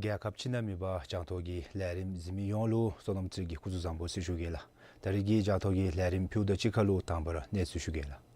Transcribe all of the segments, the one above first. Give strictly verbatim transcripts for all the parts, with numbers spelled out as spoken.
རྒྱལ་ཁབ་ཕྱི་ནང་མི་པ་གྱང་ཐོག་གི་ལས་རིམ་གཟིགས་མི་ཡོངས་ལུ་བསོད་ནམས་རྩེ་གིས་སྐུ་གཟུགས་བཟང་པོ་ཟེར་ཞུ་གེ་ལགས། ད་རིས་ཀྱི་གྱང་ཐོག་གི་ལས་རིམ་ཕུལཝ་ད་གཅིག་ཁར་ལུ་དང་པ་ར་གནས་ཚུལ་ཞུ་གེ་ལགས།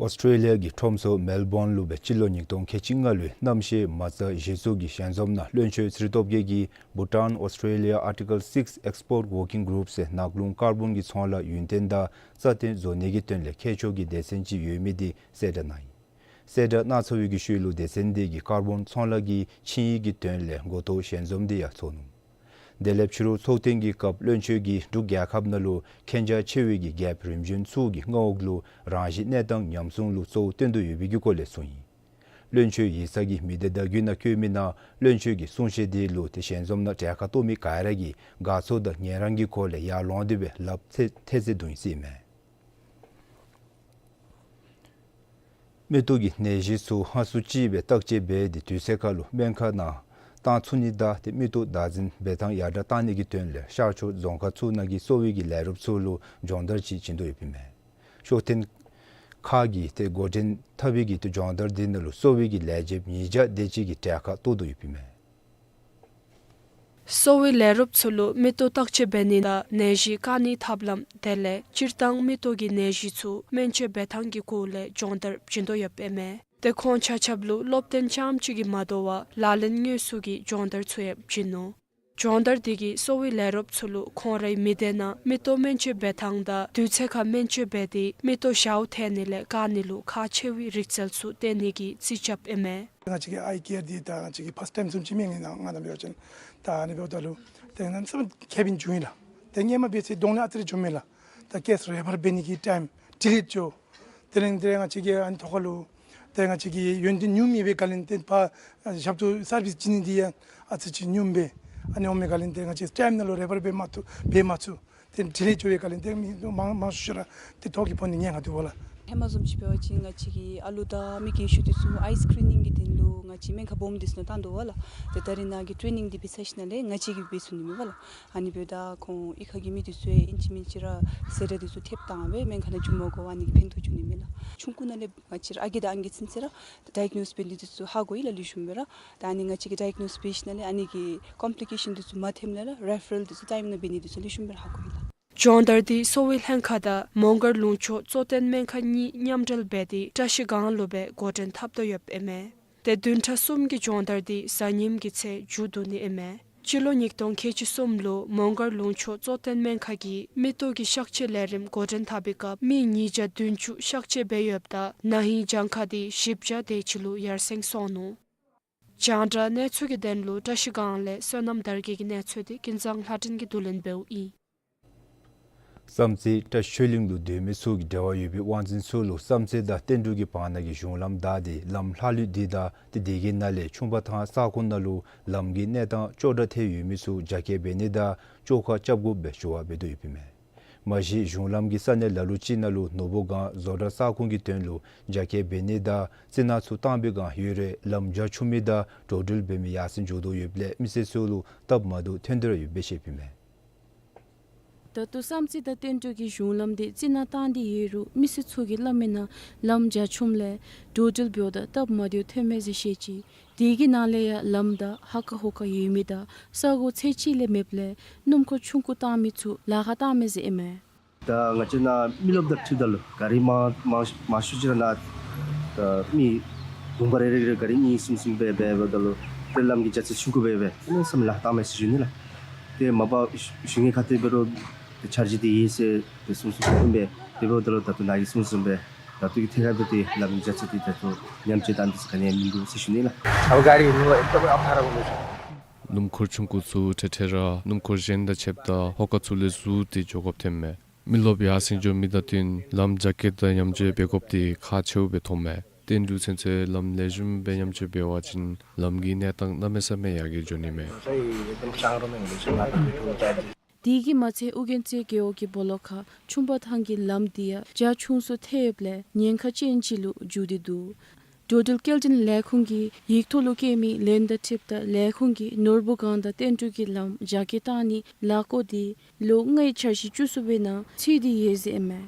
ཨོསི་ཊྲེ་ལི་ཡ་གི་ཁྲོམ་ས་མེལ་བོན་ལུ་སྦེ་སྤྱི་ལོ་ཉིས་སྟོང་ཁལ་གཅིག་ལྔ་ལོའི་གནམ་གཤིས་མ་རྩ་གཞི་བཙུགས་ཀྱི་ཞལ་འཛོམས་ནང་བློན་ཆོས་ཚེ་རིང་སྟོབས་རྒྱས་ཀྱིས་Bhutan Australia Article six Export Working Group ཟེར་ནགས་ཀླུང་ཀར་བོན་གྱི་ཚོང་ལཱ་ཡུན་བརྟན་དང་རྩ་བརྟན་བཟོ་ནི་གི་དོན་ལས་མཁས་མཆོག་གི་སྡེ་ཚན་ཅིག་ཡོད་མི་འདི་གསལ་བསྒྲགས་གནང་ཡི། གསལ་བསྒྲགས་གནང་ཚར་བའི་གི་ཤུལ་ལུ་སྡེ་ཚན་འདི་གིས་ཀར་བོན་ཚོང་ལཱ་གི་ཆིངས་ཡིག་གི་དོན་ལས་འགོ་ཐོག་ཞལ་འཛོམས་འདི་ཡང་ཚོགས་ནུག། དེ་ལས་ཕྱི་རུ་ཚོགས་ཐེངས་ཀྱི་སྐབས་བློན་ཆོས་ཀྱིས་འབྲུག་རྒྱལ་ཁབ་ནང་ལུ་མཁྱེན་རྒྱ་ཆེ་བའི་གི་རྒྱལཔོ་རིམ་བྱོན་ཚུ་གི་མངའ་འོག་ལུ་རང་བཞིན་གནས་སྟངས་ཉམས་སྲུང་ལུ་གཙོ་བོ་བཏོན་དོ་ཡོད་པའི་གི་སྐོར་ལས་གསུངས་ཡི། བློན་ཆོས་ཡིག་ཚང་གི་མི་སྡེ་བརྡ་བརྒྱུད་ནང་བཀོད་མི་ནང་བློན་ཆོས་ཀྱི་གསུང་བཤད་འདི་ལུ་ཏེ་ཞལ་འཛོམས་ནང་གྲལ་ཁར་གཏོགས་མི་ག་ར་གིས་དགའ་ཚོར་དང་ངལ་རངས་ཀྱི་སྒོ་ལས་ཡར་ལོང་སྟེ་སྦེ་ལགཔ་ཐལ་ཐལ་ཚེ་བརྡུང་ཡི་ཟེར་མས། མིག་ཏོ་གི་ནད་གཞི་ཚུ་ཧ་སུ་ཅིག་སྦེ་བརྟག་དཔྱད་འབད་དེ་དུས་ཚོད་ཁར་ལུ་སྨན་ཁང་ནང་བཏང་ཚུགས་ནི་དང་ཏེ་མིག་ཏོ་བདག་འཛིན་འབད་ཐངས་ཡར་དྲགས་བཏང་ནི་གི་དོན་ལས་ཤར་ཕྱོགས་རྫོང་ཁག་ཚུ་ནང་གི་གསོ་བའི་གི་ལས་རོགསཔ་ཚུ་ལུ་སྦྱོང་བརྡར་ཅིག་བྱིན་དོ་ཡོདཔ་ཨིན་མས། ཤོག་ཐེངས་ཁ་གི་ཏེ་འགོ་འདྲེན་འཐབ་པའི་གི་ཏེ་སྦྱོང་བརྡར་འདི་ནང་ལུ་གསོ་བའི་གི་ལས་བྱེདཔ་ཉིས་བརྒྱ་དེ་ཅིག་གིས་གྲལ་ཁར་གཏོགས་དོ་ཡོདཔ་ཨིན་མས། གསོ་བའི་ལས་རོགསཔ་ཚུ་ལུ་མིག་ཏོ་བརྟག་དཔྱད་འབད་ནི་དང་ནད་གཞི་བཀག་ནིའི་ཐབས་ལམ་དེ་ལས་སྤྱིར་བཏང་མིག་ཏོ་གི་ནད་གཞི་ཚུ་སྨན་བཅོས་འབད་ཐངས་ཀྱི་སྐོར་ལས་སྦྱོང་བརྡར་བྱིན་དོ་ཡོདཔ་ཨིན་མས། ཏེ་ཁོང་ཆ་ཁྱབ་ལུ་སློབ་སྟོན་རྐྱངམ་ཅིག་གིས་མ་དོ་བར་ལག་ལེན་དངོས་སུ་གི་སྦྱོང་བརྡར་ཚུ་ཡང་བྱིན་ནུག། སྦྱོང་བརྡར་འདི་གིས་གསོ་བའི་ལས་རོགསཔ་ཚུ་ལུ་ཁོང་རའི་མི་སྡེ་ནང་མིག་ཏོ་སྨན་བཅོས་འབད་ཐངས་དང་དུས་ཚོད་ཁར་སྨན་བཅོས་འབད་དེ་མིག་ཏོ་ཞཝ་ཐལ་ནི་ལས་བཀག་ནི་ལུ་ཁག་ཆེ་བའི་རིག་རྩལ་ཚུ་བསྟན་ནི་གི་རྩིས་རྐྱབ་ཨིན་མས། ང་བཅས་ཀྱི་ཨའི་ཀེར་འདི་ད་ང་བཅས་ཀྱིས་ཕཱསཊ་ཊའིམ་བཟུམ་ཅིག་མེན་ན་ང་ནཱ་འབད་བ་ཅིན་ད་ཨ་ནི་འབདཝ་ད་ལུ་ཏེ་ནཱ་ཙམ་ཁེ་ཕན་བྱུང་ཡི་ལགས། ཏེ་སྔོན་མ་འབད་ཚེ་གདོང་ལེན་ཨ་ཙི་རེ་བྱུངམ་མས་ལགས། ད་སྐྱེས་རེ་བར་འབད་ནི་གི་ཊའིམ་ཌི་ལེ་བྱུང་། དེ་རིང་དེ་རིང་ང་བཅས་ཀྱི་ཨ་ནི་ཐོག་ཁར་ལུ་ཏེ་ང་བཅས་ཀྱི་ཡོན་ཏན་ཉུངམ་ཨིན་པའི་བཀའ་ལན་ཏེ་ཕར་ཞབས་ཏོག་སར་བིསི་བྱིན་ནི་འདི་ཡང་ཨ་ཙི་ཅིག་ཉུངམ་སྦེ་ཨ་ནི་འོང་མི་བཀའ་ལན་ཏེ་ང་བཅས་ཊའིམ་ནང་ལུ་རེ་བར་འབད་མ་ཚུགས་འབད་མ་ཚུགས། ཏེ་ཌི་ལེ་བྱུང་བའི་བཀའ་ལན་ཏེ་མི་མང་མང་ཤོས་ཤོས་ར་ཏེ་ཐོག་གི་ཕོག་ནི་ཉེན་ཁ་འདུག་པ་ལགས། ཧེ་མ་བཟུམ་ཅིག་འབད་བ་ཅིན་ང་བཅས་ཀྱི་ཨ་ལུ་དང་མི་རྒན་ཤོས་འདི་ཚུ་ཨའི་སི་ཀི་རི་ནིང་གི་དོན་ལུ་ང་བཅས་སྨན་ཁང་སྦོམ་འདི་ཚུ་ནང་བཏང་དོ་པ་ལགས། ཏེ་ད་རེས་ནཱ་གི་ཊེ་ནིང་འདི་འབད་ཚར་ཞིནམ་ལས་ང་བཅས་ཀྱིས་འབད་ཚུགས་ནི་མས་པ་ལགས། ཨ་ནི་འབདཝ་ད་ཁོང་གཡུས་ཁ་གི་མི་འདི་ཚུ་ཡང་ཨིན་ཅི་མིན་ཅི་ར་ཟེར་ར་འདི་ཚུ་ཐེབས་བཏང་སྦེ་སྨན་ཁང་ནང་འགྱོ་མ་དགོ་པར་ཨ་ནི་གིས་ཕན་ཐོགས་བྱུང་ནི་མས་ལགས། ཆུང་ཀུ་ནང་ལས་ང་བཅས་ར་ཨ་རྒས་དང་ཨང་རྒས་ཚུན་ཚོད་ར་ཌའི་གི་ནོསིས་འབད་ནི་འདི་ཚུ་ཧ་གོ་ཡི་ལགས་ལེགས་ཤོམ་སྦེ་ར། ད་ཨ་ནི་ང་བཅས་ཀྱིས་ཌའི་གི་ནོསིས་འབད་ཞིནམ་ལས་ཨ་ནི་གི་ཀོམ་པི་ལི་ཀེ་ཤཱན་འདི་ཚུ་མ་ཐོནམ་ལས་ར་རེ་ཕ་རལ་འདི་ཚུ་ཊའིམ་ནང་འབད་ནི་འདི་ཚུ་ལེགས་ཤོམ་སྦེ་ར་ཧ་གོ་ཡི་ལགས། སྦྱོང་བརྡར་འདི་གསོ་བའི་ལྷན་ཁག་དང་མོང་སྒར་ལུང་ཕྱོགས་གཙོ་བསྟེན་སྨན་ཁང་གཉིས་མཉམ་འབྲེལ་འབད་དེ་བཀྲིས་སྒང་ལུ་སྦེ་འགོ་འདྲེན་འཐབ་དོ་ཡོདཔ་ཨིན་མས། ཏེ་བདུན་ཕྲག་གསུམ་གྱི་སྦྱོང་བརྡར་འདི་གཟའ་ཉིམ་གྱི་ཚེ་མཇུག་བསྡུ་ནི་ཨིན་མས། སྤྱི་ལོ་ཉིས་སྟོང་ཁལ་གཅིག་གསུམ་ལུ་མོང་སྒར་ལུང་ཕྱོགས་གཙོ་བསྟེན་སྨན་ཁང་གིས་མིག་ཏོ་གི་གཤག་བཅོས་ལས་རིམ་འགོ་འདྲེན་འཐབ་པའི་སྐབས་མི་ཉིས་བརྒྱ་བདུན་ཅུ་གཤག་བཅོས་འབད་ཡོདཔ་ད་ན་ཧིང་གྱངས་ཁ་འདི་བཞི་བརྒྱ་དེ་ཅིག་ལུ་ཡར་སེང་སོང་ནུག། རྒྱང་བསྒྲགས་གནས་ཚུལ་གྱི་དོན་ལུ་བཀྲ་ཤིས་སྒང་ལས་བསོད་ནམས་དར་རྒྱས་ཀྱི་གནས་ཚུལ་དེ་ཀུན་བཟང་ལྷ་སྒྲོན་གྱིས་བསྡུ་ལེན་འབདཝ་ཨིན། བསམ་རྩེ་བཀྲ་ཤིས་ཆོས་གླིང་ལུ་སྡོད་མི་ཚུ་གིས་འབྲེལ་བ་ཡོད་པའི་དབང་འཛིན་ཚུ་ལུ་བསམ་རྩེ་དང་བསྟན་འབྲུག་གི་བར་ན་གི་གཞུང་ལམ་བདའ་སྟེ་ལམ་ལྷག་ལུས་འདི་དང་ཏེ་དེ་གི་ནང་ལས་ཆུང་པ་ཐང་ས་ཁོངས་ནང་ལུ་ལམ་གྱི་གནས་སྟངས་སྐྱོ་དྲགས་ཐལ་ཡོད་མི་ཚུ་རྒྱ་སྐྱེད་འབད་ནི་དང་བཅོས་ཁ་རྐྱབ་དགོཔ་སྦེ་ཞུ་བ་འབད་དོ་ཡོདཔ་ཨིན་མས། མ་གཞི་གཞུང་ལམ་གྱི་ས་གནས་ལ་ལུ་ཅིག་ནང་ལུ་ནོར་བུ་སྒང་བཟོ་གྲྭ་ས་ཁོངས་ཀྱི་དོན་ལུ་རྒྱ་སྐྱེད་འབད་ནི་དང་རྩི་ནག་ཚུ་བཏང་བའི་སྒང་ཡོད་རུང་ལམ་རྒྱ་ཆུང་མི་དང་འགྲོ་འགྲུལ་འབད་མི་ཡར་སེང་འགྱོ་དོ་ཡོདཔ་ལས་མི་སེར་ཚུ་ལུ་སྟབས་མ་བདེཝ་ཐོན་ཏེ་ར་ཡོདཔ་སྦེ་བཤདཔ་ཨིན་མས། ད་ལྟོ་བསམ་རྩེ་དང་བསྟན་འབྲུག་གི་གཞུང་ལམ་དེ་རྩི་ནག་བཏང་སྟེ་ཡོད་རུང་མི་སེར་ཚུ་གིས་སླབ་མིའི་ནང་ལམ་རྒྱ་ཆུངམ་ལས་འགྲོ་འགྲུལ་འབདཝ་ད་སྟབས་མ་བདེཝ་ཐོནམ་མས་ཟེར་བཤད་ཅི། དེ་གི་ནང་ལས་ཡང་ལམ་བདའ་ཧ་ཀ་ཧོ་ཀ་ཡོད་མི་དང་ས་གོ་ཚད་ཅིག་ལས་མེདཔ་ལས་སྣུམ་འཁོར་ཆུང་ཀུ་བཏང་མི་ཚུ་ལཱ་ཁག་བཏངམ་མས་ཟེར་ཨིན་མས། ད་ང་བཅས་ནཱ་མི་རློབས་དང་འཁྲིལཝ་ད་ལུ་གཱ་རི་མང་མང་མང་ཤོས་ཅིག་ར་ནཱ་ད་མི་དུམ་གྲ་རེ་རེ་རེ་གཱ་རི་གཉིས་གསུམ་གསུམ་སྦེ་འབདཝ་ད་ལུ་ཏེ་ལམ་གྱི་རྒྱ་ཚད་ཆུང་ཀུ་འབད་བས་ཨ་ནི་བསམ་ལཱ་བཏངམ་མས་ཟེར་ཞུ་ནི་ལགས། ཏེ་མ་པ་ཞུ་ནི་ཁ་ཐུག་འབད་རུང་ཏེ་འཆར་གཞི་དེ་ཡོད་ཟེར་ཏེ་གསུངས་གསུངསམ་ཨིན་པས། དེ་འབདཝ་ད་ལུ་ད་ལྟོ་ནཱ་གིས་གསུངས་གསུངསམ་སྦེ་ད་ལྟོ་གི་ཐད་ཁར་འབད་དེ་ལམ་གྱི་རྒྱ་ཚད་དེ་ད་ལྟོ་ཉམས་བཅོས་བཏང་དེ་ཟེར་ག་ནི་ཡང་མིན་འདུག་ཟེར་ཞུ་ནི་ལགས། अब गाडी हिँड्नु एकदमै अप्ठ्यारो हुँदैछ। སྣུམ་འཁོར་ཆུང་ཀུ་ཚུ་ཐེངས་ཐེངས་ར་སྣུམ་འཁོར་གཞན་དང་ཕྱདཔ་ད་ཧོ་ཀ་ཚུ་ལས་ཟུར་ཏེ་འགྱོ་དགོཔ་ཐོནམ་མས། མི་རློབས་ཡར་སེང་འགྱོ་མི་དང་བསྟུན་ལམ་རྒྱ་སྐྱེད་དང་མཉམ་སྤྱོད་འབད་དགོཔ་དེ་ཁག་ཆེཝ་སྦེ་མཐོངམ་མས། བསྟན་འབྲུག་ཚུན་ཚོད་ལམ་ལེགས་ཤོམ་སྦེ་མཉམ་སྤྱོད་འབད་བ་ཅིན་ལམ་གྱི་གནས་སྟངས་གནམ་མེད་ས་མེད་ཡར་རྒྱས་འགྱོ་ནི་མས། དེ་གིས་མ་ཚད་ཨོ་རྒྱན་རྩེ་རྒེད་འོག་གི་སྦོ་ལོགས་ཁར་ཆུང་པ་ཐང་གི་ལམ་དེ་ཡང་རྒྱ་ཆུང་སུ་ཐལ་ཡོདཔ་ལས་ཉེན་ཁ་ཅན་ཅིག་ལུ་འགྱུར་ཏེ་འདུག། འགྲོ་འགྲུལ་སྐྱེལ་འདྲེན་ལས་ཁུངས་ཀྱི་ཡིག་ཐོག་ལུ་བཀོད་མི་ལན་དང་འཁྲིལཝ་ད་ལས་ཁུངས་ཀྱིས་ནོར་བུ་སྒང་དང་བསྟན་འབྲུག་གི་ལམ་རྒྱ་སྐྱེད་བཏང་ནིའི་ལཱ་བཀོད་དེ་ལོ་ལྔའི་འཆར་གཞི་བཅུ་གསུམ་པའི་ནང་ཚུད་དེ་ཡོད་ཟེར་ཨིན་མས།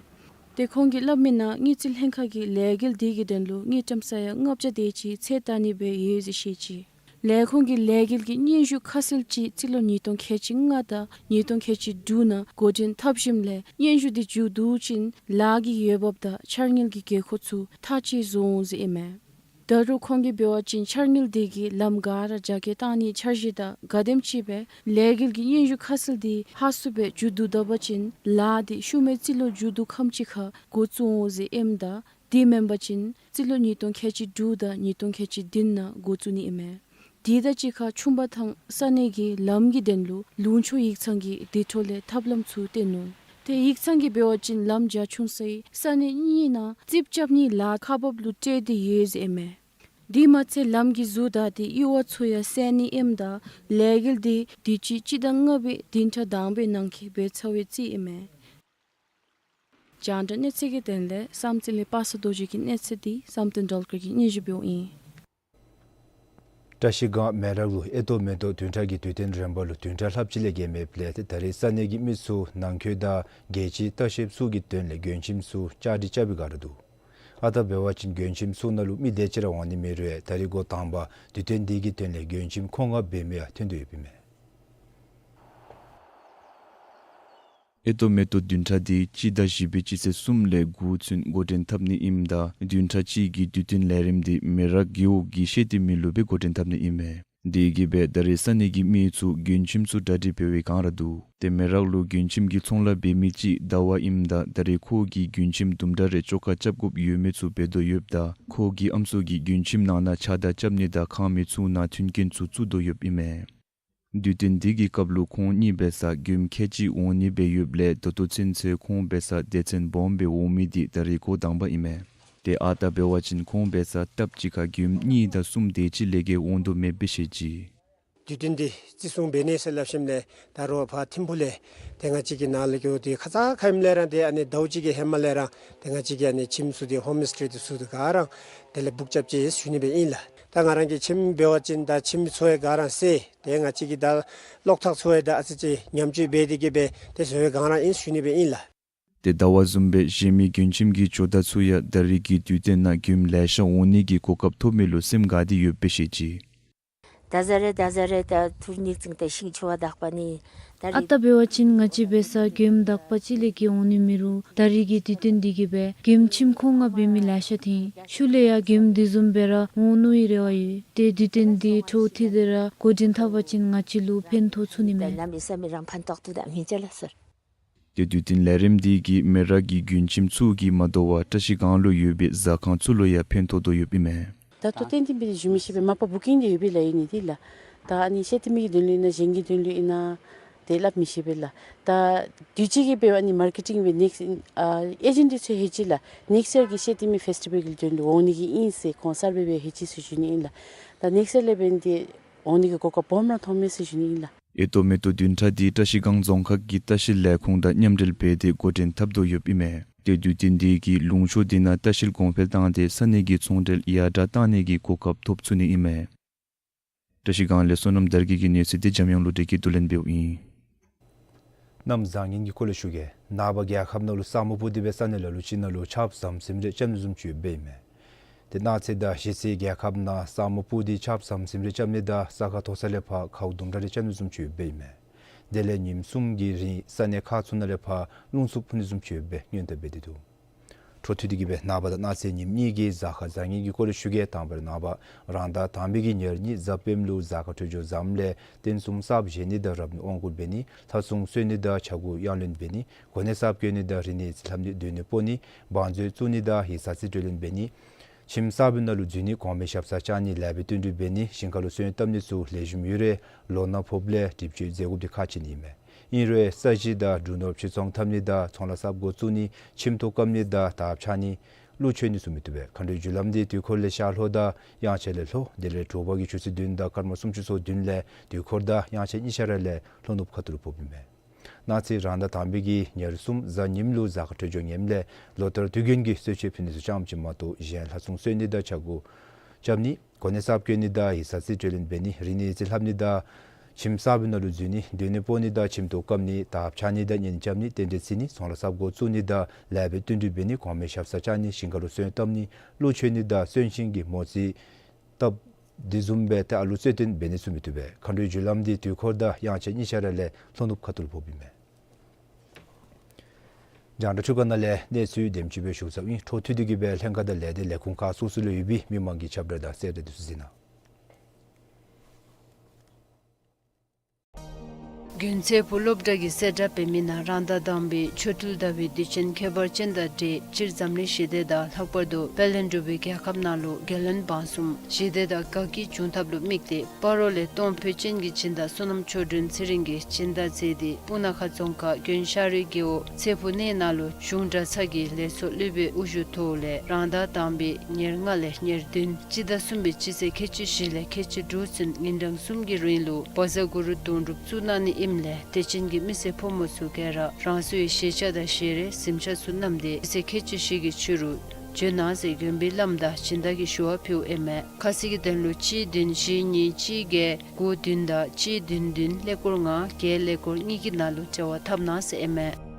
ཏེ་ཁོང་གིས་སླབ་མིའི་ནང་དངུལ་རྩིས་ལྷན་ཁག་གིས་ལས་འགུལ་དེ་གི་དོན་ལུ་དངུལ་ཀྲམ་ས་ཡ་ལྔ་བརྒྱ་དེ་ཅིག་ཚད་བཏང་ནི་སྦེ་ཡོད་ཟེར་བཤད་ཅི། ལས་ཁུངས་ཀྱིས་ལས་འགུལ་གྱི་སྙན་ཞུ་ཁ་གསལ་ཅིག་རྩིས་ལོ་ཉིས་སྟོང་ཁལ་གཅིག་ལྔ་དང་ཉིས་སྟོང་ཁལ་གཅིག་དྲུག་ནང་འགོ་འདྲེན་འཐབ་ཞིནམ་ལས་སྙན་ཞུ་དེ་མཇུག་བསྡུ་ཞིནམ་ལཱ་གི་འོས་འབབ་དང་འཆར་དངུལ་གྱི་དགོས་མཁོ་ཚུ་ཐག་བཅད་བཟོ་འོང་ཟེར་ཨིན་མས། ད་རུང་ཁོང་གིས་འབད་བ་ཅིན་འཆར་དངུལ་དེ་གིས་ལམ་ག་ར་རྒྱ་སྐྱེད་བཏང་ནིའི་འཆར་གཞི་དང་ག་དེམ་ཅིག་སྦེ་ལས་འགུལ་གྱི་སྙན་ཞུ་ཁ་གསལ་དེ་ཧ་སུ་སྦེ་མཇུག་བསྡུ་ད་པ་ཅིན་ལཱ་དེ་ཤུལ་མའི་རྩིས་ལོ་མཇུག་བསྡུ་ཁམས་ཅིག་ཁར་འགོ་བཙུགས་འོང་ཟེར་ཨིནམ་ད་དེ་མེན་པ་ཅིན་རྩིས་ལོ་ཉིས་སྟོང་ཁལ་གཅིག་དྲུག་དང་ཉིས་སྟོང་ཁལ་གཅིག་བདུན་ནང་འགོ་བཙུགས་ནི་ཨིན་མས། དེ་དང་གཅིག་ཁར་ཆུང་པ་ཐང་ས་གནས་ཀྱི་ལམ་གྱི་དོན་ལུ་ལུང་ཕྱོགས་ཡིག་ཚང་གིས་དེ་འཕྲོ་ལས་ཐབས་ལམ་ཚུ་བཏོན་ནུག། ཏེ་ཡིག་ཚང་གིས་འབད་བ་ཅིན་ལམ་རྒྱ་ཆུང་སའི་ས་གནས་གཉིས་ནང་རྩིགཔ་རྐྱབ་ནིའི་ལཱ་ཁག་འབགཔ་ལུ་སྤྲོད་དེ་ཡོད་ཟེར་ཨིན་མས། དེ་མ་ཚད་ལམ་གྱི་ཟུར་བདའ་སྟེ་གཡུར་བ་ཚུ་ཡང་བསལ་ནི་ཨིནམ་ད་ལས་འགུལ་དེ་དུས་ཅི་སྤྱི་ཟླ་ལྔ་པའི་བདུན་ཕྲག་དང་པའི་ནང་འཁོད་འབད་ཚར་བའི་རྩིས་ཨིན་མས། རྒྱང་བསྒྲགས་གནས་ཚུལ་གྱི་དོན་ལས་བསམ་རྩེ་ལས་པ་སངས་རྡོ་རྗེ་གི་གནས་ཚུལ་དེ་བསམ་གཏན་སྒྲོལ་དཀར་གྱིས་སྙན་ཞུ་འབདཝ་ཨིན། བཀྲ་ཤིས་སྒང་མེ་རག་ལུ་ཨེ་ཏོག་མེ་ཏོག་བདུན་ཕྲག་གི་དུས་སྟོན་རནམ་ལུ་བདུན་ཕྲག་ལྷགཔ་ཅིག་ལས་བརྒལ་མེདཔ་ལས་ད་རེས་ས་གནས་ཀྱི་མི་ཚུ་ནང་འཁོད་དང་རྒྱལ་སྤྱིའི་ལྟ་བཤལཔ་ཚུ་གི་དོན་ལས་མགྱོནམ་ཁྱིམ་ཚུ་བཅའ་སྒྲིག་རྐྱབ་པའི་བསྒང་ར་འདུག། ཨ་རྟག་འབད་བ་ཅིན་མགྱོནམ་ཁྱིམ་ཚུ་ནང་ལུ་མི་དེ་ཅིག་ར་འོང་ནི་མེད་རུང་ད་རེས་འགོ་དང་པ་དུས་སྟོན་དེ་གི་དོན་ལས་མགྱོནམ་ཁྱིམ་ཁོང་ལྔ་འབད་མི་ཡང་ཐོན་དོ་ཡོདཔ་ཨིན་མས། ཨེ་ཏོག་མེ་ཏོག་བདུན་ཕྲག་དེ་སྤྱི་ཟླ་བཞི་པའི་སྤྱི་ཚེས་གསུམ་ལས་དགུ་ཚུན་འགོ་འདྲེན་འཐབ་ནི་ཨིནམ་ད་བདུན་ཕྲག་གཅིག་གི་དུས་སྟོན་ལས་རིམ་དེ་མེ་རག་རྒེད་འོག་གི་ཤེས་ཏེ་མི་ལུ་སྦེ་འགོ་འདྲེན་འཐབ་ནི་ཨིན་མས། དེ་གིས་སྦེ་ད་རེས་ས་གནས་ཀྱི་མི་ཚུ་མགྱོནམ་ཁྱིམ་ཚུ་གྲ་སྒྲིག་འབད་བའི་བསྒང་ར་འདུག། ཏེ་མེ་རག་ལུ་མགྱོནམ་ཁྱིམ་གྱི་ཚོང་ལཱ་འབད་མི་ཅིག་ཟླ་བ་ཨིནམ་ད་ད་རེས་ཁོ་གིས་མགྱོནམ་ཁྱིམ་དུམ་གྲ་རེ་བཅོ་ཁ་རྐྱབ་དགོཔ་ཡོད་མི་ཚུ་འབད་དོ་ཡོདཔ་ད་ཁོ་གི་ཨམ་སྲུ་གིས་མགྱོནམ་ཁྱིམ་ནང་ན་ཕྱགས་བདའ་རྐྱབ་ནི་དང་ཁང་མིག་ཚུ་ནང་མཐུན་རྐྱེན་ཚུ་བཙུགས་དོ་ཡོདཔ་ཨིན་མས། དུས་སྟོན་དེ་གི་སྐབས་ལུ་ཁོང་གཉིས་འབད་ས་མགྱོནམ་ཁལ་གཅིག་འོང་ནི་སྦེ་ཡོདཔ་ལས་ད་ལྟོ་ཚུན་ཚོད་ཁོང་འབད་ས་སྡེ་ཚན་སྦོམ་སྦེ་འོང་མི་དེ་ད་རེས་འགོ་དང་པ་ཨིན་མས། ཏེ་ཨ་རྟག་འབད་བ་ཅིན་ཁོང་འབད་ས་ལྟབ་གཅིག་ཁར་མགྱོནམ་གཉིས་དང་གསུམ་དེ་ཅིག་ལས་བརྒལ་འོང་དོ་མེད་པའི་ཤེས་ཅི། དུས་སྟོན་དེ་བརྩི་སྲུང་འབད་ནི་ཟེར་སླབ་ཞིནམ་ལས་ད་རུང་ཕར་ཐིམ་ཕུག་ལས་ཏེ་ང་བཅས་ཀྱི་ནཱ་ལས་འགྱོ་སྟེ་ཁ་ཙ་ཁ་ཉིནམ་ལས་ར་ཏེ་ཨ་ནི་ཟླཝ་གཅིག་གི་ཧེ་མ་ལས་ར་ཏེ་ང་བཅས་ཀྱི་ཨ་ནི་ཁྱིམ་ཚུ་དེ་ཧོམ་སི་ཊེ་དེ་ཚུ་དེ་ག་ར་དེ་ལས་བུཀ་རྐྱབ་ཅི་ཟེར་ཞུ་ནི་སྦེ་ཨིན་ལགས། ད་ང་རང་གི་ཁྱིམ་འབད་བ་ཅིན་ད་ཁྱིམ་ཚུ་ཡང་ག་ར་སེལ། ཏེ་ང་བཅས་ཀྱི་ད་གློག་ཐག་ཚུ་ཡང་ད་ཨ་ཙི་ཅིག་ཉམས་བཅོས་འབད་དེ་གི་སྦེ་ཏེ་བཟོ་བའི་བསྒང་ར་ཨིན་ཟེར་ཞུ་ནི་སྦེ་ཨིན་ལགས། ཏེ་ཟླ་བ་བཟུམ་སྦེ་གཞན་མི་མགྱོནམ་ཁྱིམ་གྱི་ཇོ་བདག་ཚུ་ཡང་ད་རེས་ཀྱི་དུས་སྟོན་ནང་མགྱོནམ་ལེ་ཤ་འོང་ནི་གི་གོ་སྐབས་ཐོབ་མི་ལུ་སེམས་དགའ་སྟེ་ཡོདཔ་སྦེ་བཤད་ཅི། ད་ཟ་རེ་ད་ཟ་རེ་ད་ཐུར་ཉིག་ཙིང་ད་ཤིང་ཆུ་བ་དག་པ་ནི། ད་ཨ་རྟག་འབད་བ་ཅིན་ང་བཅས་འབད་ས་མགྱོནམ་དག་པ་ཅིག་ལས་བརྒལ་འོང་ནི་མེད་རུང་ད་རེས་ཀྱི་དུས་སྟོན་དེ་གིས་སྦེ་མགྱོནམ་ཁྱིམ་ཁོང་ལྔ་འབད་མི་ལེ་ཤ་ཐོན། ཤུལ་ལས་ཡང་མགྱོནམ་དེ་བཟུམ་སྦེ་ར་འོང་ནིའི་རེ་བ་ཡོད། ཏེ་དུས་སྟོན་དེ་འཕྲོ་མཐུད་དེ་ར་འགོ་འདྲེན་འཐབ་པ་ཅིན་ང་བཅས་ལུ་ཕན་ཐོགས་ཚུགས་ནི་མས། ད་ནམ་ཨིན་ས་མི་རང་ཕན་ཐོགས་ཐུག་ད་མི་ཅ་ལག་ཟེར། ཏེ་དུས་སྟོན་ལས་རིམ་དེ་གིས་མེ་རག་གི་མགྱོནམ་ཁྱིམ་ཚུ་གིས་མ་དོ་བར་བཀྲ་ཤིས་སྒང་ལུ་ཡོད་པའི་ཟ་ཁང་ཚུ་ལུ་ཡང་ཕན་ཐོགས་དོ་ཡོདཔ་ཨིན་མས། ད་ལྟོ་ཏན་ཏན་སྦེ་ཞུ་མི་ཤེས་པས། མ་པ་བུ་ཀིང་འདི་ཡོད་པས་ལགས། ཨིན་ནི་འདི་ལགས། ད་ཨ་ནི་བཤད་དེ་མི་གི་དོན་ལུ་ཨིན་ན་གཞན་གྱི་དོན་ལུ་ཨིན་ན་ཏེ་སླབ་མི་ཤེས་པས་ལགས། ད་དུས་ཅི་གི་སྦེ་ཨ་ནི་མར་ཀེ་ཊིང་སྦེ་ནེགསཊ་ཨ་ཨེ་ཇེནཊ་འདི་ཚུ་ཧེ་ཅི་ལགས། ནེགསཊ་ཡར་གྱི་བཤད་དེ་མི་ཕེསི་ཊི་བཱལ་གྱི་དོན་ལུ་འོང་ནི་གི་ཨིན་ཟེར་ཁོང་གསརཔ་སྦེ་ཧེ་ཅི་ཟེར་ཞུ་ནི་ཨིན་ལགས། ད་ནེགསཊ་ཡར་ལས་འབདན་ཏེ་འོང་ནི་གི་གོ་སྐབས་སྦོམ་ར་ཐོབ་མས་ཟེར་ཞུ་ནི་ཨིན་ལགས། ཨེ་ཏོ་མེ་ཏོག་བདུན་ཕྲག་འདི་བཀྲ་ཤིས་སྒང་རྫོང་ཁག་གི་ལྟ་བཤལ་ལས་ཁུངས་དང་མཉམ་འབྲེལ་འབད་དེ་འགོ་འདྲེན་འཐབ་དོ་ཡོདཔ་ཨིན་མས། ཏེ་དུས་སྟོན་འདི་གིས་ལུང་ཕྱོགས་འདི་ནང་ལྟ་བཤལ་གོང་འཕེལ་བཏང་སྟེ་ས་གནས་ཀྱི་ཚོང་འབྲེལ་ཡར་དྲག་བཏང་ནི་གི་གོ་སྐབས་ཐོབ་ཚུགས་ནི་ཨིན་མས། བཀྲ་ཤིས་སྒང་ལས་བསོད་ནམས་དར་རྒྱས་ཀྱི་གནས་ཚུལ་འདི་འཇམ་དབྱངས་བློ་གྲོས་ཀྱིས་བསྡུ་ལེན་འབདཝ་ཨིན། གནམ་བཟང་ངན་གྱི་སྐོར་ལས་ཞུ་གེ། ནངས་པ་རྒྱལ་ཁབ་ནང་ལུ་ས་སྨུག་སྤུབས་ཏེ་སྦེ་ས་གནས་ལ་ལུ་ཅིག་ནང་ལུ་ཆརཔ་ཟམ་ཟིམ་རེ་རྐྱབ་ནི་བཟུམ་ཅིག་ཡོདཔ་ཨིན་མས། ཏེ་གནངས་ཚེ་དང་གཞེས་ཚེ་རྒྱལ་ཁབ་ནང་ས་སྨུག་སྤུབས་ཏེ་ཆརཔ་ཟམ་ཟིམ་རེ་རྐྱབ་ནི་དང་ས་ཁ་མཐོ་ས་ལས་ཕར་གའུ་དུམ་གྲ་རེ་རྐྱབ་ནི་བཟུམ་ཅིག་ཡོདཔ་ཨིན་མས། དེ་ལས་ཉིནམ་གསུམ་གྱི་རིང་ས་གནས་ཁག་ཚུ་ནང་ལས་ཕར་རླུང་འཚུབ་འཕུ་ནི་བཟུམ་ཅིག་ཡོད་པའི་སྔོན་བརྡ་འབད་དེ་འདུག། འཕྲོ་མཐུད་དེ་གིས་སྦེ་ནངས་པ་དང་གནངས་ཚེ་ཉིནམ་གཉིས་ཀྱི་གཟའ་སྐར་གཟའ་ཉིམ་གྱི་སྐོར་ལས་ཞུ་གེ། དང་པ་ར་ནངས་པ་རང་ཟླ་དང་པའི་གི་ཉེར་གཉིས་གཟའ་སྤེནམ་ལུ་གཟའ་སྐར་འཕྲོད་སྦྱོར་བཟངམ་ལས་རྟེན་གསུམ་གསརཔ་བཞེངས་ནི་དང་རབ་གནས་དབང་བསྐུར་འབད་ནི་ལྷ་སྲུང་གསོལ་ནི་དང་ཕྱྭ་འགུགས་གཡང་ལེན་འབད་ནི་གོ་གནས་གསརཔ་བསྐོ་ནི་དང་རིག་གནས་རྩིས་ལྷབ་ནི་སྡོད་གནས་སྤོ་ནི་བང་མཛོད་བཙུགས་ནི་དང་ཡིག་ཚང་རྩིས་སྤྲོད་ལེན་འབད་ནི་ཁྱིམ་གསར་པའི་ནང་ལུ་འཛུལ་ནི་གོང་མའི་ཞབས་སར་བཅར་ནི་ལེགས་པའི་བསྟུན་གྲོས་འབད་ནི་ཞིང་ཁ་ལུ་སོན་བཏབ་ནི་ཚུ་ལེགས་ཤོམ་ཡོད་རུང་ལོ་ན་ཕོགཔ་ལས་སྒྲིབ་གཅོད་རྫས་འགོགཔ་འདི་ཁག་ཆེ་ནི་ཨིན་མས། ཨིན་རུང་ས་གཞི་དང་འབྲུ་ནོར་ཕྱིར་ཚོང་འཐབ་ནི་དང་ཚོང་ལཱ་གསརཔ་འགོ་བཙུགས་ནི་ཁྱིམ་ཐོག་བཀབ་ནི་དང་དར་འཕྱར་ནི་ཀླུ་མཆོད་ནི་ཚུ་མི་བཏུབ་པས། མཁའ་འགྲོའི་རྒྱུ་ལམ་འདི་དུས་འཁོར་ལས་ཤར་ལྷོ་དང་དབྱངས་འཆར་ལས་ལྷོ་དེ་ལས་དྲོ་པ་གི་ཆུ་ཚོད་བདུན་དང་སྐར་མ་སུམ་ཅུ་སོ་བདུན་ལས་དུས་འཁོར་དང་དབྱངས་འཆར་གཉིས་ཆ་ར་ལས་ལྷོ་ནུབ་ཁ་ཐུག་ལུ་ཕོགཔ་ཨིན་མས། གནངས་ཚེ་རང་ཟླ་དང་པའི་གི་ཉེར་གསུམ་གཟའ་ཉིམ་ལུ་གཟའ་སྐར་འཕྲོད་སྦྱོར་ངནམ་ལས་ལོ་ལྟར་དུས་རྒྱུན་གྱི་གསོལ་མཆོད་ཕུལ་ནི་ཚུ་ཙམ་ཅིག་མ་གཏོགས་གཞན་ལྷ་སྲུང་གསོལ་ནི་དང་ཕྱྭ་འགུགས་རྐྱབ་ནི་གོ་གནས་གསརཔ་བསྐོ་ནི་དང་ཡིག་ཚང་རྩིས་སྤྲོད་ལེན་འབད་ནི་རིག་གནས་རྩིས་ལྷབ་ནི་དང་ཁྱིམ་གསར་པའི་ནང་ལུ་འཛུལ་ནི་སྡོད་གནས་སྤོ་ནི་དང་ཁྱིམ་ཐོག་བཀབ་ནི་དར་འཕྱར་ནི་དང་གཉེན་རྐྱབ་ནི་རྟེན་འབྲེལ་བརྩི་ནི་ཚོང་ལཱ་གསརཔ་འགོ་བཙུགས་ནི་དང་ལེགས་པའི་བསྟུན་གྲོས་འབད་ནི་གོང་མའི་ཞབས་སར་བཅར་ནི་ཞིང་ཁ་ལུ་སོན་བཏབ་ནི་ཀླུ་མཆོད་ནི་དང་གསོན་གཤིན་གྱི་མོ་རྩིས་བཏབ་དེ་བཟུམ་སྦེ་ཏེ་ཨ་ལུ་རྩོད་བསྟུན་འབད་ནི་ཚུ་མི་བཏུབ་པས། མཁའ་འགྲོའི་རྒྱུ་ལམ་འདི་དུས་འཁོར་དང་དབྱངས་འཆར་གཉིས་ཆ་ར་ལས་ལྷོ་ནུབ་ཁ་ཐུག་ལུ་ཕོགཔ་ཨིན་མས། རྒྱང་བསྒྲགས་འཕྲུལ་ཁང་ནང་ལས་གནས་ཚུལ་དེམ་ཅིག་སྦེ་ཞུ་ཚརཝ་ཨིན། འཕྲོ་མཐུད་དེ་གིས་སྦེ་ལྷན་ཁག་དང་ལས་སྡེ་ལས་ཁུངས་ཁག་སོ་སོ་ལུ་ཡོད་པའི་མི་མང་གི་ཁྱབ་བསྒྲགས་དང་གསལ་བསྒྲགས་འདི་ཚུ་གཟིགས་གནང་། དགུན་ཚེ་ཕོག་སློབ་གྲྭ་གི་གསལ་བསྒྲགས་འབད་མི་ནང་རང་ཟླ་དང་པའི་ཆོ་འཕྲུལ་ཟླ་བའི་དུས་ཆེན་ཁྱད་པར་ཅན་དང་འབྲེལ་སྤྱིར་འཛམ་གླིང་ཞི་བདེ་དང་ལྷག་པར་དུ་དཔལ་ལྡན་འབྲུག་པའི་རྒྱལ་ཁབ་ནང་ལུ་རྒྱལ་བློན་འབངས་གསུམ་ཞི་བདེ་དང་དགའ་སྐྱིད་འབྱུང་ཐབས་ལུ་དམིགས་ཏེ་སྤ་རོ་ལས་གཏོང་ཕོད་ཅན་གྱི་སྦྱིན་བདག་བསོད་ནམས་ཆོས་སྒྲོན་ཚེ་རིང་གིས་སྦྱིན་བདག་མཛད་དེ་སྤུ་ན་ཁ་རྫོང་ཁག་དགོན་ཤ་རུའི་རྒེད་འོག་ཚེ་ཕོག་གནས་ནང་ལུ་གཞུང་གྲྭ་ཚང་གི་ལས་ཚོགས་སློབ་དཔོན་དབུ་བཞུགས་ཐོག་ལས་རང་ཟླ་དང་པའི་ཉེར་ལྔ་ལས་ཉེར་བདུན་སྤྱི་ཟླ་གསུམ་པའི་སྤྱི་ཚེས་ཁལ་གཅིག་བཞི་ལས་ཁལ་གཅིག་དྲུག་ཚུན་ཉིན་གྲངས་གསུམ་གྱི་རིང་ལུ་བཛྲ་གུ་རུ་དོན་གྲུབ་བཙུགས་གནང་ནི་ཨིནམ་ལས་དད་ཅན་གྱི་མི་སེར་ཕོ་མོ་ཚུ་ག་ར་རང་སོའི་བཞེས་ཆས་དང་བཞེས་རས་གཟིམ་ཆས་ཚུ་བསྣམས་ཏེ་སྤྱི་ཚེས་ཁལ་གཅིག་བཞི་གི་ཕྱི་རུ་བྱོན་གནང་ཟེར་དགོན་པའི་བླམ་དང་སྦྱིན་བདག་གིས་ཞུ་བ་ཕུལཝ་ཨིན་མས། ཁ་གསལ་གྱི་དོན་ལུ་གཅིག་བདུན་བཞི་གཉིས་གཅིག་བརྒྱད་དགུ་བདུན་དང་གཅིག་བདུན་བདུན་ཀླད་ཀོར་ལྔ་བརྒྱད་ཀླད་ཀོར་གཉིས་ཀྱི་ནང་ལུ་འབྲེལ་བ་འཐབ་གནང་ཟེར་ཨིན་མས།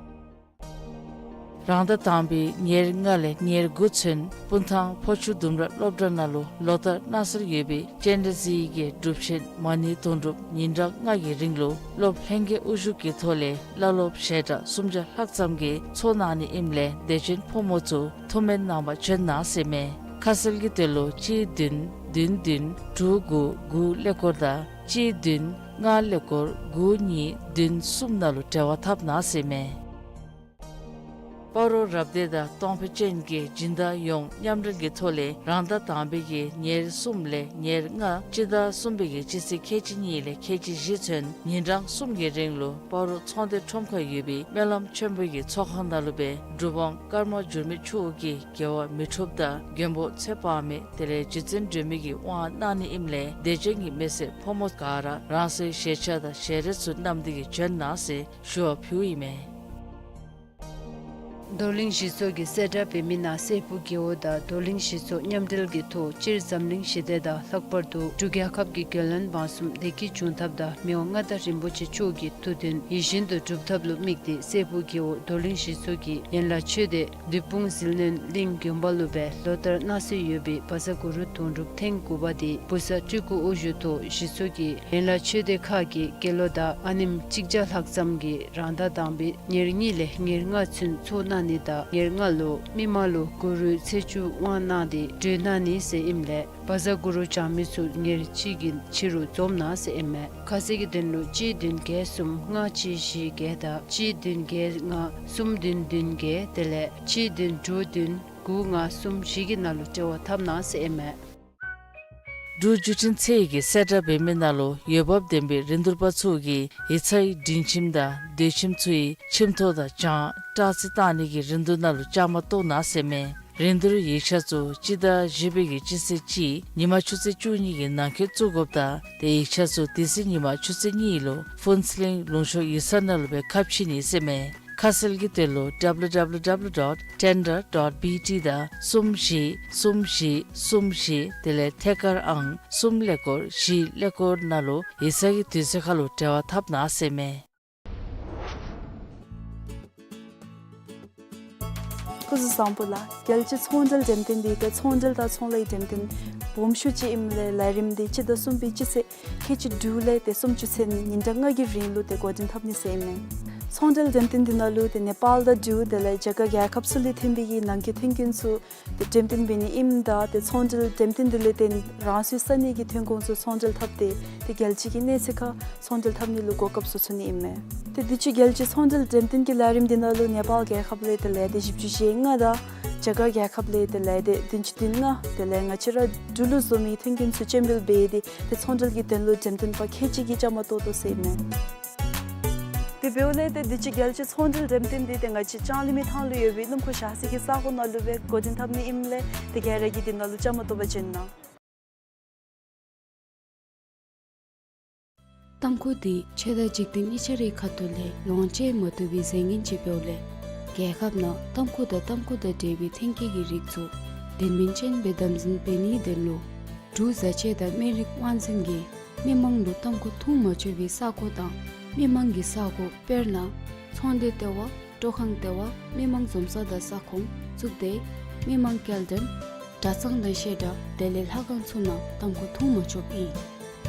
རང་ཟླ་དང་པའི་ཉེར་ལྔ་ལས་ཉེར་དགུ་ཚུན་སྤུངས་ཐང་ཕོ་ཆུ་ལྡུམ་ར་སློབ་གྲྭ་ནང་ལུ་ལོ་ལྟར་གནང་སྲོལ་ཡོད་པའི་སྤྱན་རས་གཟིགས་ཀྱི་སྒྲུབ་ཆེན་མ་ཎི་དོན་གྲུབ་ཉིན་གྲངས་ལྔ་གི་རིང་ལུ་སློབ་ལྷན་རྒྱས་དབུ་བཞུགས་ཀྱི་ཐོག་ལས་བླ་སློབ་ཞལ་གྲངས་སུམ་བརྒྱ་ལྷག་ཙམ་གྱིས་ཚོགས་གནང་ནི་ཨིནམ་ལས་དད་ཅན་ཕོ་མོ་ཚུ་ཐུགས་སྨོན་གནང་པར་བྱོན་གནང་ཟེར་ཨིན་མས། ཁ་གསལ་གྱི་དོན་ལུ་གཅིག་བདུན་བདུན་བདུན་དྲུག་དགུ་དགུ་ཀླད་ཀོར་དང་གཅིག་བདུན་ལྔ་ཀླད་ཀོར་དགུ་གཉིས་བདུན་གསུམ་ནང་ལུ་འབྲེལ་བ་འཐབ་གནང་ཟེར་ཨིན་མས། སྤ་རོ་རབ་སྡེ་དང་གཏོང་ཕོད་ཅན་གྱི་སྦྱིན་བདག་ཡོངས་མཉམ་འབྲེལ་གྱི་ཐོག་ལས་རང་ཟླ་དང་པའི་གི་ཉེར་གསུམ་ལས་ཉེར་ལྔ་སྤྱི་ཟླ་གསུམ་པའི་གི་སྤྱི་ཚེས་ཁལ་གཅིག་གཉིས་ལས་ཁལ་གཅིག་བཞི་ཚུན་ཉིན་གྲངས་གསུམ་གྱི་རིང་ལུ་སྤ་རོ་ཚོང་སྡེ་ཁྲོམ་ཁར་ཡོད་པའི་སྨོན་ལམ་ཆེན་པོ་གི་ཚོགས་ཁང་ནང་ལུ་སྦེ་སྒྲུབ་དབང་ཀརྨ་འགྱུར་མེད་མཆོག་གི་དགེ་བ་མི་འཁྲུགས་དང་མགོན་པོ་ཚེ་དཔག་མེད་དེ་ལས་རྗེ་བཙུན་སྒྲོལ་མའི་གི་དབང་གནང་ནི་ཨིནམ་ལས་དད་ཅན་གྱི་མི་སེར་ཕོ་མོ་ག་ར་རང་སོའི་བཞེས་ཆས་དང་ཞལ་རས་ཚུ་བསྣམས་ཏེ་གིས་བྱོན་གནང་ཟེར་ཞུ་བ་ཕུལཝ་ཨིན་མས། རྡོར་གླིང་གཞི་ཚོགས་ཀྱི་གསལ་བསྒྲགས་འབད་མི་ནང་སྲས་ཕུག་རྒེད་འོག་དང་རྡོར་གླིང་གཞི་ཚོགས་མཉམ་འབྲེལ་གྱི་ཐོག་སྤྱིར་འཛམ་གླིང་ཞི་བདེ་དང་ལྷག་པར་དུ་འབྲུག་རྒྱལ་ཁབ་ཀྱི་རྒྱལ་བློན་འབངས་གསུམ་བདེ་སྐྱིད་འབྱུང་ཐབས་དང་མི་དབང་མངའ་བདག་རིན་པོ་ཆེ་མཆོག་གི་ཐུགས་འདུན་ཡིད་བཞིན་དུ་འགྲུབ་ཐབས་ལུ་དམིགས་ཏེ་སྲས་ཕུག་རྒེད་འོག་རྡོར་གླིང་གཞི་ཚོགས་ཀྱི་ཡན་ལག་ཆོས་སྡེ་བདུད་དཔུང་ཟིལ་གནོན་གླིང་དགོན་པ་ལུ་སྦེ་ལོ་ལྟར་གནང་སྲོལ་ཡོད་པའི་བཛྲ་གུ་རུ་དོན་གྲུབ་ཐེངས་དགུ་པ་འདི་བུ་གསར་སྤྲུལ་སྐུ་དབུ་བཞུགས་ཐོག་གཞི་ཚོགས་ཀྱི་ཡན་ལག་ཆོས་སྡེ་ཁག་གི་དགེ་སློང་དང་ཨ་ནེམོ་གཅིག་བརྒྱ་ལྷག་ཙམ་གྱིས་རང་ཟླ་དང་པའི་ཉེར་གཉིས་ལས་ཉེར་ལྔ་ཚུན་ཚོགས་གནང་ནི་དང་ཉེར་ལྔ་ལུ་མི་མང་ལུ་གུ་རུའི་ཚེས་བཅུ་དབང་གནང་སྟེ་གྲོལ་གནང་ནི་ཟེར་ཨིནམ་ལས་བཛྲ་གུ་རུ་སྦྱང་མི་ཚུ་ཉེར་གཅིག་གི་ཕྱི་རུ་འཛོམས་གནང་ཟེར་ཨིན་མས། ཁ་གསལ་གྱི་དོན་ལུ་གཅིག་བདུན་བརྒྱད་གསུམ་ལྔ་གཅིག་བཞི་བརྒྱད་དང་གཅིག་བདུན་བརྒྱད་ལྔ་གསུམ་བདུན་བདུན་བརྒྱད་དེ་ལས་གཅིག་བདུན་དྲུག་བདུན་དགུ་ལྔ་གསུམ་བཞི་གི་ནང་ལུ་འབྲེལ་བ་འཐབ་གནང་ཟེར་ཨིན་མས། འབྲུག་བརྒྱུད་འཕྲིན་ཚད་ཀྱིས་གསལ་བསྒྲགས་འབད་མི་ནང་ལུ་འོས་འབབ་ལྡན་པའི་རིན་བསྡུར་པ་ཚུ་གིས་ཡིག་ཚང་གི་སྒྲིང་ཁྱིམ་དང་སྡོད་ཁྱིམ་ཚུ་གི་ཁྱིམ་ཐོག་དང་གྱང་སྦྲག་རྩིས་བཏང་ནི་གི་རིན་བསྡུར་ནང་ལུ་བཅའ་མར་གཏོགས་གནང་ཟེར་མས། རིན་བསྡུར་ཡིག་ཆ་ཚུ་སྤྱི་ཟླ་བཞི་པའི་གི་སྤྱི་ཚེས་གཅིག་ཉིན་མ་ཆུ་ཚོད་བཅུ་གཉིས་ཀྱི་ནང་འཁོད་བཙུགས་དགོཔ་དང་དེ་ཡིག་ཆ་ཚུ་དེ་ཚེ་ཉིན་མ་ཆུ་ཚོད་གཉིས་ལུ་ཕུན་ཚོགས་གླིང་ལུང་ཤོག་ཡིག་ཚང་ནང་ལུ་སྦེ་ཁ་ཕྱེ་ནི་ཟེར་མས། ཁ་གསལ་གྱི་དོན་ལུ་W W W dot tender dot B T དང་གསུམ་བཞི་གསུམ་བཞི་གསུམ་བཞི་དེ་ལས་ཐད་ཀར་ཨང་གསུམ་ཀླད་ཀོར་བཞི་ཀླད་ཀོར་ནང་ལུ་ཡིག་ཚང་གི་དུས་ཚོད་ཁར་ལུ་འབྲེལ་བ་འཐབ་གནང་ཟེར་མས། སྐུ་གཟུགས་བཟང་པོ་ལགས། རྒྱལ་སྤྱིའི་ཚོང་འབྲེལ་འགྲེམས་སྟོན་འདི་ཏེ་ཚོང་འབྲེལ་དང་ཚོང་ལས་འགྲེམས་སྟོན་སྦོམ་ཤོས་ཅིག་ཨིནམ་ལས་ལས་རིམ་འདི་སྤྱི་ཟླ་གསུམ་པའི་སྤྱི་ཚེས་ཁལ་གཅིག་དྲུག་ལས་ཏེ་སུམ་ཅུ་ཚུན་ཉིན་གྲངས་ལྔ་གི་རིང་ལུ་ཏེ་འགོ་འདྲེན་འཐབ་ནི་ཟེར་ཨིན་མས། ཚོང་འབྲེལ་འགྲེམས་སྟོན་འདི་ནང་ལུ་ཏེ་ནེ་པཱལ་དང་འབྲུག་དེ་ལས་རྒྱ་གར་རྒྱལ་ཁབ་ཚུ་ལས་ཐོན་པའི་གི་ནང་འཁོད་ཐོན་ཁུངས་ཚུ་ཏེ་འགྲེམས་སྟོན་འབད་ནི་ཨིནམ་ད་ཏེ་ཚོང་འབྲེལ་འགྲེམས་སྟོན་འདི་ལས་ཏེ་རང་སོའི་ས་གནས་ཀྱི་ཐོན་ཁུངས་ཚུ་ཚོང་འབྲེལ་འཐབ་སྟེ་ཏེ་རྒྱལ་སྤྱི་གི་གནས་ཚད་ཁར་ཚོང་འབྲེལ་འཐབ་ནི་ལུ་གོ་སྐབས་ཚུ་ཚུ་ནི་ཨིན་མས། ཏེ་དུས་ཅི་རྒྱལ་སྤྱིའི་ཚོང་འབྲེལ་འགྲེམས་སྟོན་གྱི་ལས་རིམ་འདི་ནང་ལུ་ནེ་པཱལ་རྒྱལ་ཁབ་ལས་ཏེ་ལས་སྡེ་བཞི་བཅུ་ཞེ་ལྔ་དང་རྒྱ་གར་རྒྱལ་ཁབ་ལས་ཏེ་ལས་སྡེ་བདུན་ཅུ་དོན་ལྔ་དེ་ལས་ང་བཅས་ར་འབྲུག་ལུ་བཟོ་མི་ཐོན་ཁུངས་ཚུ་སྤྱན་འབུལ་འབད་དེ་ཏེ་ཚོང་འབྲེལ་གྱི་དོན་ལུ་འགྲེམས་སྟོན་པ་ཁལ་གཅིག་གིས་བཅའ་མར་གཏོགས་དོ་ཟེར་ཨིན་མས། དེ་འབདཝ་ལས་ཏེ་དུས་ཅི་རྒྱལ་སྤྱིའི་ཚོང་འབྲེལ་འགྲེམས་སྟོན་འདི་ཏེ་ང་བཅས་ལྕང་གླིང་མི་ཐང་ལུ་ཡོད་པའི་སྣུམ་འཁོར་བཞག་ས་གི་ས་གོ་ནང་ལུ་སྦེ་འགོ་འདྲེན་འཐབ་ནི་ཨིནམ་ལས་ཏེ་ག་ར་གིས་འདི་ནང་ལུ་བཅའ་མར་གཏོགས་པར་བྱོན་གནང་། ཏམ་ཁུ་འདི་ཆོས་དང་འཇིག་རྟེན་གཉིས་ཆ་རའི་ཁ་ཐུག་ལས་ལོངས་སྤྱོད་མ་བཏུབ་པའི་རྫས་ངན་ཅིག་འབདཝ་ལས་རྒྱལ་ཁབ་ནང་ཏམ་ཁུ་དང་ཏམ་ཁུ་དང་འབྲེལ་བའི་ཐོན་སྐྱེད་ཀྱི་རིགས་ཚུ་དོན་སྨིན་ཅན་སྦེ་དམ་འཛིན་འབད་ནིའི་དོན་ལུ་འབྲུག་བཟའ་ཆས་དང་སྨན་རིགས་དབང་འཛིན་གྱིས་མི་མང་ལུ་ཏམ་ཁུ་འཐུང་མ་ཆོག་པའི་ས་གོ་དང་མི་མང་གི་ས་གོ་དཔེར་ན་ཚོང་སྡེ་ལྟེ་བ་སྤྲོ་ཁང་ལྟེ་བ་མི་མང་འཛོམས་ས་དང་ས་ཁོངས་གཙུག་སྡེ་མི་མང་སྐྱེལ་འདྲེན་གྲྭ་ཚང་དང་བཤད་གྲྭ་དེ་ལས་ལྷ་ཁང་ཚུ་ནང་ཏམ་ཁུ་འཐུང་མ་ཆོགཔ་ཨིན།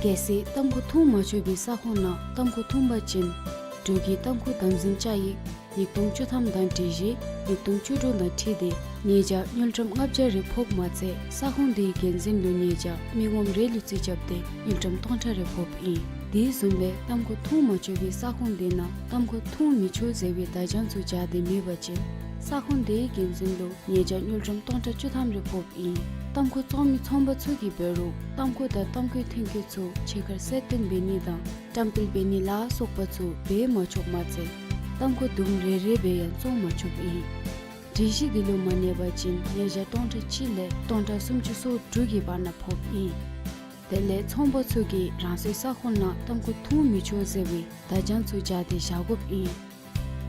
གལ་སྲིད་ཏམ་ཁུ་འཐུང་མ་ཆོག་པའི་ས་ཁོངས་ནང་ཏམ་ཁུ་འཐུང་པ་ཅིན་འབྲུག་གི་ཏམ་ཁུ་དམ་འཛིན་བཅའ་ཡིག་ཉིས་སྟོང་བཅུ་ཐམ་དང་སྒྲིག་གཞི་ཉིས་སྟོང་བཅུ་དྲུག་དང་འཁྲིལ་ཏེ་ཉེས་བྱ་དངུལ་ཀྲམ་ལྔ་བརྒྱ་རེ་ཕོགཔ་མ་ཚད་ས་ཁོངས་དེའི་འགན་འཛིན་ལུ་ཉེས་བྱ་མི་ངོམ་རེ་ལུ་རྩིས་རྐྱབ་སྟེ་དངུལ་ཀྲམ་སྟོང་ཕྲག་རེ་ཕོགཔ་ཨིན། དེ་བཟུམ་སྦེ་ཏམ་ཁུ་འཐུང་མ་ཆོག་པའི་ས་ཁོངས་དེ་ནང་ཏམ་ཁུ་འཐུང་མི་ཆོག་ཟེར་བའི་བརྡ་བྱང་ཚུ་སྦྱར་ཏེ་མེད་པ་ཅིན་ས་ཁོངས་དེའི་འགན་འཛིན་ལུ་ཉེས་བྱ་དངུལ་ཀྲམ་སྟོང་ཕྲག་བཅུ་ཐམ་རེ་ཕོགཔ་ཨིན། ཏམ་ཁུ་བཙོང་མི་ཚོང་པ་ཚུ་གིས་འབད་རུང་ཏམ་ཁུ་དང་ཏམ་ཁུའི་ཐོན་སྐྱེད་ཚུ་ཕྱི་ཁར་གསལ་སྟོན་འབད་ནི་དང་བཀྲམ་སྤེལ་འབད་ནི་ལ་སོགས་པ་ཚུ་འབད་མ་ཆོགཔ་མ་ཚད་ཏམ་ཁུ་དུམ་རེ་རེ་སྦེ་ཡང་བཙོང་མ་ཆོགཔ་ཨིན། སྒྲིག་གཞི་དེ་ལུ་མ་གནས་པ་ཅིན་ཉེས་བྱ་སྟོང་ཕྲག་གཅིག་ལས་སྟོང་ཕྲག་སུམ་ཅུ་སོ་དྲུག་གི་བར་ན་ཕོགཔ་ཨིན། དེ་ལས་ཚོང་པ་ཚུ་གིས་རང་སོའི་ས་ཁོངས་ནང་ཏམ་ཁུ་འཐུང་མི་ཆོག་ཟེར་བའི་བརྡ་བྱང་ཚུ་སྦྱར་ཏེ་བཞག་དགོཔ་ཨིན།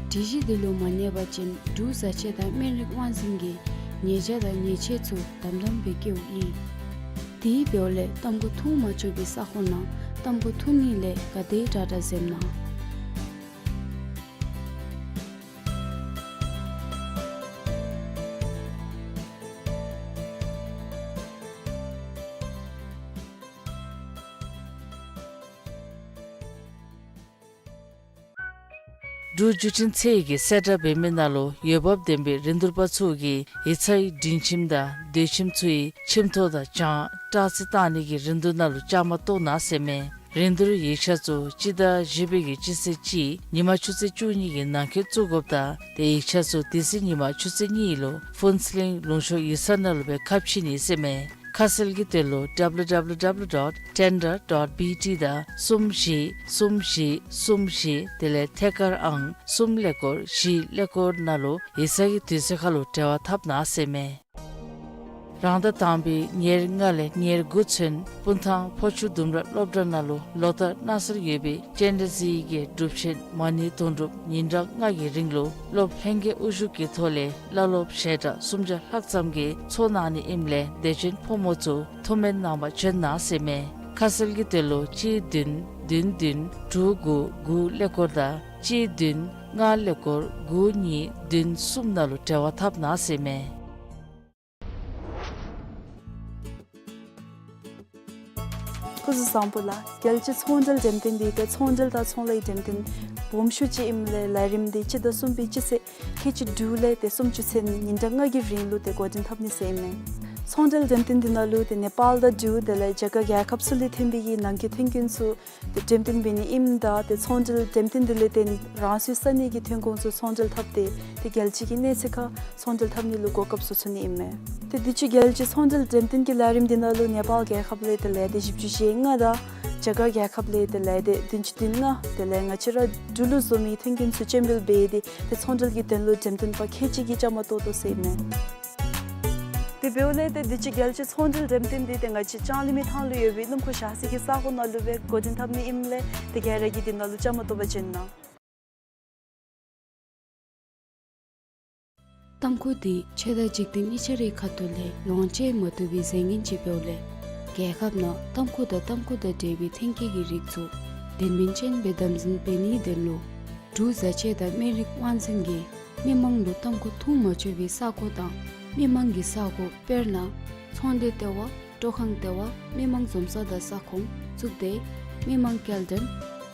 སྒྲིག་གཞི་དེ་ལུ་མ་གནས་པ་ཅིན་འབྲུག་བཟའ་ཆས་དང་སྨན་རིགས་དབང་འཛིན་གྱིས་ཉེས་བྱ་དང་ཉེས་ཆད་ཚུ་དམ་དམ་སྦེ་བཀལཝ་ཨིན། དེ་འབདཝ་ལས་ཏམ་ཁུ་འཐུང་མ་ཆོག་པའི་ས་ཁོངས་ནང་ཏམ་ཁུ་འཐུང་ནི་ལས་ག་དེ་དྲག་དྲག་འཛེམ་གནང་། འབྲུག་བརྒྱུད་འཕྲིན་ཚད་ཀྱིས་གསལ་བསྒྲགས་འབད་མི་ནང་ལུ་འོས་འབབ་ལྡན་པའི་རིན་བསྡུར་པ་ཚུ་གིས་ཡིག་ཚང་གི་སྒྲིང་ཁྱིམ་དང་སྡོད་ཁྱིམ་ཚུ་གི་ཁྱིམ་ཐོག་དང་གྱང་སྦྲག་རྩིས་བཏང་ནི་གི་རིན་བསྡུར་ནང་ལུ་བཅའ་མར་གཏོགས་གནང་ཟེར་མས། རིན་བསྡུར་ཡིག་ཆ་ཚུ་སྤྱི་ཟླ་བཞི་པའི་གི་སྤྱི་ཚེས་གཅིག་ཉིན་མ་ཆུ་ཚོད་བཅུ་གཉིས་ཀྱི་ནང་འཁོད་བཙུགས་དགོཔ་དང་དེ་ཡིག་ཆ་ཚུ་དེ་ཚེ་ཉིན་མ་ཆུ་ཚོད་གཉིས་ལུ་ཕུན་ཚོགས་གླིང་ལུང་ཤོག་ཡིག་ཚང་ནང་ལུ་སྦེ་ཁ་ཕྱེ་ནི་ཟེར་མས། ཁ་གསལ་གྱི་དོན་ལུ་W W W dot tender dot B T དང་གསུམ་བཞི་གསུམ་བཞི་གསུམ་བཞི་དེ་ལས་ཐད་ཀར་ཨང་གསུམ་ཀླད་ཀོར་བཞི་ཀླད་ཀོར་ནང་ལུ་ཡིག་ཚང་གི་དུས་ཚོད་ཁར་ལུ་འབྲེལ་བ་འཐབ་གནང་ཟེར་མས། རང་ཟླ་དང་པའི་ཉེར་ལྔ་ལས་ཉེར་དགུ་ཚུན་སྤུངས་ཐང་ཕོ་ཆུ་ལྡུམ་ར་སློབ་གྲྭ་ནང་ལུ་ལོ་ལྟར་གནང་སྲོལ་ཡོད་པའི་སྤྱན་རས་གཟིགས་ཀྱི་སྒྲུབ་ཆེན་མ་ཎི་དུང་སྒྲུབ་ཉིན་གྲངས་ལྔ་གི་རིང་ལུ་སློབ་ལྷན་རྒྱས་དབུ་བཞུགས་ཀྱི་ཐོག་ལས་བླ་སློབ་ཞལ་གྲངས་སུམ་བརྒྱ་ལྷག་ཙམ་གྱིས་ཚོགས་གནང་ནི་ཨིནམ་ལས་དད་ཅན་ཕོ་མོ་ཚུ་ཐུགས་སྨོན་གནང་བར་བྱོན་གནང་ཟེར་མས། ཁ་གསལ་གྱི་དོན་ལུ་གཅིག་བདུན་བདུན་བདུན་དྲུག་དགུ་དགུ་ཀླད་ཀོར་དང་གཅིག་བདུན་ལྔ་ཀླད་ཀོར་དགུ་གཉིས་བདུན་གསུམ་ནང་ལུ་འབྲེལ་བ་འཐབ་གནང་ཟེར་མས། སྐུ་གཟུགས་བཟང་པོ་ལགས། རྒྱལ་སྤྱིའི་ཚོང་འབྲེལ་འགྲེམས་སྟོན་འདི་ཏེ་ཚོང་འབྲེལ་དང་ཚོང་ལས་འགྲེམས་སྟོན་སྦོམ་ཤོས་ཅིག་ཨིནམ་ལས་ལས་རིམ་འདི་སྤྱི་ཟླ་གསུམ་པའི་སྤྱི་ཚེས་ཁལ་གཅིག་དྲུག་ལས་ཏེ་སུམ་ཅུ་ཚུན་ཉིན་གྲངས་ལྔ་གི་རིང་ལུ་ཏེ་འགོ་འདྲེན་འཐབ་ནི་ཟེར་ཨིན་མས། ཚོང་འབྲེལ་འགྲེམས་སྟོན་འདི་ནང་ལུ་ཏེ་ནེ་པཱལ་དང་འབྲུག་དེ་ལས་རྒྱ་གར་རྒྱལ་ཁབ་ཚུ་ལས་ཐོན་པའི་གི་ནང་འཁོད་ཐོན་ཁུངས་ཚུ་ཏེ་འགྲེམས་སྟོན་འབད་ནི་ཨིནམ་ད་ཏེ་ཚོང་འབྲེལ་འགྲེམས་སྟོན་འདི་ལས་ཏེ་རང་སོའི་ས་གནས་ཀྱི་ཐོན་ཁུངས་ཚུ་ཚོང་འབྲེལ་འཐབ་སྟེ་ཏེ་རྒྱལ་སྤྱི་གི་གནས་ཚད་ཁར་ཚོང་འབྲེལ་འཐབ་ནི་ལུ་གོ་སྐབས་ཚུ་ཚུད་ནི་ཨིན་མས། ཏེ་དུས་ཅི་རྒྱལ་སྤྱིའི་ཚོང་འབྲེལ་འགྲེམས་སྟོན་གྱི་ལས་རིམ་འདི་ནང་ལུ་ནེ་པཱལ་རྒྱལ་ཁབ་ལས་ཏེ་ལས་སྡེ་བཞི་བཅུ་ཞེ་ལྔ་དང་རྒྱ་གར་རྒྱལ་ཁབ་ལས་ཏེ་ལས་སྡེ་བདུན་ཅུ་དོན་ལྔ་དེ་ལས་ང་བཅས་ར་འབྲུག་ལུ་བཟོ་མི་ཐོན་ཁུངས་ཚུ་སྤྱན་འབུལ་འབད་དེ་ཏེ་ཚོང་འབྲེལ་གྱི་དོན་ལུ་འགྲེམས་སྟོན་པ་ཁལ་གཅིག་གིས་བཅའ་མར་གཏོགས་གཏོགས་ཟེར་ཨིན་མས། དེ་འབདཝ་ལས་ཏེ་དུས་ཅི་རྒྱལ་སྤྱིའི་ཚོང་འབྲེལ་འགྲེམས་སྟོན་འདི་ཏེ་ང་བཅས་ལྕང་གླིང་མི་ཐང་ལུ་ཡོད་པའི་སྣུམ་འཁོར་བཞག་ས་གི་ས་ཁོངས་ནང་ལུ་སྦེ་འགོ་འདྲེན་འཐབ་ནི་ཨིནམ་ལས་ཏེ་ག་ར་གིས་འདི་ནང་ལུ་བཅའ་མར་གཏོགས་པར་བྱོན་གནང་། ཏམ་ཁུ་འདི་ཆོས་དང་འཇིག་རྟེན་གཉིས་ཆ་རའི་ཁ་ཐུག་ལས་ལོངས་སྤྱོད་མ་བཏུབ་པའི་རྫས་ངན་ཅིག་འབདཝ་ལས་རྒྱལ་ཁབ་ནང་ཏམ་ཁུ་དང་ཏམ་ཁུ་དང་འབྲེལ་བའི་ཐོན་སྐྱེད་ཀྱི་རིགས་ཚུ་དོན་སྨིན་ཅན་སྦེ་དམ་འཛིན་འབད་ནིའི་དོན་ལུ་འབྲུག་བཟའ་ཆས་དང་སྨན་རིགས་དབང་འཛིན་གྱིས་མི་མང་ལུ་ཏམ་ཁུ་འཐུང་མ་ཆོག་པའི་ས་གོ་དང་མི་མང་གི་ས་གོ་དཔེར་ན་ཚོང་སྡེ་ལྟེ་བ། སྤྲོ་ཁང་ལྟེ་བ། མི་མང་འཛོམས་ས་དང་ས་ཁོངས་བཙུགས་ཏེ་མི་མང་སྐྱེལ་འདྲེན་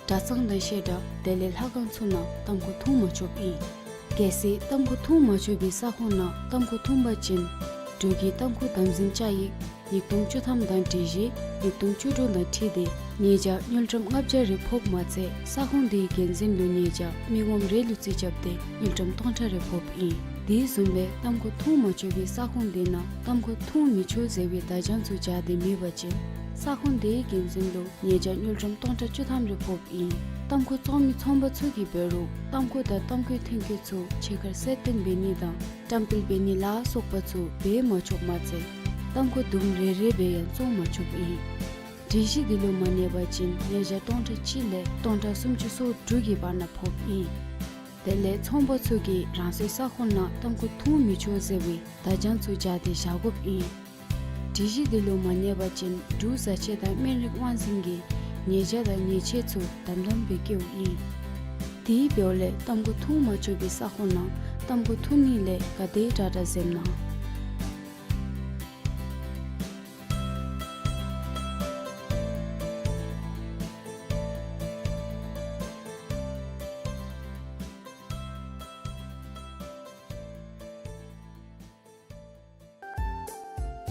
གྲྭ་ཚང་དང་བཤད་གྲྭ་དེ་ལས་ལྷ་ཁང་ཚུ་ནང་ཏམ་ཁུ་འཐུང་མ་ཆོགཔ་ཨིན། གལ་སྲིད་ཏམ་ཁུ་འཐུང་མ་ཆོག་པའི་ས་ཁོངས་ནང་ཏམ་ཁུ་འཐུང་པ་ཅིན་འབྲུག་གི་ཏམ་ཁུ་དམ་འཛིན་བཅའ་ཡིག་ཉིས་སྟོང་བཅུ་ཐམ་དང་སྒྲིག་གཞི་ཉིས་སྟོང་བཅུ་དྲུག་དང་འཁྲིལ་ཏེ་ཉེས་བྱ་དངུལ་ཀྲམ་ལྔ་བརྒྱ་རེ་ཕོགཔ་མ་ཚད་ས་ཁོངས་དེའི་འགན་འཛིན་ལུ་ཉེས་བྱ་མི་ངོམ་རེ་ལུ་རྩིས་རྐྱབ་སྟེ་དངུལ་ཀྲམ་སྟོང་ཕྲག་རེ་ཕོགཔ་ཨིན། དེ་བཟུམ་སྦེ་ཏམ་ཁུ་འཐུང་མ་ཆོག་པའི་ས་ཁོངས་དེ་ནང་ཏམ་ཁུ་འཐུང་མི་ཆོག་ཟེར་བའི་བརྡ་བྱང་ཚུ་སྦྱར་ཏེ་མེད་པ་ཅིན་ས་ཁོངས་དེའི་འགན་འཛིན་ལུ་ཉེས་བྱ་དངུལ་ཀྲམ་སྟོང་ཕྲག་བཅུ་ཐམ་རེ་ཕོགཔ་ཨིན། ཏམ་ཁུ་བཙོང་མི་ཚོང་པ་ཚུ་གིས་འབད་རུང་ཏམ་ཁུ་དང་ཏམ་ཁུའི་ཐོན་སྐྱེད་ཚུ་ཕྱི་ཁར་གསལ་སྟོན་འབད་ནི་དང་བཀྲམ་སྤེལ་འབད་ནི་ལ་སོགས་པ་ཚུ་འབད་མ་ཆོགཔ་མ་ཚད་ཏམ་ཁུ་དུམ་རེ་རེ་སྦེ་ཡང་བཙོང་མ་ཆོགཔ་ཨིན། སྒྲིག་གཞི་འདི་ལུ་མ་གནས་པ་ཅིན་ཉེས་བྱ་སྟོང་ཕྲག་གཅིག་ལས་སྟོང་ཕྲག་སུམ་ཅུ་སོ་དྲུག་གི་བར་ན་ཕོགཔ་ཨིན། དེ་ལས་ཚོང་པ་ཚུ་གིས་རང་སོའི་ས་ཁོངས་ནང་ཏམ་ཁུ་འཐུང་མི་ཆོག་ཟེར་བའི་བརྡ་བྱང་ཚུ་སྦྱར་ཏེ་བཞག་དགོཔ་ཨིན། སྒྲིག་གཞི་འདི་ལུ་མ་གནས་པ་ཅིན་འབྲུག་བཟའ་ཆས་དང་སྨན་རིགས་དབང་འཛིན་གྱིས་ཉེས་བྱ་དང་ཉེས་ཆད་ཚུ་དམ་དམ་སྦེ་བཀལཝ་ཨིན། དེ་འབདཝ་ལས་ཏམ་ཁུ་འཐུང་མ་ཆོག་པའི་ས་ཁོངས་ནང་ཏམ་ཁུ་འཐུང་ནི་ལས་ག་དེ་དྲག་དྲག་འཛེམ་གནང་།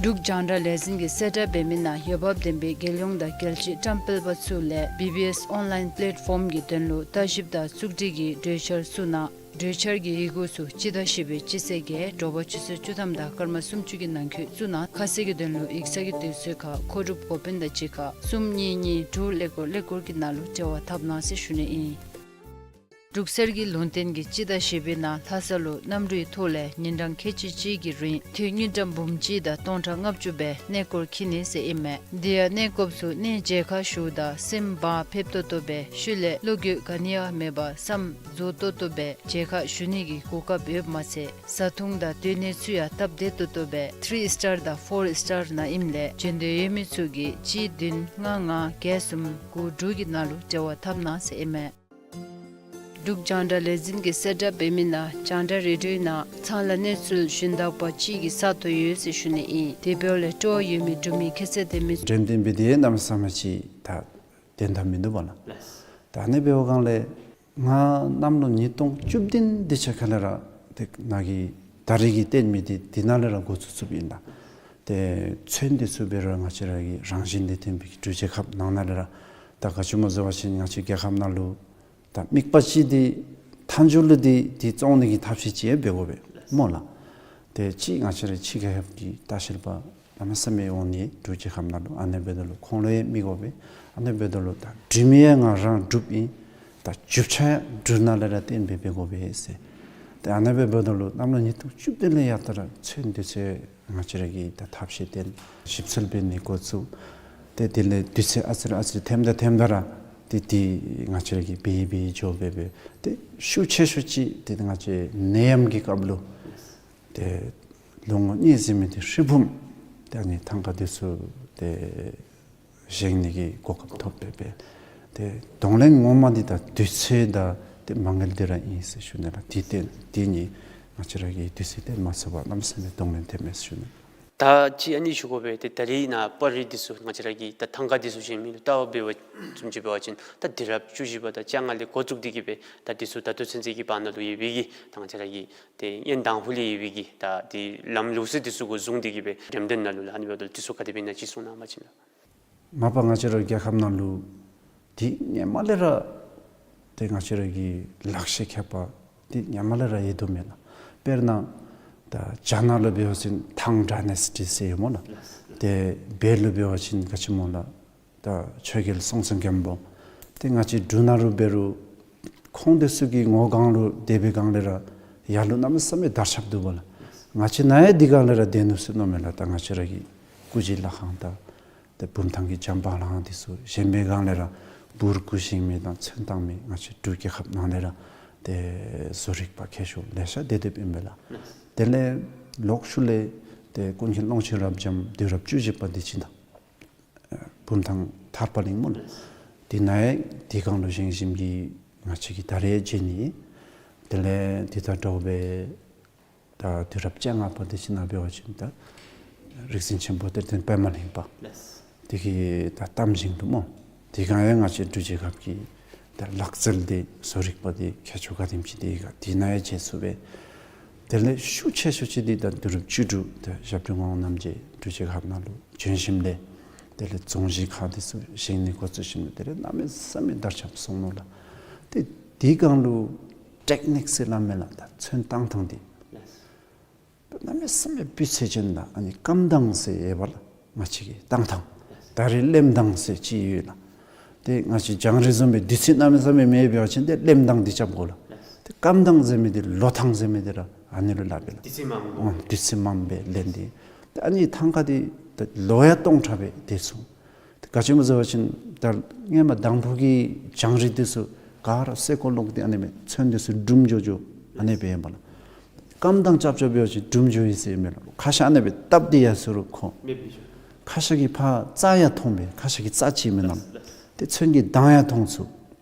འབྲུག་རྒྱང་བསྒྲགས་ལས་འཛིན་གྱིས་གསལ་བསྒྲགས་འབད་མི་ནང་འོས་འབབ་ལྡན་པའི་རྒྱལ་ཡོངས་དང་རྒྱལ་སྤྱིའི་བཀྲམ་སྤེལ་པ་ཚུ་ལས་བི་བི་ཨེསི་ཨོན་ལཱའིན་པེ་ལེཊ་ཕོམ་གྱི་དོན་ལུ་ལྟ་ཞིབ་དང་བཙུགས་སྒྲིག་གི་གྲོས་འཆར་ཚུ་ནང་གྲོས་འཆར་གྱི་ཡི་གུ་ཚུ་སྤྱི་ཟླ་བཞི་པའི་སྤྱི་ཚེས་བརྒྱད་དྲོ་པ་ཆུ་ཚོད་བཅུ་ཐམ་དང་སྐར་མ་སུམ་ཅུ་གི་ནང་འཁོད་བཙུགས་གནང་། ཁ་གསལ་གྱི་དོན་ལུ་ཡིག་ཚང་གི་དུས་ཚོད་ཁར་མཁོ་སྒྲུབ་འགོ་དཔོན་དང་གཅིག་ཁར་གསུམ་གཉིས་གཉིས་དྲུག་ཀླད་ཀོར་ཀླད་ཀོར་གྱི་ནང་ལུ་འབྲེལ་བ་འཐབ་གནང་ཟེར་ཞུ་ནི་ཨིན། འབྲུག་གསེར་གྱི་ལུང་བསྟན་གྱིས་སྤྱི་ཟླ་བཞི་པའི་ནང་ལྷ་ས་ལུ་གནམ་གྲུའི་ཐོག་ལས་ཉིན་གྲངས་ཁལ་གཅིག་གཅིག་གི་རིང་འཐུས་དངུལ་ཀྲམ་འབུམ་གཅིག་དང་སྟོང་ཕྲག་ལྔ་བཅུ་སྦེ་གནས་སྐོར་འཁྱིད་ནི་ཟེར་ཨིན་མས། དེ་ཡང་གནས་སྐོརཔ་ཚུ་གནས་མཇལ་ཁ་ཞུཝ་ད་སེམས་བག་ཕེབས་ཏོག་ཏོ་སྦེ་ཤུལ་ལས་བློ་འགྱོད་ག་ནི་ཡང་མེད་པར་བསམ་རྫོགས་ཏོག་ཏོ་སྦེ་མཇལ་ཁ་ཞུ་ནི་གི་གོ་སྐབས་ཡོདཔ་མ་ཚད་བཟའ་འཐུང་དང་སྡོད་གནས་ཚུ་ཡང་སྟབས་བདེ་ཏོག་ཏོ་སྦེ་ཐི་རི་སི་ཊར་དང་ཕོར་སི་ཊར་ནང་ཨིནམ་ལས་འབྱོན་འདོད་ཡོད་མི་ཚུ་གིས་གཅིག་བདུན་ལྔ་ལྔ་བརྒྱད་གསུམ་དགུ་དྲུག་གི་ནང་ལུ་འབྲེལ་བ་འཐབ་གནང་ཟེར་ཨིན་མས། འབྲུག་རྒྱང་བསྒྲགས་ལས་འཛིན་གྱིས་གསལ་བསྒྲགས་འབད་མི་ནང་རྒྱང་བསྒྲགས་རེ་ཌིའོའི་ནང་ཚང་ལ་གནས་ཚུལ་ཞུན་དག་པ་ཅིག་གི་ས་ཐོབ་ཡོད་ཟེར་ཞུ་ནི་ཨིན། དེ་འབདཝ་ལས་སྤྲོ་བ་ཡོད་མི་འབྲུག་མི་ཁྱད་ཚད་ལྡན་མི་འགྲེམས་སྟོན་འབད་དེ་གནམ་མེད་ས་མེད་ཅིག་ད་བདེན་མཐའ་མིན་འདུག་པ་ལགས། ལགས། ད་ཨ་ནི་འབདཝ་སྒང་ལས་ང་གནམ་ལོ་ཉིས་སྟོང་བཅུ་བདུན་དེ་ཅིག་ཁ་ལས་ར་ཏེ་ནཱ་གི་ད་རེས་ཀྱི་བསྟན་མི་འདི་འདི་ནང་ལས་ར་འགོ་བཙུགས་བཙུགསཔ་ཨིན་ལགས། ཏེ་ཚུན་དེ་ཚུ་འབད་རུང་ང་བཅས་ར་གི་རང་བཞིན་ལས་ཐོན་པའི་གི་འབྲུག་རྒྱལ་ཁབ་ནང་ན་ལས་ར་ད་ག་ཅི་སྨོ་ཟེར་བ་ཅིན་ང་བཅས་རྒྱལ་ཁབ་ནང་ལུ་ད་དམིགས་པ་ཅིག་འདི་མཐའ་མཇུག་ལུ་འདི་འདི་བཙོང་ནི་གི་ཐབས་ཤེས་ཅིག་ཡང་འབད་དགོ་པས་སྨོ་ལགས། ཏེ་གཅིག་ང་བཅས་ར་ཕྱི་རྒྱལ་ཁབ་ཀྱི་ལྟ་བཤལ་པ་གནམ་མེད་ས་མེད་འོང་ནི་འབྲུག་རྒྱལ་ཁབ་ནང་ལུ། ཨ་ནི་འབདཝ་ད་ལུ་ཁོང་ལུ་ཡང་དམིགས་དགོ་པས། ཨ་ནི་འབདཝ་ད་ལུ་ད་འབྲུག་མི་ཡང་ང་རང་འབྲུགཔ་ཨིན། ད་རྒྱུ་ཆ་ཡང་འབྲུག་ནང་ལས་ར་བཏོན་སྦེ་འབད་དགོ་པས་ཟེར། ཏེ་ཨ་ནི་འབདཝ་ད་ལུ་གནམ་ལོ་ཉིས་སྟོང་བཅུ་བདུན་ལས་ཡར་ད་ར་ཚུན་དུས་ཚོད་ང་བཅས་ར་གིས་ད་ཐབས་ཤེས་བཏོན་ཞིབ་འཚོལ་འབད་ནི་འགོ་བཙུགས། ཏེ་དེ་ལས་དུས་ཚོད་ཨ་ཙི་རེ་ཨ་ཙི་རེ་ཐེམ་ད་ཐེམ་ད་ར་ཏེ་དེ་ང་བཅས་ར་གིས་འབད་འབད་འགྱོ་འབད་འབད་ཏེ་ཤུགས་ཆེ་ཤོས་ཅིག་ཏེ་ང་བཅས་ནད་ཡམས་ཀྱི་སྐབས་ལུ་ཏེ་ལོ་ངོ་གཉིས་ཟེར་མི་འདི་ཧྲིལ་བུམ་ཏེ་ཨ་ནི་ཐང་ཀ་འདི་ཚུ་ཏེ་བཞེངས་ནི་གི་གོ་སྐབས་ཐོབ་སྦེ་འབད། ཏེ་གདོང་ལེན་ངོ་མ་འདི་ད་དུས་ཚོད་དང་ཏེ་མ་དངུལ་འདི་ར་ཨིན་ཟེར་ཞུ་ནི་ལགས། དེ་ཏེ་དེ་གཉིས་ང་བཅས་ར་གིས་དུས་ཚོད་བཏོན་མ་ཚུགས་པར་གནམ་མེད་ས་མེད་གདོང་ལེན་ཐེབས་མས་ཟེར་ཞུ་ནི། ད་ཅི་ཨ་ནི་ཞུ་དགོ་པས། ཏེ་ད་རིས་ནཱ་པར་རིས་འདི་ཚུ་ང་བཅས་ར་གིས་ད་ཐང་ཀ་འདི་ཚུ་བཞེངས་མི་ལུ་ལྟ་བ་འབད་བ་བཟུམ་ཅིག་འབད་བ་ཅིན་ད་དུས་རབས་བཅུ་བཞི་པ་དང་བཅོ་ལྔ་ལས་འགོ་བཙུགས་ཏེ་གིས་སྦེ་ད་འདི་ཚུ་ད་ལྟོ་ཚུན་ཚོད་ཀྱི་བར་ན་ལུ་ཡོད་པའི་གི་ད་ང་བཅས་ར་གི་ཏེ་ཡོན་དང་ཕུ་ལས་ཡོད་པའི་གི་ད་ཏེ་ལམ་ལུགས་སྲོལ་འདི་ཚུ་གུ་བཟུང་སྟེ་གིས་སྦེ་འགྲེམས་སྟོན་ནང་ལུ་ལགས་ཨ་ནི་འབདཝ་ད་འདི་ཚུ་ག་དེ་སྦེ་ཨིན་ན་ཅིག་གསུང་གནང་བ་ཅིན་ལགས། མ་པ་ང་བཅས་ར་རྒྱལ་ཁབ་ནང་ལུ་འདི་སྔོན་མ་ལས་ར་ཏེ་ང་བཅས་ར་གི་ལག་ཤེས་མཁས་པ་འདི་སྔོན་མ་ལས་ར་ཡོད་དོ་མེན་ན། དཔེར་ན་ད་རྒྱ་ནག་ལུ་འབད་བ་ཅིན་ཐང་ཌའི་ནེ་སི་ཊི་ཟེར་ཡོད་སྨོ་ལགས། ཏེ་བོད་ལུ་འབད་བ་ཅིན་ག་ཅི་སྨོ་ལགས། ད་ཆོས་རྒྱལ་སྲོང་བཙན་སྒམ་པོ། ཏེ་ང་བཅས་འབྲུག་ནང་ལུ་འབད་རུང་ཁོང་འདི་ཚུ་གི་ངོ་སྒང་ལུ་སྡོད་པའི་སྒང་ལས་ར་ཡར་ལུ་གནམ་མེད་ས་མེད་དར་ཁྱབ་འདུག་པ་ལགས། ང་བཅས་ནཱ་ཡང་འདི་སྒང་ལས་ར་སྡོད་ནུག་ཟེར་མནོཝ་མས་ལགས། ད་ང་བཅས་ར་གི་སྐུ་བཞི་ལྷ་ཁང་དང་ཏེ་བུམ་ཐང་གི་བྱམས་པ་ལྷ་ཁང་འདི་ཚུ་བཞེངས་པའི་སྒང་ལས་ར་འབུར་སྐུ་བཞེངས་མི་དང་ཚོན་བཏང་མི་ང་བཅས་འབྲུག་རྒྱལ་ཁབ་ནང་ལས་ར་ཏེ་བཟོ་རིག་པ་མཁས་མཆོག་ལེ་ཤ་སྡོད་སྡོདཔ་ཨིན་པས་ལགས། དེ་ལས་ལོག་ཤུལ་ལས་ཏེ་ཀུན་མཁྱེན་ཀློང་ཆེན་རབ་འབྱམས་དུས་རབས་བཅུ་བཞི་པ་འདི་ཅིག་དང་བུམ་ཐང་ཐར་པ་གླིང་སྨོ་ལགས། འདི་ནཱ་ཡང་འདི་སྒང་ལུ་བཞེངས་བཞེངསམ་གིས་ང་བཅས་ཀྱིས་ད་རེས་མཇལ་ནི། དེ་ལས་འདི་དང་འདྲཝ་སྦེ་ད་དུས་རབས་བཅོ་ལྔ་པ་འདི་ཅིག་ནང་འབད་བ་ཅིན་ད་རིག་འཛིན་ཆེན་པོ་གཏེར་སྟོན་པདྨ་གླིང་པ་འདི་གི་ད་གཏམ་བཞེངས་འདུག་སྨོ། འདི་སྒང་ཡང་ང་བཅས་འབྲུག་རྒྱལ་ཁབ་ཀྱི་ད་ལག་རྩལ་འདི་བཟོ་རིག་པ་འདི་མཁས་མཆོག་ག་དེམ་ཅིག་འདི་ག་འདི་ནཱ་ཡང་མཇལ་ཚུགས་པས། དེ་ལས་ཤུགས་ཆེ་ཤོས་ཅིག་འདི་ད་དུས་རབས་བཅུ་དྲུག་ད་ཞབས་དྲུང་ངག་དབང་རྣམ་རྒྱལ་འབྲུག་རྒྱལ་ཁབ་ནང་ལུ་བྱོན་ཞིནམ་ལས་དེ་ལས་རྫོང་གཞིས་ཁག་འདི་ཚུ་བཞེངས་ནི་འགོ་བཙུགས་ཞིནམ་ལས་དེ་ལས་གནམ་མེད་ས་མེད་དར་ཁྱབ་སོང་ནུག་ལགས། ཏེ་འདི་སྒང་ལུ་ཊེཀ་ནིཀ་ཟེར་སླབ་མས་ལགས། ད་ཚོན་བཏང་ཐངས་འདི་གནམ་མེད་ས་མེད་སྤུས་ཚད་ཅན་ལགས། ཨ་ནི་སྐམ་ཐངས་ཟེར་ཡོད་པ་ལགས། ང་བཅས་ཀྱི་བཏང་ཐངས། ད་རེས་ལེམ་ཐངས་ཟེར་ཅིག་ཡོད་ལགས། ཏེ་ང་བཅས་རྒྱང་རིང་བཟུམ་སྦེ་དུས་ཚོད་གནམ་མེད་ས་མེད་མེད་པ་ཅིན་ཏེ་ལེམ་ཐངས་འདི་རྐྱབ་དགོ་ལགས། ཏེ་སྐམ་ཐངས་ཟེར་མི་འདི་ལོ་ཐངས་ཟེར་མི་འདི་ར་ཨ་ནི་ལུ་སླབ་པས་ལགས། དུས་ཚོད་མངམ་སྦེ། ཨོ་དུས་ཚོད་མངམ་སྦེ་ལེན་ཏེ། ཏེ་ཨ་ནི་ཐང་ཀ་འདི་ད་ལོ་ཡང་སྟོང་ཕྲག་སྦེ་སྡོད་ཚུགས། ག་ཅི་སྨོ་ཟེར་བ་ཅིན་ད་སྔོན་མ་དང་ཕུ་གི་རྒྱང་རིང་འདི་ཚུ་ག་ར་སེར་ཀོ་ལོག་སྟེ་ཨ་ནི་སྦེ་ཚོན་འདི་ཚུ་འབྲུམ་འགྱོ་འགྱོ་ཨ་ནི་སྦེ་ཨིན་པས་ལགས། སྐམ་ཐངས་རྐྱབ་རྐྱབ་འབད་བ་ཅིན་འབྲུམ་འགྱོ་ཡི་ཟེར་མས་ལགས། ཁ་ཤ་ཨ་ནི་སྦེ་བཏབ་སྟེ་ཡར་སོང་རུང་ཁོ་མེདཔ་འགྱོ། ཁ་ཤ་གི་ཕར་རྩ་ཡང་མཐོང་པས། ཁ་ཤ་གི་རྩ་ཅིག་མེན་ན་ལགས། ཏེ་ཚོན་གྱི་མདངས་ཡང་མཐོང་ཚུགས།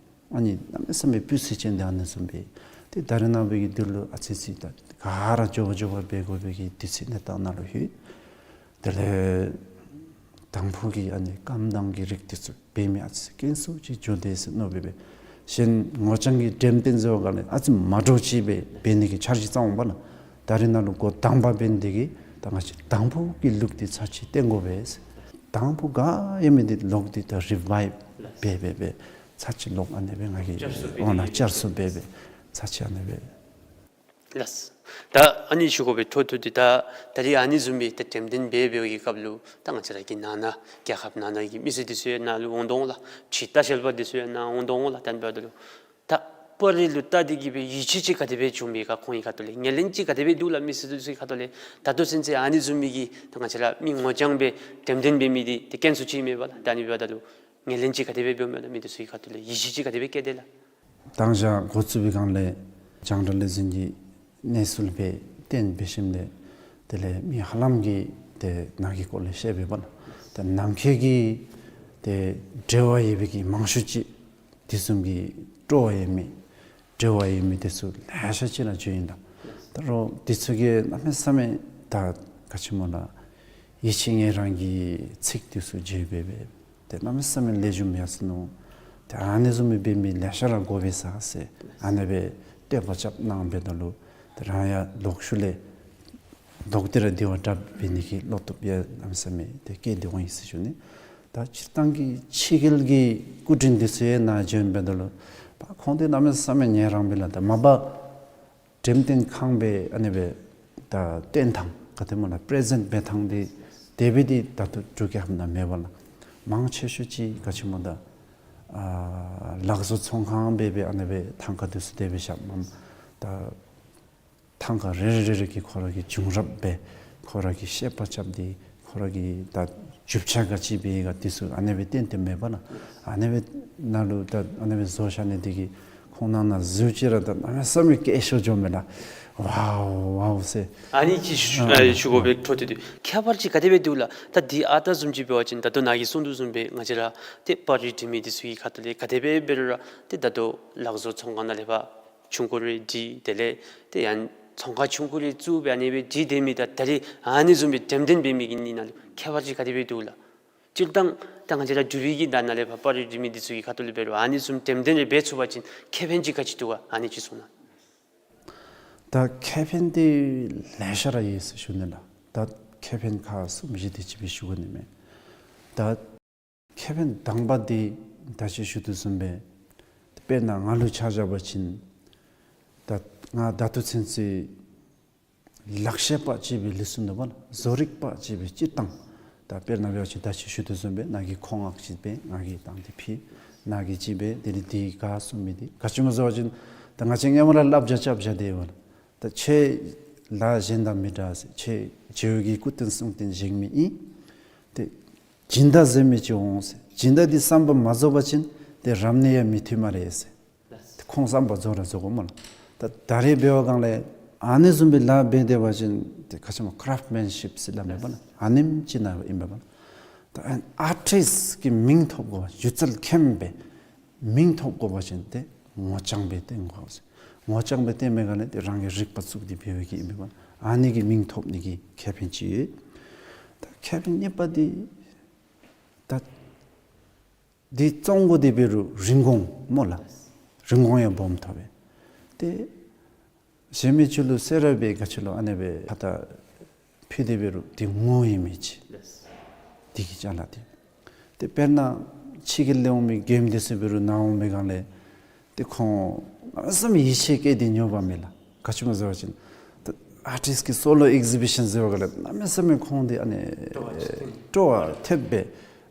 ཨ་ནི་གནམ་མེད་ས་མེད་སྤུས་ཚད་ཅན་འདི་ཨ་ནི་བཟུམ་སྦེ། ཏེ་ད་རེས་ནངས་པ་གི་དུས་ལུ་ཨ་ཙི་ཙི་ད་ག་ར་མགྱོགས་པ་མགྱོགས་པ་འབད་དགོ་པའི་གི་དུས་ཚོད་གནས་སྟངས་ནང་ལུ་ལྷོད། དེ་ལས་དང་ཕུ་གི་ཨ་ནི་སྐམ་ཐངས་ཀྱི་རིགས་འདི་ཚུ་འབད་མི་ཨ་ཙི་ཙི་དཀོན་སུ་ཅིག་འགྱོ་དེས་ཟེར་མནོ་སྦེ་སྦེ། གཞན་ངོ་རྐྱང་གི་འགྲེམས་སྟོན་བཟོ་བའི་སྒང་ལས་ཨ་ཙི་མ་འདྲཝ་ཅིག་སྦེ་འབད་ནི་གི་འཆར་གཞི་བརྩམ་འོང་པ་ལགས། ད་རེས་ནང་ལུ་འགོ་དང་པ་འབད་ནི་འདི་གིས་ད་ང་བཅས་དང་ཕུ་གི་ལུགས་འདི་ཚར་ཅིག་སྟོན་དགོ་པས་ཟེར། དང་ཕུ་ག་ཡོད་མི་འདི་ལོག་སྟེ་ད་རི་བའིབ་འབད་འབད་འབད་ཚར་ཅིག་ལོག་ཨ་ནི་སྦེ་ང་གིས་བསྐྱར་གསོ་འབད་འོང་ན་དེ་བསྐྱར་གསོ་འབད་འབད་ཚར་ཅིག་ཨ་ནི་སྦེ། ལགས། ད་ཨ་ནི་ཞུ་དགོ་པའི་འཕྲོ་མཐུད་དེ་ད་ད་རེས་ཨ་ནི་བཟུམ་སྦེ་ད་འགྲེམས་སྟོན་འབད་འབད་བའི་སྐབས་ལུ་ད་ང་བཅས་ར་གི་ནང་ན་རྒྱལ་ཁབ་ནང་ན་གི་མི་སེར་འདི་ཚུ་ཡང་ནཱ་ལུ་འོང་དོ་འོང་ལགས། ཕྱི་ལྟ་བཤལ་པ་འདི་ཚུ་ཡང་ནཱ་འོང་དོ་འོང་ལགས། ད་ཨ་ནི་འབདཝ་ད་ལུ་ད་པར་རིས་ལུ་ལྟ་སྟེ་གིས་སྦེ་ཡིད་ཆེས་ཅིག་ག་དེ་སྦེ་བྱུང་མས་ག། ཁོང་གི་ཁ་ཐུག་ལས་ངོས་ལེན་ཅིག་ག་དེ་སྦེ་འདུག་ལགས། མི་སེར་འདི་ཚུ་གི་ཁ་ཐུག་ལས་ད་ལྟོ་ཚུན་ཚོད་ཨ་ནི་བཟུམ་མའི་གི་ད་ང་བཅས་ར་མི་ངོ་རྐྱང་སྦེ་འགྲེམས་སྟོན་འབད་མི་འདི་ཏེ་དཀོན་སུ་ཅིག་མས་པ་ལགས། ད་ཨ་ནི་འབདཝ་ད་ལུ་ངོས་ལེན་ཅིག་ག་དེ་སྦེ་འབདཝ་མས་ལགས། མི་འདི་ཚུ་གི་ཁ་ཐུག་ལས་ཡིད་ཆེས་ཅིག་ག་དེ་སྦེ་བསྐྱེད་དེས་ལགས། དང་ཞག་འགོ་བཙུགས་པའི་སྒང་ལས་རྒྱང་བསྒྲགས་ལས་འཛིན་གྱི་གནས་ཚུལ་སྦེ་བཏོན་འབད་ཞིནམ་ལས་དེ་ལས་མི་ཧ་ལམ་གྱིས་ཏེ་ནཱ་གི་སྐོར་ལས་བཤད་པས་པ་ལགས། ཏེ་ནམ་མཁའི་གི་ཏེ་འབྲེལ་བ་ཡོད་པའི་གི་མང་ཤོས་ཅིག་དེ་བཟུམ་གྱི་སྤྲོ་བ་ཡོད་མི་འབྲེལ་བ་ཡོད་མི་དེ་ཚུ་ལེ་ཤ་ཅིག་ར་བྱོན་ཡི་ལགས། ད་རུང་དེ་ཚུ་གིས་གནམ་མེད་ས་མེད་ད་ག་ཅི་སྨོ་ལགས། ཡིད་ཆེས་ངེས་རང་གི་ཚིག་དེ་ཚུ་བརྗོད་འབད་འབད་ཏེ་གནམ་མེད་ས་མེད་ལེགས་ཤོམ་ཡར་སོ་ནུག། ཏེ་ཨ་ནི་བཟུམ་སྦེ་འབད་མི་ལེ་ཤ་ར་དགོ་པས་ཟེར་ཨ་ནི་སྦེ་བསྟོད་པ་རྐྱབ་གནང་འབདཝ་ད་ལུ་ཏེ་རང་ཡང་ལོག་ཤུལ་ལས་ལོག་སྟེ་ར་དེ་བ་དྲགཔ་འབད་ནི་གི་བློ་སྟོབས་ཡང་གནམ་མེད་ས་མེད་ཏེ་བསྐྱེད་དེ་འོང་ཡི་ཟེར་ཞུ་ནི། ད་སྤྱིར་བཏང་གི་ཕྱི་རྒྱལ་གྱི་སྐུ་མགྲོན་དེ་ཚུ་ཡང་ནཱ་བྱོན་འབདཝ་ད་ལུ་ཁོང་དེ་གནམ་མེད་ས་མེད་ངལ་རངས་པས་ལགས། ད་མ་པ་འགྲེམས་སྟོན་ཁང་སྦེ་ཨ་ནི་སྦེ་ད་སྟོན་ཐངས་ག་དེ་སྨོ་ལགས། པེ་རེ་ཛེནཊ་འབད་ཐངས་དེ་དེ་སྦེ་དེ་ད་ལྟོ་འབྲུག་རྒྱལ་ཁབ་ནང་མེད་པ་ལགས། མང་ཆེ་ཤོས་ཅིག་ག་ཅི་སྨོ་ད་ཨ་ལག་བཟོ་ཚོང་ཁང་སྦེ་སྦེ་ཨ་ནི་སྦེ་ཐང་ཀ་དེ་ཚུ་དེ་སྦེ་བཞགཔ་མས། ད་ཐང་ཀ་རེ་རེ་རེ་རེ་གིས་ཁོ་ར་གི་བྱུང་རབས་སྦེ་ཁོ་ར་གི་བཤད་པ་རྐྱབ་སྟེ་ཁོ་ར་གི་ད་རྒྱུ་ཆ་ག་ཅི་སྦེ་ཡོད་ག་དེ་ཚུ་ཨ་ནི་སྦེ་བསྟན་ཏེ་མེད་པ་ལགས། ཨ་ནི་སྦེ་ནཱ་ལུ་ད་ཨ་ནི་སྦེ་བཟོ་བཞག་ནི་དེ་གིས་ཁོང་ནང་ན་ཟུར་ཅིག་ར་ད་གནམ་མེད་ས་མེད་སྐད་ཤོར་འགྱོཝ་མས་ལགས། ཝའོ་ཝའོ་ཟེར། ཨ་ནི་ཅིག་ཞུ་ཨ་ཨ་ཞུ་དགོ་པའི་འཕྲོ་མཐུད་དེ་ཁྱད་པར་ཅིག་ག་དེ་སྦེ་འདུག་ལགས། ད་འདི་ཨ་རྟག་བཟུམ་ཅིག་འབད་བ་ཅིན་ད་ལྟོ་ནཱ་གིས་གསུངས་དོ་བཟུམ་སྦེ་ང་བཅས་ར་ཏེ་པར་རིས་འབྲི་མི་དེ་ཚུ་གི་ཁ་ཐུག་ལས་ག་དེ་སྦེ་འབད་རུང་ར་ཏེ་ད་ལྟོ་ལག་བཟོ་ཚོང་ཁང་ནང་ལས་ཕར་ཆུང་ཀུ་རེ་བྲིས། དེ་ལས་ཏེ་ཡང་ ཐང་ཀ་ཆུང་ཀུ་རེ་བཙུགས་སྦེ་ཨ་ནི་སྦེ་བྲིས་སྡོད་མི་དང་ད་རེས་ཨ་ནི་བཟུམ་སྦེ་འགྲེམས་སྟོན་འབད་མི་གི་གཉིས་ནང་ལུ་ཁྱད་པར་ཅིག་ག་དེ་སྦེ་འདུག་ལགས། སྤྱིར་བཏང་ད་ང་བཅས་ར་འབྲུག་པའི་གི་ད་ནཱ་ལས་ཕར་པར་རིས་འབྲི་མི་འདི་ཚུ་གི་ཁ་ཐུག་ལས་འབད་རུང་ཨ་ནི་བཟུམ་འགྲེམས་སྟོན་རེ་འབད་ཚུགས་པ་ཅིན་ཁེ་ཕན་ཅིག་ག་ཅི་འདུག་ག། ཨ་ནི་ཅིག་གསུང་གནང་། ད་ཁེ་ཕན་འདི་ལེ་ཤ་ར་ཡོད་ཟེར་ཞུ་ནི་ལགས། ད་ཁེ་ཕན་ཁག་གསུམ་བཞི་དེ་ཅིག་སྦེ་ཞུ་དགོ་ནི་མས། ད་ཁེ་ཕན་དང་པ་འདི་ད་ཅི་ཞུ་དོ་བཟུམ་སྦེ་དཔེར་ན་ང་ལུ་ཆ་བཞག་པ་ཅིན་ད་ང་ད་ལྟོ་ཚུན་ཚོད་ལག་ཤེས་པ་ཅིག་སྦེ་ལུས་སོ་ནུག་པ་ལགས། བཟོ་རིག་པ་ཅིག་སྦེ་སྤྱིར་བཏང་ད་དཔེར་ན་འབད་བ་ཅིན་ད་ཅི་ཞུ་དོ་བཟུམ་སྦེ་ནཱ་གི་ཁོང་ངག་ཅིག་སྦེ་ང་གིས་བཏང་སྟེ་ཕུལ། ནཱ་གི་ཅིག་སྦེ་དེ་ལས་དེ་ག་གསུང་མི་འདི་ག་ཅི་སྨོ་ཟེར་བ་ཅིན་ད་ང་བཅས་སྔོན་མ་ར་བསླབ་བྱ་རྐྱབ་བཞག་སྟེ་ཡོད་པ་ལགས། ད་ཁྱོད་ལཱ་གཞན་དང་མི་འདྲ་ཟེར། ཁྱོད་རྗེ་བོ་གི་སྐུ་རྟེན་གསུང་རྟེན་བཞེངས་མི་ཨིན། ཏེ་སྦྱིན་བདག་ཟེར་མི་ཅིག་འོང་ཟེར། སྦྱིན་བདག་འདི་བསམ་པ་མ་རྫོགས་པ་ཅིན་ཏེ་རབ་གནས་ཡང་མི་ཐོབ་སྨ་རེ་ཟེར། ཏེ་ཁོང་བསམ་པ་རྫོགས་ར་རྫོགས་དགོ་སྨོ་ལགས། ད་ད་རེས་འབད་བ་སྒང་ལས་ཨ་ནི་བཟུམ་སྦེ་ལཱ་འབད་སྡོད་པ་ཅིན་ཏེ་ག་ཅི་སྨོ་ཀ་རབ་མེན་ཤིབ་ཟེར་སླབ་མས་པ་ལགས། ཨ་ནེམ་ཅིག་ནང་ཨིན་པས་པ་ལགས། ད་ཨར་ཊིསཊ་ཀྱི་མིང་ཐོབ་དགོ་པ་སྒྱུ་རྩལ་མཁན་སྦེ་མིང་ཐོབ་དགོ་པ་ཅིན་ཏེ་ངོ་རྐྱང་སྦེ་བསྟན་དགོ་ཟེར། ངོ་རྐྱང་སྦེ་བསྟན་པའི་སྒང་ལས་ཏེ་རང་གི་རིག་པ་བཙུགས་ཏེ་འབད་བའི་གི་ཨིན་པས་པ་ལགས། ཨ་ནི་གི་མིང་ཐོབ་ནི་གི་ཁེ་ཕན་ཅིག་ཡོད། ད་ཁེ་ཕན་གཉིས་པ་འདི་ད་འདི་བཙོང་དགོ་དེ་འབད་རུང་རིན་གོང་སྨོ་ལགས། རིན་གོང་ཡང་སྦོམ་ཐོབ་པས། ཏེ་གཞན་མི་ཅིག་ལུ་ཟེར་ར་སྦེ་ག་ཅི་ལོ་ཨ་ནེ་སྦེ་ཕར་ད་ཕུལ་དེ་འབད་རུང་འདི་ངོ་ཡོད་མི་ཅིག། འདི་གི་ཅ་ལ་འདི། ཏེ་དཔེར་ན་ཕྱི་གི་ལས་འོང་མི་རྒནམ་འདི་ཚུ་འབད་རུང་ནཱ་འོང་པའི་སྒང་ལས་ཏེ་ཁོང་གནམ་མེད་ས་མེད་ཡིད་ཆེས་བསྐྱེད་དེ་ཉོ་བ་མས་ལགས། ག་ཅི་སྨོ་ཟེར་བ་ཅིན་ད་ཨར་ཊིསཊ་ཀྱི་སོ་ལོ་ཨེག་ཟི་བི་ཤཱན་ཟེར་བའི་སྒང་ལས་གནམ་མེད་ས་མེད་ཁོང་འདི་ཨ་ནི་སྤྲོ་བ་ཐེབས་སྦེ་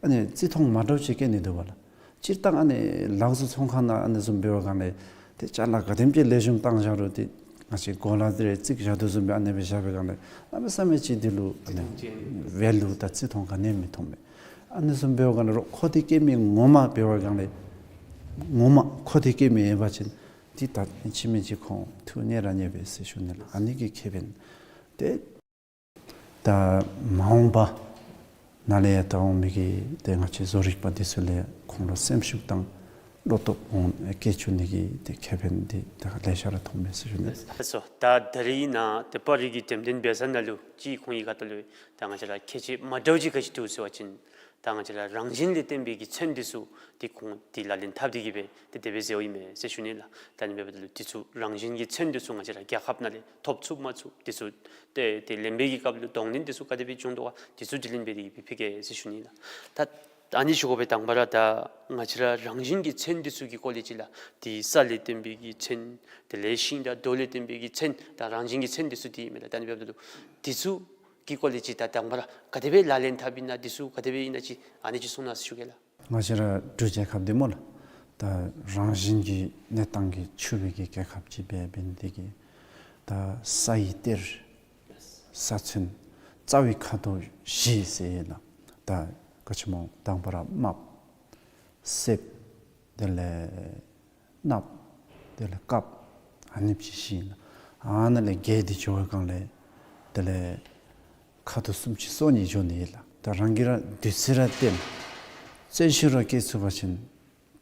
ཨ་ནི་བརྩི་མཐོང་མ་འདྲཝ་ཅིག་བསྐྱེད་ནི་འདུག་པ་ལགས། སྤྱིར་བཏང་ཨ་ནི་ལག་བཟོ་ཚོང་ཁང་ནང་ཨ་ནི་བཟུམ་འབད་བའི་སྒང་ལས་ཏེ་ཅ་ལ་ག་དེམ་ཅིག་ལེགས་ཤོམ་བཏང་བཞག་རུང་ཏེ་ང་བཅས་གོ་ལ་འདི་རེ་བརྩིགས་བཞག་དོ་བཟུམ་སྦེ་ཨ་ནེ་སྦེ་བཞག་པའི་སྒང་ལས་གནམ་མེད་ས་མེད་ཅིག་འདི་ལུ་ཨ་ནི་བརྩི་མཐོང་ཅིག་ཝེ་ལུ་དང་བརྩི་མཐོང་ག་ནི་ཡང་མི་མཐོང་པས། ཨ་ནི་བཟུམ་འབད་བའི་སྒང་ལས་རོགས་མཁོ་འདོད་བསྐྱེད་མི་ངོ་མ་འབད་བའི་སྒང་ལས་ངོ་མ་མཁོ་འདོད་བསྐྱེད་མི་ཡོད་པ་ཅིན་འདི་ད་ཕྱི་མི་ཅིག་ཁོང་ཐུགས་མཉེས་ར་མཉེས་པས་ཟེར་ཞུ་ནི་ལགས། ཨ་ནི་གི་ཁེ་ཕན་ཏེ་ད་མ་འོངས་པ་ནཱ་ལས་ཡར་ད་འོང་མི་གི་ཏེ་ང་བཅས་བཟོ་རིག་པ་འདི་ཚུ་ལས་ཁོང་ལུ་སེམས་ཤུགས་དང་བློ་སྟོབས་འོང་སྐྱེ་བཅུག་ནི་གི་ཏེ་ཁེ་ཕན་འདི་ད་ལེ་ཤ་ར་ཐོབ་མས་ཟེར་ཞུ་ནི། ལགས་སོ། ད་ད་རིས་ནཱ་ཏེ་པར་རིས་ཀྱི་འགྲེམས་སྟོན་འབད་ས་ནང་ལུ་ཅིག་ཁོང་གི་ཁ་ཐུག་ལས་ད་ང་བཅས་ར་ཁྱད་ཆོས་མ་འདྲཝ་ཅིག་ག་ཅི་འདུག་ཟེར་བ་ཅིན་ད་ང་བཅས་ར་རང་བཞིན་ལས་བརྟེན་པའི་གི་ཚོན་འདི་ཚུ་ཏེ་ཁོང་ཏེ་ལག་ལེན་འཐབ་སྟེ་གི་སྦེ་ཏེ་དེ་སྦེ་མཛད་ཡོདཔ་ཨིན་མས་ཟེར་ཞུ་ནི་ལགས། ད་ཨ་ནི་འབདཝ་ད་ལུ་འདི་ཚུ་རང་བཞིན་གྱི་ཚོན་འདི་ཚུ་ང་བཅས་ར་རྒྱལ་ཁབ་ནང་ལས་ཐོབ་ཚུགས་མ་ཚུགས་འདི་ཚུ་ཏེ་ཏེ་ལེན་པའི་གི་སྐབས་ལུ་གདོང་ལེན་འདི་ཚུ་ག་དེ་སྦེ་བྱུང་དོ་ག་འདི་ཚུ་དྲི་ལན་འབད་དེ་གི་སྦེ་ཕུལ་གེ་ཟེར་ཞུ་ནི་ལགས། ད་ཨ་ནི་ཞུ་དགོ་པའི་དང་པ་ར་ད་ང་བཅས་ར་རང་བཞིན་གྱི་ཚོན་འདི་ཚུ་གི་སྐོར་ལས་ཅིག་ལགས། ཏེ་ས་ལས་བརྟེན་པའི་གི་ཚོན་དེ་ལས་ཤིང་དང་རྡོ་ལས་བརྟེན་པའི་གི་ཚོན་དང་རང་བཞིན་གྱི་ཚོན་འདི་ཚུ་འདི་ཨིན་མས་ལགས། ད་ཨ་ནི་འབདཝ་ད་ལུ་འདི་ཚུ་གི་སྐོར་ལས་ཅིག་ད་དང་པ་ར་ག་དེ་སྦེ་ལག་ལེན་འཐབ་ཨིན་ན་འདི་ཚུ་ག་དེ་སྦེ་ཨིན་ན་ཅིག་ཨ་ནི་ཅིག་གསུང་གནང་ཟེར་ཞུ་གེ་ལགས། ང་བཅས་ར་འབྲུག་རྒྱལ་ཁབ་འདི་སྨོ་ལགས། ད་རང་བཞིན་གྱི་གནས་སྟངས་ཀྱིས་ཕྱུག་པའི་གི་རྒྱལ་ཁབ་ཅིག་འབད་འབད་ནི་དེ་གིས་ད་ས་ཡི་གཏེར་ས་ཚོན་རྩ་བའི་ཁ་དོག་བཞི་ཟེར་ཡོད་ལགས། ད་ག་ཅི་སྨོ་དང་པ་ར་དམརཔོ་སེརཔོ་དེ་ལས་གནགཔོ་དེ་ལས་དཀརཔོ་ཨ་ནེམ་ཅིག་བཞི་ཨིན་ལགས། ཨ་ནཱ་ལས་བརྒྱད་འདི་འགྱོ་བའི་སྒང་ལས་དེ་ལས་ཁ་དོག་སུམ་ཅུ་སོ་གཉིས་འགྱོ་ནི་ཨིན་ལགས། ད་རང་གིས་ར་བདུད་རྩི་ར་བསྟེན་བརྩོན་ཤུགས་ར་བསྐྱེད་ཚུགས་པ་ཅིན་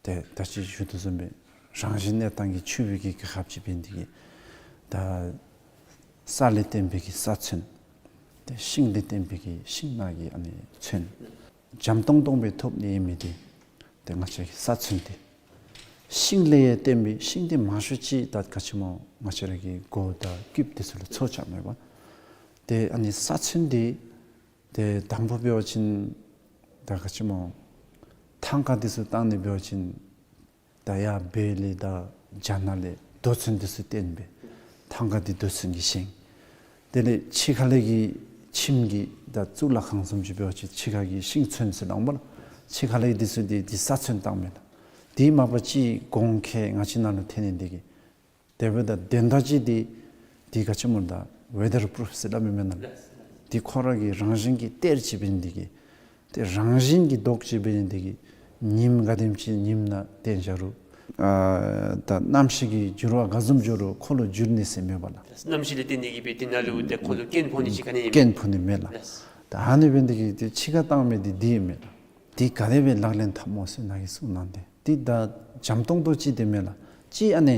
ཏེ་ད་ཅི་ཞུ་དོ་བཟུམ་སྦེ་རང་བཞིན་གནས་སྟངས་ཀྱིས་ཕྱུག་པའི་གི་རྒྱལ་ཁབ་ཅིག་འབད་ནི་དེ་གིས་ད་ས་ལས་བརྟེན་པའི་གི་ས་ཚོན་ཏེ་ཤིང་ལས་བརྟེན་པའི་གི་ཤིང་ནགས་ཀྱི་ཨ་ནི་ཚོན་འཇམ་ཏོང་ཏོ་སྦེ་ཐོབ་ནི་ཨིན་མི་འདི་ཏེ་ང་བཅས་ཀྱི་ས་ཚོན་འདི། ཤིང་ལས་ཡང་བརྟེན་པའི་ཤིང་འདི་མང་ཤོས་ཅིག་ད་ག་ཅི་སྨོ་ང་བཅས་ར་གི་མགོ་དང་རྐུདཔ་འདི་ཚུ་ལུ་ཚོ་རྐྱབ་མས་པ། ཏེ་ཨ་ནི་ས་ཚོན་འདི་ཏེ་དང་པ་འབད་བ་ཅིན་ད་ག་ཅི་སྨོ་ཐང་ཀ་འདི་ཚུ་བཏང་ནི་འབད་བ་ཅིན་ད་ཡར་བོད་ལས་དང་རྒྱ་ནག་ལས་རྡོ་ཚོན་འདི་ཚུ་བཏོན་སྦེ་ཐང་ཀ་འདི་རྡོ་ཚོན་གྱིས་བཞེངས། དེ་ལས་ཕྱི་ཁ་ལས་ཀྱི་ཁྱིམ་གྱི་ད་གཙུག་ལག་ཁང་བཟུམ་ཅིག་འབད་བ་ཅིན་ཕྱི་ཁ་གི་ཤིང་ཚོན་ཟེར་སླབ་འོང་པ་ལགས། ཕྱི་ཁ་ལས་འདི་ཚུ་འདི་འདི་ས་ཚོན་བཏང་མས་ལགས། དེ་མ་པ་ཅིག་གོང་ཁེ་ང་བཅས་ནང་ལུ་ཐོན་ནི་འདི་གིས་དེ་འབདཝ་ད་དོན་དག་ཅིག་འདི་འདི་ག་ཅི་སྨོ་ད་ཝེ་དར་པུ་རུཕ་ཟེར་སླབ་མི་མེན་ན་ལགས། འདི་ཁོ་ར་གི་རང་བཞིན་གྱི་གཏེར་ཅིག་འབད་ནི་འདི་གིས་ཏེ་རང་བཞིན་གྱི་མདོག་ཅིག་འབད་ནི་འདི་གིས་ཉིམ་ག་དེམ་ཅིག་ཉིམ་ནང་བཏོན་བཞག་རུང་ཨ་ད་གནམ་གཤིས་ཀྱི་འགྱུར་བ་ག་བཟུམ་འགྱོ་རུང་ཁོ་ལུ་འགྱུར་ནི་ཟེར་མེད་པ་ལགས། གནམ་གཤིས་ལས་བརྟེན་ནི་གིས་སྦེ་འདི་ནང་ལུ་ཏེ་ཁོ་ལུ་སྐྱོན་ཕོག་ནི་ཅིག་ག་ནི་ཡང་མེད། སྐྱོན་ཕོག་ནི་མེད་ལགས། ལགས། ད་ཨ་ནི་འབད་ནི་འདི་གིས་ཏེ་ཕྱི་ཁར་བཏང་མི་འདི་འདི་ཨིན་མས་ལགས། འདི་ག་དེ་སྦེ་ལག་ལེན་འཐབ་སྨོ་ཟེར་ནཱ་གིས་གསུང་གནང་སྟེ་འདི་ད་འཇམ་ཏོང་ཏོ་ཅིག་འདི་མེན་ལགས། ཅིག་ཨ་ནི་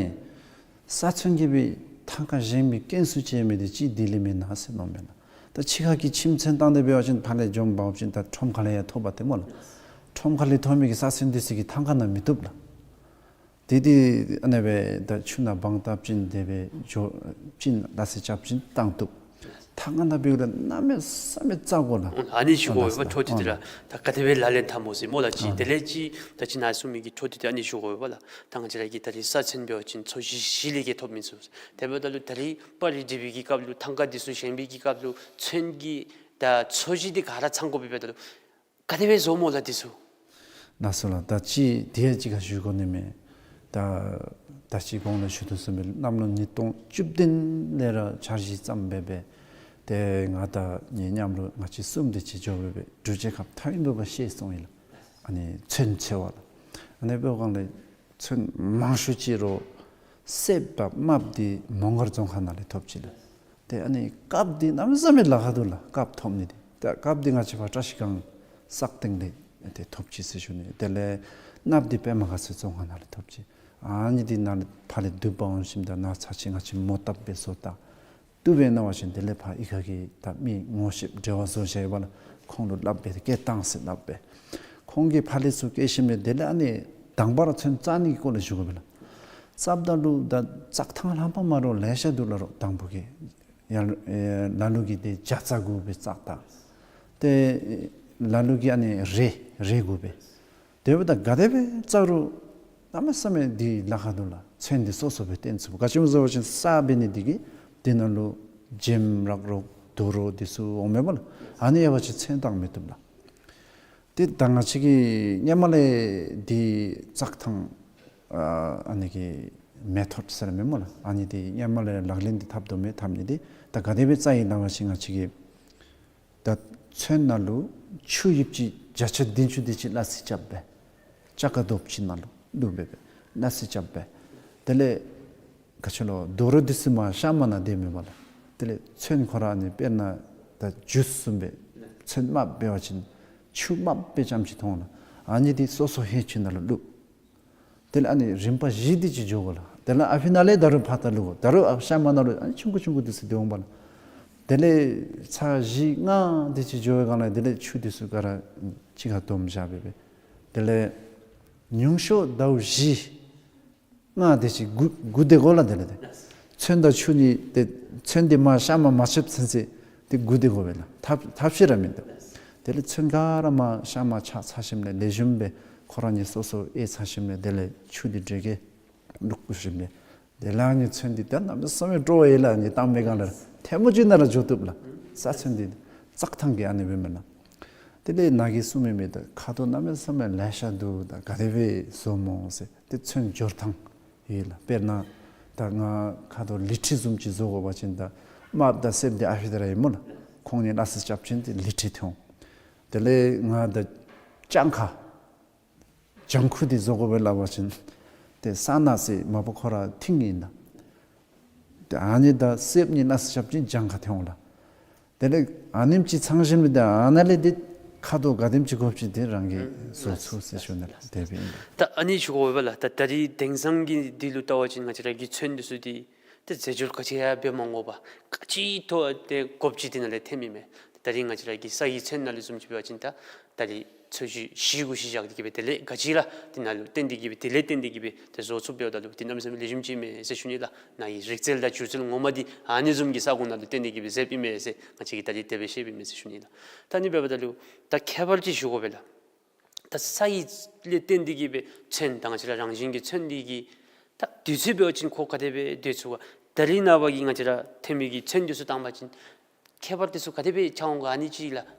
ས་ཚོན་གྱིས་སྦེ་ ཐང་ཀ་བཞེངས་པའི་རྐྱེན་སུ་བྱས་མི་འདི་ཅིག་ལྡི་ལི་མེན་ན་ཟེར་མནོཝ་མས་ལགས། ད་ཕྱི་ཁ་གི་ཁྱིམ་ཚན་བཏང་སྟེ་འབད་བ་ཅིན་ཕར་ལས་འཛོམས་འབད་བ་ཅིན་ད་ཁྲོམ་ཁ་ལས་ཡང་ཐོབ་པ་ཏེ་སྨོ་ལགས། ཁྲོམ་ཁ་ལས་ཐོབ་མི་གི་ས་ཚན་འདི་ཚུ་གིས་ཐང་ཀ་ནང་མི་བཏུབ་ལགས། དེ་དེ་ཨ་ནི་སྦེ་ད་ཆུ་ནང་སྦང་བཏབ་ཅིན་དེ་སྦེ་འགྱོ་ཅིན་ལག་ལེན་རྐྱབ་ཅིན་བཏང་བཏུབ། ཐང་ཀ་ནང་འབདཝ་ད་གནམ་མེད་ས་མེད་རྩ་དགོ་ལགས། ཨ་ནི་ཞུ་དགོ་པས་འཕྲོ་མཐུད་དེ་ར། ད་ག་དེ་སྦེ་ལག་ལེན་འཐབ་སྨོ་ཟེར་སྨོ་ལགས། ཅིག་དེ་ལས་ཅིག་ད་ཅི་ནཱ་གསུངས་མི་གི་འཕྲོ་མཐུད་དེ་ཨ་ནི་ཞུ་དགོ་པས་ལགས། ད་ང་བཅས་ར་གི་ད་རིས་ས་ཚན་འབད་བ་ཅིན་ཚོས་གཞི་བཞི་ལས་ཀྱི་ཐོབ་མི་ཚུ། དེ་འབདཝ་ད་ལུ་ད་རིས་པར་རིས་འབྲི་བའི་གི་སྐབས་ལུ་ཐང་ཀ་འདི་ཚུ་བཞེངས་པའི་གི་སྐབས་ལུ་ཚོན་གྱི་ད་ཚོས་གཞི་འདི་ག་ར་ཚང་དགོ་པས། འབདཝ་ད་ལུ་ག་དེ་སྦེ་བཟོཝ་སྨོ་ལགས་འདི་ཚུ། ལགས་སོ་ལགས། ད་ཅི་དེ་ཅིག་ཁར་ཞུ་དགོ་ནི་མས། ད་ད་ཅི་གོང་ལུ་ཞུ་དོ་བཟུམ་སྦེ་གནམ་ལོ་ཉིས་སྟོང་བཅུ་བདུན་ལས་ར་འཆར་གཞི་བརྩམས་སྦེ་སྦེ་ཏེ་ང་དང་ངེའི་མཉམ་རོགས་ང་བཅས་གསུམ་དེ་ཅིག་འགྱོ་སྦེ་སྦེ་འབྲུག་རྒྱལ་ཁབ་མཐའ་དབུས་ལུ་སྦེ་བཤལ་སོང་ཡི་ལགས། ཨ་ནི་ཚོན་འཚོལ་བར་ལགས། ཨ་ནི་འབདཝ་ད་ལུ་ཚོན་མང་ཤོས་ཅིག་རོགས་སེརཔོ་དང་དམརཔོ་འདི་མོང་སྒར་རྫོང་ཁག་ནང་ལས་ཐོབ་ཅི་ལགས། ཏེ་ཨ་ནི་དཀརཔོ་འདི་གནམ་མེད་ས་མེད་ལཱ་ཁག་འདུག་ལགས། དཀརཔོ་ཐོབ་ནི་འདི། ད་དཀརཔོ་འདི་ང་བཅས་ཕར་བཀྲ་ཤིས་སྒང་སག་སྟེང་ལས་ཏེ་ཐོབ་ཅི་ཟེར་ཞུ་ནི། དེ་ལས་དམརཔོ་འདི་པདྨ་དགའ་ཚལ་རྫོང་ཁག་ནང་ལས་ཐོབ་ཅི། ཨ་ནི་འདི་ནཱ་ལས་ཕར་ལས་བསྡུ་འབག་འོང་ཞིནམ་ད་ནཱ་ཚར་ཅིག་ང་བཅས་མོ་བཏབ་སྦེ་བཟོ་ད། བཏུབ་པས་མནོ་བ་ཅིན་དེ་ལས་ཕར་གཡུས་ཁ་གི་ད་མི་ངོ་ཤེསཔ་འབྲེལ་བ་བཟོ་བཞག་ཡོད་པ་ལགས། ཁོང་ལུ་སླབ་སྦེ་སྐྱེལ་བཏང་ཟེར་སླབ་སྦེ། ཁོང་གིས་ཕར་ལས་ཚུར་སྐྱེལ་ཞིནམ་ལས་དེ་ལས་ཨ་ནི་དང་པ་ར་ཚོན་བཙག་ནི་གི་སྐོར་ལས་ཞུ་དགོ་པས་ལགས། བཙགཔ་ད་ལུ་ད་བཙག་ཐངས་ལྷག་པ་མ་རོགས་ལེ་ཤ་འདུག་ལགས། རོགས་དང་པོ་གི་ཡར་ཨེ་ལ་ལུ་གིས་ཏེ་བྱ་རྩ་དགོ་པས་བཙག་ད། ཏེ་ལ་ལུ་གིས་ཨ་ནི་རས་རས་དགོ་པས། དེ་འབདཝ་ད་ག་དེ་སྦེ་བཙག་རུང་གནམ་མེད་ས་མེད་འདི་ལཱ་ཁག་འདུག་ལགས། ཚོན་འདི་སོ་སོ་སྦེ་བཏོན་ཚུགས། ག་ཅི་སྨོ་ཟེར་བ་ཅིན་ས་འབད་ནི་འདི་གིས་དེ་ནང་ལུ་འཇམ་རག་རོགས་དུག་རོ་འདི་ཚུ་འོང་མས་སྨོ་ལགས། ཨ་ནི་ཡོད་པ་ཅིན་ཚོན་བཏང་མི་བཏུབ་ལགས། ཏེ་ད་ང་བཅས་ཀྱིས་སྔོན་མ་ལས་འདི་བཙག་ཐངས་ཨ་ཨ་ནི་གི་མེ་ཐོཌ་ཟེར་མས་སྨོ་ལགས། ཨ་ནི་འདི་སྔོན་མ་ལས་ལག་ལེན་འདི་འཐབ་དོ་མས། འཐབ་ནི་འདི་ད་ག་དེ་སྦེ་བཙག་ཡི་ལགས་པ་ཅིན་ང་བཅས་ཀྱིས་ད་ཚོན་ནང་ལུ་ཆུ་ཡིབ་ཅིག་བརྒྱ་ཆ་བདུན་ཅུ་དེ་ཅིག་སླ་བསྲེ་རྐྱབ་སྦེ་ལྕགས་ཀ་རྡོབ་ཅིག་ནང་ལུ་བླུགས་སྦེ་སྦེ་སླ་བསྲེ་རྐྱབ་སྦེ། དེ་ལས་ག་ཅི་ལོ་དུག་རོ་འདི་ཚུ་མར་གཤམ་མ་ནང་སྡོད་མི་མས་ལགས། དེ་ལས་ཚོན་ཁོ་ར་ཨ་ནི་དཔེར་ན་ད་ཇུས་བཟུམ་སྦེ་ཚོན་དམརཔོ་འབད་བ་ཅིན་ཆུ་དམརཔོ་སྦེ་རྐྱངམ་ཅིག་མཐོང་ལགས། ཨ་ནི་འདི་སོ་སོ་ཧེ་ཆུ་ནང་ལུ་བླུགས། དེ་ལས་ཨ་ནི་རིམ་པ་བཞི་དེ་ཅིག་འགྱོ་དགོ་ལགས། དེ་ལས་ཨ་ཕི་ནང་ལས་ད་རུང་ཕར་ད་བླུགས་དགོ། ད་རུང་ཨ་གཤམ་མ་ནང་ལུ་ཨ་ནི་ཆུང་ཀུ་ཆུང་ཀུ་དེ་ཚུ་སྡོད་འོང་པ་ལགས། དེ་ལས་ཚར་བཞི་ལྔ་དེ་ཅིག་འགྱོ་བའི་སྒང་ལས་དེ་ལས་ཆུ་དེ་ཚུ་ག་ར་གཅིག་ཁར་བསྡོམས་བཞག་སྦེ་སྦེ། དེ་ལས་ཉུང་ཤོས་ཟླཝ་བཞི་ལྔ་དེ་ཅིག་སྒུག་སྒུག་སྡོད་དགོ་ལགས། དེ་ལས་ཏེ་ཚོན་དང་ཆུ་གཉིས་ཏེ་ཚོན་འདི་མར་གཤམ་མ་མ་ཆགསཔ་ཚུན་ཚོད་ཏེ་སྒུག་སྡོད་དགོ་པས་ལགས། ཐབས་ཐབས་ཤེས་ར་མིན་འདུག། དེ་ལས་ཚོན་ག་ར་མར་གཤམ་མ་ཆགས་ཚར་ཞིནམ་ལས་ལེགས་ཤོམ་སྦེ་ཁོ་ར་གཉིས་སོ་སོ་ཨེ་ཚར་ཞིནམ་ལས་དེ་ལས་ཆུ་འདི་འདྲེ་གེ་བླུགས་ཞིནམ་ལས་དེ་ལས་ཨ་ནི་ཚོན་འདི་ད་གནམ་མེད་ས་མེད་སྤྲོ་བ་ཡོད་ལགས། ཨ་ནི་བཏང་པའི་སྒང་ལས་ཐལ་མོ་ཅིག་ནང་ར་འགྱོ་བཏུབ་ལགས། ས་ཚོན་འདི་བཙག་ཐངས་ཀྱི་ཨ་ནི་སྦེ་མས་ལགས། དེ་ལས་ནཱ་གིས་གསུངས་མི་མི་ད་ཁ་དོག་གནམ་མེད་ས་མེད་ལེ་ཤ་འདུག། ད་ག་དེ་སྦེ་བཟོཝ་སྨོ་ཟེར། ཏེ་ཚོན་སྦྱོར་ཐངས་ཡོད་ལགས། དཔེར་ན་ད་ང་ཁ་དོག་ལི་ཁྲི་བཟུམ་ཅིག་བཟོ་དགོ་པ་ཅིན་ད་དམརཔོ་དང་སེརཔོ་འདི་ཨ་ཕི་ད་ར་ཨིན་སྨོ་ལགས། ཁོང་གཉིས་སླ་བསྲེ་རྐྱབ་ཅིན་ཏེ་ལི་ཁྲི་ཐོན་འོང་། དེ་ལས་ང་ད་ལྗང་ཁ་ལྗང་ཁུ་འདི་བཟོ་དགོ་པས་སླབ་པ་ཅིན་ཏེ་ས་ནག་སེར་དམརཔོ་ཁོ་ར་མཐིང་ཨིན་ལགས། ཏེ་ཨ་ནི་དང་སེརཔོ་གཉིས་སླ་བསྲེ་རྐྱབ་ཅིན་ལྗང་ཁ་ཐོན་འོང་ལགས། དེ་ལས་ཨ་ནེམ་ཅིག་ཚང་ཞིནམ་ལས་ཏེ་ཨ་ནཱ་ལས་ཏེ་ཁ་དོག་ག་དེམ་ཅིག་དགོཔ་ཅིག་ཏེ་རང་གིས་བཟོ་ཚུགས་ཟེར་ཞུ་ནི་ལགས། དེ་སྦེ་ཨིན་ལགས། ད་ཨ་ནི་ཞུ་དགོ་པས་ལགས། ད་ད་རིས་དེང་སང་གི་འདི་ལུ་བལྟ་བ་ཅིན་ང་བཅས་ར་གི་ཚོན་འདི་ཚུ་འདི་ཏེ་རྫས་སྦྱོར་ག་ཅི་ཡང་འབད་མ་དགོ་པར་ག་ཅི་ཐོབ་ཏེ་དགོཔ་ཅིག་འདི་ནང་ལས་ཐོན་མི་མས། ད་རིས་ང་བཅས་ར་གི་ས་ཡི་ཚོན་ནང་ལུ་བཟུམ་ཅིག་འབད་བ་ཅིན་ད་ད་རིས་ཚོས་གཞི་བཞི་གུ་གཞི་བཞག་སྟེ་གི་སྦེ་དེ་ལས་ག་ཅི་ར་འདི་ནང་ལུ་བརྟེན་ཏེ་གི་སྦེ་དེ་ལས་བརྟེན་ཏེ་གི་སྦེ་ཏེ་བཟོ་ཚུགསཔ་འབདཝ་ད་ལུ་ཏེ་གནམ་མེད་ས་མེད་ལེགས་ཤོམ་ཅིག་མས་ཟེར་ཞུ་ནི་ལགས། ནཱ་གི་རིག་རྩལ་དང་སྒྱུ་རྩལ་ངོ་མ་འདི་ཨ་ནི་བཟུམ་གྱི་ས་ཁོངས་ནང་ལུ་བརྟེན་ཏེ་གི་སྦེ་མཛདཔ་ཨིན་མས་ཟེར་ང་བཅས་ཀྱིས་ད་རིས་དེ་སྦེ་ཤེསཔ་ཨིན་མས་ཟེར་ཞུ་ནི་ལགས། ད་ཨ་ནི་འབདཝ་ད་ལུ་ད་ཁྱད་པར་ཅིག་ཞུ་དགོ་པས་ལགས། ད་ས་ཡི་ལས་བརྟེན་ཏེ་གི་སྦེ་ཚོན་ད་ང་བཅས་ར་རང་བཞིན་གྱི་ཚོན་འདི་གི་ད་དུས་ཚོད་འབད་བ་ཅིན་ཁོ་ག་དེ་སྦེ་སྡོད་ཚུགས་པས། ད་རིས་ནངས་པ་གི་ང་བཅས་ར་ཐོན་མི་གི་ཚོན་འདི་ཚུ་བཏང་པ་ཅིན་ཁྱད་པར་འདི་ཚུ་ག་དེ་སྦེ་ཆགས་འོང་ག་ཨ་ནི་ཅིག་ལགས།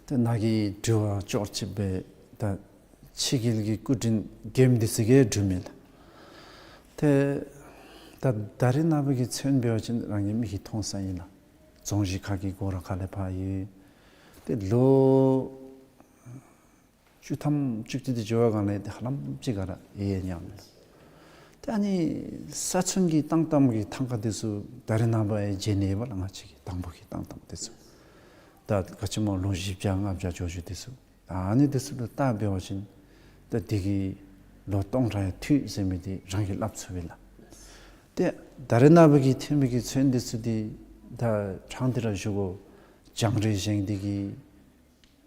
ཏེ་ནཱ་གི་དྲི་བ་ཅོག་ཅིག་སྦེ་ད་ཕྱི་རྒྱལ་གྱི་སྐུ་མགྲོན་རྒནམ་འདི་ཚུ་གིས་སྒྲུབ་མས་ལགས། ཏེ་ད་ད་རིས་ནངས་པ་གི་ཚོན་འབད་བ་ཅིན་རང་གི་མིག་གིས་མཐོང་ས་ཨིན་ལགས། རྫོང་གཞི་ཁ་གི་སྒོ་ར་ཁ་ལས་ཕར་ཡོད། ཏེ་ལོ་བཅུ་ཐམ་བཅུ་བདུན་དེ་འགྱོ་བའི་སྒང་ལས་ཏེ་ཧ་ལམ་ཅིག་ག་ར་ཡལ་ཉམས་ལགས། ཏེ་ཨ་ནི་ས་ཚོན་གྱི་བཏང་བཏངམ་གི་ཐང་ཀ་འདི་ཚུ་ད་རིས་ནངས་པ་ཡང་མཇལ་ནི་ཡོད་པས་ལགས། ང་བཅས་ཀྱིས་དང་པོ་གི་བཏང་བཏངམ་འདི་ཚུ་ད་ག་ཅི་སྨོ་ལོ་བཞི་བརྒྱ་ལྔ་བརྒྱ་འགྱོ་འགྱོཝ་འདི་ཚུ་ད་ཨ་ནི་འདི་ཚུ་ལུ་བལྟ་འབད་བ་ཅིན་ད་འདི་གིས་ལོ་སྟོང་ཕྲག་ཡང་ཐུབ་ཟེར་མི་འདི་རང་གིས་སླབ་ཚུགས་པས་ལགས། ཏེ་ད་རེས་ནངས་པ་གི་ཐོན་མི་གི་ཚོན་འདི་ཚུ་འདི་ད་ཕྲང་སྟེ་ར་ཞུ་དགོ། སྦྱང་རིམ་བཞེངས་ཏེ་གི་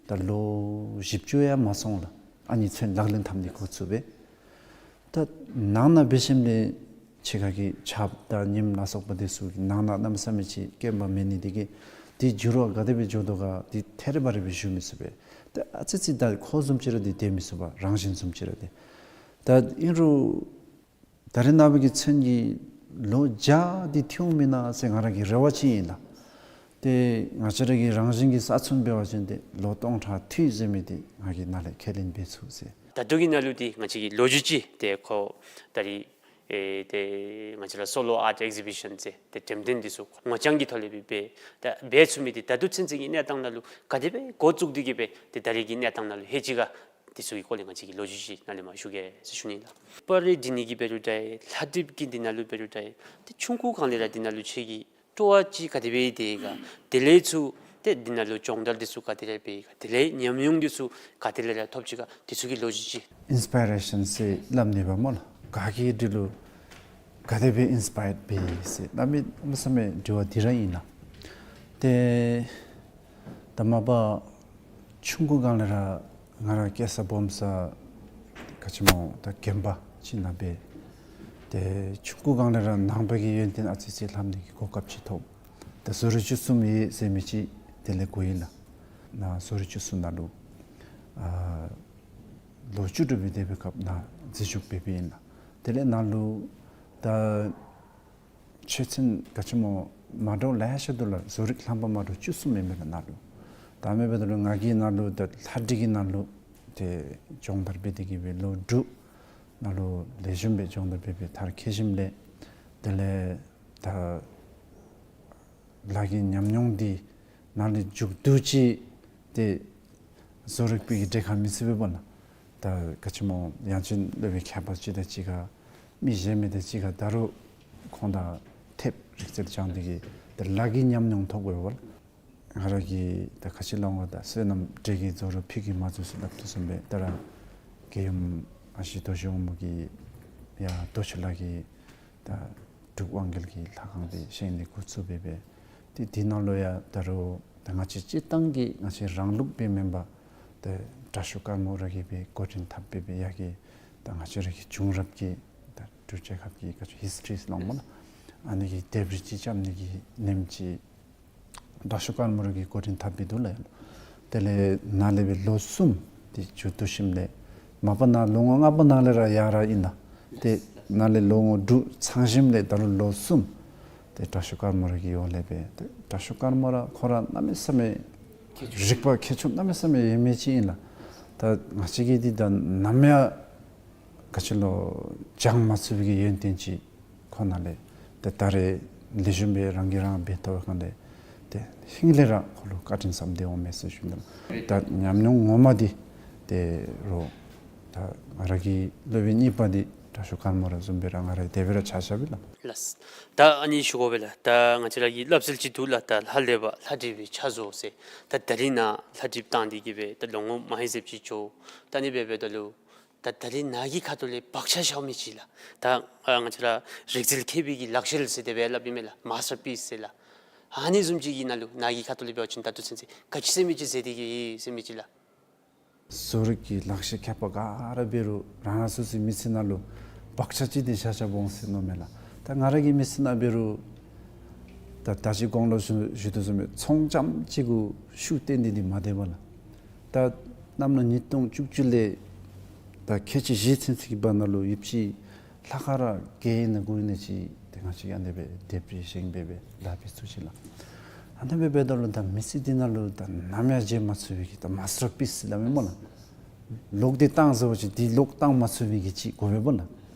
ད་ལོ་བཞི་བཅུ་ཡང་མ་སོང་ལགས། ཨ་ནི་ཚོན་ལག་ལེན་འཐབ་ནི་འགོ་བཙུགས་པས། ད་ནང་ན་འབད་ཞིནམ་ལས་ཕྱི་ཁ་གི་ཆརཔ་དང་ཉིམ་ལ་སོགས་པ་འདི་ཚུ་གིས་ནང་ན་གནམ་མེད་ས་མེད་ཅིག་སྐྱོན་པ་མེད་ནི་འདི་གིས་འདི་འགྱུར་བ་ག་དེ་སྦེ་འགྱོ་དོ་ག་འདི་ཐད་རི་བ་རི་སྦེ་ཞུ་མི་ཚུགས་པས། ད་ཨ་ཙི་ཙི་ད་ཁོ་བཟུམ་ཅིག་ར་འདི་སྡོད་མི་ཚུགས་པས། རང་བཞིན་བཟུམ་ཅིག་ར་འདི། ད་ཨིན་རུང་ད་རེས་ནངས་པ་གི་ཚོན་གྱི་ལོ་བརྒྱ་འདི་ཐོན་འོང་མེན་ན་ཟེར་ང་ར་གི་རེ་བ་ཅིག་ཨིན་ལགས། ཏེ་ང་བཅས་ར་གི་རང་བཞིན་གྱི་ས་ཚོན་འབད་བ་ཅིན་ཏེ་ལོ་སྟོང་ཕྲག་ཐུབ་ཟེར་མི་འདི་ང་གིས་ནཱ་ལས་ཁས་ལེན་འབད་ཚུགས་ཟེར། ད་ལྟོ་གི་ནང་ལུ་འདི་ང་བཅས་ཀྱི་ལོ་རྒྱུས་ཅིག་ཏེ་ཁོ་ད་རིས་ཨེ་ཏེ་ང་བཅས་ར་སོ་ལོ་ཨརཊ་ཨེག་ཟི་བི་ཤཱན་ཟེར་ཏེ་འགྲེམས་སྟོན་འདི་ཚུ་ངོ་རྐྱང་གི་ཐོག་ལས་སྦེ་འབད་ད་འབད་ཚུགས་མི་འདི་ད་ལྟོ་ཚུན་ཚོད་ཀྱི་གནས་སྟངས་ནང་ལུ་ག་དེ་སྦེ་འགོ་བཙུགས་ཏེ་གི་སྦེ་ཏེ་ད་རིས་ཀྱི་གནས་སྟངས་ནང་ལུ་ལྷོད་ཅི་ག་འདི་ཚུ་གི་སྐོར་ལས་ང་བཅས་ཀྱིས་ལོ་རྒྱུས་ཅིག་ནཱ་ལས་མར་ཞུ་གེ་ཟེར་ཞུ་ནི་ལགས། པར་རིས་འབྲི་ནི་གི་འབད་རུང་འདྲ་ལྷ་བྲིས་ཀྱི་འདི་ནང་ལུ་འབད་རུང་འདྲ་ཏེ་ཆུང་ཀུ་སྒང་ལས་ར་འདི་ནང་ལུ་ཁྱོད་ཀྱི་སྤྲོ་བ་ཅིག་ག་དེ་སྦེ་ཡོད་དེ་ག་དེ་ལས་ཚུར་ཏེ་འདི་ནང་ལུ་སྦྱོང་བརྡར་འདི་ཚུ་ག་དེ་ལས་འབད་ག་དེ་ལས་ཉམས་མྱོང་འདི་ཚུ་ག་དེ་ལས་ར་ཐོབ་ཅི་ག་འདི་ཚུ་གི་ལོ་རྒྱུས་ཅིག། ཨིན་སི་པའི་རེ་ཤཱན་ཟེར་སླབ་ནི་འབདཝ་སྨོ་ལགས། ག་གིས་འདི་ལུ་ག་དེ་སྦེ་ཨིན་སི་པའརཌ་འབད་ཟེར་གནམ་མེད་ས་མེད་དྲི་བ་འདི་ར་ཨིན་ལགས། ཏེ་ད་མ་པ་ཆུང་ཀུ་སྒང་ལས་ར་ང་ར་སྐྱེས་ས་སྦོམ་ས་ག་ཅི་སྨོ་ད་དགོན་པ་ཅིག་ནང་སྦེ། ཏེ་ཆུང་ཀུ་སྒང་ལས་ར་ནང་པ་གི་ཡོན་ཏན་ཨ་ཙི་ཅིག་ལྷབ་ནི་གི་གོ་སྐབས་ཅིག་ཐོབ། ད་བཟོ་རིག་བཅུ་གསུམ་ཡོད་ཟེར་མི་ཅིག་དེ་ལས་གོ་ཡི་ལགས། ནཱ་བཟོ་རིག་བཅུ་གསུམ་ནང་ལུ་ཨ་ལོ་བཅུ་དྲུག་པའི་དེ་སྦེ་སྐབས་ནཱ་འཛུལ་ཞུགས་འབད་འབདཝ་ཨིན་ལགས། དེ་ལས་ནཱ་ལུ་ད་ཆོས་ཚན་ག་ཅི་སྨོ་མ་འདྲཝ་ལེ་ཤ་འདུག་ལགས། བཟོ་རིག་ལྷམ་པ་མ་འདྲཝ་བཅུ་གསུམ་ཨིན་མས་ལགས་ནཱ་ལུ། ད་མེན་པ་ད་ལུ་ང་གིས་ནཱ་ལུ་ད་ལྷ་བྲིས་ཀྱི་ནང་ལུ་ཏེ་སྦྱོང་བརྡར་འབད་དེ་གི་སྦེ་ལོ་དྲུག་ནཱ་ལུ་ལེགས་ཤོམ་སྦེ་སྦྱོང་བརྡར་འབད་འབད་མཐར་འཁྱོལ་ཞིནམ་ལས་དེ་ལས་ད་ལཱ་གི་ཉམས་མྱོང་འདི་ནཱ་ལས་མཇུག་བསྡུ་ཅི། ཏེ་བཟོ་རིག་པའི་གི་གྲལ་ཁར་མི་ཚུད་པས་པ་ལགས། ད་ག་ཅི་སྨོ་དབྱངས་ཅན་སློབ་དཔོན་མཁས་པ་ཅིག་དང་གཅིག་ཁར་མི་གཞན་མི་དང་གཅིག་ཁར་ད་རུང་ཁོང་དང་ཐེབས་རིག་རྩལ་སྦྱང་སྟེ་གི་ཏེ་ལཱ་གི་ཉམས་མྱོང་ཐོབ་དགོ་པས་པ་ལགས། ང་ར་གིས་ད་ག་ཅི་སླབ་འོང་ད་བསོད་ནམས་འབྲས་ཀྱིས་རྫོགས་རུང་ཕུད་ཀྱིས་མ་རྫོགས་ཟེར་སླབ་དོ་བཟུམ་སྦེ་ད་ར་རྒྱལ་ཡུམ་ཨ་ཞེ་རྡོ་རྗེ་དབང་མོ་གིས་ཡར་རྡོ་ཆོས་ལ་གི་ད་འབྲུག་དབང་རྒྱལ་གྱི་ལྷ་ཁང་འདི་བཞེངས་ནི་འགོ་བཙུགས་འབད་འབད་ཏེ་འདི་ནང་ལུ་ཡང་ད་རུང་ད་ང་བཅས་སྤྱིར་བཏང་གི་ང་བཅས་རང་ལུགས་སྦེ་མེན་པར་ཏེ་དྲག་ཤོས་དཀར་མོ་ར་གིས་སྦེ་འགོ་འདྲེན་འཐབ་འབད་འབད་ཡར་གྱི་ད་ང་བཅས་ར་གི་བྱུང་རབས་ཀྱི་ད་འབྲུག་རྒྱལ་ཁབ་ཀྱི་ག་ཅི་ཧིས་ཊི་རི་ཟེར་སླབ་འོང་སྨོ་ལགས། ཨ་ནི་གི་ལྡེབས་རིས་ཅིག་རྐྱབ་ནི་གི་ནེམ་ཅིག་དྲག་ཤོས་དཀར་མོ་ར་གིས་འགོ་འདྲེན་འཐབ་འབད་འདུག་ལགས། དེ་ལས་ནཱ་ལས་སྦེ་ལོ་གསུམ་ཏེ་མཇུག་བསྡུ་ཞིནམ་ལས་མ་པ་ནཱ་ལོ་ངོ་ལྔ་པ་ནང་ལས་ར་ཡར་ར་ཨིན་ལགས། ཏེ་ནཱ་ལས་ལོ་ངོ་དྲུག་ཚང་ཞིནམ་ལས་ད་རུང་ལོ་གསུམ་ཏེ་དྲག་ཤོས་དཀར་མོ་ར་གི་འོག་ལས་སྦེ་ཏེ་དྲག་ཤོས་དཀར་མོ་ར་ཁོ་ར་གནམ་མེད་ས་མེད་རིག་པ་མཁས་མཆོག་གནམ་མེད་ས་མེད་ཡོད་མི་ཅིག་ཨིན་ལགས། ད་ང་བཅས་ཀྱིས་འདི་ད་ནམ་ཡང་ག་ཅི་ལོ་སྦྱང་མ་ཚུགས་པའི་གི་ཡོན་ཏན་ཅིག་ཁོ་ནཱ་ལས་ཏེ་ད་རེས་ལེགས་ཤོམ་སྦེ་རང་གིས་རང་འབད་ཐོབ་པའི་སྒང་ལས་ཏེ་ཧིང་ལས་ར་ཁོ་ལུ་བཀའ་དྲིན་བསམ་གྱིས་འོང་མས་ཟེར་ཞུ་ནི་ལགས། ད་ཉམས་མྱོང་ངོ་མ་འདི་ཏེ་རོགས་ད་ང་ར་གི་སློབ་དཔོན་གཉིས་པ་འདི་དྲག་ཤོས་དཀར་མོ་ར་བཟུམ་སྦེ་ར་ང་ར་དེ་སྦེ་ར་ཆ་བཞག་པས་ལགས། ལགས། ད་ཨ་ནི་ཞུ་དགོ་པས་ལགས། ད་ང་བཅས་ར་གི་སླབ་སྲོལ་ཅིག་འདུག་ལགས། ད་ལྷ་ལས་པ་ལྷ་བྲིས་པའི་ཕྱག་བཟོ་ཟེར། ད་ད་རིས་ནཱ་ལྷ་བྲིསཔ་བཏང་སྟེ་གི་སྦེ་ད་ལོ་ངོ་མ་ཧེ་ཟེབ་ཅིག་འགྱོ། ད་ཨ་ནི་སྦེ་འབདཝ་ད་ལུ་ད་ད་རིས་ནཱ་གི་ཁ་ཐུག་ལས་བག་ཆགས་བཞག་མི་ཅིག་ལགས། ད་ཨ་ང་བཅས་ར་རིག་རྩལ་མཁས་པའི་གི་ལག་ཤེས་ཟེར་དེ་སྦེ་སླབ་ཨིན་མས་ལགས། མཱས་ཊར་པིསི་ཟེར་ལགས། ཨ་ནི་བཟུམ་ཅིག་གི་ནང་ལུ་ནཱ་གི་ཁ་ཐུག་ལས་འབད་བ་ཅིན་ད་ལྟོ་ཚུན་ཚོད་ག་ཅི་ཟེར་མི་ཅིག་མཛད་དེ་གི་ཡོད་ཟེར་མི་ཅིག་ལགས། བཟོ་རིག་གི་ལག་ཤེས་མཁས་པ་ག་ར་འབད་རུང་རང་རང་སོ་སོའི་མི་ཚེ་ནང་ལུ་བག་ཆགས་ཅིག་འདི་བཞག་བཞགཔ་འོང་ཟེར་མནོཝ་མས་ལགས། ད་ང་ར་གི་མི་ཚེ་ནང་འབད་རུང་ད་ད་ཅི་གོང་ལུ་ཞུ་ཞུ་དོ་བཟུམ་སྦེ་ཚོང་རྐྱངམ་ཅིག་གུ་ཤུགས་བཏོན་ཏེ་འདི་མ་སྡོད་པས་ལགས། ད་གནམ་ལོ་ཉིས་སྟོང་བཅུ་བཅུ་ལས་ད་ཁལ་གཅིག་བཞི་ཚུན་ཚོད་ཀྱི་བར་ན་ལུ་ཡོདཔ་ཅིག་ལྷག་དཀར་ར་བརྒྱད་ཨིན་ན་དགུ་ཨིན་ན་ཅིག་ཏེ་ང་བཅས་ཀྱིས་ཨ་ནི་སྦེ་ལྡེབས་རིས་བཞེངས་སྦེ་སྦེ་ལཱ་འབད་ཚུགས་ཅི་ལགས། ཨ་ནི་སྦེ་འབདཝ་ད་ལུ་ད་མི་ཚེ་འདི་ནང་ལུ་ད་ནམ་ཡང་བརྗེད་མ་ཚུགས་པའི་གི་ད་མཱས་ཊར་པིསི་ཟེར་སླབ་མི་སྨོ་ལགས། ལོག་སྟེ་བཏང་ཟེར་བ་ཅིན་འདི་ལོག་བཏང་མ་ཚུགས་པའི་གི་ཅིག་དགོ་པས་སྨོ་ལགས།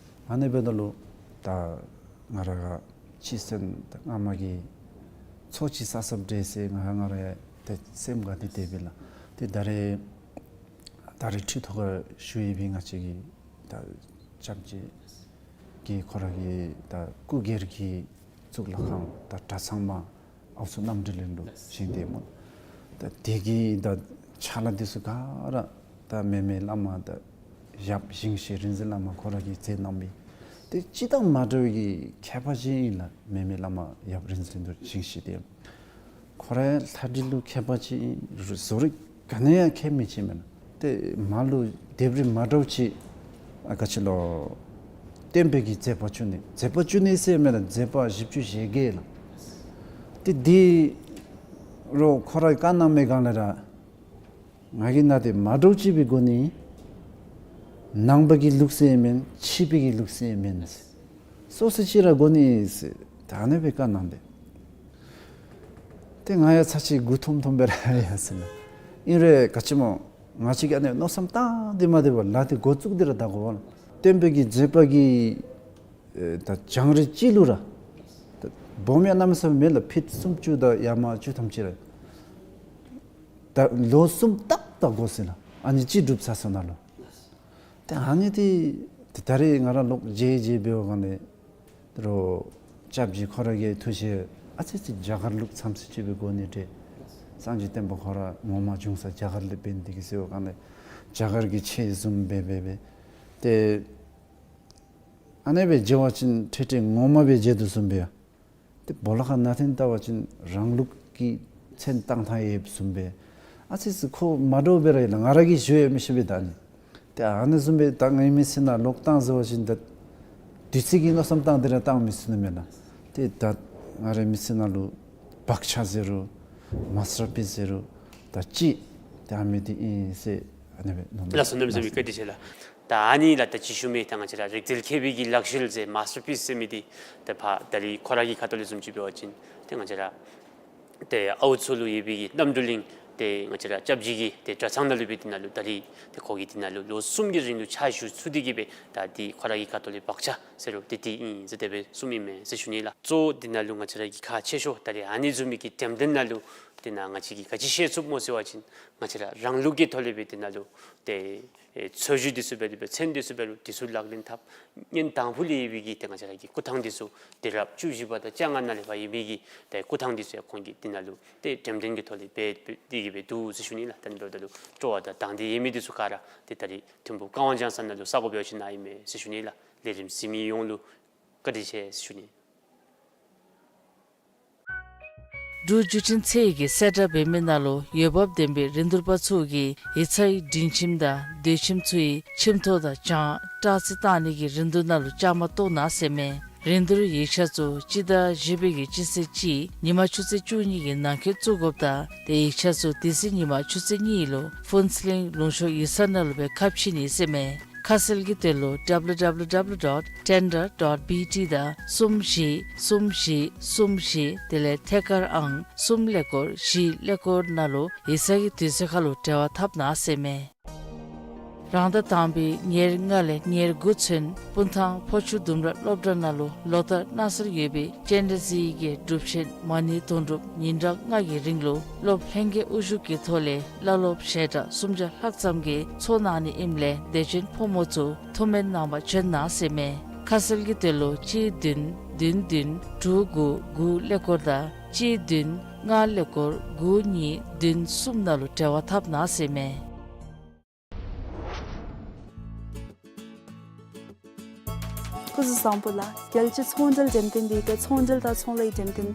ཨ་ནི་འབདཝ་ད་ལུ་ད་ང་ར་ག་སྤྱི་སེམས་ད་སྔ་མ་གི་ཚོགས་ཅིག་བསགས་བསགསཔ་འདྲས་ཟེར་ང་ང་ར་ཡང་ཏེ་སེམས་དགའ་སྟེ་སྡོད་པས་ལགས། ཏེ་ད་རེས་ད་རེས་འཕྲུལ་ཐོག་ཁར་ཞུ་ཡོད་པའི་ང་བཅས་ཀྱི་ད་ལྕམ་ཅིག་གིས་ཁོ་ར་གི་ད་སྐུ་སྒེར་གྱི་གཙུག་ལག་ཁང་ད་གྲྭ་ཚང་མ་ཨའུ་ཚོ་རྣམ་འགྲེལ་གླིང་ལུ་བཞེངས་ཏེ་སྨོ། ད་དེ་གི་ད་ཕྱག་ལཱ་འདི་ཚུ་ག་ར་ད་མེ་མེ་བླ་མ་ད་ཡབ་ཞིང་གཤེགས་རིག་འཛིན་བླ་མ་ཁོ་ར་གིས་མཛད་གནང་མི་ད་ ཏེ་སྤྱིར་བཏང་མ་འདྲཝ་གི་མཁས་པ་ཅིག་ཨིན་ལགས། མེ་མེ་བླ་མ་ཡབ་རིག་འཛིན་རིན་པོ་ཆེ་ཁོ་ར་ལྷ་འདྲེ་ལུ་མཁས་པ་ཅིག་ཨིན། བཟོ་རིག་ག་ནི་ཡང་མཁས་མི་ཅིག་མེན་ན། ཏེ་མ་ལུ་ལྡེབས་རིས་མ་འདྲཝ་ཅིག་ཨ་ག་ཅི་ལོ། སྟོན་པའི་གི་མཛད་པ་བཅུ་གཉིས། མཛད་པ་བཅུ་གཉིས་ཟེར་མེན་ན། མཛད་པ་བཞི་བཅུ་ཞེ་བརྒྱད་ལགས། ཏེ་འདི་རུ་ཁོ་ར་བཀའ་གནང་མི་སྒང་ལས་ར་ང་གིས་ནཱ་ཏེ་མ་འདྲཝ་ཅིག་སྦེ་དགོ་ནི། ནང་པ་གི་ལུགས་སྲོལ་མེན། ཕྱི་པའི་གི་ལུགས་སྲོལ་མེན། སོ་སོ་ཅིག་ར་དགོ་ནི་ཟེར་ད་ཨ་ནི་སྦེ་བཀའ་གནང་སྟེ། ཏེ་ང་ཡང་ཚར་ཅིག་མགུ་འཐོམ་འཐོམ་སྦེ་ར་ཡར་སོ་ནུག། ཨིན་རུང་ག་ཅི་སྨོ། ང་བཅས་ཀྱིས་ཨ་ནི་མནོ་བསམ་བཏང་སྟེ་མ་སྡོད་པར་ལཱ་འདི་འགོ་བཙུགས་ཏེ་ར་ད་དགོ་པས་ལགས། སྟོན་པའི་གི་མཛད་པ་གི་ཨེ་ད་བྱུང་རིམ་ཅིག་ལུ་ར་ད་སྦོམ་ཡང་གནམ་མེད་ས་མེད་མེད་ལགས། ཕིཊ་སུམ་ཅུ་དང་ཡར་མར་བཅུ་ཐམ་ཅིག་ར། ད་ལོ་གསུམ་ཏག་ཏག་འགོར་སོ་ཡི་ལགས། ཨ་ནི་ཅིག་སྒྲུབ་ཚར་སོ་ནུག་ལགས། ཏེ་ཨ་ནི་འདི་ཏེ་ད་རེས་ང་ར་ལོག་མཇལ་མཇལ་འབདཝ་སྒང་ལས་རོགས་སྐྱབས་རྗེ་ཁོ་ར་གི་ཐུགས་བཞེད་ཨ་ཙི་ཅིག་རྒྱ་གར་ལུགས་ཙམ་ཅིག་སྦེ་དགོ་ནི་འདྲས། སངས་རྒྱས་བསྟན་པ་ཁོ་ར་ངོ་མ་བྱུང་ས་རྒྱ་གར་ལས་འབད་ནི་འདི་གིས་ཟེརཝ་སྒང་ལས་རྒྱ་གར་གྱི་ཆོས་བཟུམ་སྦེ་སྦེ་སྦེ་ཏེ་ཨ་ནི་སྦེ་མཇལ་བ་ཅིན་ཁྲེ་ཁྲེ་ངོ་མ་སྦེ་མཇལ་དོ་བཟུམ་སྦེ་ཡ། ཏེ་སྦོ་ལོགས་ཁར་ནང་འཐེན་བལྟ་བ་ཅིན་རང་ལུགས་ཀྱི་མཚན་བཏགས་ཐངས་ཡོདཔ་བཟུམ་སྦེ། ཨ་ཙི་ཙི་ཁོ་མ་འདྲཝ་སྦེ་ར་ཡོད་ལགས། ང་ར་གིས་ཞུ་ཡང་མི་ཤེས་པས་ད་ཨ་ནི། ཏེ་ཨ་ནི་བཟུམ་སྦེ་ད་ངེའི་མི་ཚེ་ནང་ལོག་བཏང་ཟེར་བ་ཅིན་ད་དུས་ཚོད་ཀྱི་མནོ་བསམ་བཏང་སྟེ་ར་བཏང་མི་ཚུགས་ནི་མེན་ན། ཏེ་ད་ང་རའི་མི་ཚེ་ནང་ལུ་བག་ཆགས་ཟེར་རུང་མཱས་ཊར་པིསི་ཟེར་རུང་ད་ཅིག་ཏེ་ཨ་མི་འདི་ཨིན་ཟེར་ཨ་ནི་སྦེ་མནོ་མས། ལགས་སོ། གནམ་མེད་ས་མེད་བཀའ་དྲིན་ཆེ་ལགས། ད་ཨ་ནི་ལགས་ད་ཅི་ཞུ་མི་ད་ང་བཅས་ར་རིག་རྩལ་མཁས་པའི་གི་ལག་ཤེས་ཟེར་མཱས་ཊར་པིསི་ཟེར་མི་འདི་ད་ཕར་ད་རིས་ཁོ་ར་གི་ཁ་ཐུག་ལས་བཟུམ་ཅིག་འབད་བ་ཅིན་ཏེ་ང་བཅས་ར་ཏེ་ཨའུ་ཚོ་ལུ་ཡོད་པའི་གི་རྣམ་གྲོལ་གླིང་ཏེ་ང་བཅས་ར་སྐྱབས་རྗེ་གི་ཏེ་གྲྭ་ཚང་ནང་ལུ་སྦེ་དེ་ནང་ལུ་ད་རིས་ཏེ་ཁོ་གིས་དེ་ནང་ལུ་ལོ་གསུམ་གྱི་རིང་ལུ་ཕྱག་ཞུ་ཚུགས་ཏེ་གི་སྦེ་ད་འདི་ཁོ་ར་གི་ཁ་ཐུག་ལས་བག་ཆགས་ཟེར་རུང་ཏེ་འདི་ཨིན་ཟེར་དེ་སྦེ་གསུངམ་ཨིན་མས་ཟེར་ཞུ་ནི་ལགས། གཙོ་བོ་དེ་ནང་ལུ་ང་བཅས་ར་གི་ཁག་ཆེ་ཤོས་ད་རིས་ཨ་ནི་བཟུམ་མའི་གི་འགྲེམས་སྟོན་ནང་ལུ་དེ་ནང་ང་བཅས་ཀྱིས་ག་ཅི་ཤེས་ཚུགསཔ་སྨོ་ཟེར་བ་ཅིན་ང་བཅས་ར་རང་ལུགས་ཀྱི་ཐོག་ལས་སྦེ་དེ་ནང་ལུ་ཏེ་ཨེ་འཚོལ་ཞིབ་འདི་ཚུ་འབད་དེ་སྦེ་མཚན་འདི་ཚུ་འབད་རུང་འདི་ཚུ་ལག་ལེན་འཐབ། ཉིནམ་དང་ཕུ་ལས་ཡོད་པའི་གི་ཏེ་ང་བཅས་ར་གི་སྐུ་ཐང་འདི་ཚུ་དུས་རབས་བཅུ་བཞི་པ་དང་བཅོ་ལྔ་ནང་ལས་ཕར་ཡོད་པའི་གི་ཏེ་སྐུ་ཐང་འདི་ཚུ་ཡང་ཁོང་གིས་དེ་ནང་ལུ་ཏེ་འགྲེམས་སྟོན་གྱི་ཐོག་ལས་འབད་འབད་དེ་གི་སྦེ་འདུག་ཟེར་ཞུ་ནི་ལགས། ད་ནི་འབདཝ་ད་ལུ་སྤྲོ་བ་དང་དང་འདོད་ཡོད་མི་འདི་ཚུ་ག་ར་ཏེ་ད་རིས་ཐིམ་ཕུག་ཀ་ཝང་ལྗང་ས་ནང་ལུ་ས་གོ་འབད་བ་ཅིན་ནཱ་ཨིན་མས་ཟེར་ཞུ་ནི་ལགས། ལས་རིམ་གཟིགས་མི་ཡོངས་ལུ་བཀའ་དྲིན་ཆེ་ཟེར་ཞུ་ནི། འབྲུག་བརྒྱུད་འཕྲིན་ཚད་ཀྱིས་གསལ་བསྒྲགས་འབད་མི་ནང་ལུ་འོས་འབབ་ལྡན་པའི་རིན་བསྡུར་པ་ཚུ་གིས་ཡིག་ཚང་གི་སྒྲིང་ཁྱིམ་དང་སྡོད་ཁྱིམ་ཚུ་ཡི་ཁྱིམ་ཐོག་དང་གྱང་སྐྲག་རྩི་བཏང་ནི་གི་རིན་བསྡུར་ནང་ལུ་བཅའ་མར་གཏོགས་གནང་ཟེར་མས། རིན་བསྡུར་ཡིག་ཆ་ཚུ་སྤྱི་ཟླ་བཞི་པའི་གི་སྤྱི་ཚེས་གཅིག་ཉིན་མ་ཆུ་ཚོད་བཅུ་གཉིས་ཀྱི་ནང་འཁོད་བཙུགས་དགོཔ་དང་ཏེ་ཡིག་ཆ་ཚུ་དེ་ཚེ་ཉིན་མ་ཆུ་ཚོད་གཉིས་ལུ་ཕུན་ཚོགས་གླིང་ལུང་གཤོང་ཡིག་ཚང་ནང་ལུ་སྦེ་ཁ་ཕྱེ་ནི་ཟེར་མས། ཁ་གསལ་གྱི་དོན་ལུ་ཌབ་ལུ་ཌབ་ལུ་ཌབ་ལུ་ཌོཊ་ཊེན་ཌར་ཌོཊ་བི་ཊི་དང་གསུམ་བཞི་གསུམ་བཞི་གསུམ་བཞི་དེ་ལས་ཐད་ཀར་ཨང་གསུམ་ཀླད་ཀོར་བཞི་ཀླད་ཀོར་ནང་ལུ་ཡིག་ཚང་གི་དུས་ཚོད་ཁར་ལུ་འབྲེལ་བ་འཐབ་གནང་ཟེར་མས། རང་ཟླ་དང་པའི་ཉེར་ལྔ་ལས་ཉེར་དགུ་ཚུན་སྤུངས་ཐང་ཕོ་ཆུ་ལྡུམ་ར་སློབ་གྲྭ་ནང་ལུ་ལོ་ལྟར་གནང་སྲོལ་ཡོད་པའི་ཅན་དྲ་རྩིས་ཀྱི་སྒྲུབ་ཆེན་མ་ཎི་དུང་སྒྲུབ་ཉིན་གྲངས་ལྔ་གི་རིང་ལུ་སློབ་ལྷན་རྒྱས་དབུ་བཞུགས་ཀྱི་ཐོག་ལས་བླ་སློབ་ཞལ་གྲངས་སུམ་བརྒྱ་ལྷག་ཙམ་གྱིས་ཚོགས་གནང་ནི་ཨིནམ་ལས་དད་ཅན་ཕོ་མོ་ཚུ་ཐུགས་སྨོན་གནང་པར་བྱོན་གནང་ཟེར་མས། ཁ་གསལ་གྱི་དོན་ལུ་གཅིག་བདུན་བདུན་བདུན་དྲུག་དགུ་དགུ་ཀླད་ཀོར་དང་གཅིག་བདུན་ལྔ་ཀླད་ཀོར་དགུ་གཉིས་བདུན་གསུམ་ནང་ལུ་འབྲེལ་བ་འཐབ་གནང་ཟེར་མས། སྐུ་གཟུགས་བཟང་པོ་ལགས། རྒྱལ་སྤྱིའི་ཚོང་འབྲེལ་འགྲེམས་སྟོན་འདི་ཏེ་ཚོང་འབྲེལ་དང་ཚོང་ལཱའི་འགྲེམས་སྟོན་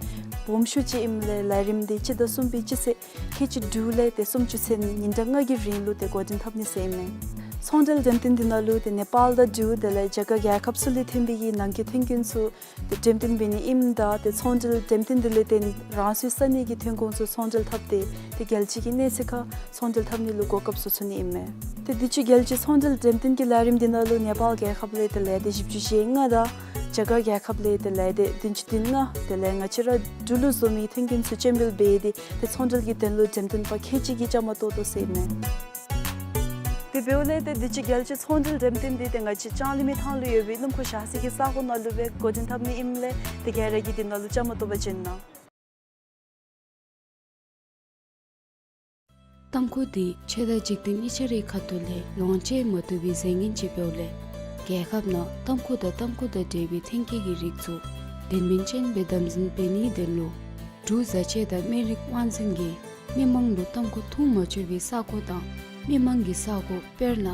སྦོམ་ཤོས་ཅིག་ཨིནམ་ལས་ལས་རིམ་འདི་སྤྱི་ཟླ་གསུམ་པའི་སྤྱི་ཚེས་ཁལ་གཅིག་དྲུག་ལས་ཏེ་སུམ་ཅུ་ཚུན་ཉིན་གྲངས་ལྔ་གི་རིང་ལུ་ཏེ་འགོ་འདྲེན་འཐབ་ནི་ཟེར་ཨིན་མས། ཚོང་འབྲེལ་འགྲེམས་སྟོན་འདི་ནང་ལུ་ཏེ་ནེ་པཱལ་དང་འབྲུག་དེ་ལས་རྒྱ་གར་རྒྱལ་ཁབ་ཚུ་ལས་ཐོན་པའི་གི་ནང་འཁོད་ཐོན་ཁུངས་ཚུ་ཏེ་འགྲེམས་སྟོན་འབད་ནི་ཨིནམ་ད་ཏེ་ཚོང་འབྲེལ་འགྲེམས་སྟོན་འདི་ལས་བརྟེན་རང་སོའི་ས་གནས་ཀྱི་ཐོན་ཁུངས་ཚུ་ཚོང་འབྲེལ་འཐབ་སྟེ་ཏེ་རྒྱལ་སྤྱི་གི་གནས་ཚད་ཁར་ཚོང་འབྲེལ་འཐབ་ནི་ལུ་གོ་སྐབས་བཟོ་ཚུགས་ནི་ཨིན་མས། ཏེ་དུས་ཅི་རྒྱལ་སྤྱིའི་ཚོང་འབྲེལ་འགྲེམས་སྟོན་གྱི་ལས་རིམ་འདི་ནང་ལུ་ནེ་པཱལ་རྒྱལ་ཁབ་ལས་ཏེ་ལས་སྡེ་བཞི་བཅུ་ཞེ་ལྔ་དང་རྒྱ་གར་རྒྱལ་ཁབ་ལས་ཏེ་ལས་སྡེ་བདུན་ཅུ་དོན་ལྔ་དེ་ལས་ང་བཅས་ར་འབྲུག་ལུ་བཟོ་མི་ཐོན་ཁུངས་ཚུ་སྤྱན་འབུལ་འབད་དེ་ཏེ་ཚོང་འབྲེལ་གྱི་དོན་ལུ་འགྲེམས་སྟོན་པ་ཁལ་གཅིག་གིས་བཅའ་མར་གཏོགས་དོ་ཟེར་ཨིན་མས། དེ་འབདཝ་ལས་ཏེ་དུས་ཅི་རྒྱལ་སྤྱིའི་ཚོང་འབྲེལ་འགྲེམས་སྟོན་འདི་ཏེ་ང་བཅས་ལྕང་གླིང་མི་ཐང་ལུ་ཡོད་པའི་སྣུམ་འཁོར་བཞག་ས་གི་ས་གོ་ནང་ལུ་སྦེ་འགོ་འདྲེན་འཐབ་ནི་ཨིནམ་ལས་ཏེ་ག་ར་གིས་འདི་ནང་ལུ་བཅའ་མར་གཏོགས་པར་བྱོན་གནང་། ཏམ་ཁུ་འདི་ཆོས་དང་འཇིག་རྟེན་གཉིས་ཆ་རའི་ཁ་ཐུག་ལས་ལོངས་སྤྱོད་མ་ཐུབ་པའི་རྫས་ངན་ཅིག་འབདཝ་ལས་རྒྱལ་ཁབ་ནང་ཏམ་ཁུ་དང་ཏམ་ཁུ་དང་འབྲེལ་བའི་ཐོན་སྐྱེད་ཀྱི་རིགས་ཚུ་དོན་སྨིན་ཅན་སྦེ་དམ་འཛིན་འབད་ནིའི་དོན་ལུ་འབྲུག་བཟའ་ཆས་དང་སྨན་རིགས་དབང་འཛིན་གྱིས་མི་མང་ལུ་ཏམ་ཁུ་འཐུང་མ་ཆོག་པའི་ས་གོ་དང་མི་མང་གི་ས་གོ་དཔེར་ན་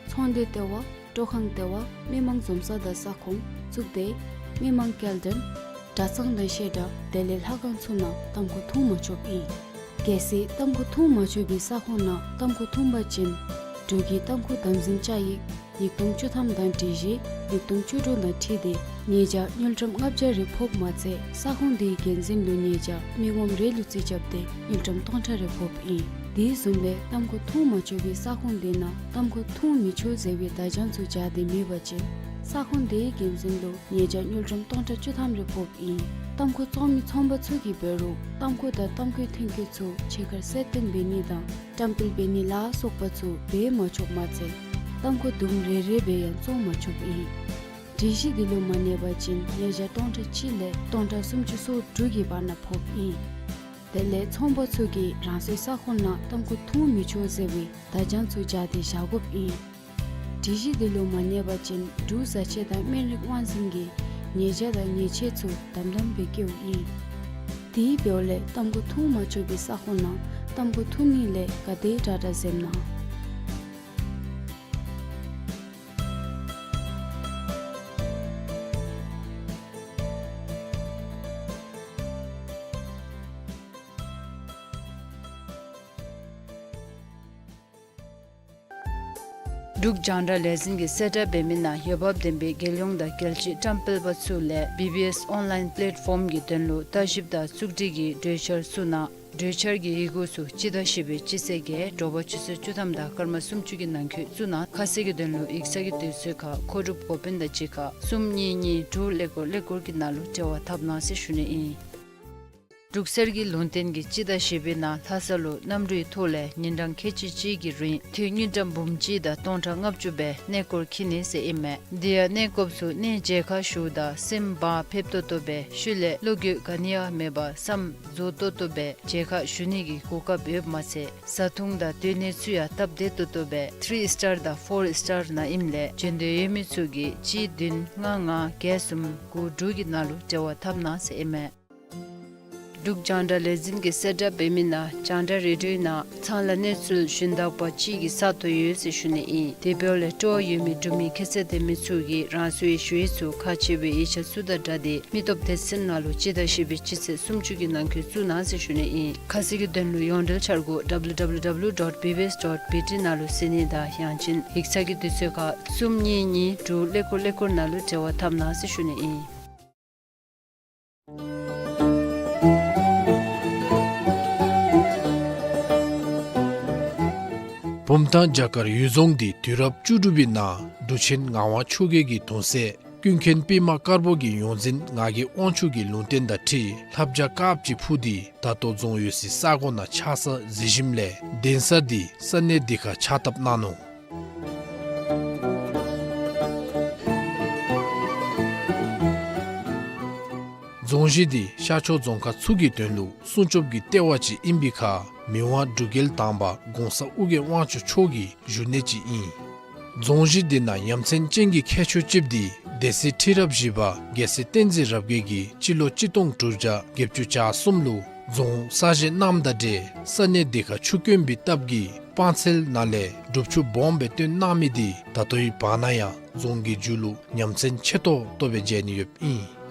ཚོང་སྡེ་ལྟེ་བ་ སྤྲོ་ཁང་ལྟེ་བ། མི་མང་འཛོམས་ས་དང་ས་ཁོངས། གཙུག་སྡེ། མི་མང་སྐྱེལ་འདྲེན། གྲྭ་ཚང་དང་བཤད་གྲྭ། དེ་ལས་ལྷ་ཁང་ཚུ་ནང་ཏམ་ཁུ་འཐུང་མ་ཆོགཔ་ཨིན། གལ་སྲིད་ཏམ་ཁུ་འཐུང་མ་ཆོག་པའི་ས་ཁོངས་ནང་ཏམ་ཁུ་འཐུང་པ་ཅིན་འབྲུག་གི་ཏམ་ཁུ་དམ་འཛིན་བཅའ་ཡིག་ཉིས་སྟོང་བཅུ་ཐམ་དང་སྒྲིག་གཞི་ཉིས་སྟོང་བཅུ་དྲུག་དང་འཁྲིལ་ཏེ་ཉེས་བྱ་དངུལ་ཀྲམ་ལྔ་བརྒྱ་རེ་ཕོགཔ་མ་ཚད་ས་ཁོངས་དེའི་འགན་འཛིན་ལུ་ཉེས་བྱ་མི་ངོམ་རེ་ལུ་རྩིས་རྐྱབ་སྟེ་དངུལ་ཀྲམ་སྟོང་ཕྲག་རེ་ཕོགཔ་ཨིན། དེ་བཟུམ་སྦེ་ཏམ་ཁུ་འཐུང་མ་ཆོག་པའི་ས་ཁོངས་དེ་ནང་ཏམ་ཁུ་འཐུང་མི་ཆོག་ཟེར་བའི་བརྡ་བྱང་ཚུ་སྦྱར་ཏེ་མེད་པ་ཅིན་ས་ཁོངས་དེའི་འགན་འཛིན་ལུ་ཉེས་བྱ་དངུལ་ཀྲམ་སྟོང་ཕྲག་བཅུ་ཐམ་རེ་ཕོགཔ་ཨིན། ཏམ་ཁུ་བཙོང་མི་ཚོང་པ་ཚུ་གིས་འབད་རུང་ཏམ་ཁུ་དང་ཏམ་ཁུའི་ཐོན་སྐྱེད་ཚུ་ཕྱི་ཁར་གསལ་སྟོན་འབད་ནི་དང་བཀྲམ་སྤེལ་འབད་ནི་ལ་སོགས་པ་ཚུ་འབད་མ་ཆོགཔ་མ་ཚད་ཏམ་ཁུ་དུམ་རེ་རེ་སྦེ་ཡང་བཙོང་མ་ཆོགཔ་ཨིན། སྒྲིག་གཞི་འདི་ལུ་མ་གནས་པ་ཅིན་ཉེས་བྱ་སྟོང་ཕྲག་གཅིག་ལས་སྟོང་ཕྲག་སུམ་ཅུ་སོ་དྲུག་གི་བར་ན་ཕོགཔ་ཨིན། དེ་ལས་ཚོང་པ་ཚུ་གིས་རང་སོའི་ས་ཁོངས་ནང་ཏམ་ཁུ་འཐུང་མི་ཆོག་ཟེར་བའི་བརྡ་བྱང་ཚུ་སྦྱར་ཏེ་བཞག་དགོཔ་ཨིན། སྒྲིག་གཞི་འདི་ལུ་མ་གནས་པ་ཅིན་འབྲུག་བཟའ་ཆས་དང་སྨན་རིགས་དབང་འཛིན་གྱིས་ཉེས་བྱ་དང་ཉེས་ཆད་ཚུ་དམ་དམ་སྦེ་བཀལཝ་ཨིན། དེ་འབདཝ་ལས་ཏམ་ཁུ་འཐུང་མ་ཆོག་པའི་ས་ཁོངས་ནང་ཏམ་ཁུ་འཐུང་ནི་ལས་ག་དེ་དྲག་དྲག་འཛེམ་གནང་། འབྲུག་རྒྱང་བསྒྲགས་ལས་འཛིན་གྱིས་གསལ་བསྒྲགས་འབད་མི་ནང་འོས་འབབ་ལྡན་པའི་རྒྱལ་ཡོངས་དང་རྒྱལ་སྤྱིའི་བཀྲམ་སྤེལ་པ་ཚུ་ལས་བི་བི་ཨེསི་ཨོན་ལཱའིན་པེ་ལེཊ་ཕོམ་གྱི་དོན་ལུ་ལྟ་ཞིབ་དང་བཙུགས་སྒྲིག་གི་གྲོས་འཆར་ཚུ་ནང་གྲོས་འཆར་གྱི་ཡི་གུ་ཚུ་སྤྱི་ཟླ་བཞི་པའི་སྤྱི་ཚེས་བརྒྱད་དྲོ་པ་ཆུ་ཚོད་བཅུ་ཐམ་དང་སྐར་མ་སུམ་ཅུ་གི་ནང་འཁོད་བཙུགས་གནང་། ཁ་གསལ་གྱི་དོན་ལུ་ཡིག་ཚང་གི་དུས་ཚོད་ཁར་མཁོ་སྒྲུབ་འགོ་དཔོན་དང་གཅིག་ཁར་གསུམ་གཉིས་གཉིས་དྲུག་ཀླད་ཀོར་ཀླད་ཀོར་གྱི་ནང་ལུ་འབྲེལ་བ་འཐབ་གནང་ཟེར་ཞུ་ནི་ཨིན། འབྲུག་གསེར་གྱི་ལུང་བསྟན་གྱིས་སྤྱི་ཟླ་བཞི་པའི་ནང་ལྷ་ས་ལུ་གནམ་གྲུའི་ཐོག་ལས་ཉིན་གྲངས་ཁལ་གཅིག་གཅིག་གི་རིང་དངུལ་ཀྲམ་འབུམ་གཅིག་དང་སྟོང་ཕྲག་ལྔ་བཅུ་སྦེ་གནས་སྐོར་འཁྱིད་ནི་ཟེར་ཨིན་མས། དེ་ཡང་གནས་སྐོརཔ་ཚུ་གནས་མཇལ་ཁ་ཞུཝ་ད་སེམས་བག་ཕེབས་ཏོག་ཏོ་སྦེ་ཤུལ་ལས་བློ་འགྱོད་ག་ནི་ཡང་མེད་པར་བསམ་རྫོགས་ཏོག་ཏོ་སྦེ་མཇལ་ཁ་ཞུ་ནི་གི་གོ་སྐབས་ཡོདཔ་མ་ཚད་བཟའ་འཐུང་དང་སྡོད་གནས་ཚུ་ཡང་སྟབས་བདེ་ཏོག་ཏོ་སྦེ་ཐི་རི་སི་ཊར་དང་ཕོར་སི་ཊར་ནང་ཨིནམ་ལས་འབྱོན་འདོད་ཡོད་མི་ཚུ་གིས་གཅིག་བདུན་ལྔ་ལྔ་བརྒྱད་གསུམ་དགུ་དྲུག་གི་ནང་ལུ་འབྲེལ་བ་འཐབ་གནང་ཟེར་ཨིན་མས། འབྲུག་རྒྱང་བསྒྲགས་ལས་འཛིན་གྱིས་གསལ་བསྒྲགས་འབད་མི་ནང་རྒྱང་བསྒྲགས་རེ་ཌིའོའི་ནང་ཚང་ལ་གནས་ཚུལ་ཞུན་དག་པ་ཅིག་གི་ས་ཐོབ་ཡོད་ཟེར་ཞུ་ནི་ཨིན། དེ་འབདཝ་ལས་སྤྲོ་བ་ཡོད་མི་འབྲུག་མི་ཁྱད་ཚད་ལྡན་མི་ཚུ་གིས་རང་སོའི་ཞུ་ཡིག་ཚུ་ཁག་ཆེ་བའི་ཡིག་ཆ་ཚུ་དང་སྦྲགས་ཏེ་མི་སྟོབས་སྡེ་ཚན་ནང་ལུ་སྤྱི་ཟླ་བཞི་པའི་སྤྱི་ཚེས་སུམ་ཅུ་གི་ནང་འཁོད་བཙུགས་གནང་ཟེར་ཞུ་ནི་ཨིན། ཁ་གསལ་གྱི་དོན་ལུ་ཡོངས་འབྲེལ་འཆར་སྒོ་W W W dot B B S dot B T ནང་ལུ་གཟིགས་ནི་དང་ཡང་ཅིན་ཡིག་ཚང་གི་དུས་ཚོད་ཁར་གསུམ་གཉིས་གཉིས་དྲུག་ཀླད་ཀོར་ཀླད་ཀོར་ནང་ལུ་འབྲེལ་བ་འཐབ་གནང་ཟེར་ཞུ་ནི་ཨིན། བུམ་ཐང་བྱ་དཀར་ཡུལ་རྫོང་འདི་དུས་རབས་བཅུ་དྲུག་པའི་ནང་འབྲུག་ཆེན་ངག་དབང་ཆོས་རྒྱལ་གྱི་གདུང་སྲས་ཀུན་མཁྱེན་པདྨ་དཀར་པོ་གི་ཡོངས་འཛིན་ངག་གི་དབང་ཕྱུག་གི་ལུང་བསྟན་དང་འཁྲིལ་ལྷ་བྱ་དཀརཔོ་ཅིག་འཕུར་ཏེ་ད་ལྟོ་རྫོང་ཡོད་སའི་ས་གོ་ནང་ཆགས་ས་གཟིགས་ཞིནམ་ལས་གདན་ས་འདི་ས་གནས་འདི་ཁར་ཕྱག་བཏབ་གནང་ནུག། རྫོང་གཞི་འདི་ཤར་ཕྱོགས་རྫོང་ཁག་ཚུ་གི་དོན་ལུ་སྲུང་སྐྱོབ་ཀྱི་ལྟེ་བ་ཅིག་ཨིན་པའི་ཁར་མི་དབང་འབྲུག་རྒྱལ་དང་པ་གོང་ས་ཨོ་རྒྱན་དབང་ཕྱུག་མཆོག་གི་བཞུགས་གནས་ཅིག་ཨིན། རྫོང་གཞི་འདི་ནང་ཡ་མཚན་ཅན་གྱི་ཁྱད་ཆོས་ཅིག་འདི་སྡེ་སྲིད་ཁྲི་རབས་བཞི་པ་རྒྱལ་སྲས་བསྟན་འཛིན་རབ་རྒྱས་ཀྱིས་སྤྱི་ལོ་གཅིག་སྟོང་དྲུག་བརྒྱ་བརྒྱད་ཅུ་གྱ་གསུམ་ལུ་རྫོང་གསར་བཞེངས་གནངམ་དང་འབྲེལ་ས་གནས་འདི་ཁར་ཆུ་དཀོན་པའི་སྟབས་ཀྱིས་སྤང་ཚལ་ནང་ལས་སྒྲུབ་ཆུ་སྦོམ་སྦེ་བཏོན་གནང་མི་འདི་ད་ལྟོའི་བར་ན་ཡང་རྫོང་གི་མཇུག་ལུ་ཡ་མཚན་ཆེ་ཏོག་ཏོ་སྦེ་མཇལ་ནི་ཡོདཔ་ཨིན།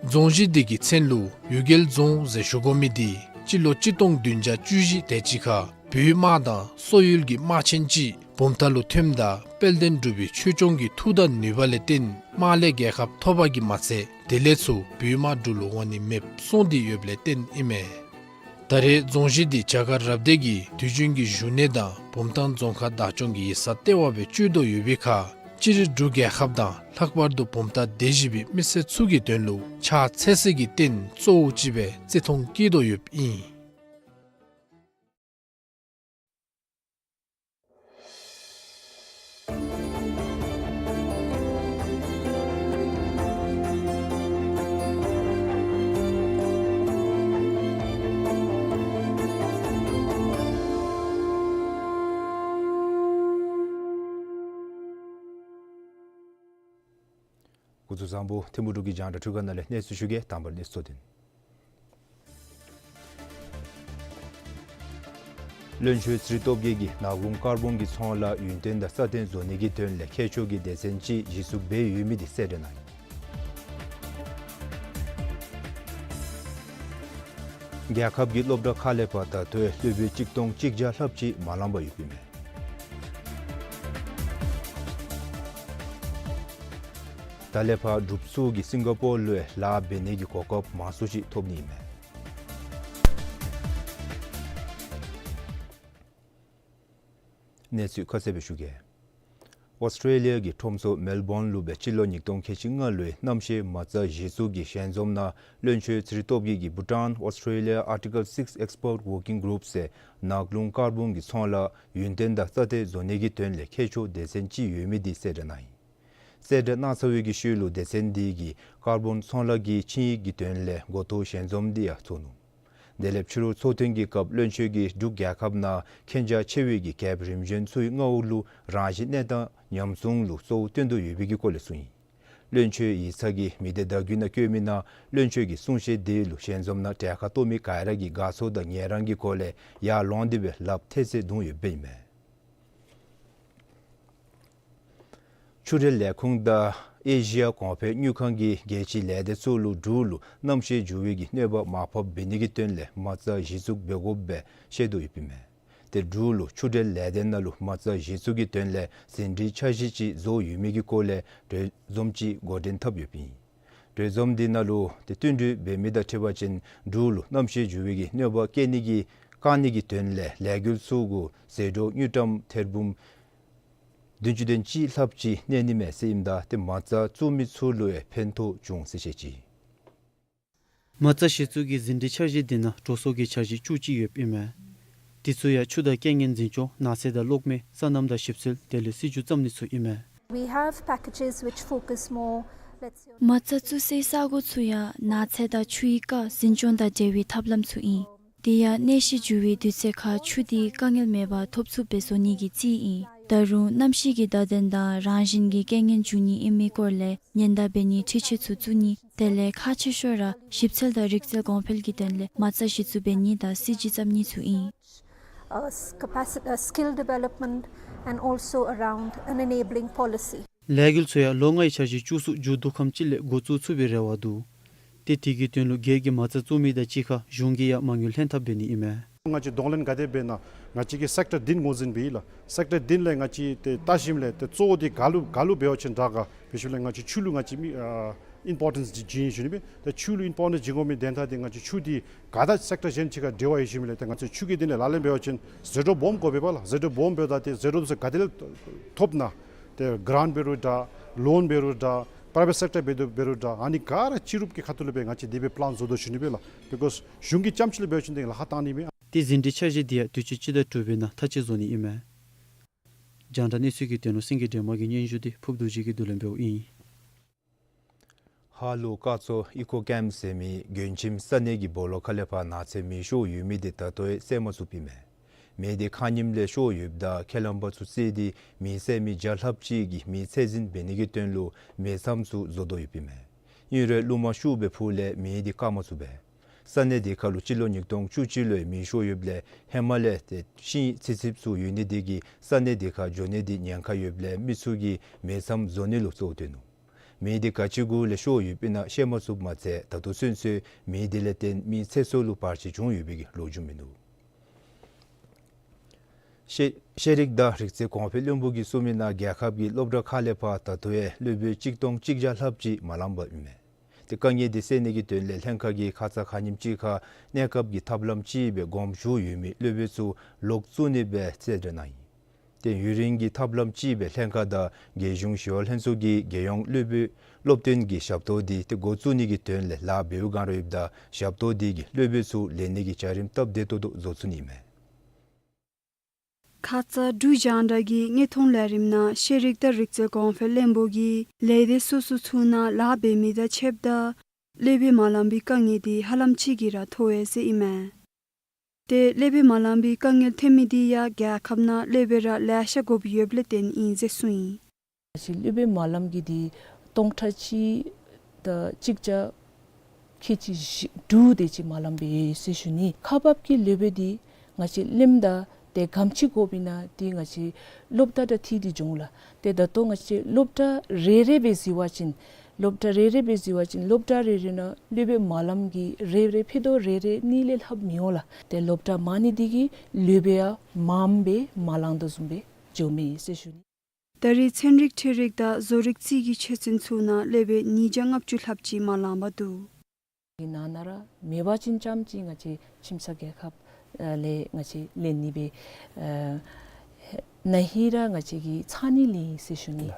རྫོང་གཞི་འདི་གི་མཚན་ལུ་ཡུལ་རྒྱལ་རྫོང་ཟེར་ཞུ་དགོ་མི་འདི་སྤྱི་ལོ་གཅིག་སྟོང་བདུན་བརྒྱ་བཅུ་བཞི་དེ་ཅིག་ཁར་བོད་དམག་དང་སོག་ཡུལ་གྱི་དམག་ཆེན་ཅིག་བུམ་ཐང་ལུ་ཐོནམ་ད་དཔལ་ལྡན་འབྲུག་པའི་ཆོས་སྐྱོང་གི་མཐུ་དང་ནུས་པ་ལས་བརྟེན་དམག་ལས་རྒྱལ་ཁ་ཐོབ་པ་གིས་མ་ཚད་དེ་ལས་ཚུར་བོད་དམག་འབྲུག་ལུ་འོང་ནི་མེདཔ་སོང་སྟེ་ཡོདཔ་ལས་བརྟེན་ཨིན་མས། ད་རེས་རྫོང་གཞི་འདི་བྱ་དཀར་རབ་སྡེ་གི་དུས་རྒྱུན་གྱི་བཞུགས་གནས་དང་བུམ་ཐང་རྫོང་ཁག་བདག་སྐྱོང་གི་ཡིག་ཚང་ལྟེ་བ་སྦེ་སྤྱོད་དོ་ཡོད་པའི་ཁར་སྤྱིར་འབྲུག་རྒྱལ་ཁབ་དང་ལྷག་པར་དུ་བུམ་ཐང་སྡེ་བཞི་པའི་མི་སེར་ཚུ་གི་དོན་ལུ་ཕྱག་འཚལ་སའི་རྟེན་གཙོ་བོ་ཅིག་སྦེ་བརྩི་མཐོང་བསྐྱེད་དོ་ཡོདཔ་ཨིན། སྐུ་གཟུགས་བཟང་པོ། ཐིམ་ཕུ་འབྲུག་གི་རྒྱང་བསྒྲགས་འཕྲུལ་ཁང་ནང་ལས་གནས་ཚུལ་ཞུ་གེ། དང་པ་གནས་ཚུལ་དོན། བློན་ཆོས་ཚེ་རིང་སྟོབས་རྒྱས་ཀྱིས་ནགས་ཀླུང་ཀར་བོན་གྱི་ཚོང་ལཱ་ཡུན་བརྟན་དང་སྲ་བརྟན་བཟོ་ནི་གི་དོན་ལས་ཁྱད་ཆོས་ཀྱི་སྡེ་ཚན་ཅིག་གཞི་བཙུགས་འབད་ཡོད་མི་འདི་གསལ་བསྒྲགས་གནང་ཡི། རྒྱལ་ཁབ་ཀྱི་སློབ་གྲྭ་ཁག་ལས་ཕར་ད་ལྟོ་སློབ་དཔོན་གཅིག་སྟོང་གཅིག་བརྒྱ་ལྷགཔ་ཅིག་མ་ལང་པར་ཡོདཔ་ཨིན་མས། ད་ལས་ཕར་འབྲུགཔ་ཚུ་གིས་སིང་ག་པོར་ལུ་ལཱ་འབད་ནི་གི་གོ་སྐབས་མང་སུ་ཅིག་ཐོབ་ནི་ཨིན་མས། གནས་ཚུལ་ཁ་གསལ་སྦེ་ཞུ་གེ། ཨོསི་ཊྲེ་ལི་ཡ་གི་ཁྲོམ་ཚོགས་མེལ་བོན་ལུ་སྦེ་སྤྱི་ལོ་ཉིས་སྟོང་ཁལ་གཅིག་ལྔ་ལོའི་གནམ་གཤིས་མ་རྩ་གཞི་བཙུགས་ཀྱི་ཞལ་འཛོམས་ནང་བློན་ཆོས་ཚེ་རིང་སྟོབས་རྒྱས་ཀྱིས་བྷུ་ཊཱན་ཨོསི་ཊྲེ་ལི་ཡ་ཨར་ཊི་ཀལ་སིགས་ཨེགསི་པོརཊ་ཝར་ཀིང་གུ་རུབ་ཟེར་ནགས་ཀླུང་ཀར་བོན་གྱི་ཚོང་ལཱ་ཡུན་བརྟན་དང་སྲ་བརྟན་བཟོ་ནི་གི་དོན་ལས་ཁྱད་ཆོས་སྡེ་ཚན་ཅིག་ཡོད་མི་འདི་གསལ་བསྒྲགས་གནང་ཡི། གསལ་བསྒྲགས་གནང་ཚར་བའི་གི་ཤུལ་ལུ་སྡེ་ཚན་འདི་གིས་ཀར་བོན་ཚོང་ལཱ་གི་ཆིངས་ཡིག་གི་དོན་ལས་འགོ་ཐོག་ཞལ་འཛོམས་འདི་ཡང་ཚོགས་ནུག། དེ་ལས་ཕྱི་རུ་ཚོགས་ཐུན་གྱི་སྐབས་བློན་ཆོས་ཀྱིས་འབྲུག་རྒྱལ་ཁབ་ནང་མཁྱེན་རྒྱ་ཆེ་བའི་གི་རྒྱལཔོ་རིམ་བྱོན་ཚུའི་མངའ་འོག་ལུ་རང་བཞིན་གནས་སྟངས་ཉམས་སྲུང་ལུ་གཙོ་བོ་བཏོན་དོ་ཡོད་པའི་གི་སྐོར་ལས་གསུངས་ཡི། བློན་ཆོས་ཡིག་ཚང་གིས་མི་སྡེ་བརྡ་བརྒྱུད་ནང་བཀོད་མི་ནང་བློན་ཆོས་ཀྱི་གསུང་བཤད་འདི་ལུ་ཞལ་འཛོམས་ནང་གྲལ་ཁར་གཏོགས་མི་ག་ར་གིས་དགའ་ཚོར་དང་ངལ་རངས་ཀྱི་སྒོ་ལས་ཡར་ལོང་སྟེ་སྦེ་ལགཔ་ཐལ་ཚེ་བརྡུང་ཡོདཔ་ཨིན་མས། ཆུ་འབྲེལ་ལས་ཁུངས་དང་ཨེ་ཤི་ཡ་གོང་འཕེལ་དངུལ་ཁང་གིས་རྒྱལ་སྤྱིའི་ལས་སྡེ་ཚུ་ལུ་འབྲུག་ལུ་གནམ་གཤིས་འགྱུར་བའི་གི་གནོད་པ་མར་ཕབ་འབད་ནི་གི་དོན་ལས་མ་རྩ་གཞི་བཙུགས་འབད་དགོཔ་སྦེ་བཤད་དོ་ཡོདཔ་ཨིན་མས། ཏེ་འབྲུག་ལུ་ཆུ་འབྲེལ་ལས་སྡེ་ནང་ལུ་མ་རྩ་གཞི་བཙུགས་ཀྱི་དོན་ལས་ཟིན་བྲིས་འཆར་གཞི་ཅིག་བཟོ་ཡོད་མི་གི་སྐོར་ལས་གྲོས་འཛོམས་ཅིག་འགོ་འདྲེན་འཐབ་ཡོདཔ་ཨིན། གྲོས་འཛོམས་འདི་ནང་ལུ་ཏེ་བསྟུན་གྲོས་འབད་མི་དང་འཁྲིལ་བ་ཅིན་འབྲུག་ལུ་གནམ་གཤིས་འགྱུར་བའི་གི་གནོད་པ་བཀལ་ནི་གི་བཀག་ནི་གི་དོན་ལས་ལས་འགུལ་ཚུ་གུ་ཟད་འགྲོ་དངུལ་ཀྲམ་ཐེར་འབུམ་བདུན་ཅུ་དོན་གཅིག་ལྷགཔ་ཅིག་གནས་ནི་མས་ཟེར་ཨིནམ་ད་ཏེ་མ་རྩ་བཙུགས་མི་ཚུ་ལུ་ཡང་ཕན་ཐོགས་འབྱུང་ཟེར་བཤད་ཅི། མ་རྩ་གཞི་བཙུགས་ཀྱི་ཟིན་བྲིས་འཆར་གཞི་འདི་ནང་འགྲོ་སོང་གི་འཆར་གཞི་བཅུ་གཅིག་ཡོདཔ་ཨིན་མས། དེ་ཚུ་ཡང་ཆུ་དང་རྐྱེན་ངན་འཛིན་སྐྱོང་ནགས་ཚལ་དང་གློག་མེ་སོ་ནམ་དང་ཞིབ་འཚོལ་དེ་ལས་སྲིད་བྱུས་བརྩམ་ནི་ཚུ་ཨིན་མས། We have packages which focus more, let's say, on མ་རྩ་བཙུགས་སའི་ས་གོ་ཚུ་ཡང་ནགས་ཚལ་དང་ཆུའི་རྐ་འཛིན་སྐྱོང་དང་འབྲེལ་བའི་ཐབས་ལམ་ཚུ་ཨིན། དེ་ཡང་གནས་གཞི་འགྱུར་བའི་དུས་ཚོད་ཁར་ཆུ་དེ་དཀའ་ངལ་མེད་པར་ཐོབ་ཚུགསཔ་སྦེ་བཟོ་ནི་གི་རྩིས་ཨིན། ད་རུང་གནམ་གཤིས་ཀྱི་བརྡ་དོན་དང་རང་བཞིན་གྱི་རྐྱེན་ངན་འབྱུང་ནི་ཨིན་མི་སྐོར་ལས་ཉེན་བརྡ་འབད་ནིའི་འཕྲུལ་ཆས་ཚུ་བཙུགས་ནི་དེ་ལས་ཁག་ཆེ་ཤོས་ར་ཞིབ་འཚོལ་དང་རིག་རྩལ་གོང་འཕེལ་གྱི་དོན་ལས་མ་རྩ་གཞི་བཙུགས་འབད་ནི་དང་སྲིད་བྱུས་བརྩམ་ནི་ཚུ་ཨིན། Uh, s- capaci- uh, skill development and also around an enabling policy. ལས་འགུལ་ཚུ་ཡང་ལོ་ལྔའི་འཆར་གཞི་བཅུ་གསུམ་མཇུག་བསྡུ་ཁམས་ཅིག་ལས་འགོ་བཙུགས་ཚུགས་པའི་རེ་བ་འདུག། ཏེ་དེ་གི་དོན་ལུ་སྒེར་གྱི་མ་རྩ་བཙུགས་མི་དང་གཅིག་ཁར་གཞུང་གིས་ཡང་མ་དངུལ་ལྷན་ཐབས་འབད་ནི་ཨིན་མས། ང་བཅས་གདོང་ལེན་ག་དེ་འབད་ན་ང་བཅས་ཀྱིས་སེཀ་ཊར་བདུན་ངོས་འཛིན་འབད་ཡི་ལགས། སེཀ་ཊར་བདུན་ལས་ང་བཅས་ཏེ་བལྟ་ཞིནམ་ལས་ཏེ་གཙོ་བོ་འདི་ག་ལུ་ག་ལུ་འབད་བ་ཅིན་དྲག་ག་འབད་ཞིནམ་ལས་ང་བཅས་ཆུ་ལུ་ང་བཅས་མི་ཨ་ཨིམ་པོར་ཊེནསི་བྱིན་ཞུ་ནི་སྦེ། ཏེ་ཆུ་ལུ་ཨིམ་པོར་ཊེནསི་བྱིན་དགོ་མི་དོན་དག་འདི་ང་བཅས་ཆུ་འདི་ག་དང་སེཀ་ཊར་གཞན་ཅིག་ཁར་འབྲེལ་བ་ཡོད་ཞུ་མི་ལས་ཏེ་ང་བཅས་ཆུ་གི་དོན་ལས་ལག་ལེན་འབད་བ་ཅིན་ཟད་འགྲོ་སྦོམ་དགོ་པས་ལགས། ཟད་འགྲོ་སྦོམ་འབདཝ་ད་ཏེ་ཟད་འགྲོ་འདི་ཚུ་ག་ཏེ་ལས་ཐོབ་ན། ཏེ་གྲཱནཊ་འབད་རུང་འདྲ་ལོན་འབད་རུང་འདྲ་པ་རའི་བེཊ་སེཀ་ཊར་འབད་རུང་འདྲ་ཨ་ནི་ག་ར་སྤྱི་རུབ་ཀྱི་ཁ་ཐུག་ལས་སྦེ་ང་བཅས་དེ་སྦེ་པི་ལཱན་བཟོ་དོ་ཞུ་ནི་སྦེ་ལགས། བི་ཀོསི་གཞུང་གི་རྐྱངམ་ཅིག་ལས་འབད་བ་ཅིན་ཏེ་ལཱ་ཁག་བཏང་ནི་མས། ཏེ་ཟིན་བྲིས་འཆར་གཞི་འདི་ཡང་དུས་ཅི་སྤྱི་ཟླ་དྲུག་པའི་ནང་མཐའ་དཔྱད་བཟོ་ནི་ཨིན་མས། རྒྱང་བསྒྲགས་གནས་ཚུལ་གྱི་དོན་ལུ་སེང་གེ་སྒྲོལ་མ་གི་སྙན་ཞུ་འདི་ཕུརཔ་རྡོ་རྗེ་གིས་བསྡུ་ལེན་འབདཝ་ཨིན། ཧཱ་ལུ་སྐར་ཚོགས་ཨི་ཀོ་ཀེམཔ་ཟེར་མི་མགྱོནམ་ཅིག་ས་གནས་ཀྱི་སྦོ་ལོགས་ཁ་ལས་ཕར་ནགས་ཚལ་མེ་ཤོར་ཡོད་མི་འདི་ད་ལྟོ་ཡང་བསལ་མ་ཚུགསཔ་ཨིན་མས། མེ་འདི་ཁ་ཉིནམ་ལས་ཤོར་ཡོདཔ་ད་ཁས་བླངས་པ་ཚུ་བརྩིས་ཏེ་མེ་བསད་མི་བརྒྱ་ལྷགཔ་ཅིག་གིས་མེ་ཚད་འཛིན་འབད་ནི་གི་དོན་ལུ་མེ་མཚམས་ཚུ་བཟོ་དོ་ཡོདཔ་ཨིན་མས། ཨིན་རུང་རླུང་མ་ཤུགས་སྦེ་འཕུཝ་ལས་མེ་འདི་བཀག་མ་ཚུགས་པས། ས་གནས་འདི་ཁ་ལུ་སྤྱི་ལོ་ཉིས་སྟོང་བཅུ་གཅིག་ལོའི་མེ་ཤོར་ཡོདཔ་ལས་ཧེ་མ་ལས་ཏེ་ཤིང་ཚི་ཚིབ་ཚུ་ཡོད་ནི་འདི་གིས་ས་གནས་འདི་ཁར་འགྱོ་ནི་འདི་ཉེན་ཁ་ཡོདཔ་ལས་མི་ཚུ་གིས་མེ་མཚམས་བཟོ་ནི་ལུ་གཙོ་བོ་བཏོན་ནུག། མེ་འདི་ག་ཅི་གུ་ལས་ཤོར་ཡོདཔ་ཨིན་ན་ཤེས་མ་ཚུགསཔ་མ་ཚད་ད་ལྟོ་ཚུན་ཚོད་མེ་འདི་ལས་བརྟེན་མི་ཚེ་སྲོག་ལུ་བར་ཆད་བྱུང་ཡོད་པའི་གི་ལོ་རྒྱུས་མིན་འདུག། ཤེས་ཤེས་རིག་དང་རིག་རྩལ་གོང་འཕེལ་བློན་པོ་གིས་གསུངས་མི་ནང་རྒྱལ་ཁབ་ཀྱི་སློབ་གྲྭ་ཁག་ལས་ཕར་ད་ལྟོ་ཡང་སློབ་དཔོན་གཅིག་སྟོང་གཅིག་བརྒྱ་ལྷགཔ་ཅིག་མ་ལངམ་ཨིན་མས། ཏེ་དཀའ་ངལ་འདི་སེལ་ནི་གི་དོན་ལས་ལྷན་ཁག་གིས་ཁ་ཙ་ཁ་ཉིནམ་ཅིག་ཁར་གནས་སྐབས་ཀྱི་ཐབས་ལམ་ཅིག་སྦེ་དགོངསམ་ཞུ་ཡོད་མི་སློབ་དཔོན་ཚུ་ལོག་བཙུགས་ནི་སྦེ་གསལ་བསྒྲགས་གནང་ཡི། ཏེ་ཡུན་རིང་གི་ཐབས་ལམ་ཅིག་སྦེ་ལྷན་ཁག་དང་རྒྱལ་གཞུང་ཞི་གཡོག་ལྷན་ཚོགས་ཀྱིས་རྒྱལ་ཡོངས་སློབ་དཔོན་སློབ་སྟོན་གྱི་ཞབས་ཏོག་འདི་ཏེ་འགོ་བཙུགས་ནི་གི་དོན་ལས་ལཱ་འབདཝ་ག་ར་ཡོདཔ་ད་ཞབས་ཏོག་འདི་གིས་སློབ་དཔོན་ཚུ་ལེན་ནི་གི་བྱ་རིམ་སྟབས་བདེ་ཏོག་ཏོ་བཟོ་ཚུགས་ནི་མས། ཁ་ཙ་འབྲུག་རྒྱང་བསྒྲགས་ཀྱི་དངོས་མཐོང་ལས་རིམ་ནང་ཤེས་རིག་དང་རིག་རྩལ་གོང་འཕེལ་བློན་པོ་གིས་ལས་སྡེ་སོ་སོ་ཚུ་ནང་ལཱ་འབད་མི་དང་ཕྱདཔ་ད་སློབ་དཔོན་མ་ལང་པའི་དཀའ་ངལ་འདི་ཧ་ལམ་ཅིག་གིས་ར་ཐོབ་ཡི་ཟེར་ཨིན་མས། ཏེ་སློབ་དཔོན་མ་ལང་པའི་དཀའ་ངལ་ཐོན་མི་འདི་ཡང་རྒྱལ་ཁབ་ནང་སློབ་དཔོན་ར་ལེ་ཤ་དགོཔ་ཡོདཔ་ལས་བརྟེན་ཨིན་ཟེར་གསུངས་ཡི། ང་བཅས་སློབ་དཔོན་མ་ལང་པའི་འདི་སྟོང་ཕྲག་གཅིག་དང་གཅིག་བརྒྱ་ཁལ་གཅིག་བཞི་དྲུག་དེ་ཅིག་མ་ལངམ་སྦེ་ཡོད་ཟེར་ཞུ་ནི། ཁག་འབགཔ་གི་སློབ་དཔོན་འདི་ང་བཅས་གླིང་དང་ ཏེ་ག་དེམ་ཅིག་དགོཔ་ཨིན་ན་འདི་ང་བཅས་སློབ་གྲྭ་དང་འཁྲིལ་ཏེ་འགྱོ་འོང་ལགས། ཏེ་ད་ལྟོ་ང་བཅས་སློབ་གྲྭ་རེ་རེ་སྦེ་གཟིགས་པ་ཅིན་སློབ་གྲྭ་རེ་རེ་སྦེ་གཟིགས་པ་ཅིན་སློབ་གྲྭ་རེ་རེ་ནང་སློབ་དཔོན་མ་ལངམ་གི་རེ་རེ་ཕྱེད་དོ་རེ་རེ་གཉིས་ལས་ལྷགཔ་མི་འོང་ལགས། ཏེ་སློབ་གྲྭ་མང་ནི་འདི་གིས་སློབ་དཔོན་ཡང་མངམ་སྦེ་མ་ལང་དོ་བཟུམ་སྦེ་འགྱོཝ་མས་ཟེར་ཞུ་ནི། ད་རེས་ཚན་རིག་འཕྲུལ་རིག་དང་བཟོ་རིག་རྩིས་ཀྱི་ཆོས་ཚན་ཚུ་ནང་སློབ་དཔོན་ཉིས་བརྒྱ་ལྔ་བཅུ་ལྷགཔ་ཅིག་མ་ལང་པར་འདུག། གི་ནང་ན་ར་མེད་པ་ཅིན་ཙམ་ཅིག་ང་བཅས་ཁྱིམ་ཚང་རྒྱལ་ཁབ་ཨ་ལས་ང་བཅས་ལེན་ནི་སྦེ་ཨ་ན་ཧིང་ར་ང་བཅས་ཀྱིས་ཚར་གཉིས་ལེན་ཡི་ཟེར་ཞུ་ནི།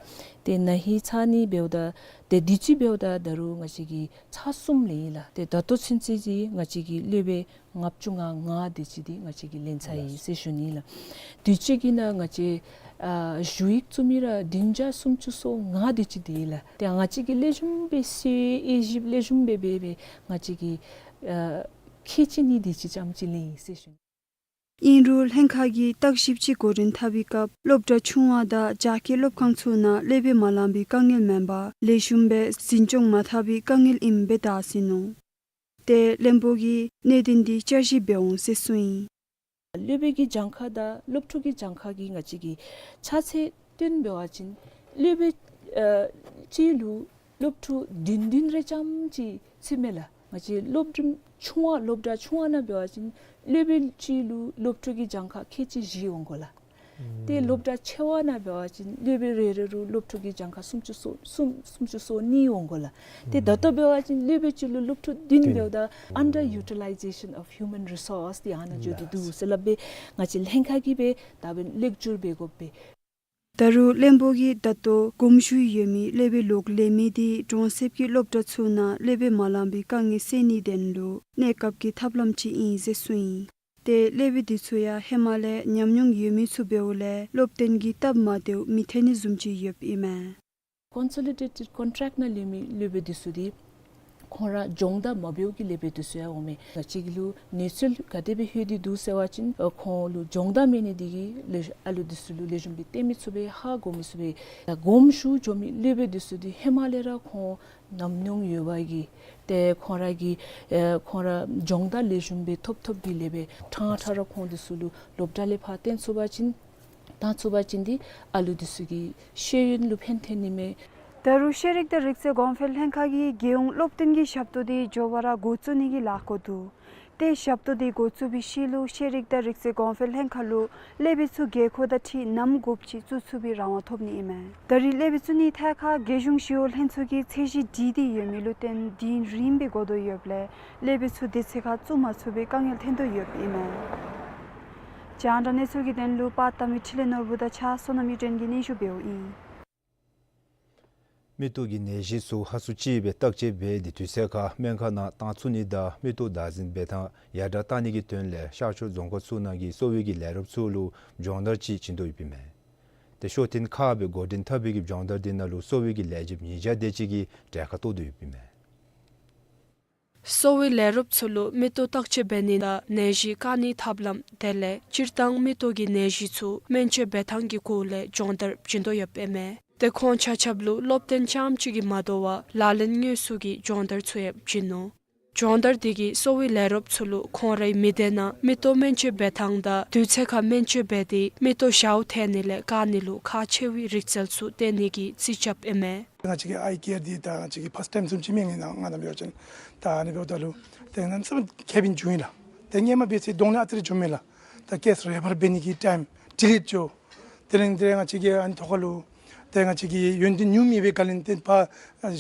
ཏེ་ན་ཧིང་ཚར་གཉིས་འབདཝ་ད་ཏེ་དུས་ཅི་འབདཝ་ད་ད་རུང་ང་བཅས་ཀྱིས་ཚར་གསུམ་ལེན་ཡི་ལགས། ཏེ་ད་ལྟོ་ཚུན་ཚོད་ཅིག་ང་བཅས་ཀྱིས་སློབ་དཔོན་ལྔ་བཅུ་ང་ལྔ་དེ་ཅིག་འདི་ང་བཅས་ཀྱིས་ལེན་ཚར་ཡི་ཟེར་ཞུ་ནི་ལགས། དུས་ཅི་གི་ནང་ང་བཅས་ཨ་ཞུ་ཡིག་བཙུགས་མི་ར་བདུན་བརྒྱ་སུམ་ཅུ་སོ་ལྔ་དེ་ཅིག་འདི་ལགས། ཏེ་ང་བཅས་ཀྱིས་ལེགས་ཤོམ་སྦེ་སེལ་ཨེ་ཞིབ་ལེགས་ཤོམ་སྦེ་འབད་སྦེ་ང་བཅས་ཀྱིས་ཨ་ཁལ་གཅིག་གཉིས་དེ་ཅིག་ཙམ་ཅིག་ལེན་ཡི་ཟེར་ཞུ་ནི། ཨིན་རུང་ལྷན་ཁག་གིས་བརྟག་ཞིབ་ཅིག་འགོ་འདྲེན་འཐབ་པའི་སྐབས་སློབ་གྲྭ་ཆུང་བ་དང་རྒྱ་སྐྱེད་སློབ་ཁང་ཚུ་ནང་སློབ་དཔོན་མ་ལང་པའི་དཀའ་ངལ་མེན་པར་ལེགས་ཤོམ་སྦེ་འཛིན་སྐྱོང་མ་འཐབ་པའི་དཀའ་ངལ་ཨིནམ་སྦེ་བརྟག་ཟིན་ནུག། ཏེ་བློན་པོ་གིས་གནད་དོན་འདི་བསྐྱར་ཞིབ་འབད་འོང་ཟེར་གསུངས་ཡི། སློབ་དཔོན་གྱི་གྱངས་ཁ་དང་སློབ་ཕྲུག་གི་གྱངས་ཁ་གི་ང་བཅས་ཀྱིས་ཆ་ཚད་སྟོན་འབད་བ་ཅིན་སློབ་དཔོན་ཨ་གཅིག་ལུ་སློབ་ཕྲུག་བདུན་བདུན་རེ་ཙམ་ཅིག་ཚུད་མས་ལགས། ང་བཅས་སློབ་རིམ་ཆུང་བ་སློབ་གྲྭ་ཆུང་བ་ནང་འབད་བ་ཅིན་སློབ་དཔོན་གཅིག་ལུ་སློབ་ཕྲུག་གི་གྱངས་ཁ་ཁལ་གཅིག་བཞི་འོང་དགོ་ལགས། ཏེ་སློབ་གྲྭ་ཆེ་བ་ནང་འབད་བ་ཅིན་སློབ་དཔོན་རེ་རེ་ལུ་སློབ་ཕྲུག་གི་གྱངས་ཁ་སུམ་ཅུ་སོ་གསུམ་སུམ་ཅུ་སོ་གཉིས་འོང་དགོ་ལགས། ཏེ་ད་ལྟོ་འབད་བ་ཅིན་སློབ་དཔོན་གཅིག་ལུ་སློབ་ཕྲུག་བདུན་འབདཝ་ད་under utilization of human resource འདི་ཨ་ནཱ་འགྱོ་སྟེ་འདུག་ཟེར་སླབ་སྦེ་ང་བཅས་ལྷན་ཁག་གིས་སྦེ་ད་འབདན་ལེགས་བཅོས་འབད་དགོ་པས། ད་རུང་བློན་པོ་གིས་ད་ལྟོ་དགོངས་ཞུ་ཡོད་མི་སློབ་དཔོན་ལོག་ལེན་མི་འདི་གྲོང་གསེབ་ཀྱི་སློབ་གྲྭ་ཚུ་ནང་སློབ་དཔོན་མ་ལང་པའི་དཀའ་ངལ་སེལ་ནིའི་དོན་ལུ་གནས་སྐབས་ཀྱི་ཐབས་ལམ་ཅིག་ཨིན་ཟེར་གསུངས་ཡི། ཏེ་སློབ་དཔོན་འདི་ཚུ་ཡང་ཧེ་མ་ལས་ཉམས་མྱོང་ཡོད་མི་ཚུ་འབདཝ་ལས་སློབ་སྟོན་གྱི་སྟབས་མ་བདེཝ་མི་ཐོན་ནི་བཟུམ་ཅིག་ཡོདཔ་ཨིན་མས། Consolidated contract ནང་ལུས་མི་སློབ་དཔོན་འདི་ཚུ་འདི་ཁོང་ར་སྦྱོང་བརྡར་མ་འབདཝ་གི་སློབ་དཔོན་འདི་ཚུ་ཡང་འོང་མས། ང་བཅས་ལུ་གནས་ཚུལ་ག་དེ་སྦེ་ལྷོད་དེ་འདུག་ཟེར་བ་ཅིན་ཨ་ཁོང་ལུ་སྦྱོང་བརྡར་མེད་ནི་འདི་གིས་ལེགས་ཨ་ལུ་འདི་ཚུ་ལུ་ལེགས་ཤོམ་སྦེ་སྟོན་མི་ཚུགས་པས། ཧ་གོ་མི་ཚུགས་པས། ད་དགོངས་ཞུ་འགྱོ་མི་སློབ་དཔོན་འདི་ཚུ་འདི་ཧེ་མ་ལས་ར་ཁོང་ཉམས་མྱོང་ཡོད་པ་གིས་ཏེ་ཁོང་ར་གིས་ཨེ་ཁོང་ར་སྦྱོང་བརྡར་ལེགས་ཤོམ་སྦེ་ཐོབ་ཐོབ་སྦེ་ལས་སྦེ་ཕྲང་ཕྲང་ར་ཁོང་འདི་ཚུ་ལུ་སློབ་གྲྭ་ལས་ཕར་བཏོན་ཚུགས་པ་ཅིན་བཏང་ཚུགས་པ་ཅིན་འདི་ཨ་ལུ་འདི་ཚུ་གི་ཤེས་ཡོན་ལུ་ཕན་ཐོགས་ནི་མས། ད་རུང་ཤེས་རིག་དང་རིག་རྩལ་གོང་འཕེལ་ལྷན་ཁག་གིས་རྒྱལ་ཡོངས་སློབ་སྟོན་གྱི་ཞབས་ཏོག་འདི་མགྱོགས་པ་ར་འགོ་བཙུགས་ནི་གི་ལཱ་འགོ་འདུག། ཏེ་ཞབས་ཏོག་འདི་འགོ་བཙུགས་པའི་ཤུལ་ལུ་ཤེས་རིག་དང་རིག་རྩལ་གོང་འཕེལ་ལྷན་ཁག་ལུ་སློབ་དཔོན་ཚུ་དགོས་མཁོ་དང་འཁྲིལ་ནམ་དགོཔ་ཅིག་བཙུགས་ཚུགས་པའི་རང་དབང་ཐོབ་ནི་ཨིན་མས། ད་རེས་སློབ་དཔོན་བཙུགས་ནིའི་ཐད་ཁར་རྒྱལ་གཞུང་ཞི་གཡོག་ལྷན་ཚོགས་ཀྱིས་ཚད་གཞི་བསྒྲིགས་ཏེ་ཡོད་མི་ལུ་བརྟེན་དུས་ཡུན་རིངམོ་སྦེ་འགོར་དོ་ཡོདཔ་ལས་སློབ་དཔོན་ཚུ་དུས་ཚོད་ཁར་བཙུགས་མ་ཚུགས་པའི་དཀའ་ངལ་ཐོན་དོ་ཡོདཔ་ཨིན་མས། རྒྱང་བསྒྲགས་གནས་ཚུལ་གྱི་དོན་ལུ་པར་བཏབ་མི་འཕྲིན་ལས་ནོར་བུ་དང་གཅིག་ཁར་བསོད་ནམས་གཡུ་སྒྲོན་གྱིས་སྙན་ཞུ་འབདཝ་ཨིན། མིག་ཏོ་གི་ནད་གཞི་ཚུ་ཧ་སུ་ཅིག་སྦེ་བརྟག་དཔྱད་འབད་དེ་དུས་ཚོད་ཁར་སྨན་ཁང་ནང་བཏང་ཚུགས་ནི་དང་མིག་ཏོ་བདག་འཛིན་འབད་ཐངས་ཡར་དྲག་བཏང་ནི་གི་དོན་ལས་ཤར་ཕྱོགས་རྫོང་ཁག་ཚུ་ནང་གི་གསོ་བའི་གི་ལས་རོགསཔ་ཚུ་ལུ་སྦྱོང་བརྡར་ཅིག་བྱིན་དོ་ཡོདཔ་ཨིན་མས། ཏེ་ཤོ་ཐེངས་ཁག་སྦེ་འགོ་འདྲེན་འཐབ་པའི་གི་སྦྱོང་བརྡར་འདི་ནང་ལུ་གསོ་བའི་གི་ལས་བྱེདཔ་ཉིས་བརྒྱ་དེ་ཅིག་གིས་གྲལ་ཁར་གཏོགས་དོ་ཡོདཔ་ཨིན་མས། གསོ་བའི་ལས་རོགསཔ་ཚུ་ལུ་མིག་ཏོ་བརྟག་དཔྱད་འབད་ནི་དང་ནད་གཞི་བཀག་ནིའི་ཐབས་ལམ་དེ་ལས་སྤྱིར་བཏང་མིག་ཏོ་གི་ནད་གཞི་ཚུ་སྨན་བཅོས་འབད་ཐངས་ཀྱི་སྐོར་ལས་སྦྱོང་བརྡར་བྱིན་དོ་ཡོདཔ་ཨིན་མས། ཏེ་ཁོང་ཆ་ཁྱབ་ལུ་སློབ་སྟོན་རྐྱངམ་གཅིག་གིས་མ་དོ་བར་ལག་ལེན་དངོས་སུ་གི་སྦྱོང་བརྡར་ཚུ་ཡང་བྱིན་ནུག། སྦྱོང་བརྡར་འདི་གིས་གསོ་བའི་ལས་རོགསཔ་ཚུ་ལུ་ཁོང་རའི་མི་སྡེ་ནང་མིག་ཏོ་སྨན་བཅོས་འབད་ཐངས་དང་དུས་ཚོད་ཁར་སྨན་བཅོས་འབད་དེ་མིག་ཏོ་ཞཝ་ཐལ་ནི་ལས་བཀག་ནི་ལུ་ཁག་ཆེ་བའི་རིག་རྩལ་ཚུ་སྟོན་ནི་གི་རྩིས་རྐྱབ་ཨིན་མས། ང་བཅས་ཀྱི་ཨའི་ཀེར་འདི་ད་ང་བཅས་ཀྱིས་ཕཱསཊ་ཊའིམ་བཟུམ་ཅིག་མས། ང་ནཱ་ང་ནཱ་འབད་བ་ཅིན་ད་ཨ་ནི་འབདཝ་ད་ལུ་ཏེ་ང་ཚུ་ཁེ་ཕན་བྱུང་ཡི་ལགས། ཏེ་སྔོན་མ་འབད་ཚེ་གདོང་ལེན་ཨ་ཙི་རེ་བྱུངམ་མས་ལགས། ད་ཀེསི་རེ་ཕར་འབད་ནི་གི་ཊའིམ་ཌི་ལེ་འགྱོ། དེ་རིང་དེ་རིང་ང་བཅས་ཀྱི་ཨ་ནི་ཐོག་ཁར་ལུ་ཏེ་ང་བཅས་ཀྱི་ཡོན་ཏན་ཉུངམ་མེད་པའི་སྒང་ལས་ཏེ་ཕར་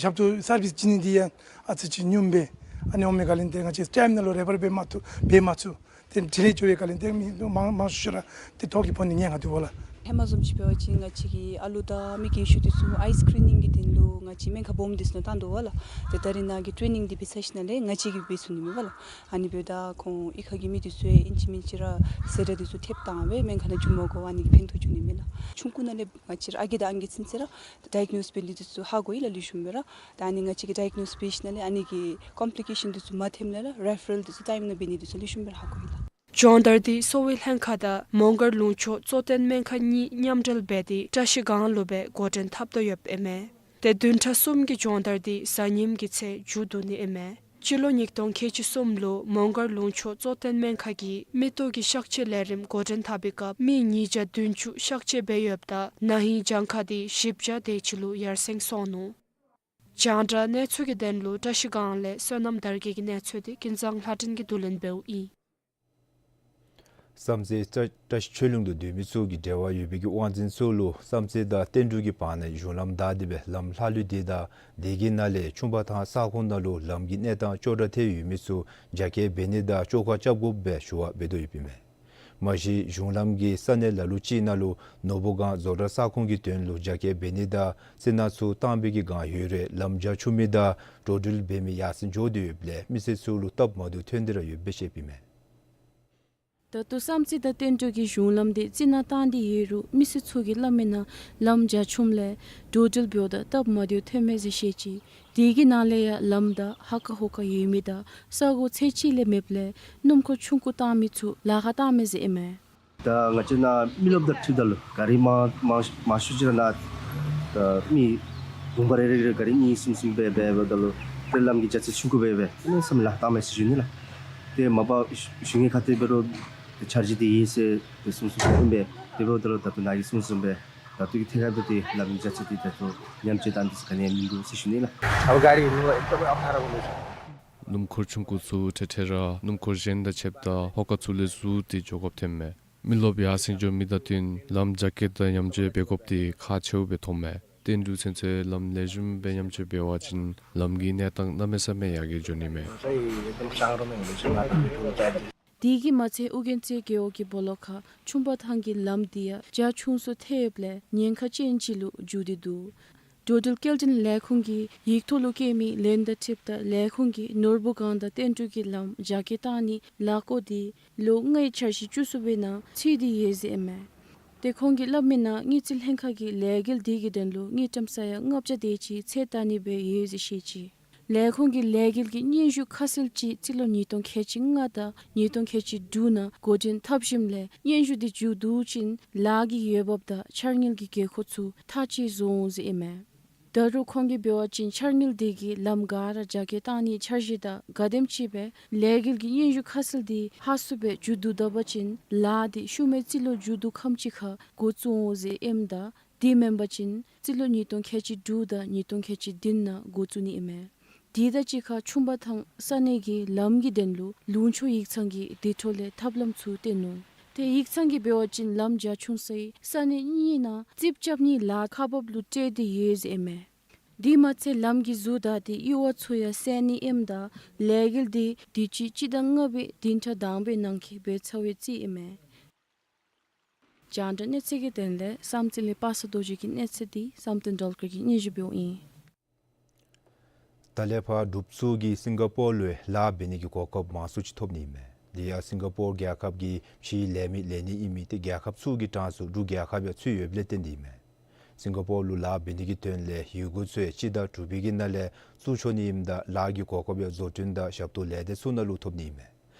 ཞབས་ཏོག་སར་བིསི་བྱིན་ནི་འདི་ཡང་ཨ་ཙི་ཅིག་ཉུངམ་སྦེ་ཨ་ནི་འོང་མི་སྒང་ལས་ཏེ་ང་བཅས་ཊའིམ་ནང་ལུ་རེ་ཕར་འབད་མ་ཚུགས་འབད་མ་ཚུགས། ཏེ་ཌི་ལེ་འགྱོ་བའི་སྒང་ལས་ཏེ་མི་མང་མང་ཤོས་ཤོས་ར་ཏེ་ཐོག་གི་ཕོག་ནི་ཉེན་ཁ་འདུག་པ་ལགས། ཧེ་མ་བཟུམ་ཅིག་འབད་བ་ཅིན་ང་བཅས་ཀྱི་ཨ་ལུ་དང་མི་རྒན་ཤོས་འདི་ཚུ་ཨའི་སི་ཀི་རི་ནིང་གི་དོན་ལུ་ང་བཅས་སྨན་ཁང་སྦོམ་འདི་ཚུ་ནང་བཏང་དོ་པ་ལགས། ཏེ་ད་རེས་ནཱ་གི་ཊེ་ནིང་འདི་འབད་ཚར་ཞིནམ་ལས་ང་བཅས་ཀྱིས་འབད་ཚུགས་ནི་མས་པ་ལགས། ཨ་ནི་འབདཝ་ད་ཁོང་གཡུས་ཁ་གི་མི་འདི་ཚུ་ཡང་ཨིན་ཅི་མིན་ཅི་ར་ཟེར་ར་འདི་ཚུ་ཐེབས་བཏང་སྦེ་སྨན་ཁང་ནང་འགྱོ་མ་དགོ་པར་ཨ་ནི་གིས་ཕན་ཐོགས་བྱུང་ནི་མས་ལགས། ཆུང་ཀུ་ནང་ལས་ང་བཅས་ར་ཨ་རྒས་དང་ཨང་རྒས་ཚུན་ཚོད་ར་ཌའི་གི་ནོསིས་འབད་ནི་འདི་ཚུ་ཧ་གོ་ཡི་ལགས་ལེགས་ཤོམ་སྦེ་ར། ད་ཨ་ནི་ང་བཅས་ཀྱིས་ཌའི་གི་ནོསིས་འབད་ཞིནམ་ལས་ཨ་ནི་གི་ཀོམ་པི་ལི་ཀེ་ཤཱན་འདི་ཚུ་མ་ཐོནམ་ལས་ར་རེ་ཕ་རལ་འདི་ཚུ་ཊའིམ་ནང་འབད་ནི་འདི་ཚུ་ལེགས་ཤོམ་སྦེ་ར་ཧ་གོ་ཡི་ལགས། སྦྱོང་བརྡར་འདི་གསོ་བའི་ལྷན་ཁག་དང་མོང་སྒར་ལུང་ཕྱོགས་གཙོ་བསྟེན་སྨན་ཁང་གཉིས་མཉམ་འབྲེལ་འབད་དེ་བཀྲིས་སྒང་ལུ་སྦེ་འགོ་འདྲེན་འཐབ་དོ་ཡོདཔ་ཨིན་མས། ཏེ་བདུན་ཕྲག་གསུམ་གྱི་སྦྱོང་བརྡར་འདི་གཟའ་ཉིམ་གྱི་ཚེ་མཇུག་བསྡུ་ནི་ཨིན་མས། སྤྱི་ལོ་ཉིས་སྟོང་ཁལ་གཅིག་གསུམ་ལུ་མོང་སྒར་ལུང་ཕྱོགས་གཙོ་བསྟེན་སྨན་ཁང་གིས་མིག་ཏོ་གི་གཤག་བཅོས་ལས་རིམ་འགོ་འདྲེན་འཐབ་པའི་སྐབས་མི་ཉིས་བརྒྱ་བདུན་ཅུ་གཤག་བཅོས་འབད་ཡོདཔ་ད་ན་ཧིང་གྱངས་ཁ་དེ་བཞི་བརྒྱ་དེ་ཅིག་ལུ་ཡར་སེང་སོང་ནུག། རྒྱང་བསྒྲགས་གནས་ཚུལ་གྱི་དོན་ལུ་བཀྲ་ཤིས་སྒང་ལས་བསོད་ནམས་དར་རྒྱས་ཀྱི་གནས་ཚུལ་དེ་ཀུན་བཟང་ལྷ་སྒྲོན་གྱིས་བསྡུ་ལེན་འབདཝ་ཨིན། བསམ་རྩེ་བཀྲ་བཀྲ་ཤིས་ཆོས་གླིང་དུ་སྡོད་མི་ཚུ་གི་འབྲེལ་བ་ཡོད་པའི་གི་དབང་འཛིན་ཚུ་ལུ་བསམ་རྩེ་དང་བསྟན་འབྲུག་གི་བར་ན་གཞུང་ལམ་བདའ་སྟེ་སྦེ་ལམ་ལྷག་ལུས་དེ་དང་དེ་གི་ནང་ལས་ཆུང་པ་ཐང་ས་ཁོངས་ནང་ལུ་ལམ་གྱི་གནས་སྟངས་སྐྱོ་དྲགས་ཐལ་ཡོད་མི་ཚུ་རྒྱ་སྐྱེད་འབད་ནི་དང་བཅོ་ཁ་རྐྱབ་དགོཔ་སྦེ་ཞུ་བ་འབད་དོ་ཡོདཔ་ཨིན་མས། མ་གཞི་གཞུང་ལམ་གྱི་ས་གནས་ལ་ལུ་ཅིག་ནང་ལུ་ནོར་བུ་སྒང་བཟོ་གྲྭ་ས་ཁོངས་ཀྱི་དོན་ལུ་རྒྱ་སྐྱེད་འབད་ནི་དང་རྩི་ནག་ཚུ་བཏང་པའི་གི་སྒང་ཡོད་རུང་ལམ་རྒྱ་ཆུང་མི་དང་འགྲོ་འགྲུལ་འབད་མི་ཡར་སེང་འགྱོ་སྟེ་ཡོདཔ་ལས་མི་སེར་ཚུ་ལུ་སྟབས་མ་བདེཝ་ཐོན་ཏེ་ར་ཡོདཔ་སྦེ་བཤདཔ་ཨིན་མས། ད་ལྟོ་བསམ་རྩེ་དང་བསྟན་འབྲུག་གི་གཞུང་ལམ་དེ་རྩི་ནག་བཏང་སྟེ་ཡོད་རུང་མི་སེར་ཚུ་གིས་སླབ་མིའི་ནང་ལམ་རྒྱ་ཆུངམ་ལས་འགྲོ་འགྲུལ་འབདཝ་ད་སྟབས་མ་བདེཝ་ཐོནམ་མས་ཟེར་བཤད་ཅི། དེ་གི་ནང་ལས་ཡང་ལམ་བདའ་ཧ་ཀ་ཧོ་ཀ་ཡོད་མི་དང་ས་གོ་ཚད་ཅིག་ལས་མེདཔ་ལས་སྣུམ་འཁོར་ཆུང་ཀུ་བཏང་མི་ཚུ་ལཱ་ཁག་བཏངམ་མས་ཟེར་ཨིན་མས། ད་ང་བཅས་ནཱ་མི་རློབས་དང་འཁྲིལཝ་ད་ལུ་ག་རི་མང་མང་མང་ཤོས་ཅིག་ར་ནཱ་ད་མི་དུམ་གྲ་རེ་རེ་གིས་ག་རི་གཉིས་གསུམ་གསུམ་སྦེ་འབད་འབདཝ་ད་ལུ་ཏེ་ལམ་གྱི་རྒྱ་ཚད་ཆུང་ཀུ་སྦེ་འབད་ཨ་ནི་བསམ་ལཱ་བཏངམ་མས་ཟེར་ཞུ་ནི་ལགས། ཏེ་མ་པ་གཞུང་གི་ཁ་ཐུག་འབད་རུང་འཆར་གཞི་དེ་ཡོད་ཟེར་ཏེ་གསུངས་གསུངསམ་ཨིན་པས། དེ་འབདཝ་ད་ལུ་ད་ལྟོ་ནཱ་གིས་གསུངས་གསུངསམ་སྦེ་ད་ལྟོ་གི་ཐད་ཁར་འབད་དེ་ལམ་གྱི་རྒྱ་ཚད་དེ་ད་ལྟོ་ཉམས་བཅོས་བཏང་དེ་ཚུ་ག་ནི་ཡང་མིན་འདུག་ཟེར་ཞུ་ནི་ལགས། སྣུམ་འཁོར་ཆུང་ཀུ་ཚུ་ཐེངས་ཐེངས་ར་སྣུམ་འཁོར་གཞན་དང་ཕྱདཔ་ད་ཧོ་ཀ་ཚུ་ལས་ཟུར་ཏེ་འགྱོ་དགོཔ་ཐོནམ་མས། མི་རློབས་ཡར་སེང་འགྱོ་མི་དང་བསྟུན་ལམ་རྒྱ་སྐྱེད་དང་ཉམས་བཅོས་འབད་དགོཔ་དེ་ཁག་ཆེཝ་སྦེ་མཐོངམ་མས། བསྟན་འབྲུག་ཚུན་ཚོད་ལམ་ལེགས་ཤོམ་སྦེ་ཉམས་བཅོས་འབད་བ་ཅིན་ལམ་གྱི་གནས་སྟངས་གནམ་མེད་ས་མེད་ཡར་རྒྱས་འགྱོ་ནི་མས། དེ་གིས་མ་ཚད་ཨོ་རྒྱན་རྩེ་རྒེད་འོག་གི་སྦོ་ལོགས་ཁར་ཆུང་པ་ཐང་གི་ལམ་དེ་ཡང་རྒྱ་ཆུང་སུ་ཐལཝ་ལས་ཉེན་ཁ་ཅན་ཅིག་ལུ་འགྱུར་ཏེ་འདུག། འགྲོ་འགྲུལ་སྐྱེལ་འདྲེན་ལས་ཁུངས་ཀྱི་ཡིག་ཐོག་ལུ་བཀོད་མི་ལན་དང་འཁྲིལཝ་ད་ལས་ཁུངས་ཀྱིས་ནོར་བུ་སྒང་དང་བསྟན་འབྲུག་གི་ལམ་རྒྱ་སྐྱེད་བཏང་ནིའི་ལཱ་འགོ་དེ་ལོ་ལྔའི་འཆར་གཞི་བཅུ་གསུམ་པའི་ནང་ཚུད་དེ་ཡོད་ཟེར་ཨིན་མས། ཏེ་ཁོང་གིས་སླབ་མིའི་ནང་དངུལ་རྩིས་ལྷན་ཁག་གི་ལས་འགུལ་དེ་གི་དོན་ལུ་དངུལ་ཀྲམ་ས་ཡ་ལྔ་བརྒྱ་དེ་ཅིག་ཚོད་བལྟ་ནི་སྦེ་ཡོད་ཟེར་བཤད་ཅི། ལས་ཁུངས་ཀྱི་ལས་འགུལ་གྱི་སྙན་ཞུ་ཁ་གསལ་ཅིག་སྤྱི་ལོ་ཉིས་སྟོང་ཁལ་གཅིག་ལྔ་དང་ཉིས་སྟོང་ཁལ་གཅིག་དྲུག་ནང་འགོ་འདྲེན་འཐབ་ཞིནམ་ལས་སྙན་ཞུ་དེ་མཇུག་བསྡུ་ཞིནམ་ལཱ་གི་འོས་འབབ་དང་འཆར་དངུལ་གྱི་དགོས་མཁོ་ཚུ་ཐག་བཅད་བཟོ་འོང་ཟེར་ཨིན་མས། ད་རུང་ཁོང་གིས་འབད་བ་ཅིན་འཆར་དངུལ་དེ་གིས་ལམ་ག་ར་རྒྱ་སྐྱེད་བཏང་ནིའི་འཆར་གཞི་དང་ག་དེམ་ཅིག་སྦེ་ལས་འགུལ་གྱི་སྙན་ཞུ་ཁ་གསལ་དེ་ཧ་སུ་སྦེ་མཇུག་བསྡུ་ད་པ་ཅིན་ལཱ་དེ་ཤུལ་མའི་སྤྱི་ལོ་མཇུག་བསྡུ་ཁམས་ཅིག་ཁར་འགོ་བཙུགས་འོང་ཟེར་ཨིནམ་ད་དེ་མེན་པ་ཅིན་སྤྱི་ལོ་ཉིས་སྟོང་ཁལ་གཅིག་དྲུག་དང་ཉིས་སྟོང་ཁལ་གཅིག་བདུན་ནང་འགོ་བཙུགས་ནི་ཨིན་མས། དེ་དང་གཅིག་ཁར་ཆུང་པ་ཐང་ས་གནས་ཀྱི་ལམ་གྱི་དོན་ལུ་ལུང་ཕྱོགས་ཡིག་ཚང་གིས་དེ་འཕྲོ་ལས་ཐབས་ལམ་ཚུ་བཏོན་ནུག། ཏེ་ཡིག་ཚང་གིས་འབད་བ་ཅིན་ལམ་རྒྱ་ཆུང་སའི་ས་གནས་གཉིས་ནང་རྩིགཔ་རྐྱབ་ནིའི་ལཱ་ཁག་འབགཔ་ལུ་སྤྲོད་དེ་ཡོད་ཟེར་ཨིན་མས། དེ་མ་ཚད་ལམ་གྱི་ཟུར་བདའ་སྟེ་གཡུར་བ་ཚུ་ཡང་བསལ་ནི་ཨིནམ་ད་ལས་འགུལ་དེ་དུས་ཅི་སྤྱི་ཟླ་ལྔ་པའི་བདུན་ཕྲག་དང་པའི་ནང་འཁོད་འབད་ཚར་བའི་རྩིས་ཨིན་མས། རྒྱང་བསྒྲགས་གནས་ཚུལ་གྱི་དོན་ལས་བསམ་རྩེ་ལས་པ་སངས་རྡོ་རྗེ་གི་གནས་ཚུལ་དེ་བསམ་གཏན་སྒྲོལ་དཀར་གྱིས་སྙན་ཞུ་འབདཝ་ཨིན། ད་ལས་ཕར་འབྲུགཔ་ཚུ་གིས་སིང་ག་པོར་ལུ་ལཱ་འབད་ནི་གི་གོ་སྐབས་མང་སུ་ཅིག་ཐོབ་ནི་ཨིན་མས། དེ་ཡང་སིང་ག་པོར་རྒྱལ་ཁབ་ཀྱི་ཕྱིའི་ལས་མི་ལེན་ནི་ཨིན་མི་དེ་རྒྱལ་ཁབ་ཚུ་གི་གྲངས་སུ་འབྲུག་རྒྱལ་ཁབ་ཡང་ཚུད་ཡོདཔ་ལས་བརྟེན་ཏེ་ཨིན་མས། སིང་ག་པོར་ལུ་ལཱ་འབད་ནི་གི་དོན་ལས་ཡི་གུ་ཚུ་ཡང་སྤྱི་ཟླ་དྲུག་པའི་གི་ནང་ལས་བཙུགས་ཆོག་ནི་ཨིནམ་ད་ལཱ་གི་གོ་སྐབས་ཡང་བཟོ་སྐྲུན་དང་ཞབས་ཏོག་ལས་སྡེ་ཚུ་ནང་ལུ་ཐོབ་ནི་ཨིན་མས།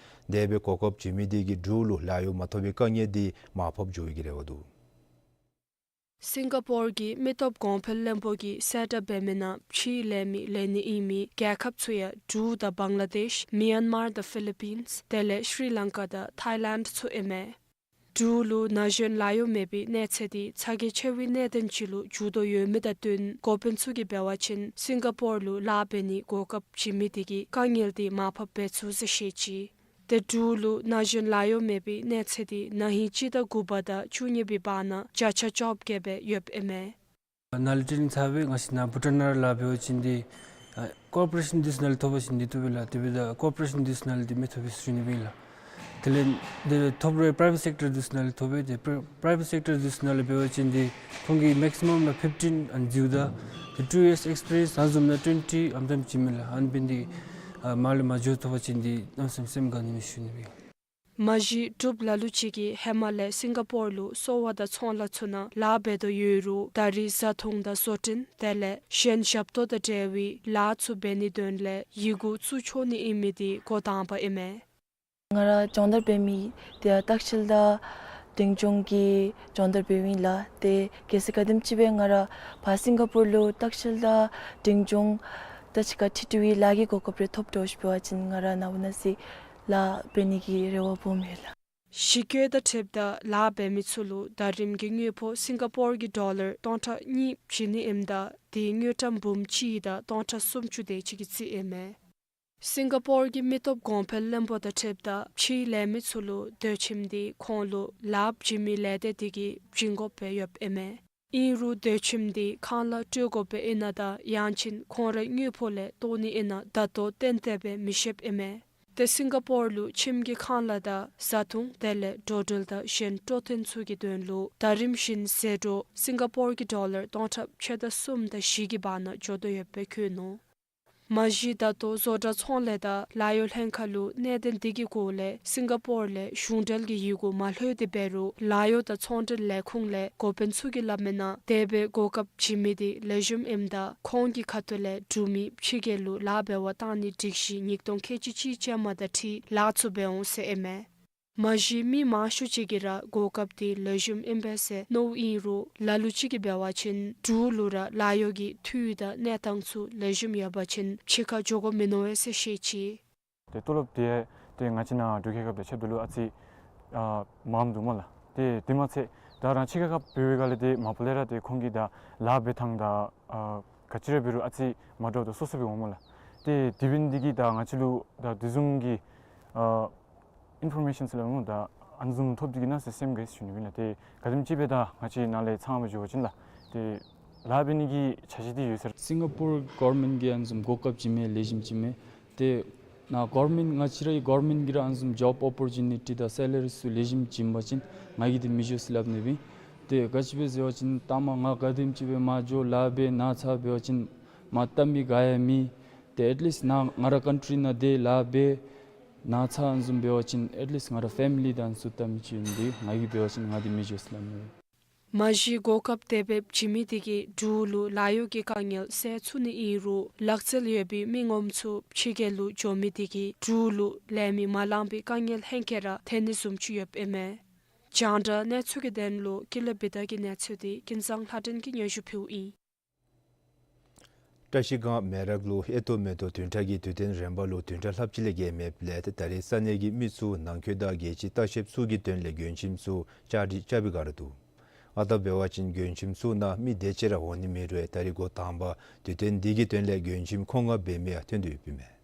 དེ་སྦེ་གོ་སྐབས་བྱིན་མི་དེ་གིས་འབྲུག་ལུ་ལཱ་གཡོག་མ་ཐོབ་པའི་དཀའ་ངལ་དེ་མར་ཕབ་འགྱོ་བའི་གི་རེ་བ་འདུག། སིང་ག་པོར་གྱི་མི་སྟོབས་གོང་འཕེལ་བློན་པོ་གིས་གསལ་བསྒྲགས་འབད་མི་ནང་ཕྱིའི་ལས་མི་ལེན་ནི་ཨིན་མི་རྒྱལ་ཁབ་ཚུ་ཡང་འབྲུག་དང་བང་ལ་དེཤ་མི་ཡན་མར་དང་ཕི་ལི་པིནས་དེ་ལས་ཤྲི་ལང་ཀ་དང་ཐཱའི་ལེནཌ་ཚུ་ཨིན་མས། འབྲུག་ལུ་ན་གཞོན་ལཱ་གཡོག་མེད་པའི་གནས་ཚད་དེ་ཚ་གྱང་ཆེ་བའི་གནད་དོན་ཅིག་ལུ་འགྱུར་དོ་ཡོད་མི་དང་བསྟུན་འགོ་དཔོན་ཚུ་གིས་འབད་བ་ཅིན་སིང་ག་པོར་ལུ་ལཱ་འབད་ནིའི་གོ་སྐབས་བྱིན་མི་དེ་གིས་དཀའ་ངལ་དེ་མར་ཕབ་འབད་ཚུགས་ཟེར་བཤད་ཅི། ཏེ་འབྲུག་ལུ་ན་གཞོན་ལཱ་གཡོག་མེད་པའི་གནས་ཚད་དེ་ན་ཧིང་སྤྱི་ཟླ་དགུ་པ་དང་བཅུ་གཉིས་པའི་བར་ན་བརྒྱ་ཆ་བཅོ་བརྒྱད་སྦེ་ཡོདཔ་ཨིན་མས། ནཱ་ལས་ཊེ་ནིང་ཚར་སྦེ་ང་བཅས་ནཱ་བྷུ་ཊཱན་ནང་ལཱ་འབད་བ་ཅིན་དེ་ཨ་ཀོར་པོ་རེ་ཤཱན་འདི་ཚུ་ནང་ལས་ཐོབ་པ་ཅིན་དེ་བཏུབ་པས་ལགས། དེ་འབདཝ་ད་ཀོར་པོ་རེ་ཤཱན་འདི་ཚུ་ནང་ལས་དེ་མི་ཐོབ་པས་ཟེར་ཞུ་ནི་ཨིན་ལགས། དེ་ལས་དེ་ཐོབ་རུང་པ་རའི་བེཊ་སེཀ་ཊར་འདི་ཚུ་ནང་ལས་ཐོབ་པས། དེ་པ་རའི་བེཊ་སེཀ་ཊར་འདི་ཚུ་ནང་ལས་འབད་བ་ཅིན་དེ་ཁོང་གིས་མེག་སི་མམ་ལགས་ཕིཕ་ཊིན་ཨ་ནི་འཛུལཝ་ད་དེ་ཊུ་ཡིརསི་ཨེགསི་པི་རི་ཡེནསི་ཨ་ནི་བཟུམ་ནང་ཊུ་ཝེན་ཊི་ཨ་ནི་བཟུམ་བྱིན་མས་ལགས། ཨ་ནི་འབདན་དེ་ཨ་མར་ལས་མར་འགྱོ་ཐོབ་པ་ཅིན་དེ་གནམ་མེད་ས་མེད་སེམས་དགའ་ནི་མས་ཟེར་ཞུ་ནི་ཨིན་ལགས། མ་གཞི་འབྲུགཔ་ལ་ལུ་ཅིག་གིས་ཧེ་མ་ལས་སིང་ག་པོར་ལུ་གསོ་བ་དང་ཚོང་ལཱ་ཚུ་ནང་ལཱ་འབད་དོ་ཡོད་རུང་ད་རེས་བཟའ་འཐུང་དང་བཟོ་སྐྲུན་དེ་ལས་གཞན་ཞབས་ཏོག་དང་འབྲེལ་བའི་ལཱ་ཚུ་འབད་ནིའི་དོན་ལས་ཡི་གུ་བཙུགས་ཆོག་ནི་ཨིན་མི་དེ་འགོ་དང་པ་ཨིན་མས། ང་ར་སྦྱོང་བརྡར་འབད་མི་དེ་ཡང་སྟག་ཤལ་དང་འབྲིང་ལྗོངས་ཀྱི་སྦྱོང་བརྡར་འབདཝ་ཨིན་ལགས། ཏེ་གལ་སྲིད་ག་དེམ་ཅིག་སྦེ་ང་ར་ཕར་སིང་ག་པོར་ལུ་སྟག་ཤལ་དང་འབྲིང་ལྗོངས་ ད་ཅི་ཁར་ཁྲི་ཀྲི་བའི་ལཱ་གི་གོ་སྐབས་རེ་ཐོབ་འགྱོ་ཞིནམ་འབད་བ་ཅིན་ང་ར་ནཱ་འབདན་ཟེར་ལཱ་འབད་ནི་གི་རེ་བ་སྦོམ་ཡོད་ལགས། གཞི་བཀོད་དང་འཁྲིལཝ་ད་ལཱ་འབད་མི་ཚུ་ལུ་ཟླ་རིམ་གྱི་དངུལ་ཕོགས་སིང་ག་པོར་གྱི་ཌོ་ལར་སྟོང་ཕྲག་གཉིས་བྱིན་ནི་ཨིནམ་ད་དེའི་དངུལ་ཀྲམ་འབུམ་གཅིག་དང་སྟོང་ཕྲག་སུམ་ཅུ་དེ་ཅིག་གི་རྩིས་ཨིན་མས། སིང་ག་པོར་གྱི་མི་སྟོབས་གོང་འཕེལ་བློན་པོ་དང་འཁྲིལཝ་ད་ཕྱིའི་ལས་མི་ཚུ་ལུ་སྡོད་ཁྱིམ་དེ་ཁོང་ལུ་ལཱ་བྱིན་མི་ལས་སྡེ་དེ་གིས་བྱིན་དགོཔ་སྦེ་ཡོདཔ་ཨིན་མས། ཨིན་རུང་སྡོད་ཁྱིམ་དེ་ཁང་གླ་སྤྲོད་དགོཔ་སྦེ་ཨིན་ན་དང་ཡང་ཅིན་ཁོང་རའི་དངུལ་ཕོགས་ལས་བཏོག་ནི་ཨིན་ན་ད་ལྟོ་ཏན་ཏན་སྦེ་མི་ཤེསཔ་ཨིན་མས། ཏེ་སིང་ག་པོར་ལུ་ཁྱིམ་གྱི་ཁང་གླ་དང་བཟའ་འཐུང་དེ་ལས་འགྲོ་འགྲུལ་དང་གཞན་སྤྲོ་སྟོན་ཚུ་གི་དོན་ལུ་ཟླ་རིམ་བཞིན་ཟད་འགྲོ་སིང་ག་པོར་གྱི་ཌོ་ལར་སྟོང་ཕྲག་ཕྱེད་དང་གསུམ་དང་བཞི་གི་བར་ན་འགྱོ་དོ་ཡོདཔ་སྦེ་བཀོད་ནུག། མ་གཞི་ད་ལྟོ་བཟོ་གྲྭ་ཚོང་ལས་དང་ལཱ་གཡོག་ལྷན་ཁག་ལུ་གནད་དོན་འདི་གི་སྐོར་ལས་སིང་ག་པོར་ལས་གཞུང་འབྲེལ་གྱི་ཡི་གུ་མ་ལྷོད་དེ་འབད་རུང་ལཱ་གཡོག་དང་ཚོང་འབྲེལ་ལས་ཁུངས་ལས་འགོ་དཔོན་ཚུ་གིས་སླབ་མིའི་ནང་དེ་སྦེ་གོ་སྐབས་བྱིན་མི་དེ་ལེགས་ཤོམ་ཨིནམ་ད་ཁོང་གི་ཁ་ཐུག་ལས་འབྲུག་མི་ཕྱི་རྒྱལ་ལུ་ལཱ་འབད་བར་བཏང་ནིའི་སྒྲིག་གཞི་ཉིས་སྟོང་ཁལ་གཅིག་གཅིག་ཅན་མ་དང་འཁྲིལ་ལཱ་ཚུ་འབད་འོང་ཟེར་ཨིན་མས། མ་གཞི་མི་མང་ཤོས་ཅིག་གིས་ར་གོ་སྐབས་དེ་ལེགས་ཤོམ་ཨིན་པས་ཟེར་མནོཝ་ཨིན་རུང་ལ་ལུ་ཅིག་གིས་འབད་བ་ཅིན་འབྲུག་ལུ་ར་ལཱ་གཡོག་གི་འཐུས་དང་གནས་སྟངས་ཚུ་ལེགས་ཤོམ་ཡོད་པ་ཅིན་ཕྱི་ཁར་འགྱོ་དགོཔ་མིན་ནུག་པས་ཟེར་བཤད་ཅི། ཏེ་ཏོ་ལོབ་དེ་ཏེ་ང་བཅས་ནཱ་འབྲུག་རྒྱལ་ཁབ་དང་ཕྱདཔ་ད་ལུ་ཨ་ཙི་ཨ་མངམ་འདུག་སྨོ་ལགས། ཏེ་དེ་མ་ཚད་ད་རང་ཕྱི་རྒྱལ་ཁབ་འབད་བའི་སྒང་ལས་ཏེ་མ་པ་ལས་ར་ཏེ་ཁོང་གིས་ད་ལཱ་འབད་ཐངས་དང་ཨ་ག་ཅི་ར་འབད་རུང་ཨ་ཙི་མ་འདྲཝ་དང་སོ་སོ་སྦེ་འོང་སྨོ་ལགས། ཏེ་དེ་འབད་ནི་དེ་གིས་ད་ང་བཅས་ལུ་ད་དེ་བཟུམ་གྱི་ཨ་ཨིན་ཕོར་མེ་ཤཱན་ཟེར་སླབ་སྨོ་ད་ཨ་ནི་བཟུམ་ཐོབ་སྟེ་གི་ན་ཟེར་སེམས་དགའ་ཡི་ཟེར་ཞུ་ནི་ཨིན་ལགས། ཏེ་ག་དེམ་ཅིག་སྦེ་ད་ང་བཅས་ནཱ་ལས་ཚང་པ་འགྱོ་བ་ཅིན་ལགས་ཏེ་ལཱ་འབད་ནི་གི་འཆར་གཞི་འདི་ཡོད་ཟེར། སིང་ག་པོར་གོ་ཝར་མེནཊ་གིས་ཨ་ནི་བཟུམ་གོ་སྐབས་བྱིན་མི་ལེགས་ཤོམ་བྱིན་མི་ཏེ་ནཱ་གོ་ཝར་མེནཊ་ང་བཅས་རའི་གོ་ཝར་མེནཊ་གིས་ར་ཨ་ནི་བཟུམ་ཇོབ་ཨོ་པོར་ཅུ་ནི་ཊི་དང་སེ་ལ་རི་ཚུ་ལེགས་ཤོམ་བྱིན་པ་ཅིན་ང་གིས་འདི་མི་འགྱོ་ཟེར་སླབ་ནི་སྦེ་ཨིན། ཏེ་ག་ཅི་སྦེ་ཟེར་བ་ཅིན་ད་མ་ང་ག་དེམ་ཅིག་སྦེ་མ་འགྱོ་ལཱ་འབད་ན་ཚ་འབད་བ་ཅིན་མ་བལྟ་མི་ག་ཡང་མེད། ཏེ་ཨེཊ་ལིསཊ་ནཱ་ང་རའི་ཀཱན་ཊི་ནང་དེ་ལཱ་འབད་ན་ཚ་ཨ་ནི་བཟུམ་འབད་བ་ཅིན་ཨེཊ་ལིསཊ་ང་རའི་ཕེ་མི་ལི་དང་ཚུ་བལྟ་མི་ཅིག་ཨིན། ཏེ་ང་གིས་འབད་བ་ཅིན་ང་འདི་མི་འགྱོ་ཟེར་སླབ་ནི་སྦེ་ཨིན། མ་གཞི་གོ་སྐབས་དེ་སྦེ་བྱིན་མི་དེ་གིས་འབྲུག་ལུ་ལཱ་གཡོག་གི་དཀའ་ངལ་སེལ་ཚུགས་ནི་ཨིན་རུང་ལག་རྩལ་ཡོད་པའི་མི་ངོམ་ཚུ་ཕྱི་རྒྱལ་ལུ་འགྱོ་མི་དེ་གིས་འབྲུག་ལུ་ལས་མི་མ་ལང་པའི་དཀའ་ངལ་ལྷག་སྐྱེས་ར་ཐོན་ནི་བཟུམ་ཅིག་ཡོདཔ་ཨིན་མས། རྒྱང་བསྒྲགས་གནས་ཚུལ་གྱི་དོན་ལུ་ཀུན་ལེགས་བི་དྷ་གི་གནས་ཚུལ་དེ་ཀུན་བཟང་ལྷ་སྒྲོན་གྱིས་སྙན་ཞུ་ཕུལཝ་ཨིན། བཀྲ་ཤིས་སྒང་མེ་རག་ལུ་ཨེ་ཏོ་མེ་ཏོ་བདུན་ཕྲག་གི་དུས་སྟོན་རིམ་པ་ལུ་བདུན་ཕྲག་ལྷགཔ་ཅིག་ལས་བརྒལ་མེདཔ་ལས་ད་རེས་ས་གནས་ཀྱི་མི་ཚུ་ནང་འཁོད་དང་རྒྱལ་སྤྱིའི་ལྟ་བཤལཔ་ཚུ་གི་དོན་ལས་མགྱོནམ་ཁྱིམ་ཚུ་བཅའ་སྒྲིག་རྐྱབ་པའི་བསྒང་ར་འདུག། ཨ་རྟག་འབད་བ་ཅིན་མགྱོནམ་ཁྱིམ་ཚུ་ནང་མི་དེ་ཅིག་ར་འོང་ནི་མེད་རུང་ད་རེས་འགོ་དང་པ་དུས་སྟོན་འདི་གི་དོན་ལས་མགྱོནམ་ཁྱིམ་ཁོང་ང་འབད་མི་ཡང་ཐོན་དོ་ཡོདཔ་ཨིན་མས།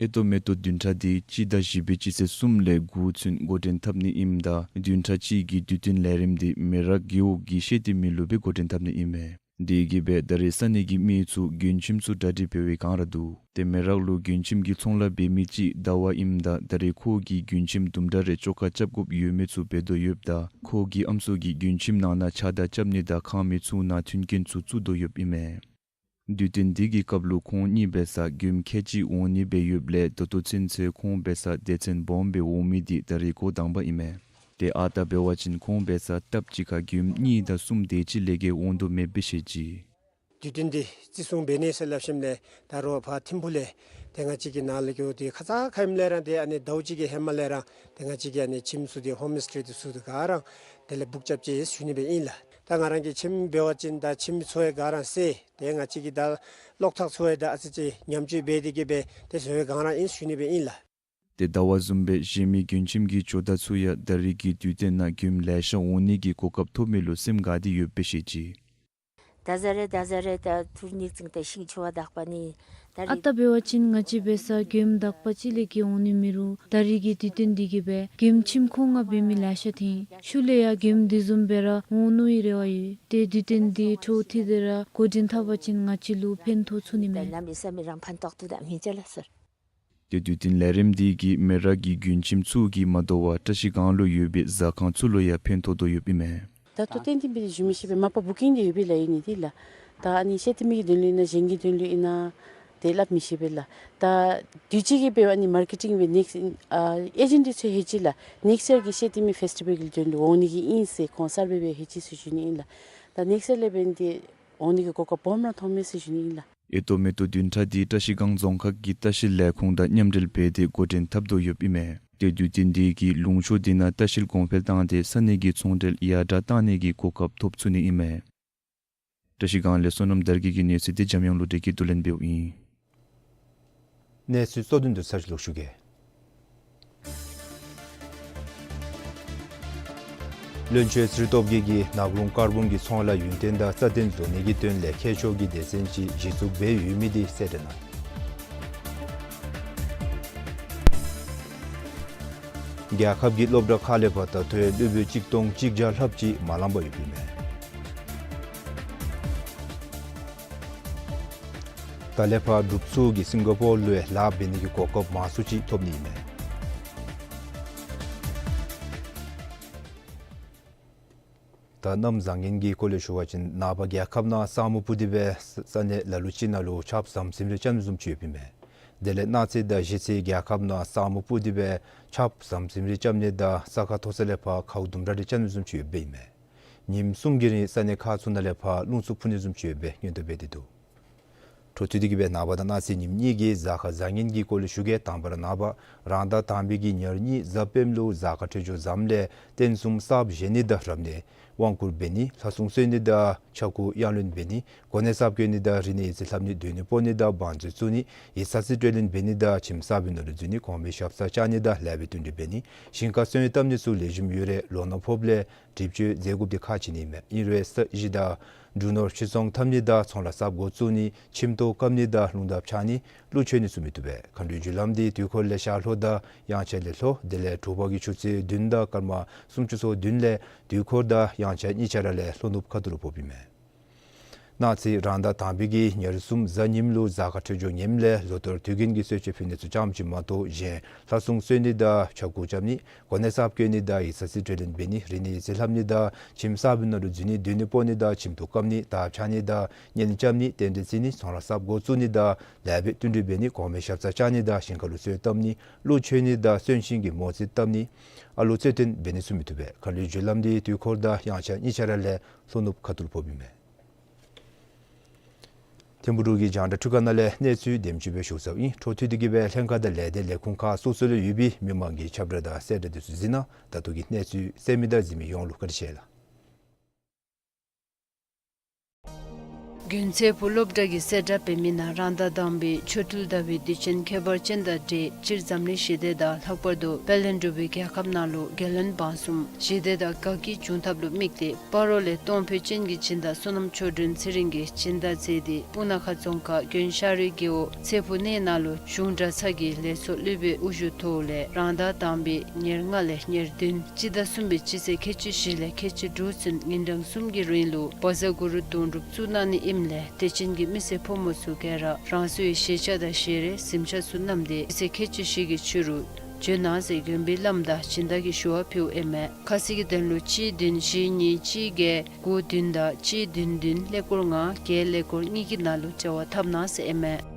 ཨེ་ཏོ་མེ་ཏོ་བདུན་ཕྲག་འདི་སྤྱི་ཟླ་བཞི་པའི་སྤྱི་ཚེས་གསུམ་ལས་དགུ་ཚུན་འགོ་འདྲེན་འཐབ་ནི་ཨིནམ་ད་བདུན་ཕྲག་གཅིག་གི་དུས་སྟོན་ལས་རིམ་འདི་མེ་རག་རྒེད་འོག་གི་ཤེ་ཏི་མི་ལུ་སྦེ་འགོ་འདྲེན་འཐབ་ནི་ཨིན་མས། དེ་གིས་སྦེ་ད་རེས་ས་གནས་ཀྱི་མི་ཚུ་མགྱོནམ་ཁྱིམ་ཚུ་གྲ་སྒྲིག་འབད་བའི་བསྒང་ར་འདུག། ཏེ་མེ་རག་ལུ་མགྱོནམ་ཁྱིམ་གྱི་ཚོང་ལཱ་འབད་མི་ཅིག་ཟླ་བ་ཨིནམ་ད་ད་རེས་ཁོ་གིས་མགྱོནམ་ཁྱིམ་དུམ་གྲ་རེ་བཅོ་ཁ་རྐྱབ་དགོཔ་ཡོད་མི་ཚུ་འབད་དོ་ཡོདཔ་ད་ཁོ་གི་ཨམ་སྲུ་གིས་མགྱོནམ་ཁྱིམ་ནང་ན་ཕྱགས་བདའ་རྐྱབ་ནི་དང་ཁང་མིག་ཚུ་ནང་མཐུན་རྐྱེན་ཚུ་བཙུགས་དོ་ཡོདཔ་ཨིན་མས། དུས་སྟོན་འདི་གི་སྐབས་ལུ་ཁོང་གཉིས་འབད་སར་མགྱོནམ་ཁལ་གཅིག་འོང་ནི་སྦེ་ཡོདཔ་ལས་ད་ལྟོ་ཚུན་ཚོད་ཁོང་འབད་སར་སྡེ་ཚན་སྦོམ་སྦེ་འོང་མི་འདི་ད་རེས་འགོ་དང་པ་ཨིན་མས། ཏེ་ཨ་རྟག་འབད་བ་ཅིན་ཁོང་འབད་སར་སྟབས་གཅིག་ཁར་མགྱོནམ་གཉིས་དང་གསུམ་དེ་ཅིག་ལས་བརྒལ་འོང་དོ་མེདཔ་སྦེ་བཤད་ཅི། དུས་སྟོན་འདི་བརྩི་སྲུང་འབད་ནི་ཟེར་སླབ་ཞིནམ་ལས་ད་རུང་ཕར་ཐིམ་ཕུག་ལས་ཏེ་ང་བཅས་ཀྱི་ནཱ་ལས་འགྱོ་སྟེ་ཁ་ཙ་ཁ་ཉིནམ་ལས་ར་ཏེ་ཨ་ནི་ཟླཝ་གཅིག་གི་ཧེ་མ་ལས་ར་ཏེ་ང་བཅས་ཀྱི་ཨ་ནི་ཁྱིམ་ཚུ་ཏེ་ཧོམ་སི་ཊེ་འདི་ཚུ་ཏེ་ག་ར་དེ་ལས་བུཀ་རྐྱབ་ཅི་ཟེར་ཞུ་ནི་སྦེ་ཨིན་ལགས། ད་ང་རང་གི་ཁྱིམ་འབད་བ་ཅིན་ད་ཁྱིམ་ཚུ་ཡང་ག་ར་སེལ། ཏེ་ང་བཅས་ཀྱི་ད་གློག་ཐག་ཚུ་ཡང་ད་ཨ་ཙི་ཅིག་ཉམས་བཅོས་འབད་དེ་གི་སྦེ་ཏེ་བཟོ་བའི་བསྒང་ར་ཨིན་ཟེར་ཞུ་ནི་སྦེ་ཨིན་ལགས། ཏེ་ཟླ་བ་བཟུམ་སྦེ་གཞན་མི་མགྱོནམ་ཁྱིམ་གྱི་ཇོ་བདག་ཚུ་ཡང་ད་རེས་ཀྱི་དུས་སྟོན་ནང་མགྱོནམ་ལེ་ཤ་འོང་ནི་གི་གོ་སྐབས་ཐོབ་མི་ལུ་སེམས་དགའ་སྟེ་ཡོདཔ་སྦེ་བཤད་ཅི། ད་ཟེར་རེ་ད་ཟེར་རེ་ད་ཐུར་ཉིག་ཙིང་ད་ཤིང་ཆུ་བ་དག་པ་ནི། ད་ཨ་རྟག་འབད་བ་ཅིན་ང་བཅས་འབད་སར་མགྱོནམ་དག་པ་ཅིག་ལས་བརྒལ་འོང་ནི་མེད་རུང་ད་རེས་ཀྱི་དུས་སྟོན་འདི་གིས་སྦེ་མགྱོནམ་ཁྱིམ་ཁོང་ང་འབད་མི་ལེ་ཤ་ཐོན། ཤུལ་ལས་ཡང་མགྱོནམ་དེ་བཟུམ་སྦེ་ར་འོང་ནིའི་རེ་བ་ཡོད། ཏེ་དུས་སྟོན་འདི་འཕྲོ་མཐུད་དེ་ར་འགོ་འདྲེན་འཐབ་པ་ཅིན་ང་བཅས་ལུ་ཕན་ཐོགས་ཚུགས་ནི་མས། ད་གནམ་མེད་ས་མེད་རང་ཕན་ཐོགས་ཏེ་ད་མི་ཅ་ལགས་ཟེར། ཏེ་དུས་སྟོན་ལས་རིམ་འདི་གིས་མེ་རག་གི་མགྱོནམ་ཁྱིམ་ཚུ་གིས་མ་དོ་བར་བཀྲ་ཤིས་སྒང་ལུ་ཡོད་པའི་ཟ་ཁང་ཚུ་ལུ་ཡང་ཕན་ཐོགས་དོ་ཡོདཔ་ཨིན་མས། ད་ལྟོ་ཏན་ཏན་སྦེ་ཞུ་མི་ཤེས་པས། མ་པ་བུ་ཀིང་འདི་ཡོད་པས་ལགས། ཨིན་ནི་འདི་ལགས། ད་ཨ་ནི་ཤེ་ཏི་མི་གི་དོན་ལུ་ཨིན་ན་གཞན་གྱི་དོན་ལུ་ཨིན་ན་ཏེ་སླབ་མི་ཤེས་པས་ལགས། ད་དུས་ཅི་གི་འབད་བ་ཨ་ནི་མར་ཀེ་ཊིང་སྦེ་ནེགསཊ་ཨ་ཨེ་ཇེནཊ་འདི་ཚུ་ལྷོད་ཅི་ལགས། ནེགསཊ་ཡར་གྱི་ཤེ་ཏི་མི་ཕེསི་ཊི་བཱལ་གྱི་དོན་ལུ་འོང་ནི་གི་ཨིན་ཟེར་ཁོང་གསརཔ་སྦེ་ལྷོད་ཅི་ཟེར་ཞུ་ནི་ཨིན་ལགས། ད་ནེགསཊ་ཡར་ལས་འབདན་ཏེ་འོང་ནི་གི་གོ་སྐབས་སྦོམ་ར་ཐོབ་མས་ཟེར་ཞུ་ནི་ཨིན་ལགས། ཨེ་ཏོ་མེ་ཏོ་བདུན་ཕྲག་འདི་བཀྲ་ཤིས་སྒང་རྫོང་ཁག་གི་ལྟ་བཤལ་ལས་ཁུངས་དང་མཉམ་འབྲེལ་འབད་དེ་འགོ་འདྲེན་འཐབ་དོ་ཡོདཔ་ཨིན་མས། ཏེ་དུས་སྟོན་འདི་གིས་ལུང་ཕྱོགས་འདི་ནང་ལྟ་བཤལ་གོང་འཕེལ་བཏང་སྟེ་ས་གནས་ཀྱི་ཚོང་འབྲེལ་ཡར་དྲག་བཏང་ནི་གི་གོ་སྐབས་ཐོབ་ཚུགས་ནི་ཨིན་མས། བཀྲ་ཤིས་སྒང་ལས་བསོད་ནམས་དར་རྒྱས་ཀྱི་གནས་ཚུལ་འདི་འཇམ་དབྱངས་ལུ་བདེ་སྐྱིད་དུ་ལེན་འབདཝ་ཨིན། གནས་ཚུལ་གཙོ་དོན་དུ་ཚར་གཅིག་ལོག་ཞུ་གེ། བློན་ཆོས་ཚེ་རིང་སྟོབས་རྒྱས་ཀྱིས་ནག་ལུང་དཀར་སྦོམ་གྱི་ཚོང་ལཱ་ཡུན་བརྟན་དང་རྩ་བརྟན་བཟོ་ནི་གི་དོན་ལས་མཁས་མཆོག་གི་སྡེ་ཚན་ཅིག་གཞི་བཙུགས་འབད་ཡོད་མི་འདི་གསལ་བསྒྲགས་གནང་། རྒྱལ་ཁབ་ཀྱི་སློབ་གྲྭ་ཁག་ལས་ཕར་ད་ལྟོ་སློབ་དཔོན་གཅིག་སྟོང་གཅིག་བརྒྱ་ལྷགཔ་ཅིག་མ་ལང་པར་ཡོདཔ་ཨིན་མས། ད་ལས་ཕར་འབྲུགཔ་ཚུ་གིས་སིང་ག་པོར་ལུ་ཡང་ལཱ་འབད་ནི་གི་གོ་སྐབས་མང་སུ་ཅིག་ཐོབ་ནི་ཨིན་མས། ད་གནམ་བཟང་ངན་གྱི་སྐོར་ལས་ཞུ་བ་ཅིན་ནངས་པ་རྒྱལ་ཁབ་ནང་ས་སྨུག་སྤུབས་ཏེ་སྦེ་ས་གནས་ལ་ལུ་ཅིག་ནང་ལུ་ཆརཔ་ཟམ་ཟིམ་རེ་རྐྱབ་ནི་བཟུམ་ཅིག་ཡོདཔ་ཨིན་མས། དེ་ལས་གནངས་ཚེ་དང་གཞེས་ཚེ་རྒྱལ་ཁབ་ནང་ས་སྨུག་སྤུབས་ཏེ་སྦེ་ཆརཔ་ཟམ་ཟིམ་རེ་རྐྱབ་ནི་དང་ས་ཁ་མཐོ་ས་ལས་ཕར་ཁཝ་ལྡུམ་ར་རེ་རྐྱབ་ནི་བཟུམ་ཅིག་ཡོདཔ་ཨིན་མས། ཉིནམ་གསུམ་གྱི་རིང་ས་གནས་ཁག་ཚུ་ནང་ལས་ཕར་རླུང་འཚུབ་འཕུ་ནི་བཟུམ་ཅིག་ཡོད་པའི་སྔོན་དུ་འབད་དེ་འདུག། འཕྲོ་མཐུད་དེ་གིས་སྦེ་ནངས་པ་དང་གནངས་ཚེ་ཉིནམ་གཉིས་ཀྱི་གཟའ་སྐར་བཟང་ངན་གྱི་སྐོར་ལས་ཞུ་གེ། དང་པ་ར་ནངས་པ་རང་ཟླ་དང་པའི་གི་ཉེར་གཉིས་གཟའ་སྤེནམ་ལུ་གཟའ་སྐར་འཕྲོད་སྦྱོར་བཟངམ་ལས་རྟེན་གསུམ་གསརཔ་བཞེངས་ནི་དང་རབ་གནས་དབང་བསྐུར་འབད་ནི་ལྷ་སྲུང་གསོལ་ནི་དང་ཕྱྭ་འགུགས་དབྱངས་ལེན་འབད་ནི་གོ་གནས་གསརཔ་བསྐོ་ནི་དང་རིག་གནས་ཡིག་རྩིས་ལྷབ་ནི་སྡོད་གནས་སྤོ་ནི་དང་བང་མཛོད་བཙུགས་ནི་ཡིག་ཚང་རྩིས་སྤྲོད་ལེན་འབད་ནི་དང་ཁྱིམ་གསར་པའི་ནང་ལུ་འཛུལ་ནི་གོང་མའི་ཞབས་སར་བཅར་ནི་དང་ལེགས་པའི་བསྟུན་གྲོས་འབད་ནི་ཞིང་ཁ་སོན་བཏབ་ནི་ཚུ་ལེགས་ཤོམ་ཡོད་རུང་ལོ་ན་ཕོགཔ་ལས་སྒྲིབ་བཅོས་མཛད་དགོཔ་འདི་ཁག་ཆེ་ནི་ཨིན་མས། ཨིན་རུང་ས་གཞི་དང་འབྲུ་ནོར་ཕྱིར་ཚོང་འཐབ་ནི་དང་ཚོང་ར་གསརཔ་འགོ་བཙུགས་ནི་ཁྱིམ་ཐོག་བཀབ་ནི་དང་རླུང་རྟ་འཕྱར་ནི་ཀླུ་མཆོད་ནི་ཚུ་མི་བཏུབ་པས། མཁའ་འགྲོའི་རྒྱུ་ལམ་འདི་དུས་འཁོར་ལས་ཤར་ལྷོ་དང་དབྱངས་འཆར་ལས་ལྷོ་དེ་ལས་དྲོ་པ་གི་ཆུ་ཚོད་བདུན་དང་སྐར་མ་སུམ་ཅུ་སོ་བདུན་ལས་དུས་འཁོར་དང་དབྱངས་འཆར་གཉིས་ཆ་ར་ལས་ལྷོ་ནུབ་ཁ་ཐུག་ལུ་ཕོགཔ་ཨིན་མས། གནངས་ཚེ་རང་ཟླ་དང་པའི་གི་ཉེར་གསུམ་གཟའ་ཉིམ་ལུ་གཟའ་སྐར་འཕྲོད་སྦྱོར་ངནམ་ལས་ལོ་ལྟར་དུས་རྒྱུན་གྱི་གསོལ་མཆོད་ཕུལ་ནི་ཚུ་ཙམ་ཅིག་མ་གཏོགས་གཞན་ལྷ་སྲུང་གསོལ་ནི་དང་ཕྱྭ་འགུགས་རྐྱབ་ནི་གོ་གནས་གསརཔ་བསྐོ་ནི་དང་ཡིག་ཚང་རྩིས་སྤྲོད་ལེན་འབད་ནི་རིག་གནས་ཡིག་རྩིས་ལྷབ་ནི་དང་ཁྱིམ་གསར་པའི་ནང་ལུ་འཛུལ་ནི་སྡོད་གནས་སྤོ་ནི་དང་ཁྱིམ་ཐོག་བཀབ་ནི་རྟ་འཕྱར་ནི་དང་གཉེན་རྐྱབ་ནི་རྟེན་འབྲེལ་བརྩི་ནི་ཚོང་ར་གསརཔ་འགོ་བཙུགས་ནི་དང་ལེགས་པའི་བསྟུན་གྲོས་འབད་ནི་གོང་མའི་ཞབས་སར་བཅར་ནི་དང་ཞིང་ཁ་ལུ་གསོལ་བཏབ་ནི་ཀླུ་མཆོད་ནི་དང་གསོན་ཤིང་གི་མོ་རྩིས་བཏབ་ནི་ཨ་ལུ་རྩོད་བསྟུན་འབད་ནི་ཚུ་མི་བཏུབ་པས། མཁའ་འགྲོའི་རྒྱུ་ལམ་འདི་དུས་འཁོར་དང་དབྱངས་འཆར་གཉིས་ཆ་ར་ལས་ལྷོ་ནུབ་ཁ་ཐུག་ལུ་ཕོགཔ་ཨིན་མས། ཐིམ་ཕུ་འབྲུག་གི་རྒྱང་བསྒྲགས་འཕྲུལ་ཁང་ནང་ལས་གནས་ཚུལ་དེམ་ཅིག་སྦེ་ཞུ་ཚརཝ་ཨིན། འཕྲོ་མཐུད་དེ་གིས་སྦེ་ལྷན་ཁག་དང་ལས་སྡེ་ལས་ཁུངས་ཁག་སོ་སོ་ལུ་ཡོད་པའི་མི་མང་གི་ཁྱབ་བསྒྲགས་དང་གསལ་བསྒྲགས་འདི་ཚུ་གཟིགས་གནང་། ད་ལྟོ་གི་གནས་ཚུལ་གསན་མི་དང་གཟིགས་མི་ཡོངས་ལུ་བཀའ་དྲིན་ཆེ་ལགས། དགུན་ཚེ་ཕུག་སློབ་གྲྭ་གིས་གསལ་བསྒྲགས་འབད་མི་ནང་རང་ཟླ་དང་པའི་ཆོ་འཕྲུལ་ཟླ་བའི་དུས་ཆེན་ཁྱད་པར་ཅན་དང་འབྲེལ་སྤྱིར་འཛམ་གླིང་ཞི་བདེ་དང་ལྷག་པར་དུ་དཔལ་ལྡན་འབྲུག་པའི་རྒྱལ་ཁབ་ནང་ལུ་རྒྱལ་བློན་འབངས་གསུམ་ཞི་བདེ་དང་དགའ་སྐྱིད་འབྱུང་ཐབས་ལུ་དམིགས་ཏེ་སྤ་རོ་ལས་གཏོང་ཕོད་ཅན་གྱི་སྦྱིན་བདག་བསོད་ནམས་ཆོས་སྒྲོན་ཚེ་རིང་གིས་སྦྱིན་བདག་མཛད་དེ་སྤུ་ན་ཁ་རྫོང་ཁག་དགོན་ཤ་རུའི་རྒེད་འོག་ཚེ་ཕུག་གནས་ནང་ལུ་གཞུང་གྲྭ་ཚང་གི་ལས་ཚོགས་སློབ་དཔོན་དབུ་བཞུགས་ཐོག་ལས་རང་ཟླ་དང་པའི་ཉེར་ལྔ་ལས་ཉེར་བདུན་སྤྱི་ཟླ་གསུམ་པའི་སྤྱི་ཚེས་ཁལ་གཅིག་བཞི་ལས་ཁལ་གཅིག་དྲུག་ཚུན་ཉིན་གྲངས་གསུམ་གྱི་རིང་ལུ་བཛྲ་གུ་རུ་དོན་གྲུབ་བཙུགས་གནང་ནི་ཨིནམ་ལས་དད་ཅན་གྱི་མི་སེར་ཕོ་མོ་ཚུ་ག་ར་རང་སོའི་བཞེས་ཆས་དང་བཞེས་རས་གཟིམ་ཆས་ཚུ་བསྣམས་ཏེ་སྤྱི་ཚེས་ཁལ་གཅིག་བཞི་གི་ཕྱི་རུ་འབྱོན་གནང་ཟེར་དགོན་པའི་བླམ་དང་སྦྱིན་བདག་གིས་ཞུ་བ་ཕུལཝ་ཨིན་མས། ཁ་གསལ་གྱི་དོན་ལུ་གཅིག་བདུན་བཞི་གཉིས་གཅིག་བརྒྱད་དགུ་བདུན་དང་གཅིག་བདུན་བདུན་ཀླད་ཀོར་ལྔ་བརྒྱད་ཀླད་ཀོར་གཉིས་ཀྱི་ནང་ལུ་འབྲེལ་བ་འཐབ་གནང་ཟེར་ཨིན་མས།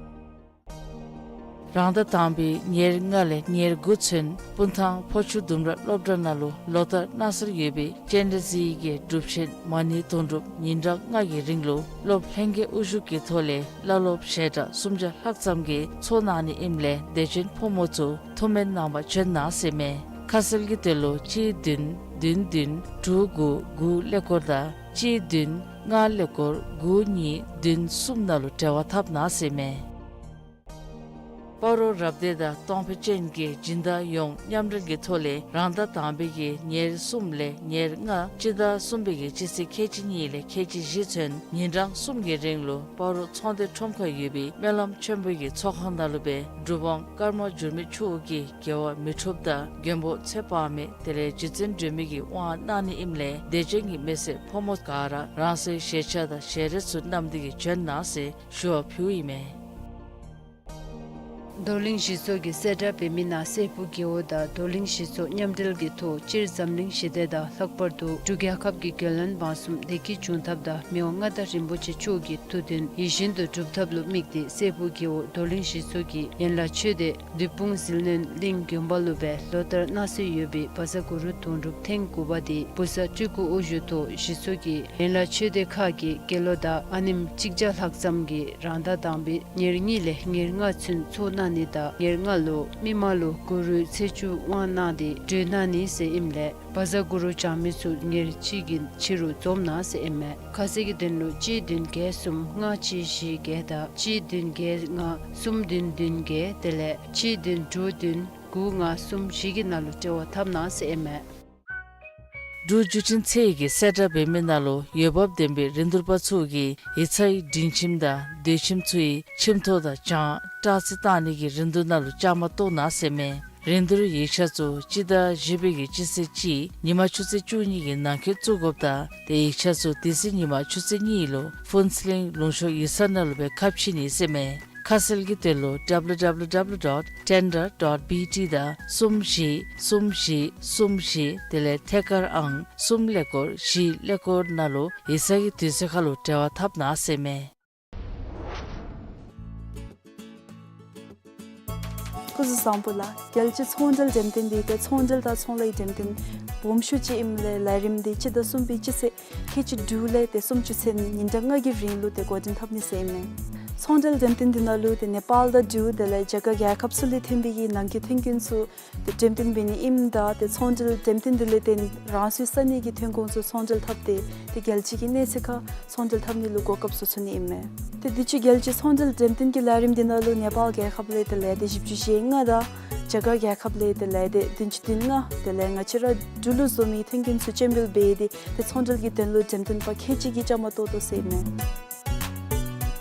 རང་ཟླ་དང་པའི་ཉེར་ལྔ་ལས་ཉེར་དགུ་ཚུན་སྤུངས་ཐང་ཕོ་ཆུ་ལྡུམ་ར་སློབ་གྲྭ་ནང་ལུ་ལོ་ལྟར་གནང་སྲོལ་ཡོད་པའི་སྤྱན་རས་གཟིགས་ཀྱི་སྒྲུབ་ཆེན་མ་ཎི་དོན་གྲུབ་ཉིན་གྲངས་ལྔ་གི་རིང་ལུ་སློབ་ལྷན་རྒྱས་དབུ་བཞུགས་ཀྱི་ཐོག་ལས་བླ་སློབ་ཞལ་གྲངས་སུམ་བརྒྱ་ལྷག་ཙམ་གྱིས་ཚོགས་གནང་ནི་ཨིནམ་ལས་དད་ཅན་ཕོ་མོ་ཚུ་ཐུགས་སྨོན་གནང་པར་འབྱོན་གནང་ཟེར་ཨིན་མས། ཁ་གསལ་གྱི་དོན་ལུ་གཅིག་བདུན་བདུན་བདུན་དྲུག་དགུ་དགུ་ཀླད་ཀོར་དང་གཅིག་བདུན་ལྔ་ཀླད་ཀོར་དགུ་གཉིས་བདུན་གསུམ་ནང་ལུ་འབྲེལ་བ་འཐབ་གནང་ཟེར་ཨིན་མས། སྤ་རོ་རབ་སྡེ་དང་གཏོང་ཕོད་ཅན་གྱི་སྦྱིན་བདག་ཡོངས་མཉམ་འབྲེལ་གྱི་ཐོག་ལས་རང་ཟླ་དང་པའི་གི་ཉེར་གསུམ་ལས་ཉེར་ལྔ་སྤྱི་ཟླ་གསུམ་པའི་གི་སྤྱི་ཚེས་ཁལ་གཅིག་གཉིས་ལས་ཁལ་གཅིག་བཞི་ཚུན་ཉིན་གྲངས་གསུམ་གྱི་རིང་ལུ་སྤ་རོ་ཚོང་སྡེ་ཁྲོམ་ཁར་ཡོད་པའི་སྨོན་ལམ་ཆེན་པོ་གི་ཚོགས་ཁང་ནང་ལུ་སྦེ་སྒྲུབ་དབང་ཀརྨ་འགྱུར་མེད་མཆོག་གི་རྒྱལ་བ་མི་འཁྲུགས་དང་མགོན་པོ་ཚེ་དཔག་མེད་དེ་ལས་རྗེ་བཙུན་སྒྲོལ་མའི་གི་དབང་གནང་ནི་ཨིནམ་ལས་དད་ཅན་གྱི་མི་སེར་ཕོ་མོ་ག་ར་རང་སོའི་བཞེས་ཆས་དང་ཞལ་རས་ཚུ་བསྣམས་ཏེ་གིས་འབྱོན་གནང་ཟེར་ཞུ་བ་ཕུལཝ་ཨིན་མས། རྡོར་གླིང་གཞིས་ཚོགས་ཀྱིས་གསལ་བསྒྲགས་འབད་མི་ནང་སྲས་ཕུག་རྒེད་འོག་དང་རྡོར་གླིང་གཞིས་ཚོགས་མཉམ་འབྲེལ་གྱི་ཐོག་སྤྱིར་འཛམ་གླིང་ཞི་བདེ་དང་ལྷག་པར་དུ་འབྲུག་རྒྱལ་ཁབ་ཀྱི་རྒྱལ་བློན་འབངས་གསུམ་བདེ་སྐྱིད་འབྱུང་ཐབས་དང་མི་དབང་མངའ་བདག་རིན་པོ་ཆེ་མཆོག་གི་ཐུགས་འདུན་ཡིད་བཞིན་དུ་འགྲུབ་ཐབས་ལུ་དམིགས་ཏེ་སྲས་ཕུག་རྒེད་འོག་རྡོར་གླིང་གཞིས་ཚོགས་ཀྱིས་ཡན་ལག་ཆོས་སྡེ་བདུད་དཔུང་ཟིལ་གནོན་གླིང་དགོན་པ་ལུ་སྦེ་ལོ་ལྟར་གནང་སྲོལ་ཡོད་པའི་བཛྲ་གུ་རུ་དོན་གྲུབ་ཐེངས་དགུ་པ་དེ་བུ་གསར་སྤྲུལ་སྐུ་དབུ་བཞུགས་ཐོག་གཞིས་ཚོགས་ཀྱི་ཡན་ལག་ཆོས་སྡེ་ཁག་གི་དགེ་སློང་དང་ཨ་ནེམོ་གཅིག་བརྒྱ་ལྷག་ཙམ་གྱིས་རང་ཟླ་དང་པའི་ཉེར་གཉིས་ལས་ཉེར་ལྔ་ཚུན་ཚོགས་གནང་ གནང་ནི་དང་ཉེར་ལྔ་ལུ་མི་མང་ལུ་གུ་རུའི་ཚེས་བཅུ་དབང་གནང་སྟེ་གྲོལ་གནང་ནི་ཟེར་ཨིནམ་ལས་བཛྲ་གུ་རུ་བགྲང་མི་ཚུ་ཉེར་གཅིག་གི་ཕྱི་རུ་འཛོམས་གནང་ཟེར་ཨིན་མས། ཁ་གསལ་གྱི་དོན་ལུ་གཅིག་བདུན་བརྒྱད་གསུམ་ལྔ་གཅིག་བཞི་བརྒྱད་དང་གཅིག་བདུན་བརྒྱད་ལྔ་གསུམ་བདུན་བདུན་བརྒྱད་དེ་ལས་གཅིག་བདུན་དྲུག་བདུན་དགུ་ལྔ་གསུམ་བཞི་གི་ནང་ལུ་འབྲེལ་བ་འཐབ་གནང་ཟེར་ཨིན་མས། འབྲུག་བརྒྱུད་འཕྲིན་ཚད་ཀྱི་གསལ་བསྒྲགས་འབད་མི་ནང་ལུ་འོས་འབབ་ལྡན་པའི་རིན་བསྡུར་པ་ཚུ་གིས་ཡིག་ཚང་གི་སྒྲིང་ཁྱིམ་དང་སྡོད་ཁྱིམ་ཚུ་གི་ཁྱིམ་ཐོག་དང་གྱང་སྐྲག་རྩི་བཏང་ནི་གི་རིན་བསྡུར་ནང་ལུ་བཅའ་མར་གཏོགས་གནང་ཟེར་ཨིན་མས། རིན་བསྡུར་ཡིག་ཆ་ཚུ་སྤྱི་ཟླ་བཞི་པའི་གི་སྤྱི་ཚེས་གཅིག་ཉིན་མ་ཆུ་ཚོད་བཅུ་གཉིས་ཀྱི་ནང་འཁོད་བཙུགས་དགོཔ་དང་དེ་ཡིག་ཆ་ཚུ་དེ་ཚེ་ཉིན་མ་ཆུ་ཚོད་གཉིས་ལུ་ཕུན་ཚོགས་གླིང་ལུང་ཕྱོགས་ཡིག་ཚང་ནང་ལུ་སྦེ་ཁ་ཕྱེ་ནི་ཟེར་ཨིན་མས། ཁ་གསལ་གྱི་དོན་ལུ་W W W dot tender dot B T དང་གསུམ་བཞི་གསུམ་བཞི་གསུམ་བཞི་དེ་ལས་ཐད་ཀར་ཨང་གསུམ་ཀླད་ཀོར་བཞི་ཀླད་ཀོར་ནང་ལུ་ཡིག་ཚང་གི་དུས་ཚོད་ཁར་ལུ་འབྲེལ་བ་འཐབ་གནང་ཟེར་ཨིན་མས། སྐུ་གཟུགས་བཟང་པོ་ལགས། རྒྱལ་སྤྱིའི་ཚོང་འབྲེལ་འགྲེམས་སྟོན་འདི་ཏེ་ཚོང་འབྲེལ་དང་ཚོང་ལཱའི་འགྲེམས་སྟོན་སྦོམ་ཤོས་ཅིག་ཨིནམ་ལས་ལས་རིམ་འདི་སྤྱི་ཟླ་གསུམ་པའི་སྤྱི་ཚེས་ཁལ་གཅིག་དྲུག་ལས་ཏེ་སུམ་ཅུ་ཚུན་ཉིན་གྲངས་ལྔ་གི་རིང་ལུ་ཏེ་འགོ་འདྲེན་འཐབ་ནི་ཟེར་ཨིན་མས། ཚོང་འབྲེལ་འགྲེམས་སྟོན་འདི་ནང་ལུ་ཏེ་ནེ་པཱལ་དང་འབྲུག་དེ་ལས་རྒྱ་གར་རྒྱལ་ཁབ་ཚུ་ལས་ཐོན་པའི་གི་ནང་འཁོད་ཐོན་ཁུངས་ཚུ་ཏེ་འགྲེམས་སྟོན་འབད་ནི་ཨིནམ་ད་ཏེ་ཚོང་འབྲེལ་འགྲེམས་སྟོན་འདི་ལས་བརྟེན་རང་སོའི་ས་གནས་ཀྱི་ཐོན་ཁུངས་ཚུ་ཚོང་འབྲེལ་འཐབ་སྟེ་ཏེ་རྒྱལ་སྤྱི་གི་གནས་ཚད་ཁར་ཚོང་འབྲེལ་འཐབ་ནི་ལུ་གོ་སྐབས་བཟོ་ཚུགས་ནི་ཨིན་མས། ཏེ་དུས་ཅི་རྒྱལ་སྤྱིའི་ཚོང་འབྲེལ་འགྲེམས་སྟོན་གྱི་ལས་རིམ་འདི་ནང་ལུ་ནེ་པཱལ་རྒྱལ་ཁབ་ལས་ཏེ་ལས་སྡེ་བཞི་བཅུ་ཞེ་ལྔ་དང་རྒྱ་གར་རྒྱལ་ཁབ་ལས་ཏེ་ལས་སྡེ་བདུན་ཅུ་དོན་ལྔ་དེ་ལས་ང་བཅས་ར་འབྲུག་ལུ་བཟོ་མི་ཐོན་ཁུངས་ཚུ་སྤྱན་འབུལ་འབད་དེ་ཏེ་ཚོང་འབྲེལ་གྱི་དོན་ལུ་འགྲེམས་སྟོན་པ་ཁལ་གཅིག་གིས་བཅའ་མར་གཏོགས་དོ་ཟེར་ཨིན་མས།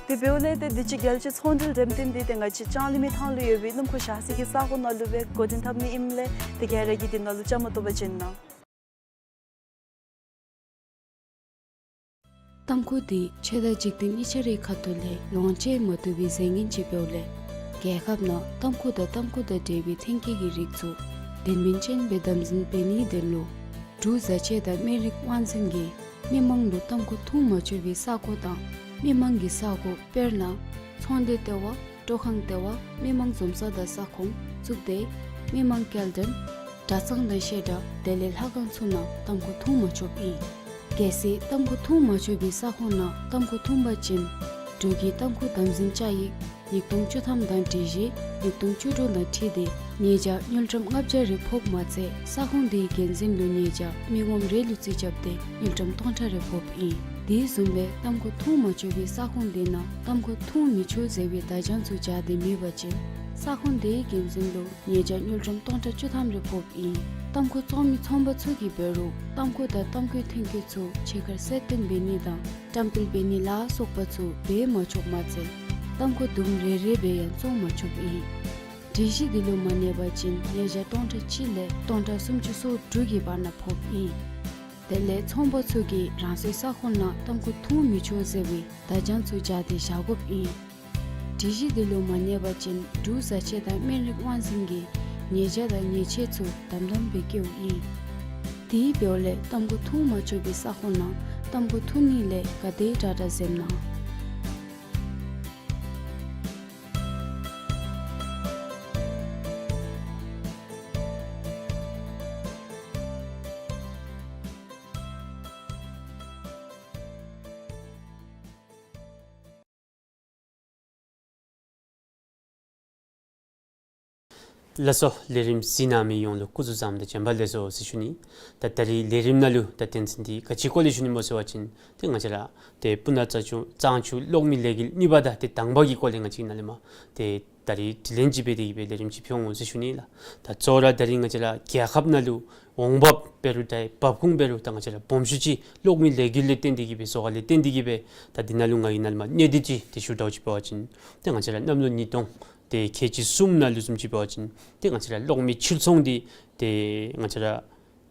དེ་འབདཝ་ལས་ཏེ་དུས་ཅི་རྒྱལ་སྤྱིའི་ཚོང་འབྲེལ་འགྲེམས་སྟོན་འདི་ཏེ་ང་བཅས་ལྕང་གླིང་མི་ཐང་ལུ་ཡོད་པའི་སྣུམ་འཁོར་བཞག་ས་གི་ས་གོ་ནང་ལུ་སྦེ་འགོ་འདྲེན་འཐབ་ནི་ཨིནམ་ལས་ཏེ་ག་ར་གིས་འདི་ནང་ལུ་བཅའ་མར་གཏོགས་པར་བྱོན་གནང་། ཏམ་ཁུ་འདི་ཆོས་དང་འཇིག་རྟེན་གཉིས་ཆ་རའི་ཁ་ཐུག་ལས་ལོངས་སྤྱོད་མ་བཏུབ་པའི་རྫས་ངན་ཅིག་འབདཝ་ལས་རྒྱལ་ཁབ་ནང་ཏམ་ཁུ་དང་ཏམ་ཁུ་དང་འབྲེལ་བའི་ཐོན་སྐྱེད་ཀྱི་རིགས་ཚུ་དོན་སྨིན་ཅན་སྦེ་དམ་འཛིན་འབད་ནིའི་དོན་ལུ་འབྲུག་བཟའ་ཆས་དང་སྨན་རིགས་དབང་འཛིན་གྱིས་མི་མང་ལུ་ཏམ་ཁུ་འཐུང་མ་ཆོག་པའི་ས་གོ་དང་མི་མང་གི་ས་གོ་དཔེར་ན་ཚོང་སྡེ་ལྟེ་བ་སྤྲོ་ཁང་ལྟེ་བ་མི་མང་འཛོམས་ས་དང་ས་ཁོངས་གཙུག་སྡེ་མི་མང་སྐྱེལ་འདྲེན་གྲྭ་ཚང་དང་བཤད་གྲྭ་དེ་ལས་ལྷ་ཁང་ཚུ་ནང་ཏམ་ཁུ་འཐུང་མ་ཆོགཔ་ཨིན། གལ་སྲིད་ཏམ་ཁུ་འཐུང་མ་ཆོག་པའི་ས་ཁོངས་ནང་ཏམ་ཁུ་འཐུང་པ་ཅིན་འབྲུག་གི་ཏམ་ཁུ་དམ་འཛིན་བཅའ་ཡིག་ཉིས་སྟོང་བཅུ་ཐམ་དང་སྒྲིག་གཞི་ཉིས་སྟོང་བཅུ་དྲུག་དང་འཁྲིལ་ཏེ་ཉེས་བྱ་དངུལ་ཀྲམ་ལྔ་བརྒྱ་རེ་ཕོགཔ་མ་ཚད་ས་ཁོངས་དེའི་འགན་འཛིན་ལུ་ཉེས་བྱ་མི་ངོམ་རེ་ལུ་རྩིས་རྐྱབ་སྟེ་དངུལ་ཀྲམ་སྟོང་ཕྲག་རེ་ཕོགཔ་ཨིན། དེ་བཟུམ་སྦེ་ཏམ་ཁུ་འཐུང་མ་ཆོག་པའི་ས་ཁོངས་དེ་ནང་ཏམ་ཁུ་འཐུང་མི་ཆོག་ཟེར་བའི་བརྡ་བྱང་ཚུ་སྦྱར་ཏེ་མེད་པ་ཅིན་ས་ཁོངས་དེའི་འགན་འཛིན་ལུ་ཉེས་བྱ་དངུལ་ཀྲམ་སྟོང་ཕྲག་བཅུ་ཐམ་རེ་ཕོགཔ་ཨིན། ཏམ་ཁུ་བཙོང་མི་ཚོང་པ་ཚུ་གིས་འབད་རུང་ཏམ་ཁུ་དང་ཏམ་ཁུའི་ཐོན་སྐྱེད་ཚུ་ཕྱི་ཁར་གསལ་སྟོན་འབད་ནི་དང་བཀྲམ་སྤེལ་འབད་ནི་ལ་སོགས་པ་ཚུ་འབད་མ་ཆོགཔ་མ་ཚད་ཏམ་ཁུ་དུམ་རེ་རེ་སྦེ་ཡང་བཙོང་མ་ཆོགཔ་ཨིན། སྒྲིག་གཞི་འདི་ལུ་མ་གནས་པ་ཅིན་ཉེས་བྱ་སྟོང་ཕྲག་གཅིག་ལས་སྟོང་ཕྲག་སུམ་ཅུ་སོ་དྲུག་གི་བར་ན་ཕོགཔ་ཨིན། དེ་ལས་ཚོང་པ་ཚུ་གིས་རང་སོའི་ས་ཁོངས་ནང་ཏམ་ཁུ་འཐུང་མི་ཆོག་ཟེར་བའི་བརྡ་བྱང་ཚུ་སྦྱར་ཏེ་བཞག་དགོཔ་ཨིན། སྒྲིག་གཞི་འདི་ལུ་མ་གནས་པ་ཅིན་འབྲུག་བཟའ་ཆས་དང་སྨན་རིགས་དབང་འཛིན་གྱིས་ཉེས་བྱ་དང་ཉེས་ཆད་ཚུ་དམ་དམ་སྦེ་བཀལཝ་ཨིན། དེ་འབདཝ་ལས་ཏམ་ཁུ་འཐུང་མ་ཆོག་པའི་ས་ཁོངས་ནང་ཏམ་ཁུ་འཐུང་ནི་ལས་ག་དེ་དྲག་དྲག་འཛེམ་གནང་། ལགས་སོ། ལས་རིམ་གཟིགས་གནང་མི་ཡོངས་ལུ་སྐུ་གཟུགས་བཟང་དང་བྱོན་པ་ལེགས་སོ་ཟེར་ཞུ་ནི། ད་ད་རིས་ལས་རིམ་ནང་ལུ་ད་དོན་ཚན་འདི་ག་ཅི་སྐོར་ལས་ཞུ་ནི་སྨོ་ཟེར་བ་ཅིན་ཏེ་ང་བཅས་ར་ཏེ་སྤུ་ན་གཙང་ཆུ་གཙང་ཆུ་གློག་མེ་ལས་འགུལ་གཉིས་པ་དང་ཏེ་དང་པ་གི་སྐོར་ལས་ང་བཅས་ནཱ་ལས་མར་ཏེ་ད་རིས་དྲི་ལན་ཅིག་འབད་དེ་གི་སྦེ་ལས་རིམ་ཅིག་ཕུལ་འོང་ཟེར་ཞུ་ནི་ལགས། ད་གཙོ་བོ་ར་ད་རིས་ང་བཅས་ར་རྒྱལ་ཁབ་ནང་ལུ་འོང་འབབ་འབད་རུང་ད་འབབ་ཁུངས་འབད་རུང་ད་ང་བཅས་ར་སྦོམ་ཤོས་ཅིག་གློག་མེ་ལས་འགུལ་ལས་བརྟེན་ཏེ་གི་སྦེ་བཟོ་ག་ལས་བརྟེན་ཏེ་གི་སྦེ་ད་འདི་ནང་ལུ་ང་གིས་ནཱ་ལས་མར་གནད་བསྡུས་ཅིག་ཏེ་ཞུ་དོ་ཅིག་འབད་བ་ཅིན་ཏེ་ང་བཅས་ར་གནམ་ལོ་ཉིས་སྟོང་ཏེ་ཁལ་གཅིག་གསུམ་ནང་ལུ་བཟུམ་ཅིག་འབད་བ་ཅིན་ཏེ་ང་བཅས་ར་གློག་མེ་ཕྱིར་ཚོང་འདི་ཏེ་ང་བཅས་ར་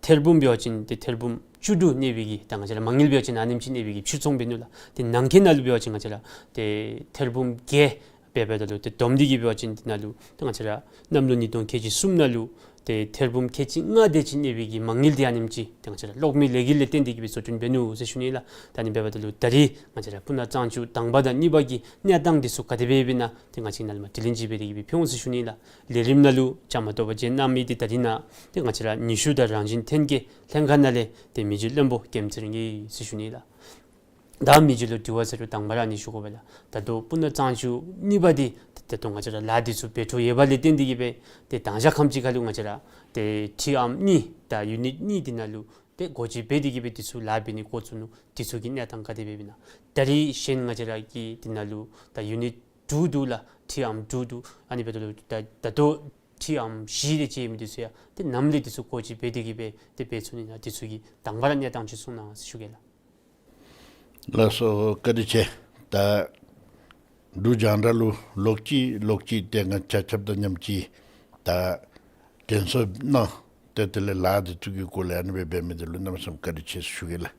ཐེར་འབུམ་འབད་བ་ཅིན་ཏེ་ཐེར་འབུམ་བཅུ་དྲུག་གནས་པའི་གི་ད་ང་བཅས་ར་མ་དངུལ་འབད་བ་ཅིན་ཨ་ནེམ་ཅིག་གནས་པའི་གི་ཕྱིར་ཚོང་འབད་ནུག་ལགས། ཏེ་ནང་འཁོད་ནང་ལུ་འབད་བ་ཅིན་ང་བཅས་ར་ཏེ་ཐེར་འབུམ་བརྒྱད་འབད་འབདཝ་ད་ལུ་ཏེ་བསྡོམས་ཏེ་གི་འབད་བ་ཅིན་འདི་ནང་ལུ་ཏེ་ང་བཅས་ར་གནམ་ལོ་ཉིས་སྟོང་ཁལ་གཅིག་གསུམ་ནང་ལུ་ཏེ་ཐེར་འབུམ་ཁལ་གཅིག་ལྔ་དེ་ཅིག་གནས་པའི་གི་མ་དངུལ་འདི་ཨ་ནེམ་ཅིག་ཏེ་ང་བཅས་ར་གློག་མེ་ལས་འགུལ་ལས་བརྟེན་ཏེ་གི་སྦེ་བཟོ་སྐྲུན་འབད་ནུག་ཟེར་ཞུ་ནི་ལགས། ད་ཨ་ནི་འབདཝ་ད་ལུ་ད་རིས་ང་བཅས་ར་སྤུ་ན་གཙང་ཆུ་དང་པ་དང་གཉིས་པ་གི་གནས་སྟངས་འདི་ཚུ་ག་དེ་སྦེ་ཡོདཔ་ཨིན་ན་ཏེ་ང་བཅས་ནཱ་ལས་མར་དྲི་ལན་ཅིག་འབད་དེ་གི་སྦེ་ཕུལ་འོང་ཟེར་ཞུ་ནི་ལགས། ལས་རིམ་ནང་ལུ་བཅའ་མར་གཏོགས་པར་བྱོན་གནང་མི་འདི་ད་རིས་ནཱ་ཏེ་ང་བཅས་ར་ཉི་ཤུ་དང་རང་བཞིན་ཐོན་སྐྱེད་ལྷན་ཁག་ནང་ལས་ཏེ་མི་རྗེ་བློན་པོ་ཀེམ་ཚེ་རིང་གིས་ཟེར་ཞུ་ནི་ལགས། ད་མི་རྗེ་ལུ་དྲི་བ་ཟེར་རུང་དང་པ་ར་ཨ་ནི་ཞུ་དགོ་པས་ལགས། ད་ལྟོ་སྤུ་ན་གཙང་ཆུ་གཉིས་པ་འདི་ད་ལྟོ་ང་བཅས་ར་ལཱ་འདི་ཚུ་འབད་འཕྲོ་ཡོད་པ་ལས་བརྟེན་ཏེ་གིས་སྦེ་ཏེ་དང་ཞག་ཁམས་ཅིག་ཁར་ལུ་ང་བཅས་ར་ཏེ་ཁྲི་ཨམ་གཉིས་ད་ཡུ་ནིཊ་གཉིས་འདི་ནང་ལུ་ཏེ་སྒོ་འབྱེད་འབད་དེ་གིས་སྦེ་འདི་ཚུ་ལཱ་འབད་ནི་འགོ་བཙུགས་ནུག། འདི་ཚུ་གི་གནས་སྟངས་ག་དེ་སྦེ་ཨིན་ན། ད་རིས་གཞན་ང་བཅས་ར་གི་འདི་ནང་ལུ་ད་ཡུ་ནིཊ་དྲུག་འདུག་ལགས། ཁྲི་ཨམ་དྲུག་འདུག། ཨ་ནི་འབདཝ་ད་ལུ་ད་ད་ལྟོ་ཁྲི་ཨམ་བཞི་དེ་ཅིག་ཨིན་མི་འདི་ཚུ་ཡང་ཏེ་ནམ་ལས་འདི་ཚུ་སྒོ་འབྱེད་འབད་དེ་གིས་སྦེ་ཏེ་འབད་ཚུགས་ནི་ན། འདི་ཚུ་གི་དང་པ་ར་གནས་སྟངས་ཅིག་གསུང་གནང་ཟེར་ཞུ་གེ་ལགས། ལགས་སོ། བཀའ་དྲིན་ཆེ། ད་འབྲུག་རྒྱང་བསྒྲགས་ལུ་ལོག་ཅི་ལོག་ཅི་ཏེ་ང་ཆ་ཁྱབ་དང་མཉམ་ཅིག་ད་དྲན་གསོ་གནང་སྟེ་དེ་ལས་ལཱ་འདི་ཚུ་གི་སྐོར་ལས་ཨ་ནི་སྦེ་འབད་མི་འདི་ལུ་གནམ་མེད་ས་མེད་བཀའ་དྲིན་ཆེ་ཟེར་ཞུ་གེ་ལགས།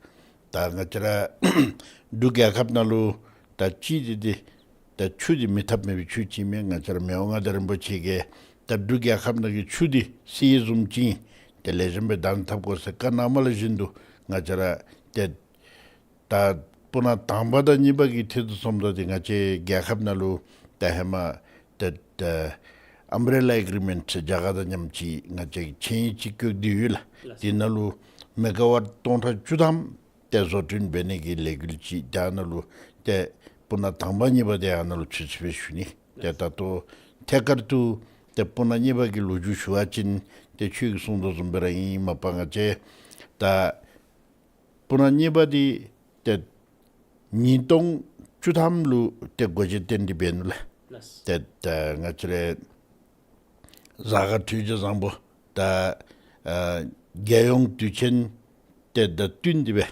ད་ང་བཅས་ར་འབྲུག་རྒྱལ་ཁབ་ནང་ལུ་ད་ཅི་འདི་འདི་ད་ཆུ་འདི་མི་ཐབས་མེད་པའི་ཆུ་ཅིག་མས། ང་བཅས་ར་མི་དབང་མངའ་བདག་རིན་པོ་ཆེ་གིས་ད་འབྲུག་རྒྱལ་ཁབ་ནང་གི་ཆུ་འདི་གསེར་བཟུམ་ཅིག་ཨིན། ཏེ་ལེགས་ཤོམ་སྦེ་བདག་ཉར་འཐབ་དགོ་ཟེར་བཀའ་གནངམ་ལུ་བཞིན་དུ་ང་བཅས་ར་ཏེ་ད་སྤུ་ན་དང་པ་དང་གཉིས་པ་གི་ཐད་དུ་སོངམ་ད་འདི་ང་བཅས་རྒྱལ་ཁབ་ནང་ལུ་ད་ཧེ་མ་ཏེ་ད་ཨམ་བྲེ་ལ་ཨེག་རི་མེནཊ་ཟེར་རྒྱ་གར་དང་མཉམ་ཅིག་ང་བཅས་ཀྱིས་ཆིངས་ཡིག་ཅིག་བཀོད་དེ་ཡོད་ལགས། དེ་ནང་ལུ་མེ་ག་ཝཊ་སྟོང་ཕྲག་བཅུ་ཐམ་ཏེ་བཟོ་སྐྲུན་འབད་ནི་གི་ལས་འགུལ་ཅིག་ད་ནང་ལུ་ཏེ་སྤུ་ན་དང་པ་གཉིས་པ་འདི་ཨ་ནཱ་ལུ་ཚུད་ཚུདཔ་སྦེ་ཞུ་ནི། ཏེ་ད་ལྟོ་ཐད་ཀར་དུ་ཏེ་སྤུ་ན་གཉིས་པ་གི་ལོ་རྒྱུས་ཞུ་བ་ཅིན་ཏེ་ཁྱོད་ཀྱིས་གསུངས་དོ་བཟུམ་སྦེ་ར་ཨིན། མ་པ་ང་བཅས་ད་སྤུ་ན་གཉིས་པ་འདི་ཏེ་ཉིས་སྟོང་བཅུ་ཐམ་ལུ་ཏེ་སྒོ་འབྱེད་རྟེན་འབྲེལ་འབད་ནུག་ལགས། ཏེ་ད་ང་བཅས་ར་གཟའ་སྐར་འཕྲོད་སྦྱོར་བཟང་པོ་ད་ཨ་རྒྱལ་ཡོངས་དུས་ཆེན་ཏེ་དང་བསྟུན་ཏེ་སྦེ་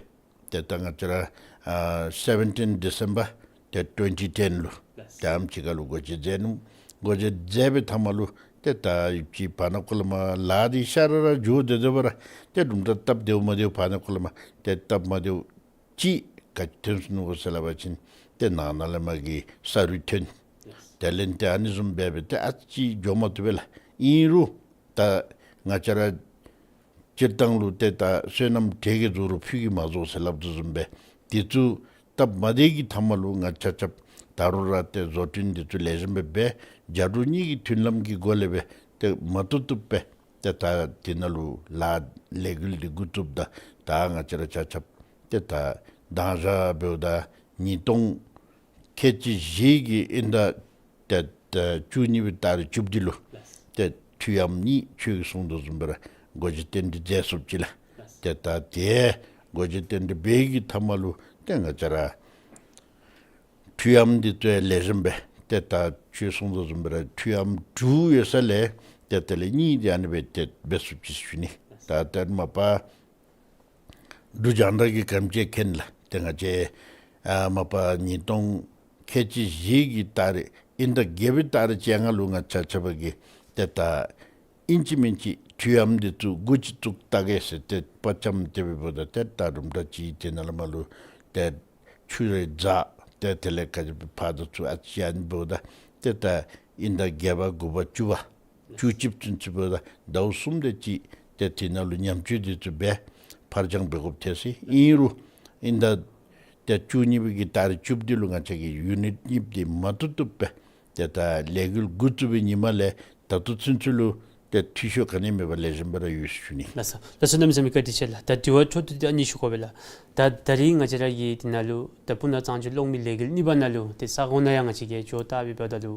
ཏེ་ད་ང་བཅས་ར་ཨ་seventeen December ཏེ་twenty ten ལུ་ཏེ་ཨམ་ཅིག་ཁར་ལུ་སྒོ་འབྱེད་མཛད་ནུག། སྒོ་འབྱེད་མཛད་པའི་མཐའ་མ་ལུ་ཏེ་ད་ཡུདཔ་ཅིག་བར་ན་ཁོ་ལས་མར་ལཱ་འདི་ཤ་ར་ར་འགྱོ་སྟེ་སྡོད་པ་ར་ཏེ་དུམ་གྲ་སྟབས་བདེཝ་མ་བདེཝ་བར་ན་ཁོ་ལས་མར་ཏེ་སྟབས་མ་བདེཝ་ཅིག་ག་ཅི་ཐོན་སོ་ནུག་གོ་ཟེར་སླབ་པ་ཅིན་ཏེ་ནང་ན་ལས་མར་གྱི་ས་རུད་ཐོན། དེ་ལས་ཏེ་ཨ་ནི་བཟུམ་སྦེ་སྦེ་ཏེ་ཨ་ཙི་འགྱོ་མ་བཏུབ་པས་ལགས། ཨིན་རུང་ད་ང་བཅས་ར་སྤྱིར་བཏང་ལུ་ཏེ་ད་བསོད་ནམས་གྲལ་གྱི་རྫོགས་རུང་ཕུད་ཀྱིས་མ་རྫོགས་ཟེར་སླབ་དོ་བཟུམ་སྦེ་འདི་ཚུ་སྟབས་མ་བདེ་གི་མཐའ་མ་ལུ་ང་ཆ་ཁྱབ་ད་རུང་ར་ཏེ་བཟོ་སྐྲུན་འདི་ཚུ་ལེགས་ཤོམ་སྦེ་འབད་རྒྱ་འབྲུག་གཉིས་ཀྱི་མཐུན་ལམ་གྱི་སྒོ་ལས་སྦེ་ཏེ་མ་བཏུབ་བཏུབ་སྦེ་ཏེ་ད་འདི་ནང་ལུ་ལཱ་ལས་འགུལ་འདི་འགོ་བཙུགསཔ་ད་ད་ང་བཅས་ར་ཆ་ཁྱབ་ཏེ་ད་དང་ཞག་འབདཝ་ད་ཉིས་སྟོང་ཁལ་གཅིག་བཞི་གི་དབྱིན་ཟླ་ཏེ་ད་བཅུ་གཉིས་པའི་ཏ་རིག་བཅུ་བདུན་ལུ་ཏེ་ཁྲུའམ་གཉིས་ཁྱོད་ཀྱིས་གསུངས་དོ་བཟུམ་སྦེ་ར་སྒོ་འབྱེད་རྟེན་འབྲེལ་མཛད་ཚུགསཔ་ཅིག་ལགས། ཏེ་ད་དེ་སྒོ་འབྱེད་རྟེན་འབྲེལ་འབད་གི་མཐའ་མ་ལུ་ཏེ་ང་བཅས་ར་ཁྲུའམ་འདི་ཚུ་ལེགས་ཤོམ་སྦེ་ཏེ་ད་ཁྱོད་གསུངས་དོ་བཟུམ་སྦེ་ར་ཁྲུའམ་དྲུག་ཡོད་ས་ལས་ཏེ་དེ་ལས་གཉིས་འདི་ཨ་ནི་སྦེ་ཏེ་འབད་ཚུགསཔ་ཅིག་ཞུ་ནི། ད་ཏེ་མ་པ་འབྲུག་རྒྱང་བསྒྲགས་ཀྱིས་ག་དེམ་ཅིག་མཁྱེན་ལགས། ཏེ་ང་བཅས་ཨ་མ་པ་ཉིས་སྟོང་ཁལ་གཅིག་བཞི་གི་ཏ་རིག་དབྱིན་ཟླ་བརྒྱད་པའི་ཏ་རིག་བཅོ་ལྔ་ལུ་ང་བཅས་ཆ་ཁྱབ་ཀྱིས་ཏེ་ད་ཨིན་ཅི་མིན་ཅི་ཁྲུའམ་འདི་ཚུ་འགོ་ཅིག་བཙུགས་ད་གེ་ཟེར་ཏེ་དཔའ་བཅམ་སྟེ་འབདཝ་ད་ཏེ་ད་དུམ་གྲ་ཅིག་དེ་ནང་ལས་མར་ལུ་ཏེ་ཆུ་རེ་འཛག་ཏེ་དེ་ལས་ཁ་ཅིག་ཕར་དང་ཚུར་ཨ་ཙི་ཨ་ནི་འབདཝ་ད་ཏེ་ད་དབྱིན་ཟླ་བརྒྱད་པ་དགུ་པ་བཅུ་པ་བཅུ་གཅིག་ཚུན་ཚོད་འབདཝ་ད་ཟླཝ་གསུམ་དེ་ཅིག་ཏེ་དེ་ནང་ལུ་ཉམས་བཅོས་འདི་ཚུ་འབད་ཕར་འགྱངས་འབད་དགོཔ་ཐལ་ཟེར། ཨིན་རུང་དབྱིན་ཟླ་ཏེ་བཅུ་གཉིས་པའི་གི་ཏ་རིག་བཅུ་བདུན་ལུ་ང་བཅས་ཀྱི་ཡུ་ནིཊ་གཉིས་འདི་མ་བཏུབ་བཏུབ་སྦེ་ཏེ་ད་ལས་འགུལ་འགོ་བཙུགས་པའི་ཉིནམ་ལས་ད་ལྟོ་ཚུན་ཚོད་ལུ་ཏེ་འཐུས་ཤོར་ག་ནི་མེད་པར་ལེགས་ཤོམ་སྦེ་ར་ཡོད་ཟེར་ཞུ་ནི། ལགས་སོ། ལགས་སོ། གནམ་མེད་ས་མེད་བཀའ་དྲིན་ཆེ་ལགས། ད་དྲི་བ་འཕྲོ་མཐུད་དེ་ཨ་ནི་ཞུ་དགོ་པས་ལགས། ད་ད་རིས་ང་བཅས་ར་གི་འདི་ནང་ལུ་ད་སྤུ་ན་གཙང་ཆུ་གློག་མེ་ལས་འགུལ་གཉིས་པ་ནང་ལུ་ཏེ་ས་གོ་ནང་ཡང་ང་བཅས་ཀྱིས་འགྱོ་བལྟ་སྦེ་འབདཝ་ད་ལུ་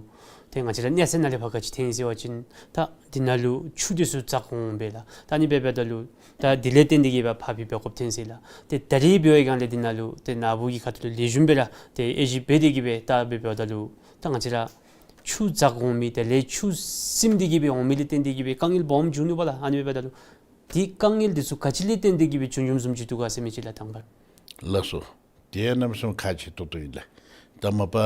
ཏེ་ང་བཅས་ར་གནས་ཚད་ནང་ལས་ཕར་ག་ཅི་ཐོན་ཟེར་བ་ཅིན་ད་འདི་ནང་ལུ་ཆུ་འདི་ཚུ་འཛག་འོང་པས་ལགས། ད་ཨ་ནི་སྦེ་འབདཝ་ད་ལུ་ད་དེ་ལས་བརྟེན་ཏེ་གིས་སྦེ་ཕར་སྦེ་འབད་དགོཔ་ཐོན་ཟེར་ལགས། ཏེ་ད་རིས་འབད་བའི་སྒང་ལས་འདི་ནང་ལུ་ཏེ་ནཱ་བུ་གི་ཁ་ཐུག་ལུ་ལེགས་ཤོམ་སྦེ་ར་ཏེ་དབྱེ་ཞིབ་འབད་དེ་གིས་སྦེ་བལྟ་སྦེ་འབདཝ་ད་ལུ་ད་ང་བཅས་ར་ཆུ་འཛག་འོང་མི་དེ་ལས་ཆུ་སིམ་སྟེ་གིས་སྦེ་འོང་མི་ལས་བརྟེན་ཏེ་གིས་སྦེ་དཀའ་ངལ་སྦོམ་འབྱུང་ནུག་པ་ལགས། ཨ་ནི་སྦེ་འབདཝ་ད་ལུ་ཏེ་དཀའ་ངལ་འདི་ཚུ་ག་ཅི་ལས་བརྟེན་ཏེ་གིས་སྦེ་བྱུང་བྱུངམ་བཟུམ་ཅིག་འདུག་ག་ཟེར་མི་ཅིག་ལགས་དང་པ་ར། ལགས་སོ། དེ་གནམ་མེད་ས་མེད་ཁག་ཆེ་ཏོག་ཏོ་ཨིན་ལགས། ད་མ་པ་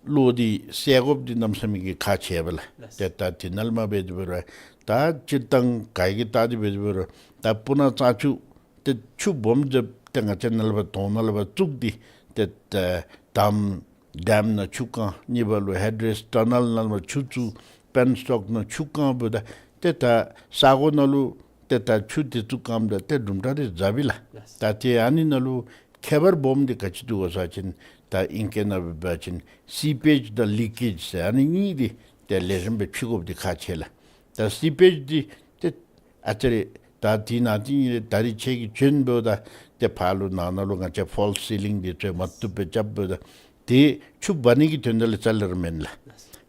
གློག་འདི་སེལ་དགོཔ་འདི་གནམ་མེད་ས་མེད་ཀྱི་ཁག་ཆེ་བས་ལགས། ཏེ་ད་དེ་ནང་ལས་མར་འབད་དེ་འབད་རུང་ད་སྤྱིར་བཏང་ག་གིས་བལྟ་སྟེ་འབད་དེ་འབད་རུང་ད་སྤུ་ན་གཙང་ཆུ་ཏེ་ཆུ་སྦོམ་འདི་ཏེ་ང་བཅས་ནཱ་ལས་ཕར་དོང་ནང་ལས་ཕར་བཙུགས་ཏེ་ཏེ་ད་དམ་ཌེམ་ནང་ཆུ་བཀང་། གཉིས་པ་ལུ་ཧེཌ་རེས་ཊ་ནཱལ་ནང་ལས་ཕར་ཆུ་བཙུགས། པེན་སི་ཊོག་ནང་ཆུ་བཀང་འབདཝ་ད་ཏེ་ད་ས་གོ་ནང་ལུ་ཏེ་ད་ཆུ་འདི་ཚུ་བཀངམ་ད་ཏེ་དུམ་གྲ་རེ་འཛག་པས་ལགས། ད་ཏེ་ཨ་ནི་ནང་ལུ་ཁྱད་པར་སྦོམ་འདི་ག་ཅི་འདུག་གོ་ཟེར་བ་ཅིན་ད་ཨིང་སྐད་ནང་འབད་བ་ཅིན་སི་པེཇ་དང་ལི་ཀེཇ་ཟེར་ཨ་ནི་གཉིས་འདི་ཏེ་ལེགས་ཤོམ་སྦེ་ཕྱེ་དགོཔ་འདི་ཁག་ཆེ་ལགས། ད་སི་པེཇ་འདི་ཏེ་ཨ་ཙི་རེ་ ད་དེ་ནང་དེ་ཉིད་ལས་ད་རིས་ཁྱེད་ཀྱིས་བྱོན་འབདཝ་ད་ཏེ་ཕར་ལུ་ནང་ན་ལུ་ང་བཅས་ཕོལསི་སི་ལིང་འདི་ཚུ་མ་བཏུབ་སྦེ་རྐྱབ་འབདཝ་ད་ཏེ་ཆུ་འབག་ནི་གི་དོན་དག་ལས་རྩ་ལས་ར་མེན་ལགས།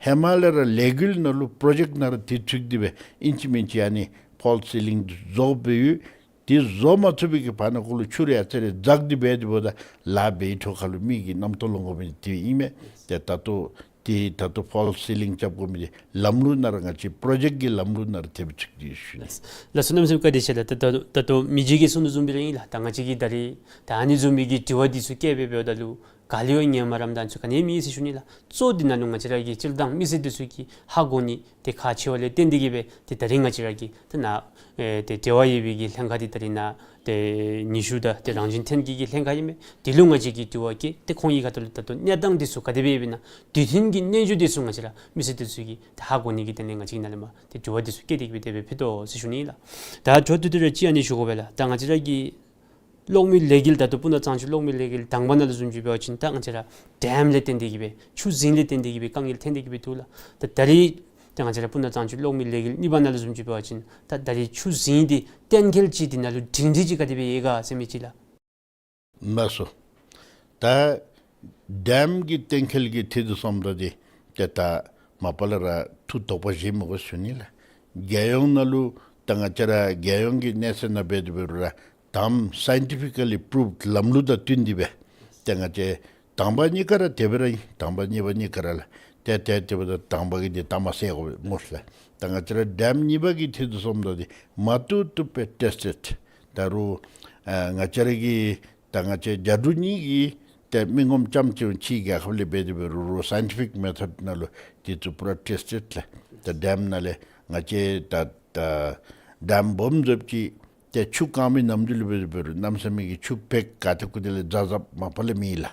ཧེ་མ་ལས་ར་ལས་འགུལ་ནང་ལུ་པྲོ་ཇེཀཊ་ནང་ར་དེ་ཚུད་དེ་སྦེ་ཨིན་ཅི་མིན་ཅི་ཨ་ནི་ཕོལསི་སི་ལིང་བཟོ་སྦེ་ཡོད། དེ་བཟོ་མ་ཚུགས་པའི་གི་བར་ན་ཁོ་ལུ་ཆུ་རེ་ཨ་ཙི་རེ་འཛག་སྟེ་འབད་དེ་འབདཝ་ད་ལཱ་འབད་བའི་འཕྲོ་ཁ་ལུ་མི་གིས་རྣམ་རྟོག་ལང་དགོ་མི་དེ་ཨིན་མས། ཏེ་ད་ལྟོ་ཏེ་ད་ལྟོ་ཕོལསི་སི་ལིང་རྐྱབ་དགོ་མི་འདི་ལམ་ལུགས་ནང་ར་ང་བཅས་པྲོ་ཇེཀཊ་ཀྱི་ལམ་ལུགས་ནང་ར་དེ་སྦེ་ཚུད་དེ་ཡོད་ཟེར་ཞུ་ནི། ལགས་སོ། གནམ་མེད་ས་མེད་བཀའ་དྲིན་ཆེ་ལགས། ད་ད་ད་ལྟོ་མི་རྗེ་གིས་གསུངས་དོ་བཟུམ་སྦེ་ར་ཨིན་ལགས། ད་ང་བཅས་ཀྱིས་ད་རིས་ད་ཨ་ནི་བཟུམ་མའི་གི་དྲི་བ་འདི་ཚུ་བཀོད་སྦེ་འབདཝ་ད་ལུ་ག་ལས་ཡང་ངལ་མ་རངསམ་ད་ཚུ་ག་ནི་ཡང་མེད་ཟེར་ཞུ་ནི་ལགས། གཙོ་འདི་ནང་ལུ་ང་བཅས་ར་གི་སྤྱིར་བཏང་མི་སེར་འདི་ཚུ་གིས་ཧ་གོ་ནི་དེ་ཁག་ཆེ་བ་ལས་བརྟེན་ཏེ་གིས་སྦེ་ཏེ་ད་རིས་ང་བཅས་ར་གི་ཏེ་ནཱ་ཨེ་ཏེ་འབྲེལ་བ་ཡོད་པའི་གི་ལྷན་ཁག་འདི་ད་རིས་ནཱ་ཏེ་ཉི་ཤུ་དང་ཏེ་རང་བཞིན་ལྷན་སྐྱེས་ཀྱི་ལྷན་ཁག་ཨིན་མས། དེ་ལུ་ང་བཅས་ཀྱིས་དྲི་བ་བཀོད་ཏེ་ཁོང་གི་ཁ་ཐུག་ལས་ད་ལྟོ་གནས་སྟངས་འདི་ཚུ་ག་དེ་སྦེ་ཡོདཔ་ཨིན་ན་དུས་མཐུན་གྱི་གནས་ཚུལ་འདི་ཚུ་ང་བཅས་ར་མི་སེར་འདི་ཚུ་གིས་ཏེ་ཧ་གོ་ནི་གི་དོན་ལས་ང་བཅས་ཀྱིས་ནཱ་ལས་མར་ཏེ་དྲི་བ་འདི་ཚུ་བཀོད་དེ་གིས་སྦེ་དེ་སྦེ་ཕུལ་དོ་ཟེར་ཞུ་ནི་ལགས། ད་མཇུག་བསྡུ་སྟེ་ར་གཅིག་ཨ་ནི་ཞུ་དགོ་པས་ལགས། ད་ང་བཅས་ར་གི་གློག་མེ་ལས་འགུལ་ད་ལྟོ་སྤུ་ན་གཙང་ཆུ་གློག་མེ་ལས་འགུལ་དང་པ་ནང་ལུ་བཟུམ་ཅིག་འབད་བ་ཅིན་ད་ང་བཅས་ར་ཌེམ་ལས་བརྟེན་ཏེ་གིས་སྦེ་ཆུ་རྫིང་ལས་བརྟེན་ཏེ་གིས་སྦེ་དཀའ་ངལ་འཐོན་ཏེ་གིས་སྦེ་འདུག་ལགས། ད་ད་རིས་ད་ང་བཅས་ར་སྤུ་ན་གཙང་ཆུ་གློག་མེ་ལས་འགུལ་གཉིས་པ་ནང་ལུ་བཟུམ་ཅིག་འབད་བ་ཅིན་ད་ད་རིས་ཆུ་རྫིང་འདི་གཏན་འཁེལ་ཅིག་འདི་ནང་ལུ་སྒྲིང་སྒྲི་ཅིག་ག་དེ་སྦེ་ཡོད་ག་ཟེར་མི་ཅིག་ལགས། ལགས་སོ། ད་ཌེམ་གྱི་གཏན་འཁེལ་གྱི་ཐད་དུ་སོངམ་ད་འདི་ཏེ་ད་མ་པ་ལས་ར་ཐུགས་དོགས་པ་བཞེས་མི་དགོ་ཟེར་ཞུ་ནི་ལགས། རྒྱལ་ཡོངས་ནང་ལུ་ད་ང་བཅས་ར་རྒྱལ་ཡོངས་ཀྱི་གནས་ཚད་ནང་འབད་དེ་འབད་རུང་ར་དང་པ་སའིན་ཊི་ཕི་ཀ་ལི་པུ་རུབ་ལམ་ལུགས་དང་བསྟུན་ཏེ་སྦེ་ཏེ་ང་བཅས་དང་པ་གཉིས་ཀ་ར་དེ་སྦེ་ར་ཨིན། དང་པ་གཉིས་པ་གཉིས་ཀ་ར་ལགས། ཏེ་ཏེ་དེ་འབདཝ་ད་དང་པ་གི་འདི་ད་མ་ཟེར་དགོ་མོ་ལགས། ད་ང་བཅས་ར་ཌེམ་གཉིས་པ་གི་ཐད་དུ་སོངམ་ད་འདི་མ་བཏུབ་བཏུབ་སྦེ་ཊེསི་ཊེཌ་ད་རུང་ཨ་ང་བཅས་ར་གི་ད་ང་བཅས་རྒྱ་འབྲུག་གཉིས་ཀྱིས་ཏེ་མི་ངོམ་རྐྱངམ་ཅིག་ཕྱི་རྒྱལ་ཁབ་ལས་འབད་དེ་འབད་རུང་རུང་སའིན་ཊི་ཕིག་མེ་ཐོཌ་ནང་ལུ་འདི་ཚུ་པུ་ར་ཊེསི་ཊེཌ་ལགས། ད་ཌེམ་ནང་ལས་ང་བཅས་ད་ད་ཌེམ་སྦོམ་བཟོཝ་ཅིག་ཏེ་ཆུ་བཀང་མི་ནམ་དུས་ལུ་འབད་དེ་འབད་རུང་གནམ་མེད་ས་མེད་ཀྱི་ཆུ་བེག་ག་ཏེ་ཁུ་ཏེ་ལས་ཛ་ཛ་མ་པ་ལས་མེད་ལགས།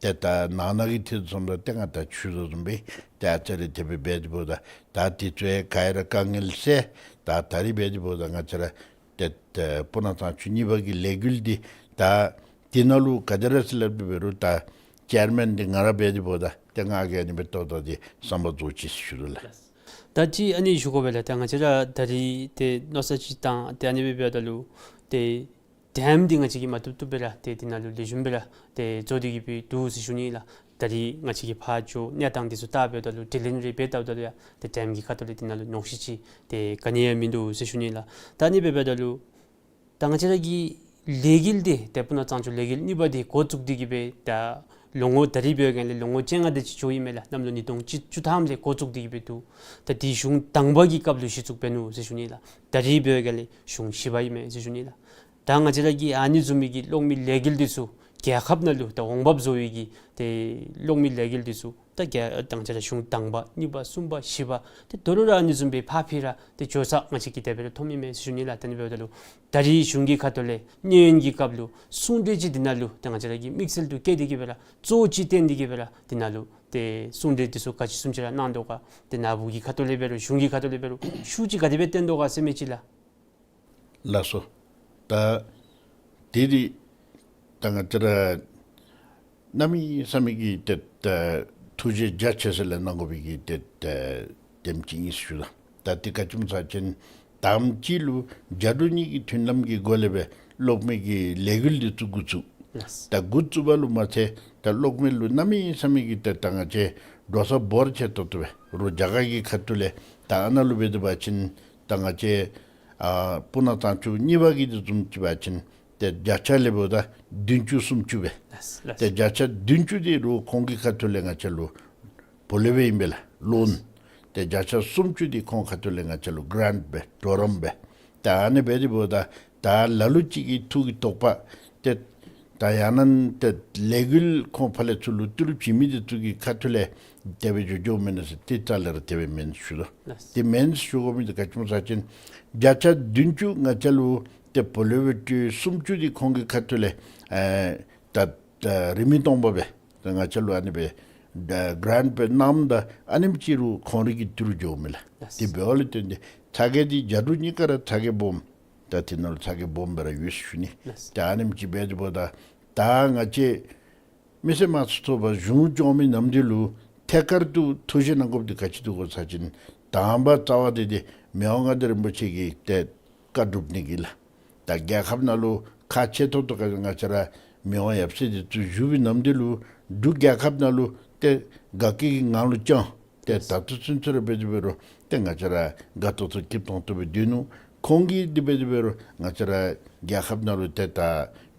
ཏེ་ད་ནང་ན་གི་ཐད་དུ་སོངམ་ད་ཏེ་ང་ད་ཞུ་དོ་བཟུམ་སྦེ་ཏེ་ཨ་ཙི་རེ་དེ་སྦེ་འབད་དེ་འབདཝ་ད་ད་དེ་ཚུ་ཡང་ག་ར་དཀའ་ངལ་སེལ། ད་ད་རིས་འབད་དེ་འབདཝ་ད་ང་བཅས་ར་ཏེ་ཏེ་སྤུ་ན་གཙང་ཆུ་གཉིས་པ་གི་ལས་འགུལ་འདི་ད་དེ་ནང་ལུ་ག་དེ་ར་ཟེར་སླབ་དེ་འབད་རུང་ད་ཅེར་མེན་འདི་ང་ར་འབད་དེ་འབདཝ་ད་ཏེ་ང་གིས་ཨ་ནི་སྦེ་ཏོག་ཏོ་འདི་བསམ་པ་རྫོགས་ཅི་ཟེར་ཞུ་དོ་ལགས། ད་ཅི་ཨ་ནི་ཞུ་དགོ་པས་ལགས། ད་ང་བཅས་ར་ད་རིས་ཏེ་མནོ་བསམ་ཅིག་བཏང་ཏེ་ཨ་ནི་སྦེ་འབདཝ་ད་ལུ་ཏེ་ཌེམ་འདི་ང་བཅས་ཀྱིས་མ་བཏུབ་བཏུབ་སྦེ་ར་ཏེ་འདི་ནང་ལུ་ལེགས་ཤོམ་སྦེ་ར་ཏེ་བཟོ་སྟེ་གིས་སྦེ་འདུག་ཟེར་ཞུ་ནི་ལགས། ད་རིས་ང་བཅས་ཀྱིས་ཕར་འགྱོ་གནས་སྟངས་འདི་ཚུ་བལྟ་འབདཝ་ད་ལུ་ཌི་རིལ་རེ་འབད་བལྟཝ་ད་ལུ་ཡང་ཏེ་ཌེམ་གྱི་ཁ་ཐུག་ལས་འདི་ནང་ལུ་ཉོགས་བཤད་ཅིག་ཏེ་ག་ནི་ཡང་མིན་འདུག་ཟེར་ཞུ་ནི་ལགས། ད་ཨ་ནི་སྦེ་འབདཝ་ད་ལུ་ད་ང་བཅས་ར་གི་ལས་འགུལ་འདི་ཏེ་སྤུ་ན་གཙང་ཆུ་ལས་འགུལ་གཉིས་པ་འདི་འགོ་བཙུགས་ཏེ་གིས་སྦེ་ད་ལོ་ངོ་ད་རིས་འབད་བའི་སྒང་ལས་ལོ་ངོ་བཅོ་ལྔ་དེ་ཅིག་འགྱོ་ཡི་མས་ལགས། གནམ་ལོ་ཉིས་སྟོང་བཅུ་ཐམ་ལས་འགོ་བཙུགས་ཏེ་གིས་སྦེ་འདུག། ད་འདི་གཞུང་དང་པ་གི་སྐབས་ལུ་གཞི་བཙུགས་འབད་ནུག་ཟེར་ཞུ་ནི་ལགས། ད་རིས་འབད་བའི་སྒང་ལས་གཞུང་བཞི་པ་ཨིན་མས་ཟེར་ཞུ་ནི་ལགས། ད་ང་བཅས་ར་གི་ཨ་ནི་བཟུམ་མའི་གི་གློག་མེ་ལས་འགུལ་འདི་ཚུ་རྒྱལ་ཁབ་ནང་ལུ་ད་འོང་འབབ་བཟོ་བའི་གི་ཏེ་གློག་མེ་ལས་འགུལ་འདི་ཚུ་ད་རྒྱལ་ད་ང་བཅས་ར་གཞུང་དང་པ་གཉིས་པ་གསུམ་པ་བཞི་པ་ཏེ་དོ་རུང་ར་ཨ་ནི་བཟུམ་སྦེ་ཕར་ཕྱིར་ར་ཏེ་འགྱོ་ས་ང་བཅས་ཀྱིས་དེ་སྦེ་ར་མཐོངམ་ཨིན་མས་ཟེར་ཞུ་ནི་ལགས། ད་ཨ་ནི་འབདཝ་ད་ལུ་ད་རིས་གཞུང་གི་ཁ་ཐུག་ལས་གནས་ཡུན་གྱི་སྐབས་ལུ་གསུང་གྲོས་ཅིག་འདི་ནང་ལུ་ད་ང་བཅས་ར་གིས་དམིགས་བསལ་དུ་བཀོད་དེ་གིས་སྦེ་ར་གཙོ་བོ་ཅིག་བཏོན་ཏེ་གིས་སྦེ་ར་འདི་ནང་ལུ་ཏེ་གསུང་གྲོས་འདི་ཚུ་ག་ཅི་བཟུམ་ཅིག་ར་གནང་དོ་ག། ཏེ་ནཱ་བུ་གི་ཁ་ཐུག་ལས་འབད་རུང་གཞུང་གི་ཁ་ཐུག་ལས་འབད་རུང་ཤུགས་ཅིག་ག་དེ་སྦེ་བཏོན་དོ་ག་ཟེར་མི་ཅིག་ལགས། ལགས་སོ། ད་དེ་འདི་ད་ང་བཅས་ར་གནམ་མེད་ས་མེད་ཀྱི་ཏེ་ད་ཐུགས་རྗེ་རྒྱ་ཆེ་ས་ལས་གནང་དགོ་པའི་གི་ཏེ་ད་དེམ་ཅིག་ཨིན་ཟེར་ཞུ་དོ། ད་དེ་ག་ཅི་སྨོ་ཟེར་བ་ཅིན་དང་པ་ཅིག་ལུ་རྒྱ་འབྲུག་གཉིས་ཀྱི་མཐུན་ལམ་གྱི་སྒོ་ལས་སྦེ་གློག་མེ་གི་ལས་འགུལ་འདི་ཚུ་འགོ་བཙུགས། ལགས། ད་འགོ་བཙུགས་པ་ལུ་མ་ཚད་ད་གློག་མེ་ལུ་གནམ་མེད་ས་མེད་ཀྱི་ཏེ་ད་ང་བཅས་འགྲོ་ས་འབོར་ཆེ་ཏོག་ཏོ་སྦེ་རུང་རྒྱ་གར་གྱི་ཁ་ཐུག་ལས་ད་ཨ་ནཱ་ལུ་འབད་དེ་འབད་བ་ཅིན་ད་ང་བཅས་ཨ་སྤུ་ན་གཙང་ཆུ་གཉིས་པ་གི་འདི་བཟུམ་ཅིག་འབད་བ་ཅིན་ཏེ་བརྒྱ་ཆ་ལས་འབདཝ་ད་བདུན་ཅུ་སུམ་ཅུ་སྦེ། ལགས་ལགས། ཏེ་བརྒྱ་ཆ་བདུན་ཅུ་འདི་རུང་ཁོང་གི་ཁ་ཐུག་ལས་ང་བཅས་ལུ་བོ་ལེ་བེ་ཨིན་པས་ལགས། ལོན། ཏེ་བརྒྱ་ཆ་སུམ་ཅུ་འདི་ཁོང་ཁ་ཐུག་ལས་ང་བཅས་ལུ་གྲཱནཊ་སྦེ་གྲོགས་རམ་སྦེ། ཏེ་ཨ་ནི་འབད་དེ་འབདཝ་ད་ད་ལ་ལུ་ཅིག་གིས་ཐུགས་ཀྱི་དོགས་པ་ཏེ་ད་ཡང་ན་ཏེ་ལས་འགུལ་ཁོང་ཕར་ལས་ཚུར་ལུ་ཏི་རུ་བྱིན་མི་འདི་ཚུ་གི་ཁ་ཐུག་ལས་དེ་སྦེ་འགྱོ་འགྱོཝ་མེན་ན་ཟེར་ཏེ་རྩ་ལས་ར་དེ་སྦེ་མེན་ཟེར་ཞུ་དོ། ལགས། དེ་མེན་ཟེར་ཞུ་དགོ་མི་འདི་ག་ཅི་སྨོ་ཟེར་བ་ཅིན་བརྒྱ་ཆ་བདུན་ཅུ་ང་བཅས་ལུ་ཏེ་བོ་ལེ་བེ་སུམ་ཅུ་འདི་ཁོང་གི་ཁ་ཐུག་ལས་ཨེ་ད་ད་རིན་མེད་སྟོང་པ་སྦེ་ད་ང་བཅས་ལུ་ཨ་ནི་སྦེ་ད་གྲཱནཊ་སྦེ་གནངམ་ད་ཨ་ནེམ་ཅིག་རུང་ཁོང་རའི་གི་ཏི་རུ་འགྱོཝ་མས་ལགས། ལགས། དེ་འབདཝ་ལས་བརྟེན་ཏེ་ཚ་གྱང་འདི་རྒྱ་འབྲུག་གཉིས་ཀ་ར་ཚ་གྱང་སྦོམ། ད་དེ་ནང་ལུ་ཚ་གྱང་སྦོམ་སྦེ་ར་ཡོད་ཟེར་ཞུ་ནི། ལགས། ད་ཨ་ནེམ་ཅིག་འབད་དེ་འབདཝ་ད་ད་ང་བཅས་མི་སེར་དམངས་གཙོའི་ཚོགས་པ་གཞུང་སྐྱོང་མི་ནམ་དུས་ལུ་ཐད་ཀར་དུ་ཐུགས་བཞེས་གནང་དགོཔ་འདི་ག་ཅི་འདུག་གོ་ཟེར་བ་ཅིན་དང་པ་རྩ་བ་འདི་འདི་མི་དབང་མངའ་བདག་རིན་པོ་ཆེ་གི་ཏེ་ བཀའ་སྒྲུབ་ནི་གི་ལགས། ད་རྒྱལ་ཁབ་ནང་ལུ་ཁག་ཆེ་ཏོག་ཏོ་ག་ང་བཅས་ར་མི་དབང་ཡབ་སྲས་འདི་ཚུ་བཞུགས་པའི་ནམ་དུས་ལུ་འབྲུག་རྒྱལ་ཁབ་ནང་ལུ་ཏེ་དགའ་སྐྱིད་ཀྱི་ངང་ལུ་བསྐྱངས། ཏེ་ད་ལྟོ་ཚུན་ཚོད་ར་འབད་དེ་འབད་རུང་ཏེ་ང་བཅས་ར་དགའ་ཏོག་ཏོ་སྐྱིད་ཏོང་ཏོ་སྦེ་སྡོད་ནུག། ཁོང་གིས་དེ་སྦེ་དེ་འབད་རུང་ང་བཅས་ར་རྒྱལ་ཁབ་ནང་ལུ་ཏེ་ད་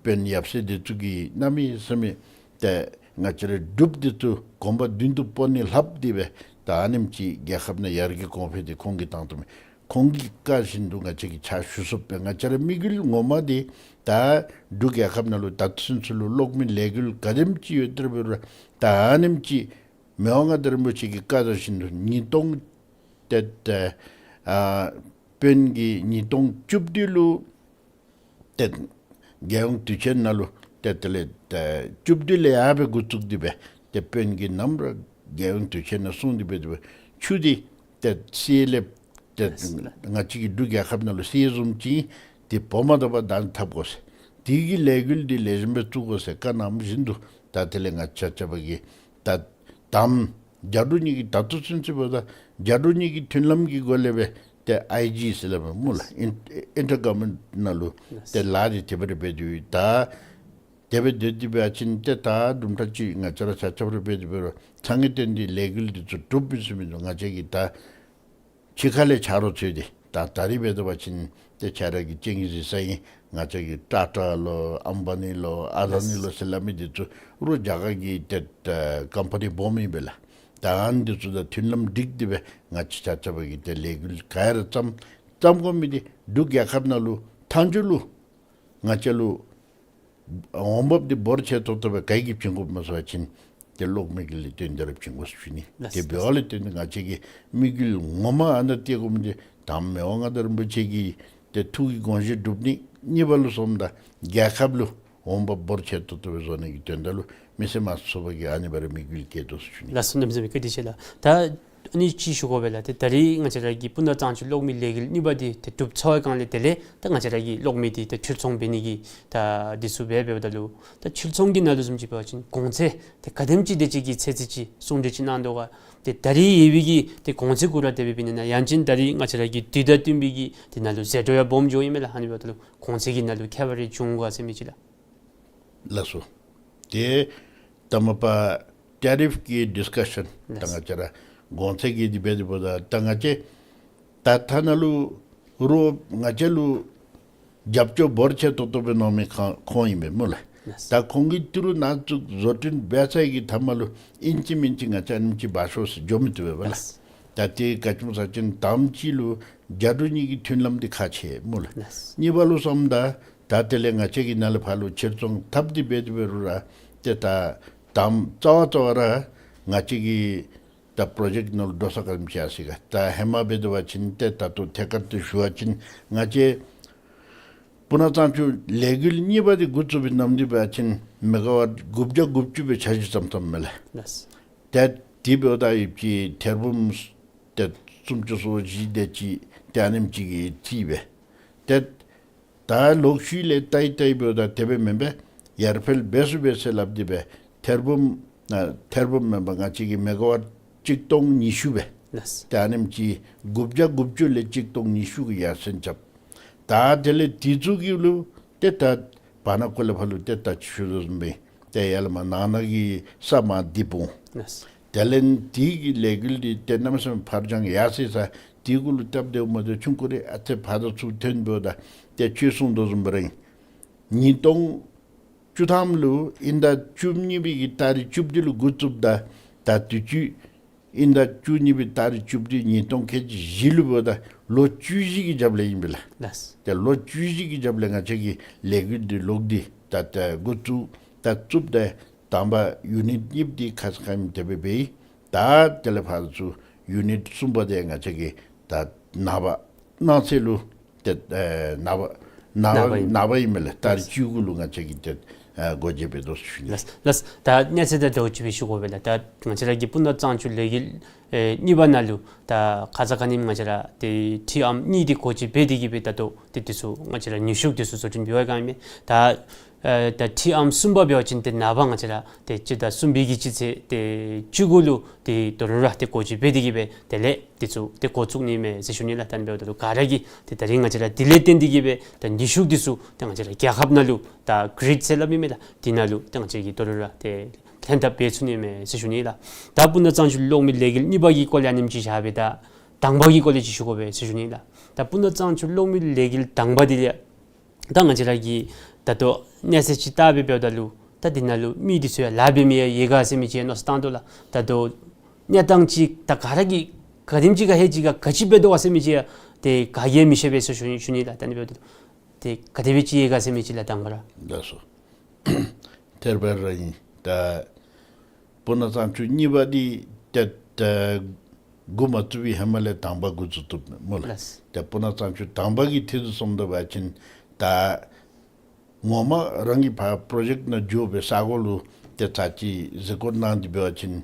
དཔོན་ཡབ་སྲས་འདི་ཚུ་གིས་གནམ་མེད་ས་མེད་ཏེ་ང་བཅས་ར་འབྲུགཔ་འདི་ཚུ་གོམ་པ་མདུན་དུ་སྤོ་ནི་ལྷབ་སྟེ་སྦེ་ད་ཨ་ནེམ་ཅིག་རྒྱལ་ཁབ་ནང་ཡར་རྒྱས་གོང་འཕེལ་འདི་ཁོང་གིས་བཏང་དོ་མས། ཁོང་གི་བཀའ་བཞིན་དུ་ང་བཅས་ཀྱིས་ཕྱག་ཞུ་ཚུགསཔ་སྦེ། ང་བཅས་ར་དམིགས་ཡུལ་ངོ་མ་འདི་ད་འབྲུག་རྒྱལ་ཁབ་ནང་ལུ་ད་ལྟོ་ཚུན་ཚོད་ལུ་གློག་མེ་ལས་འགུལ་ག་དེམ་ཅིག་ཡོད་དེ་འབད་རུང་ད་ཨ་ནེམ་ཅིག་མི་དབང་མངའ་བདག་རིན་པོ་ཆེ་གི་བཀའ་དང་བཞིན་དུ་ཉིས་སྟོང་ཏེ་ཏེ་ཨ་དཔོན་གྱིས་ཉིས་སྟོང་བཅུ་བདུན་ལུ་ཏེ་རྒྱལ་ཡོངས་དུས་ཆེན་ནང་ལུ་ཏེ་དེ་ལས་ཏེ་བཅུ་བདུན་ལས་ཡར་སྦེ་འགོ་བཙུགས་ཏེ་སྦེ་ཏེ་དཔོན་གྱིས་ནམ་ར་རྒྱལ་ཡོངས་དུས་ཆེན་ནང་གསུངས་ཏེ་སྦེ་ཏེ་སྦེ་ཆུ་འདི་ཏེ་གསེར་ལས་ཏེ་ལགས་སོ་ལགས། ང་བཅས་ཀྱི་འབྲུག་རྒྱལ་ཁབ་ནང་ལུ་གསེར་བཟུམ་ཅིག་ཏེ་བོར་མ་ཐག་པར་བདའ་འཐབ་དགོ་ཟེར། དེ་གི་ལས་འགུལ་འདི་ལེགས་ཤོམ་སྦེ་བཙུགས་དགོ་ཟེར་བཀའ་གནང་བཞིན་དུ་ད་དེ་ལས་ང་བཅས་ཆ་ཁྱབ་ཀྱིས་ད་དམ་རྒྱ་འབྲུག་གཉིས་ཀྱི་ད་ལྟོ་ཚུན་ཚོད་འབདཝ་ད་རྒྱ་འབྲུག་གཉིས་ཀྱི་མཐུན་ལམ་གྱི་སྒོ་ལས་སྦེ་ཏེ་ཨའི་ཇི་ཟེར་སླབ་མས་སྨོ་ལགས། ཨིན་ཨིན་ཊར་གོ་ཝར་མེནཊ་ནང་ལུ་ཏེ་ལཱ་འདི་དེ་སྦེ་ར་འབད་དེ་ཡོད། ད་དེ་སྦེ་སྡོད་དེ་འབད་བ་ཅིན་ཏེ་ད་དུམ་གྲ་ཅིག་ང་བཅས་ར་ཆ་ཁྱབ་ར་འབད་དེ་འབད་རུང་ཚང་གི་དོན་འདི་ལས་འགུལ་འདི་ཚུ་གྲུབ་མི་ཚུགས་མི་འདུག། ང་བཅས་ཀྱིས་ད་ཕྱི་ཁ་ལས་ཆ་རོགས་འཚོལ་ཏེ་ད་ད་རིས་འབད་དེ་འབད་བ་ཅིན་ཏེ་ཁྱེད་ར་གིས་གཅིག་གིས་གཟིགས་ས་ཨིན། ང་བཅས་ཀྱི་ཊ་ཊ་ལོ་ཨམ་བ་ནི་ལོ་ཨ་དཱ་ནི་ལོ་ཟེར་སླབ་མི་འདི་ཚུ་རུང་རྒྱ་གར་གྱི་ཏེ་ཀམ་པ་ནི་སྦོམ་ཨིན་པས་ལགས། ད་ཨ་ནི་འདི་ཚུ་དང་མཐུན་ལམ་སྒྲིག་སྟེ་སྦེ་ང་བཅས་ཆ་ཁྱབ་ཀྱིས་ཏེ་ལས་འགུལ་ག་ར་བརྩམ་བརྩམ་དགོ་མི་འདི་འབྲུག་རྒྱལ་ཁབ་ནང་ལུ་མཐའ་མཇུག་ལུ་ང་བཅས་ལུ་འོང་འབབ་འདི་འབོར་ཆེ་ཏོག་ཏོ་སྦེ་ག་གིས་བྱིན་དགོཔ་སྨོ་ཟེར་བ་ཅིན་ཏེ་གློག་མེ་གི་ལས་བརྟེན་ཏེ་ར་བྱིན་དགོ་ཟེར་ཞུ་ནི། ལགས་ཏེ་སོ། འབདཝ་ལས་བརྟེན་ཏེ་ང་བཅས་ཀྱི་དམིགས་ཡུལ་ངོ་མ་ཨ་ནཱ་སྟོན་དགོ་མི་འདི་ད་མི་དབང་མངའ་བདག་རིན་པོ་ཆེ་གི་ཏེ་ཐུགས་ཀྱི་དགོངས་བཞེད་སྒྲུབ་ནི། གཉིས་པ་ལུ་སོངམ་ད་རྒྱལ་ཁབ་ལུ་འོང་འབབ་འབོར་ཆེ་ཏོག་ཏོ་སྦེ་བཟོ་ནི་གི་དོན་དག་ལུ་མི་སེར་དམངས་གཙོ་ཚོགས་པ་གིས་ཨ་ནི་སྦེ་ར་དམིགས་ཡུལ་བསྐྱེད་དོ་ཟེར་ཞུ་ནི། ལགས་སོ། གནམ་མེད་ས་མེད་བཀའ་དྲིན་ཆེ་ལགས། ད་ཨ་ནི་ཅིག་ཞུ་དགོ་པས་ལགས། ཏེ་ད་རིས་ང་བཅས་ར་གི་སྤུ་ན་གཙང་ཆུ་གློག་མེ་ལས་འགུལ་གཉིས་པ་འདི་ཏེ་གྲུབ་ཚར་བའི་སྒང་ལས་དེ་ལས་ད་ང་བཅས་ར་གི་གློག་མེ་འདི་ཏེ་འཕྲུལ་ཚོང་འབད་ནི་གི་ད་འདི་ཚུ་འབད་འབདཝ་ད་ལུ་ད་འཕྲུལ་ཚོང་གི་ནང་ལུ་བཟུམ་ཅིག་འབད་བ་ཅིན་གོང་ཚད་ཏེ་ག་དེམ་ཅིག་དེ་ཅིག་གི་ཚད་ཅིག་ཅིག་གསུང་གྲོས་ཅིག་གནང་དོ་ག། ཏེ་ད་རིས་ཡོད་པའི་གི་ཏེ་གོང་ཚད་གུ་ར་དེ་སྦེ་འབད་ནི་ན་ཡང་ཅིན་ད་རིས་ང་བཅས་ར་གི་དུས་དང་བསྟུན་པའི་གི་ཏེ་ནང་ལུ་ཟད་འགྲོ་ཡང་སྦོམ་འགྱོཝ་ཨིན་མས་ལགས། ཨ་ནི་འབདཝ་ད་ལུ་གོང་ཚད་ཀྱི་ནང་ལུ་ཁྱད་པར་རེ་བྱུང་ག་ཟེར་མི་ཅིག་ལགས། ལགས་སོ། ཏེ་ད་མ་པ་ཊེ་རིཕ་གི་ཌིསི་ཀ་ཤཱན་ད་ལགས། ང་བཅས་ར་གོང་ཚད་ཀྱི་འདི་འབད་དེ་འབདཝ་ད་ད་ང་བཅས་ད་ཐ་ན་ལུ་རོགས་ང་བཅས་ལུ་རྒྱབ་སྐྱོར་འབོར་ཆེ་ཏོག་ཏོ་སྦེ་གནང་མི་ཁོང་ཁོང་ཨིན་པས་སྨོ་ལགས། ལགས། ད་ཁོང་གིས་ཏི་རུ་ནང་བཙུགས་བཟོ་སྐྲུན་འབད་ཚར་བའི་གི་མཐའ་མ་ལུ་ཨིན་ཅི་མིན་ཅི་ང་བཅས་ཨ་ནེམ་ཅིག་འབག་ཤོག་ཟེར་འགྱོ་མི་བཏུབ་པས་ལགས། ལགས། ད་དེ་ག་ཅི་སྨོ་ཟེར་བ་ཅིན་དང་པ་ཅིག་ལུ་རྒྱ་འབྲུག་གཉིས་ཀྱི་མཐུན་ལམ་འདི་ཁག་ཆེ་སྨོ་ལགས། ལགས། གཉིས་པ་ལུ་སོངམ་ད་ད་དེ་ལས་ང་བཅས་ཀྱིས་ནཱ་ལས་ཕར་ལུ་ཕྱིར་ཚོང་འཐབ་སྟེ་འབད་དེ་འབད་རུང་ར་ཏེ་ད་དང་པ་རྩ་བ་རྩ་བ་ར་ང་བཅས་ཀྱི་ད་པྲོ་ཇེཀཊ་ནང་ལུ་འགྲོ་ས་ག་དེམ་ཅིག་ཡར་སོ་ཡི་ག། ད་ཧེ་མ་འབད་དེ་འབད་བ་ཅིན་ཏེ་ད་ལྟོ་ཐད་ཀར་དུ་ཞུ་བ་ཅིན་ང་བཅས་སྤུ་ན་གཙང་ཆུ་ལས་འགུལ་གཉིས་པ་འདི་འགོ་བཙུགས་པའི་ནམ་དུས་འབད་བ་ཅིན་མེ་ག་ཝཊ་དགུ་བརྒྱ་དགུ་བཅུ་སྦེ་འཆར་གཞི་བརྩམས་བརྩམསཔ་མས་ལགས། ལགས། ཏེ་དེ་འབདཝ་ད་ཡོད་ཀྱི་ཐེར་འབུམ་ཏེ་སུམ་ཅུ་སོ་བཞི་དེ་ཅིག་ཏེ་ཨ་ནེམ་ཅིག་གི་རྩིས་སྦེ། ཏེ་ད་ལོག་ཤུལ་ལས་བལྟ་ཡི་བལྟ་ཡི་འབདཝ་ད་དེ་སྦེ་མེན་པས། ཡར་འཕེལ་འབད་ཚུགས་པས་ཟེར་སླབ་སྟེ་སྦེ་ཐེར་འབུམ་ཨ་ཐེར་འབུམ་མེན་པར་ང་བཅས་ཀྱི་མེ་ག་ཝཊ་གཅིག་སྟོང་ཉི་ཤུ་སྦེ། ལགས། ཏེ་ཨ་ནེམ་ཅིག་དགུ་བརྒྱ་དགུ་བཅུ་ལས་གཅིག་སྟོང་ཉི་ཤུ་གི་ཡར་སེང་རྐྱབ། ད་དེ་ལས་དེ་ཚུ་གི་ལུ་ཏེ་ད་བར་ན་ཀོ་ལས་ཕར་ལུ་ཏེ་ད་ཅི་ཞུ་དོ་བཟུམ་སྦེ་ཏེ་ཡར་ལས་མར་ནང་ན་གི་ས་མར་རྡིབ་འོང་། ལགས། དེ་ལས་དེ་གི་ལས་འགུལ་འདི་ཏེ་གནམ་མེད་ས་མེད་ཕར་འགྱངས་ཡར་སོ་ཡི་ས། དེ་གུ་ལུ་སྟབས་བདེཝ་མ་བདེཝ་ཆུང་ཀུ་རེ་ཨ་ཙི་ཕར་དང་ཚུར་ཐོན་འབདཝ་ད་ཏེ་ཁྱོད་གསུང་དོ་བཟུམ་སྦེ་ར་ཨིན། ཉིས་སྟོང་བཅུ་ཐམ་ལུ་དབྱིན་ཟླ་བཅུ་གཉིས་པའི་གི་ཏ་རིག་བཅུ་བདུན་ལུ་འགོ་བཙུགསཔ་ད་ད་དུས་ཅི་དབྱིན་ཟླ་བཅུ་གཉིས་པའི་ཏ་རིག་བཅུ་བདུན་ཉིས་སྟོང་ཁལ་གཅིག་བཞི་ལུ་འབདཝ་ད་ལོ་བཅུ་བཞི་གི་རྒྱབ་ལས་ཨིན་པས་ལགས། ལགས། ཏེ་ལོ་བཅུ་བཞི་གི་རྒྱབ་ལས་ང་བཅས་ཀྱིས་ལས་འགུལ་འདི་ལོག་སྟེ་ད་ད་འགོ་བཙུགས་ད་བཙུགསཔ་ད་དང་པ་ཡུ་ནིཊ་གཉིས་པོ་འདི་ཁ་ཙ་ཁ་ཉིནམ་དེ་སྦེ་འབད་ཡི། ད་དེ་ལས་ཕར་ཚུར་ཡུ་ནིཊ་གསུམ་པ་འདི་ང་བཅས་ཀྱིས་ད་ནངས་པ་གནངས་ཚེ་ལུ་ཏེ་ཨེ་ནངས་པ་ནངས་པ་ནངས་པ་ཨིན། ནངས་པ་ཨིན་མས་ལགས། ཏ་རིག་བཅུ་དགུ་ལུ་ང་བཅས་ཀྱིས་ཏེ་ཨེ་སྒོ་འབྱེད་འབད་དོ་ཟེར་ཞུ་ནི། ལགས་ལགས། ད་གནས་ཚུལ་དང་འབྲེལ་བ་ཅིག་སྦེ་ཞུ་དགོ་པས་ལགས། ད་ང་བཅས་ར་གི་སྤུ་ན་གཙང་ཆུ་ལས་འགུལ་ ཨེ་གཉིས་པ་ནང་ལུ་ད་ཁ་ཙ་ཁ་ཉིནམ་ང་བཅས་ར་ཏེ་འཕྲུལ་ཨམ་གཉིས་འདི་བཀོལ་སྤྱོད་འབད་དེ་གི་སྦེ་ད་ལྟོ་ཏེ་འདི་ཚུ་ང་བཅས་ར་ནུས་ཤུགས་འདི་ཚུ་བཟོ་སྐྲུན་འབད་བའི་སྒང་ཨིན་མས། ད་ཨེ་ད་འཕྲུལ་ཨམ་གསུམ་པ་འབད་བ་ཅིན་ཏེ་ནངས་པ་ང་བཅས་ར་ཏེ་སྤྱི་ཟླ་གསུམ་པའི་གི་སྤྱི་ཚེས་ཏེ་བཅུ་དགུ་ལུ་ཏེ་དོ་རུང་ར་ཏེ་བཀོལ་སྤྱོད་འབད་དེ་གི་སྦེ་དེ་ལས་འདི་ཚུ་ཏེ་འགོ་བཙུགས་ནི་མས་ཟེར་ཞུ་ནི་ལགས། ད་ཨ་ནི་འབདཝ་ད་ལུ་ག་ར་གིས་ཏེ་ད་རིས་ང་བཅས་ར་དེ་ལས་བརྟེན་ཏེ་གི་སྦེ་ད་ནུས་ཤུགས་འདི་ཚུ་ཏེ་ང་བཅས་ར་རྒྱལ་ཁབ་ནང་ལུ་ད་གྷིརིཌ་ཟེར་སླབ་ཨིན་མས་ལགས། དེ་ནང་ལུ་ཏེ་ང་བཅས་ཀྱིས་དོ་རུང་ར་ཏེ་ལྷན་ཐབས་འབད་ཚུགས་ནི་མས་ཟེར་ཞུ་ནི་ལགས། ད་སྤུ་ན་གཙང་ཆུ་གློག་མེ་ལས་འགུལ་གཉིས་པ་གི་སྐོར་ལས་ཨ་ནེམ་ཅིག་བཞག་སྦེ་ད་དང་པ་གི་སྐོར་ལས་ཅིག་ཞུ་དགོ་པས་ཟེར་ཞུ་ནི་ལགས། ད་སྤུ་ན་གཙང་ཆུ་གློག་མེ་ལས་འགུལ་དང་པ་འདི་ལས་ད་ང་བཅས་ར་གིས་ད་ལྟོ་གནས་ཚད་ཅིག་བལྟ་སྦེ་འབདཝ་ད་ལུ་ད་འདི་ནང་ལུ་མི་འདི་ཚུ་ཡང་ལཱ་འབད་མི་ཡང་ཡོད་ག་ཟེར་མི་ཅིག་མནོ་བསམ་བཏང་དོ་ལགས། ད་ལྟོ་གནས་སྟངས་ཅིག་ད་ག་ར་གིས་ག་དེམ་ཅིག་ག་ཧེ་ཅིག་ག་ག་ཅི་འབད་དོ་ག་ཟེར་མི་ཅིག་ཡང་ཏེ་ག་གིས་མི་ཤེས་པས་ཟེར་ཞུ་ཞུ་ནི་ལགས། ད་ཨ་ནི་འབདཝ་ད་ལུ་ཏེ་ག་དེ་སྦེ་ཅིག་ཡོད་ག་ཟེར་མི་ཅིག་ལགས་དང་པ་ར། ལགས་སོ། དེ་སྦེ་ར་ཨིན། ད་སྤུ་ན་གཙང་ཆུ་གཉིས་པ་འདི་ཏེ་ད་འགོ་མ་བཙུགས་པའི་ཧེ་མ་ལས་དང་པ་འགོ་བཙུགས་བཏུབ་སྨོ་ལགས། ལགས། ཏེ་སྤུ་ན་གཙང་ཆུ་དང་པ་གི་ཐད་དུ་སོངམ་ད་འབད་བ་ཅིན་ད་ངོ་མ་རང་གི་ཕར་པྲོ་ཇེཀཊ་ནང་འགྱོ་སྦེ་ས་གོ་ལུ་ཏེ་ཚར་ཅིག་གཟིགས་སྐོར་གནང་སྟེ་འབད་བ་ཅིན་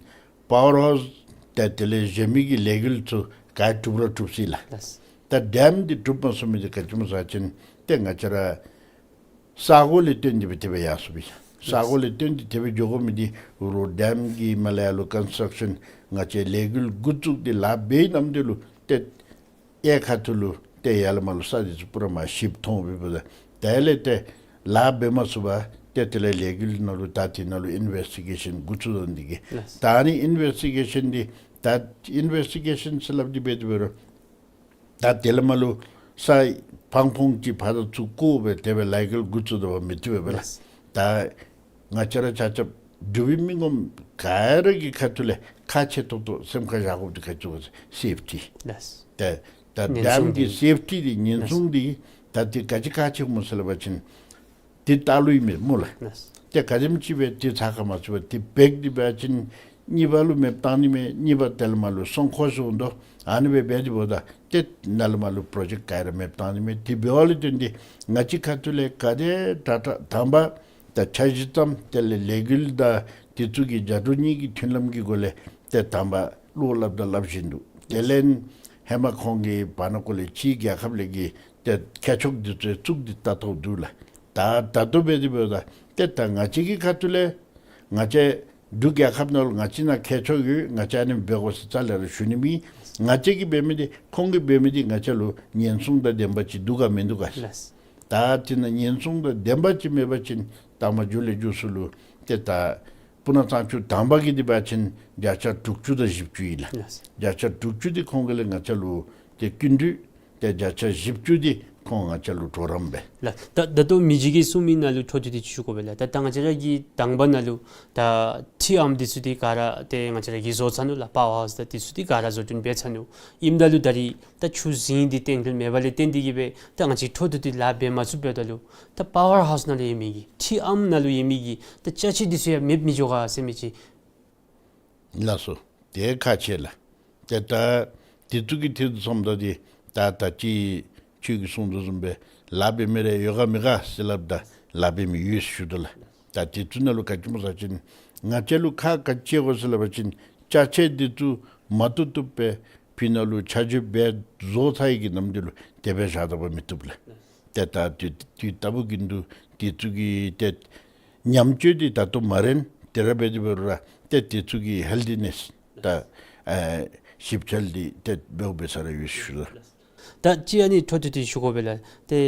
པ་ཝར་ཧའུསི་ཏེ་དེ་ལས་གཞན་མི་གི་ལས་འགུལ་ཚུ་ག་གྲུབ་ར་གྲུབ་ཅི་ལགས། ལགས། ད་ཌེམ་འདི་གྲུབ་མ་ཚུགས་མི་འདི་ག་ཅི་སྨོ་ཟེར་བ་ཅིན་ཏེ་ང་བཅས་ར་ས་གོ་ལས་བཏོན་ཏེ་སྦེ་དེ་སྦེ་ཡར་སོང་པས། ས་གོ་ལས་བཏོན་ཏེ་དེ་སྦེ་འགྱོ་དགོ་མི་འདི་རོགས་ཌེམ་གྱི་མ་ལས་ཡར་ལུ་ཀོན་སི་ཊྲག་ཤཱན་ང་བཅས་ལས་འགུལ་འགོ་བཙུགས་ཏེ་ལཱ་འབད་ནམ་དེ་ལུ་ཏེ་གཡས་ཁ་ཐུག་ལུ་ཏེ་ཡར་ལས་མར་ལུ་ས་འདི་ཚུ་པུ་ར་མར་ཞིབ་མཐོང་སྦེ་འབདཝ་ད་དེ་ལས་ཏེ་ལཱ་འབད་མ་ཚུགས་པར་ཏེ་དེ་ལས་ལས་འགུལ་ནང་ལུ་ད་དེ་ནང་ལུ་ཨིན་ཝེསི་ཊི་གེ་ཤཱན་འགོ་བཙུགས་དོ་འདི་གིས། ལགས། ད་ཨ་ནི་ཨིན་ཝེསི་ཊི་གེ་ཤཱན་འདི་ད་ཨིན་ཝེསི་ཊི་གེ་ཤཱན་ཟེར་སླབ་སྟེ་འབད་དེ་འབད་རུང་ད་དེ་ལས་མར་ལུ་ས་ཕང་ཕུང་ཅིག་ཕར་དང་ཚུར་བརྐོ་སྦེ་དེ་སྦེ་ལཱ་འགུལ་འགོ་བཙུགས་དོ་བ་མི་བཏུབ་པས་ལགས། ལགས། ད་ང་བཅས་ར་ཆ་ཁྱབ་འབྲུག་པའི་མི་ངོམ་ག་ར་གི་ཁ་ཐུག་ལས་ཁག་ཆེ་ཏོག་ཏོ་སེམས་ཁར་བཞག་དགོཔ་འདི་ག་ཅི་སྨོ་ཟེར་སེཕ་ཊི། ལགས། ཏེ་ད་ཉེན་ཌེམ་སྲུང་གི་འདི། སེཕ་ཊི་འདི་ཉེན་སྲུང་འདི་ད་འདི་ག་ཅི་ཁག་ཆེ་སྨོ་ཟེར་སླབ་པ་ཅིན་འདི་ལྟག་ལུ་ཨིན་མས་སྨོ་ལགས། ལགས། ཏེ་ག་དེམ་ཅིག་སྦེ་འདི་ཚ་ཁ་མ་ཚུད་པར་འདི་འབད་དེ་འབད་བ་ཅིན་གཉིས་པ་ལུ་མེདཔ་བཏང་ནི་མས། གཉིས་པ་དེ་ལས་མར་ལུ་སྲུང་འཁོར་སོང་དོ། ཨ་ནི་སྦེ་འབད་དེ་འབདཝ་ད་ཏེ་ནཱ་ལས་མར་ལུ་པྲོ་ཇེཀཊ་ག་ར་མེདཔ་བཏང་ནི་མས། དེ་འབདཝ་ལས་བརྟེན་ཏེ་ང་བཅས་ཁ་ཐུག་ལས་ག་དེ་དྲག་དྲག་དང་པ་ད་འཆར་གཞི་བརྩམ། དེ་ལས་ལས་འགུལ་དང་དེ་ཚུ་གི་བརྒྱ་དྲུག་གཉིས་ཀྱི་མཐུན་ལམ་གྱི་སྒོ་ལས་ཏེ་དང་པ་བློ་སླབ་དང་སླབ་བཞིན་འདུག། དེ་ལས་ཧེ་མ་ཁོང་གིས་བར་ན་ཀོ་ལས་ཕྱིའི་རྒྱལ་ཁབ་ལས་ཀྱི་ཏེ་མཁས་མཆོག་འདི་ཚུ་བཙུགས་ཏེ་ལྟ་རྟོག་འདུག་ལགས། ད་ད་ལྟོ་འབད་དེ་འབདཝ་ད་ཏེ་ད་ང་བཅས་ཀྱི་ཁ་ཐུག་ལས་ང་བཅས་འབྲུག་རྒྱལ་ཁབ་ནང་ལུ་ང་བཅས་ནང་མཁས་མཆོག་ཡོད། ང་བཅས་ཨ་ནི་འབད་དགོ་ཟེར་རྩ་ལས་ར་ཞུ་ནི་མེད། ང་བཅས་ཀྱིས་འབད་མི་འདི་ཁོང་གིས་འབད་མི་འདི་ང་བཅས་ལུ་ཉེན་སྲུང་དང་ལྡནམ་ཅིག་འདུག་ག་མིན་འདུག་ག། ལགས། ད་དེ་ནང་ཉེན་སྲུང་དང་ལྡནམ་ཅིག་མེད་པ་ཅིན་ད་མ་མཇུག་ལས་མཇུག་སུ་ལུ་ཏེ་ད་སྤུ་ན་གཙང་ཆུ་དང་པ་གི་འདི་འབད་བ་ཅིན་བརྒྱ་ཆ་དྲུག་ཅུ་དང་བཞི་བཅུ་ཨིན་ལགས། ལགས། བརྒྱ་ཆ་དྲུག་ཅུ་འདི་ཁོང་གིས་ལས་ང་བཅས་ལུ་ཏེ་སྐྱིན་འགྲུལ། ཏེ་བརྒྱ་ཆ་བཞི་བཅུ་འདི་ཁོང་ང་བཅས་ལུ་གྲོགས་རམ་འབད། ལགས། ད་ད་ལྟོ་མི་རྗེ་གིས་གསུངས་མི་ནང་ལུ་འཕྲོ་མཐུད་དེ་ཞུ་དགོ་པས་ལགས། ད་ད་ང་བཅས་ར་གི་དང་པ་ནང་ལུ་ད་འཕྲུལ་ཨམ་འདི་ཚུ་འདི་ག་ར་ཏེ་ང་བཅས་ར་གིས་བཟོ་ཚར་ནུག་ལགས། པ་ཝར་ཧའུསི་དང་འདི་ཚུ་འདི་ག་ར་བཟོ་སྐྲུན་འབད་ཚར་ནུག། ཨིནམ་ད་ལུ་ད་རིས་ད་ཆུ་རྫིང་འདི་གཏན་འཁེལ་མེད་པ་ལས་བརྟེན་ཏེ་གི་སྦེ་ད་ང་བཅས་འཕྲོ་མཐུད་དེ་ལཱ་འབད་མ་ཚུགསཔ་འབདཝ་ད་ལུ་ད་པ་ཝར་ཧའུསི་ནང་ལུ་ཡོད་མི་གི་འཕྲུལ་ཨམ་ནང་ལུ་ཡོད་མི་གི་ད་ཅ་ཆས་འདི་ཚུ་ཡང་མེདཔ་མི་འགྱོ་ག་ཟེར་མི་ཅིག། ལགས་སོ། དེ་ཁག་ཆེ་ལགས། ཏེ་ད་དེ་ཚུ་གི་ཐད་དུ་སོངམ་ད་འདི་ད་ད་ཅི་ཁྱོད་ཀྱིས་གསུངས་དོ་བཟུམ་སྦེ་ལཱ་འབད་མི་རེ་ཡོད་ག་མེད་ག་ཟེར་སླབ་ད་ལཱ་འབད་མི་ཡོད་ཟེར་ཞུ་དོ་ལགས། ད་དེ་ཚུ་ནང་ལུ་ག་ཅི་སྨོ་ཟེར་བ་ཅིན་ང་བཅས་ལུ་ཁག་ག་ཅི་ཡོད་ག་ཟེར་སླབ་པ་ཅིན་ཅ་ཆས་འདི་ཚུ་མ་བཏུབ་བཏུབ་སྦེ་ཕི་ནང་ལུ་ཆ་འཇོག་འབད་བཟོ་ཚར་ཡི་གི་ནམ་དུས་ལུ་དེ་སྦེ་བཞག་ད་པ་མི་བཏུབ་ལགས། ཏེ་ད་དུས་དུས་ལྟ་བུ་གི་འདུག། དེ་ཚུ་གི་ཏེ་ཉམས་བཅོས་འདི་ད་ལྟོ་མ་རན། དེ་ར་འབད་དེ་འབད་རུང་ར་ཏེ་དེ་ཚུ་གི་ཧེལ་ཐི་ནེསི་ད་ཨེ་ཞིབ་འཚོལ་འདི་ཏེ་འབདཝ་འབད་ས་ར་ཡོད་ཟེར་ཞུ་ལགས། ད་ཅི་ཨ་ནི་འཕྲོ་མཐུད་དེ་ཞུ་དགོ་པས་ལགས། ཏེ་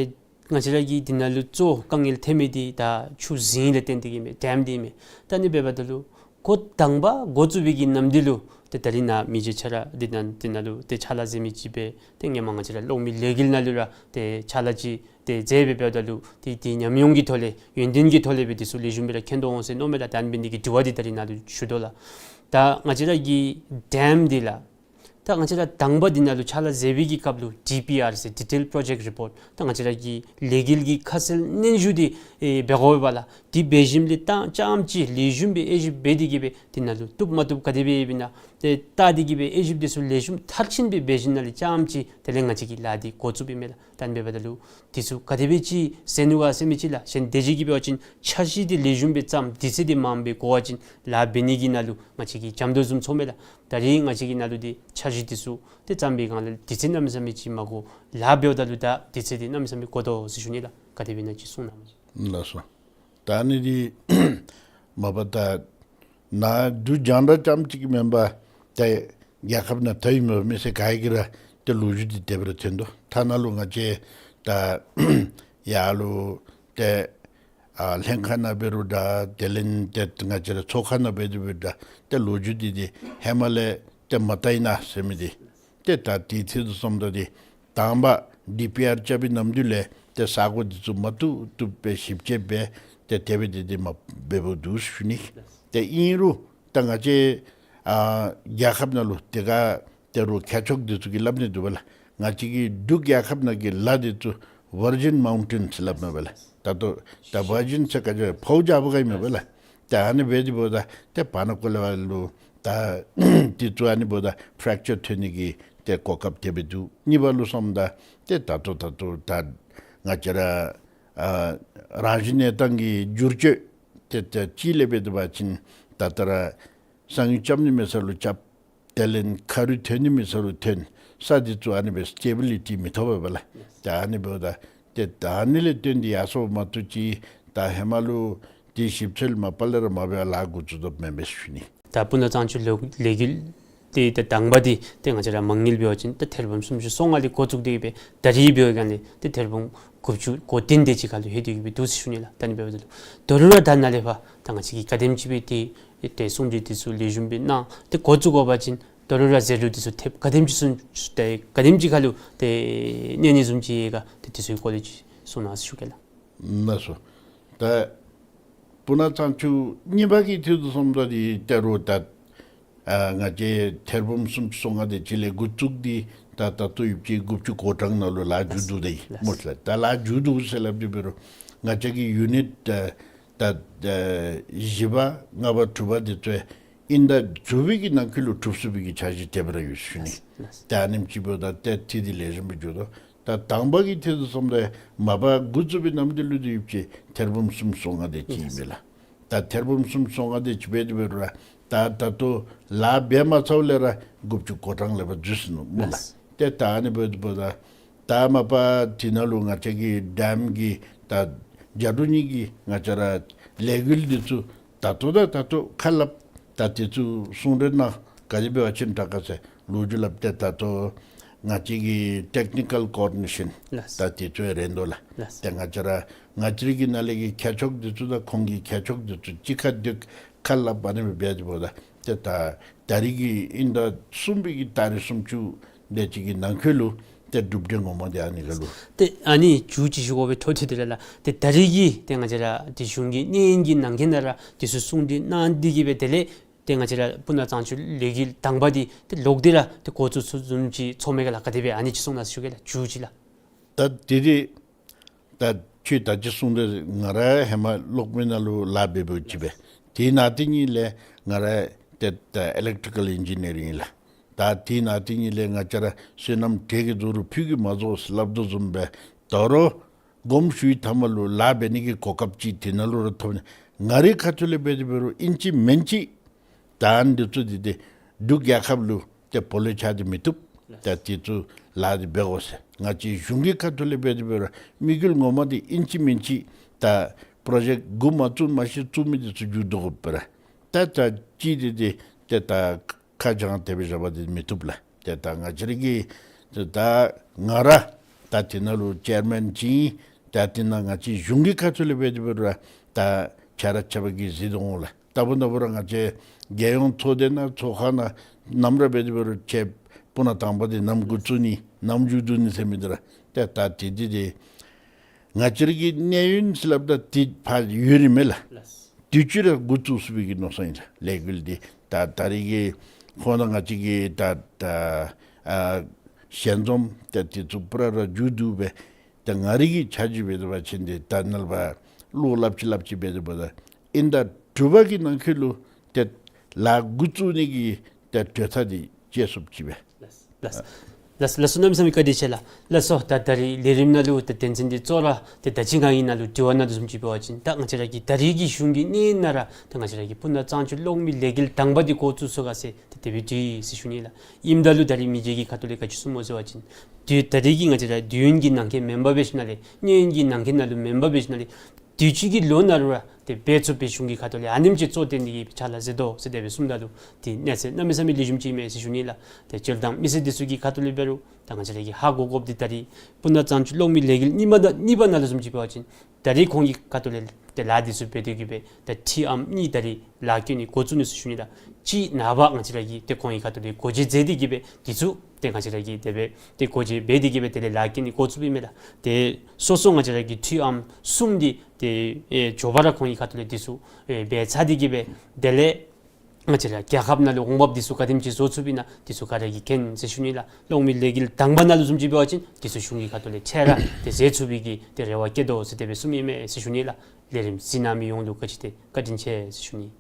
ང་བཅས་ར་གི་འདི་ནང་ལུ་གཙོ་དཀའ་ངལ་ཐོན་མི་འདི་ད་ཆུ་རྫིང་ལས་བརྟེན་ཏེ་གི་མས། ཌེམ་འདི་མས། ད་ཨ་ནི་འབདཝ་ད་ལུ་འགོ་དང་པ་འགོ་བཙུགས་པའི་གི་ནམ་དུས་ལུ་ཏེ་ད་རིས་ནཱ་མི་རྗེ་ཁྱོད་ར་འདི་ནང་འདི་ནང་ལུ་ཏེ་ཕྱག་ལཱ་མཛད་མི་ཅིག་སྦེ་ཏེ་ཧེ་མ་ང་བཅས་ར་གློག་མེ་ལས་འགུལ་ནང་ལུ་ར་ཏེ་ཕྱག་ལཱ་ཅིག་ཏེ་མཛད་སྦེ་འབདཝ་ད་ལུ་ཏེ་ཏེ་ཉམས་མྱོང་གི་ཐོག་ལས་ཡོན་ཏན་གྱི་ཐོག་ལས་སྦེ་འདི་ཚུ་ལེགས་ཤོམ་སྦེ་ར་མཁྱེན་དོ་འོང་ཟེར་མནོཝ་མས་ལགས། ད་ཨ་ནི་འབད་ནི་འདི་གིས་དྲི་བ་འདི་ད་རིས་ནཱ་ལུ་ཞུ་དོ་ལགས། ད་ང་བཅས་ར་གི་ཌེམ་འདི་ལགས། ད་ང་བཅས་ར་དང་པ་འདི་ནང་ལུ་ཕྱག་ལཱ་མཛད་པའི་གི་སྐབས་ལུ་ཌི་པི་ཨར་ཟེར་ཌི་ཊེལ་པྲོ་ཇེཀཊ་རི་པོརཊ་ད་ང་བཅས་ར་གི་ལས་འགུལ་གྱི་ཁ་གསལ་སྙན་ཞུ་འདི་ཨེ་འབད་དགོ་པས་ལགས། འདི་འབད་ཞིནམ་ལས་ད་རྐྱངམ་ཅིག་ལེགས་ཤོམ་སྦེ་དབྱེ་ཞིབ་འབད་དེ་གི་སྦེ་འདི་ནང་ལུ་བཏུབ་མ་བཏུབ་ག་དེ་སྦེ་ཡོདཔ་ཨིན་ན་ཏེ་བལྟ་སྟེ་གི་སྦེ་དབྱེ་ཞིབ་འདི་ཚུ་ལེགས་ཤོམ་མཐར་ཕྱིན་སྦེ་འབད་ཞིནམ་ལས་རྐྱངམ་ཅིག་དེ་ལས་ང་བཅས་ཀྱིས་ལཱ་འདི་འགོ་བཙུགསཔ་ཨིན་མས་ལགས། ད་ཨ་ནི་འབདཝ་ད་ལུ་འདི་ཚུ་ག་དེ་སྦེ་ཅིག་ཟེར་ནུག་ག་ཟེར་མི་ཅིག་ལགས། གཞན་དེ་ཅིག་གིས་འབད་བ་ཅིན་འཆར་གཞི་འདི་ལེགས་ཤོམ་སྦེ་བརྩམ་དུས་ཚོད་འདི་མངམ་སྦེ་འགོར་བ་ཅིན་ལཱ་འབད་ནི་གི་ནང་ལུ་ང་བཅས་ཀྱིས་འཇམ་ཏོང་བཟུམ་ཚོརཝ་མས་ལགས། ད་རིས་ང་བཅས་ཀྱི་ནང་ལུ་འདི་འཆར་གཞི་འདི་ཚུ་ཏེ་བརྩམས་པའི་སྒང་ལས་དུས་ཚོད་གནམ་མེད་ས་མེད་ཅིག་མ་འགོར། ལཱ་འབདཝ་ད་ལུ་ད་དུས་ཚོད་འདི་གནམ་མེད་ས་མེད་འགོར་དོ་ཟེར་ཞུ་ནི་ལགས། ག་དེ་སྦེ་ཨིན་ན་ཅིག་གསུང་གནང་། ལགས་སོ། ད་ཨ་ནི་འདི་མ་པ་ད་ནཱ་འབྲུག་རྒྱང་བསྒྲགས་རྐྱངམ་གཅིག་གིས་མེན་པར་ཏེ་རྒྱལ་ཁབ་ནང་ད་ཡོད་མི་མི་སེར་ག་ར་གིས་ར་ཏེ་ལོ་རྒྱུས་འདི་དེ་སྦེ་ར་ཐོན་དོ། ཐ་ན་ལུ་ང་བཅས་ད་ཡར་ལུ་ཏེ་ཨ་ལྷན་ཁག་ནང་འབད་རུང་འདྲ། དེ་ལས་ཏེ་ང་བཅས་ར་ཚོགས་ཁང་ནང་འབད་དེ་འབད་རུང་འདྲ། ཏེ་ལོ་རྒྱུས་འདི་འདི་ཧེ་མ་ལས་ཏེ་མ་བལྟ་ཡི་ན་ཟེར་མི་འདི་ཏེ་ད་དེ་ཚུ་དང་བསྡོམས་ད་འདི་དང་པ་ཌི་པི་ཨར་རྐྱབ་པའི་ནམ་དུས་ལས་ཏེ་ས་གོ་འདི་ཚུ་མ་བཏུབ་བཏུབ་སྦེ་ཞིབ་དཔྱད་འབད་དེ་དེ་སྦེ་འདི་འདི་མ་འབད་འབདཝ་འདུག་ཞུ་ནི། ཏེ་ཨིན་རུང་ད་ང་བཅས་ཨ་རྒྱལ་ཁབ་ནང་ལུ་ཏེ་ག་ཏེ་རུང་ཁྱད་ཕྱོགས་འདི་ཚུ་གིས་སླབ་ནི་འདུག་པ་ལགས། ང་བཅས་ཀྱི་འབྲུག་རྒྱལ་ཁབ་ནང་གི་ལ་འདི་ཚུ་ཝར་ཇིན་མའུན་ཊེནསི་སླབ་མས་པ་ལགས། ད་ལྟོ་ད་ཝར་ཇིན་ཟེར་ག་ཅི་ཕོཝ་རྒྱག་པ་ག་ཨིན་མས་པ་ལགས། ད་ཨ་ནི་འབད་དེ་འབདཝ་ད་ཏེ་བར་ན་ཀོ་ལེ་བ་ལུ་ད་འདི་ཚུ་ཨ་ནི་འབདཝ་ད་ཕྲེག་ཅར་ཐོན་ནི་གི་ཏེ་གོ་སྐབས་དེ་སྦེ་འདུག། གཉིས་པ་ལུ་སོངམ་ད་ཏེ་ད་ལྟོ་ད་ལྟོ་ད་ང་བཅས་ར་ཨ་རང་བཞིན་གནས་སྟངས་ཀྱི་བསྒྱུར་བཅོས་ཏེ་ཏེ་ཅིག་ལས་འབད་དེ་འབད་བ་ཅིན་ད་ལྟོ་ར་གསང་ཡུལ་རྐྱབ་ནི་མེད་ས་ལུ་རྐྱབ། དེ་ལས་ཁ་རུ་ཐོན་ནི་མེད་ས་ལུ་ཐོན། ས་འདི་ཚུ་ཨ་ནི་སྦེ་སི་ཊེ་བི་ལི་ཊི་མི་ཐོབ་པས་པ་ལགས། ད་ཨ་ནི་འབདཝ་ད་ཏེ་ད་ཨ་ནི་ལས་བརྟེན་ཏེ་ཡར་སོང་མ་བཏུབ་ཅིག་ད་ཧེ་མ་ལུ་ཏེ་ཞིབ་འཚོལ་མ་པ་ལས་ར་མ་འབད་བར་ལཱ་འགོ་བཙུགས་དོ་མེན་པས་ཞུ་ནི། ད་སྤུ་ན་གཙང་ཆུ་ལོ་ལས་འགུལ་འདི་ད་དང་པ་འདི་ཏེ་ང་བཅས་ར་མ་དངུལ་འབད་བ་ཅིན་ད་ཐེར་འབུམ་སུམ་ཅུ་སོ་ལྔ་ལས་འགོ་བཙུགས་ཏེ་གི་སྦེ་ད་རིས་འབད་བའི་སྒང་ལས་ཏེ་ཐེར་འབུམ་དགུ་བཅུ་གོ་བདུན་དེ་ཅིག་ཁར་ལུ་ལྷོད་དེ་གི་སྦེ་འདུག་ཟེར་ཞུ་ནི་ལགས། ད་ཨ་ནི་འབདཝ་ད་ལུ་ད་རུང་ར་ད་ནཱ་ལས་ཕར་ད་ང་བཅས་ཀྱིས་ག་དེམ་ཅིག་སྦེ་ཏེ་ཏེ་གསུང་གྲོས་འདི་ཚུ་ལེགས་ཤོམ་སྦེ་གནང་སྟེ་འགོ་བཙུགས་དགོ་པ་ཅིན་ད་རུང་ར་ཟད་འགྲོ་འདི་ཚུ་ཐེབས་ག་དེམ་ཅིག་སོང་ཏེ་ག་དེམ་ཅིག་ཁར་ལུ་ཏེ་གནས་ནི་བཟུམ་ཅིག་ཡོད་ག་ཏེ་འདི་ཚུ་གི་སྐོར་ལས་ཅིག་གསུང་གནང་ཟེར་ཞུ་གེ་ལགས། ལགས་སོ། ད་སྤུ་ན་གཙང་ཆུ་གཉིས་པ་གི་ཐད་དུ་སོངམ་ད་འདི་ད་རུང་ད་ཨ་ང་བཅས་ཐེར་འབུམ་སུམ་ཅུ་སོ་ལྔ་དེ་ཅིག་ལས་འགོ་བཙུགས་ཏེ་ད་ད་ལྟོ་ཡོདཔ་ཅིག་དགུ་བཅུ་གོ་གྲངས་ནང་ལུ་ལཱ་མཇུག་བསྡུ་སྟེ་ཡོད་ལགས། སྨོ་ལགས། ད་ལཱ་མཇུག་བསྡུ་ཟེར་སླབ་དེ་འབད་རུང་ང་བཅས་ཀྱི་ཡུ་ནིཊ་ད་ད་བཞི་པ་ལྔ་པ་དྲུག་པ་འདི་ཚུ་ཨིན་ཟླ་དྲུག་པའི་གི་ནང་འཁོད་ལུ་གྲུབ་ཚུགས་པའི་གི་འཆར་གཞི་དེ་སྦེ་ར་ཡོད་ཞུ་ནི། ལགས། ད་ཨ་ནེམ་ཅིག་འབདཝ་ད་ཏེ་འཐུས་འདི་ལེགས་ཤོམ་སྦེ་འགྱོ་དོ། ད་དང་པ་གི་ཐད་དུ་སོངམ་ད་མ་པ་འགོ་བཙུགས་པའི་ནམ་དུས་ལུ་འདི་ཡོདཔ་ཅིག་ཐེར་འབུམ་སུམ་ཅུ་སོ་ལྔ་དེ་ཅིག་ཨིན་པས་ལགས། ད་ཐེར་འབུམ་སུམ་ཅུ་སོ་ལྔ་དེ་ཅིག་འབད་དེ་འབད་རུང་ར་ད་ད་ལྟོ་ལཱ་འབད་མ་ཚརཝ་ལས་ར་དགུ་བཅུ་གོ་གྲངས་ལས་ཕར་འཛུལ་སོ་ནུག་སྨོ་ལགས། ལགས། ཏེ་ད་ཨ་ནི་འབདཝ་ད་ད་མ་པ་འདི་ནང་ལུ་ང་བཅས་ཀྱི་ཌེམ་གྱི་ད་རྒྱ་ཕྲུག་གཉིས་ཀྱིས་ང་བཅས་ར་ལས་འགུལ་འདི་ཚུ་ད་ལྟོ་ད་ད་ལྟོ་ཁ་སླབ་ད་འདི་ཚུ་གསུང་གྲོས་གནང་ག་དེ་འབད་བ་ཅིན་དྲག་ག་ཟེར་ལོ་རྒྱུས་སླབ་སྟེ་ད་ལྟོ་ང་བཅས་ཀྱི་ཊེཀ་ནི་ཀཱལ་ཀོ་ཨོར་ཌི་ནེ་ཤཱན་ལགས། ད་འདི་ཚུ་རན་དོ་ལགས། ལགས། ཏེ་ང་བཅས་ར་ང་བཅས་ར་གི་ནང་ལས་ཀྱི་ཁྱད་ཆོས་འདི་ཚུ་དང་ཁོང་གི་ཁྱད་ཆོས་འདི་ཚུ་གཅིག་ཁར་འདི་ཁ་སླབ་ཨ་ནི་སྦེ་འབད་དེ་འབདཝ་ད་ཏེ་ད་ད་རིས་ཀྱི་ཨིན་ཟླ་གསུམ་པའི་གི་ཏ་རིག་སུམ་ཅུ་དེ་ཅིག་གི་ནང་འཁོད་ལུ་ཏེ་གྲུབ་འབྲས་ངོ་མ་འདི་ཨ་ནི་ཁར་ལུ། ཏེ་ཨ་ནི་མཇུག་ཅིག་ཞུ་དགོ་པའི་འཕྲོ་མཐུད་དེ་ར་ལགས། ཏེ་ད་རིས་ཀྱི་ཏེ་ང་བཅས་ར་ཏེ་གཞུང་གི་གནས་ཡུན་གྱི་ནང་འཁོད་ནང་ར་འདི་ཚུ་གསུང་གྲོས་གནང་སྟེ་གི་སྦེ་དེ་ལས་ཏེ་ང་བཅས་ར་སྤུ་ན་གཙང་ཆུ་ལས་འགུལ་དང་པ་འདི་ཏེ་ལོག་སྟེ་ར་ཏེ་འགོ་བཙུགས་ཚུགསཔ་བཟུམ་ཅིག་ཚོརཝ་མས་ག་ལགས། ག་དེ་སྦེ་ཨ་ནི་ཅིག་གསུང་གནང་ཟེར་ཞུ་གེ་ལགས། མཇུག་ཅིག་ལགས། ད་འདི་འདི་ད་ཁྱོད་ད་ཅི་གསུངས་ཏེ་ང་ར་ཧེ་མ་གློག་མེ་ནང་ལུ་ལཱ་འབད་འབདཝ་ཅིག་སྦེ། དེ་ནང་དེ་ཉིད་ལས་ང་ར་ཏེ་ད་ཨི་ལེཀ་ཊི་ཀཱལ་ཨིན་ཇི་ནི་ཡར་ཨིན་ལགས། ད་དེ་ནང་དེ་ཉིད་ལས་ང་བཅས་ར་བསོད་ནམས་གྲལ་གྱི་རྫོགས་རུང་ཕུད་ཀྱིས་མ་རྫོགས་ཟེར་སླབ་དོ་བཟུམ་སྦེ་ད་རུང་དགོངསམ་ཞུ་བའི་མཐའ་མ་ལུ་ལཱ་འབད་ནི་གི་གོ་སྐབས་ཅིག་དེ་ནང་ལུ་ར་ཐོབ་ནི། ང་རའི་ཁ་ཐུག་ལས་འབད་དེ་འབད་རུང་ཨིན་ཅི་མིན་ཅི་ད་འདི་ཚུ་འདི་ཏེ་འབྲུག་རྒྱལ་ཁབ་ལུ་ཏེ་སྦོ་ལོགས་ཆགས་ཏེ་མི་བཏུབ། ད་འདི་ཚུ་ལཱ་འདི་འབད་དགོ་ཟེར་ང་བཅས་གཞུང་གི་ཁ་ཐུག་ལས་འབད་དེ་འབད་རུང་དམིགས་ཡུལ་ངོ་མ་འདི་ཨིན་ཅི་མིན་ཅི་ད་པྲོ་ཇེཀཊ་འགོ་མ་བཙུགས་མ་གཞི་བཙུགས་མི་འདི་ཚུ་མཇུག་བསྡུ་དགོ་པས་ར། ད་ད་ཅི་འདི་ཏེ་ཏེ་ད་ཁ་བྱང་དེ་སྦེ་བཞག་པ་འདི་མི་བཏུབ་ལགས། ཏེ་ད་ང་བཅས་ར་གི་ཏེ་ད་ང་ར་ད་དེ་ནང་ལུ་ཅེར་མེན་ཅིག་ཨིན། ད་དེ་ནང་ང་བཅས་གཞུང་གི་ཁ་ཐུག་ལས་འབད་དེ་འབད་རུང་ར་ད་ཆ་ར་ཆ་པ་གིས་གཟིགས་དོ་འོང་ལགས། ད་བུ་ན་བུ་ར་ང་བཅས་རྒྱལ་ཡོངས་ཚོགས་སྡེ་ནང་ཚོགས་ཁང་ནང་ནམ་ར་འབད་དེ་འབད་རུང་ཁྱེད་སྤུ་ན་དང་པ་འདི་ནམ་འགོ་བཙུགས་ནི་ནམ་མཇུག་བསྡུ་ནི་ཟེར་མི་འདི་ར་ཏེ་ད་དེ་འདི་ཏེ་ང་བཅས་ར་གི་གནས་ཡུན་ཟེར་སླབ་ད་འདི་ཕར་ཡོད་རིགས་མས་ལགས། དུས་ཅི་ར་འགོ་བཙུགས་ཚུགས་པའི་གི་མནོ་བསམ་ཨིན་ལགས། ལས་འགུལ་འདི་ད་ད་རིས་ཀྱི་ཁོང་དང་ང་བཅས་ཀྱི་ད་ད་ཨ་ཞལ་འཛོམས་ད་འདི་ཚུ་པུ་ར་ར་མཇུག་བསྡུ་སྦེ་ད་ང་རའི་གི་འཆར་གཞི་འབད་དེ་འབད་བ་ཅིན་འདི་ད་ནཱ་ལས་ཕར་བློ་སླབ་ཅི་སླབ་ཅི་འབད་དེ་འབདཝ་ད་ཨིན་ཟླ་དྲུག་པ་གི་ནང་འཁོད་ལུ་ཏེ་ལཱ་འགོ་བཙུགས་ནི་གི་ཏེ་གྲོས་ཐག་འདི་བཅད་ཚུགསཔ་ཅིག་སྦེ། ལགས། ལགས། ལགས་ལགས་སོ། གནམ་མེད་ས་མེད་བཀའ་དྲིན་ཆེ་ལགས། ལགས་སོ། ད་ད་རིས་ལས་རིམ་ནང་ལུ་ད་དོན་ཚན་འདི་གཙོ་བོ་ར་ཏེ་ད་ཅི་ང་གིས་ནཱ་ལུ་དྲི་བ་ནང་ལུ་བཟུམ་ཅིག་འབད་བ་ཅིན་ད་ང་བཅས་ར་གི་ད་རིས་ཀྱི་གཞུང་གི་གནས་ནང་ར་ད་ང་བཅས་ར་གི་སྤུ་ན་གཙང་ཆུ་གློག་མེ་ལས་འགུལ་དང་པ་འདི་འགོ་བཙུགས་སོང་ག་ཟེར་ཏེ་དེ་སྦེ་དྲིས་ཡི་ཟེར་ཞུ་ནི་ལགས། ཨིནམ་ད་ལུ་ད་རིས་མི་རྗེ་གིས་ཁ་ཐུག་ལས་ག་ཅི་གསུངསམ་སྨོ་ཟེར་བ་ཅིན་ཏེ་ད་རིས་ཀྱི་ང་བཅས་ར་དུས་ཡུན་གྱི་ནང་འཁོད་མེན་པར་འབད་ཞིནམ་ལས་གནས་ཡུན་གྱི་ནང་འཁོད་ནང་ལུ་མེན་པར་འབད་ཞིནམ་ལས་དུས་ཅི་གི་ལོ་ནང་ལུ་ར་ཏེ་འབད་ཚུགས་པའི་གཞུང་གི་ཁ་ཐུག་ལས་ཨ་ནེམ་ཅིག་གཙོ་བོར་བཏོན་ཏེ་གིས་ཕྱག་ལཱ་མཛད་དོ་ཟེར་དེ་སྦེ་གསུངམ་ད་ལུ་ཏེ་གནས་ཚད་གནམ་མེད་ས་མེད་ལེགས་ཤོམ་ཅིག་ཨིན་མས་ཟེར་ཞུ་ནི་ལགས། ཏེ་སྤྱིར་བཏང་མི་སེར་འདི་ཚུ་གི་ཁ་ཐུག་ལས་འབད་རུང་ད་ང་བཅས་ར་གིས་ཧ་གོ་དགོཔ་འདི་ད་རིས་སྤུ་ན་གཙང་ཆུ་གློག་མེ་ལས་འགུལ་གཉིས་པ་ད་གཉིས་པ་ནང་ལུ་བཟུམ་ཅིག་འབད་བ་ཅིན་ད་རིས་ཁོང་གི་ཁ་ཐུག་ལས་ཏེ་ལཱ་འདི་ཚུ་འབད་དེ་གིས་སྦེ་ད་ཊི་ཨེམ་གཉིས་ད་རིས་ལཱ་བཀོད་ནི་འགོ་བཙུགས་ནུག་ཟེར་ཞུ་ནི་ལགས། གཅིག་ནངས་པ་ང་བཅས་ར་གིས་ཏེ་ཁོང་གི་ཁ་ཐུག་ལས་སྒོ་འབྱེད་མཛད་དེ་གིས་སྦེ་འདི་ཚུ་ཏེ་ང་བཅས་ར་གིས་དེ་སྦེ་ཏེ་སྒོ་འབྱེད་འབད་དེ་གིས་སྦེ་དེ་ལས་ལཱ་བཀོད་ནི་འགོ་བཙུགསཔ་ཨིན་མས་ལགས། ཏེ་སོ་སོ་ང་བཅས་ར་གི་ཊི་ཨེམ་གསུམ་འདི་ཏེ་ཨེ་མགྱོགས་པ་ར་ཁོང་གི་ཁ་ཐུག་ལས་འདི་ཚུ་ཨེ་འབད་ཚར་ཏེ་གིས་སྦེ་དེ་ལས་ང་བཅས་ར་རྒྱལ་ཁབ་ནང་ལུ་འོང་འབབ་འདི་ཚུ་ག་དེམ་ཅིག་བཟོ་ཚུགསཔ་ཨིན་ན་འདི་ཚུ་ག་ར་གིས་མཁྱེན་ཟེར་ཞུ་ནི་ལགས། གློག་མེ་ལས་འགུལ་དང་པ་ནང་ལུ་བཟུམ་ཅིག་འབད་བ་ཅིན་འདི་ཚུ་གཞུང་གི་ཁ་ཐུག་ལས་འཕྲལ་ར་ཏེ་མཛད་ཚུགས་པའི་གི་ཏེ་རེ་བ་བསྐྱེད་དོ་ཟེར་དེ་སྦེ་གསུངམ་ཨིན་མས་ཟེར་ཞུ་ནི་ལགས། ལས་རིམ་གཟིགས་གནང་མི་ཡོངས་ལུ་བཀའ་དྲིན་ཏེ་བཀའ་དྲིན་ཆེ་ཟེར་ཞུ་ནི།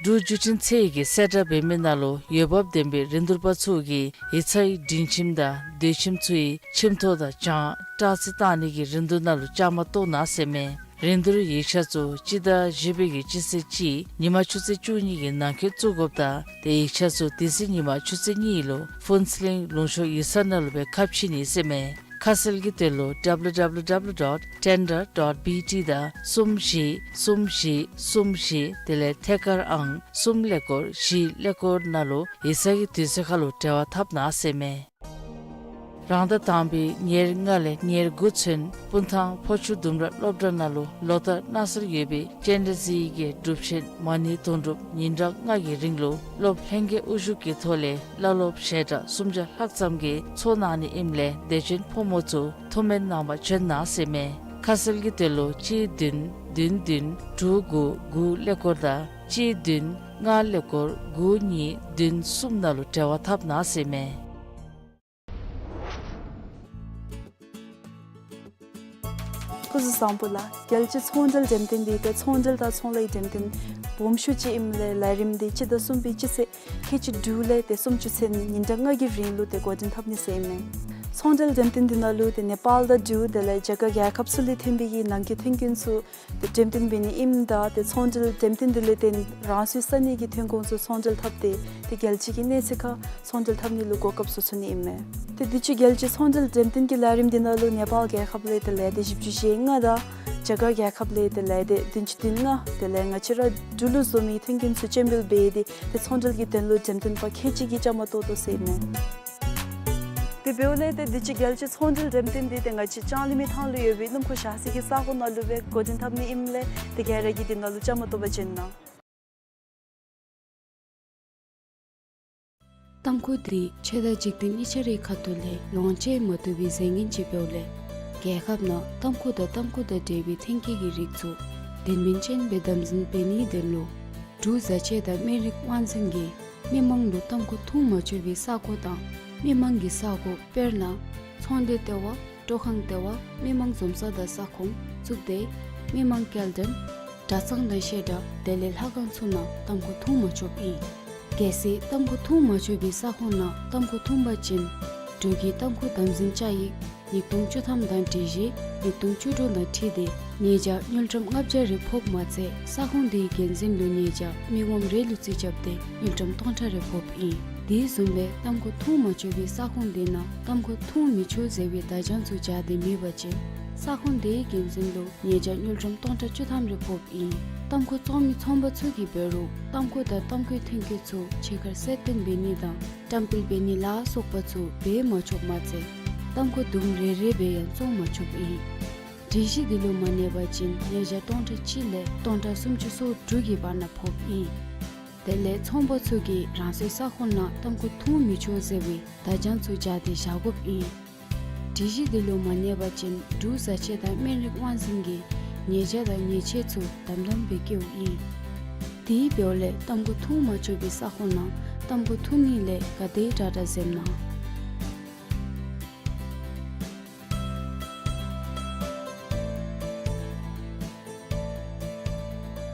འབྲུག་བརྒྱུད་འཕྲིན་ཚད་ཀྱིས་གསལ་བསྒྲགས་འབད་མི་ནང་ལུ་འོས་འབབ་ལྡན་པའི་རིན་བསྡུར་པ་ཚུ་གིས་ཡིག་ཚང་གི་སྒྲིང་ཁྱིམ་དང་སྡོད་ཁྱིམ་ཚུ་གི་ཁྱིམ་ཐོག་དང་གྱང་སྟག་རྩེ་བཏང་ནི་གི་རིན་བསྡུར་ནང་ལུ་བཅའ་མར་གཏོགས་གནང་ཟེར་མས། རིན་བསྡུར་ཡིག་ཆ་ཚུ་སྤྱི་ཟླ་བཞི་པའི་གི་སྤྱི་ཚེས་གཅིག་ཉིན་མ་ཆུ་ཚོད་བཅུ་གཉིས་ཀྱི་ནང་འཁོད་བཙུགས་དགོཔ་དང་ཏེ་ཡིག་ཆ་ཚུ་དེ་ཚེ་ཉིན་མ་ཆུ་ཚོད་གཉིས་ལུ་ཕུན་ཚོགས་གླིང་ལུང་ཕྱོགས་ཡིག་ཚང་ནང་ལུ་སྦེ་ཁ་ཕྱེ་ནི་ཟེར་མས། ཁ་གསལ་གྱི་དོན་ལུ་W W W dot tender dot B T དང་གསུམ་བཞི་གསུམ་བཞི་གསུམ་བཞི་དེ་ལས་ཐད་ཀར་ཨང་གསུམ་ཀླད་ཀོར་བཞི་ཀླད་ཀོར་ནང་ལུ་ཡིག་ཚང་གི་དུས་ཚོད་ཁར་ལུ་འབྲེལ་བ་འཐབ་གནང་ཟེར་མས། རང་ཟླ་དང་པའི་ཉེར་ལྔ་ལས་ཉེར་དགུ་ཚུན་སྤུངས་ཐང་ཕོ་ཆུ་ལྡུམ་ར་སློབ་གྲྭ་ནང་ལུ་ལོ་ལྟར་གནང་སྲོལ་ཡོད་པའི་སྤྱན་རས་གཟིགས་ཀྱི་སྒྲུབ་ཆེན་མ་ཎི་དུང་སྒྲུབ་ཉིན་གྲངས་ལྔ་གི་རིང་ལུ་སློབ་ལྷན་རྒྱས་དབུ་བཞུགས་ཀྱི་ཐོག་ལས་བླ་སློབ་ཞལ་གྲངས་སུམ་བརྒྱ་ལྷག་ཙམ་གྱིས་ཚོགས་གནང་ནི་ཨིནམ་ལས་དད་ཅན་ཕོ་མོ་ཚུ་ཐུགས་སྨོན་གནང་བར་བྱོན་གནང་ཟེར་མས། ཁ་གསལ་གྱི་དོན་ལུ་གཅིག་བདུན་བདུན་བདུན་དྲུག་དགུ་དགུ་ཀླད་ཀོར་དང་གཅིག་བདུན་ལྔ་ཀླད་ཀོར་དགུ་གཉིས་བདུན་གསུམ་ནང་ལུ་འབྲེལ་བ་འཐབ་གནང་ཟེར་མས། སྐུ་གཟུགས་བཟང་པོ་ལགས། རྒྱལ་སྤྱིའི་ཚོང་འབྲེལ་འགྲེམས་སྟོན་འདི་ཏེ་ཚོང་འབྲེལ་དང་ཚོང་ལཱའི་འགྲེམས་སྟོན་སྦོམ་ཤོས་ཅིག་ཨིནམ་ལས་ལས་རིམ་འདི་སྤྱི་ཟླ་གསུམ་པའི་སྤྱི་ཚེས་ཁལ་གཅིག་དྲུག་ལས་ཏེ་སུམ་ཅུ་ཚུན་ཉིན་གྲངས་ལྔ་གི་རིང་ལུ་ཏེ་འགོ་འདྲེན་འཐབ་ནི་ཟེར་ཨིན་མས། ཚོང་འབྲེལ་འགྲེམས་སྟོན་འདི་ནང་ལུ་ཏེ་ནེ་པཱལ་དང་འབྲུག་དེ་ལས་རྒྱ་གར་རྒྱལ་ཁབ་ཚུ་ལས་ཐོན་པའི་གི་ནང་འཁོད་ཐོན་ཁུངས་ཚུ་ཏེ་འགྲེམས་སྟོན་འབད་ནི་ཨིནམ་ད་ཏེ་ཚོང་འབྲེལ་འགྲེམས་སྟོན་འདི་ལས་བརྟེན་རང་སོའི་ས་གནས་ཀྱི་ཐོན་ཁུངས་ཚུ་ཚོང་འབྲེལ་འཐབ་སྟེ་ཏེ་རྒྱལ་སྤྱི་གི་གནས་ཚད་ཁར་ཚོང་འབྲེལ་འཐབ་ནི་ལུ་གོ་སྐབས་བཟོ་ཚུགས་ནི་ཨིན་མས། ཏེ་དུས་ཅི་རྒྱལ་སྤྱིའི་ཚོང་འབྲེལ་འགྲེམས་སྟོན་གྱི་ལས་རིམ་འདི་ནང་ལུ་ནེ་པཱལ་རྒྱལ་ཁབ་ལས་ཏེ་ལས་སྡེ་བཞི་བཅུ་ཞེ་ལྔ་དང་རྒྱ་གར་རྒྱལ་ཁབ་ལས་ཏེ་ལས་སྡེ་བདུན་ཅུ་དོན་ལྔ་དེ་ལས་ང་བཅས་ར་འབྲུག་ལུ་བཟོ་མི་ཐོན་ཁུངས་ཚུ་སྤྱན་འབུལ་འབད་དེ་ཏེ་ཚོང་འབྲེལ་གྱི་དོན་ལུ་འགྲེམས་སྟོན་པ་ཁལ་གཅིག་གིས་བཅའ་མར་གཏོགས་དོ་ཟེར་ཨིན་མས། དེ་འབདཝ་ལས་ཏེ་དུས་ཅི་རྒྱལ་སྤྱིའི་ཚོང་འབྲེལ་འགྲེམས་སྟོན་འདི་ཏེ་ང་བཅས་ལྕང་གླིང་མི་ཐང་ལུ་ཡོད་པའི་སྣུམ་འཁོར་བཞག་སའི་གི་ས་གོ་ནང་ལུ་སྦེ་འགོ་འདྲེན་འཐབ་ནི་ཨིནམ་ལས་ཏེ་ག་ར་གིས་འདི་ནང་ལུ་བཅའ་མར་གཏོགས་པར་བྱོན་གནང་། ཏམ་ཁུ་འདི་ཆོས་དང་འཇིག་རྟེན་གཉིས་ཆ་རའི་ཁ་ཐུག་ལས་ལོངས་སྤྱོད་མ་བཏུབ་པའི་རྫས་ངན་ཅིག་འབདཝ་ལས་རྒྱལ་ཁབ་ནང་ཏམ་ཁུ་དང་ཏམ་ཁུ་དང་འབྲེལ་བའི་ཐོན་སྐྱེད་ཀྱི་རིགས་ཚུ་དོན་སྨིན་ཅན་སྦེ་དམ་འཛིན་འབད་ནིའི་དོན་ལུ་འབྲུག་བཟའ་ཆས་དང་སྨན་རིགས་དབང་འཛིན་གྱིས་མི་མང་ལུ་ཏམ་ཁུ་འཐུང་མ་ཆོག་པའི་ས་གོ་དང་མི་མང་གི་ས་གོ་དཔེར་ན་ཚོང་སྡེ་ལྟེ་བ་སྤྲོ་ཁང་ལྟེ་བ་མི་མང་འཛོམས་ས་དང་ས་ཁོངས་གཙུག་སྡེ་མི་མང་སྐྱེལ་འདྲེན་གྲྭ་ཚང་དང་བཤད་གྲྭ་དེ་ལས་ལྷ་ཁང་ཚུ་ནང་ཏམ་ཁུ་འཐུང་མ་ཆོགཔ་ཨིན། གལ་སྲིད་ཏམ་ཁུ་འཐུང་མ་ཆོག་པའི་ས་ཁོངས་ནང་ཏམ་ཁུ་འཐུང་པ་ཅིན་འབྲུག་གི་ཏམ་ཁུ་དམ་འཛིན་བཅའ་ཡིག་ཉིས་སྟོང་བཅུ་ཐམ་དང་སྒྲིག་གཞི་ཉིས་སྟོང་བཅུ་དྲུག་དང་འཁྲིལ་ཏེ་ཉེས་བྱ་དངུལ་ཀྲམ་ལྔ་བརྒྱ་རེ་ཕོགཔ་མ་ཚད་ས་ཁོངས་དེའི་འགན་འཛིན་ལུ་ཉེས་བྱ་མི་ངོམ་རེ་ལུ་རྩིས་རྐྱབ་སྟེ་དངུལ་ཀྲམ་སྟོང་ཕྲག་རེ་ཕོགཔ་ཨིན། དེ་བཟུམ་སྦེ་ཏམ་ཁུ་འཐུང་མ་ཆོག་པའི་ས་ཁོངས་དེ་ནང་ཏམ་ཁུ་འཐུང་མི་ཆོག་ཟེར་བའི་བརྡ་བྱང་ཚུ་སྦྱར་ཏེ་མེད་པ་ཅིན་ས་ཁོངས་དེའི་འགན་འཛིན་ལུ་ཉེས་བྱ་དངུལ་ཀྲམ་སྟོང་ཕྲག་བཅུ་ཐམ་རེ་ཕོགཔ་ཨིན། ཏམ་ཁུ་བཙོང་མི་ཚོང་པ་ཚུ་གིས་འབད་རུང་ཏམ་ཁུ་དང་ཏམ་ཁུའི་ཐོན་སྐྱེད་ཚུ་ཕྱི་ཁར་གསལ་སྟོན་འབད་ནི་དང་བཀྲམ་སྤེལ་འབད་ནི་ལ་སོགས་པ་ཚུ་འབད་མ་ཆོགཔ་མ་ཚད་ཏམ་ཁུ་དུམ་རེ་རེ་སྦེ་ཡང་བཙོང་མ་ཆོགཔ་ཨིན། སྒྲིག་གཞི་འདི་ལུ་མ་གནས་པ་ཅིན་ཉེས་བྱ་སྟོང་ཕྲག་གཅིག་ལས་སྟོང་ཕྲག་སུམ་ཅུ་སོ་དྲུག་གི་བར་ན་ཕོགཔ་ཨིན། དེ་ལས་ཚོང་པ་ཚུ་གིས་རང་སོའི་ས་ཁོངས་ནང་ཏམ་ཁུ་འཐུང་མི་ཆོག་ཟེར་བའི་བརྡ་བྱང་ཚུ་སྦྱར་ཏེ་བཞག་དགོཔ་ཨིན། སྒྲིག་གཞི་འདི་ལུ་མ་གནས་པ་ཅིན་འབྲུག་བཟའ་ཆས་དང་སྨན་རིགས་དབང་འཛིན་གྱིས་ཉེས་བྱ་དང་ཉེས་ཆད་ཚུ་དམ་དམ་སྦེ་བཀལཝ་ཨིན། དེ་འབདཝ་ལས་ཏམ་ཁུ་འཐུང་མ་ཆོག་པའི་ས་ཁོངས་ནང་ཏམ་ཁུ་འཐུང་ནི་ལས་ག་དེ་དྲག་དྲག་འཛེམ་གནང་།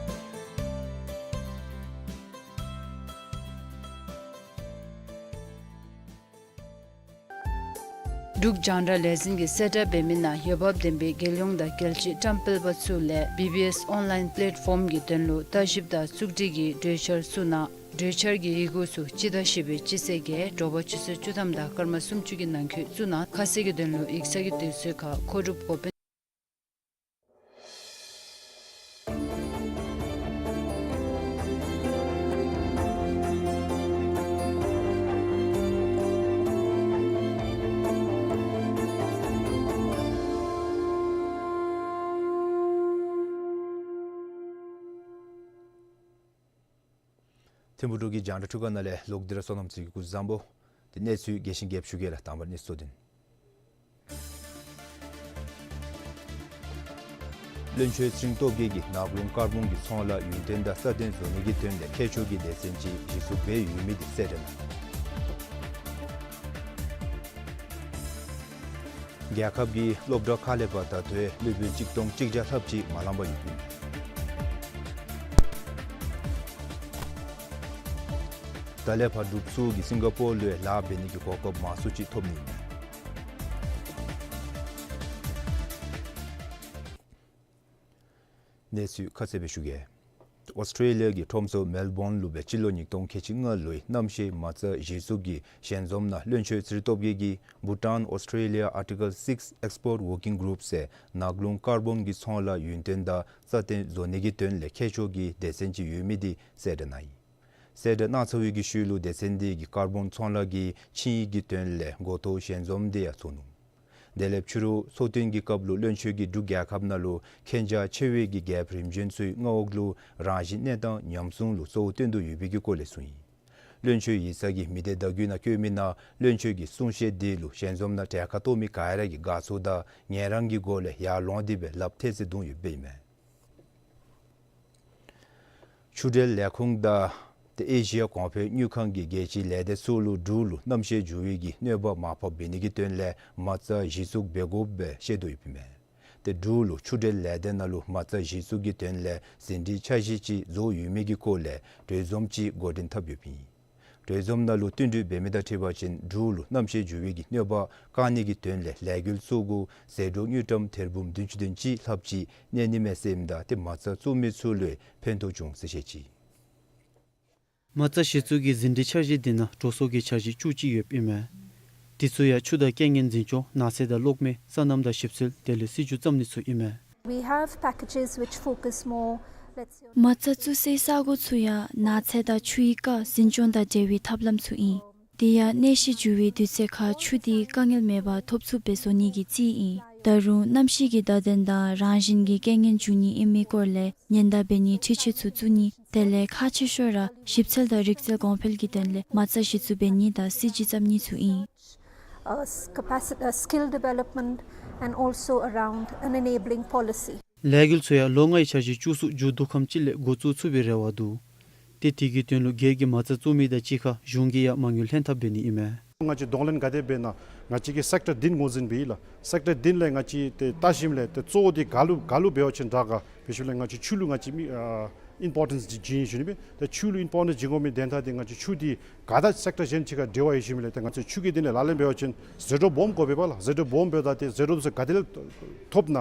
འབྲུག་རྒྱང་བསྒྲགས་ལས་འཛིན་གྱིས་གསལ་བསྒྲགས་འབད་མི་ནང་འོས་འབབ་ལྡན་པའི་རྒྱལ་ཡོངས་དང་རྒྱལ་སྤྱིའི་བཀྲམ་སྤེལ་པ་ཚུ་ལས་བི་བི་ཨེསི་ཨོན་ལཱའིན་པེ་ལེཊ་ཕོམ་གྱི་དོན་ལུ་བརྟག་ཞིབ་དང་རྩུབ་སྒྲིག་གི་གྲོས་འཆར་ཚུ་ནང་གྲོས་འཆར་གྱི་ཡི་གུ་ཚུ་སྤྱི་ཟླ་བཞི་པའི་སྤྱི་ཚེས་བརྒྱད་དྲོ་པ་ཆུ་ཚོད་བཅུ་ཐམ་དང་སྐར་མ་སུམ་ཅུ་གི་ནང་འཁོད་ཚུ་ནང་ཁ་གསལ་གྱི་དོན་ལུ་ཡིག་ཚང་གི་དུས་ཚོད་ཁར་མཁོ་སྒྲུབ་འགོ་དཔོན། ཐིམ་ཕུག་འབྲུག་གི་རྒྱང་བསྒྲགས་འཕྲུལ་ཁང་ནང་ལས་ལོག་སྟེ་ར་བསོད་ནམས་ཚེ་རིང་གིས་སྐུ་གཟུགས་བཟང་པོ། ཏེ་གནས་ཚུལ་རྒྱས་ཤིང་རྒྱསཔ་ཞུ་གེ་ལགས། དང་པ་ར་གནས་ཚུལ་གཙོ་དོན། བློན་ཆོས་ཚེ་རིང་སྟོབས་རྒྱས་ཀྱིས་ནགས་ཀླུང་ཀར་བོན་གྱི་ཚོང་ལཱ་ཡུན་བརྟན་དང་སྲ་བརྟན་བཟོ་ནི་གི་དོན་ལས་མཁས་མཆོག་གི་སྡེ་ཚན་ཅིག་གཞི་བཙུགས་འབད་ཡོད་མི་དེ་གསལ་བསྒྲགས་གནང་། རྒྱལ་ཁབ་ཀྱི་སློབ་གྲྭ་ཁག་ལས་ཕར་ད་ལྟོ་སློབ་དཔོན་གཅིག་སྟོང་གཅིག་བརྒྱ་ལྷགཔ་ཅིག་མ་ལང་པར་ཡོདཔ་ཨིན། ད་ལས་ཕར་འབྲུག་ཚུ་གིས་སིང་ག་པོར་ལུ་ལཱ་འབད་ནི་གི་གོ་སྐབས་མང་སུ་ཅིག་ཐོབ་ནི་ཨིན། གནས་ཚུལ་ཁ་གསལ་སྦེ་ཞུ་གེ། ཨོསི་ཊྲེ་ལི་ཡ་གི་ཁྲོམ་ས་མེལ་བོན་ལུ་སྦེ་སྤྱི་ལོ་ཉིས་སྟོང་ཁལ་གཅིག་ལྔ་ལོའི་གནམ་གཤིས་མ་རྩ་གཞི་བཙུགས་ཀྱི་ཞལ་འཛོམས་ནང་བློན་ཆོས་ཚེ་རིང་སྟོབས་རྒྱས་ཀྱིས་བྷུ་ཊཱན་ཨོསི་ཊྲེ་ལི་ཡ་ཨར་ཊི་ཀལ་སིགས་ཨེགསི་པོརཊ་ཝར་ཀིང་གུ་རུབ་ཟེར་ནགས་ཀླུང་ཀར་བོན་གྱི་ཚོང་ལཱ་ཡུན་བརྟན་དང་སྲ་བརྟན་བཟོ་ནི་གི་དོན་ལས་མཁས་མཆོག་གི་སྡེ་ཚན་ཅིག་ཡོད་མི་དེ་གསལ་བསྒྲགས་གནང་ཡི། གསལ་བསྒྲགས་གནང་ཚར་བའི་གི་ཤུལ་ལུ་སྡེ་ཚན་དེ་གིས་ཀར་བོན་ཚོང་ལཱ་གི་ཆིངས་ཡིག་གི་དོན་ལས་འགོ་ཐོག་ཞལ་འཛོམས་དེ་ཡང་ཚོགས་ནུག། དེ་ལས་ཕྱི་རུ་ཚོགས་ཐུན་གྱི་སྐབས་ལུ་བློན་ཆོས་ཀྱིས་འབྲུག་རྒྱལ་ཁབ་ནང་ལུ་མཁྱེན་རྒྱ་ཆེ་བའི་གི་རྒྱལཔོ་རིམ་བྱོན་ཚུའི་མངའ་འོག་ལུ་རང་བཞིན་གནས་སྟངས་ཉམས་སྲུང་ལུ་གཙོ་བོ་བཏོན་དོ་ཡོད་པའི་གི་སྐོར་ལས་གསུངས་ཡི། བློན་ཆོས་ཡིག་ཚང་གི་མི་སྡེ་བརྡ་བརྒྱུད་ནང་བཀོད་མི་ནང་བློན་ཆོས་ཀྱི་གསུང་བཤད་དེ་ལུ་ཞལ་འཛོམས་ནང་གྲལ་ཁར་གཏོགས་མི་ག་ར་གིས་དགའ་ཚོར་དང་ངལ་རངས་ཀྱི་སྒོ་ལས་ཡར་ལོང་སྟེ་སྦེ་ལགཔ་ཐལ་ཚེ་བརྡུང་ཡོདཔ་ཨིན་མས། ཆུ་འབྲེལ་ལས་ཁུངས་དང་ཏེ་ཨེ་ཤི་ཡ་གོང་འཕེལ་དངུལ་ཁང་གིས་རྒྱལ་སྤྱིའི་ལས་སྡེ་ཚུ་ལུ་འབྲུག་ལུ་གནམ་གཤིས་འགྱུར་བའི་གི་གནོད་པ་མར་ཕབ་འབད་ནི་གི་དོན་ལས་མ་རྩ་གཞི་བཙུགས་འབད་དགོཔ་སྦེ་བཤད་དོ་ཡོདཔ་ཨིན་མས། ཏེ་འབྲུག་ལུ་ཆུ་འབྲེལ་ལས་སྡེ་ནང་ལུ་མ་རྩ་གཞི་བཙུགས་ཀྱི་དོན་ལས་ཟིན་བྲིས་འཆར་གཞི་ཅིག་བཟོ་ཡོད་མི་གི་སྐོར་ལས་གྲོས་འཛོམས་ཅིག་འགོ་འདྲེན་འཐབ་ཡོདཔ་ཨིན། གྲོས་འཛོམས་ནང་ལུ་བསྟུན་གྲོས་འབད་མི་དང་འཁྲིལ་བ་ཅིན་འབྲུག་ལུ་གནམ་གཤིས་འགྱུར་བའི་གི་གནོད་པ་བཀག་ནི་གི་དོན་ལས་ལས་འགུལ་བཙུགས་གུ་ཟད་འགྲོ་དངུལ་ཀྲམ་ཐེར་འབུམ་བདུན་ཅུ་དོན་གཅིག་ལྷགཔ་ཅིག་གནས་ནི་མས་ཟེར་ཨིནམ་ད་ཏེ་མ་རྩ་བཙུགས་མི་ཚུ་ལུ་ཕན་ཐོགས་བྱུང་ཟེར་བཤད་ཅི། མ་རྩ་གཞི་བཙུགས་ཀྱི་ཟིན་བྲིས་འཆར་གཞི་དེ་ནང་འགྲོ་སོང་གི་འཆར་གཞི་བཅུ་གཅིག་ཡོདཔ་ཨིན་མས། དེ་ཚུ་ཡང་ཆུ་དང་རྐྱེན་ངན་འཛིན་སྐྱོང་ནགས་ཚལ་དང་གློག་མེ་སོ་ནམ་དང་ཞིབ་འཚོལ་དེ་ལས་སྲིད་བྱུས་བརྩམ་ནི་ཚུ་ཨིན་མས། We have packages which focus more, let's say, on མ་རྩ་བཙུགས་སའི་ས་གོ་ཚུ་ཡང་ནགས་ཚལ་དང་ཆུའི་རྐ་འཛིན་སྐྱོང་དང་འབྲེལ་བའི་ཐབས་ལམ་ཚུ་ཨིན། དེ་ཡང་གནས་གཞི་འགྱུར་བའི་དུས་ཚོད་ཁར་ཆུ་དེ་དཀའ་ངལ་མེད་པར་ཐོབ་ཚུགསཔ་སྦེ་བཟོ་ནི་གི་རྩིས་ཨིན། ད་རུང་གནམ་གཤིས་ཀྱི་བརྡ་དོན་དང་རང་བཞིན་གྱི་རྐྱེན་ངན་འབྱུང་ནི་ཨིན་མི་སྐོར་ལས་ཉེན་བརྡ་འབད་ནིའི་འཕྲུལ་ཆས་ཚུ་བཙུགས་ནི་དེ་ལས་ཁག་ཆེ་ཤོས་ར་ཞིབ་འཚོལ་དང་རིག་རྩལ་གོང་འཕེལ་གྱི་དོན་ལས་མ་རྩ་གཞི་བཙུགས་འབད་ནི་དང་སྲིད་བྱུས་བརྩམ་ནི་ཚུ་ཨིན། Uh, s- capacit- uh, skill development and also around an enabling policy. ལས་འགུལ་ཚུ་ཡང་ལོ་ལྔའི་འཆར་གཞི་བཅུ་གསུམ་མཇུག་བསྡུ་ཁམས་ཅིག་ལས་འགོ་བཙུགས་ཚུགས་པའི་རེ་བ་འདུག། ཏེ་དེ་གི་དོན་ལུ་སྒེར་གྱི་མ་རྩ་བཙུགས་མི་དང་གཅིག་ཁར་གཞུང་གིས་ཡང་མ་དངུལ་ལྷན་ཐབས་འབད་ནི་ཨིན་མས། ང་བཅས་གདོང་ལེན་ག་དེ་འབད་ན་ང་བཅས་ཀྱི་སེཀ་ཊར་བདུན་ངོས་འཛིན་འབད་ཡི་ལགས། སེཀ་ཊར་བདུན་ལས་ང་བཅས་ཏེ་བལྟ་ཞིནམ་ལས་ཏེ་གཙོ་བོ་འདི་ག་ལུ་ག་ལུ་འབད་བ་ཅིན་དྲག་ག་འབད་ཞིནམ་ལས་ང་བཅས་ཆུ་ལུ་ང་བཅས་མི་ཨ་ཨིམ་པོར་ཊེནསི་ཅིག་བྱིན་ཡི་ཞུ་ནི་སྦེ། ཏེ་ཆུ་ལུ་ཨིམ་པོར་ཊེནསི་བྱིན་དགོ་མི་དོན་དག་འདི་ང་བཅས་ཆུ་འདི་ག་དང་སེཀ་ཊར་གཞན་ཅིག་ཁར་འབྲེལ་བ་ཡོད་ཞིནམ་ལས་ཏེ་ང་བཅས་ཆུ་གི་དོན་ལས་ལག་ལེན་འབད་བ་ཅིན་ཟད་འགྲོ་སྦོམ་དགོ་པས་པ་ལགས། ཟད་འགྲོ་སྦོམ་འབདཝ་ད་ཏེ་ཟད་འགྲོ་ཚུ་ག་ཏེ་ལས་ཐོབ་ན་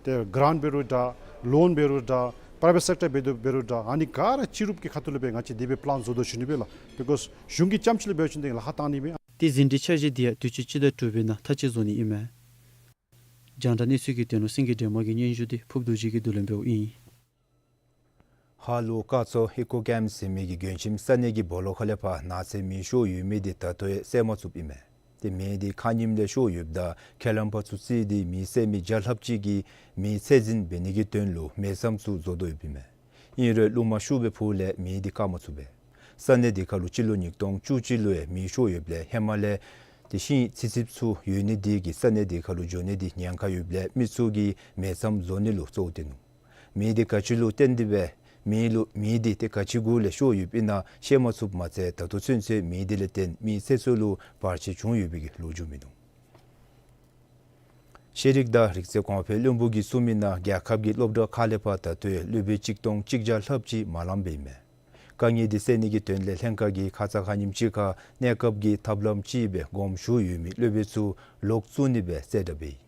ཏེ་གྲཱནཊ་འབད་རུང་འདྲ་ལོན་འབད་རུང་འདྲ་པ་རའི་ཝེཊ་སེཀ་ཊར་འབད་དོ་འབད་རུང་འདྲ་ཨ་ནི་ག་ར་ཅི་རུང་གི་ཁ་ཐུག་ལས་སྦེ་ང་བཅས་དེ་སྦེ་པ་ལཱན་བཟོ་དོ་ཞུ་ནི་སྦེ་ལགས། བི་ཀོསི་གཞུང་གི་རྐྱངམ་ཅིག་ལས་འབད་བ་ཅིན་ཏེ་ལཱ་ཁག་བཏང་ནི་མས། ཏེ་ཟིན་བྲིས་འཆར་གཞི་དེ་ཡང་དུས་ཅི་སྤྱི་ཟླ་དྲུག་པའི་ནང་མཐའ་དཔྱད་བཟོ་ནི་ཨིན་མས། རྒྱང་བསྒྲགས་གནས་ཚུལ་གྱི་དོན་ལུ་སེང་གེ་སྒྲོལ་མ་གི་སྙན་ཞུ་དེ་ཕུརཔ་རྡོ་རྗེ་གིས་བསྡུ་ལེན་འབདཝ་ཨིན། ཧཱ་ལུ་སྐར་ཚོགས་ཨི་ཀོ་ཀེམཔ་ཟེར་མི་གི་མགྱོནམ་ས་གནས་ཀྱི་སྦོ་ལོགས་ཁ་ལས་ཕར་ནགས་ཚལ་མེ་ཤོར་ཡོད་མི་དེ་ད་ལྟོ་ཡང་བསལ་མ་ཚུགསཔ་ཨིན་མས། ཏེ་མེ་དེ་ཁ་ཉིནམ་ལས་ཤོར་ཡོདཔ་ད་ཁས་བླངས་པ་ཚུ་རྩིས་ཏེ་མེ་བསད་མི་བརྒྱ་ལྷགཔ་ཅིག་གིས་མེ་ཚད་འཛིན་འབད་ནི་གི་དོན་ལུ་མེ་མཚམས་ཚུ་བཟོ་དོ་ཡོདཔ་ཨིན་མས། ཨིན་རུང་རླུང་མ་ཤུགས་སྦེ་འཕུཝ་ལས་མེ་དེ་བཀག་མ་ཚུགས་པས། ས་གནས་དེ་ཁར་ལུ་སྤྱི་ལོ་ཉིས་སྟོང་བཅུ་གཅིག་ལུ་ཡང་མེ་ཤོར་ཡོདཔ་ལས་ཧེ་མ་ལས་ཏེ་ཤིང་ཚི་ཚིབ་ཚུ་ཡོད་ནི་དེ་གིས་ས་གནས་དེ་ཁར་ལུ་འགྱོ་ནི་དེ་ཉེན་ཁ་ཡོདཔ་ལས་མི་ཚུ་གིས་མེ་མཚམས་བཟོ་ནི་ལུ་གཙོ་བོ་བཏོན་ནུག། མེ་དེ་ག་ཅི་ལུ་བརྟེན་ཏེ་སྦེ་མེ་ལུ་མེ་དེ་ཏེ་ག་ཅི་གུ་ལས་ཤོར་ཡོདཔ་ཨིན་ན་ཤེས་མ་ཚུགསཔ་མ་ཚད་ད་ལྟོ་ཚུན་ཚོད་མེ་དེ་ལས་བརྟེན་མི་ཚེ་སྲོག་ལུ་བར་ཆད་བྱུང་ཡོད་པའི་གི་ལོ་རྒྱུས་མིན་འདུག། ཤེས་རིག་དང་རིག་རྩལ་གོང་འཕེལ་བློན་པོ་གིས་གསུངས་མི་ནང་རྒྱལ་ཁབ་ཀྱི་སློབ་གྲྭ་ཁག་ལས་ཕར་ད་ལྟོ་ཡང་སློབ་དཔོན་གཅིག་སྟོང་གཅིག་བརྒྱ་ལྷགཔ་ཅིག་མ་ལངམ་སྦེ་ཨིན་མས། དཀའ་ངལ་འདི་སེལ་ནི་གི་དོན་ལས་ལྷན་ཁག་གིས་ཁ་ཙ་ཁ་ཉིནམ་ཅིག་ཁར་གནས་སྐབས་ཀྱི་ཐབས་ལམ་ཅིག་སྦེ་དགོངསམ་ཞུ་ཡོད་མི་སློབ་དཔོན་ཚུ་ལོག་བཙུགས་ནི་སྦེ་གསལ་བསྒྲགས་འབད་ཡི།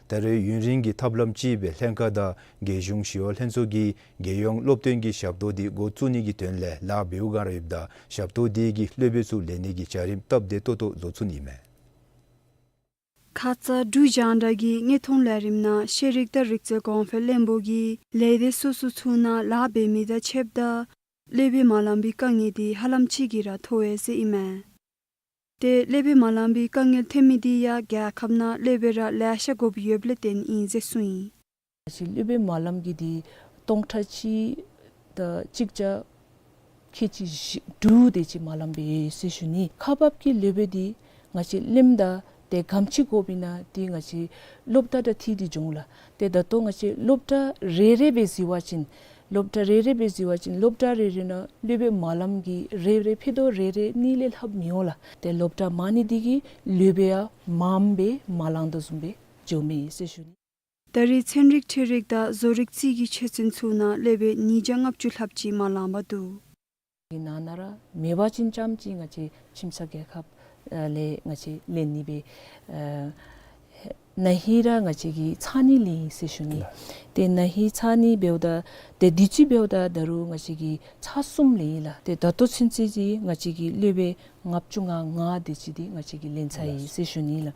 ད་རེས་ཡུན་རིང་གི་ཐབས་ལམ་ཅིག་སྦེ་ལྷན་ཁག་དང་རྒྱལ་གཞུང་ཞི་གཡོག་ལྷན་ཚོགས་ཀྱིས་རྒྱལ་ཡོངས་སློབ་སྟོན་གྱི་ཞབས་ཏོག་འདི་འགོ་བཙུགས་ནི་གི་དོན་ལས་ལཱ་འབདཝ་ག་ར་ཡོདཔ་ད་ཞབས་ཏོག་འདི་གིས་སློབ་དཔོན་ཚུ་ལེན་ནི་གི་བྱ་རིམ་སྟབས་བདེ་ཏོག་ཏོ་བཟོ་ཚུགས་ནི་ཨིན་མས། ཁ་ཙ་འབྲུག་རྒྱང་བསྒྲགས་ཀྱི་དངོས་མཐོང་ལས་རིམ་ནང་ཤེས་རིག་དང་རིག་རྩལ་གོང་འཕེལ་བློན་པོ་གིས་ལས་སྡེ་སོ་སོ་ཚུ་ནང་ལཱ་འབད་མི་དང་ཕྱདཔ་ད་སློབ་དཔོན་མ་ལང་པའི་དཀའ་ངལ་འདི་ཧ་ལམ་ཅིག་གིས་ར་མཐོ་བས་ཟེར་ཨིན་མས། ཏེ་སློབ་དཔོན་མ་ལང་པའི་དཀའ་ངལ་ཐོན་མི་འདི་ཡང་རྒྱལ་ཁབ་ནང་སློབ་དཔོན་ར་ལེ་ཤ་དགོཔ་ཡོདཔ་ལས་བརྟེན་ཨིན་ཟེར་གསུངས་ཡི། ང་བཅས་སློབ་དཔོན་མ་ལང་པའི་འདི་སྟོང་ཕྲག་གཅིག་དང་གཅིག་བརྒྱ་ཁལ་གཅིག་བཞི་དྲུག་དེ་ཅིག་མ་ལང་པས་ཟེར་ཞུ་ནི། ཁག་འབགཔ་ཀྱི་སློབ་དཔོན་འདི་ང་བཅས་ལེནམ་ད་ཏེ་ག་དེམ་ཅིག་དགོཔ་ཨིན་ན་འདི་ང་བཅས་སློབ་གྲྭ་དང་འཁྲིལ་ཏེ་འགྱོ་འོང་ལགས། ཏེ་ད་ལྟོ་ང་བཅས་སློབ་གྲྭ་རེ་རེ་སྦེ་གཟིགས་པ་ཅིན་སློབ་གྲྭ་རེ་རེ་སྦེ་གཟིགས་པ་ཅིན་སློབ་གྲྭ་རེ་རེ་ནང་སློབ་དཔོན་མ་ལང་པའི་རེ་རེ་ཕྱེད་དོ་རེ་རེ་གཉིས་ལས་ལྷགཔ་མི་འོང་ལགས། ཏེ་སློབ་གྲྭ་མང་ནི་འདི་གིས་སློབ་དཔོན་ཡང་མངམ་སྦེ་མ་ལང་དོ་བཟུམ་སྦེ་འགྱོཝ་མས་ཟེར་ཞུ་ནི། ད་རེས་ཚན་རིག་འཕྲུལ་རིག་དང་བཟོ་རིག་རྩིས་ཀྱི་ཆོས་ཚན་ཚུ་ནང་སློབ་དཔོན་ཉིས་བརྒྱ་ལྔ་བཅུ་ལྷགཔ་ཅིག་མ་ལང་པར་འདུག། གི་ནང་ན་ར་མེད་པ་ཅིན་རྐྱངམ་ཅིག་ང་བཅས་ཁྱིམ་ཚང་རྒྱལ་ཁབ་ཨ་ལས་ང་བཅས་ལེན་ནི་སྦེ་ཨ་ན་ཧིང་ར་ང་བཅས་ཀྱིས་ཚར་གཉིས་ལེན་ཡི་ཟེར་ཞུ་ནི། ཏེ་ན་ཧིང་ཚར་གཉིས་འབདཝ་ད་ཏེ་དུས་ཅི་འབདཝ་ད་ད་རུང་ང་བཅས་ཀྱིས་ཚར་གསུམ་ལེན་ཡི་ལགས། ཏེ་ད་ལྟོ་ཚུན་ཚོད་ཅིག་ང་བཅས་ཀྱིས་སློབ་དཔོན་ལྔ་བཅུ་ང་ལྔ་དེ་ཅིག་འདི་ང་བཅས་ཀྱིས་ལེན་ཚར་ཡི་ཟེར་ཞུ་ནི་ལགས།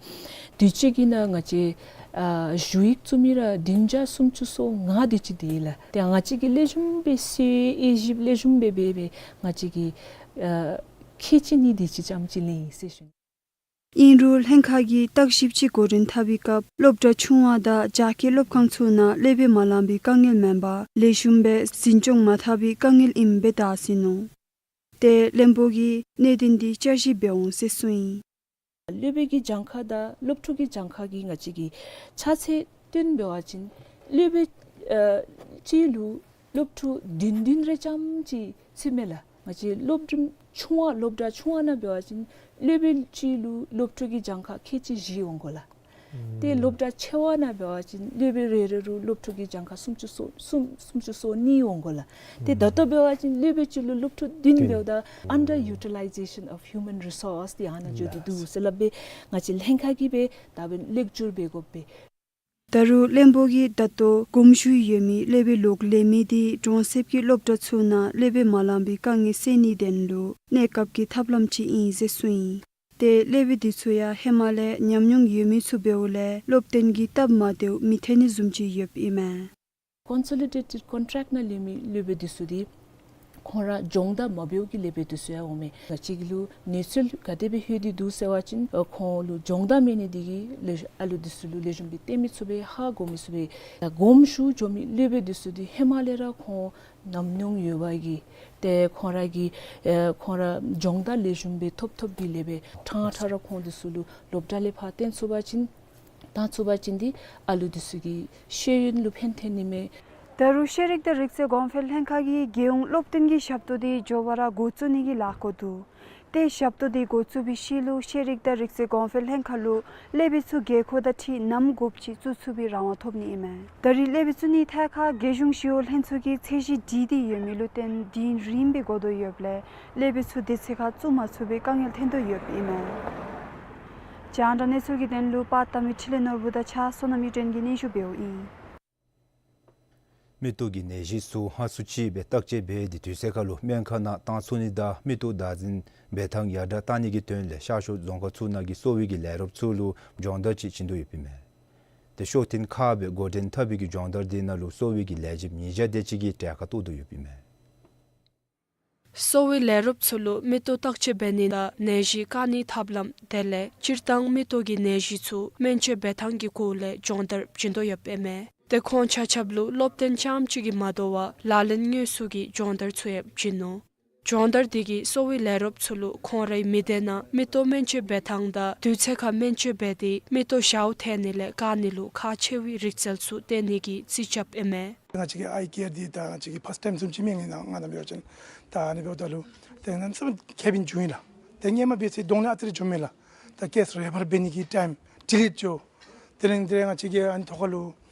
དུས་ཅི་གི་ནང་ང་བཅས་ཨ་ཞུ་ཡིག་བཙུགས་མི་ར་བདུན་བརྒྱ་སུམ་ཅུ་སོ་ལྔ་དེ་ཅིག་འདུག་ལགས། ཏེ་ང་བཅས་ཀྱིས་ལེགས་ཤོམ་སྦེ་སེལ་དབྱེ་ཞིབ་ལེགས་ཤོམ་སྦེ་འབད་སྦེ་ང་བཅས་ཀྱིས་ཨ་ཁལ་གཅིག་གཉིས་དེ་ཅིག་རྐྱངམ་ཅིག་ལེན་ཡི་ཟེར་ཞུ་ནི། ཨིན་རུང་ལྷན་ཁག་གིས་བརྟག་ཞིབ་ཅིག་འགོ་འདྲེན་འཐབ་པའི་སྐབས་སློབ་གྲྭ་ཆུང་བ་དང་རྒྱ་སྐྱེད་སློབ་ཁང་ཚུ་ནང་སློབ་དཔོན་མ་ལང་པའི་དཀའ་ངལ་མེན་པར་ལེགས་ཤོམ་སྦེ་འཛིན་སྐྱོང་མ་འཐབ་པའི་དཀའ་ངལ་ཨིནམ་སྦེ་བརྟག་ཟིན་ནུག། ཏེ་བློན་པོ་གིས་གནད་དོན་འདི་བསྐྱར་ཞིབ་འབད་འོང་ཟེར་གསུངས་ཡི། སློབ་དཔོན་གྱི་གྱངས་ཁ་དང་སློབ་ཕྲུག་གི་གྱངས་ཁ་གི་ང་བཅས་ཀྱིས་ཆ་ཚད་སྟོན་འབད་བ་ཅིན་སློབ་དཔོན་ཨ་གཅིག་ལུ་སློབ་ཕྲུག་བདུན་བདུན་རེ་རྐྱངམ་ཅིག་ཚུད་མས་ལགས། ང་བཅས་སློབ་རིམ་ཆུང་བ་སློབ་གྲྭ་ཆུང་བ་ནང་འབད་བ་ཅིན་སློབ་དཔོན་གཅིག་ལུ་སློབ་ཕྲུག་གི་གྱངས་ཁ་ཁལ་གཅིག་བཞི་འོང་དགོ་ལགས། ཏེ་སློབ་གྲྭ་ཆེ་བ་ནང་འབད་བ་ཅིན་སློབ་དཔོན་རེ་རེ་ལུ་སློབ་ཕྲུག་གི་གྱངས་ཁ་སུམ་ཅུ་སོ་གསུམ་སུམ་ཅུ་སོ་གཉིས་འོང་དགོ་ལགས། ཏེ་ད་ལྟོ་འབད་བ་ཅིན་སློབ་དཔོན་གཅིག་ལུ་སློབ་ཕྲུག་བདུན་འབདཝ་ད་under utilization of human resource འདི་ཨ་ནཱ་འགྱོ་སྟེ་འདུག་ཟེར་སླབ་སྦེ་ང་བཅས་ལྷན་ཁག་གིས་སྦེ་ད་འབདན་ལེགས་བཅོས་འབད་དགོ་པས། ད་རུང་བློན་པོ་གིས་ད་ལྟོ་དགོངསམ་ཞུ་ཡོད་མི་སློབ་དཔོན་ལོག་ལེན་མི་འདི་གྲོང་གསེབ་ཀྱི་སློབ་གྲྭ་ཚུ་ནང་སློབ་དཔོན་མ་ལང་པའི་དཀའ་ངལ་སེལ་ནིའི་དོན་ལུ་གནས་སྐབས་ཀྱི་ཐབས་ལམ་ཅིག་ཨིན་ཟེར་གསུངས་ཡི། ཏེ་སློབ་དཔོན་འདི་ཚུ་ཡང་ཧེ་མ་ལས་ཉམས་མྱོང་ཡོད་མི་ཚུ་འབདཝ་ལས་སློབ་སྟོན་གྱི་སྟབས་མ་བདེཝ་མི་ཐོན་ནི་བཟུམ་ཅིག་ཡོདཔ་ཨིན་མས། Consolidated contract ནང་ལུས་མི་སློབ་དཔོན་འདི་ཚུ་འདི་ཁོང་ར་སྦྱོང་བརྡར་མ་འབདཝ་གི་སློབ་དཔོན་འདི་ཚུ་ཡང་འོང་མས། ང་བཅས་ཀྱི་ལུ་གནས་ཚུལ་ག་དེ་སྦེ་ལྷོད་དེ་འདུག་ཟེར་བ་ཅིན་ཨ་ཁོང་ལུ་སྦྱོང་བརྡར་མེད་ནི་འདི་གིས་ལེགས་ཨ་ལུ་འདི་ཚུ་ལུ་ལེགས་ཤོམ་སྦེ་སྟོན་མི་ཚུགས་པས། ཧ་གོ་མི་ཚུགས་པས། ད་དགོངསམ་ཞུ་འགྱོ་མི་སློབ་དཔོན་འདི་ཚུ་འདི་ཧེ་མ་ལས་ར་ཁོང་ཉམས་མྱོང་ཡོད་པ་གིས་ཏེ་ཁོང་ར་གིས་ཨེ་ཁོང་ར་སྦྱོང་བརྡར་ལེགས་ཤོམ་སྦེ་ཐོབ་ཐོབ་པའི་སློབ་དཔོན་ཕྲང་ཕྲང་ར་ཁོང་འདི་ཚུ་ལུ་སློབ་གྲྭ་ལས་ཕར་བཏོན་ཚུགས་པ་ཅིན་བཏང་ཚུགས་པ་ཅིན་འདི་ཨ་ལུ་འདི་ཚུ་གི་ཤེས་ཡོན་ལུ་ཕན་ཐོགས་ནི་མས། ད་རུང་ཤེས་རིག་དང་རིག་རྩལ་གོང་འཕེལ་ལྷན་ཁག་གིས་རྒྱལ་ཡོངས་སློབ་སྟོན་གྱི་ཞབས་ཏོག་འདི་མགྱོགས་པ་ར་འགོ་བཙུགས་ནི་གི་ལཱ་འགོ་འདུག། ཏེ་ཞབས་ཏོག་འདི་འགོ་བཙུགས་པའི་ཤུལ་ལུ་ཤེས་རིག་དང་རིག་རྩལ་གོང་འཕེལ་ལྷན་ཁག་ལུ་སློབ་དཔོན་ཚུ་དགོས་མཁོ་དང་འཁྲིལ་ནམ་དགོཔ་ཅིག་བཙུགས་ཚུགས་པའི་རང་དབང་ཐོབ་ནི་ཨིན་མས། ད་རེས་སློབ་དཔོན་བཙུགས་ནིའི་ཐད་ཁར་རྒྱལ་གཞུང་ཞི་གཡོག་ལྷན་ཚོགས་ཀྱིས་ཚད་གཞི་བསྒྲིགས་ཏེ་ཡོད་མི་ལུ་བརྟེན་དུས་ཡུན་རིངམོ་སྦེ་འགོར་དོ་ཡོདཔ་ལས་སློབ་དཔོན་ཚུ་དེ་ཚེ་ཁར་བཙུགས་མ་ཚུགས་པའི་དཀའ་ངལ་ཐོན་དོ་ཡོདཔ་ཨིན་མས། རྒྱང་བསྒྲགས་གནས་ཚུལ་གྱི་དོན་ལུ་པར་བཏབ་མི་འཕྲིན་ལས་ནོར་བུ་དང་གཅིག་ཁར་བསོད་ནམས་གཡུ་སྒྲོན་གྱིས་སྙན་ཞུ་འབདཝ་ཨིན། མིག་ཏོ་གི་ནད་གཞི་ཚུ་སྔར་སོང་ཅིག་སྦེ་བརྟག་དཔྱད་འབད་དེ་དུས་ཚོད་ཁར་ལུ་སྨན་ཁང་ནང་བཏང་ཚུགས་ནི་དང་མིག་ཏོ་བདག་འཛིན་འབད་ཐངས་ཡར་དྲག་བཏང་ནི་གི་དོན་ལས་ཤར་ཕྱོགས་རྫོང་ཁག་ཚུ་ནང་གི་གསོ་བའི་གི་ལས་རོགསཔ་ཚུ་ལུ་སྦྱོང་བརྡར་ཅིག་བྱིན་དོ་ཡོདཔ་ཨིན་མས། ཏེ་ཤོག་ཐེངས་ཁག་སྦེ་འགོ་འདྲེན་འཐབ་པའི་གི་སྦྱོང་བརྡར་དེ་ནང་ལུ་གསོ་བའི་གི་ལས་བྱེདཔ་ཉིས་བརྒྱ་དེ་ཅིག་གིས་གྲལ་ཁར་གཏོགས་དོ་ཡོདཔ་ཨིན་མས། གསོ་བའི་ལས་རོགསཔ་ཚུ་ལུ་མིག་ཏོ་བརྟག་དཔྱད་འབད་ནི་དང་ནད་གཞི་བཀག་ནིའི་ཐབས་ལམ་དེ་ལས་སྤྱིར་བཏང་མིག་ཏོ་གི་ནད་གཞི་ཚུ་སྨན་བཅོས་འབད་ཐངས་ཀྱི་སྐོར་ལས་སྦྱོང་བརྡར་བྱིན་དོ་ཡོདཔ་ཨིན་མས། ཏེ་ཁོང་ཆ་ཁྱབ་ལུ་སློབ་སྟོན་རྐྱངམ་ཅིག་གིས་མ་དོ་བར་ལག་ལེན་དངོས་སུ་གི་སྦྱོང་བརྡར་ཚུ་ཡང་བྱིན་ནུག། སྦྱོང་བརྡར་དེ་གིས་གསོ་བའི་ལས་རོགསཔ་ཚུ་ལུ་ཁོང་རའི་མི་སྡེ་ནང་མིག་ཏོ་སྨན་བཅོས་འབད་ཐངས་དང་དུས་ཚོད་ཁར་སྨན་བཅོས་འབད་དེ་མིག་ཏོ་ཞཝ་ཐལ་ནི་ལས་བཀག་ནི་ལུ་ཁག་ཆེ་བའི་རིག་རྩལ་ཚུ་སྟོན་ནི་གི་རྩིས་རྐྱབ་ཨིན་མས། ང་བཅས་ཀྱི་ཨའི་ཀེར་འདི་ད་ང་བཅས་ཀྱི་ཕཱསཊ་ཊའིམ་བཟུམ་ཅིག་མས། ང་ང་ནཱ་འབད་བ་ཅིན་ད་ཨ་ནི་འབདཝ་ད་ལུ་ཏེ་གནམ་མེད་ས་མེད་ཁེ་ཕན་བྱུང་ཡི་ལགས། ཏེ་སྔོན་མ་འབད་ཚེ་གདོང་ལེན་ཨ་ཙི་རེ་བྱུངམ་མས་ལགས། ད་ཀེསི་རེ་ཕར་འབད་ནི་གི་ཊའིམ་ཌི་ལེ་འགྱོ། དེ་ལས་དེ་ལས་ང་བཅས་ཀྱི་ཨ་ནི་ཐོག་ཁར་ལུ་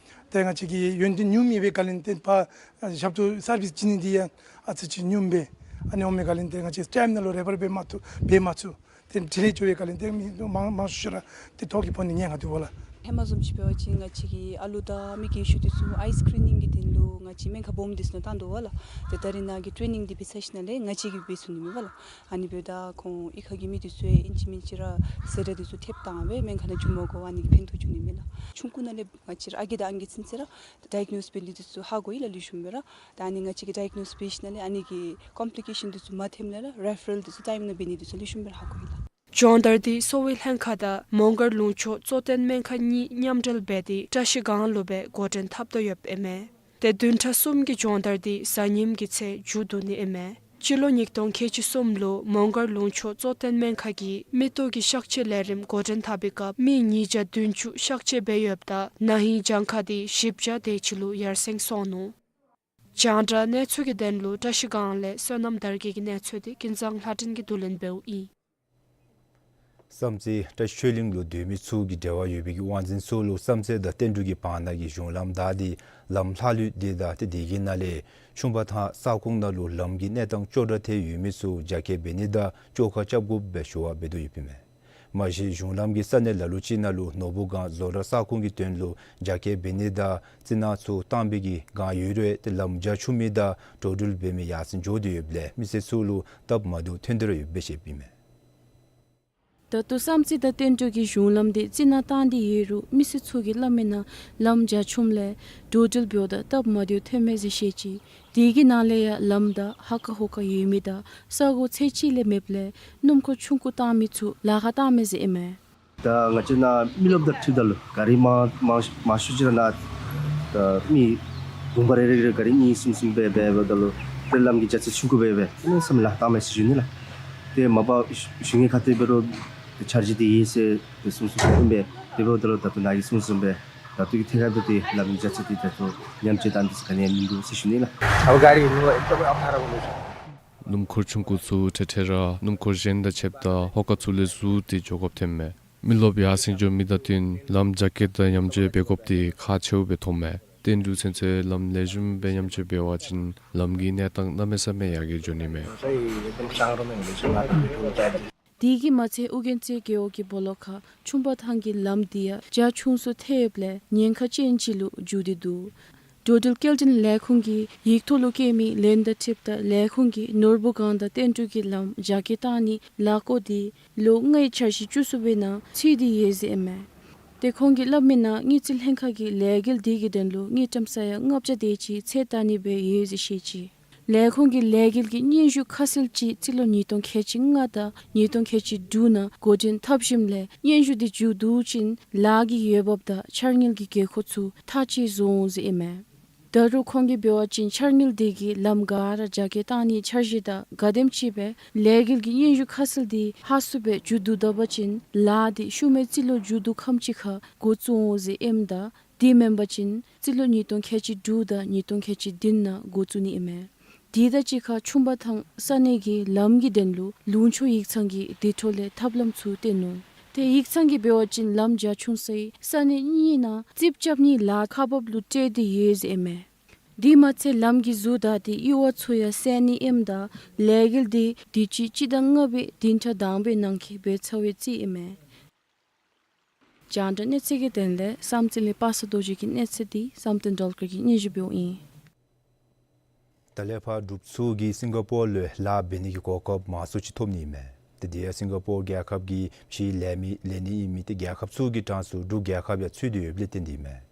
ཏེ་ང་བཅས་ཀྱི་ཡོན་ཏན་ཉུངམ་ཨིན་པའི་བཀའ་ལན་ཏེ་ཕར་ཞབས་ཏོག་སར་བིསི་བྱིན་ནི་འདི་ཡང་ཨ་ཙི་ཅིག་ཉུངམ་སྦེ། ཨ་ནི་འོང་མི་ག་ལས་ཏེ་ང་བཅས་ཊའིམ་ནང་ལུ་རེ་བར་འབད་མ་ཚུགས་འབད་མ་ཚུགས། ཏེ་ཌི་ལེ་འགྱོ་བའི་ག་ལས་ཏེ་མི་མང་མང་ཤོས་ཤོས་ར་ཏེ་ཐོག་གི་ཕོན་ནི་ཉེན་ཁ་འདུག་པ་ལགས། ཧེ་མ་བཟུམ་ཅིག་འབད་བ་ཅིན་ང་བཅས་ཀྱི་ཨ་ལུ་དང་མི་རྒན་ཤོས་འདི་ཚུ་ཨའི་སི་ཀི་རི་ནིང་གི་དོན་ལུ་ང་བཅས་སྨན་ཁང་སྦོམ་འདི་ཚུ་ནང་བཏང་དོ་པ་ལགས། ཏེ་ད་རེས་ནཱ་གི་ཊེ་ནིང་འདི་འབད་ཚར་ཞིནམ་ལས་ང་བཅས་ཀྱིས་འབད་ཚུགས་ནི་མས་པ་ལགས། ཨ་ནི་འབདཝ་ད་ཁོང་གཡུས་ཁ་གི་མི་འདི་ཚུ་ཡང་ཨིན་ཅི་མིན་ཅི་ར་ཟས་དྲགས་འདི་ཚུ་ཐེབས་བཏང་སྦེ་སྨན་ཁང་ནང་འགྱོ་མ་དགོ་པར་ཨ་ནི་གིས་ཕན་ཐོགས་འབྱུང་ནི་མས་ལགས། ཆུང་ཀུ་ནང་ལས་ང་བཅས་ར་ཨ་རྒས་དང་ཨང་རྒས་ཚུན་ཚོད་ར་ཌའི་ག་ནོས་འབད་ནི་འདི་ཚུ་ཧ་གོ་ཡི་ལགས། ལེགས་ཤོམ་སྦེ་ར། ད་ཨ་ནི་ང་བཅས་ཀྱིས་ཌའི་ག་ནོས་འབད་ཞིནམ་ལས་ཨ་ནི་གི་ཀོམ་པི་ལི་ཀེ་ཤཱན་འདི་ཚུ་མ་ཐོནམ་ལས་ར་རེ་ཕི་རལ་འདི་ཚུ་ཊའིམ་ནང་འབད་ནི་འདི་ཚུ་ལེགས་ཤོམ་སྦེ་ར་ཧ་གོ་ཡི་ལགས། སྦྱོང་བརྡར་འདི་གསོ་བའི་ལྷན་ཁག་དང་མོང་སྒར་ལུང་ཕྱོགས་གཙོ་བསྟེན་སྨན་ཁང་གཉིས་མཉམ་འབྲེལ་འབད་དེ་བཀྲིས་སྒང་ལུ་སྦེ་འགོ་འདྲེན་འཐབ་དོ་ཡོདཔ་ཨིན་མས། ཏེ་བདུན་ཕྲག་གསུམ་གྱི་སྦྱོང་བརྡར་འདི་གཟའ་ཉིམ་གྱི་ཚེ་མཇུག་བསྡུ་ནི་ཨིན་མས། སྤྱི་ལོ་ཉིས་སྟོང་ཁལ་གཅིག་གསུམ་ལུ་མོང་སྒར་ལུང་ཕྱོགས་གཙོ་བསྟེན་སྨན་ཁང་གིས་མིག་ཏོ་གི་གཤག་བཅོས་ལས་རིམ་འགོ་འདྲེན་འཐབ་པའི་སྐབས་མི་ཉིས་བརྒྱ་བདུན་ཅུ་གཤག་བཅོས་འབད་ཡོདཔ་ད་ན་ཧིང་གྱངས་ཁ་འདི་བཞི་བརྒྱ་དེ་ཅིག་ལུ་ཡར་སེང་སོང་ནུག། རྒྱང་བསྒྲགས་གནས་ཚུལ་གྱི་དོན་ལུ་བཀྲིས་སྒང་ལས་བསོད་ནམས་དར་རྒྱས་ཀྱི་གནས་ཚུལ་འདི་ཀུན་བཟང་ལྷ་སྒྲོན་གྱིས་བསྡུ་ལེན་འབདཝ་ཨིན། བསམ་རྩེ་བཀྲིས་ཆོས་གླིང་ལུ་སྡོད་མི་ཚུ་གི་འབྲེལ་བ་ཡོད་པའི་གི་དབང་འཛིན་ཚུ་ལུ་བསམ་རྩེ་དང་བསྟན་འབྲུག་གི་བར་ན་གི་གཞུང་ལམ་བདའ་སྟེ་ལམ་ལྷག་ལུས་འདི་དང་ཏེ་དེ་གི་ནང་ལས་ཆུང་བ་ཐང་ས་ཁོངས་ནང་ལུ་ལམ་གྱི་གནས་སྟངས་སྐྱོ་དྲགས་ཐལ་ཡོད་མི་ཚུ་རྒྱ་སྐྱེད་འབད་ནི་དང་བཅོ་ཁ་རྐྱབ་དགོཔ་སྦེ་ཞུ་བ་འབད་དོ་ཡོདཔ་ཨིན་མས། མ་གཞི་གཞུང་ལམ་གྱི་ས་གནས་ལ་ལུ་ཅིག་ནང་ལུ་ནོར་བུ་སྒང་བཟོ་གྲྭ་ས་ཁོངས་ཀྱི་དོན་ལུ་རྒྱ་སྐྱེད་འབད་ནི་དང་རྩི་ནག་ཚུ་བཏང་པའི་གི་སྒང་ཡོད་རུང་ཏེ་ལམ་རྒྱ་ཆུང་མི་དང་འགྲོ་འགྲུལ་འབད་མི་ཡར་སེང་འགྱོ་སྟེ་ཡོདཔ་ལས་མི་སེར་ཚུ་ལུ་སྟབས་མ་བདེཝ་ཐོན་ཏེ་ར་ཡོདཔ་སྦེ་བཤདཔ་ཨིན་མས། ད་ལྟོ་བསམ་རྩེ་དང་བསྟན་འབྲུག་གི་གཞུང་ལམ་འདི་རྩི་ནག་བཏང་སྟེ་ཡོད་རུང་མི་སེར་ཚུ་གིས་སླབ་མིའི་ནང་ལམ་རྒྱ་ཆུངམ་ལས་འགྲོ་འགྲུལ་འབདཝ་ད་སྟབས་མ་བདེཝ་ཐོན་མས་ཟེར་བཤད་ཅི། དེ་གི་ནང་ལས་ཡང་ལམ་བདའ་ཧ་ག་ཧོ་ག་ཡོད་མི་དང་ས་གོ་ཚད་ཅིག་ལས་མེདཔ་ལས་སྣུམ་འཁོར་ཆུང་ཀུ་བཏང་མི་ཚུ་ལཱ་ཁག་བཏང་མས་ཟེར་ཨིན་མས། ད་ང་བཅས་ནཱ་མི་རློབས་དང་འཁྲིལཝ་ད་ལུ་ག་རི་མང་མང་མང་ཤོས་ཅིག་ར་ནཱ་ད་མི་དུམ་གྲ་རེ་རེ་གིས་ག་རི་གཉིས་གསུམ་གསུམ་སྦེ་འབད་འབདཝ་ད་ལུ་ཏེ་ལམ་གྱི་རྒྱ་ཚད་ཆུང་ཀུ་སྦེ་འབད་ཨ་ནི་ས་མི་ལཱ་བཏང་མས་ཟེར་ཞུ་ནི་ལགས། ཏེ་མ་པ་ཞུ་ཞུ་ནི་ཁ་ཐུག་འབད་རུང་ཏེ་འཆར་གཞི་འདི་ཡོད་ཟེར་ཏེ་གསུངས་གསུངསམ་ཨིན་པས། དེ་འབདཝ་ད་ལུ་ད་ལྟོ་ནཱ་གིས་གསུངས་གསུངསམ་སྦེ་ད་ལྟོ་གི་ཐད་ཁར་འབད་དེ་ལམ་རྒྱ་ཚད་འདི་ད་ལྟོ་ཉམས་བཅོས་བཏང་སྟེ་ག་ནི་ཡང་མིན་འདུག་ཟེར་ཞུ་ནི་ལགས། ཨ་ག་རི་ནུ་ཨེ་ཏོ་ཨ་ཕ་ར་གོ་ལོ། སྣུམ་འཁོར་ཆུང་ཀུ་ཚུ་ཏེ་ཏེ་ར་སྣུམ་འཁོར་གཞན་དང་ཕྱདཔ་ད་ཧོ་ག་ཚུ་ལས་ཟུར་ཏེ་འགྱོ་དགོཔ་ཐོནམ་མས། མི་རློབས་ཡར་སེང་འགྱོ་མི་དང་བསྟུན་ལམ་རྒྱ་སྐྱེད་དང་ཉམས་བཅོས་འབད་དགོཔ་འདི་ཁག་ཆེཝ་སྦེ་མཐོངམ་མས། བསྟན་འབྲུག་ཚུན་ཚོད་ལམ་ལེགས་ཤོམ་སྦེ་ཉམས་བཅོས་འབད་བ་ཅིན་ལམ་གྱི་གནས་སྟངས་གནམ་མེད་ས་མེད་ཡར་རྒྱས་འགྱོ་ནི་མས། དེ་གིས་མ་ཚད་ཨོ་རྒྱན་རྩེ་རྒེད་འོག་གི་སྦོ་ལོགས་ཁར་ཆུང་བ་ཐང་གི་ལམ་འདི་ཡང་རྒྱ་ཆུང་སུ་ཐལཝ་ལས་ཉེན་ཁ་ཅན་ཅིག་ལུ་འགྱུར་ཏེ་འདུག། འགྲོ་འགྲུལ་སྐྱེལ་འདྲེན་ལས་ཁུངས་ཀྱི་ཡིག་ཐོག་ལུ་བཀོད་མི་ལན་དང་འཁྲིལཝ་ད་ལས་ཁུངས་ཀྱིས་ནོར་བུ་སྒང་དང་བསྟན་འབྲུག་གི་ལམ་རྒྱ་སྐྱེད་བཏང་ནིའི་ལཱ་འགོ་འདི་ལོ་ལྔའི་འཆར་གཞི་བཅུ་གསུམ་པའི་ནང་ཚུད་དེ་ཡོད་ཟེར་ཨིན་མས། ཏེ་ཁོང་གིས་སླབ་མིའི་ནང་དངུལ་རྩིས་ལྷན་ཁག་གིས་ལས་འགུལ་འདི་གི་དོན་ལུ་དངུལ་ཀྲམ་ས་ཡ་ལྔ་བརྒྱ་དེ་ཅིག་ཚོད་བལྟ་ནི་སྦེ་ཡོད་ཟེར་བཤད་ཅི། ལས་ཁུངས་ཀྱིས་ལས་འགུལ་གྱི་སྙན་ཞུ་ཁ་གསལ་ཅིག་རྩིས་ལོ་ཉིས་སྟོང་ཁལ་གཅིག་ལྔ་དང་ཉིས་སྟོང་ཁལ་གཅིག་དྲུག་ནང་འགོ་འདྲེན་འཐབ་ཞིནམ་ལས་སྙན་ཞུ་འདི་མཇུག་བསྡུ་ཞིནམ་ལཱ་གི་འོས་འབབ་དང་འཆར་དངུལ་གྱི་དགོས་མཁོ་ཚུ་ཐག་བཅད་བཟོ་འོང་ཟེར་ཨིན་མས། ད་རུང་ཁོང་གིས་འབད་བ་ཅིན་འཆར་དངུལ་འདི་གིས་ལམ་ག་ར་རྒྱ་སྐྱེད་བཏང་ནིའི་འཆར་གཞི་དང་ག་དེམ་ཅིག་སྦེ་ལས་འགུལ་གྱི་སྙན་ཞུ་ཁ་གསལ་འདི་ཧ་སུ་སྦེ་མཇུག་བསྡུ་ད་པ་ཅིན་ལཱ་འདི་ཤུལ་མའི་རྩིས་ལོ་མཇུག་བསྡུ་ཁམས་ཅིག་ཁར་འགོ་བཙུགས་འོང་ཟེར་ཨིནམ་ད་དེ་མེན་པ་ཅིན་རྩིས་ལོ་ཉིས་སྟོང་ཁལ་གཅིག་དྲུག་དང་ཉིས་སྟོང་ཁལ་གཅིག་བདུན་ནང་འགོ་བཙུགས་ནི་ཨིན་མས། དེ་དང་གཅིག་ཁར་ཆུང་བ་ཐང་ས་གནས་ཀྱི་ལམ་གྱི་དོན་ལུ་ལུང་ཕྱོགས་ཡིག་ཚང་གིས་དེ་འཕྲོ་ལས་ཐབས་ལམ་ཚུ་བཏོན་ནུག། ཏེ་ཡིག་ཚང་གིས་འབད་བ་ཅིན་ལམ་རྒྱ་ཆུང་སའི་ས་གནས་གཉིས་ནང་རྩིགཔ་རྐྱབ་ནིའི་ལཱ་ཁག་འབགཔ་ལུ་སྤྲོད་དེ་ཡོད་ཟེར་ཨིན་མས། དེ་མ་ཚད་ལམ་གྱི་ཟུར་བདའ་སྟེ་གཡུར་བ་ཚུ་ཡང་བསལ་ནི་ཨིནམ་ད་ལས་འགུལ་འདི་དུས་ཅི་སྤྱི་ཟླ་ལྔ་པའི་བདུན་ཕྲག་དང་པའི་ནང་འཁོད་འབད་ཚར་བའི་རྩིས་ཨིན་མས། རྒྱང་བསྒྲགས་གནས་ཚུལ་གྱི་དོན་ལས་བསམ་རྩེ་ལས་པ་སངས་རྡོ་རྗེ་གི་གནས་ཚུལ་འདི་བསམ་གཏན་སྒྲོལ་དཀར་གྱིས་སྙན་ཞུ་འབདཝ་ཨིན། ད་ལས་ཕར་འབྲུགཔ་ཚུ་གིས་སིང་ག་པོར་ལུ་ལཱ་འབད་ནི་གི་གོ་སྐབས་མང་སུ་ཅིག་ཐོབ་ནི་ཨིན་མས། ཏེ་དེ་ཡང་སིང་ག་པོར་རྒྱལ་ཁབ་ཀྱི་ཕྱིའི་ལས་མི་ལས་ནི་ཨིན་མི་ཏེ་རྒྱལ་ཁབ་ཚུ་གི་གྲངས་སུ་འབྲུག་རྒྱལ་ཁབ་ཡང་ཚུད་དེ་ཡོདཔ་ལས་བརྟེན་ཏེ་ཨིན་མས།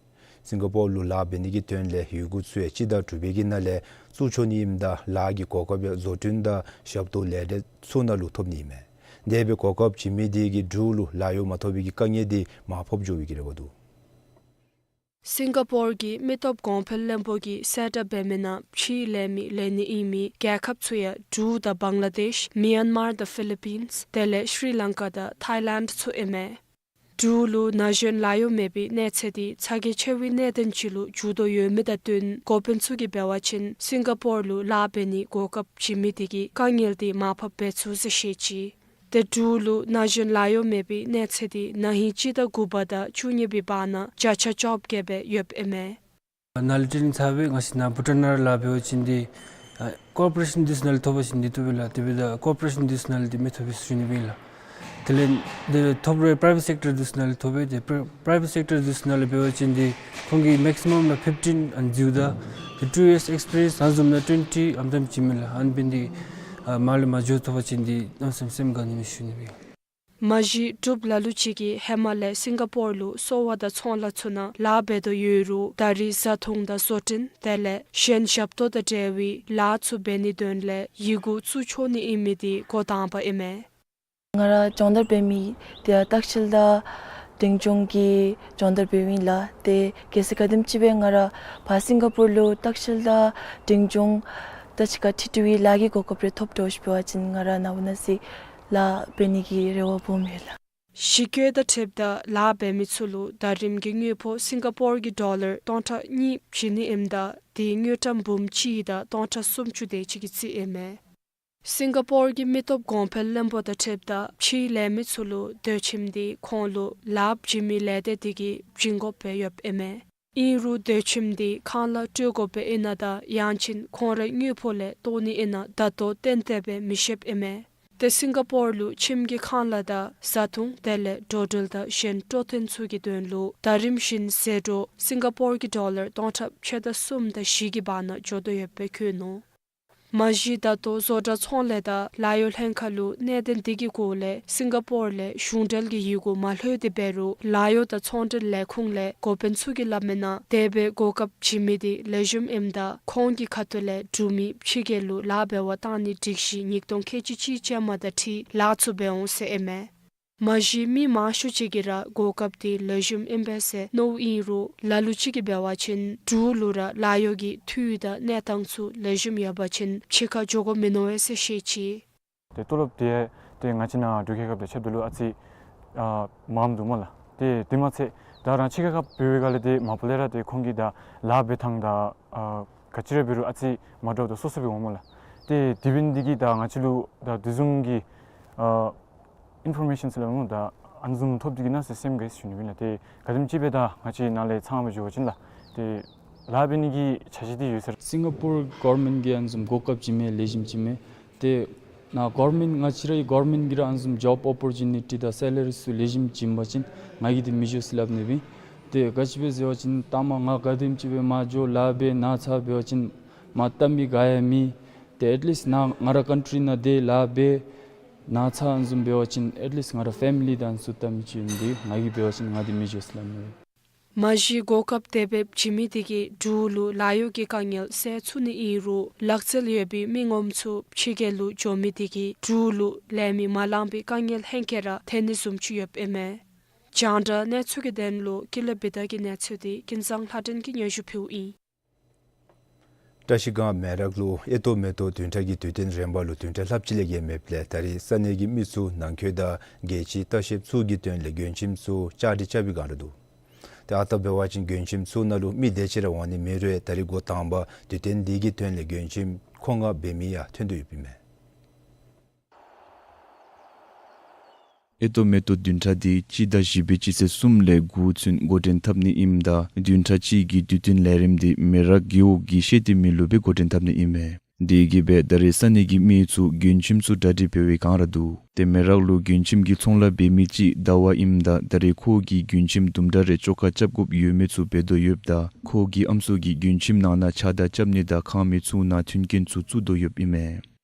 སིང་ག་པོར་ལུ་ལཱ་འབད་ནི་གི་དོན་ལས་ཡོད་དགུ་ཚུ་ཡང་སྤྱི་ཟླ་དྲུག་པའི་གི་ནང་ལས་བཙུགས་ཆོག་ནི་ཨིནམ་ད་ལཱ་གི་གོ་སྐབས་ཡང་བཟོ་སྐྲུན་དང་ཞབས་ཏོག་ལས་གྲལ་ཚུ་ནང་ལུ་ཐོབ་ནི་ཨིན་མས། དེ་སྦེ་གོ་སྐབས་བྱིན་མི་དེ་གིས་འབྲུག་ལུ་ལཱ་གཡོག་མ་ཐོབ་པའི་གི་དཀའ་ངལ་དེ་མར་ཕབ་འགྱོ་བའི་གི་རེ་བ་འདུག། སིང་ག་པོར་གྱི་མི་སྟོབས་གོང་འཕེལ་བློན་པོ་གིས་གསལ་བསྒྲགས་འབད་མིའི་ནང་ཕྱིའི་ལས་མི་ལས་ནི་ཨིན་མི་རྒྱལ་ཁབ་ཚུ་ཡང་འབྲུག་དང་བང་ལ་དེཤ་མི་ཡན་མར་དང་ཕི་ལི་པིནས་དེ་ལས་ཤྲི་ལང་ཀ་དང་ཐཱའི་ལེནཌ་ཚུ་ཨིན་མས། འབྲུག་ལུ་ན་གཞོན་ལཱ་གཡོག་མེད་པའི་གནས་ཚད་འདི་ཚ་གྱང་ཆེ་བའི་གནད་དོན་ཅིག་ལུ་འགྱུར་དོ་ཡོད་མི་དང་བསྟུན་འགོ་དཔོན་ཚུ་གིས་འབད་བ་ཅིན་སིང་ག་པོར་ལུ་ལཱ་འབད་ནིའི་གོ་སྐབས་བྱིན་མི་དེ་གིས་དཀའ་ངལ་དེ་མར་ཕབ་འབད་ཚུགས་ཟེར་བཤད་ཅི། ཏེ་འབྲུག་ལུ་ན་གཞོན་ལཱ་གཡོག་མེད་པའི་གནས་ཚད་དེ་ན་ཧིང་སྤྱི་ཟླ་དགུ་པ་དང་བཅུ་གཉིས་པའི་བར་ན་བརྒྱ་ཆ་བཅོ་བརྒྱད་སྦེ་ཡོདཔ་ཨིན་མས། ནཱ་ལས་ཊེ་ནིང་ཚར་བའི་ང་བཅས་ནཱ་བྷུ་ཊཱན་ནང་ལཱ་འབད་བ་ཅིན་ཏེ་ ཨ་ཀོར་པོ་རེ་ཤཱན་འདི་ཚུ་ནང་ལས་ཐོབ་པ་ཅིན་འདི་བཏུབ་པས་ལགས། དེ་འབདཝ་ད་ཀོར་པོ་རེ་ཤཱན་འདི་ཚུ་ནང་ལས་འདི་མི་ཐོབ་པས་ཟེར་ཞུ་ནི་ཨིན་ལགས། དེ་ལས་འདི་ཐོབ་རུང་པ་རའི་ཝེཊ་སེཀ་ཊར་འདི་ཚུ་ནང་ལས་ཐོབ་པས། ཏེ་པ་རའི་ཝེཊ་སེཀ་ཊར་འདི་ཚུ་ནང་ལས་འབད་བ་ཅིན་འདི་ཁོང་གིས་མེག་སི་མམ་ལུ་ཕིཕ་ཊིན་ཨ་ནི་འཛོལཝ་ད་ཏེ་ཊུ་ཡརསི་ཨེགསི་པི་རི་ཡེནསི་ཨ་ནི་བཟུམ་ནང་ཊུ་ཝེན་ཊི་ཨ་ནི་བཟུམ་ཅིག་མས་ལགས། ཨ་ནི་འབདན་འདི་ཨ་མར་ལས་མར་འགྱོ་ཐོབ་པ་ཅིན་འདི་གནམ་མེད་ས་མེད་སེམས་དགའ་ནི་མས་ཞུ་ནི་ཨིན། མ་གཞི་འབྲུགཔ་ལ་ལུ་ཅིག་གིས་ཧེ་མ་ལས་སིང་ག་པོར་ལུ་གསོ་བ་དང་ཚོང་ལཱ་ཚུ་ནང་ལཱ་འབད་དོ་ཡོད་རུང་ད་རིས་བཟའ་འཐུང་དང་བཟོ་སྐྲུན་དེ་ལས་གཞན་ཞབས་ཏོག་དང་འབྲེལ་བའི་ལཱ་ཚུ་འབད་ནིའི་དོན་ལས་ཡི་གུ་བཙུགས་ཆོག་ནི་ཨིན་མི་འདི་འགོ་དང་པ་ཨིན་མས། ང་ར་སྦྱོང་བརྡར་འབད་མི་འདི་ཡང་ལྟ་བཤལ་དང་འབྲིང་ཆུང་གི་སྦྱོང་བརྡར་འབདཝ་ཨིན་ལགས། ཏེ་གལ་སྲིད་ག་དེམ་ཅིག་སྦེ་ང་ར་ཕར་སིང་ག་པོར་ལུ་ལྟ་བཤལ་དང་འབྲིང་ཆུང་དང་གཅིག་ཁར་འཁྲིལ་འཁྲིལ་བའི་ལཱ་གི་གོ་སྐབས་རེ་ཐོབ་འགྱོ་ཞིནམ་འབད་བ་ཅིན་ང་ར་ནཱ་བུ་ནཱ་སི་ལཱ་འབད་ནི་གི་རེ་བ་སྦོམ་ཡོད་ལགས། གཞི་བཀོད་དང་འཁྲིལཝ་ད་ལཱ་འབད་མི་ཚུ་ལུ་ཟླ་རིམ་གྱི་དངུལ་ཕོགས་སིང་ག་པོར་གྱི་ཌོ་ལར་སྟོང་ཕྲག་གཉིས་བྱིན་ནི་ཨིནམ་ད་དེའི་དངུལ་ཀྲམ་འབུམ་གཅིག་དང་སྟོང་ཕྲག་སུམ་ཅུ་དེ་ཅིག་གི་རྩིས་ཨིན་མས། སིང་ག་པོར་གྱི་མི་སྟོབས་གོང་འཕེལ་བློན་པོ་དང་འཁྲིལཝ་ད་ཕྱིའི་ལས་མི་ཚུ་ལུ་སྡོད་ཁྱིམ་འདི་ཁོང་ལུ་ལཱ་བྱིན་མི་ལས་སྡེ་དེ་གིས་བྱིན་དགོཔ་སྦེ་ཡོདཔ་ཨིན་མས། ཨིན་རུང་སྡོད་ཁྱིམ་འདི་ཁང་གླ་སྤྲོད་དགོཔ་སྦེ་ཨིན་ན་དང་ཡང་ཅིན་ཁོང་རའི་དངུལ་ཕོགས་ལས་བཏོག་ནི་ཨིན་ན་ད་ལྟོ་ཏན་ཏན་སྦེ་མི་ཤེསཔ་ཨིན་མས། ཏེ་སིང་ག་པོར་ལུ་ཁྱིམ་གྱི་ཁང་གླ་དང་བཟའ་འཐུང་དེ་ལས་འགྲོ་འགྲུལ་དང་གཞན་སྤྲོ་སྟོན་ཚུ་གི་དོན་ལུ་ཟླ་རིམ་བཞིན་ཟད་འགྲོ་སིང་ག་པོར་གྱི་ཌོ་ལར་སྟོང་ཕྲག་ཕྱེད་དང་གསུམ་དང་བཞི་གི་བར་ན་འགྱོ་དོ་ཡོདཔ་སྦེ་བཀོད་ནུག། མ་གཞི་ད་ལྟོ་བཟོ་གྲྭ་ཚོང་ལས་དང་ལཱ་གཡོག་ལྷན་ཁག་ལུ་གནད་དོན་འདི་གི་སྐོར་ལས་སིང་ག་པོར་ལས་གཞུང་འབྲེལ་གྱི་ཡི་གུ་མ་ལྷོད་དེ་འབད་རུང་ལཱ་གཡོག་དང་ཚོང་འབྲེལ་ལས་ཁུངས་ལས་འགོ་དཔོན་ཚུ་གིས་སླབ་མིའི་ནང་དེ་སྦེ་གོ་སྐབས་བྱིན་མི་འདི་ལེགས་ཤོམ་ཨིནམ་ད་ཁོང་གི་ཁ་ཐུག་ལས་འབྲུག་མི་ཕྱི་རྒྱལ་ལུ་ལཱ་འབད་བར་བཏང་ནིའི་སྒྲིག་གཞི་ཉིས་སྟོང་ཁལ་གཅིག་གཅིག་ཅན་མ་དང་འཁྲིལ་ལཱ་ཚུ་འབད་འོང་ཟེར་ཨིན་མས། མ་གཞི་མི་མང་ཤོས་ཅིག་གིས་ར་གོ་སྐབས་འདི་ལེགས་ཤོམ་ཨིན་པས་ཟེར་མནོཝ་ཨིན་རུང་ལ་ལུ་ཅིག་གིས་འབད་བ་ཅིན་འབྲུག་ལུ་ར་ལཱ་གཡོག་གི་འཐུས་དང་གནས་སྟངས་ཚུ་ལེགས་ཤོམ་ཡོད་པ་ཅིན་ཕྱི་ཁར་འགྱོ་དགོཔ་མིན་ནུག་པས་ཟེར་བཤད་ཅི། ཏེ་ཏོ་ལོབ་འདི་ཏེ་ང་བཅས་ནཱ་འབྲུག་རྒྱལ་ཁབ་དང་ཕྱདཔ་ད་ལུ་ཨ་ཙི་ཨ་མངམ་འདུག་སྨོ་ལགས། ཏེ་དེ་མ་ཚད་ད་རང་ཕྱི་རྒྱལ་ཁབ་འབད་བའི་སྒང་ལས་ཏེ་མ་པ་ལས་ར་ཏེ་ཁོང་གིས་ད་ལཱ་འབད་ཐངས་དང་ཨ་ག་ཅི་ར་འབད་རུང་ཨ་ཙི་མ་འདྲཝ་དང་སོ་སོ་སྦེ་འོང་སྨོ་ལགས། ཏེ་དེ་འབད་ནི་འདི་གིས་ད་ང་བཅས་ལུ་ད་དེ་བཟུམ་གྱི་ཨ་ཨིན་ཕོར་མེ་ཤཱན་ཟེར་སླབ་སྨོ་ད་ཨ་ནི་བཟུམ་ཐོབ་སྟེ་གིས་ན་ཟེར་སེམས་དགའ་ཟེར་ཞུ་ནི་ཨིན་ལགས། ཏེ་ག་དེམ་ཅིག་སྦེ་ད་ང་བཅས་ནཱ་ལས་ཚང་མ་འགྱོ་བ་ཅིན་ལགས་ཏེ་ལཱ་འབད་ནི་གི་འཆར་གཞི་འདི་ཡོད་ཟེར། སིང་ག་པོར་གོ་ཝར་མེནཊ་གིས་ཨ་ནི་བཟུམ་གོ་སྐབས་བྱིན་མི་ལེགས་ཤོམ་བྱིན་མས། ཏེ་ནཱ་གོ་ཝར་མེནཊ་ང་བཅས་རའི་གོ་ཝར་མེནཊ་གིས་ར་ཨ་ནི་བཟུམ་ཇོབ་ཨོ་པོར་ཅུ་ནི་ཊི་དང་སེ་ལ་རི་ཚུ་ལེགས་ཤོམ་བྱིན་པ་ཅིན་ང་གིས་འདི་མི་འགྱོ་ཟེར་སླབ་ནི་སྦེ་ཨིན། ཏེ་ག་ཅི་སྦེ་ཟེར་བ་ཅིན་ད་མ་ང་ག་དེམ་ཅིག་སྦེ་མར་འགྱོ་ལཱ་འབད་ནཱ་ཚར་འབད་བ་ཅིན་མར་བལྟ་མི་ག་ཡང་མེད། ཏེ་ཨེཊ་ལིསཊ་ནཱ་ང་རའི་ཀཱན་ཊི་རི་ནང་དེ་ལཱ་འབད་ནཱ་ཚར་ཨ་ནི་བཟུམ་འབད་བ་ཅིན་ཨེཊ་ལིསཊ་ང་རའི་ཕེ་མི་ལི་དང་ཚུ་བལྟ་མི་ཅིག་ཨིན་ཏེ་ང་གིས་འབད་བ་ཅིན་ང་འདི་མི་འགྱོ་ཟེར་སླབ་ནི་སྦེ་ཨིན། མ་གཞི་གོ་སྐབས་དེ་སྦེ་བྱིན་མི་འདི་གིས་འབྲུག་ལུ་ལཱ་གཡོག་གི་དཀའ་ངལ་སེལ་ཚུགས་ནི་ཨིན་རུང་ལག་རྩལ་ཡོད་པའི་མི་ངོམ་ཚུ་ཕྱི་རྒྱལ་ལུ་འགྱོ་མི་འདི་གིས་འབྲུག་ལུ་ལས་མི་མ་ལང་པའི་དཀའ་ངལ་ལྷག་སྐྱེས་ར་ཐོན་ནི་བཟུམ་ཅིག་ཡོདཔ་ཨིན་མས། རྒྱང་བསྒྲགས་གནས་ཚུལ་གྱི་དོན་ལུ་ཀུན་ལེགས་བི་དྷ་གི་གནས་ཚུལ་འདི་ཀུན་བཟང་ལྷ་སྒྲོན་གྱིས་སྙན་ཞུ་ཕུལཝ་ཨིན། བཀྲ་ཤིས་སྒང་མེ་རག་ལུ་ཨེ་ཏོག་མེ་ཏོག་བདུན་ཕྲག་གི་དུས་སྟོན་རིམ་པ་ལུ་བདུན་ཕྲག་ལྷགཔ་ཅིག་ལས་བརྒལ་མེདཔ་ལས་ད་རིས་ས་གནས་ཀྱི་མི་ཚུ་ནང་འཁོད་དང་རྒྱལ་སྤྱིའི་ལྟ་བཤལཔ་ཚུ་གི་དོན་ལས་མགྱོནམ་ཁྱིམ་ཚུ་བཅའ་སྒྲིག་རྐྱབ་པའི་སྒང་ར་འདུག། ཏེ་ཨ་རྟག་འབད་བ་ཅིན་མགྱོནམ་ཁྱིམ་ཚུ་ནང་ལུ་མི་དེ་ཅིག་ར་འོང་ནི་མེད་རུང་ད་རིས་འགོ་དང་པ་དུས་སྟོན་འདི་གི་དོན་ལས་མགྱོནམ་ཁྱིམ་ཁོང་ང་འབད་མི་ཡང་ཐོན་དོ་ཡོདཔ་ཨིན་མས། ཨེ་ཏོག་མེ་ཏོག་བདུན་ཕྲག་འདི་སྤྱི་ཟླ་བཞི་པའི་སྤྱི་ཚེས་གསུམ་ལས་དགུ་ཚུན་འགོ་འདྲེན་འཐབ་ནི་ཨིནམ་ད་བདུན་ཕྲག་གཅིག་གི་དུས་སྟོན་ལས་རིམ་འདི་མེ་རག་རྒེད་འོག་གི་ཤེས་ལྡན་མི་ལུ་སྦེ་འགོ་འདྲེན་འཐབ་ནི་ཨིན་མས། དེ་གིས་སྦེ་ད་རིས་ས་གནས་ཀྱི་མི་ཚུ་མགྱོནམ་ཁྱིམ་ཚུ་གྲ་སྒྲིག་འབད་བའི་སྒང་ར་འདུག། ཏེ་མེ་རག་ལུ་མགྱོནམ་ཁྱིམ་གྱི་ཚོང་ལཱ་འབད་མི་ཅིག་ཟླ་བ་ཨིནམ་ད་ད་རིས་ཁོ་གིས་མགྱོནམ་ཁྱིམ་དུམ་གྲ་རེ་བཅོ་ཁ་རྐྱབ་དགོཔ་ཡོད་མི་ཚུ་འབད་དོ་ཡོདཔ་ད་ཁོ་གི་ཨམ་སྲུ་གིས་མགྱོནམ་ཁྱིམ་ནང་ན་ཕྱགས་བདར་རྐྱབ་ནི་དང་ཁང་མིག་ཚུ་ནང་མཐུན་རྐྱེན་ཚུ་བཙུགས་དོ་ཡོདཔ་ཨིན་མས།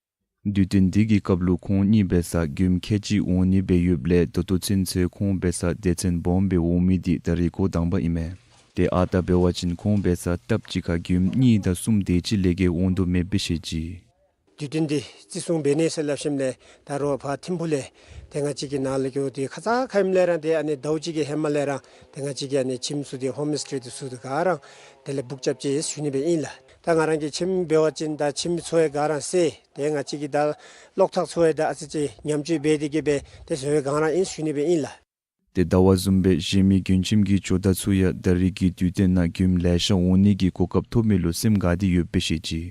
དུས་སྟོན་འདི་གི་སྐབས་ལུ་ཁོང་གཉིས་འབད་ས་མགྱོནམ་ཁལ་གཅིག་འོང་ནི་སྦེ་ཡོདཔ་ལས་ད་ལྟོ་ཚུན་ཚོད་ཁོང་འབད་ས་སྡེ་ཚན་སྦོམ་སྦེ་འོང་མི་འདི་ད་རིས་འགོ་དང་པ་ཨིན་མས། ཏེ་ཨ་རྟག་འབད་བ་ཅིན་ཁོང་འབད་ས་སྟབས་གཅིག་ཁར་མགྱོནམ་གཉིས་དང་གསུམ་དེ་ཅིག་ལས་བརྒལ་འོང་དོ་མེདཔ་སྦེ་བཤད་ཅི། དུས་སྟོན་འདི་བརྩི་སྲུང་འབད་ནི་ཟེར་སླབ་ཞིནམ་ལས་ད་རུང་ཕར་ཐིམ་ཕུག་ལས་ཏེ་ང་བཅས་ཀྱི་ནཱ་ལས་འགྱོ་སྟེ་ཁ་ཙ་ཁ་ཉིནམ་ལས་ར་ཏེ་ཨ་ནི་ཟླཝ་གཅིག་གི་ཧེ་མ་ལས་ར་ཏེ་ང་བཅས་ཀྱི་ཨ་ནི་ཁྱིམ་ཚུ་འདི་ཧོམ་སི་ཊེ་འདི་ཚུ་འདི་ག་ར་དེ་ལས་བུཀ་རྐྱབ་ཅི་ཟེར་ཞུ་ནི་སྦེ་ཨིན་ལགས། ད་ང་རང་གི་ཁྱིམ་འབད་བ་ཅིན་ད་ཁྱིམ་ཚུ་ཡང་ག་ར་སེལ། ཏེ་ང་བཅས་ཀྱི་ད་གློག་ཐག་ཚུ་ཡང་ད་ཨ་ཙི་ཅིག་ཉམས་བཅོས་འབད་དེ་གི་སྦེ་ཏེ་བཟོ་བའི་སྒང་ར་ཨིན་ཞུ་ནི་སྦེ་ཨིན་ལགས། ཏེ་ཟླ་བ་བཟུམ་སྦེ་གཞན་མི་མགྱོནམ་ཁྱིམ་གྱི་ཇོ་བདག་ཚུ་ཡང་ད་རིས་ཀྱི་དུས་སྟོན་ནང་མགྱོནམ་ལེ་ཤ་འོང་ནི་གི་གོ་སྐབས་ཐོབ་མི་ལུ་སེམས་དགའ་སྟེ་ཡོདཔ་སྦེ་བཤད་ཅི།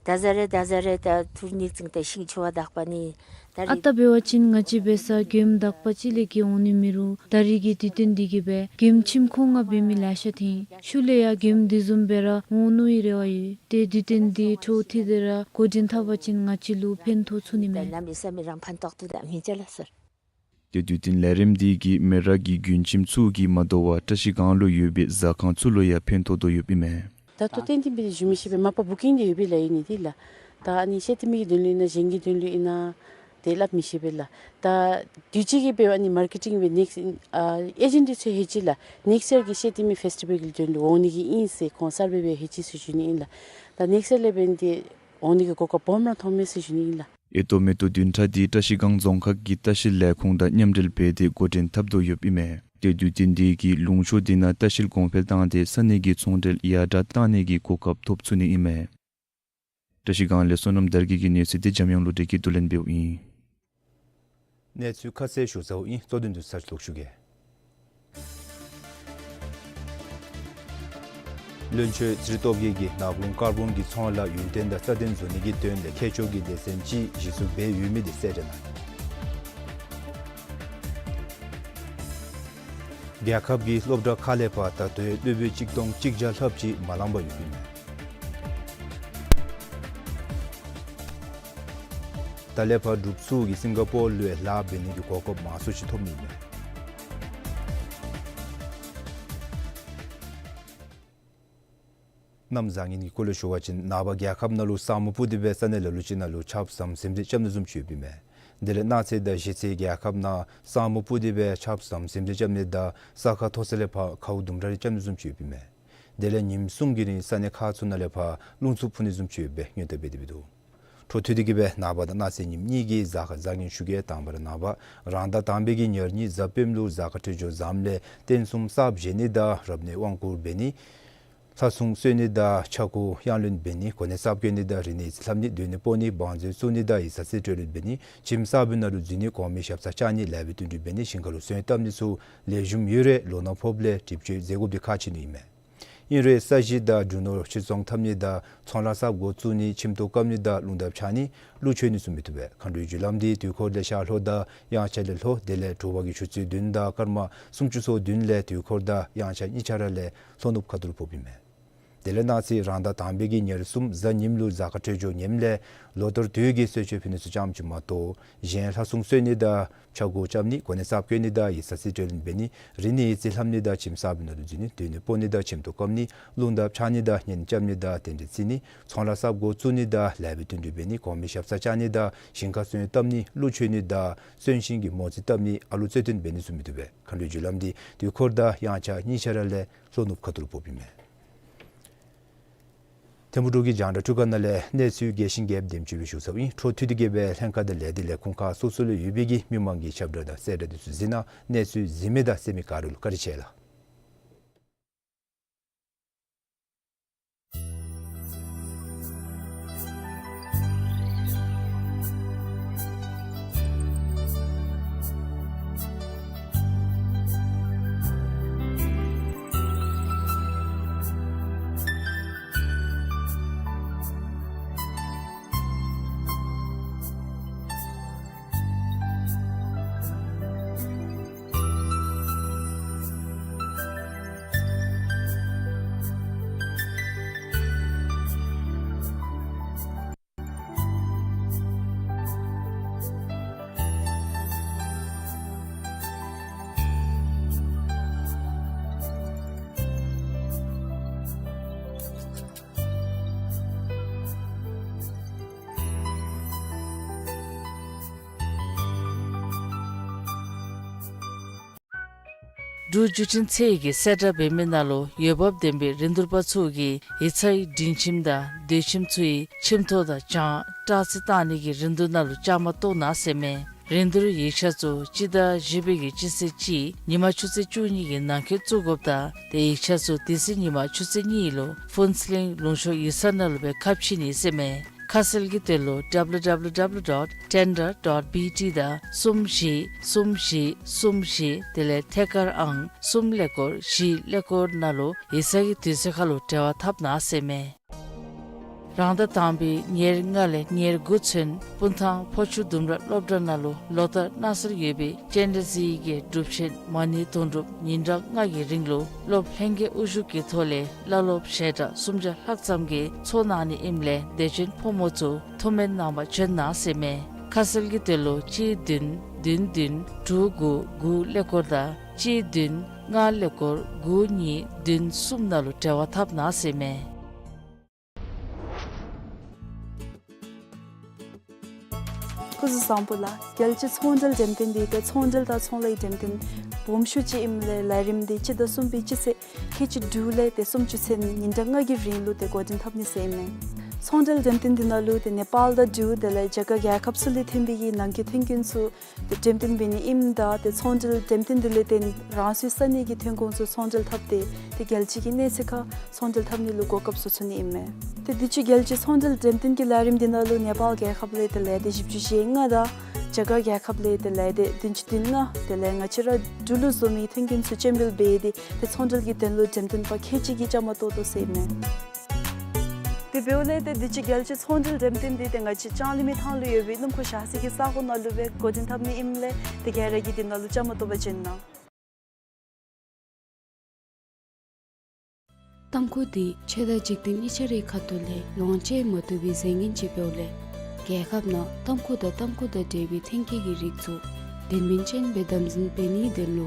ད་ཟ་རེ་ད་ཟ་རེ་ད་ཐུར་ཉིག་ཙིང་ད་ཤིང་ཆུ་བ་དག་པ་ནི། ད་ཨ་རྟག་འབད་བ་ཅིན་ང་བཅས་འབད་ས་མགྱོནམ་དག་པ་ཅིག་ལས་བརྒལ་འོང་ནི་མི་རུང་། ད་རིས་ཀྱི་དུས་སྟོན་འདི་གིས་སྦེ་མགྱོནམ་ཁྱིམ་ཁོང་ང་འབད་མི་ལེ་ཤ་ཐོན། ཤུལ་ལས་ཡང་མགྱོནམ་དེ་བཟུམ་སྦེ་ར་འོང་ནིའི་རེ་བ་ཡོད། ཏེ་དུས་སྟོན་འདི་འཕྲོ་མཐུད་དེ་ར་འགོ་འདྲེན་འཐབ་པ་ཅིན་ང་བཅས་ལུ་ཕན་ཐོགས་ཚུགས་ནི་མས། ནམ་ཡོད་ས་མི་རང་ཕན་ཐོགས་ཏེ་ད་མི་ཅ་ལ་སར། ཏེ་དུས་སྟོན་ལས་རིམ་འདི་གིས་མི་རབས་ཀྱི་མགྱོནམ་ཁྱིམ་ཚུ་གིས་མ་དོ་བར་བཀྲ་ཤིས་སྒང་ལུ་ཡོད་པའི་ཟ་ཁང་ཚུ་ལུ་ཡང་ཕན་ཐོགས་དོ་ཡོདཔ་ཨིན་མས། ད་ལྟོ་ཏན་ཏན་སྦེ་ཞུ་མི་ཤེས་པས། མ་པ་བུ་ཀིང་འདི་ཡོད་པས་ལགས། ཨིན་ནི་འདི་ལགས། ད་ཨ་ནི་ཤེ་ཏི་མི་གི་དོན་ལུ་ཨིན་ན་གཞན་གྱི་དོན་ལུ་ཨིན་ན་ཏེ་སླབ་མི་ཤེས་པས་ལགས། ད་དུས་ཅི་གི་འབད་བ་ཨ་ནི་མར་ཀེ་ཊིང་སྦེ་ནེགསཊ་ཨ་ཨེ་ཇེན་ཊི་ཚུ་ལྷོད་ཅི་ལགས། ནེགསཊ་ཡར་གྱི་ཤེ་ཏི་མི་ཕེསི་ཊི་བཱལ་གྱི་དོན་ལུ་འོང་ནི་གི་ཨིན་ཟེར་ཁོང་གསརཔ་སྦེ་ལྷོད་ཅི་ཟེར་ཞུ་ནི་ཨིན་ལགས། ད་ནེགསཊ་ཡར་ལས་འབདན་ཏེ་འོང་ནི་གི་གོ་སྐབས་སྦོམ་ར་ཐོབ་མས་ཟེར་ཞུ་ནི་ཨིན་ལགས། ཨེ་ཏོ་མེ་ཏོ་བདུན་ཕྲག་འདི་བཀྲ་ཤིས་སྒང་རྫོང་ཁག་གི་ལྟ་བཤལ་ལས་ཁུངས་དང་མཉམ་འབྲེལ་འབད་དེ་འགོ་འདྲེན་འཐབ་དོ་ཡོདཔ་ཨིན་མས། ཏེ་དུས་སྟོན་འདི་གིས་ལུང་ཕྱོགས་འདི་ནང་ལྟ་བཤལ་གོང་འཕེལ་བཏང་སྟེ་ས་གནས་ཀྱི་ཚོང་འབྲེལ་ཡར་དྲག་གཏང་ནི་གི་གོ་སྐབས་ཐོབ་ཚུགས་ནི་ཨིན་མས། བཀྲ་ཤིས་སྒང་ལས་བསོད་ནམས་དར་རྒྱས་ཀྱི་གནས་ཚུལ་འདི་འཇམ་དབྱངས་བློ་གྲོས་ཀྱིས་བསྡུ་ལེན་འབདཝ་ཨིན། གནས་ཚུལ་ཁ་གསལ་ཞུ་ཚརཝ་ཨིན། གཙོ་དོན་དུ་ཚར་གཅིག་ལོག་ཞུ་གེ། བློན་ཆོས་ཚེ་རིང་སྟོབས་རྒྱས་ཀྱིས་ནགས་ཀླུང་ཀར་བོན་གྱི་ཚོང་ལཱ་ཡུན་བརྟན་དང་རྩ་བརྟན་བཟོ་ནི་གི་དོན་ལས་མཁས་མཆོག་གི་སྡེ་ཚན་ཅིག་གཞི་བཙུགས་འབད་ཡོད་མི་དེ་གསལ་བསྒྲགས་གནང་། རྒྱལ་ཁབ་ཀྱི་སློབ་གྲྭ་ཁག་ལས་ཕར་ད་ལྟོ་སློབ་དཔོན་གཅིག་སྟོང་གཅིག་བརྒྱ་ལྷགཔ་ཅིག་མ་ལང་པར་ཡོདཔ་ཨིན། ད་ལས་ཕར་འབྲུགཔ་ཚུ་གིས་སིང་ག་པོར་ལུ་ཡང་ལཱ་འབད་ནི་གི་གོ་སྐབས་མང་སུ་ཅིག་ཐོབ་ནི་ཨིན། གནམ་བཟང་ངན་གྱི་སྐོར་ལས་ཞུ་བ་ཅིན་ནངས་པ་རྒྱལ་ཁབ་ནང་ལུ་ས་སྨུག་སྤུབས་ཏེ་སྦེ་ས་གནས་ལ་ལུ་ཅིག་ནང་ལུ་ཆརཔ་ཟམ་ཟིམ་རེ་རྐྱབ་ནི་བཟུམ་ཅིག་ཡོདཔ་ཨིན་མས། དེ་ལས་གནངས་ཚེ་དང་གཞེས་ཚེ་རྒྱལ་ཁབ་ནང་ས་སྨུག་སྤུབས་ཏེ་སྦེ་ཆརཔ་ཟམ་ཟིམ་རེ་རྐྱབ་ནི་དང་ས་ཁ་མཐོ་ས་ལས་ཕར་ཁཝ་དུམ་གྲ་རེ་རྐྱབ་ནི་བཟུམ་ཅིག་ཡོདཔ་ཨིན་མས། དེ་ལས་ཉིནམ་གསུམ་གྱི་རིང་ས་གནས་ཁག་ཚུ་ནང་ལས་ཕར་རླུང་འཚུབ་འཕུ་ནི་བཟུམ་ཅིག་ཡོདཔ་སྦེ་སྔོན་བརྡ་འབད་དེ་འདུག། འཕྲོ་མཐུད་དེ་གིས་སྦེ་ནངས་པ་དང་གནངས་ཚེ་ཉིནམ་གཉིས་ཀྱི་གཟའ་སྐར་བཟང་ངན་ཞུ་གེ། དང་པ་ར་ནངས་པ་རང་ཟླ་དང་པའི་གི་ཉེར་གཉིས་གཟའ་སྤེནམ་ལུ་གཟའ་སྐར་འཕྲོད་སྦྱོར་བཟངམ་ལས་རྟེན་གསུམ་གསརཔ་བཞེངས་ནི་དང་རབ་གནས་དབང་བསྐུར་འབད་ནི། ལྷ་སྲུང་གསོལ་ནི་དང་ཕྱྭ་འགུགས་གཡང་ལེན་འབད་ནི། གོ་གནས་གསརཔ་བསྐོ་ནི་དང་རིག་གནས་རྩིས་ལྷབ་ནི། སྡོད་གནས་སྤོ་ནི། བང་མཛོད་བཙུགས་ནི་དང་ཡིག་ཚང་རྩིས་སྤྲོད་ལེན་འབད་ནི། ཁྱིམ་གསར་པའི་ནང་ལུ་འཛུལ་ནི། གོང་མའི་ཞབས་སར་བཅར་ནི། ལེགས་པའི་བསྟུན་གྲོས་འབད་ནི། ཞིང་ཁ་ལུ་སོན་བཏབ་ནི་ཚུ་ལེགས་ཤོམ་ཡོད་རུང་ལོ་ན་ཕོགཔ་ལས་སྒྲིབ་སྦྱོང་མཛད་དགོཔ་འདི་ཁག་ཆེ་ནི་ཨིན་མས། ཨིན་རུང་ས་གཞི་དང་འབྲུ་ནོར་ཕྱིར་ཚོང་འཐབ་ནི་དང་ཚོང་ལཱ་གསརཔ་འགོ་བཙུགས་ནི། ཁྱིམ་ཐོག་བཀབ་ནི་དང་རླུང་རྟ་འཕྱར་ནི། ཀླུ་མཆོད་ནི་ཚུ་མི་བཏུབ་པས། མཁའ་འགྲོའི་རྒྱུ་ལམ་འདི་དུས་འཁོར་ལས་ཤར་ལྷོ་དང་དབྱངས་འཆར་ལས་ལྷོ། དེ་ལས་དྲོ་པ་གི་ཆུ་ཚོད་བདུན་དང་སྐར་མ་སུམ་ཅུ་སོ་བདུན་ལས་དུས་འཁོར་དང་དབྱངས་འཆར་གཉིས་ཆ་ར་ལས་ལྷོ་ནུབ་ཁ་ཐུར་ཕོགཔ་ཨིན་མས། དེ་ལས་གནངས་ཚེ་རང་ཟླ་དང་པའི་གི་ཉེར་གསུམ་གཟའ་ཉིམ་ལུ་གཟའ་སྐར་འཕྲོད་སྦྱོར་ངནམ་ལས་ལོ་ལྟར་དུས་ཀྱི་གསོལ་མཆོད་ཕུལ་ནི་ཚུ་ཙམ་ཅིག་མ་གཏོགས་གཞན་ལྷ་སྲུང་གསོལ་ནི་དང་ཕྱྭ་འགུགས་རྐྱབ་ནི། གོ་གནས་གསརཔ་བསྐོ་ནི་དང་ཡིག་ཚང་རྩིས་སྤྲོད་ལེན་འབད་ནི། རིག་གནས་ཡིག་རྩིས་ལྷབ་ནི་དང་ཁྱིམ་གསར་པའི་ནང་ལུ་འཛུལ་ནི། སྡོད་གནས་སྤོ་ནི་དང་ཁྱིམ་ཐོག་བཀབ་ནི། རླུང་རྟ་འཕྱར་ནི་དང་གཉེན་རྐྱབ་ནི་དང་རྟེན་འབྲེལ་བརྩི་ནི། ཚོང་ལཱ་གསརཔ་འགོ་བཙུགས་ནི་དང་ལེགས་པའི་བསྟུན་གྲོས་འབད་ནི། གོང་མའི་ཞབས་སར་བཅར་ནི་དང་ཞིང་ཁར་སོན་བཏབ་ནི། ཀླུ་མཆོད་ནི་དང་གསོན་གཤིན་གྱི་མོ་རྩིས་བཏབ་ནི། ཨ་ལུ་རྩོད་ལྡན་འབད་ནི་ཚུ་མི་བཏུབ་པས། མཁའ་འགྲོའི་རྒྱུ་ལམ་འདི་དུས་འཁོར་དང་དབྱངས་འཆར་གཉིས་ཆ་ར་ལས་ལྷོ་ནུབ་ཁ་ཐུར་ཕོགཔ་ཨིན་མས། ཐིམ་ཕུག་འབྲུག་གི་རྒྱང་བསྒྲགས་ཁྲུས་ཁང་ནང་ལས་གནས་ཚུལ་རྒྱས་ཤིང་རྒྱསཔ་དེམ་ཅིག་སྦེ་ཞུ་ཚརཝ་ཨིན། འཕྲོ་མཐུད་དེ་གིས་སྦེ་ལྷན་ཁག་དང་ལས་སྡེ་ལས་ཁུངས་ཁག་སོ་སོ་ལུ་ཡོད་པའི་གི་མི་མང་གི་ཁྱབ་བསྒྲགས་དང་གསལ་བསྒྲགས་འདི་ཚུ་གཟིགས་གནང་། གནས་ཚུལ་གཟིགས་མི་དང་གསན་མི་ག་ར་ལུ་བཀའ་དྲིན་ཆེ་ལགས། འབྲུག་བརྒྱུད་འཕྲིན་ཚད་ཀྱིས་གསལ་བསྒྲགས་འབད་མི་ནང་ལུ་འོས་འབབ་ལྡན་པའི་རིན་བསྡུར་པ་ཚུ་གིས་ཡིག་ཚང་གི་སྒྲིང་ཁྱིམ་དང་སྡོད་ཁྱིམ་ཚུ་གི་ཁྱིམ་ཐོག་དང་གྱང་སྐྲག་རྩི་བཏང་ནི་གི་རིན་བསྡུར་ནང་ལུ་བཅའ་མར་གཏོགས་གནང་ཟེར་མས། རིན་བསྡུར་ཡིག་ཆ་ཚུ་སྤྱི་ཟླ་བཞི་པའི་གི་སྤྱི་ཚེས་གཅིག་ཉིན་མ་ཆུ་ཚོད་བཅུ་གཉིས་ཀྱི་ནང་འཁོད་བཙུགས་དགོཔ་དང་དེ་ཡིག་ཆ་ཚུ་དེ་ཚེ་ཉིན་མ་ཆུ་ཚོད་གཉིས་ལུ་ཕུན་ཚོགས་གླིང་ལུང་ཕྱོགས་ཡིག་ཚང་ནང་ལུ་སྦེ་ཁ་ཕྱེ་ནི་ཟེར་མས། ཁ་གསལ་གྱི་དོན་ལུ་W W W dot tender dot B T དང་གསུམ་བཞི་གསུམ་བཞི་གསུམ་བཞི་དེ་ལས་ཐད་ཀར་ཨང་གསུམ་ཀླད་ཀོར་བཞི་ཀླད་ཀོར་ནང་ལུ་ཡིག་ཚང་གི་དུས་ཚོད་ཁར་ལུ་འབྲེལ་བ་འཐབ་གནང་ཟེར་མས། རང་ཟླ་དང་པའི་ཉེར་ལྔ་ལས་ཉེར་དགུ་ཚུན་སྤུངས་ཐང་ཕོ་ཆུ་ལྡུམ་ར་སློབ་གྲྭ་ནང་ལུ་ལོ་ལྟར་གནང་སྲོལ་ཡོད་པའི་སྤྱན་རས་གཟིགས་ཀྱི་སྒྲུབ་ཆེན་མ་ཎི་དུང་སྒྲུབ་ཉིན་གྲངས་ལྔ་གི་རིང་ལུ་སློབ་ལྷན་རྒྱས་དབུ་བཞུགས་ཀྱི་ཐོག་ལས་བླ་སློབ་ཞལ་གྲངས་སུམ་བརྒྱ་ལྷག་ཙམ་གྱིས་ཚོགས་གནང་ནི་ཨིནམ་ལས་དད་ཅན་ཕོ་མོ་ཚུ་ཐུགས་སྨོན་གནང་པར་བྱོན་གནང་ཟེར་མས། ཁ་གསལ་གྱི་དོན་ལུ་གཅིག་བདུན་བདུན་བདུན་དྲུག་དགུ་དགུ་ཀླད་ཀོར་དང་གཅིག་བདུན་ལྔ་ཀླད་ཀོར་དགུ་གཉིས་བདུན་གསུམ་ནང་ལུ་འབྲེལ་བ་འཐབ་གནང་ཟེར་མས། སྐུ་གཟུགས་བཟང་པོ་ལགས། རྒྱལ་སྤྱིའི་ཚོང་འབྲེལ་འགྲེམས་སྟོན་འདི་ཏེ་ཚོང་འབྲེལ་དང་ཚོང་ལཱའི་འགྲེམས་སྟོན་སྦོམ་ཤོས་ཅིག་ཨིནམ་ལས་ལས་རིམ་འདི་སྤྱི་ཟླ་གསུམ་པའི་སྤྱི་ཚེས་ཁལ་གཅིག་དྲུག་ལས་ཏེ་སུམ་ཅུ་ཚུན་ཉིན་གྲངས་ལྔ་གི་རིང་ལུ་ཏེ་འགོ་འདྲེན་འཐབ་ནི་ཟེར་ཨིན་མས། ཚོང་འབྲེལ་འགྲེམས་སྟོན་འདི་ནང་ལུ་ཏེ་ནེ་པཱལ་དང་འབྲུག་དེ་ལས་རྒྱ་གར་རྒྱལ་ཁབ་ཚུ་ལས་ཐོན་པའི་གི་ནང་འཁོད་ཐོན་སྐྱེད་ཚུ་ཏེ་འགྲེམས་སྟོན་འབད་ནི་ཨིནམ་ད་ཏེ་ཚོང་འབྲེལ་འགྲེམས་སྟོན་འདི་ལས་ཏེ་རང་སོའི་ས་གནས་ཀྱི་ཐོན་ཁུངས་ཚུ་ཚོང་འབྲེལ་འཐབ་སྟེ་ཏེ་རྒྱལ་སྤྱི་གི་གནས་ཚད་ཁར་ཚོང་འབྲེལ་འཐབ་ནི་ལུ་གོ་སྐབས་ཚུ་ཚུད་ནི་ཨིན་མས། ཏེ་དུས་ཅི་རྒྱལ་སྤྱིའི་ཚོང་འབྲེལ་འགྲེམས་སྟོན་གྱི་ལས་རིམ་འདི་ནང་ལུ་ནེ་པཱལ་རྒྱལ་ཁབ་ལས་ཏེ་ལས་སྡེ་བཞི་བཅུ་ཞེ་ལྔ་དང་རྒྱ་གར་རྒྱལ་ཁབ་ལས་ཏེ་ལས་སྡེ་བདུན་ཅུ་དོན་ལྔ་དེ་ལས་ང་བཅས་ར་འབྲུག་ལུ་བཟོ་མི་ཐོན་སྐྱེད་ཚུ་སྤྱན་འབུལ་འབད་དེ་ཏེ་ཚོང་འབྲེལ་གྱི་དོན་ལུ་འགྲེམས་སྟོན་པ་ཁལ་གཅིག་གིས་བཅའ་མར་གཏོགས་དོ་ཟེར་ཨིན་མས། དེ་འབདཝ་ལས་ཏེ་དུས་ཅི་རྒྱལ་སྤྱིའི་ཚོང་འབྲེལ་འགྲེམས་སྟོན་འདི་ཏེ་ང་བཅས་ལྕང་གླིང་མི་ཐང་ལུ་ཡོད་པའི་སྣུམ་འཁོར་བཞག་སའི་གི་ས་གོ་ནང་ལུ་སྦེ་འགོ་འདྲེན་འཐབ་ནི་ཨིནམ་ལས་ཏེ་ག་ར་གིས་འདི་ནང་ལུ་བཅའ་མར་གཏོགས་པར་བྱོན་གནང་། ཏམ་ཁུ་འདི་ཆོས་དང་འཇིག་རྟེན་གཉིས་ཆ་རའི་ཁ་ཐུག་ལས་ལོངས་སྤྱོད་མ་བཏུབ་པའི་རྫས་ངན་ཅིག་འབདཝ་ལས་རྒྱལ་ཁབ་ནང་ཏམ་ཁུ་དང་ཏམ་ཁུ་དང་འབྲེལ་བའི་ཐོན་སྐྱེད་ཀྱི་རིགས་ཚུ་དོན་སྨིན་ཅན་སྦེ་དམ་འཛིན་འབད་ནིའི་དོན་ལུ་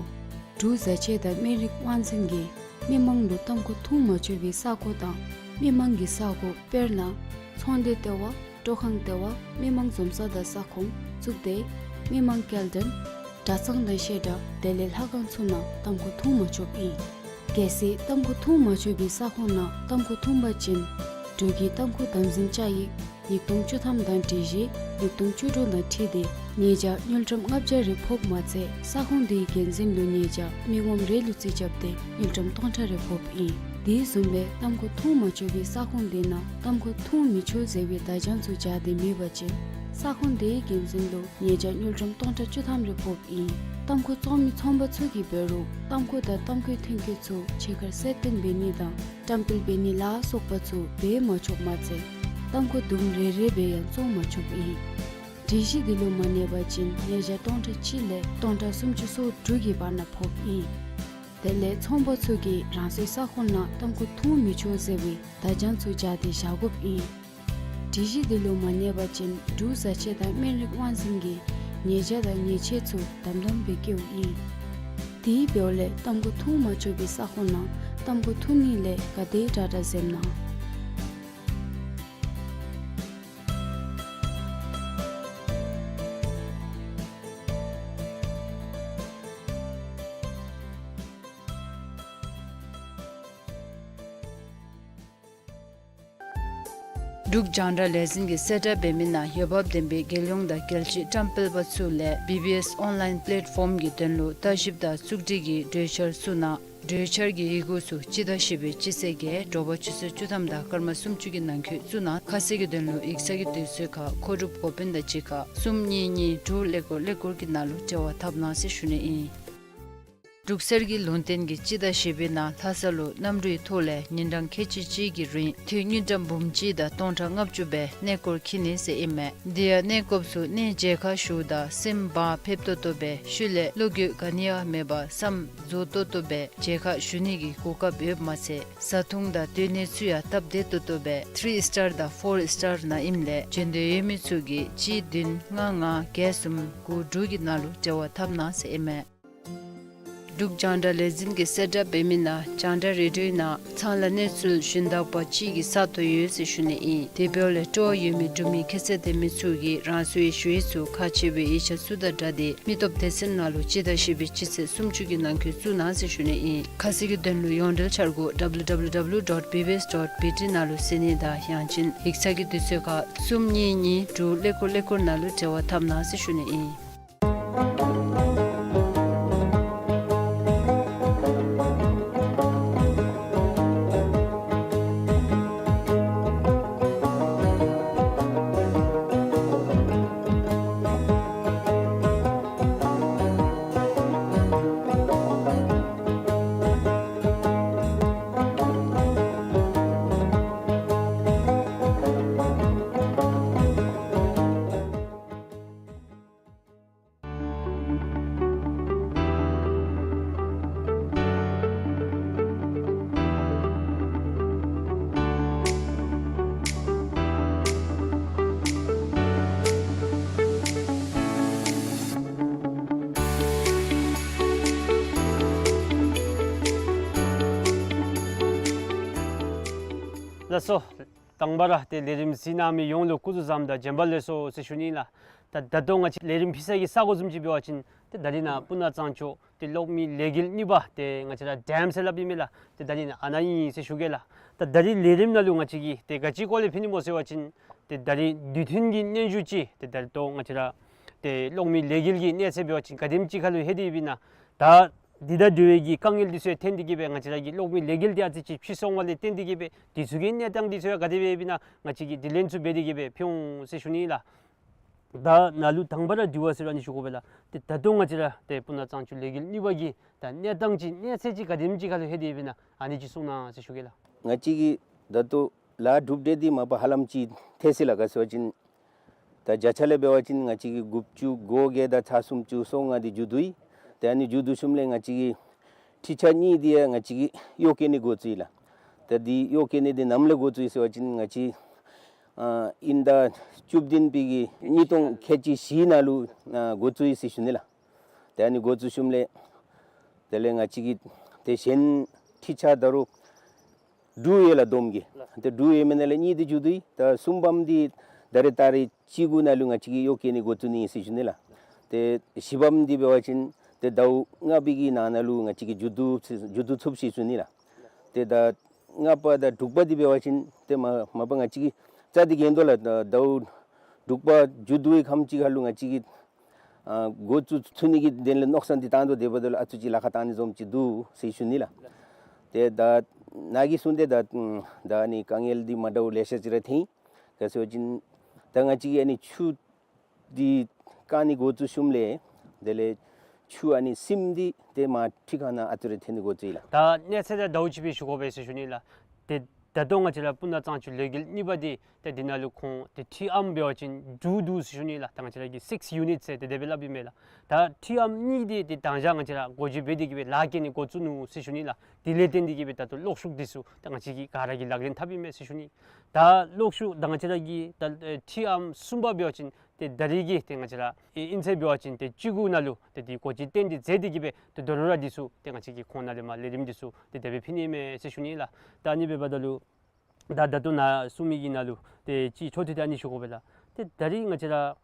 འབྲུག་བཟའ་ཆས་དང་སྨན་རིགས་དབང་འཛིན་གྱིས་མི་མང་ལུ་ཏམ་ཁུ་འཐུང་མ་ཆོག་པའི་ས་གོ་དང་མི་མང་གི་ས་གོ་དཔེར་ན་ཚོང་སྡེ་ལྟེ་བ། སྤྲོ་ཁང་ལྟེ་བ། མི་མང་འཛོམས་ས་དང་ས་ཁོངས་བཙུགས་ཏེ་མི་མང་སྐྱེལ་འདྲེན། གྲྭ་ཚང་དང་བཤད་གྲྭ་དེ་ལས་ལྷ་ཁང་ཚུ་ནང་ཏམ་ཁུ་འཐུང་མ་ཆོགཔ་ཨིན། གལ་སྲིད་ཏམ་ཁུ་འཐུང་མ་ཆོག་པའི་ས་ཁོངས་ནང་ཏམ་ཁུ་འཐུང་པ་ཅིན་འབྲུག་གི་ཏམ་ཁུ་དམ་འཛིན་བཅའ་ཡིག་ཉིས་སྟོང་བཅུ་ཐམ་དང་སྒྲིག་གཞི་ཉིས་སྟོང་བཅུ་དྲུག་དང་འཁྲིལ་ཏེ་ཉེས་བྱ་དངུལ་ཀྲམ་ལྔ་བརྒྱ་རེ་ཕོགཔ་མ་ཚད་ས་ཁོངས་དེའི་འགན་འཛིན་ལུ་ཉེས་བྱ་མི་ངོམ་རེ་ལུ་རྩིས་རྐྱབ་སྟེ་དངུལ་ཀྲམ་སྟོང་ཕྲག་རེ་ཕོགཔ་ཨིན། དེ་བཟུམ་སྦེ་ཏམ་ཁུ་འཐུང་མ་ཆོག་པའི་ས་ཁོངས་དེ་ནང་ཏམ་ཁུ་འཐུང་མི་ཆོག་ཟེར་བའི་བརྡ་བྱང་ཚུ་སྦྱར་ཏེ་མེད་པ་ཅིན་ས་ཁོངས་དེའི་འགན་འཛིན་ལུ་ཉེས་བྱ་དངུལ་ཀྲམ་སྟོང་ཕྲག་བཅུ་ཐམ་རེ་ཕོགཔ་ཨིན། ཏམ་ཁུ་བཙོང་མི་ཚོང་པ་ཚུ་གིས་འབད་རུང་ཏམ་ཁུ་དང་ཏམ་ཁུའི་ཐོན་སྐྱེད་ཚུ་ཕྱི་ཁར་གསལ་སྟོན་འབད་ནི་དང་བཀྲམ་སྤེལ་འབད་ནི་ལ་སོགས་པ་ཚུ་འབད་མ་ཆོགཔ་མ་ཚད་ཏམ་ཁུ་དུམ་རེ་རེ་སྦེ་ཡང་བཙོང་མ་ཆོགཔ་ཨིན། སྒྲིག་གཞི་འདི་ལུ་མ་གནས་པ་ཅིན་ཉེས་བྱ་སྟོང་ཕྲག་གཅིག་ལས་སྟོང་ཕྲག་སུམ་ཅུ་སོ་དྲུག་གི་བར་ན་ཕོགཔ་ཨིན། དེ་ལས་ཚོང་པ་ཚུ་གིས་རང་སོའི་ས་ཁོངས་ནང་ཏམ་ཁུ་འཐུང་མི་ཆོག་ཟེར་བའི་བརྡ་བྱང་ཚུ་སྦྱར་ཏེ་བཞག་དགོཔ་ཨིན། སྒྲིག་གཞི་འདི་ལུ་མ་གནས་པ་ཅིན་འབྲུག་བཟའ་ཆས་དང་སྨན་རིགས་དབང་འཛིན་གྱིས་ཉེས་བྱ་དང་ཉེས་ཆད་ཚུ་དམ་དམ་སྦེ་བཀལཝ་ཨིན། དེ་འབདཝ་ལས་ཏམ་ཁུ་འཐུང་མ་ཆོག་པའི་ས་ཁོངས་ནང་ཏམ་ཁུ་འཐུང་ནི་ལས་ག་དེ་དྲག་དྲག་འཛེམ་གནང་། འབྲུག་རྒྱང་བསྒྲགས་ལས་འཛིན་གྱིས་གསལ་བསྒྲགས་འབད་མི་ནང་འོས་འབབ་ལྡན་པའི་རྒྱལ་ཡོངས་དང་རྒྱལ་སྤྱིའི་བཀྲམ་སྤེལ་པ་ཚུ་ལས་བི་བི་ཨེསི་ཨོན་ལའིན་པ་ལེཊ་ཕོམ་གྱི་དོན་ལུ་ལྟ་ཞིབ་དང་བཙུགས་སྒྲིག་གི་གྲོས་འཆར་བཙུགས་གནང་། གྲོས་འཆར་གྱི་ཡི་གུ་ཚུ་སྤྱི་ཟླ་བཞི་པའི་སྤྱི་ཚེས་བརྒྱད་དྲོ་པ་ཆུ་ཚོད་བཅུ་ཐམ་དང་སྐར་མ་སུམ་ཅུ་གི་ནང་འཁོད་བཙུགས་གནང་། ཁ་གསལ་གྱི་དོན་ལུ་ཡིག་ཚང་གི་དུས་ཚོད་ཁར་མཁོ་སྒྲུབ་འགོ་དཔོན་དང་གཅིག་ཁར་གསུམ་གཉིས་གཉིས་དྲུག་ཀླད་ཀོར་ཀླད་ཀོར་གྱི་ནང་ལུ་འབྲེལ་བ་འཐབ་གནང་ཟེར་ཞུ་ནི་ཨིན། འབྲུག་གསེར་གྱི་ལུང་བསྟན་གྱིས་སྤྱི་ཟླ་བཞི་པའི་ནང་ལྷ་ས་ལུ་གནམ་གྲུའི་ཐོག་ལས་ཉིན་གྲངས་ཁལ་གཅིག་གཅིག་གི་རིང་དངུལ་ཀྲམ་འབུམ་གཅིག་དང་སྟོང་ཕྲག་ལྔ་བཅུ་སྦེ་གནས་སྐོར་འཁྱིད་ནི་ཟེར་ཨིན་མས། དེ་ཡང་གནས་སྐོརཔ་ཚུ་གནས་མཇལ་ཁ་ཞུཝ་ད་སེམས་བག་ཕེབས་ཏོག་ཏོ་སྦེ་ཤུལ་ལས་བློ་འགྱོད་ག་ནི་ཡང་མེད་པར་བསམ་རྫོགས་ཏོག་ཏོ་སྦེ་མཇལ་ཁ་ཞུ་ནི་གི་གོ་སྐབས་ཡོདཔ་མ་ཚད་བཟའ་འཐུང་དང་སྡོད་གནས་ཚུ་ཡང་སྟབས་བདེ་ཏོག་ཏོ་སྦེ་ཐི་རི་སི་ཊར་དང་ཕོར་སི་ཊར་ནང་ཨིནམ་ལས་བྱོན་འདོད་ཡོད་མི་ཚུ་གིས་གཅིག་བདུན་ལྔ་ལྔ་བརྒྱད་གསུམ་དགུ་དྲུག་གི་ནང་ལུ་འབྲེལ་བ་འཐབ་གནང་ཟེར་ཨིན་མས། འབྲུག་རྒྱང་བསྒྲགས་ལས་འཛིན་གྱིས་གསལ་བསྒྲགས་འབད་མི་ནང་རྒྱང་བསྒྲགས་རེ་ཌིའོའི་ནང་ཚང་ལ་གནས་ཚུལ་ཞུན་དག་པ་ཅིག་གི་ས་ཐོབ་ཡོད་ཟེར་ཞུ་ནི་ཨིན། དེ་འབདཝ་ལས་སྤྲོ་བ་ཡོད་མི་འབྲུག་མི་ཁྱད་ཚད་ལྡན་མི་ཚུ་གིས་རང་སོའི་ཞུ་ཡིག་ཚུ་ཁག་ཆེ་བའི་ཡིག་ཆ་ཚུ་དང་སྦྲགས་ཏེ་མི་སྟོབས་སྡེ་ཚན་ནང་ལུ་སྤྱི་ཟླ་བཞི་པའི་སྤྱི་ཚེས་སུམ་ཅུ་གི་ནང་འཁོད་བཙུགས་གནང་ཟེར་ཞུ་ནི་ཨིན། ཁ་གསལ་གྱི་དོན་ལུ་ཡོངས་འབྲེལ་འཆར་སྒོ་ཌབ་ལུ་ཌབ་ལུ་ཌབ་ལུ་ཌོཊ་བི་བི་ཨེསི་ཌོཊ་བི་ཊི་ནང་ལུ་གཟིགས་ནི་དང་ཡང་ཅིན་ཡིག་ཚང་གི་དུས་ཚོད་ཁར་གསུམ་གཉིས་གཉིས་དྲུག་ཀླད་ཀོར་ཀླད་ཀོར་ནང་ལུ་འབྲེལ་བ་འཐབ་གནང་ཟེར་ཞུ་ནི་ཨིན། ལགས་སོ། དང་པ་ར་ཏེ་ལས་རིམ་གཟིགས་གནང་མི་ཡོངས་ལུ་སྐུ་གཟུགས་བཟང་དང་བྱོན་པ་ལེགས་སོ་ཟེར་ཞུ་ནི་ལགས། ད་ད་ལྟོ་ང་བཅས་ལས་རིམ་ཕུལ་ས་གི་ས་གོ་བཟུམ་ཅིག་འབད་བ་ཅིན་ཏེ་ད་རིས་ནཱ་སྤུ་ན་གཙང་ཆུ་ཏེ་གློག་མེ་ལས་འགུལ་གཉིས་པ་ཏེ་ང་བཅས་ར་ཌེམ་ཟེར་སླབ་ཨིན་མས་ལགས། ཏེ་ད་རིས་ནཱ་ཨ་ནཱ་ཨིན་ཟེར་ཞུ་གེ་ལགས། ད་ད་རིས་ལས་རིམ་ནང་ལུ་ང་བཅས་ཀྱིས་ཏེ་ག་ཅི་སྐོར་ལས་ཕུལ་ནི་སྨོ་ཟེར་བ་ཅིན་ཏེ་ད་རིས་དུས་མཐུན་གྱི་སྙན་ཞུ་ཅིག་ཏེ་ད་ལྟོ་ང་བཅས་ར་ཏེ་གློག་མེ་ལས་འགུལ་གྱི་གནས་ཚད་འབད་བ་ཅིན་ག་དེམ་ཅིག་ཁར་ལུ་ལྷོད་དེ་ཡོདཔ་ཨིན་ན། ད་འདི་དང་འབྲེལ་བའི་གི་དཀའ་ངལ་འདི་ཚུ་ཡང་ཐོན་ཏེ་གི་སྦེ་ང་བཅས་ར་གི་གློག་མེ་ལས་འགུལ་འདི་ཨ་ཙི་ཅིག་ཕྱི་སོང་བ་ལས་བརྟེན་ཏེ་གི་སྦེ་དེ་ཚུ་གི་གནས་སྟངས་འདི་ཚུ་ཡང་ག་དེ་སྦེ་ཡོདཔ་ཨིན་ན་ང་བཅས་ཀྱིས་དེ་ལས་ཚུར་འབད་དེ་གི་སྦེ་ཕུལ་འོང་ཟེར་ཞུ་ནི་ལགས། ད་ནཱ་ལུ་དང་པ་ར་དྲི་བ་ཟེར་ར་ཨ་ནི་ཞུ་དགོ་པས་ལགས། ཏེ་ད་ལྟོ་ང་བཅས་ར་ཏེ་སྤུ་ན་གཙང་ཆུ་ལས་འགུལ་གཉིས་པ་གི་ད་གནས་སྟངས་ཅིག་གནས་ཚད་ཅིག་ག་དེམ་ཅིག་ཁར་ལུ་ལྷོད་དེ་ཡོདཔ་ཨིན་ན་ཨ་ནི་ཅིག་གསུང་གནང་ཟེར་ཞུ་གེ་ལགས། ང་བཅས་ཀྱི་ད་ལྟོ་ལཱ་གྲུབ་འབྲས་འདི་མ་པ་ཧ་ལམ་ཅིག་ཐལ་སོ་ཡི་ལགས། ག་ཅི་ཟེར་བ་ཅིན་ད་བརྒྱ་ཆ་ལས་འབད་བ་ཅིན་ང་བཅས་ཀྱི་དགུ་བཅུ་གོ་བརྒྱད་དང་ཚག་སུམ་ཅུ་སོ་ལྔ་འདི་མཇུག་བསྡུ་ཡི། ཏེ་ཨ་ནི་མཇུག་བསྡུ་ཞིནམ་ལས་ང་བཅས་ཀྱི་འཕྲུལ་ཆས་གཉིས་འདི་ཡང་ང་བཅས་ཀྱིས་གཡོག་བཀོལ་ནི་འགོ་བཙུགས་ཡི་ལགས། ཏེ་འདི་གཡོག་བཀོལ་ནི་འདི་ནམ་ལས་འགོ་བཙུགས་ཡི་ཟེར་བ་ཅིན་ང་བཅས་ཨ་དབྱིན་ཟླ་བཅུ་བདུན་པའི་གི་ཉིས་སྟོང་ཁལ་གཅིག་བཞི་ནང་ལུ་ཨ་འགོ་བཙུགས་ཡི་ཟེར་ཞུ་ནི་ལགས། ཏེ་ཨ་ནི་འགོ་བཙུགས་ཞིནམ་ལས་དེ་ལས་ང་བཅས་ཀྱི་ཏེ་གཞན་འཕྲུལ་ཆས་ད་རུང་དྲུག་ཡོད་ལགས་བསྡོམས་ཀྱིས། ཏེ་དྲུག་ཡོད་མི་ནང་ལས་གཉིས་འདི་མཇུག་བསྡུ་ཡི། ད་གསུམ་པམ་འདི་ད་རེས་ཏ་རིག་བཅུ་དགུ་ནང་ལུ་ང་བཅས་ཀྱིས་གཡོག་བཀོལ་ནི་འགོ་བཙུགས་ནི་ཨིན་ཟེར་ཞུ་ནི་ལགས། ཏེ་བཞི་པམ་འདི་འབད་བ་ཅིན་ཏེ་ཟླཝ་ལྔ་པའི་གི་ནང་ན་ལུ་ང་བཅས་ཀྱིས་མཇུག་བསྡུ་མཇུག་བསྡུ་ཚུགས་ཟེར་ཞུ་ནི་ལགས། ཏེ་ད་ལྔ་པ་དང་དྲུག་པ་འདི་འབད་བ་ཅིན་ཏེ་མ་མ་པ་ང་བཅས་ཀྱིས་རྩ་འདི་འགེངས་དོ་ལགས། ད་ཟླཝ་དྲུག་པ་མཇུག་བསྡུ་བའི་ཁམས་ཅིག་ཁར་ལུ་ང་བཅས་ཀྱིས་ཨ་འགོ་བཙུགས་ཚུགས་ནི་གི་དོན་ལས་མནོ་བསམ་འདི་བཏང་དོ། དེ་འབདཝ་ད་ལུ་ཨ་ཙི་ཅིག་ལཱ་ཁག་བཏང་ནི་བཟུམ་ཅིག་འདུག་ཟེར་ཞུ་ནི་ལགས། ཏེ་ད་ནཱ་གིས་གསུངས་ཏེ་ད་ད་ཨ་ནི་དཀའ་ངལ་འདི་མ་འདྲཝ་ལེ་ཤ་ཅིག་ར་ཐོན་ཡི། ག་ཅི་ཟེར་བ་ཅིན་ད་ང་བཅས་ཀྱི་ཨ་ནི་ཆུ་འདི་བཀག་ནི་འགོ་བཙུགས་ཞིནམ་ལས་དེ་ལས་ཆུ་ཨ་ནི་སིམ་འདི་ཏེ་མར་འཕྲུལ་ཁང་ནང་ཨ་ཙི་རེ་ཐོན་ནི་འགོ་བཙུགས་ཡི་ལགས། ད་གནས་ཚད་དང་ཟླཝ་གཅིག་སྦེ་ཞུ་དགོ་པས་ཟེར་ཞུ་ནི་ལགས། ཏེ་ད་ལྟོ་ང་བཅས་ར་སྤུ་ན་གཙང་ཆུ་ལས་འགུལ་གཉིས་པ་འདི་ཏེ་འདི་ནང་ལུ་ཁོང་ཏེ་འཕྲུལ་ཨམ་འབད་བ་ཅིན་དྲུག་འདུག་ཟེར་ཞུ་ནི་ལགས། ད་ང་བཅས་ར་གི་six units ཟེར་ཏེ་དེ་སྦེ་སླབ་ཨིན་མས་ལགས། ད་འཕྲུལ་ཨམ་གཉིས་འདི་ཏེ་དང་ཞག་ང་བཅས་ར་སྒོ་འབྱེད་འབད་དེ་གིས་སྦེ་ལཱ་འགོ་བཙུགས་ནུག་ཟེར་ཞུ་ནི་ལགས། དེ་ལས་བརྟེན་ཏེ་གིས་སྦེ་ད་ལྟོ་གློག་ཤུགས་འདི་ཚུ་ད་ང་བཅས་ཀྱིས་ག་ར་གིས་ལག་ལེན་འཐབ་ཨིན་མས་ཟེར་ཞུ་ནི། ད་གློག་ཤུགས་ད་ང་བཅས་ར་གི་ད་ཨེ་འཕྲུལ་ཨམ་གསུམ་པ་འབད་བ་ཅིན་ཏེ་ད་རིས་ཀྱི་ཏེ་ང་བཅས་ར་ཨེ་དབྱིན་ཚེས་འབད་བ་ཅིན་ཏེ་བཅུ་དགུ་ནང་ལུ་ཏེ་འདི་སྒོ་འབྱེད་བཏོན་ཏེ་མཛད་དེ་གིས་སྦེ་ཏེ་དོ་རུང་ར་འདི་ཚུ་ཏེ་ང་བཅས་ཀྱིས་ཁོང་ནཱ་ལས་མར་ལས་རིམ་འདི་ཚུ་ཏེ་དེ་སྦེ་ཕུལ་ནི་ཨིན་མས་ཟེར་ཞུ་ནི་ལགས། ད་ཨ་ནི་འབདཝ་ད་ལུ་ད་ད་ལྟོ་ནཱ་གསུང་མི་གི་ནང་ལུ་ཏེ་ཅིག་ཆོས་ཐོག་ཏེ་ཨ་ནི་ཞུ་དགོ་པས་ལགས། ཏེ་ད་རིས་ང་བཅས་ར་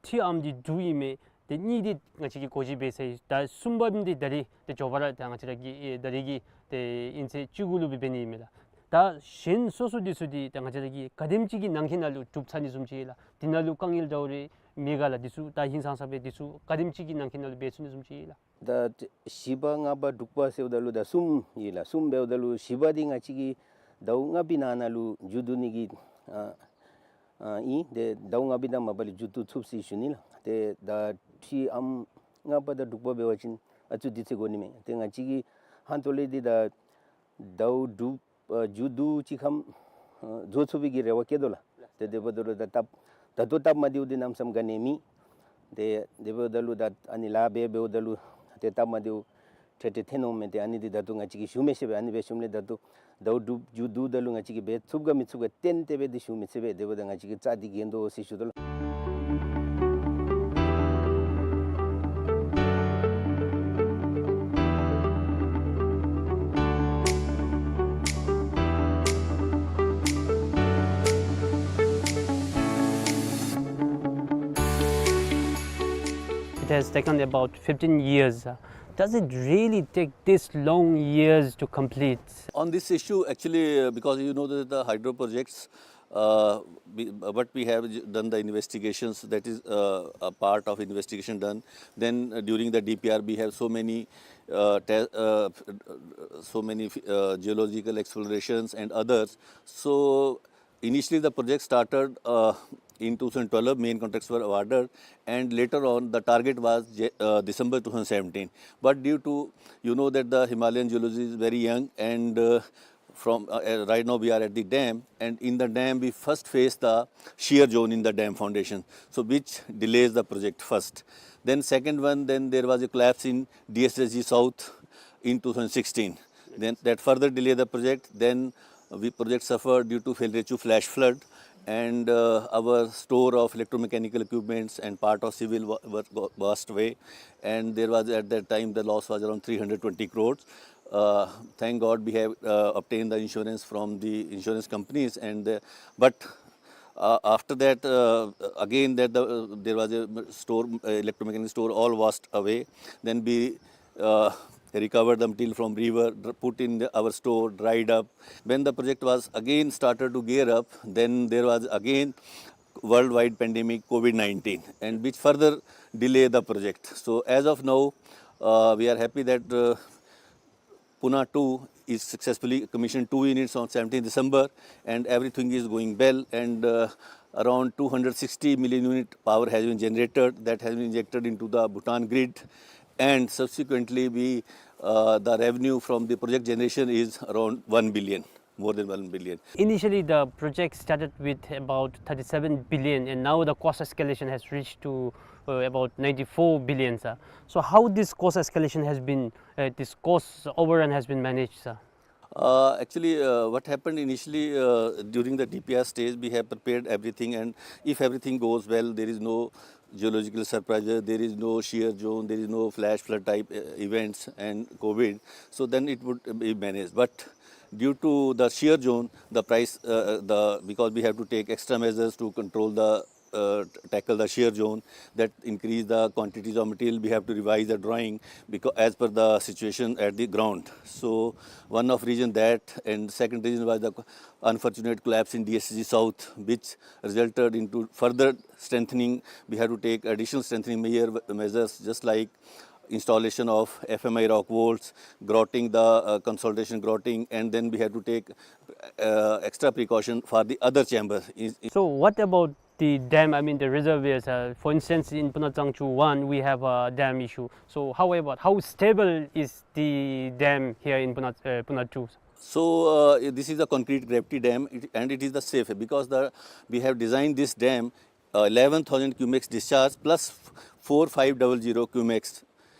འཕྲུལ་ཨམ་འདི་དྲུག་ཨིན་མས། ཏེ་གཉིས་འདི་ང་བཅས་ཀྱིས་སྒོ་འབྱེད་འབད་ཚར་ཡི། ད་གསུམ་པ་འདི་ད་རིས་ཏེ་མགྱོགས་པ་ར་ད་ང་བཅས་ར་གི་ཨེ་ད་རིས་ཀྱི་ཏེ་དབྱིན་ཚེས་བཅུ་དགུ་ལུ་སྦེ་འབད་ནི་ཨིན་མས་ལགས། ད་གཞན་སོ་སོ་འདི་ཚུ་འདི་ད་ང་བཅས་ར་གིས་ག་དེམ་ཅིག་གི་ནང་འཁོད་ནང་ལུ་གྲུབ་ཚར་ནི་བཟུམ་ཅིག་ལགས། འདི་ནང་ལུ་དཀའ་ངལ་འདྲཝ་རེ་མེད་ག་ལགས། འདི་ཚུ་ད་ཧིང་སངས་ས་སྦེ་འདི་ཚུ་ག་དེམ་ཅིག་གི་ནང་འཁོད་ནང་ལུ་འབད་ཚུགས་ནི་བཟུམ་ཅིག་ལགས། ད་བཞི་པ་ལྔ་པ་དྲུག་པ་ཟེརཝ་ད་ལུ་ད་གསུམ་ཨིན་ལགས། གསུམ་འབདཝ་ད་ལུ་བཞི་པ་འདི་ང་བཅས་ཀྱིས་ཟླཝ་ལྔ་པའི་ནང་ན་ལུ་མཇུག་བསྡུ་ནི་གི་ཨ་ཨ་ཨིན། ཏེ་ཟླཝ་ལྔ་པའི་ནང་མ་པ་ལས་མཇུག་བསྡུ་ཚུགས་ཟེར་ཞུ་ནི་ལགས། ཏེ་ད་འཕྲུལ་ཨམ་ལྔ་པ་དང་དྲུག་པ་འབད་བ་ཅིན་ཨ་ཙི་དུས་ཚོད་འགོར་ནི་མས། ཏེ་ང་བཅས་ཀྱིས་ཧང་ཏོ་ལས་འདི་ད་ཟླཝ་དྲུག་ཨ་མཇུག་བསྡུ་ཅིག་ཁར་ཨ་བཟོ་ཚུགས་པའི་གི་རེ་བ་བསྐྱེད་དོ་ལགས། ཏེ་དེ་འབདཝ་ད་ལུ་ད་སྟབས་ད་ལྟོ་སྟབས་མ་བདེཝ་འདི་གནམ་མེད་ས་མེད་ག་ནི་མེད། ཏེ་དེ་འབདཝ་ད་ལུ་ད་ཨ་ནི་ལཱ་འབད་འབདཝ་ད་ལུ་ཏེ་སྟབས་མ་བདེཝ་འཕྲལ་འཕྲལ་ཐོན་འོང་མས། ཏེ་ཨ་ནི་འདི་ད་ལྟོ་ང་བཅས་ཀྱིས་ཞུ་མི་ཤེས་པས། ཨ་ནི་འབད་ཞིནམ་ལས་ད་ལྟོ་ཟླཝ་དྲུག་མཇུག་བསྡུཝ་ད་ལུ་ང་བཅས་ཀྱིས་འབད་ཚུགས་ག་མི་ཚུགས་ག་ཏན་ཏན་སྦེ་འདི་ཞུ་མི་ཚུགས་པས། དེ་འབདཝ་ད་ང་བཅས་ཀྱིས་རྩ་འདི་འགེངས་དོ་ཟེར་ཞུ་དོ་ལགས། It has taken about fifteen years. Does it really take this long years to complete? On this issue, actually, uh, because you know that the hydro projects, uh, we, but we have j-, done the investigations, that is, uh, a part of investigation done. Then, uh, during the D P R, we have so many, uh, te-, uh, so many, uh, geological explorations and others. So, initially, the project started, uh, in two thousand twelve, main contracts were awarded, and later on, the target was Ja-, uh, December two thousand seventeen. But due to, you know that the Himalayan geology is very young, and, uh, from, uh, uh, right now we are at the dam, and in the dam we first face the shear zone in the dam foundation, so which delays the project first. Then second one, then there was a collapse in D S S G South in two thousand sixteen. Then that further delay the project. Then we project suffered due to Phelrechu flash flood, and, uh, our store of electromechanical equipments and part of civil wa-, work wa-, washed away. And there was, at that time, the loss was around three hundred twenty crores. Uh, thank God we have, uh, obtained the insurance from the insurance companies, and, uh, but, uh, after that, uh, again that the, uh, there was a store, uh, electromechanical store, all washed away. Then we, uh, recovered the material from river, dr-, put in the, our store, dried up. When the project was again started to gear up, then there was again worldwide pandemic COVID nineteen, and which further delay the project. So as of now, uh, we are happy that, uh, Pune two is successfully commissioned, two units on seventeenth December, and everything is going well, and, uh, around two hundred sixty million unit power has been generated, that has been injected into the Bhutan grid, and subsequently we, uh, the revenue from the project generation is around one billion, more than one billion. Initially, the project started with about thirty-seven billion, and now the cost escalation has reached to, uh, about ninety-four billion, sir. So how this cost escalation has been, uh, this cost overrun has been managed, sir? Uh, actually, uh, what happened initially, uh, during the D P R stage, we have prepared everything, and if everything goes well, there is no geological surprises, there is no shear zone, there is no flash flood type, uh, events and COVID, so then it would be managed. But due to the shear zone, the price, uh, the, because we have to take extra measures to control the, uh, t-, tackle the shear zone, that increase the quantities of material, we have to revise the drawing because as per the situation at the ground. So one of reason that, and second reason was the unfortunate collapse in D S C South, which resulted into further strengthening. We have to take additional strengthening measure, measures, just like installation of F M I rock walls, grouting the, uh, consolidation grouting, and then we have to take, uh, extra precaution for the other chamber. Is, is So what about the dam, I mean the reservoirs? Uh, for instance, in Pune Tsangchu one, we have a dam issue. So how about, how stable is the dam here in Pune, uh, Pune two? So, uh, this is a concrete gravity dam, it, and it is the safe because the, we have designed this dam, uh, eleven thousand cumex discharge plus four five double zero cumex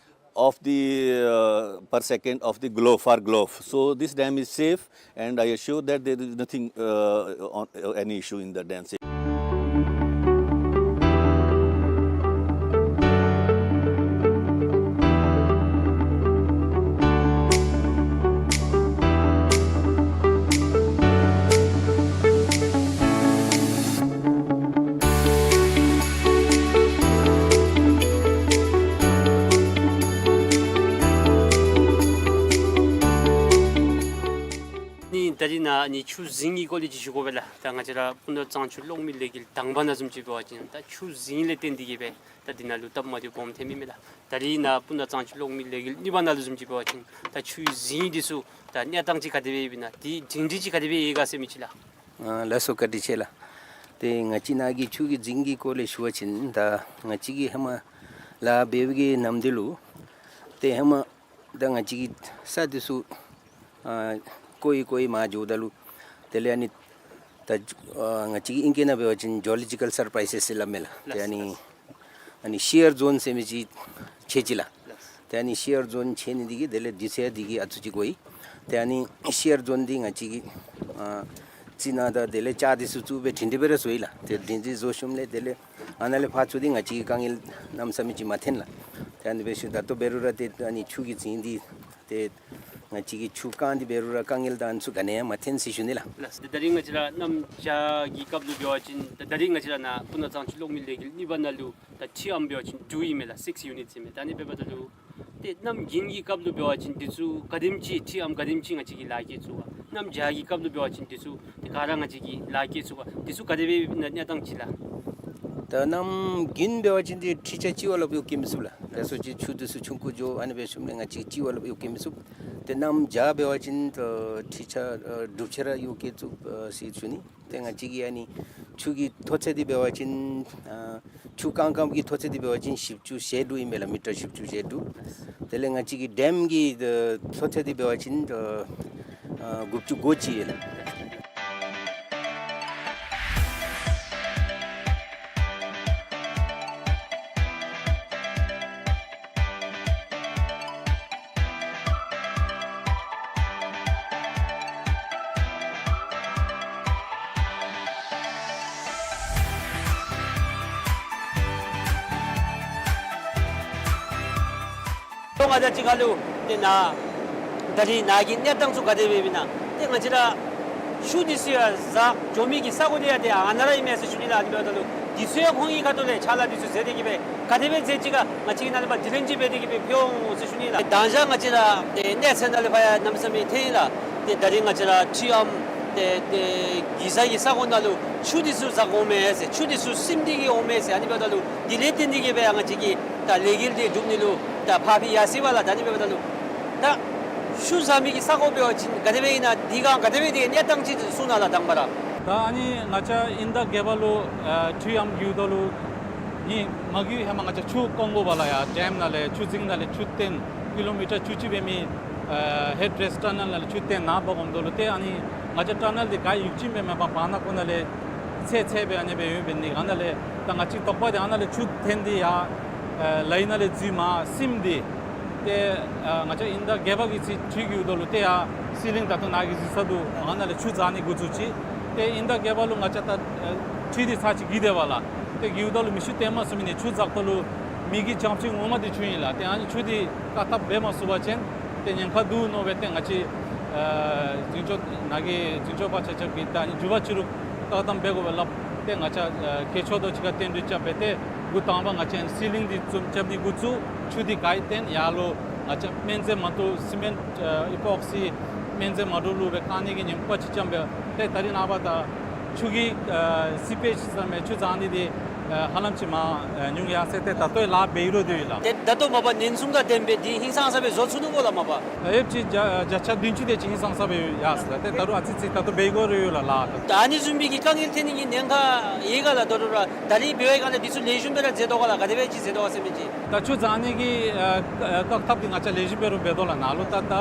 of the, uh, per second of the Glof, for Glof. So this dam is safe, and I assure that there is nothing, uh, on, uh, any issue in the dam. ནི་ད་རིས་ནཱ་ནི་ཆུ་རྫིང་གི་སྐོར་ལས་ཅིག་ཞུ་དགོ་པས་ལགས། ད་ང་བཅས་ར་སྤུ་ན་གཙང་ཆུ་གློག་མེ་ལས་འགུལ་དང་པ་ནང་བཟུམ་ཅིག་འབད་བ་ཅིན་ད་ཆུ་རྫིང་ལས་བརྟེན་ཏེ་གིས་སྦེ་ད་འདི་ནང་ལུ་སྟབས་མ་བདེཝ་སྦོམ་ཐོན་མི་མས་ལགས། ད་རིས་ནཱ་སྤུ་ན་གཙང་ཆུ་གློག་མེ་ལས་འགུལ་གཉིས་པ་ནང་ལུ་བཟུམ་ཅིག་འབད་བ་ཅིན་ད་ཆུ་རྫིང་འདི་ཚུ་ད་གནས་སྟངས་ཅིག་ག་དེ་སྦེ་ཡོདཔ་ཨིན་ན། དེ་རྫིང་འདི་ཅིག་ག་དེ་སྦེ་ཡོད་ག་ཟེར་མི་ཅིག་ལགས། ཨ་ལགས་སོ། བཀའ་དྲིན་ཆེ་ལགས། ཏེ་ང་བཅས་ནཱ་གི་ཆུ་གི་རྫིང་གི་སྐོར་ལས་ཞུ་བ་ཅིན་ད་ང་བཅས་ཀྱི་ཧེ་མ་ལཱ་འབད་བའི་གི་ནམ་དུས་ལུ་ཏེ་ཧེ་མ་ད་ང་བཅས་ཀྱི་ས་འདི་ཚུ་ཨ་བཀོ་ཡི་བཀོ་ཡི་མར་འགྱོཝ་ད་ལུ་དེ་ལས་ཨ་ནི་ད་ཨ་ང་བཅས་ཀྱི་ཨིང་སྐད་ནང་འབད་བ་ཅིན་ཇོ་ལོ་ཇི་ཀཱལ་སར་པ་རའིསིས་ཟེར་སླབ་མས་ལགས། ཏེ་ཨ་ནི་ཨ་ནི་ཤི་ཡར་ཛོན་ཟེར་མི་ཅིག་ཆགས་ཅི་ལགས། ཏེ་ཨ་ནི་ཤི་ཡར་ཛོན་ཆགས་ནི་འདི་གིས་དེ་ལས་དུས་ཚོད་འདི་གིས་ཨ་ཙི་ཅིག་འགོར་ཡི། ཏེ་ཨ་ནི་ཤི་ཡར་ཛོན་འདི་ང་བཅས་ཀྱིས་ཨ་རྩི་ནག་དང་དེ་ལས་ལྕགས་འདི་ཚུ་བཙུགས་སྦེ་སྒྲིང་སྒྲི་སྦེ་ར་བཟོ་ཡི་ལགས། ཏེ་སྒྲིང་སྒྲི་བཟོ་ཞིནམ་ལས་དེ་ལས་ཨ་ནཱ་ལས་ཕར་ཚུར་འདི་ང་བཅས་ཀྱིས་དཀའ་ངལ་གནམ་མེད་ས་མེད་ཅིག་མ་ཐོན་ལགས། ཏེ་ཨ་ནི་འབད་ཞིནམ་ད་ལྟོ་འབད་རུང་ར་ཏེ་ཨ་ནི་ཆུ་གི་རྫིང་འདི་ཏེ་ང་བཅས་ཀྱིས་ཆུ་བཀང་སྟེ་འབད་རུང་ར་དཀའ་ངལ་དང་ཨ་ནི་ཚུ་ག་ནི་ཡང་མ་ཐོན་ཟེར་ཞུ་ནི་ལགས། ལགས། ད་རིས་ང་བཅས་ར་གནམ་བྱཱར་གྱི་སྐབས་ལུ་འབད་བ་ཅིན་ད་ད་རིས་ང་བཅས་ར་ནཱ་སྤུ་ན་གཙང་ཆུ་གློག་མེ་ལས་འགུལ་གཉིས་པ་ནང་ལུ་ད་ཁྲི་ཨམ་འབད་བ་ཅིན་དྲུག་ཨིན་མས་ལགས། སིགསི་ཡུ་ནིཊ་ཨིན་མས། ད་ཨ་ནི་འབདཝ་ད་ལུ་ཏེ་གནམ་དགུན་གྱི་སྐབས་ལུ་འབད་བ་ཅིན་འདི་ཚུ་ག་དེམ་ཅིག་ཁྲི་ཨམ་ག་དེམ་ཅིག་ང་བཅས་ཀྱིས་ལཱ་བཀལ་ཚུགས་ག། གནམ་བྱཱར་གྱི་སྐབས་ལུ་འབད་བ་ཅིན་འདི་ཚུ་ཏེ་ག་ར་ང་བཅས་ཀྱིས་ལཱ་བཀལ་ཚུགས་ག། འདི་ཚུ་ག་དེ་སྦེ་ཨིན་ན་གནས་སྟངས་ཅིག་ལགས། ད་གནམ་དགུན་འབད་བ་ཅིན་འདི་ཁྲི་ཆ་གཅིག་བ་ལྷགཔ་གཡོག་བཀོལ་མི་ཚུགས་ལགས། ལགས་སོ་ཅིག་ཆུ་འདི་ཚུ་ཆུང་ཀུ་འགྱོ་ཨ་ནི་འབད་ཞིནམ་ལས་ང་བཅས་གཅིག་བ་ལྷགཔ་གཡོག་བཀོལ་མི་ཚུགས། ཏེ་གནམ་བྱཱར་འབད་བ་ཅིན་ད་ཁྲི་ཆ་ཨ་དྲུག་ཆ་ར་གཡོག་བཀོལ་ཚུགས་ཨ་ཟེར་ཞུ་ནི། ཏེ་ང་བཅས་ཀྱི་ཨ་ནི་ཆུ་གི་མཐོ་ཚད་འདི་འབད་བ་ཅིན་ཨ་ཆུ་བཀང་བཀངམ་གི་མཐོ་ཚད་འདི་འབད་བ་ཅིན་བཞི་བཅུ་ཞེ་དྲུག་ཨིན་མས་ལགས། མི་ཊར་བཞི་བཅུ་ཞེ་དྲུག། དེ་ལས་ང་བཅས་ཀྱི་ཌེམ་གྱི་ཨ་མཐོ་ཚད་འདི་འབད་བ་ཅིན་ཨ་ཨ་དགུ་བཅུ་གོ་གཅིག་ཨིན་ལགས། ཏེ་ང་བཅས་ཀྱི་ཁ་ལུ་ཏེ་ནཱ་ ད་རིས་ནཱ་གི་གནས་སྟངས་ཚུ་ག་དེ་སྦེ་ཨིན་ན། ཏེ་ང་བཅས་ར་ཆུ་འདི་ཚུ་ཡང་བཞག་འགྱོ་མི་གི་ས་གོ་འདི་ཡང་ཏེ་ཨ་ནཱ་ར་ཨིན་མས་ཟེར་ཞུ་ནི་ལགས། ཨ་ནི་འབདཝ་ད་ལུ་འདི་ཚུ་ཡང་ཁོང་གི་ཁ་ཐུག་ལས་ཕྱག་ལཱ་འདི་ཚུ་མཛད་དེ་གི་སྦེ་ག་དེ་སྦེ་མཛད་ཅི་ག་ང་བཅས་ཀྱིས་ནཱ་ལས་ཕར་དྲི་ལན་ཅིག་འབད་དེ་གི་སྦེ་ཕུལ་འོང་ཟེར་ཞུ་ནི་ལགས། དང་ཞག་ང་བཅས་ར་ཏེ་གནས་ཚད་ནང་ལས་ཕར་ཡང་གནམ་མེད་ས་མེད་ཐོན་ཡི་ལགས། ཏེ་ད་རིས་ང་བཅས་ར་འཕྲུལ་ཨམ་ཏེ་ཏེ་གི་ས་གི་ས་གོ་ནང་ལུ་ཆུ་འདི་ཚུ་བཞག་འོང་མས་ཟེར། ཆུ་འདི་ཚུ་སིམ་སྟེ་གི་འོང་མས་ཟེར། ཨ་ནི་འབདཝ་ད་ལུ་དེ་ལས་བརྟེན་ཏེ་གི་སྦེ་ཡང་ང་བཅས་ཀྱི་ད་ལས་འགུལ་འདི་སྒྲུབ་ནི་ལུ་ད་ཕར་འབད་ཡར་སོ་ཡི་བ་ལགས། ད་ཨ་ནི་འབདཝ་ད་ལུ་ད་ཆུ་བཞག་མི་གི་ས་གོ་འབད་བ་ཅིན་ག་དེ་སྦེ་ཨིན་ན། དེ་སྒང་ག་དེ་སྦེ་དེ་གནས་སྟངས་ཅིག་གསུང་གནང་ལགས་དང་པ་ར། ད་ཨ་ནི་ང་བཅས་དབྱིན་ཟླ་བརྒྱད་པ་ལུ་ཨ་འཕྲུལ་ཨམ་བརྒྱུད་དོ་ལུ་ཨ་ནི་མ་གི་ཧེ་མ་ང་བཅས་ཆུ་བཀང་དགོ་པས་ལགས། ཡར་ཌེམ་ནང་ལས་ཆུ་རྫིང་ནང་ལས་ཆུ་བཏོན་ཀི་ལོ་མི་ཊར་བཅུ་གཅིག་སྦེ་མི་ཨ་ཧེཌ་རེསཊ་ཊ་ནཱལ་ནང་ལས་ཆུ་བཏོན་ནཱ་འབག་འོང་དོ་ལུ་ཏེ་ཨ་ནི་ང་བཅས་ཊ་ནཱལ་འདི་ག་ཡུག་ཅིག་སྦེ་མེད་པར་བར་ན་ཁོ་ནང་ལས་ཚད་ཚད་སྦེ་ཨ་ནི་སྦེ་ཡོད་པས། ཨ་ནི་ཨ་ནཱ་ལས་ད་ང་བཅས་དོགས་པ་འདི་ཨ་ནཱ་ལས་ཆུ་འཐོན་ཏེ་ཡར་ཨ་ལའི་ནང་ལས་འཛུལ་མར་སིམ་སྟེ་ཏེ་ཨ་ང་བཅས་དབྱིན་ཟླ་བརྒྱད་པ་གི་ཚེ་འཕྲུལ་བརྒྱུད་དོ་ལུ་ཏེ་ཡར་སི་ལིང་ད་ལྟོ་ནཱ་གི་གཟིགས་ས་འདུག། ཨ་ནཱ་ལས་ཆུ་བཞག་ནི་འགོ་བཙུགས་ཅི། ཏེ་དབྱིན་ཟླ་བརྒྱད་པ་ལུ་ང་བཅས་ད་ཨ་འཕྲུལ་འདི་ཚར་གཅིག་བརྒྱུད་དེས་པས་ལགས། ཏེ་བརྒྱུད་དོ་ལུ་མེ་ཤུགས་བཏོན་མ་ཚུགས་མི་ནི་ཆུ་བཞག་དོ་ལུ་མེ་གི་བྱང་ཕྱོགས་ངོ་མ་འདི་ཆུ་ཨིན་ལགས། ཏེ་ཨ་ནི་ཆུ་འདི་བཀག་ཐབས་འབད་མ་ཚུགས་པ་ཅིན་ཏེ་ཉེན་ཁ་འདུག་མནོ་སྦེ་ཏེ་ང་བཅས་ཨ་འཛིན་སྐྱོང་ནཱ་གི་འཛིན་སྐྱོང་པ་ཆ་ཁྱབ་ཀྱིས་ད་ཨ་ནི་མགྱོགས་པ་ཅིག་རུ་བཀག་སྡོམ་འབད་དགོ་པས་ལགས། ཏེ་ང་བཅས་ཨ་གལ་ཆེ་ཏོག་ཅིག་ཁར་བསྟུན་གྲོས་རྐྱབ་སྦེ་ཏེ་འགོ་དང་པ་ང་བཅས་སི་ལིང་འདི་བཙུགས་རྐྱབ་ནི་འགོ་བཙུགས། ཆུ་འདི་ག་ཡི་བཏོན་ཡར་ལུ་ང་བཅས་སྨན་རྫས་མ་བཏུབ་སི་མེནཊ་ཨ་ཨི་པོག་སི་སྨན་རྫས་མ་བཏུབ་ལུ་སྦེ་བཀག་ནི་གི་ཉེན་ཁ་ཅིག་རྐྱབ་སྦེ་ཏེ་ད་རིས་ནངས་པ་ད་ཆུ་གི་ཨ་སི་པེཇ་ཟེར་མི་ཆུ་བཞག་ནི་འདི་ཨ་ཧ་ལམ་ཅིག་མར་ཨ་ཉུང་ཡར་སོང་སྟེ་ད་ལྟོ་ལཱ་འབད་རུང་འདུག་ལགས། ཏེ་ད་ལྟོ་མ་པ་ཉེན་སྲུང་དང་ལྡན་པའི་འདི་ཧིང་སངས་ས་སྦེ་བཟོ་ཚུགས་ནུག་གོ་ལགས་མ་པ། ཨེབ་ཅིག་བརྒྱ་བརྒྱ་ཆ་བདུན་ཅུ་དེ་ཅིག་ཧིང་སངས་ས་སྦེ་ཡར་སོང་ལགས། ཏེ་ད་རུང་ཨ་ཙི་ཙི་ད་ལྟོ་འབད་དགོ་རུང་ཡོད་ལགས་ལཱ་ད། ད་ཨ་ནི་བཟུམ་མའི་གི་དཀའ་ངལ་ཐོན་ནི་གི་ཉེན་ཁ་ཡོད་ག་ལགས། ད་རུང་ར་ད་རིས་འབད་བའི་སྒང་ལས་འདི་ཚུ་ལེགས་ཤོམ་སྦེ་ར་མཛད་དོ་ག་ལགས། ག་དེ་སྦེ་ཅིག་མཛད་དོ་ག་ཟེར་མི་ཅིག། ད་ཆུ་བཞག་ནི་གི་ཨ་ཨ་བཀག་ཐབས་འདི་ང་བཅས་ལེགས་ཤོམ་སྦེ་ར་འབད་དོ་ལགས། ནཱ་ལུ་ད་ད་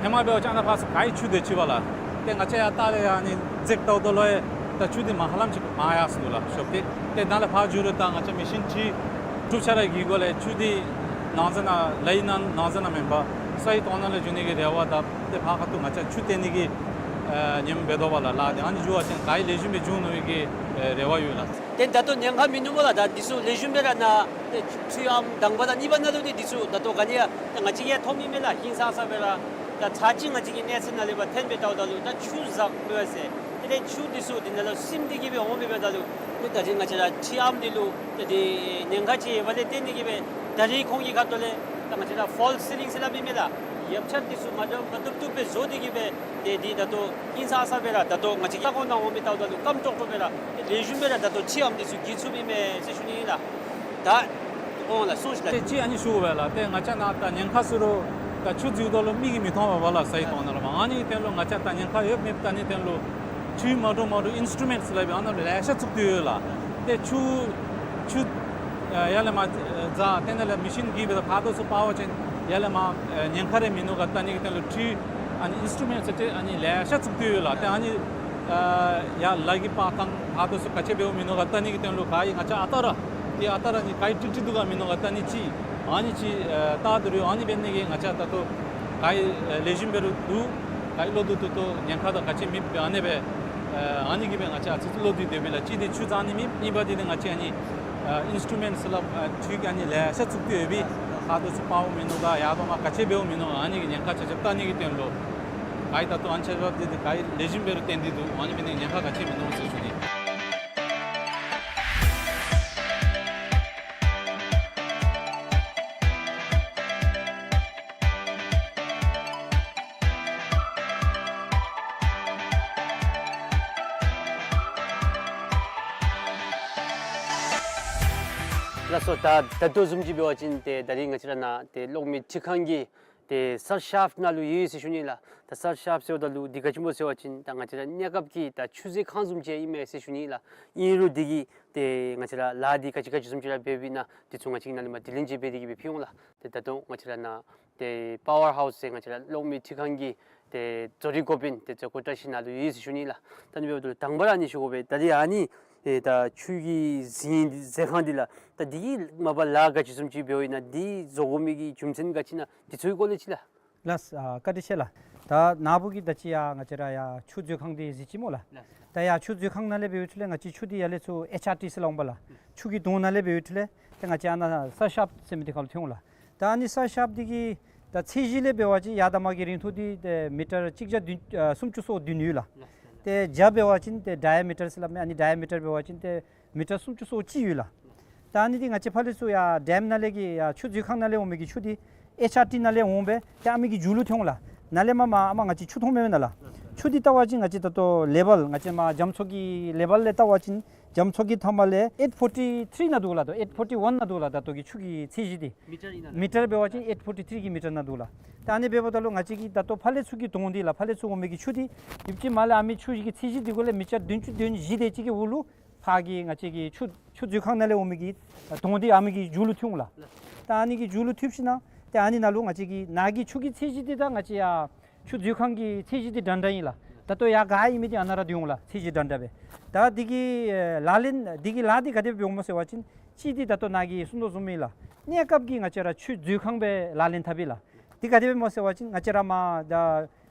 ཧེ་མ་འབད་བ་ཅིན་ཨ་ནཱ་ཕར་ཚུར་ག་ཡི་ཆུ་སྡོད་ཅི་པས་ལགས། ཏེ་ང་བཅས་ཡར་ལྟ་རུང་ཨ་ནི་འཛེགས་བལྟཝ་ད་ལུ་ཡང་ད་ཆུ་འདི་མར་ཧ་ལམ་ཅིག་མར་ཡར་སོང་ནུག་ལགས་ཤོར་ཏེ། ཏེ་ནཱ་ལས་ཕར་འགྱོ་རུང་ད་ང་བཅས་མེ་ཤིན་ཊི་དྲུག་ཆ་ར་གི་སྒོ་ལས་ཆུ་འདི་ནང་ས་ནང་ལའི་ནང་ནང་ས་ནང་མེན་པར་ས་ཡི་ཐོག་ནང་ལས་འགྱོ་ནི་གི་རེ་བ་དང་ཏེ་ཕར་ཁ་ཐུག་ང་བཅས་ཆུ་བཏོན་ནི་གི་ཨ་ཉིནམ་འབད་དོ་པས་ལགས། ལཱ་འདི་ཨ་ནི་འགྱོ་བ་ཅིན་ག་ཡི་ལེགས་ཤོམ་སྦེ་འགྱོ་ནི་གི་ཨ་རེ་བ་ཡོད་ལགས། ཏེ་ད་ལྟོ་ཉེན་ཁ་མིན་ནུག་སྨོ་ལགས། ད་འདི་ཚུ་ལེགས་ཤོམ་སྦེ་ར་ནཱ་ཏེ་འཕྲུལ་ཨམ་དང་པ་དང་གཉིས་པ་ནང་ལུ་ཏེ་འདི་ཚུ་ད་ལྟོ་ག་ནི་ཡང་ཏེ་ང་བཅས་ཀྱིས་ཐོབ་མི་མས་ལགས། ཧིང་སངས་ས་སྦེ་ར་ད་ཚར་གཅིག་ང་བཅས་ཀྱི་གནས་ཚད་ནང་ལས་ཕར་འཐོན་སྦེ་བལྟཝ་ད་ལུ་ད་ཆུ་བཞག་མི་འོང་ཟེར། དེ་ལས་ཆུ་འདི་ཚུ་འདི་ནང་ལུ་སིམ་སྟེ་གི་སྦེ་འོང་མི་འབདཝ་ད་ལུ་ཏེ་ད་རིས་ང་བཅས་ར་འཕྲུལ་ཨམ་འདི་ལུ་ཏེ་འདི་ཉེན་ཁ་ཅིག་ཡོདཔ་ལས་བརྟེན་ཏེ་གི་སྦེ་ད་རིས་ཁོང་གི་ཁ་ཐུག་ལས་ད་ང་བཅས་ར་ཕོལ་སི་སི་ལིང་ཟེར་སླབ་མི་མས་ལགས། ཡོབ་ཆག་འདི་ཚུ་མ་འདྲཝ་མ་བཏུབ་བཏུབ་སྦེ་བཟོ་སྟེ་གི་སྦེ་ཏེ་འདི་ད་ལྟོ་ཧིང་སངས་ས་སྦེ་ར་ད་ལྟོ་ང་བཅས་ཀྱི་ས་གོ་ནང་འོང་མི་བལྟཝ་ད་ལུ་སྐམ་ཀྲོག་ཀྲོ་སྦེ་ར་ཏེ་ལེགས་ཤོམ་སྦེ་ར་ད་ལྟོ་འཕྲུལ་ཨམ་འདི་ཚུ་བརྒྱུད་ཚུགས་མི་མས་ཟེར་ཞུ་ནི་ཨིན་ལགས། ད་འོང་ལགས་གསུངས་ཤིག་ལགས། ཏེ་གཅིག་ཨ་ནི་ཞུ་དགོ་པས་ལགས། ཏེ་ང་བཅས་ནཱ་ད་ཉེན་ཁ་ཟེར་རུང་ད་ཆུ་འཛུལཝ་ད་ལུ་མིག་གིས་མི་མཐོང་པས་ལགས་ས་ཡི་ཐོག་ནང་ལུ་མར། ཨ་ནི་གི་དོན་ལུ་ང་བཅས་ད་ཉེན་ཁ་ཡོད་མེད་ད་ཨ་ནི་དོན་ལུ་ཆུ་མ་འདྲཝ་མ་འདྲཝ་ཨིན་སི་ཊུ་མེནཊ་ཟེར་སླབ་ཨིན་ཨ་ནཱ་ལེ་ཤ་བཙུགས་ཏེ་ཡོད་ལགས། ཏེ་ཆུ་ཆུ་ཨ་ཡར་ལས་མར་ཨ་བཞག་ཏེ་ནཱ་ལས་མེ་ཤིན་གྱིས་འབད་དེ་ཕར་དོ་ཚུར་འབག་པ་ཅིན་ཡར་ལས་མར་ཨ་ཉེན་ཁ་རེ་མིན་ནུག་ག་ད་ཨ་ནི་གི་དོན་ལུ་ཆུ་ཨ་ནི་ཨིན་སི་ཊུ་མེནཊ་ཟེར་ཏེ་ཨ་ནི་ལེ་ཤ་བཙུགས་ཏེ་ཡོད་ལགས། ཏེ་ཨ་ནི་ཨ་ཡར་ལཱ་གི་འབག་ཐངས་ཕར་དོ་ཚུར་ག་ཅི་འབདཝ་མིན་ནུག་ག་ད་ཨ་ནི་གི་དོན་ལུ་ག་ཡི་ང་བཅས་ཨ་རྟག་ར་ཏེ་ཨ་རྟག་ར་ཨ་ནི་ག་ཡི་ཀྲིག་ཀྲི་འདུག་ག་མིན་ནུག་ག་ད་ཨ་ནི་ཅིག་ཨ་ནི་ཅིག་ཨ་བལྟ་དོ་རུང་ཨ་ནི་འབད་ནི་གིས་ང་བཅས་ད་ལྟོ་ག་ཡི་ཨ་ལེགས་ཤོམ་འབད་རུང་འདུག། ག་ཡི་བློ་འདུག་འདུག་ཏོ་ཉེན་ཁ་དང་ག་ཅི་མེད་པའི་ཨ་ནི་སྦེ་ཨ་ཨ་ནི་གིས་སྦེ་ང་བཅས་ཨ་ཙི་ཙི་བློ་འདུག་སྡོདཔ་ཨིན་ལགས། གཅིག་འདི་ཆུ་བཞག་ནི་མེད། གཉིས་པ་འདི་ནི་ང་བཅས་ཨ་ནི་ཨ་ཨིན་སི་ཊུ་མེནཊ་ཟེར་སླབ་ཨ་ཆུ་གི་ཨ་ནི་ལེ་ཤ་བཙུགས་ཏེ་ཡོད་པས་ཕར་དོ་ཚུར་འབགཔ་མིན་ནུག་ག་ཡར་དང་མར་ག་ཅི་འབདཝ་མིན་ནུག་ག་ཨ་ནི་གི་ཉེན་ཁ་ཆ་ཁྱབ་བལྟ་ནི་གི་དོན་ལུ་ག་ཡི་ད་ལྟོ་ཨ་ནི་ཆ་ཁྱབ་འདི་ག་ཡི་ལེགས་ཤོམ་འབད་རུང་བརྟེན་ཏེ་འདུག། ཨ་ནི་འབད་ནི་ཉེན་ཁ་ག་ཅི་མིན་ནུག་ཟེར་ཞུ་ནི། ལགས་སོ། ད་ད་ལྟོ་བཟུམ་ཅིག་འབད་བ་ཅིན་ཏེ་ད་རིས་ང་བཅས་ར་ནཱ་ཏེ་གློག་མེ་འཕྲུལ་ཁང་གི་ཏེ་སར་ཤཱབ་ནང་ལུ་ཡོད་ཟེར་ཞུ་ནི་ལགས། ད་སར་ཤཱབ་ཟེརཝ་ད་ལུ་འདི་ག་ཅི་སྨོ་ཟེར་བ་ཅིན་ད་ང་བཅས་ར་གནས་སྐབས་ཀྱི་ད་ཆུ་མཛོད་ཁང་བཟུམ་ཅིག་ཨིན་མས་ཟེར་ཞུ་ནི་ལགས། ཨིན་རུང་འདི་གི་ཏེ་ང་བཅས་ར་ལཱ་འདི་ག་ཅི་ག་ཅི་བཟུམ་ཅིག་ར་འབདཝ་ཨིན་ན་འདི་ཚུ་ང་བཅས་ནཱ་ལས་མར་དྲི་ལན་ཅིག་འབད་དེ་གི་སྦེ་ཕུལ་འོང་ལགས། ཏེ་ད་ལྟོ་ང་བཅས་ར་ནཱ་ཏེ་པ་ཝར་ཧའུསི་ཟེར་ང་བཅས་ར་གློག་མེ་འཕྲུལ་ཁང་གི་ཏེ་བཟོ་རིག་འགོ་དཔོན་ཏེ་བཟོ་བཀོད་བཀྲ་ཤིས་ནཱ་ལུ་ཡོད་ཟེར་ཞུ་ནི་ལགས། ད་ཨ་ནི་འབདཝ་ད་ལུ་དང་པ་ར་ཨ་ནི་ཞུ་དགོ་པས། ད་རིས་ཨ་ནི་ཨེ་ད་ཆུ་གི་རྫིང་མཛོད་ཁང་འདི་ལགས། ད་འདི་གི་མ་པ་ལཱ་ག་ཅི་བཟུམ་ཅིག་འབདཝ་ཨིན་ན་འདི་བཟོ་དགོ་མི་གི་རྒྱུ་མཚན་ག་ཅི་ཨིན་ན་འདི་ཚུ་གི་སྐོར་ལས་ཅིག་ལགས། ལགས་ཨ་བཀའ་དྲིན་ཆེ་ལགས། ད་ནཱ་བུ་གིས་ད་ཅི་ཡར་ང་བཅས་ར་ཡར་ཆུ་མཛོད་ཁང་འདི་གཟིགས་ཅི་སྨོ་ལགས། ལགས། ད་ཡར་ཆུ་མཛོད་ཁང་ནང་ལས་འབད་བའི་ཤུལ་ལས་ང་བཅས་ཆུ་འདི་ཡར་ལས་ཚུར་ཨེཆ་ཨར་ཊི་ཟེར་སླབ་འོང་པས་ལགས། ཆུ་གི་དོང་ནང་ལས་འབད་བའི་ཤུལ་ལས་ཏེ་ང་བཅས་ཨ་ནཱ་སར་ཤཱབ་ཟེར་མི་འདི་ཁར་ལུ་ཐོན་འོང་ལགས། ད་ཨ་ནི་སར་ཤཱབ་འདི་གིས་ ད་ཚད་གཞི་ལས་འབད་བ་ཅིན་ཡར་དང་མར་གྱི་རིང་ཐུང་འདི་ཏེ་མི་ཊར་གཅིག་བརྒྱ་བདུན་ཨ་སུམ་ཅུ་སོ་བདུན་ཡོད་ལགས། ཏེ་རྒྱབ་འབད་བ་ཅིན་ཏེ་ཌའི་མི་ཊར་ཟེར་སླབ་མས། ཨ་ནི་ཌའི་མི་ཊར་འབད་བ་ཅིན་ཏེ་མི་ཊར་སུམ་ཅུ་སོ་གཅིག་ཡོད་ལགས། ད་ཨ་ནི་འདི་ང་བཅས་ཕར་ལས་ཚུར་ཡར་ཌེམ་ནང་ལས་ཀྱི་ཡར་ཆུ་མཛོད་ཁང་ནང་ལས་འོང་མི་གི་ཆུ་འདི་ཨེཆ་ཨར་ཊི་ནང་ལས་འོང་སྦེ་ཏེ་ཨ་མི་གི་མཇུག་ལུ་ཐོན་འོང་ལགས། ནཱ་ལས་མར་མར་ཨ་མར་ང་བཅས་ཆུ་མཐོང་མི་མེན་ན་ལགས། ཆུ་འདི་བལྟ་བ་ཅིན་ང་བཅས་ད་ལྟོ་ལེ་བཱལ་ང་བཅས་མར་རྒྱ་མཚོ་གི་ལེ་བཱལ་ལས་བལྟ་བ་ཅིན་རྒྱ་མཚོ་གི་མཐའ་མ་ལས་ཨེཊ་ཕོར་ཊི་ཐི་རི་ནང་འདུག་ལགས། ད་ཨེཊ་ཕོར་ཊི་ཝཱན་ནང་འདུག་ལགས། ད་ལྟོ་གི་ཆུ་གི་ཚད་གཞི་འདི་མི་ཊར་ཨིན་ན་མི་ཊར་འབད་བ་ཅིན་ཨེཊ་ཕོར་ཊི་ཐི་རི་གི་མི་ཊར་ནང་འདུག་ལགས། ད་ཨ་ནི་འབདཝ་ད་ལུ་ང་བཅས་ཀྱི་ད་ལྟོ་ཕར་ལས་ཚུར་གྱི་དོང་འདི་ལགས། ཕར་ལས་ཚུར་འོང་མི་གི་ཆུ་འདི་ཡུདཔ་ཅིག་མར་ལས་ཨ་མི་ཆུ་གི་ཚད་གཞི་འདི་གུ་ལས་མི་ཊར་བདུན་ཅུ་དོན་བཞི་དེ་ཅིག་གི་འོག་ལུ་ཕར་གྱི་ང་བཅས་ཀྱི་ཆུ་ཆུ་མཛོད་ཁང་ནང་ལས་འོང་མི་གི་དོང་འདི་ཨ་མི་གི་མཇུག་ལུ་ཐོན་འོང་ལགས། ད་ཨ་ནི་གི་མཇུག་ལུ་ཐོན་ཞིནམ་ལས་ཏེ་ཨ་ནི་ནང་ལུ་ང་བཅས་ཀྱི་ནཱ་གི་ཆུ་གི་ཚད་གཞི་འདི་ད་ང་བཅས་ཡར་ཆུ་མཛོད་ཁང་གི་ཚད་གཞི་འདི་འདྲན་འདྲ་ཨིན་ལགས། ད་ལྟོ་ཡར་ག་ཨིན་མི་འདི་ཨ་ནཱ་ར་སྡོད་འོང་ལགས། ཚད་གཞི་འདྲན་འདྲ་སྦེ། ད་འདི་གི་ཨེ་ལག་ལེན་འདི་གི་ལཱ་འདི་ག་དེ་སྦེ་འོང་སྨོ་ཟེར་བ་ཅིན་གཅིག་འདི་ད་ལྟོ་ནཱ་གིས་གསུང་དོ་བཟུམ་ཨིན་ལགས། གནས་སྐབས་ཀྱི་ང་བཅས་ར་ཆུ་མཛོད་ཁང་སྦེ་ལག་ལེན་འཐབ་ཨིན་ལགས། འདི་ག་དེ་སྦེ་སྨོ་ཟེར་བ་ཅིན་ང་བཅས་ར་མར་ད་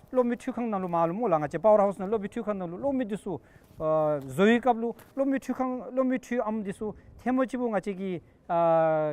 གློག་མེ་འཕྲུལ་ཁང་ནང་ལུ་མར་ལུ་སྨོ་ལགས། ང་བཅས་པ་ཝར་ཧའུསི་ནང་གློག་མེ་འཕྲུལ་ཁང་ནང་ལུ་གློག་མེ་འདི་ཚུ་ཨ་བཟོ་བའི་སྐབས་ལུ་གློག་མེ་འཕྲུལ་ཁང་གློག་མེ་འཕྲུལ་ཨམ་འདི་ཚུ་ཐལ་མོ་གཅིག་པུ་ང་བཅས་ཀྱིས་ཨ་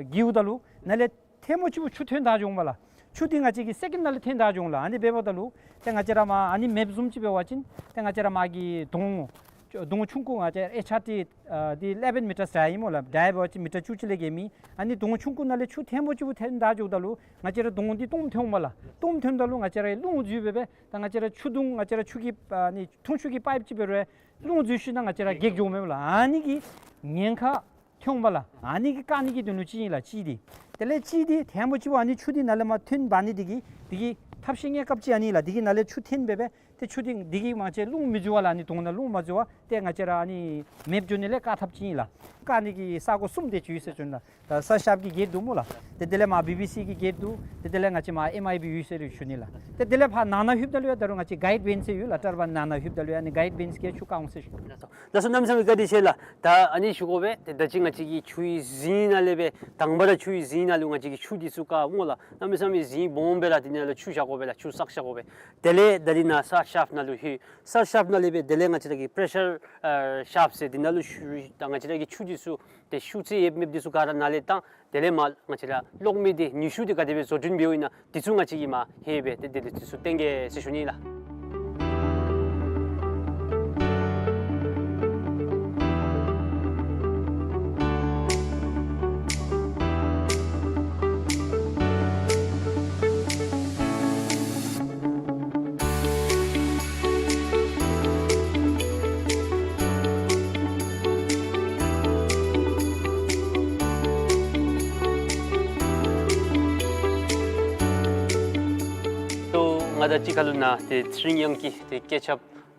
བསྒྱིརཝ་ད་ལུ་ནཱ་ལས་ཐལ་མོ་གཅིག་པུ་ཆུ་ཐོན་ད་འགྱོ་འོང་པ་ལགས། ཆུ་འདི་ང་བཅས་ཀྱིས་སེ་ཀེནཌ་ནང་ལས་ཐོན་ད་འགྱོ་འོང་ལགས། ཨ་ནི་འབདཝ་ད་ལུ་ཏེ་ང་བཅས་ར་མར་ཨ་ནི་མེཔ་བཟུམ་ཅིག་འབད་བ་ཅིན་ཏེ་ང་བཅས་ར་མར་གྱི་དོང་དོང་ཆུང་ཀུ་ང་བཅས་ཨེཆ་ཨར་ཊི་ཨ་འདི་ཨི་ལེ་བཱན་མི་ཊར་ཌའི་ཨིན་སྨོ་ལགས། ཌའི་འབད་བ་ཅིན་མི་ཊར་བཅུ་གཅིག་ལས་བརྒལ་མེད། ཨ་ནི་དོང་ཆུང་ཀུ་ནང་ལས་ཆུ་ཐལ་མོ་གཅིག་པུ་ཐོན་ད་འགྱོཝ་ད་ལུ་ང་བཅས་ར་དོང་འདི་སྟོངམ་ཐོན་འོང་པ་ལགས། སྟོངམ་ཐོནམ་ད་ལུ་ང་བཅས་ར་རླུང་འཛུལ་སྦེ་སྦེ་ད་ང་བཅས་ར་ཆུ་དོང་ང་བཅས་ར་ཆུ་གི་ཨ་ནི་འཐུང་ཆུ་གི་པའིཔ་ཅིག་འབད་རུང་རླུང་འཛུལ་ཞིནམ་ལས་ང་བཅས་ར་འགྱེལ་འགྱོཝ་མས་ལགས། ཨ་ནི་གི་ཉེན་ཁ་ཐོན་འོང་པ་ལགས། ཨ་ནི་གིས་བཀག་ནི་གི་དོན་ལུ་ཅིག་ཨིན་ལགས་གཅིག་འདི། དེ་ལས་གཅིག་འདི་ཐལ་མོ་གཅིག་པུ་ཨ་ནི་ཆུ་འདི་ནཱ་ལས་མར་ཐོན་འབག་ནི་འདི་གིས་འདི་གི་ཐབས་ཤེས་གནས་སྐབས་ཅིག་ཨ་ནི་ལགས། འདི་གིས་ནཱ་ལས་ཆུ་ཐོན་སྦེ་སྦེ་ཏེ་ཆུ་འདི་འདི་གིས་མ་ཚད་རླུང་མི་འཛུལ་བར་ལགས། ཨ་ནི་དོང་ནང་རླུང་མ་འཛུལ་བར་ཏེ་ང་བཅས་ར་ཨ་ནི་མེཔ་འགྱོ་ནི་ལས་བཀག་ཐབས་ཅིག་ཨིན་ལགས། བཀག་ནི་གི་ས་གོ་གསུམ་དེ་ཅིག་ཡོད་ཟེར་ཞུ་ནི་ལགས། ད་སར་ཤེཕ་གི་གེཊ་འདུག་སྨོ་ལགས། ཏེ་དེ་ལས་མར་བི་བི་སི་གི་གེཊ་འདུག། ཏེ་དེ་ལས་ང་བཅས་མར་ཨེམ་ཨའི་བི་ཡོད་ཟེར་ཞུ་ནི་ལགས། ཏེ་དེ་ལས་ཕར་ནང་ན་ལྷོདཔ་ད་ལུ་ཡང་ད་རུང་ང་བཅས་གའིཌ་བེནཌ་ཟེར་ཡོད་ལགས། ཊར་བཱན་ནང་ན་ལྷོདཔ་ད་ལུ་ཡང་ཨ་ནི་གའིཌ་བེནཌ་གིས་ཆུ་བཀག་འོང་ཟེར་ཞུ་ནི་ལགས། ལགས་སོ་གནམ་མེད་ས་མེད་བཀའ་དྲིན་ཆེ་ལགས། ད་ཨ་ནི་ཞུ་དགོ་པས། ཏེ་ད་ཅི་ང་བཅས་ཀྱིས་ཆུའི་རྫིང་ནང་ལས་སྦེ་དང་པ་ར་ཆུའི་རྫིང་ནང་ལུ་ང་བཅས་ཀྱིས་ཆུ་འདི་ཚུ་བཀག་སྨོ་ལགས། གནམ་མེད་ས་མེད་རྫིང་སྦོམ་སྦེ་ར་འདི་ནང་ལུ་ཆུ་བཞག་དགོ་པས་ལགས། ཆུ་བསགས་བཞག་དགོ་པས། དེ་ལས་ད་འདི་ནང་སར་ཤེཕ་ནང་ལུ་ལྷོད། སར་ཤེཕ་ནང་ལས་སྦེ་དེ་ལས་ང་བཅས་ར་གི་པེ་རེ་ཤར་ཨ་ཤེཕ་ཟེར་འདི་ནང་ལུ་ཞུ་ད་ང་བཅས་ར་གི་ཆུ་འདི་ཚུ་ཏེ་ཤུགས་ཚད་ཡོདཔ་མེདཔ་འདི་ཚུ་ག་ར་ནཱ་ལས་བཏང་། དེ་ལས་མར་ང་བཅས་ར་གློག་མེ་འདི་ནུས་ཤུགས་འདི་ག་དེ་སྦེ་བཟོ་སྐྲུན་འབདཝ་ཨིན་ན་འདི་ཚུ་ང་བཅས་ཀྱིས་མར་ལྷོད་སྦེ་ཏེ་དེ་ལས་འདི་ཚུ་སྟོན་གེ་ཟེར་ཞུ་ནི་ལགས། ཏེ་ང་ད་ཅི་ཁ་ལུ་ནཱ་ཏེ་ཚེ་རིང་དབྱངས་ཀྱི་ཏེ་སྐད་ཆ་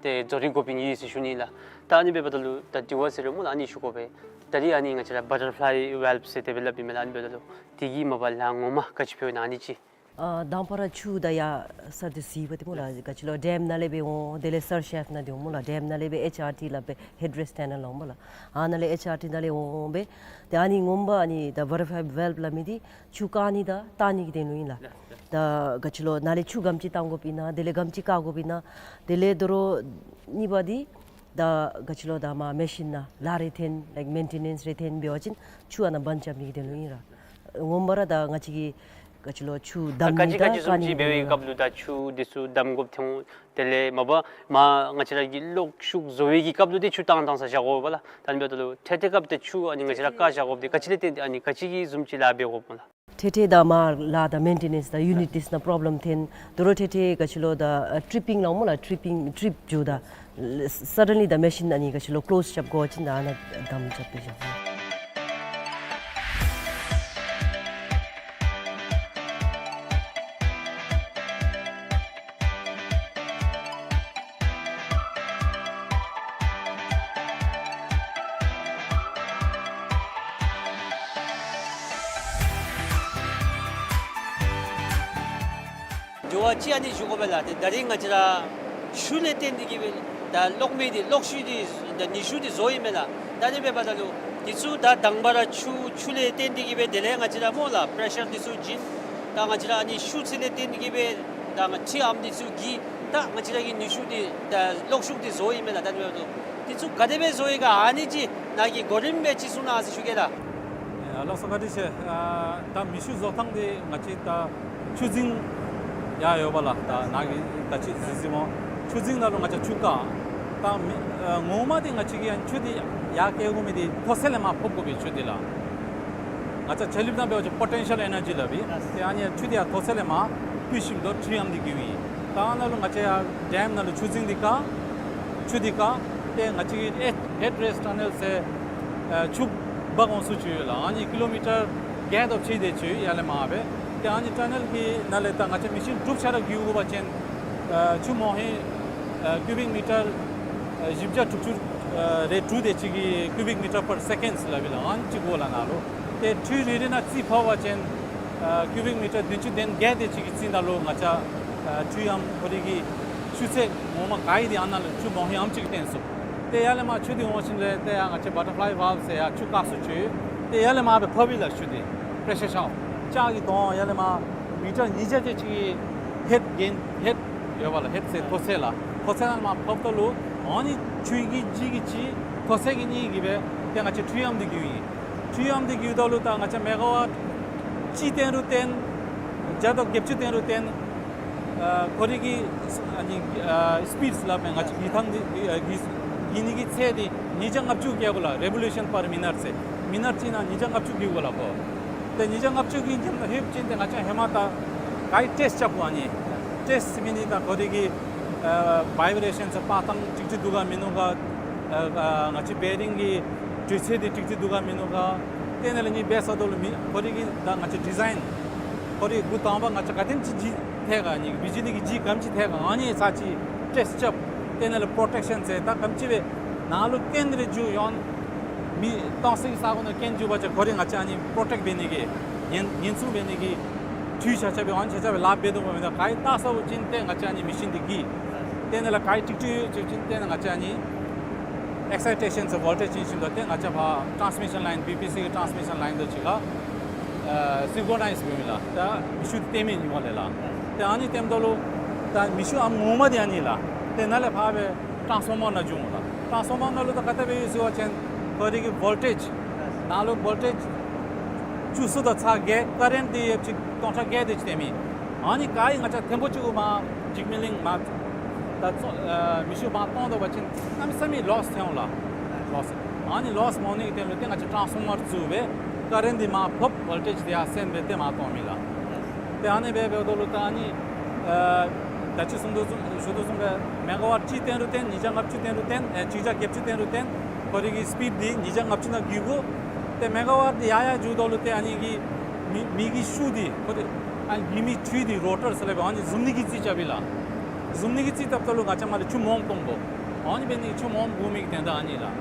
ཏེ་རྫོགས་རིམ་དགོ་པའི་ཨིན་ཟེར་ཞུ་ནི་ལགས། ད་ཨ་ནི་འབདཝ་ད་ལུ་ད་དྲི་བ་ཟེར་རུང་སྨོ་ལགས། ཨ་ནི་ཞུ་དགོ་པས། ད་རིས་ཨ་ནི་ང་བཅས་ར་བ་ཊར་ཕ་ལའི་ཝཱལབ་ཟེར་དེ་སྦེ་སླབ་ཨིན་མས་ལགས། ཨ་ནི་འབདཝ་ད་ལུ་དེ་གིས་མ་པ་ལཱ་ངོ་མ་ག་ཅི་འབདཝ་ཨིན་ན་ཨ་ནི་ཅིག། ཨ་དང་པ་ར་ཆུ་ད་ཡར་ས་འདི་ཟེར་བ་ཏེ་སྨོ་ལགས། ག་ཅི་ལོ་ཌེམ་ནང་ལས་སྦེ་འོང་། དེ་ལས་སར་ཤེཕ་ནང་འདི་འོང་སྨོ་ལགས། ཌེམ་ནང་ལས་སྦེ་ཨེཆ་ཨར་ཊི་སླབ་སྦེ་ཧེཌ་ཝེསཊ་ཊ་ནཱལ་ལུ་འོང་སྨོ་ལགས། ཨ་ནཱ་ལས་ཨེཆ་ཨར་ཊི་ནང་ལས་འོང་སྦེ་ཏེ་ཨ་ནི་ངོ་མ་ཨ་ནི་ད་བ་ཊར་ཕ་ལའི་ཝཱལབ་སླབ་མི་འདི་ཆུ་བཀག་ནི་དང་བཏང་ནི་གི་དོན་ལུ་ཨིན་ལགས། ད་ག་ཅི་ལོ་ནཱ་ལས་ཆུ་ག་དེམ་ཅིག་བཏང་དགོཔ་ཨིན་ན། དེ་ལས་ག་དེམ་ཅིག་བཀག་དགོཔ་ཨིན་ན། དེ་ལས་དོ་རུང་གཉིས་པ་འདི་ད་ག་ཅི་ལོ་ད་མར་མེ་ཤིན་ནང་ལཱ་རེ་འཐོན་ལའིཀ་མེན་ཊེ་ནེནསི་རེ་འཐོན་འབད་བ་ཅིན་ཆུ་ཨ་ནཱ་བཱན་རྐྱབ་ནི་གི་དོན་ལུ་ཨིན་ར། ངོ་མ་ར་ད་ང་བཅས་ཀྱིས་ག་ཅི་ལོ་ཆུ་བསྡམ་ནི་དང་བཀག་ནི་གི་དོན་ལུ་ཨིན་ར། ག་ཅི་ག་ཅི་བཟུམ་ཅིག་འབད་བའི་སྐབས་ལུ་ད་ཆུ་འདི་ཚུ་བསྡམ་དགོཔ་ཐོན་འོང་། དེ་ལས་མ་པ་མར་ང་བཅས་ར་གི་གློག་ཤུགས་བཟོ་བའི་གི་སྐབས་ལུ་ཏེ་ཆུ་བཏང་བཏང་ས་བཞག་དགོ་པས་ལགས། ད་ཨ་ནི་འབདཝ་ད་ལུ་འཕྲལ་འཕྲལ་སྐབས་ཏེ་ཆུ་ཨ་ནི་ང་བཅས་ར་བཀག་བཞག་དགོཔ་འདི་ག་ཅི་ལས་བརྟེན་ཏེ་ཨ་ནི་ག་ཅི་གི་བཟུམ་ཅིག་ལཱ་འབད་དགོཔ་སྨོ་ལགས། འཕྲལ་འཕྲལ་ད་མར་ལཱ་དང་མེན་ཊེ་ནེནསི་དང་ཡུ་ནིཊ་འདི་ཚུ་ནང་པོརོབ་ལེམ་འཐོན། དོ་རུང་འཕྲལ་འཕྲལ་ག་ཅི་ལོ་ད་ཨ་ཊི་རིཔ་པིང་ལུ་འོང་སྨོ་ལགས། ཊི་རིཔ་པིང་ཊི་རིཔ་འགྱོཝ་ད་སཱ་ཌེན་ལི་ད་མེ་ཤིན་ཨ་ནི་ག་ཅི་ལོ་ཀློསི་རྐྱབ་དགོ་པ་ཅིན་ད་ཨ་ནཱ་བསྡམ་རྐྱབ་སྦེ་བཞག་དགོ། འགྱོ་བ་ཅིན་ཨ་ནི་ཞུ་དགོ་པས་ལགས། ཏེ་ད་རིས་ང་བཅས་ར་ཆུ་ལས་བརྟེན་ཏེ་གིས་སྦེ་ད་གློག་མེ་འདི་གློག་ཤུགས་འདི་ད་ནུས་ཤུགས་འདི་བཟོ་ཡི་མས་ལགས། ད་ཨ་ནི་འབདཝ་ད་ལུ་འདི་ཚུ་ད་དང་པ་ར་ཆུ་ཆུ་ལས་བརྟེན་ཏེ་གིས་སྦེ་དེ་ལས་ང་བཅས་ར་སྨོ་ལགས་པེ་རེ་ཤར་འདི་ཚུ་བྱིན། ད་ང་བཅས་ར་ཨ་ནི་ཤུགས་ཚད་ལས་བརྟེན་ཏེ་གིས་སྦེ་ད་ང་བཅས་ཨམ་འདི་ཚུ་གི་ད་ང་བཅས་ར་གི་ནུས་ཤུགས་འདི་ད་གློག་ཤུགས་འདི་བཟོ་ཡི་མས་ལགས། ད་ཨ་ནི་འབདཝ་ད་འདི་ཚུ་ག་དེ་སྦེ་བཟོ་ཡི་ག་ཨ་ནི་ཅིག་ནཱ་གིས་གོ་རིམ་སྦེ་ཅིག་གསུང་གནང་ཟེར་ཞུ་གེ་ལགས། ཨ་ལགས་སོ་བཀའ་དྲིན་ཆེ། ཨ་ད་མེ་ཤུགས་བཟོ་ཐངས་འདི་ང་བཅས་ད་ཆུ་རྫིང་ ཡར་ཡོད་པ་ལགས། ད་ནཱ་གི་ད་ཅི་གཟིགས་གཟིགསཔ་འོང་། ཆུ་རྫིང་ནང་ལུ་ང་བཅས་ཆུ་བཀག། ད་མི་ཨ་ངོ་མ་འདི་ང་བཅས་ཀྱིས་ཡང་ཆུ་འདི་ཡར་བསྐྱལ་དགོ་མི་འདི་མཐོ་ཚད་ལས་མར་ཕབ་དགོ་པས། ཆུ་འདི་ལགས་ང་བཅས་ཆ་ལུགས་ནང་འབད་བ་ཅིན་པོ་ཊེན་ཤལ་ཨེ་ནར་ཇི་སླབ་ཨིན། ཏེ་ཨ་ནི་ཆུ་འདི་ཡར་མཐོ་ཚད་ལས་མར་ཕུད་ཞིནམ་ད་ཊི་ཡམ་འདི་བརྒྱུཝ་ཨིན། ད་ཨ་ནཱ་ལུ་ང་བཅས་ཡར་ཌེམ་ནང་ལུ་ཆུ་རྫིང་འདི་བཀག། ཆུ་འདི་བཀག། ཏེ་ང་བཅས་ཀྱི་ཧེཌ་ཧེཌ་རེསི་ཊ་ནེལ་ཟེར་ཨ་ཆུ་འབག་འོང་ས་ཅིག་ཡོད་ལགས། ཨ་ནི་ཀི་ལོ་མི་ཊར་བརྒྱད་དེ་ཅིག་དེ་ཅིག་ཡར་ལས་མར་སྦེ། ཏེ་ཨ་ནི་ཊ་ནེལ་གྱི་ནང་ལས་ད་ང་བཅས་མེ་ཤིན་དྲུག་ཆ་ར་བརྒྱུད་དགོ་པ་ཅིན་ཨ་ཆུ་མོ་ཧེང་ཨ་ཀུ་བིག་མི་ཊར་ཨ་བཞི་བརྒྱ་དྲུག་ཅུ་ཨ་རེ་དྲུག་དེ་ཅིག་གི་ཀུ་བིག་མི་ཊར་པར་སེ་ཀེནཌ་སླབ་ཨིན་ལགས། ཨ་ནི་ཅིག་དགོ་ལགས་ནཱ་ལུ། ཏེ་ཁྲུས་རེ་རེ་ནང་རྩིས་ཕབ་པ་ཅིན་ཨ་ཀུ་བིག་མི་ཊར་བདུན་ཅུ་དོན་བརྒྱད་དེ་ཅིག་གི་རྩིས་ནང་ལུ་ང་བཅས་ཨ་ཊི་ཡམ་ཁོ་རའི་གི་ཆུ་ཚད་ངོ་མ་ག་ཨིན་འདི་ཨ་ནཱ་ལུ་ཆུ་མོ་ཧེང་ཨ་ནེམ་ཅིག་བཏོན་ཚུགས། ཏེ་ཡར་ལས་མར་ཆུ་འདི་འོང་ཞིནམ་ལས་ཏེ་ཡར་ང་བཅས་བ་ཊར་ཕ་ལའི་ཝཱལབ་ཟེར་ཡར་ཆུ་བཀག་ས་ཅིག་ཡོད། ཏེ་ཡར་ལས་མར་སྦེ་ཕབ་ཨིན་ལགས། ཆུ་འདི་པེ་རེ་ཤར་ཤཝར་ལྕགས་ཀྱི་དོང་ཡར་ལས་མར་མི་ཊར་ཉིས་བརྒྱ་དེ་ཅིག་གི་ཧེཌ་གྱེན་ཧེཌ་ཡོད་པ་ལགས། ཧེཌ་ཟེར་མཐོ་ཚད་ལགས། མཐོ་ཚད་ནང་མར་ཕབ་ད་ལུ་ཨ་ནི་ཆུ་གི་ལྗིད་ཀྱིས་གཅིག་མཐོ་ཚད་ཀྱིས་གཉིས་ཀྱིས་སྦེ་ཏེ་ང་བཅས་ཊི་ཡམ་འདི་བརྒྱུཝ་ཨིན། ཊི་ཡམ་འདི་བརྒྱུཝ་ད་ལུ་ད་ང་བཅས་མེ་ག་ཝཊ་གཅིག་བཏོན་རུང་བཏོན་བརྒྱ་དང་བརྒྱད་ཅུ་བཏོན་རུང་བཏོན་ཨ་ཁོ་རའི་གི་ཨ་ནི་ཨ་སི་པིཌ་སླབ་མས། ང་བཅས་གྱི་ཐང་འདི་ཨ་གྱི་གྱི་ནི་གི་ཚད་འདི་ཉིས་བརྒྱ་ལྔ་བཅུ་བརྒལ་དགོ་ལགས། རེ་བོ་ལུ་ཤཱན་པར་མི་ནཊ་ཟེར་མི་ནཊ་གཅིག་ནང་ཉིས་བརྒྱ་ལྔ་བཅུ་བརྒལ་དགོ་ལགས་ཁོ། ཏེ་ཉིས་བརྒྱ་ལྔ་བཅུ་གི་ཉིནམ་ལྷོདཔ་ཅིག་ཏེ་ང་བཅས་ཧེ་མ་ད་ག་ར་ཊེསཊ་རྐྱབ་དགོ། ཨ་ནི་ཊེསཊ་ཟེར་མི་འདི་ད་ཁོ་རའི་གི་ཨ་བའི་བི་རེ་ཤཱན་ཟེར་སྤར་ཐངས་ཀྲིག་ཀྲི་འདུག་ག་མིན་འདུག་ག། ཨ་ཨ་ང་བཅས་བེ་རིང་གི་དྲོད་ཚད་འདི་ཀྲིག་ཀྲི་འདུག་ག་མིན་འདུག་ག། ཏེ་ཨ་ནཱ་ལས་ཨ་ནི་འབད་ཚརཝ་ད་ལུ་མི་ཁོ་རའི་གི་ད་ང་བཅས་ཌི་ཛའིན་ཁོ་རའི་འགོ་དང་པ་ང་བཅས་ག་དེམ་ཅིག་ལྗིད་ཐལ་ག། ཨ་ནི་བི་ཇི་ལི་གི་ལྗིད་ག་དེམ་ཅིག་ཐལ་ག། ཨ་ནི་ཚར་ཅིག་ཊེསཊ་རྐྱབ། ཏེ་ཨ་ནཱ་ལས་པོ་རོ་ཊེག་ཤཱན་ཟེར་ད་ག་དེམ་ཅིག་སྦེ་ནཱ་ལུ་རྐྱེན་རེ་འགྱོ་ཡོད་མི་གཏོང་སའི་ས་གོ་ནང་རྐྱེན་འགྱོ་བ་ཅིན་ཁོ་རའི་ང་བཅས་ཨ་ནི་པོ་རོ་ཊེག་འབད་ནི་གི་ཉེན་ཉེན་སྲུང་འབད་ནི་གི་ཁྲུས་ཆ་ཁྱབ་སྦེ་ཨ་ནི་ཆ་ཁྱབ་སྦེ་ལཱ་འབད་དོ་འབདཝ་ད་ག་ར་བལྟ་ཚརཝ་ཅིག་ཏེ་ང་བཅས་ཨ་ནི་མེ་ཤིན་འདི་གི་ཏེ་ཨ་ནཱ་ལས་ག་ར་ཀྲིག་ཀྲི་ཡོད་ཅིག་ཅིག་ཏེ་ང་བཅས་ཨ་ནི་ཨེག་སའི་ཊེ་ཤཱན་ཟེར་བོལ་ཊེཇ་ཨིན་ཞིནམ་ད་ཏེ་ང་བཅས་ཕར་ཊཱནསི་མི་ཤཱན་ལའིན་བི་པི་སི་གི་ཊཱནསི་མི་ཤཱན་ལའིན་དེ་ཅིག་ཁར་ཨ་སིང་ཀྲོ་ནའིཛ་འབདཝ་ཨིན་ལགས། ད་མེ་ཤུགས་འདི་བཏོན་མི་ཨིན་པས་ལགས། ཏེ་ཨ་ནི་བཏོནམ་ད་ལུ་ད་མེ་ཤུགས་ཨ་ངོ་མ་འདི་ཨ་ནི་ལགས། ཏེ་ནཱ་ལས་ཕར་སྦེ་ཊཱནསི་ཕོར་མར་ནང་འགྱོཝ་ཨིན་ལགས། ཊཱནསི་ཕོར་མར་ནང་ལུ་ད་ག་དེ་སྦེ་ཡོད་ཟེར་བ་ཅིན་ཁོ་རའི་གི་བོལ་ཊེཇ་ནང་ལུ་བོལ་ཊེཇ་བཅུ་གསུམ་དང་ཚག་བརྒྱད་ཀ་རེནཊ་འདི་ཡོདཔ་ཅིག་སྟོང་ཕྲག་བརྒྱད་དེ་ཅིག་བཏོན་མི། ཨ་ནི་ག་ར་ང་བཅས་ཐེངས་པོ་གཅིག་མར་འཇིགས་མེད་གླིང་མར་ད་ཚོ་ཨ་མེ་ཤུགས་མར་གཏང་དོ་བ་ཅིན་གནམ་མེད་ས་མེད་ལོསི་ཐོན་འོང་ལགས། ལོསི། ཨ་ནི་ལོསི་མ་འོང་ནི་གི་དོན་ལུ་ཏེ་ང་བཅས་ཊཱནསི་ཕོར་མར་བཙུགས་སྦེ་ཀ་རེནཊ་འདི་མར་ཕབ་བོལ་ཊེཇ་འདི་ཡར་སེང་སྦེ་ཏེ་མར་གཏང་མི་ལགས། ཏེ་ཨ་ནི་སྦེ་འབདཝ་ད་ལུ་ད་ཨ་ནི་ཨ་ད་ཅི་གསུངས་དོ་བཟུམ་ཞུ་དོ་བཟུམ་སྦེ་མེ་ག་ཝཊ་གཅིག་བཏོན་རུང་བཏོན་ཉིས་བརྒྱ་ལྔ་བཅུ་བཏོན་རུང་བཏོན་ཨེ་གཅིག་བརྒྱ་བརྒྱད་ཅུ་བཏོན་རུང་བཏོན་ཁོ་རའི་གི་སི་པིཌ་འདི་ཉིས་བརྒྱ་ལྔ་བཅུ་ནང་བརྒྱུད་དགོ། ཏེ་མེ་ག་ཝཊ་འདི་ཡར་ཡར་འགྱོཝ་ད་ལུ་ཏེ་ཨ་ནི་གི་མེ་མེ་གི་ཤུགས་འདི་ཁོ་འདི་ཨ་ནི་མེ་མེ་འཕྲུལ་འདི་རོ་ཊར་ཟེར་སླབ་ཨིན་པས། ཨ་ནི་བཟུམ་ནི་གི་རྩིས་རྐྱབ་ཨིན་ལགས། བཟུམ་ནི་གི་རྩིས་བཏབ་ད་ལུ་ང་བཅས་མར་ལས་ཆུ་མངམ་གཏང་དགོ། ཨ་ནི་འབད་ནི་ཆུ་མངམ་དགོ་མི་གི་དོན་དག་ཨ་ནི་ལགས།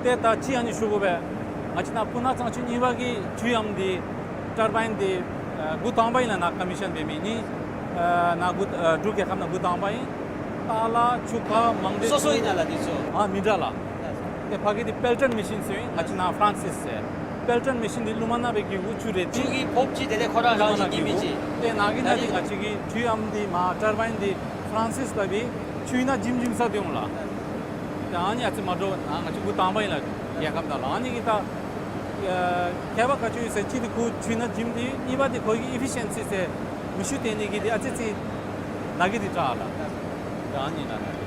ཏེ་ད་ཅི་ཨ་ནི་ཞུ་དགོ་པས། ང་བཅས་ནཱ་སྤུ་ན་གཙང་ཆུ་གཉིས་པ་གི་ཊི་ཡམ་འདི་ཊར་བའིན་འདི་ཨ་འགོ་དང་པ་ཨིན་ལགས། ནཱ་ཀོ་མི་ཤཱན་འབད་མི་ནི་ཨ་ནཱ་འགོ་ཨ་འབྲུག་རྒྱལ་ཁབ་ནང་འགོ་དང་པ་ཨིན། ཏཱ་ལ་ཆུ་ཁ་མང་སྡེ་སོ་སོ་ཨིན་ན་ལགས་འདི་ཚུ། ཨ་མི་འདྲ་ལགས། ཏེ་ཕ་གི་འདི་པེལ་ཊོན་མེ་ཤིན་ཟེར་ཨིན། ང་བཅས་ནཱ་ཕ་རན་སིས་ཟེར། པེལ་ཊོན་མེ་ཤིན་འདི་ཀླུ་མ་ནང་སྦེ་བརྒྱུད་དགོ། ཆུ་རེ་ཆུ་གི་ཕོརཔ་ཅིག་དེ་ལས་ཁོ་ར་རང་བཞིན་གྱིས་མི་ཅིག། ཏེ་ནཱ་གི་ནཱ་འདི་ང་བཅས་ཀྱི་ཊི་ཡམ་འདི་མར་ཊར་བའིན་འདི་ཕ་རན་སིས་ལས་སྦེ་ཆུ་ནང་བྱིནམ་བྱིནམ་ས་འདི་འོང་ལགས། ཏེ་ཨ་ནི་ཨ་ཙི་མ་འདྲཝ་ནཱ་ང་བཅས་འགོ་དང་པ་ཨིན་ལགས། རྒྱལ་ཁབ་ནང་ལུ་ཨ་ནི་གི་ད་ཨ་ཁྱད་པར་ག་ཅི་ཡོད་ཟེར་གཅིག་འདི་ཁོ་ཆུ་ནང་བྱིནམ་འདི་གཉིས་པ་འདི་ཁོ་གི་ཨེ་ཕི་ཤཱན་སི་ཟེར་མེ་ཤུགས་བཏོན་ནི་གི་འདི་ཨ་ཙི་ཙི་ནཱ་གི་འདི་དྲག་ལགས། ཏེ་ཨ་ནི་ལགས།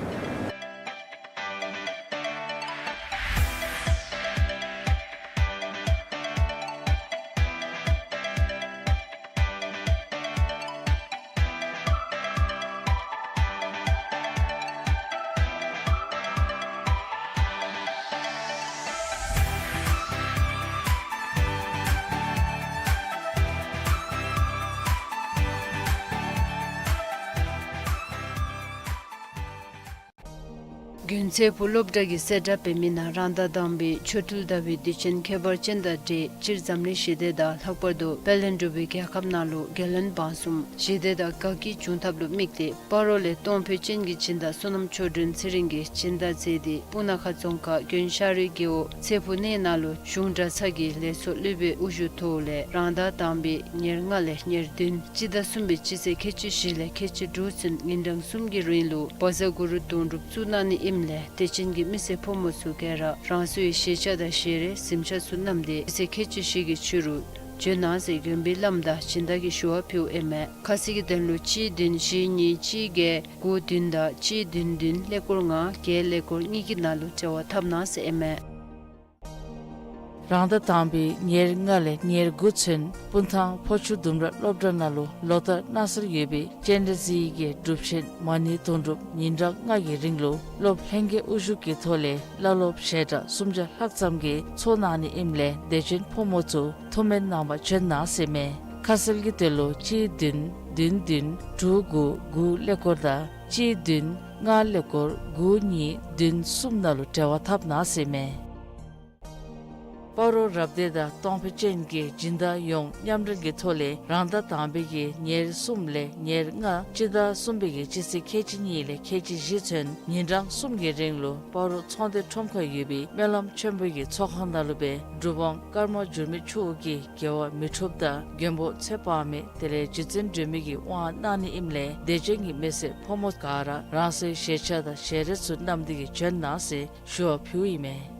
དགུན་ཚེ་ཕོག་སློབ་གྲྭ་གི་གསལ་བསྒྲགས་འབད་མི་ནང་རང་ཟླ་དང་པའི་ཆོ་འཕྲུལ་ཟླ་བའི་དུས་ཆེན་ཁྱད་པར་ཅན་དང་འབྲེལ་སྤྱིར་འཛམ་གླིང་ཞི་བདེ་དང་ལྷག་པར་དུ་དཔལ་ལྡན་འབྲུག་པའི་རྒྱལ་ཁབ་ནང་ལུ་རྒྱལ་བློན་འབངས་གསུམ་ཞི་བདེ་དང་དགའ་སྐྱིད་འབྱུང་ཐབས་ལུ་དམིགས་ཏེ་སྤ་རོ་ལས་གཏོང་ཕོད་ཅན་གྱི་སྦྱིན་བདག་བསོད་ནམས་ཆོས་སྒྲོན་ཚེ་རིང་གིས་སྦྱིན་བདག་མཛད་དེ་སྤུ་ན་ཁ་རྫོང་ཁག་དགོན་ཤར་རི་རྒེད་འོག་ཚེ་ཕོག་གནས་ནང་ལུ་གཞུང་གྲྭ་ཚང་གི་ལས་ཚོགས་སློབ་དཔོན་དབུ་བཞུགས་ཐོག་ལས་རང་ཟླ་དང་པའི་ཉེར་ལྔ་ལས་ཉེར་བདུན་སྤྱི་ཟླ་གསུམ་པའི་སྤྱི་ཚེས་ཁལ་གཅིག་བཞི་ལས་ཁལ་གཅིག་དྲུག་ཚུན་ཉིན་གྲངས་གསུམ་གྱི་རིང་ལུ་བཛྲ་གུ་རུ་དོན་གྲུབ་བཙུགས་གནང་ནི་ཨིནམ་ལས་དད་ཅན་གྱི་མི་སེར་ཕོ་མོ་ཚུ་ག་ར་རང་སོའི་ཤེས་བྱ་དང་ཤེས་རིག་གཟིམ་ཆ་ཚུ་བསྣམས་ཏེ་སྤྱི་ཚེས་ཁལ་གཅིག་བཞི་གི་ཕྱི་རུ་ བྱོན་གནང་ཟེར་མགོན་པོའི་བླམ་དང་སྦྱིན་བདག་གིས་ཞུ་བ་ཕུལཝ་ཨིན་མས། ཁ་གསལ་གྱི་དོན་ལུ་གཅིག་བདུན་བཞི་གཉིས་གཅིག་བརྒྱད་དགུ་བདུན་དང་གཅིག་བདུན་བདུན་ཀླད་ཀོར་ལྔ་བརྒྱད་ཀླད་ཀོར་གཉིས་ཀྱི་ནང་ལུ་འབྲེལ་བ་འཐབ་གནང་ཟེར་ཨིན་མས། རང་ཟླ་དང་པའི་ཉེར་ལྔ་ལས་ཉེར་དགུ་ཚུན་སྤུངས་ཐང་ཕོ་ཆུ་ལྡུམ་ར་སློབ་གྲྭ་ནང་ལུ་ལོ་ལྟར་གནང་སྲོལ་ཡོད་པའི་སྤྱན་རས་གཟིགས་ཀྱི་སྒྲུབ་ཆེན་མ་ཎི་དུང་སྒྲུབ་ཉིན་གྲངས་ལྔ་གི་རིང་ལུ་སློབ་ལྷན་རྒྱས་དབུ་བཞུགས་ཀྱི་ཐོག་ལས་བླ་སློབ་ཞལ་གྲངས་སུམ་བརྒྱ་ལྷག་ཙམ་གྱིས་ཚོགས་གནང་ནི་ཨིནམ་ལས་དད་ཅན་ཕོ་མོ་ཚུ་ཐུགས་སྨོན་གནང་པར་བྱོན་གནང་ཟེར་ཨིན་མས། ཁ་གསལ་གྱི་དོན་ལུ་གཅིག་བདུན་བདུན་བདུན་དྲུག་དགུ་དགུ་ཀླད་ཀོར་དང་གཅིག་བདུན་ལྔ་ཀླད་ཀོར་དགུ་གཉིས་བདུན་གསུམ་ནང་ལུ་འབྲེལ་བ་འཐབ་གནང་ཟེར་ཨིན་མས། སྤ་རོ་རབ་སྡེ་དང་སྟོང་ཕྲག་ཅན་གྱི་སྦྱིན་བདག་ཡོངས་མཉམ་འབྲེལ་གྱི་ཐོག་ལས་རང་ཟླ་དང་པའི་གི་ཉེར་གསུམ་ལས་ཉེར་ལྔ་སྤྱི་ཟླ་གསུམ་པའི་གི་སྤྱི་ཚེས་ཁལ་གཅིག་གཉིས་ལས་ཁལ་གཅིག་བཞི་ཚུན་ཉིན་གྲངས་གསུམ་གྱི་རིང་ལུ་སྤ་རོ་ཚོང་སྡེ་ཁྲོམ་ཁར་ཡོད་པའི་སྨོན་ལམ་ཆེན་པོ་གི་ཚོགས་ཁང་ནང་ལུ་སྦེ་སྒྲུབ་དབང་ཀརྨ་འགྱུར་མེད་མཆོག་གིས་དགེ་བ་མི་འཁྲུགས་དང་མགོན་པོ་ཚེ་དཔག་མེད་དེ་ལས་རྗེ་བཙུན་སྒྲོལ་མའི་གི་དབང་གནང་ནི་ཨིནམ་ལས་དད་ཅན་གྱི་མི་སེར་ཕོ་མོ་ག་ར་རང་སོའི་ཞལ་ཆས་དང་ཞལ་རས་ཚུ་བསྣམས་ཏེ་གིས་བྱོན་གནང་ཟེར་ཞུ་བ་ཕུལཝ་ཨིན་མས།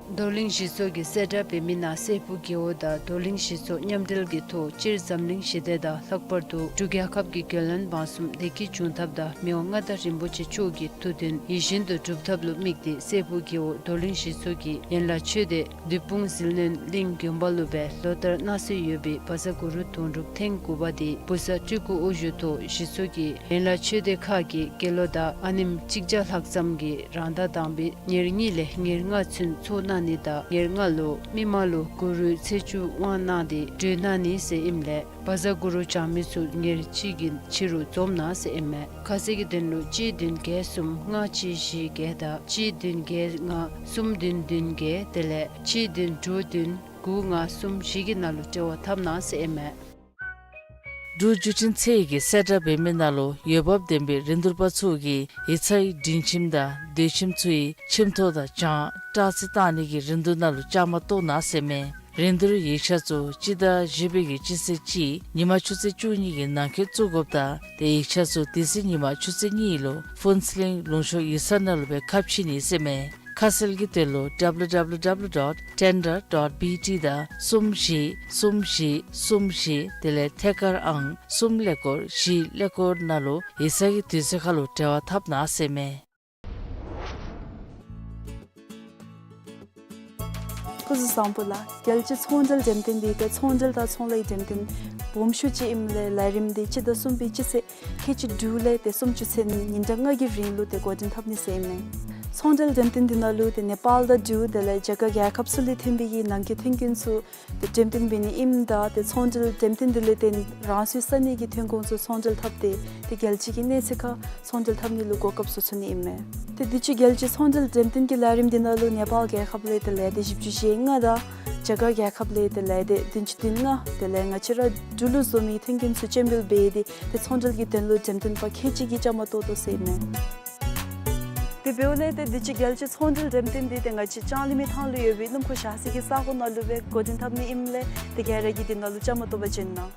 རྡོར་གླིང་གཞི་ཚོགས་ཀྱིས་གསལ་བསྒྲགས་འབད་མི་ནང་སྲས་ཕུག་རྒེད་འོག་དང་རྡོར་གླིང་གཞི་ཚོགས་མཉམ་འབྲེལ་གྱི་ཐོག་སྤྱིར་འཛམ་གླིང་ཞི་བདེ་དང་ལྷག་པར་དུ་འབྲུག་རྒྱལ་ཁབ་ཀྱི་རྒྱལ་བློན་འབངས་གསུམ་བདེ་སྐྱིད་འབྱུང་ཐབས་དང་མི་དབང་མངའ་བདག་རིན་པོ་ཆེ་མཆོག་གི་ཐུགས་འདུན་ཡིད་བཞིན་དུ་འགྲུབ་ཐབས་ལུ་དམིགས་ཏེ་སྲས་ཕུག་རྒེད་འོག་རྡོར་གླིང་གཞི་ཚོགས་ཀྱིས་ཡན་ལག་ཆོས་སྡེ་བདུད་དཔུང་ཟིལ་གནོན་གླིང་དགོན་པ་ལུ་སྦེ་ལོ་ལྟར་གནང་སྲོལ་ཡོད་པའི་བཛྲ་གུ་རུ་དུང་སྒྲུབ་ཐེངས་དགུ་པ་དེ་བུ་གསར་སྤྲུལ་སྐུ་དབུ་བཞུགས་ཐོག་གཞི་ཚོགས་ཀྱི་ཡན་ལག་ཆོས་སྡེ་ཁག་གི་དགེ་སློང་དང་ཨ་ནེམོ་གཅིག་བརྒྱ་ལྷག་ཙམ་གྱིས་རང་ཟླ་དང་པའི་ཉེར་གཉིས་ལས་ཉེར་ལྔ་ཚུན་ཚོགས་གནང་ནི་དང་ཉེར་ལྔ་ལུ་མི་མང་ལུ་གུ་རུའི་ཚེས་བཅུ་དབང་གནང་སྟེ་གྲོལ་གནང་ནི་ཟེར་ཨིནམ་ལས་བཛྲ་གུ་རུ་བགྱང་མི་ཚུ་ཉེར་གཅིག་གི་ཕྱི་རུ་འཛོམས་གནང་ཟེར་ཨིན་མས། ཁ་གསལ་གྱི་དོན་ལུ་གཅིག་བདུན་བརྒྱད་གསུམ་ལྔ་གཅིག་བཞི་བརྒྱད་དང་གཅིག་བདུན་བརྒྱད་ལྔ་གསུམ་བདུན་བདུན་བརྒྱད་དེ་ལས་གཅིག་བདུན་དྲུག་བདུན་དགུ་ལྔ་གསུམ་བཞི་གི་ནང་ལུ་འབྲེལ་བ་འཐབ་གནང་ཟེར་ཨིན་མས། འབྲུག་བརྒྱུད་འཕྲིན་ཚད་ཀྱིས་གསལ་བསྒྲགས་འབད་མི་ནང་ལུ་འོས་འབབ་ལྡན་པའི་རིན་བསྡུར་པ་ཚུ་གིས་ཡིག་ཚང་གི་སྒྲིང་ཁྱིམ་དང་སྡོད་ཁྱིམ་ཚུ་གི་ཁྱིམ་ཐོག་དང་གྱང་སྐྲག་རྩི་བཏང་ནི་གི་རིན་བསྡུར་ནང་ལུ་བཅའ་མར་གཏོགས་གནང་ཟེར་ཨིན་མས། རིན་བསྡུར་ཡིག་ཆ་ཚུ་སྤྱི་ཟླ་བཞི་པའི་གི་སྤྱི་ཚེས་གཅིག་ཉིན་མ་ཆུ་ཚོད་བཅུ་གཉིས་ཀྱི་ནང་འཁོད་བཙུགས་དགོཔ་དང་དེ་ཡིག་ཆ་ཚུ་དེ་ཚེ་ཉིན་མ་ཆུ་ཚོད་གཉིས་ལུ་ཕུན་ཚོགས་གླིང་ལུང་ཕྱོགས་ཡིག་ཚང་ནང་ལུ་སྦེ་ཁ་ཕྱེ་ནི་ཟེར་ཨིན་མས། ཁ་གསལ་གྱི་དོན་ལུ་ཌབ་ལུ་ཌབ་ལུ་ཌབ་ལུ་ཌོཊ་ཊེན་ཌར་ཌོཊ་བི་ཊི་དང་གསུམ་བཞི་གསུམ་བཞི་གསུམ་བཞི་དེ་ལས་ཐད་ཀར་ཨང་གསུམ་ཀླད་ཀོར་བཞི་ཀླད་ཀོར་ནང་ལུ་ཡིག་ཚང་གི་དུས་ཚོད་ཁར་ལུ་འབྲེལ་བ་འཐབ་གནང་ཟེར་ཨིན་མས། སྐུ་གཟུགས་བཟང་པོ་ལགས། རྒྱལ་སྤྱིའི་ཚོང་འབྲེལ་འགྲེམས་སྟོན་འདི་ཏེ་ཚོང་འབྲེལ་དང་ཚོང་ལས་འགྲེམས་སྟོན་སྦོམ་ཤོས་ཅིག་ཨིནམ་ལས་ལས་རིམ་འདི་སྤྱི་ཟླ་གསུམ་པའི་སྤྱི་ཚེས་ཁལ་གཅིག་དྲུག་ལས་ཏེ་སུམ་ཅུ་ཚུན་ཉིན་གྲངས་ལྔ་གི་རིང་ལུ་ཏེ་འགོ་འདྲེན་འཐབ་ནི་ཟེར་ཨིན་མས། ཚོང་འབྲེལ་འགྲེམས་སྟོན་འདི་ནང་ལུ་ཏེ་ནེ་པཱལ་དང་འབྲུག་དེ་ལས་རྒྱ་གར་རྒྱལ་ཁབ་ཚུ་ལས་ཐོན་པའི་གི་ནང་འཁོད་ཐོན་སྐྱེད་ཚུ་ཏེ་འགྲེམས་སྟོན་འབད་ནི་ཨིནམ་ད་ཏེ་ཚོང་འབྲེལ་འགྲེམས་སྟོན་འདི་ལས་ཏེ་རང་སོའི་ས་གནས་ཀྱི་ཐོན་ཁུངས་ཚུ་ཚོང་འབྲེལ་འཐབ་སྟེ་ཏེ་རྒྱལ་སྤྱི་གི་གནས་ཚད་ཁར་ཚོང་འབྲེལ་འཐབ་ནི་ལུ་གོ་སྐབས་ཚུ་ཚུ་ནི་ཨིན་མས། ཏེ་དུས་ཅི་རྒྱལ་སྤྱིའི་ཚོང་འབྲེལ་འགྲེམས་སྟོན་གྱི་ལས་རིམ་འདི་ནང་ལུ་ནེ་པཱལ་རྒྱལ་ཁབ་ལས་ཏེ་ལས་སྡེ་བཞི་བཅུ་ཞེ་ལྔ་དང་རྒྱ་གར་རྒྱལ་ཁབ་ལས་ཏེ་ལས་སྡེ་བདུན་ཅུ་དོན་ལྔ་དེ་ལས་ང་བཅས་ར་འབྲུག་ལུ་འཛོམས་མི་ཐོན་སྐྱེད་ཚུ་སྤྱན་འབུལ་འབད་དེ་ཏེ་ཚོང་འབྲེལ་གྱི་དོན་ལུ་འགྲེམས་སྟོན་པ་ཁལ་གཅིག་གིས་བཅའ་མར་གཏོགས་དོ་ཟེར་ཨིན་མས། དེ་འབདཝ་ལས་ཏེ་དུས་ཅི་རྒྱལ་སྤྱིའི་ཚོང་འབྲེལ་འགྲེམས་སྟོན་འདི་ཏེ་ང་བཅས་ལྕང་གླིང་མི་ཐང་ལུ་ཡོད་པའི་སྣུམ་འཁོར་བཞག་ས་གི་ས་གོ་ནང་ལུ་སྦེ་འགོ་འདྲེན་འཐབ་ནི་ཨིནམ་ལས་ཏེ་ག་ར་གིས་འདི་ནང་ལུ་བཅའ་མར་གཏོགས་པར་བྱོན་གནང་།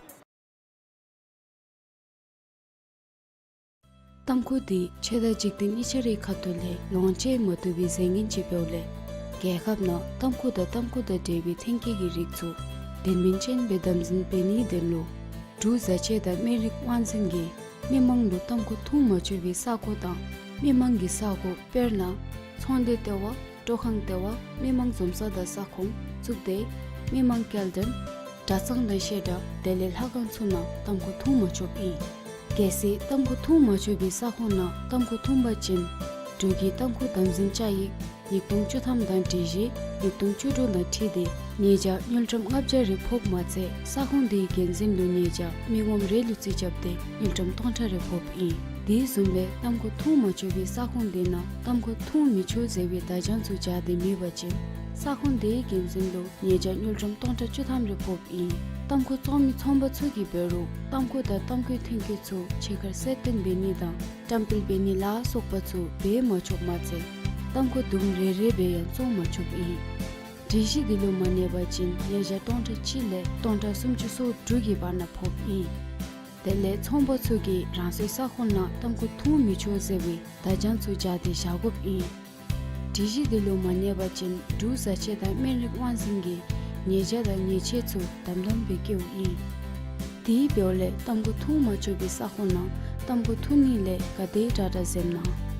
ཏམ་ཁུ་འདི་ཆོས་དང་འཇིག་རྟེན་གཉིས་ཆ་རའི་ཁ་ཐུག་ལས་ལོངས་སྤྱོད་མ་བཏུབ་པའི་རྫས་ངན་ཅིག་འབདཝ་ལས་རྒྱལ་ཁབ་ནང་ཏམ་ཁུ་དང་ཏམ་ཁུ་དང་འབྲེལ་བའི་ཐོན་སྐྱེད་ཀྱི་རིགས་ཚུ་དོན་སྨིན་ཅན་སྦེ་དམ་འཛིན་འབད་ནིའི་དོན་ལུ་འབྲུག་བཟའ་ཆས་དང་སྨན་རིགས་དབང་འཛིན་གྱིས་མི་མང་ལུ་ཏམ་ཁུ་འཐུང་མ་ཆོག་པའི་ས་གོ་དང་མི་མང་གི་ས་གོ་དཔེར་ན་ཚོང་སྡེ་ལྟེ་བ། སྤྲོ་ཁང་ལྟེ་བ། མི་མང་འཛོམས་ས་དང་ས་ཁོངས་གཙུག་སྡེ། མི་མང་སྐྱེལ་འདྲེན། གྲྭ་ཚང་དང་བཤད་གྲྭ་དེ་ལས་ལྷ་ཁང་ཚུ་ནང་ཏམ་ཁུ་འཐུང་མ་ཆོགཔ་ཨིན། གལ་སྲིད་ཏམ་ཁུ་འཐུང་མ་ཆོག་པའི་ས་ཁོངས་ནང་ཏམ་ཁུ་འཐུང་པ་ཅིན་འབྲུག་གི་ཏམ་ཁུ་དམ་འཛིན་བཅའ་ཡིག་ཉིས་སྟོང་བཅུ་ཐམ་དང་སྒྲིག་གཞི་ཉིས་སྟོང་བཅུ་དྲུག་དང་འཁྲིལ་ཏེ་ཉེས་བྱ་དངུལ་ཀྲམ་ལྔ་བརྒྱ་རེ་ཕོགཔ་མ་ཚད་ས་ཁོངས་དེའི་འགན་འཛིན་ལུ་ཉེས་བྱ་མི་ངོམ་རེ་ལུ་རྩིས་རྐྱབ་སྟེ་དངུལ་ཀྲམ་སྟོང་ཕྲག་རེ་ཕོགཔ་ཨིན། དེ་བཟུམ་སྦེ་ཏམ་ཁུ་འཐུང་མ་ཆོག་པའི་ས་ཁོངས་དེ་ནང་ཏམ་ཁུ་འཐུང་མི་ཆོག་ཟེར་བའི་བརྡ་བྱང་ཚུ་སྦྱར་ཏེ་མེད་པ་ཅིན་ས་ཁོངས་དེའི་འགན་འཛིན་ལུ་ཉེས་བྱ་དངུལ་ཀྲམ་སྟོང་ཕྲག་བཅུ་ཐམ་རེ་ཕོགཔ་ཨིན། ཏམ་ཁུ་བཙོང་མི་ཚོང་པ་ཚུ་གིས་འབད་རུང་ཏམ་ཁུ་དང་ཏམ་ཁུའི་ཐོན་སྐྱེད་ཚུ་ཕྱི་ཁར་གསལ་སྟོན་འབད་ནི་དང་བཀྲམ་སྤེལ་འབད་ནི་ལ་སོགས་པ་ཚུ་འབད་མ་ཆོགཔ་མ་ཚད་ཏམ་ཁུ་དུམ་རེ་རེ་སྦེ་ཡང་བཙོང་མ་ཆོགཔ་ཨིན། སྒྲིག་གཞི་འདི་ལུ་མ་གནས་པ་ཅིན་ཉེས་བྱ་སྟོང་ཕྲག་གཅིག་ལས་སྟོང་ཕྲག་སུམ་ཅུ་སོ་དྲུག་གི་བར་ན་ཕོགཔ་ཨིན། དེ་ལས་ཚོང་པ་ཚུ་གིས་རང་སོའི་ས་ཁོངས་ནང་ཏམ་ཁུ་འཐུང་མི་ཆོག་ཟེར་བའི་བརྡ་བྱང་ཚུ་སྦྱར་ཏེ་བཞག་དགོཔ་ཨིན། སྒྲིག་གཞི་འདི་ལུ་མ་གནས་པ་ཅིན་འབྲུག་བཟའ་ཆས་དང་སྨན་རིགས་དབང་འཛིན་གྱིས་ ཉེས་ཆད་དང་ཉེས་ཆད་ཚུ་དམ་དམ་སྦེ་བཀལཝ་ཨིན། དེའི་འབདཝ་ལས་ཏམ་ཁུ་འཐུང་མ་ཆོག་པའི་ས་ཁོངས་ནང་ཏམ་ཁུ་འཐུང་ནི་ལས་ག་དེ་དྲག་དྲག་འཛེམ་གནང་།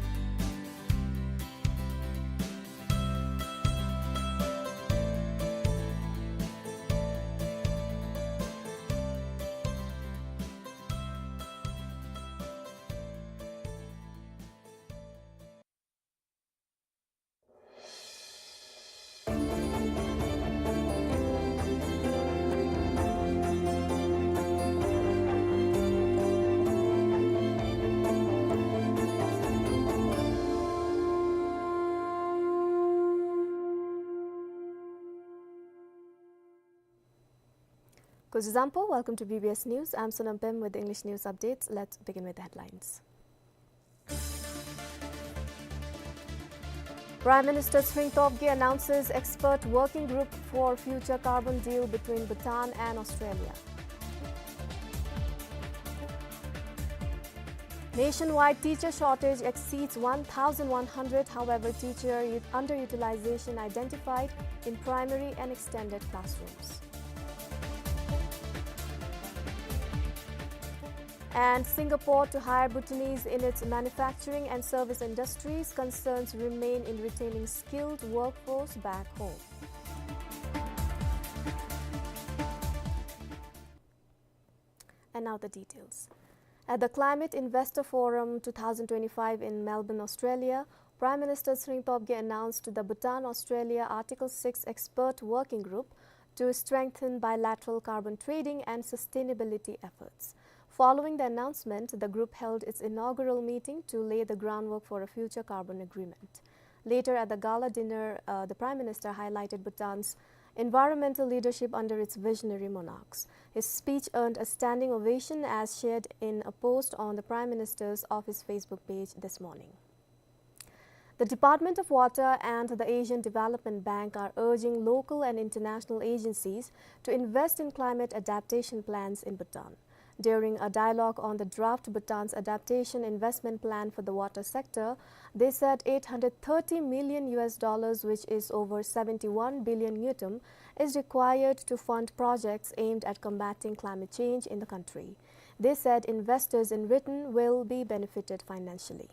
Kuzu zampo, welcome to B B S News. I'm Sonam Pem with English news updates. Let's begin with the headlines. Prime Minister Tshering Tobgay announces expert working group for future carbon deal between Bhutan and Australia. Nationwide teacher shortage exceeds one thousand one hundred, however, teacher u-, underutilization identified in primary and extended classrooms. And Singapore to hire Bhutanese in its manufacturing and service industries, concerns remain in retaining skilled workforce back home. And now the details. At the Climate Investor Forum two thousand twenty-five in Melbourne, Australia, Prime Minister Tshering Tobgay announced the Bhutan-Australia Article six Expert Working Group to strengthen bilateral carbon trading and sustainability efforts. Following the announcement, the group held its inaugural meeting to lay the groundwork for a future carbon agreement. Later at the gala dinner, uh, the Prime Minister highlighted Bhutan's environmental leadership under its visionary monarchs. His speech earned a standing ovation, as shared in a post on the Prime Minister's office Facebook page this morning. The Department of Water and the Asian Development Bank are urging local and international agencies to invest in climate adaptation plans in Bhutan. During a dialogue on the draft Bhutan's adaptation investment plan for the water sector, they said eight hundred thirty million U S dollars, which is over seventy-one billion ngultrum, is required to fund projects aimed at combating climate change in the country. They said investors in return will be benefited financially.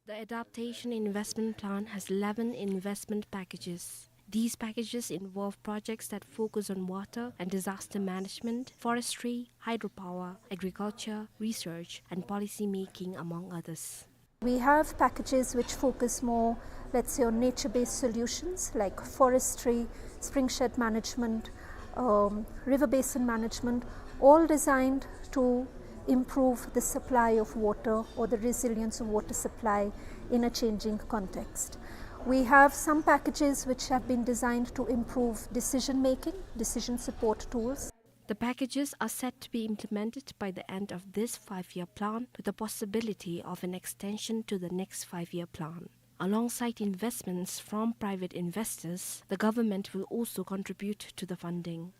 The Adaptation Investment Plan has eleven investment packages. These packages involve projects that focus on water and disaster management, forestry, hydropower, agriculture, research, and policy making, among others. We have packages which focus more, let's say, on nature-based solutions like forestry, spring shed management, um, river basin management, all designed to improve the supply of water or the resilience of water supply in a changing context. We have some packages which have been designed to improve decision making, decision support tools. The packages are set to be implemented by the end of this five-year plan, with the possibility of an extension to the next five-year plan. Alongside investments from private investors, the government will also contribute to the funding.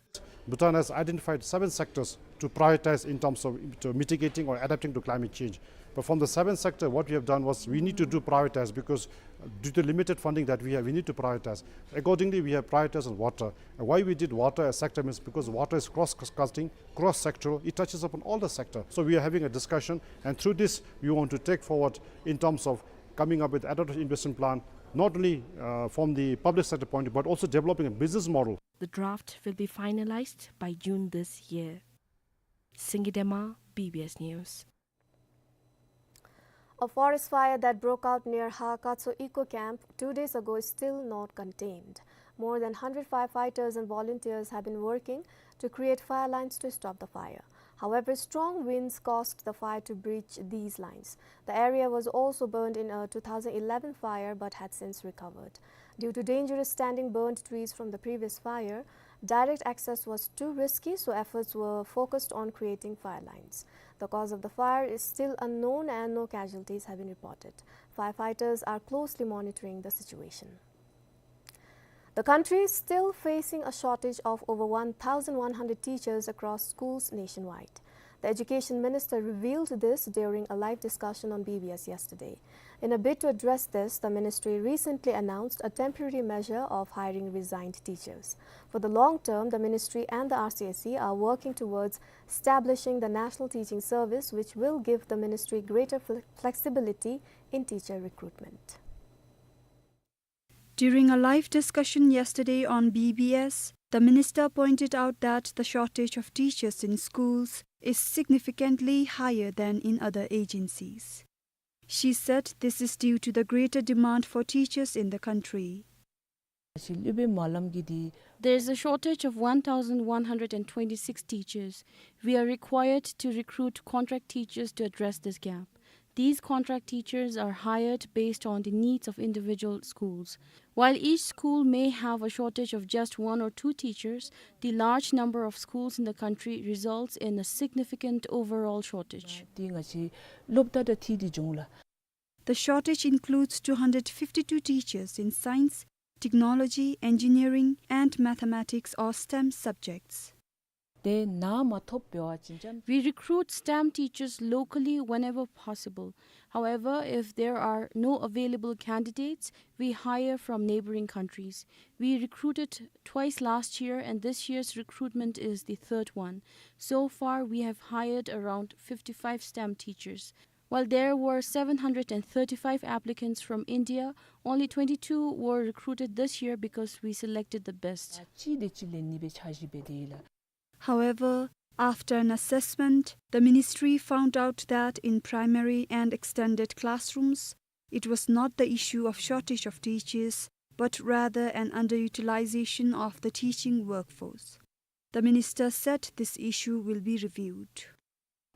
Bhutan has identified seven sectors to prioritize in terms of, to mitigating or adapting to climate change. But from the seven sector, what we have done was we need to do prioritize because, uh, due to limited funding that we have, we need to prioritize. Accordingly, we have prioritized on water. And why we did water as sector means because water is cross-cutting, cross-sectoral. It touches upon all the sector. So we are having a discussion, and through this, we want to take forward in terms of coming up with adaptation investment plan, not only, uh, from the public sector point, but also developing a business model. The draft will be finalized by June this year. Singye Dema, B B S News. A forest fire that broke out near Hakatso Eco Camp two days ago is still not contained. More than hundred firefighters and volunteers have been working to create fire lines to stop the fire. However, strong winds caused the fire to breach these lines. The area was also burned in a two thousand eleven fire but had since recovered. Due to dangerous standing burned trees from the previous fire, direct access was too risky, so efforts were focused on creating fire lines. The cause of the fire is still unknown and no casualties have been reported. Firefighters are closely monitoring the situation. The country is still facing a shortage of over one thousand one hundred teachers across schools nationwide. The education minister revealed this during a live discussion on B B S yesterday. In a bid to address this, the ministry recently announced a temporary measure of hiring resigned teachers. For the long term, the ministry and the R C S E are working towards establishing the National Teaching Service, which will give the ministry greater fle-, flexibility in teacher recruitment. During a live discussion yesterday on B B S, the minister pointed out that the shortage of teachers in schools is significantly higher than in other agencies. She said this is due to the greater demand for teachers in the country. ཅིག་སློབ་དཔོན་མ་ལམ་གྱི་དེ། There is a shortage of one thousand one hundred and twenty-six teachers. We are required to recruit contract teachers to address this gap. These contract teachers are hired based on the needs of individual schools. While each school may have a shortage of just one or two teachers, the large number of schools in the country results in a significant overall shortage. དེ་ང་བཅས་སློབ་གྲྭ་དང་འཁྲིལ་ཏེ་འབྱུང་ལགས། The shortage includes two hundred fifty-two teachers in science, technology, engineering, and mathematics or STEM subjects. དེ་ནང་མ་ཐོབ་པ་ཅིན་ཅམ། We recruit STEM teachers locally whenever possible. However, if there are no available candidates, we hire from neighboring countries. We recruited twice last year, and this year's recruitment is the third one. So far, we have hired around fifty-five STEM teachers. While there were seven hundred and thirty-five applicants from India, only twenty-two were recruited this year because we selected the best. ཅིག་དེ་ཅིག་ལེན་ནི་སྦེ་འཆར་གཞི་འབད་དེ་ཡོད་ལགས། However, after an assessment, the ministry found out that in primary and extended classrooms, it was not the issue of shortage of teachers, but rather an underutilization of the teaching workforce. The minister said this issue will be reviewed.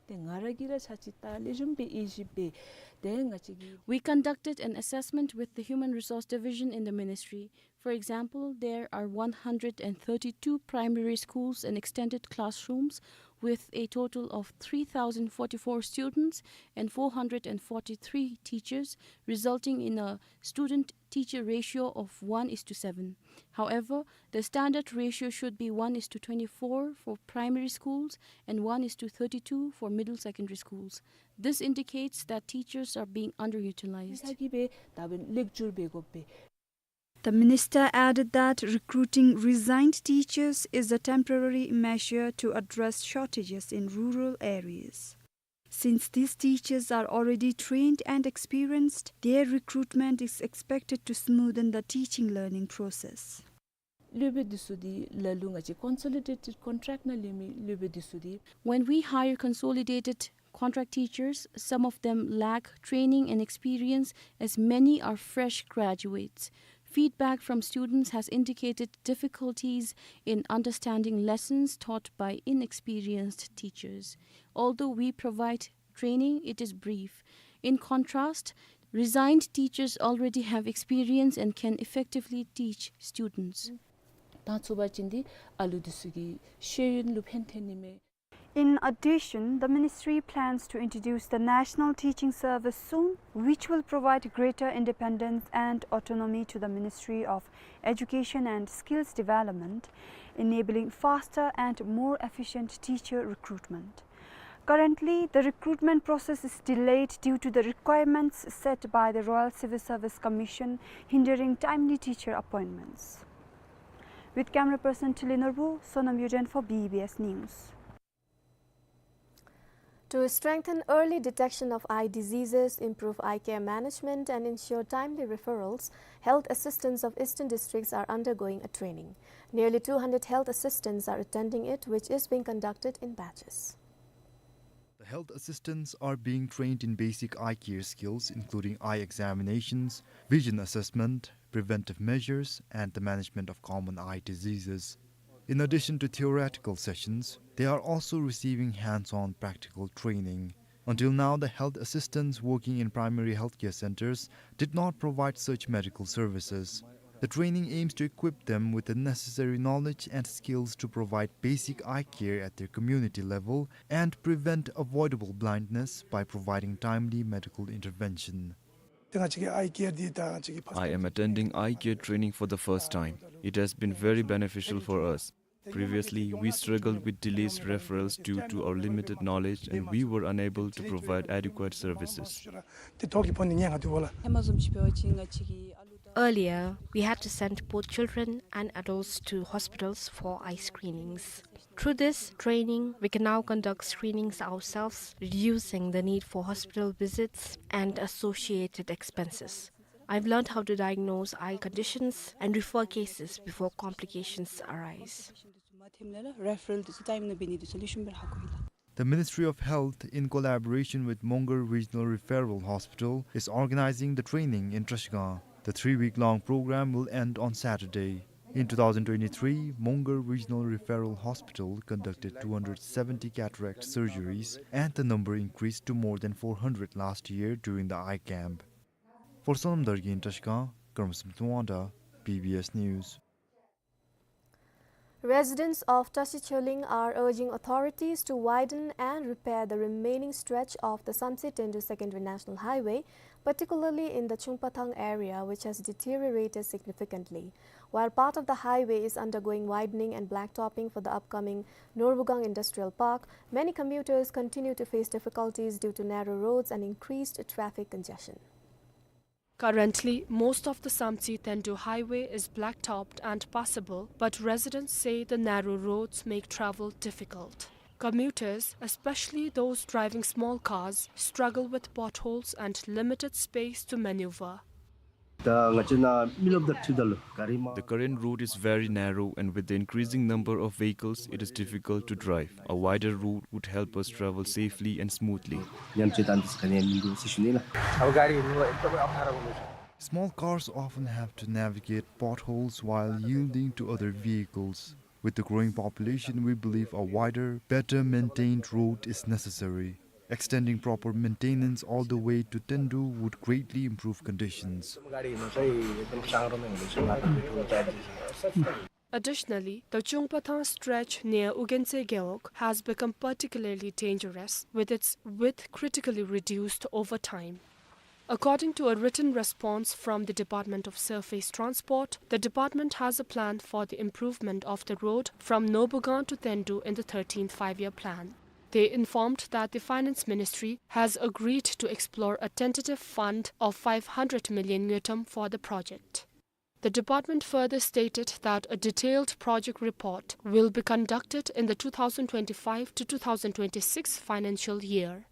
དེ་ང་ར་གིས་ར་ཆ་ཅིག་ད་ལེགས་ཤོམ་སྦེ་དབྱེ་ཞིབ་འབད་དེ་ང་བཅས་ཀྱིས། We conducted an assessment with the Human Resource Division in the ministry. For example, there are one hundred and thirty-two primary schools and extended classrooms with a total of three thousand forty-four students and four hundred and forty-three teachers, resulting in a student-teacher ratio of one is to seven. However, the standard ratio should be one is to twenty-four for primary schools and one is to thirty-two for middle secondary schools. This indicates that teachers are being underutilized. ས་གི་སྦེ་ད་སྦེ་ལེགས་བཅོས་འབད་དགོ་པས། The minister added that recruiting resigned teachers is a temporary measure to address shortages in rural areas. Since these teachers are already trained and experienced, their recruitment is expected to smoothen the teaching-learning process. སློབ་དཔོན་འདི་ཚུ་འདི་ལ་ལུ་ང་བཅས་consolidated contract ནང་ལེན་མི་སློབ་དཔོན་འདི་ཚུ་འདི། When we hire consolidated contract teachers, some of them lack training and experience, as many are fresh graduates. Feedback from students has indicated difficulties in understanding lessons taught by inexperienced teachers. Although we provide training, it is brief. In contrast, resigned teachers already have experience and can effectively teach students. ད་ཚུགས་པ་ཅིན་འདི་ཨ་ལུ་འདི་ཚུ་གི་ཤེས་ཡོན་ལུ་ཕན་ཐོགས་ནི་མས། In addition, the ministry plans to introduce the National Teaching Service soon, which will provide greater independence and autonomy to the Ministry of Education and Skills Development, enabling faster and more efficient teacher recruitment. Currently, the recruitment process is delayed due to the requirements set by the Royal Civil Service Commission, hindering timely teacher appointments. With camera person Tuli Norbu, Sonam Yuden for B B S News. To strengthen early detection of eye diseases, improve eye care management, and ensure timely referrals, health assistants of eastern districts are undergoing a training. Nearly two hundred health assistants are attending it, which is being conducted in batches. The health assistants are being trained in basic eye care skills, including eye examinations, vision assessment, preventive measures, and the management of common eye diseases. In addition to theoretical sessions, they are also receiving hands-on practical training. Until now, the health assistants working in primary healthcare centers did not provide such medical services. The training aims to equip them with the necessary knowledge and skills to provide basic eye care at their community level and prevent avoidable blindness by providing timely medical intervention. ཏེ་ང་བཅས་ཀྱི་ཨའི་ཀེར་འདི་ད་ང་བཅས་ཀྱི་ཕ། I am attending eye care training for the first time. It has been very beneficial for us. Previously, we struggled with delays referrals due to our limited knowledge, and we were unable to provide adequate services. Earlier, we had to send both children and adults to hospitals for eye screenings. Through this training, we can now conduct screenings ourselves, reducing the need for hospital visits and associated expenses. I've learned how to diagnose eye conditions and refer cases before complications arise. The Ministry of Health, in collaboration with Mongar Regional Referral Hospital, is organizing the training in Trashigang. The three-week-long program will end on Saturday. In two thousand twenty-three, Mongar Regional Referral Hospital conducted two hundred seventy cataract surgeries, and the number increased to more than four hundred last year during the eye camp. For Sonam Dargin, Trashigang, Karmasum Tuanda, B B S News. Residents of Tashi Choling are urging authorities to widen and repair the remaining stretch of the Samtse Tendu Secondary National Highway, particularly in the Chungpathang area, which has deteriorated significantly. While part of the highway is undergoing widening and blacktopping for the upcoming Norbugang Industrial Park, many commuters continue to face difficulties due to narrow roads and increased traffic congestion. Currently, most of the Samtse Tendu highway is blacktopped and passable, but residents say the narrow roads make travel difficult. Commuters, especially those driving small cars, struggle with potholes and limited space to maneuver. The current road is very narrow, and with the increasing number of vehicles, it is difficult to drive. A wider road would help us travel safely and smoothly. Nyam che dan dis kane mindu si shunila. Aw gari no ekdam aphara. Small cars often have to navigate potholes while yielding to other vehicles. With the growing population, we believe a wider, better maintained road is necessary. Extending proper maintenance all the way to Tendu would greatly improve conditions. Additionally, the Chungpathang stretch near Ugentse Gewog has become particularly dangerous, with its width critically reduced over time. According to a written response from the Department of Surface Transport, the department has a plan for the improvement of the road from Norbugang to Tendu in the thirteenth Five-Year Plan. They informed that the Finance Ministry has agreed to explore a tentative fund of five hundred million ngultrum for the project. The department further stated that a detailed project report will be conducted in the two thousand twenty-five to two thousand twenty-six financial year.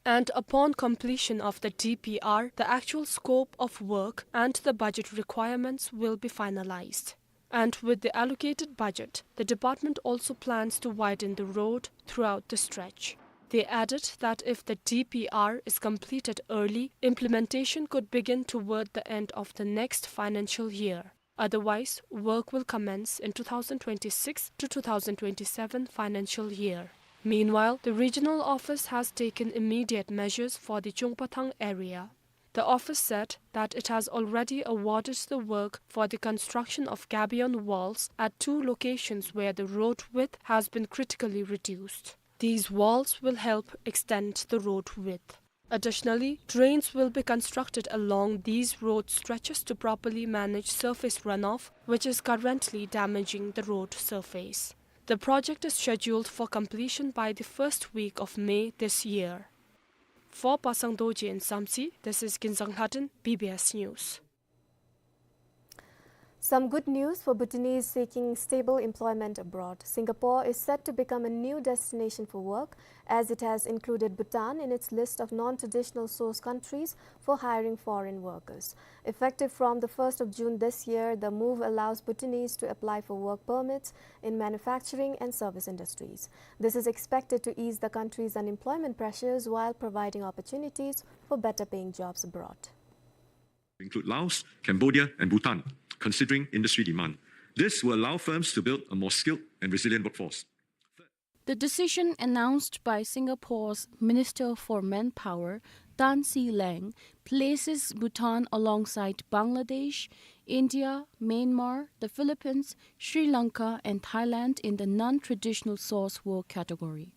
And upon completion of the D P R, the actual scope of work and the budget requirements will be finalized. And with the allocated budget, the department also plans to widen the road throughout the stretch. They added that if the D P R is completed early, implementation could begin toward the end of the next financial year. Otherwise, work will commence in two thousand twenty-six to two thousand twenty-seven financial year. Meanwhile, the regional office has taken immediate measures for the Chungpathang area. The office said that it has already awarded the work for the construction of gabion walls at two locations where the road width has been critically reduced. These walls will help extend the road width. Additionally, drains will be constructed along these road stretches to properly manage surface runoff, which is currently damaging the road surface. The project is scheduled for completion by the first week of May this year. For Pasang Dorji in Samtse, this is Kinzang Lhaden, B B S News. Some good news for Bhutanese seeking stable employment abroad. Singapore is set to become a new destination for work, as it has included Bhutan in its list of non-traditional source countries for hiring foreign workers. Effective from the first of June this year, the move allows Bhutanese to apply for work permits in manufacturing and service industries. This is expected to ease the country's unemployment pressures while providing opportunities for better paying jobs abroad. Include Laos, Cambodia, and Bhutan, considering industry demand. This will allow firms to build a more skilled and resilient workforce. The decision announced by Singapore's Minister for Manpower, Tan See Leng, places Bhutan alongside Bangladesh, India, Myanmar, the Philippines, Sri Lanka, and Thailand in the non-traditional source work category.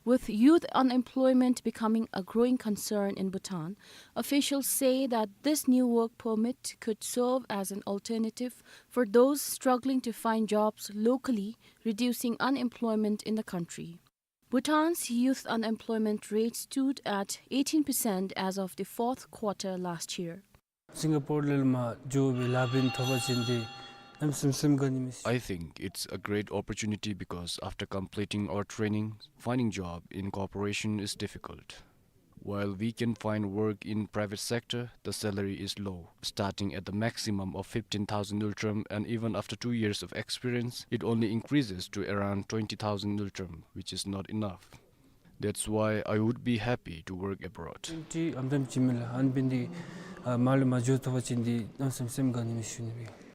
With youth unemployment becoming a growing concern in Bhutan, officials say that this new work permit could serve as an alternative for those struggling to find jobs locally, reducing unemployment in the country. Bhutan's youth unemployment rate stood at eighteen percent as of the fourth quarter last year. སིང་ག་པོར་ལས་མར་འགྱོ་བའི་ལཱ་འབད་ནི་ཐོབ་པ་ཅིན་འདི་གནམ་མེད་ས་མེད་སེམས་དགའ་ནི་མས། I think it's a great opportunity because after completing our training, finding job in corporation is difficult. While we can find work in private sector, the salary is low, starting at the maximum of fifteen thousand ngultrum, and even after two years of experience, it only increases to around twenty thousand ngultrum, which is not enough. That's why I would be happy to work abroad. འདི་ཨམ་དམ་ཅིག་མས་ལགས། ཨ་ནི་འབད་ནི་འདི་ཨ་མར་ལས་མར་འགྱོ་ཐོབ་པ་ཅིན་འདི་གནམ་མེད་ས་མེད་སེམས་དགའ་ནི་མས་ཞུ་ནི་སྦེ།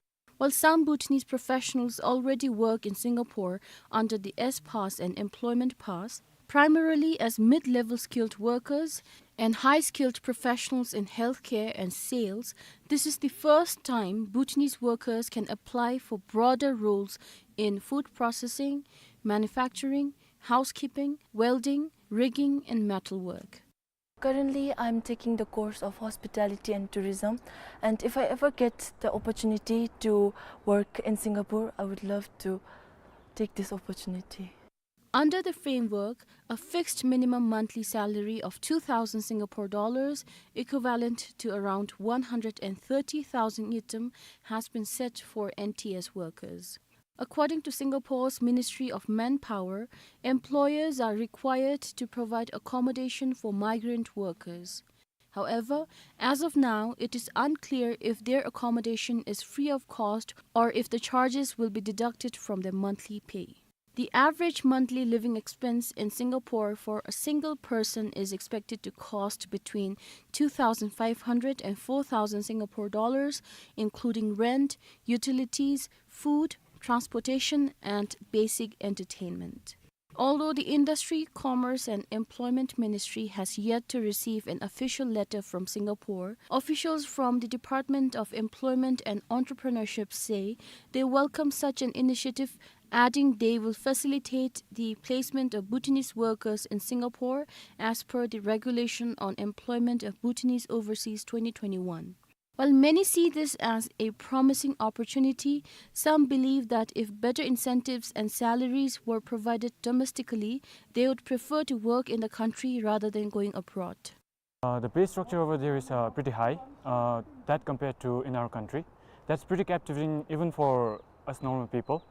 While some Bhutanese professionals already work in Singapore under the S Pass and Employment Pass, primarily as mid-level skilled workers and high-skilled professionals in healthcare and sales, this is the first time Bhutanese workers can apply for broader roles in food processing, manufacturing, housekeeping, welding, rigging, and metalwork. Currently, I'm taking the course of hospitality and tourism, and if I ever get the opportunity to work in Singapore, I would love to take this opportunity. Under the framework, a fixed minimum monthly salary of two thousand Singapore dollars, equivalent to around one hundred and thirty thousand ngultrum, has been set for N T S workers. According to Singapore's Ministry of Manpower, employers are required to provide accommodation for migrant workers. However, as of now, it is unclear if their accommodation is free of cost or if the charges will be deducted from their monthly pay. The average monthly living expense in Singapore for a single person is expected to cost between two thousand five hundred and four thousand Singapore dollars, including rent, utilities, food, transportation, and basic entertainment. Although the Industry, Commerce and Employment Ministry has yet to receive an official letter from Singapore, officials from the Department of Employment and Entrepreneurship say they welcome such an initiative, adding they will facilitate the placement of Bhutanese workers in Singapore as per the Regulation on Employment of Bhutanese Overseas twenty twenty-one. While many see this as a promising opportunity, some believe that if better incentives and salaries were provided domestically, they would prefer to work in the country rather than going abroad. Uh, the pay structure over there is, uh, pretty high, uh, that compared to in our country. That's pretty captivating even for us normal people.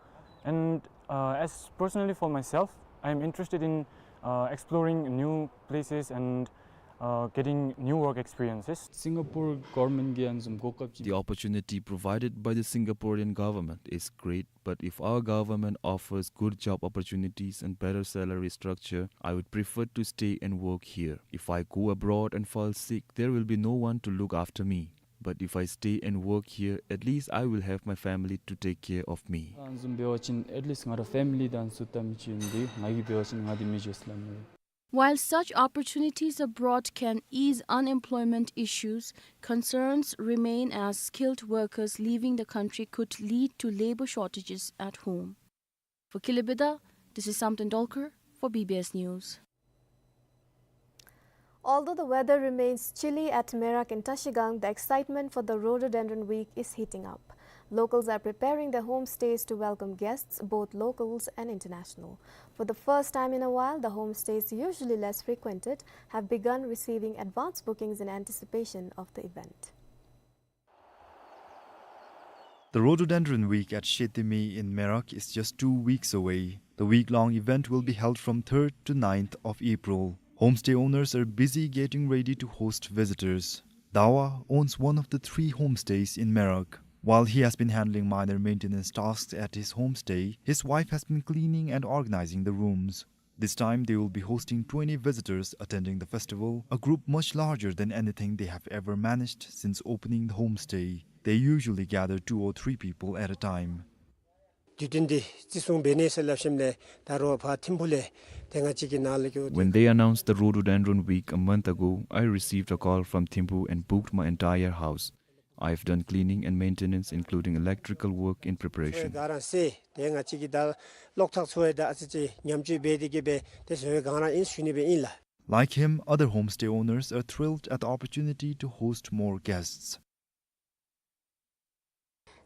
And, uh, as personally for myself, I am interested in, uh, exploring new places and, uh, getting new work experiences. Singapore government གིས་ཨ་ནི་བཟུམ་གོ་སྐབས་ཅིག The opportunity provided by the Singaporean government is great, but if our government offers good job opportunities and better salary structure, I would prefer to stay and work here. If I go abroad and fall sick, there will be no one to look after me. But if I stay and work here, at least I will have my family to take care of me. ཨ་ནི་བཟུམ་འབད་བ་ཅིན་at least ང་ར་ཕེ་མི་ལི་དང་ཚུ་བལྟ་མི་ཅིག་ཡོད་ནི་འདི་ང་གིས་འབད་བ་ཅིན་ང་འདི་མི་བརྗེད་སླབ་མས། While such opportunities abroad can ease unemployment issues, concerns remain as skilled workers leaving the country could lead to labor shortages at home. For Killibida, this is Samten Dolkar for B B S News. Although the weather remains chilly at Merak in Trashigang, the excitement for the Rhododendron Week is heating up. Locals are preparing their homestays to welcome guests, both locals and international. For the first time in a while, the homestays, usually less frequented, have begun receiving advance bookings in anticipation of the event. The Rhododendron Week at Shedimi in Merak is just two weeks away. The week-long event will be held from third to ninth of April. Homestay owners are busy getting ready to host visitors. Dawa owns one of the three homestays in Merak. While he has been handling minor maintenance tasks at his homestay, his wife has been cleaning and organizing the rooms. This time, they will be hosting twenty visitors attending the festival, a group much larger than anything they have ever managed since opening the homestay. They usually gather two or three people at a time. དུས་སྟོན་འདི་བརྩི་སྲུང་འབད་ནི་ཟེར་སླབ་ཞིནམ་ལས་ད་རུང་ཕར་ཐིམ་ཕུག་ལས་དེ་སྔ་ཅིག་གི་ནང་ལས་ཀྱི། When they announced the Rhododendron Week a month ago, I received a call from Thimphu and booked my entire house. I have done cleaning and maintenance, including electrical work, in preparation. ཚོས་ག་རང་སེ་དེ་ང་གཅིག་གིས་ད་གློག་ཐག་ཚོས་ད་ཨ་ཙི་ཅིག་ཉམས་བཅོས་འབད་དེ་གི་སྦེ་དེ་ཚོས་ག་རང་ཨིན་ཞུ་ནི་སྦེ་ཨིན་ལགས། Like him, other homestay owners are thrilled at the opportunity to host more guests.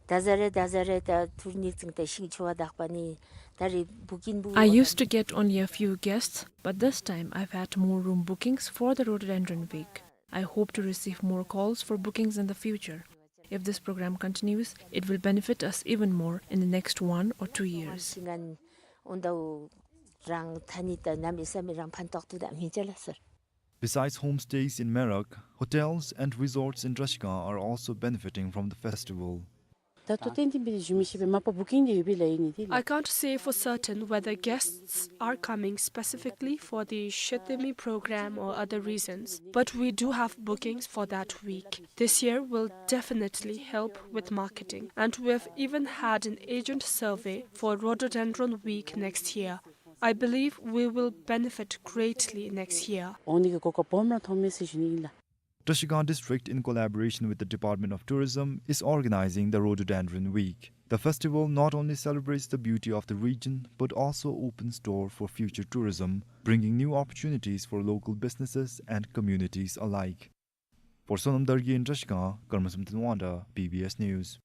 ད་ཟ་རེ་ད་ཟ་རེ་ད་ཐུར་ཉིག་ཙིང་ད་ཤིང་ཆུ་བ་དག་པ་ནི་ད་རེ་བུ་ཀིན་བུ། I used to get only a few guests, but this time I've had more room bookings for the Rhododendron Week. I hope to receive more calls for bookings in the future. If this program continues, it will benefit us even more in the next one or two years. ཤིང་ཨན་འོན་ད་འོ་རང་ཐ་ནི་ད་ནམ་ཨིན་ས་མི་རང་ཕན་ཐོགས་ཏེ་ད་མི་ཅ་ལ་སར། Besides homestays in Merak, hotels and resorts in Trashigang are also benefiting from the festival. ད་ལྟོ་ཏན་ཏན་སྦེ་ཞུ་མི་ཤེས་པས། མ་པ་བུ་ཀིང་འདི་ཡོད་པས་ལགས་ཨིན་ནི་དེ་ལགས། I can't say for certain whether guests are coming specifically for the Shethemi program or other reasons, but we do have bookings for that week. This year will definitely help with marketing, and we've even had an agent survey for Rhododendron Week next year. I believe we will benefit greatly next year. འོང་ནི་གི་གོ་སྐབས་སྦོམ་ར་ཐོབ་མས་ཟེར་ཞུ་ནི་ཨིན་ལགས། Trashigang District, in collaboration with the Department of Tourism, is organizing the Rhododendron Week. The festival not only celebrates the beauty of the region, but also opens door for future tourism, bringing new opportunities for local businesses and communities alike. For Sonam Dargye in Trashigang, Karmasum Tinwanda, B B S News.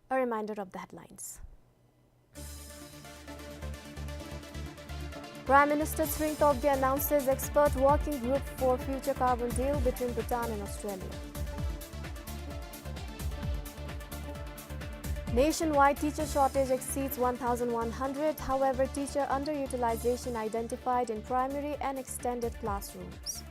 A reminder of the headlines. Prime Minister Tshering Tobgay announces expert working group for future carbon deal between Bhutan and Australia. Nationwide teacher shortage exceeds one thousand one hundred, however, teacher underutilization identified in primary and extended classrooms.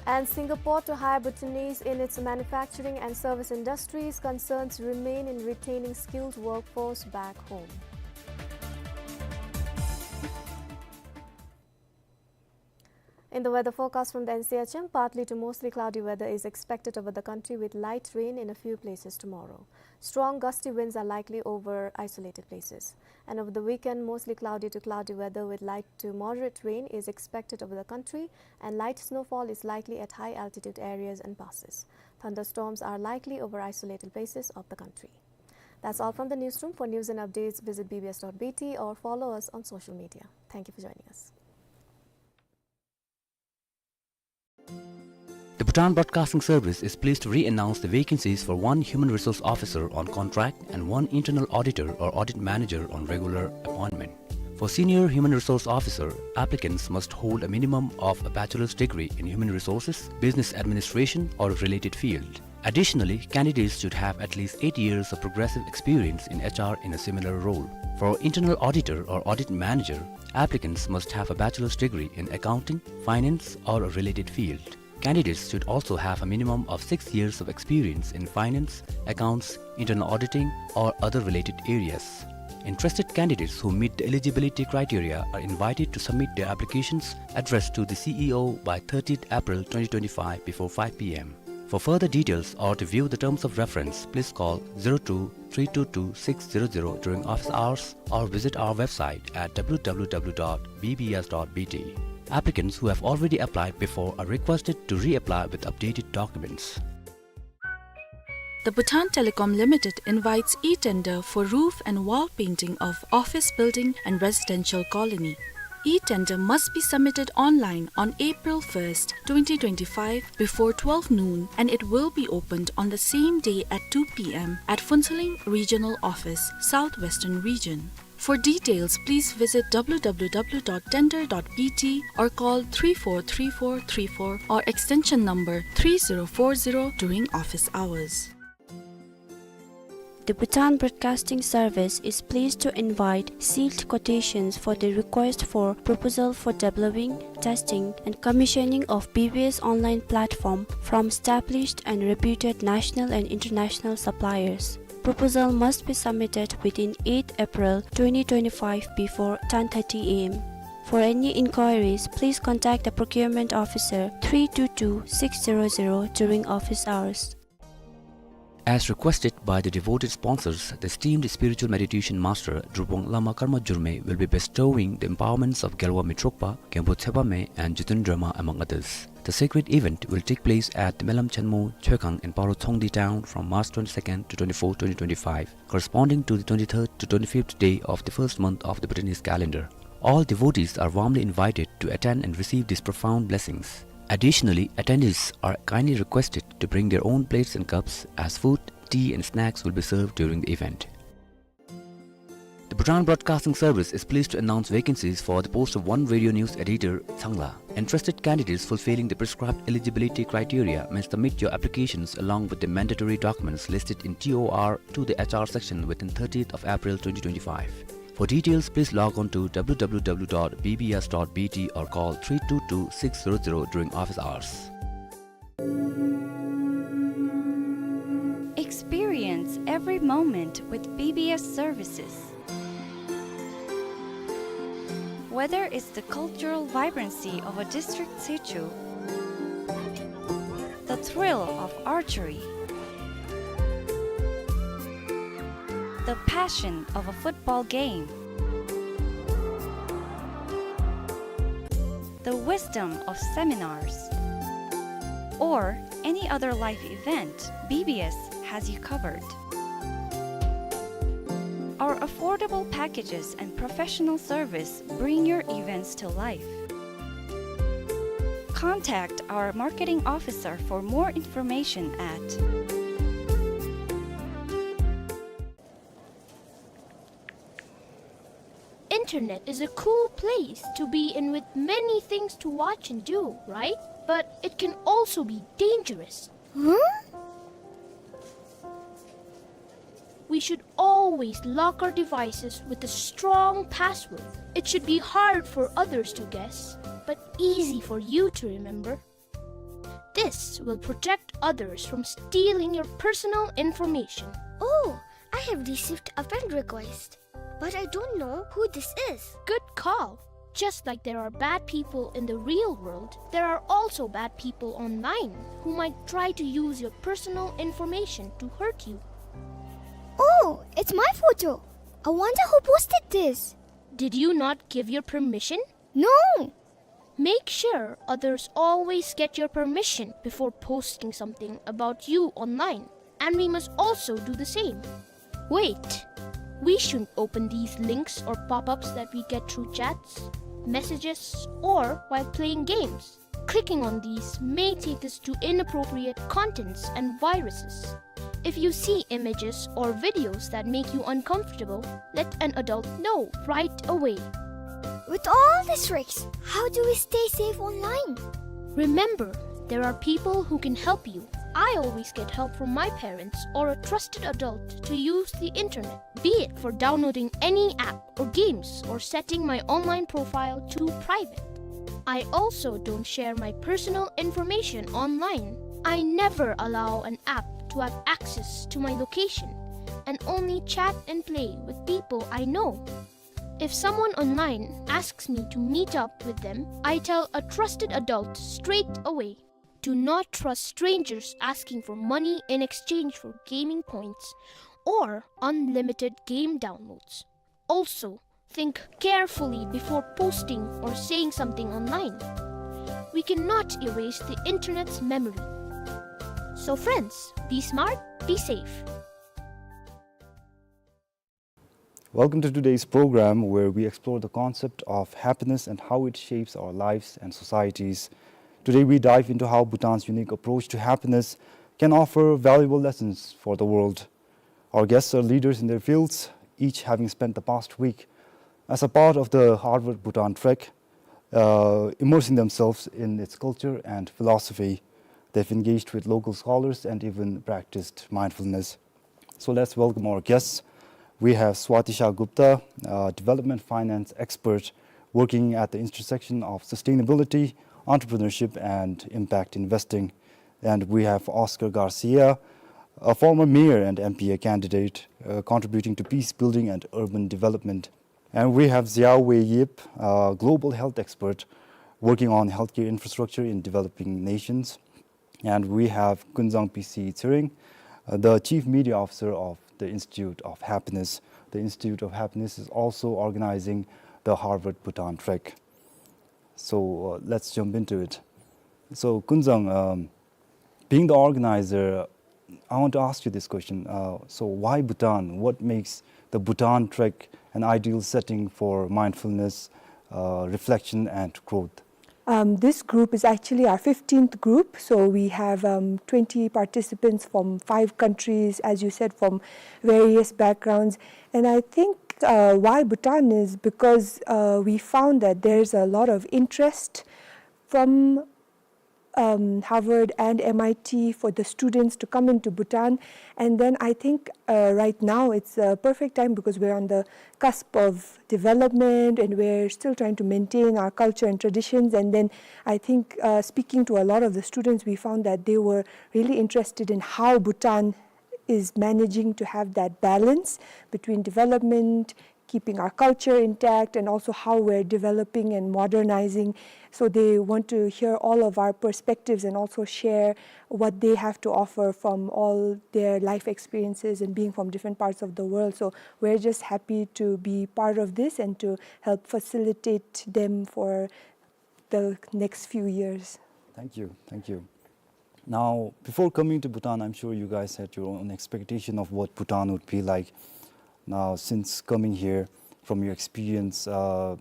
And Singapore to hire Bhutanese in its manufacturing and service industries, concerns remain in retaining skilled workforce back home. In the weather forecast from the N C H M, partly to mostly cloudy weather is expected over the country with light rain in a few places tomorrow. Strong gusty winds are likely over isolated places. And over the weekend, mostly cloudy to cloudy weather with light to moderate rain is expected over the country, and light snowfall is likely at high altitude areas and passes. Thunderstorms are likely over isolated places of the country. That's all from the newsroom. For news and updates, visit B B S dot B T or follow us on social media. Thank you for joining us. The Bhutan Broadcasting Service is pleased to re-announce the vacancies for one Human Resource Officer on contract and one Internal Auditor or Audit Manager on regular appointment. For Senior Human Resource Officer, applicants must hold a minimum of a bachelor's degree in human resources, business administration, or a related field. Additionally, candidates should have at least eight years of progressive experience in H R in a similar role. For Internal Auditor or Audit Manager, applicants must have a bachelor's degree in accounting, finance, or a related field. Candidates should also have a minimum of six years of experience in finance, accounts, internal auditing, or other related areas. Interested candidates who meet the eligibility criteria are invited to submit their applications addressed to the C E O by thirtieth April twenty twenty-five before five P M. For further details or to view the terms of reference, please call zero two three two two six zero zero during office hours or visit our website at W W W dot B B S dot B T. Applicants who have already applied before are requested to reapply with updated documents. The Bhutan Telecom Limited invites e-tender for roof and wall painting of office building and residential colony. E-tender must be submitted online on April first, twenty twenty-five, before twelve noon, and it will be opened on the same day at two P M at Phuentsholing Regional Office, South Western Region. For details, please visit W W W dot tender dot B T or call three four three four three four or extension number three zero four zero during office hours. The Bhutan Broadcasting Service is pleased to invite sealed quotations for the request for proposal for developing, testing, and commissioning of B B S online platform from established and reputed national and international suppliers. Proposal must be submitted within eighth April twenty twenty-five before ten thirty A M. For any inquiries, please contact the procurement officer three two two six zero zero during office hours. As requested by the devoted sponsors, the esteemed spiritual meditation master Drupung Lama Karma Jurme will be bestowing the empowerments of Gelwa Mitrokpa, Genpo Tsepame, and Jiten Drama, among others. The sacred event will take place at the Melam Chenmo Choekang in Paro Tsongdi town from March twenty-second to twenty-fourth, twenty twenty-five, corresponding to the twenty-third to twenty-fifth day of the first month of the Bhutanese calendar. All devotees are warmly invited to attend and receive these profound blessings. Additionally, attendees are kindly requested to bring their own plates and cups, as food, tea and snacks will be served during the event. The Bhutan Broadcasting Service is pleased to announce vacancies for the post of one radio news editor, Changla. Interested candidates fulfilling the prescribed eligibility criteria may submit your applications along with the mandatory documents listed in T O R to the H R section within thirtieth of April twenty twenty-five. For details, please log on to W W W dot B B S dot B T or call three two two six zero zero during office hours. Experience every moment with B B S services. Whether it's the cultural vibrancy of a district sichu, the thrill of archery, the passion of a football game, the wisdom of seminars, or any other life event, B B S has you covered. Our affordable packages and professional service bring your events to life. Contact our marketing officer for more information at Internet is a cool place to be in with many things to watch and do, right? But it can also be dangerous. Huh? We should always lock our devices with a strong password. It should be hard for others to guess, but easy for you to remember. This will protect others from stealing your personal information. Oh, I have received a friend request, but I don't know who this is. Good call. Just like there are bad people in the real world, there are also bad people online who might try to use your personal information to hurt you. Oh, it's my photo. I wonder who posted this. Did you not give your permission? No. Make sure others always get your permission before posting something about you online, and we must also do the same. Wait, we shouldn't open these links or pop-ups that we get through chats, messages, or while playing games. Clicking on these may take us to inappropriate contents and viruses. If you see images or videos that make you uncomfortable, let an adult know right away. With all these tricks, how do we stay safe online? Remember, there are people who can help you. I always get help from my parents or a trusted adult to use the internet, be it for downloading any app or games or setting my online profile to private. I also don't share my personal information online. I never allow an app to have access to my location and only chat and play with people I know. If someone online asks me to meet up with them, I tell a trusted adult straight away. Do not trust strangers asking for money in exchange for gaming points or unlimited game downloads. Also, think carefully before posting or saying something online. We cannot erase the internet's memory. So friends, be smart, be safe. Welcome to today's program, where we explore the concept of happiness and how it shapes our lives and societies. Today we dive into how Bhutan's unique approach to happiness can offer valuable lessons for the world. Our guests are leaders in their fields, each having spent the past week as a part of the Harvard Bhutan Trek, uh, immersing themselves in its culture and philosophy. They've engaged with local scholars and even practiced mindfulness. So let's welcome our guests. We have Swati Shah Gupta, a development finance expert working at the intersection of sustainability, entrepreneurship, and impact investing. And we have Oscar Garcia, a former mayor and M P A candidate, uh, contributing to peace building and urban development. And we have Xiaowei Yip, a global health expert working on healthcare infrastructure in developing nations. And we have Kunzang P C Tsering, uh, the Chief Media Officer of the Institute of Happiness. The Institute of Happiness is also organizing the Harvard Bhutan Trek. So, uh, let's jump into it. So, Kunzang, um, being the organizer, I want to ask you this question. Uh, so, why Bhutan? What makes the Bhutan Trek an ideal setting for mindfulness, uh, reflection, and growth? Um, this group is actually our fifteenth group. So we have, um, twenty participants from five countries, as you said, from various backgrounds. And I think, uh, why Bhutan is because, uh, we found that there's a lot of interest from, um, Harvard and M I T for the students to come into Bhutan. And then I think, uh, right now it's a perfect time because we're on the cusp of development and we're still trying to maintain our culture and traditions. And then I think, uh, speaking to a lot of the students, we found that they were really interested in how Bhutan is managing to have that balance between development, keeping our culture intact, and also how we're developing and modernizing. So they want to hear all of our perspectives and also share what they have to offer from all their life experiences and being from different parts of the world. So we're just happy to be part of this and to help facilitate them for the next few years. Thank you. Thank you. Now, before coming to Bhutan, I'm sure you guys had your own expectation of what Bhutan would be like. Now, since coming here, from your experience, uh,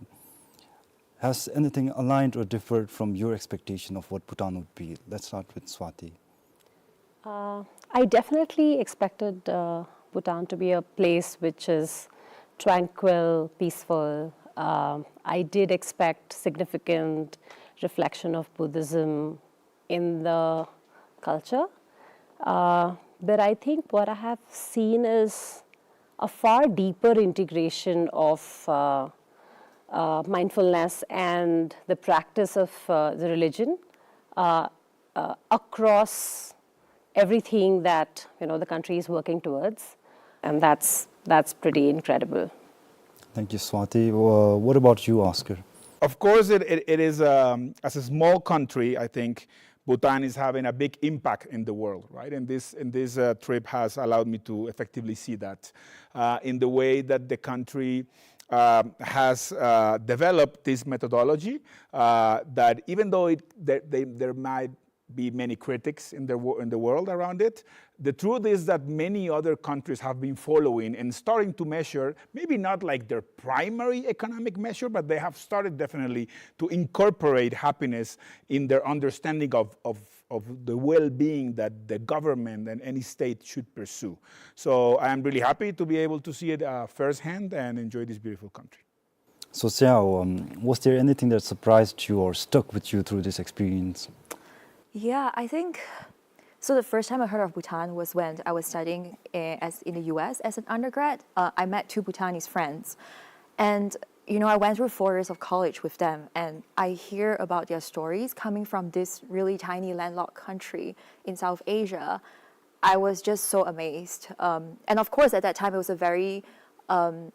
has anything aligned or differed from your expectation of what Bhutan would be? Let's start with Swati. Uh, I definitely expected, uh, Bhutan to be a place which is tranquil, peaceful. Uh, I did expect significant reflection of Buddhism in the culture. Uh, but I think what I have seen is a far deeper integration of, uh, uh, mindfulness and the practice of, uh, the religion, uh, uh, across everything that, you know, the country is working towards. And that's, that's pretty incredible. Thank you, Swati. Uh, what about you, Oscar? Of course, it, it, it is, um, as a small country, I think Bhutan is having a big impact in the world, right? And this, and this, uh, trip has allowed me to effectively see that, uh, in the way that the country, um, has, uh, developed this methodology, uh, that even though it, there, they, there might be many critics in the wo-, in the world around it. The truth is that many other countries have been following and starting to measure, maybe not like their primary economic measure, but they have started definitely to incorporate happiness in their understanding of, of, of the well-being that the government and any state should pursue. So I am really happy to be able to see it, uh, firsthand and enjoy this beautiful country. So Xiao, um, was there anything that surprised you or stuck with you through this experience? Yeah, I think, so the first time I heard of Bhutan was when I was studying, uh, as in the U S as an undergrad. Uh, I met two Bhutanese friends, and, you know, I went through four years of college with them, and I hear about their stories coming from this really tiny landlocked country in South Asia. I was just so amazed. Um, and of course, at that time, it was a very, um,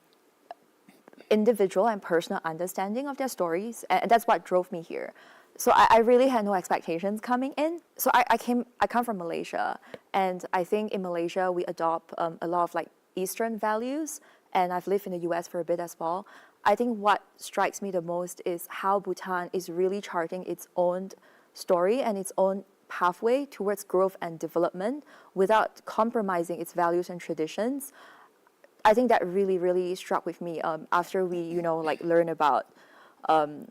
individual and personal understanding of their stories, a-, and that's what drove me here. So I, I really had no expectations coming in. So I, I came, I come from Malaysia, and I think in Malaysia we adopt, um, a lot of, like, Eastern values, and I've lived in the U S for a bit as well. I think what strikes me the most is how Bhutan is really charting its own story and its own pathway towards growth and development without compromising its values and traditions. I think that really, really struck with me, um, after we, you know, like, learn about, um,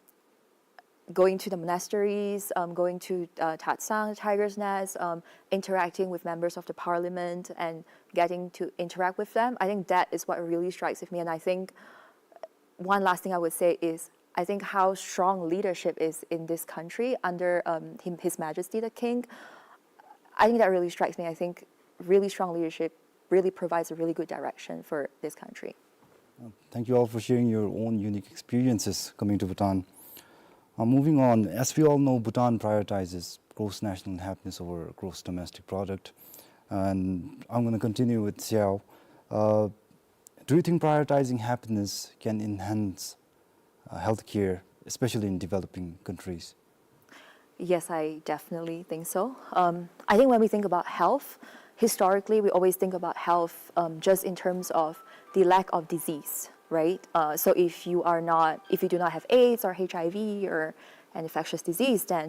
going to the monasteries, um, going to, uh, Tatsang, Tiger's Nest, um, interacting with members of the parliament and getting to interact with them. I think that is what really strikes with me. And I think one last thing I would say is, I think how strong leadership is in this country under, um, him, His Majesty the King. I think that really strikes me. I think really strong leadership really provides a really good direction for this country. Uh, thank you all for sharing your own unique experiences coming to Bhutan. Uh, moving on, as we all know, Bhutan prioritizes gross national happiness over gross domestic product. And I'm gonna continue with Xiao. Uh, do you think prioritizing happiness can enhance, uh, healthcare, especially in developing countries? Yes, I definitely think so. Um, I think when we think about health, historically, we always think about health, um, just in terms of the lack of disease, right? Uh, so if you are not, if you do not have AIDS or H I V or an infectious disease, then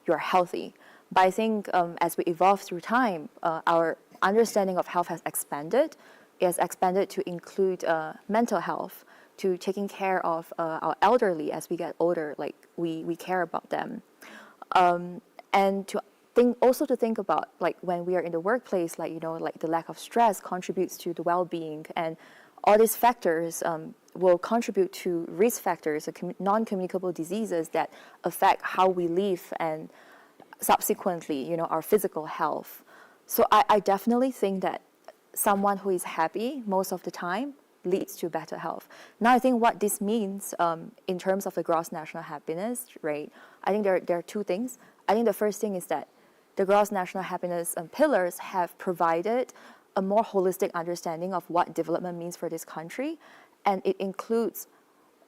you're healthy. But I think, um, as we evolve through time, uh, our understanding of health has expanded. It has expanded to include, uh, mental health, to taking care of, uh, our elderly as we get older, like, we, we care about them. Um, and to think, also to think about, like, when we are in the workplace, like, you know, like, the lack of stress contributes to the well-being, and all these factors, um, will contribute to risk factors, uh, commu-, non-communicable diseases that affect how we live and subsequently, you know, our physical health. So I, I definitely think that someone who is happy most of the time leads to better health. Now, I think what this means, um, in terms of the gross national happiness, right? I think there, there are two things. I think the first thing is that the gross national happiness, um, pillars have provided a more holistic understanding of what development means for this country, and it includes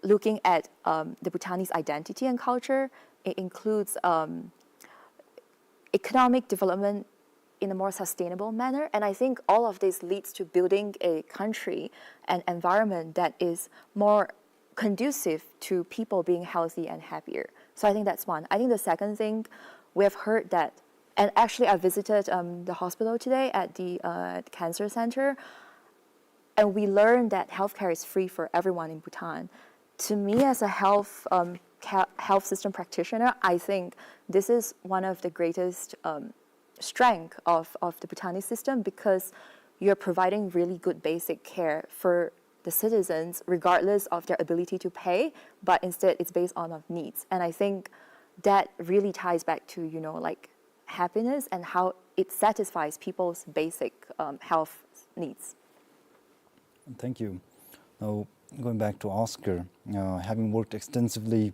looking at, um, the Bhutanese identity and culture. It includes, um, economic development in a more sustainable manner. And I think all of this leads to building a country, an environment that is more conducive to people being healthy and happier. So I think that's one. I think the second thing, we have heard that, and actually I visited, um, the hospital today at the, uh, cancer center, and we learned that healthcare is free for everyone in Bhutan. To me, as a health, um, ca-, health system practitioner, I think this is one of the greatest, um, strength of, of the Bhutanese system, because you're providing really good basic care for the citizens regardless of their ability to pay, but instead it's based on of needs. And I think that really ties back to, you know, like, happiness and how it satisfies people's basic, um, health needs. Thank you. Now, going back to Oscar, uh, having worked extensively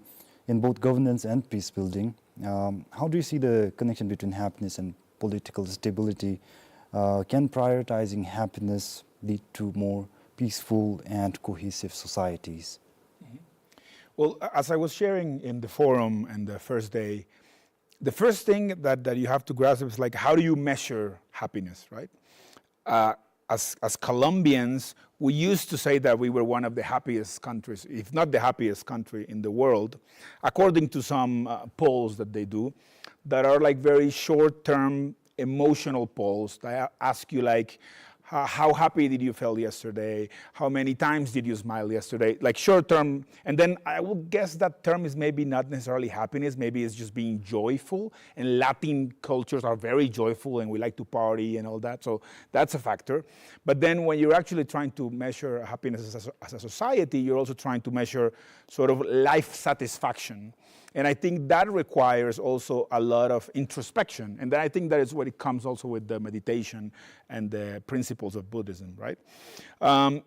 in both governance and peace building, um, how do you see the connection between happiness and political stability? Uh, can prioritizing happiness lead to more peaceful and cohesive societies? Well, a-, as I was sharing in the forum and the first day, the first thing that, that you have to grasp is, like, how do you measure happiness, right? Uh, as, as Colombians, we used to say that we were one of the happiest countries, if not the happiest country in the world, according to some, uh, polls that they do, that are, like, very short-term emotional polls. They a-, ask you, like, "Ho-, how happy did you feel yesterday? How many times did you smile yesterday?" Like, short-term. And then I would guess that term is maybe not necessarily happiness, maybe it's just being joyful. And Latin cultures are very joyful, and we like to party and all that. So that's a factor. But then when you're actually trying to measure happiness as a, as a society, you're also trying to measure sort of life satisfaction. And I think that requires also a lot of introspection. And then I think that is what it comes also with the meditation and the principles of Buddhism, right? Um,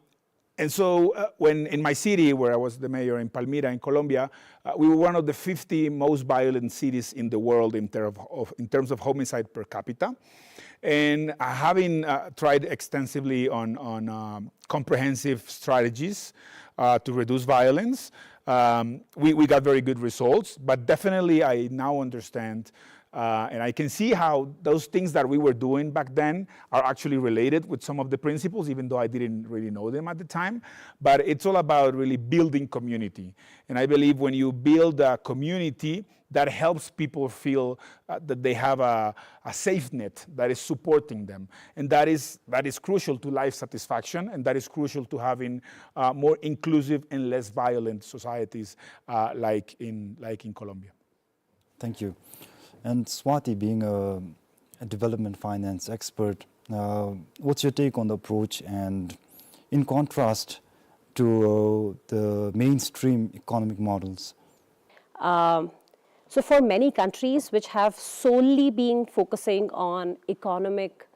and so, uh, when in my city, where I was the mayor in Palmira in Colombia, uh, we were one of the fifty most violent cities in the world in, ter-, of, of, in terms of homicide per capita. And, uh, having, uh, tried extensively on, on, um, comprehensive strategies, uh, to reduce violence, um, we, we got very good results. But definitely, I now understand, uh, and I can see how those things that we were doing back then are actually related with some of the principles, even though I didn't really know them at the time. But it's all about really building community. And I believe when you build a community, that helps people feel, uh, that they have a, a safe net that is supporting them. And that is, that is crucial to life satisfaction, and that is crucial to having, uh, more inclusive and less violent societies, uh, like in, like in Colombia. Thank you. And Swati, being a, a development finance expert, uh, what's your take on the approach, and in contrast to, uh, the mainstream economic models? Um, so for many countries which have solely been focusing on economic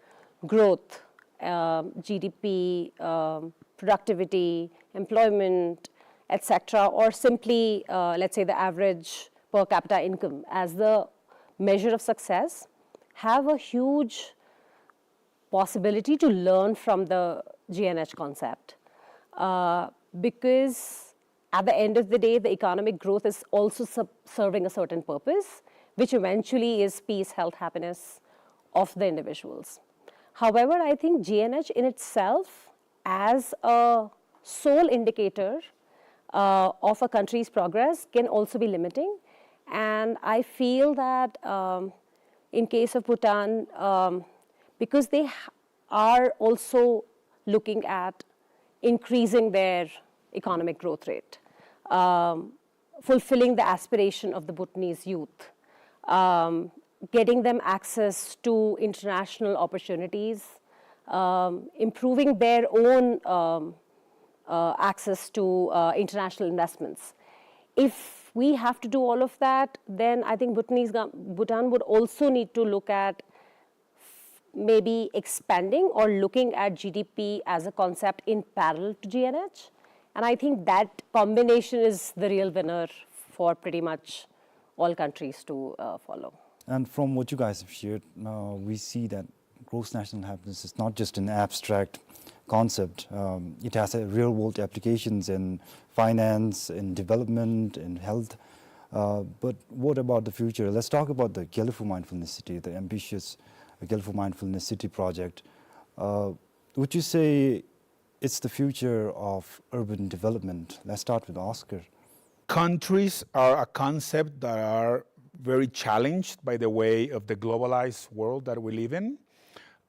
growth, um, G D P, um, productivity, employment, et cetera, or simply, uh, let's say, the average per capita income as the measure of success, have a huge possibility to learn from the G N H concept. Uh, because at the end of the day, the economic growth is also sub-, serving a certain purpose, which eventually is peace, health, happiness of the individuals. However, I think G N H in itself, as a sole indicator uh, of a country's progress, can also be limiting. And I feel that um, in case of Bhutan, um, because they are also looking at increasing their economic growth rate, um, fulfilling the aspiration of the Bhutanese youth, um, getting them access to international opportunities, um, improving their own um, uh, access to uh, international investments. If we have to do all of that, then I think Bhutanese, Bhutan would also need to look at maybe expanding or looking at G D P as a concept in parallel to G N H. And I think that combination is the real winner for pretty much all countries to uh, follow. And from what you guys have shared, uh, we see that gross national happiness is not just an abstract concept. Um, it has a real world applications in finance, in development, in health. Uh, but what about the future? Let's talk about the Gelephu Mindfulness City, the ambitious Gelephu Mindfulness City project. Uh, would you say it's the future of urban development? Let's start with Oscar. Countries are a concept that are very challenged by the way of the globalized world that we live in.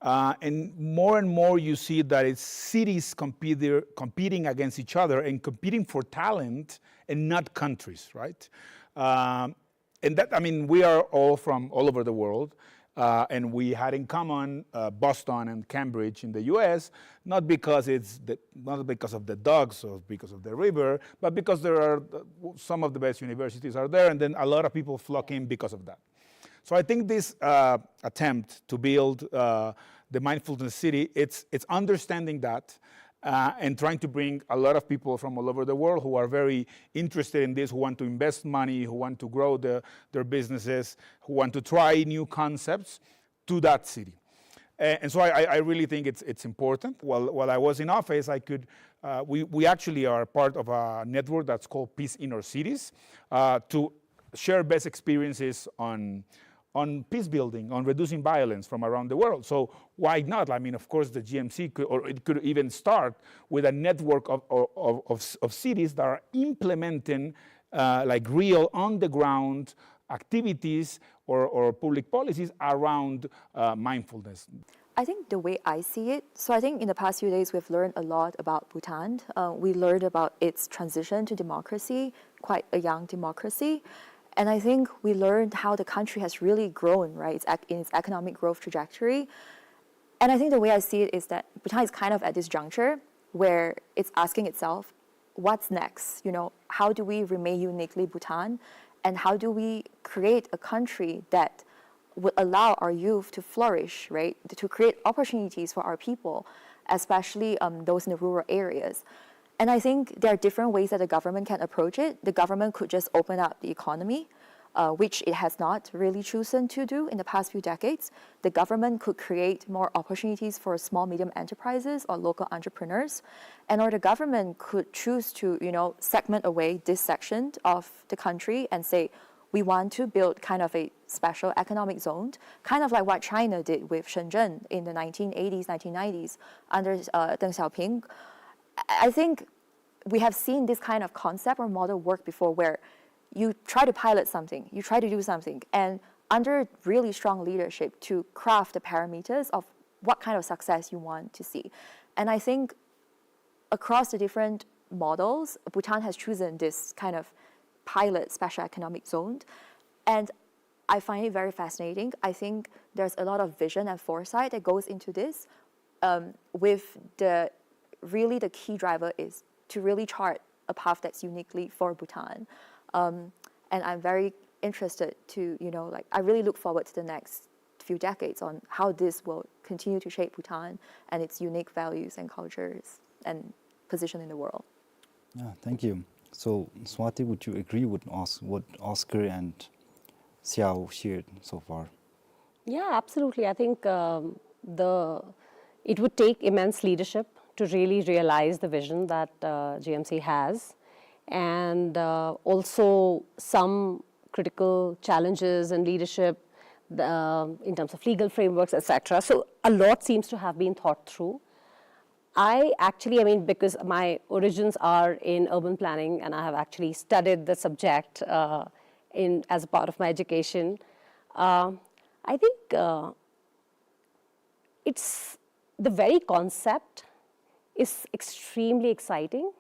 Uh, and more and more you see that it's cities compete, competing against each other and competing for talent and not countries, right? Um, and that, I mean, we are all from all over the world. Uh, and we had in common uh, Boston and Cambridge in the U S, not because it's the, not because of the dogs or because of the river, but because there are uh, some of the best universities are there, and then a lot of people flock in because of that. So I think this uh, attempt to build uh, the mindfulness city, it's it's understanding that uh, and trying to bring a lot of people from all over the world who are very interested in this, who want to invest money, who want to grow the, their businesses, who want to try new concepts to that city. And, and so I, I really think it's, it's important. While, while I was in office, I could, uh, we, we actually are part of a network that's called Peace Inner Cities uh, to share best experiences on on peace building, on reducing violence from around the world. So why not? I mean, of course, the G M C could, or it could even start with a network of, of, of, of cities that are implementing uh, like real on the ground activities or, or public policies around uh, mindfulness. I think the way I see it, so I think in the past few days we've learned a lot about Bhutan. Uh, we learned about its transition to democracy, quite a young democracy. And I think we learned how the country has really grown, right, its, in its economic growth trajectory. And I think the way I see it is that Bhutan is kind of at this juncture where it's asking itself, what's next? You know, how do we remain uniquely Bhutan? And how do we create a country that would allow our youth to flourish, right? To create opportunities for our people, especially um, those in the rural areas. And I think there are different ways that the government can approach it. The government could just open up the economy, uh, which it has not really chosen to do in the past few decades. The government could create more opportunities for small, medium enterprises or local entrepreneurs. And or the government could choose to, you know, segment away this section of the country and say, we want to build kind of a special economic zone, kind of like what China did with Shenzhen in the nineteen eighties, nineteen nineties under uh, Deng Xiaoping. I think we have seen this kind of concept or model work before where you try to pilot something, you try to do something, and under really strong leadership to craft the parameters of what kind of success you want to see. And I think across the different models, Bhutan has chosen this kind of pilot special economic zone. And I find it very fascinating. I think there's a lot of vision and foresight that goes into this, um, with the really the key driver is to really chart a path that's uniquely for Bhutan. Um, and I'm very interested to, you know, like, I really look forward to the next few decades on how this will continue to shape Bhutan and its unique values and cultures and position in the world. Yeah, thank you. So, Swati, would you agree with Os- what Oscar and Xiao shared so far? Yeah, absolutely. I think um, the it would take immense leadership to really realize the vision that uh, G M C has, and uh, also some critical challenges and leadership the, um, in terms of legal frameworks, et cetera. So a lot seems to have been thought through. I actually, I mean, because my origins are in urban planning and I have actually studied the subject, uh, in, as a part of my education, uh, I think, uh, it's, the very concept is extremely exciting.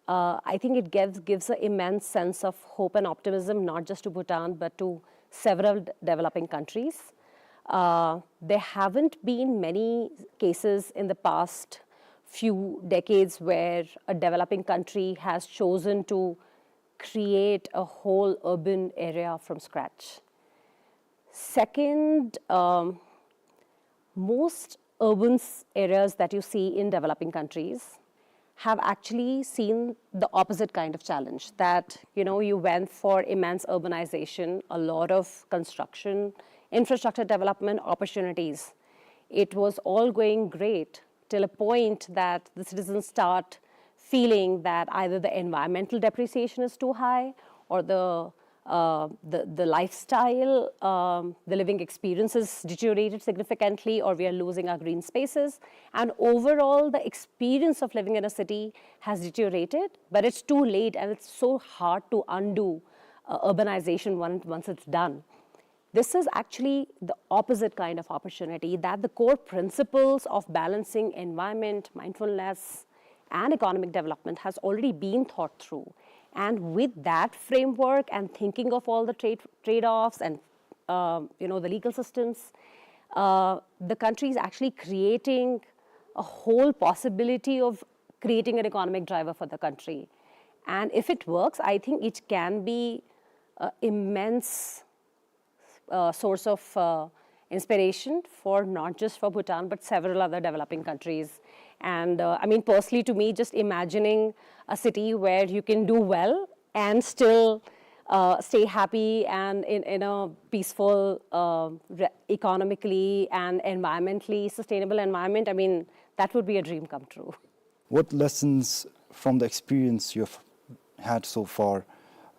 Uh, I think it gives, gives an immense sense of hope and optimism, not just to Bhutan, but to several d-, developing countries. Uh, there haven't been many cases in the past few decades where a developing country has chosen to create a whole urban area from scratch. Second, um, most urban s-, areas that you see in developing countries have actually seen the opposite kind of challenge, that, you know, you went for immense urbanization, a lot of construction, infrastructure development opportunities. It was all going great till a point that the citizens start feeling that either the environmental depreciation is too high, or the, uh, the, the lifestyle, um, the living experience is deteriorated significantly, or we are losing our green spaces. And overall, the experience of living in a city has deteriorated, but it's too late and it's so hard to undo, uh, urbanization once, once it's done. This is actually the opposite kind of opportunity, that the core principles of balancing environment, mindfulness, and economic development has already been thought through. And with that framework and thinking of all the trade, trade-offs and, uh, you know, the legal systems, uh, the country is actually creating a whole possibility of creating an economic driver for the country. And if it works, I think it can be, uh, immense, uh, source of, uh, inspiration for, not just for Bhutan, but several other developing countries. And, uh, I mean, personally, to me, just imagining a city where you can do well and still, uh, stay happy and in, in a peaceful, uh, re-, economically and environmentally sustainable environment, I mean, that would be a dream come true. What lessons from the experience you've had so far,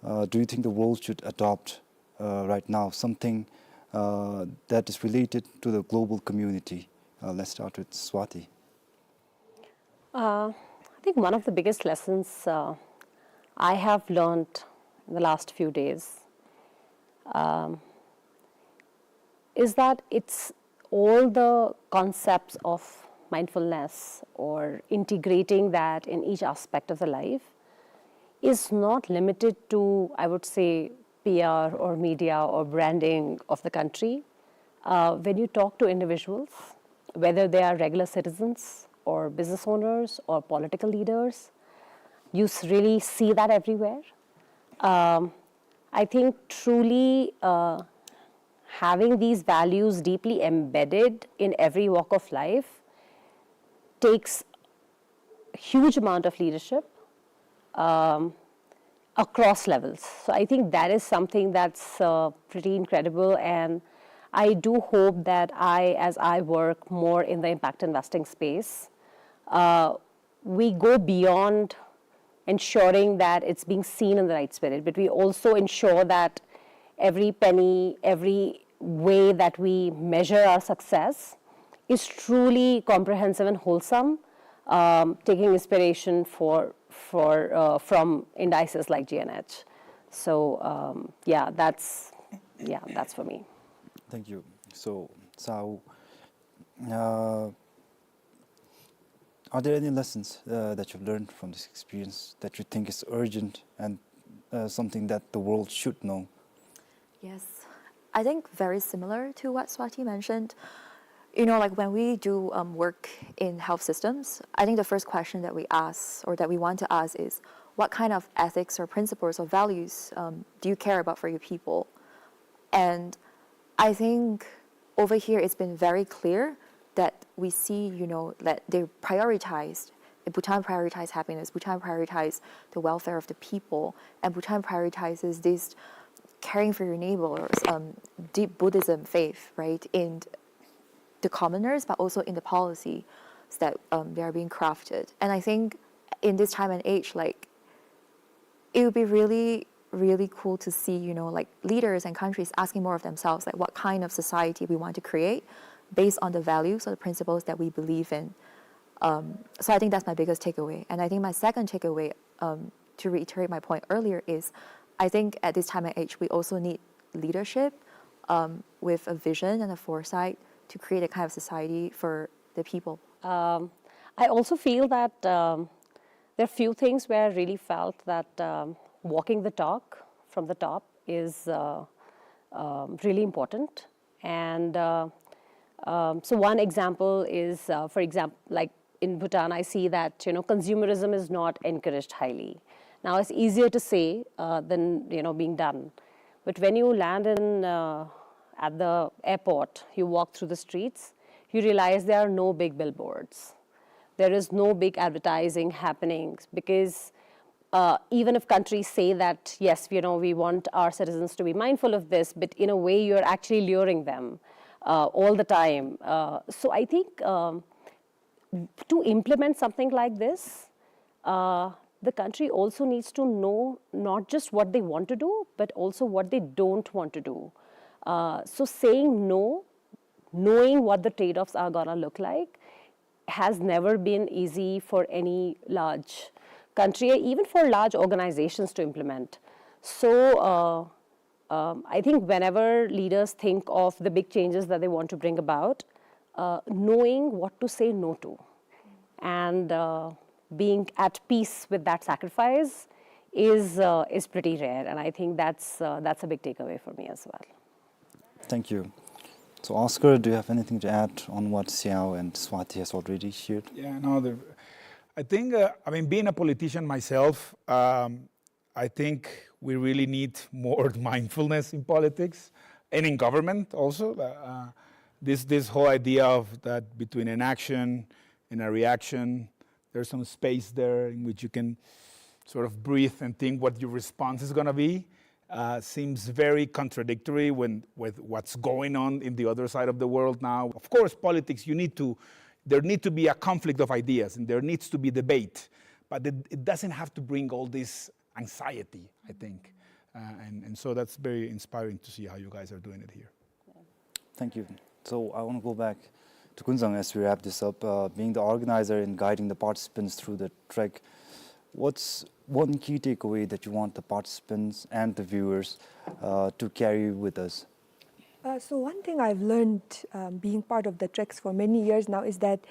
uh, do you think the world should adopt, uh, right now? Something, uh, that is related to the global community. Uh, let's start with Swati. Uh, I think one of the biggest lessons, uh, I have learned in the last few days, um, is that it's all the concepts of mindfulness or integrating that in each aspect of the life is not limited to, I would say, P R or media or branding of the country. Uh, when you talk to individuals, whether they are regular citizens or business owners or political leaders, you s-, really see that everywhere. Um, I think truly, uh, having these values deeply embedded in every walk of life takes huge amount of leadership, um, across levels. So I think that is something that's, uh, pretty incredible, and I do hope that I, as I work more in the impact investing space, uh, we go beyond ensuring that it's being seen in the right spirit, but we also ensure that every penny, every way that we measure our success is truly comprehensive and wholesome, um, taking inspiration for, for, uh, from indices like G N H. So, um, yeah, that's, yeah, that's for me. Thank you. So, Sau, uh, are there any lessons, uh, that you've learned from this experience that you think is urgent and, uh, something that the world should know? Yes, I think very similar to what Swati mentioned. You know, like, when we do, um, work in health systems, I think the first question that we ask or that we want to ask is, what kind of ethics or principles or values, um, do you care about for your people? And I think over here it's been very clear that we see, you know, that they prioritize, Bhutan prioritize happiness, Bhutan prioritize the welfare of the people, and Bhutan prioritizes this caring for your neighbors, um, deep Buddhism faith, right, in the commoners, but also in the policy that, um, they are being crafted. And I think in this time and age, like, it would be really really cool to see, you know, like, leaders and countries asking more of themselves, like, what kind of society we want to create based on the values or the principles that we believe in. Um, so I think that's my biggest takeaway. And I think my second takeaway, um, to reiterate my point earlier, is I think at this time and age, we also need leadership, um, with a vision and a foresight to create a kind of society for the people. Um, I also feel that, um, there are few things where I really felt that, um, walking the talk from the top is, uh, um, really important. And, uh, um, so one example is, uh, for example, like, in Bhutan, I see that, you know, consumerism is not encouraged highly. Now, it's easier to say, uh, than, you know, being done. But when you land in, uh, at the airport, you walk through the streets, you realize there are no big billboards. There is no big advertising happening because, uh, even if countries say that, yes, you know, we want our citizens to be mindful of this, but in a way you're actually luring them, uh, all the time. Uh, so I think, um, to implement something like this, uh, the country also needs to know not just what they want to do, but also what they don't want to do. Uh, so saying no, knowing what the trade-offs are gonna look like, has never been easy for any large country, even for large organizations to implement. So, uh, um, I think whenever leaders think of the big changes that they want to bring about, uh, knowing what to say no to and, uh, being at peace with that sacrifice is, uh, is pretty rare, and I think that's, uh, that's a big takeaway for me as well. Thank you. So, Oscar, do you have anything to add on what Xiao and Swati has already shared? Yeah, no, the, I think, uh, I mean, being a politician myself, um, I think we really need more mindfulness in politics and in government also. Uh, uh, this, this whole idea of that between an action and a reaction, there's some space there in which you can sort of breathe and think what your response is gonna be. Uh, seems very contradictory when, with what's going on in the other side of the world now. Of course, politics, you need to, there need to be a conflict of ideas and there needs to be debate, but it, it doesn't have to bring all this anxiety, I think. Uh, and, and so that's very inspiring to see how you guys are doing it here. Thank you. So I wanna go back to Kunzang as we wrap this up. Uh, being the organizer and guiding the participants through the trek, what's one key takeaway that you want the participants and the viewers, uh, to carry with us? Uh, so one thing I've learned, um, being part of the treks for many years now is that,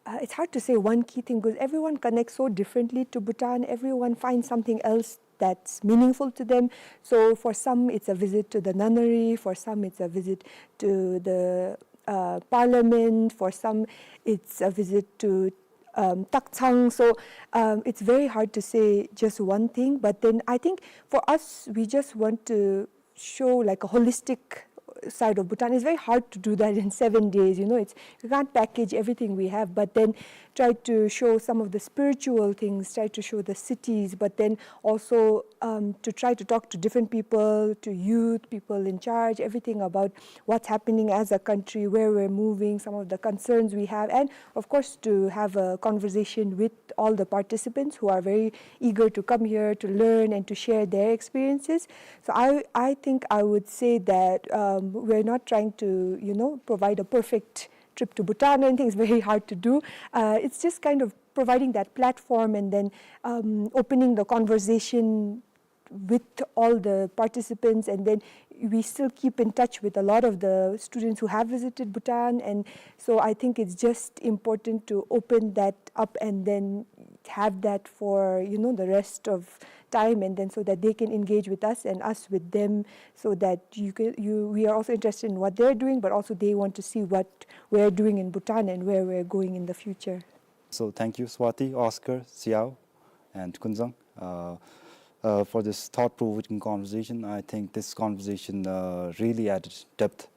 uh, it's hard to say one key thing because everyone connects so differently to Bhutan. Everyone finds something else that's meaningful to them. So for some, it's a visit to the nunnery. For some, it's a visit to the, uh, parliament. For some, it's a visit to, um, Takchang. So, um, it's very hard to say just one thing. But then I think for us, we just want to show, like, a holistic side of Bhutan. It's very hard to do that in seven days. You know, it's, you can't package everything we have, but then try to show some of the spiritual things, try to show the cities, but then also, um, to try to talk to different people, to youth, people in charge, everything about what's happening as a country, where we're moving, some of the concerns we have, and of course to have a conversation with all the participants who are very eager to come here to learn and to share their experiences. So I, I think I would say that, um, we're not trying to, you know, provide a perfect trip to Bhutan or anything. It's very hard to do. Uh, it's just kind of providing that platform and then, um, opening the conversation with all the participants, and then we still keep in touch with a lot of the students who have visited Bhutan, and so I think it's just important to open that up and then have that for, you know, the rest of time, and then so that they can engage with us and us with them, so that you can, you, we are also interested in what they're doing, but also they want to see what we're doing in Bhutan and where we're going in the future. So thank you, Swati, Oscar, Xiao, and Kunzang, uh, uh, for this thought-provoking conversation. I think this conversation, uh, really added depth,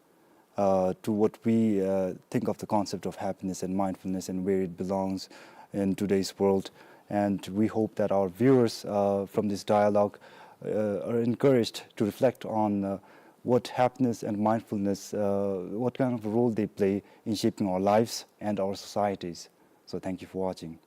uh, to what we, uh, think of the concept of happiness and mindfulness and where it belongs in today's world. And we hope that our viewers, uh, from this dialogue, uh, are encouraged to reflect on, uh, what happiness and mindfulness, uh, what kind of a role they play in shaping our lives and our societies. So thank you for watching.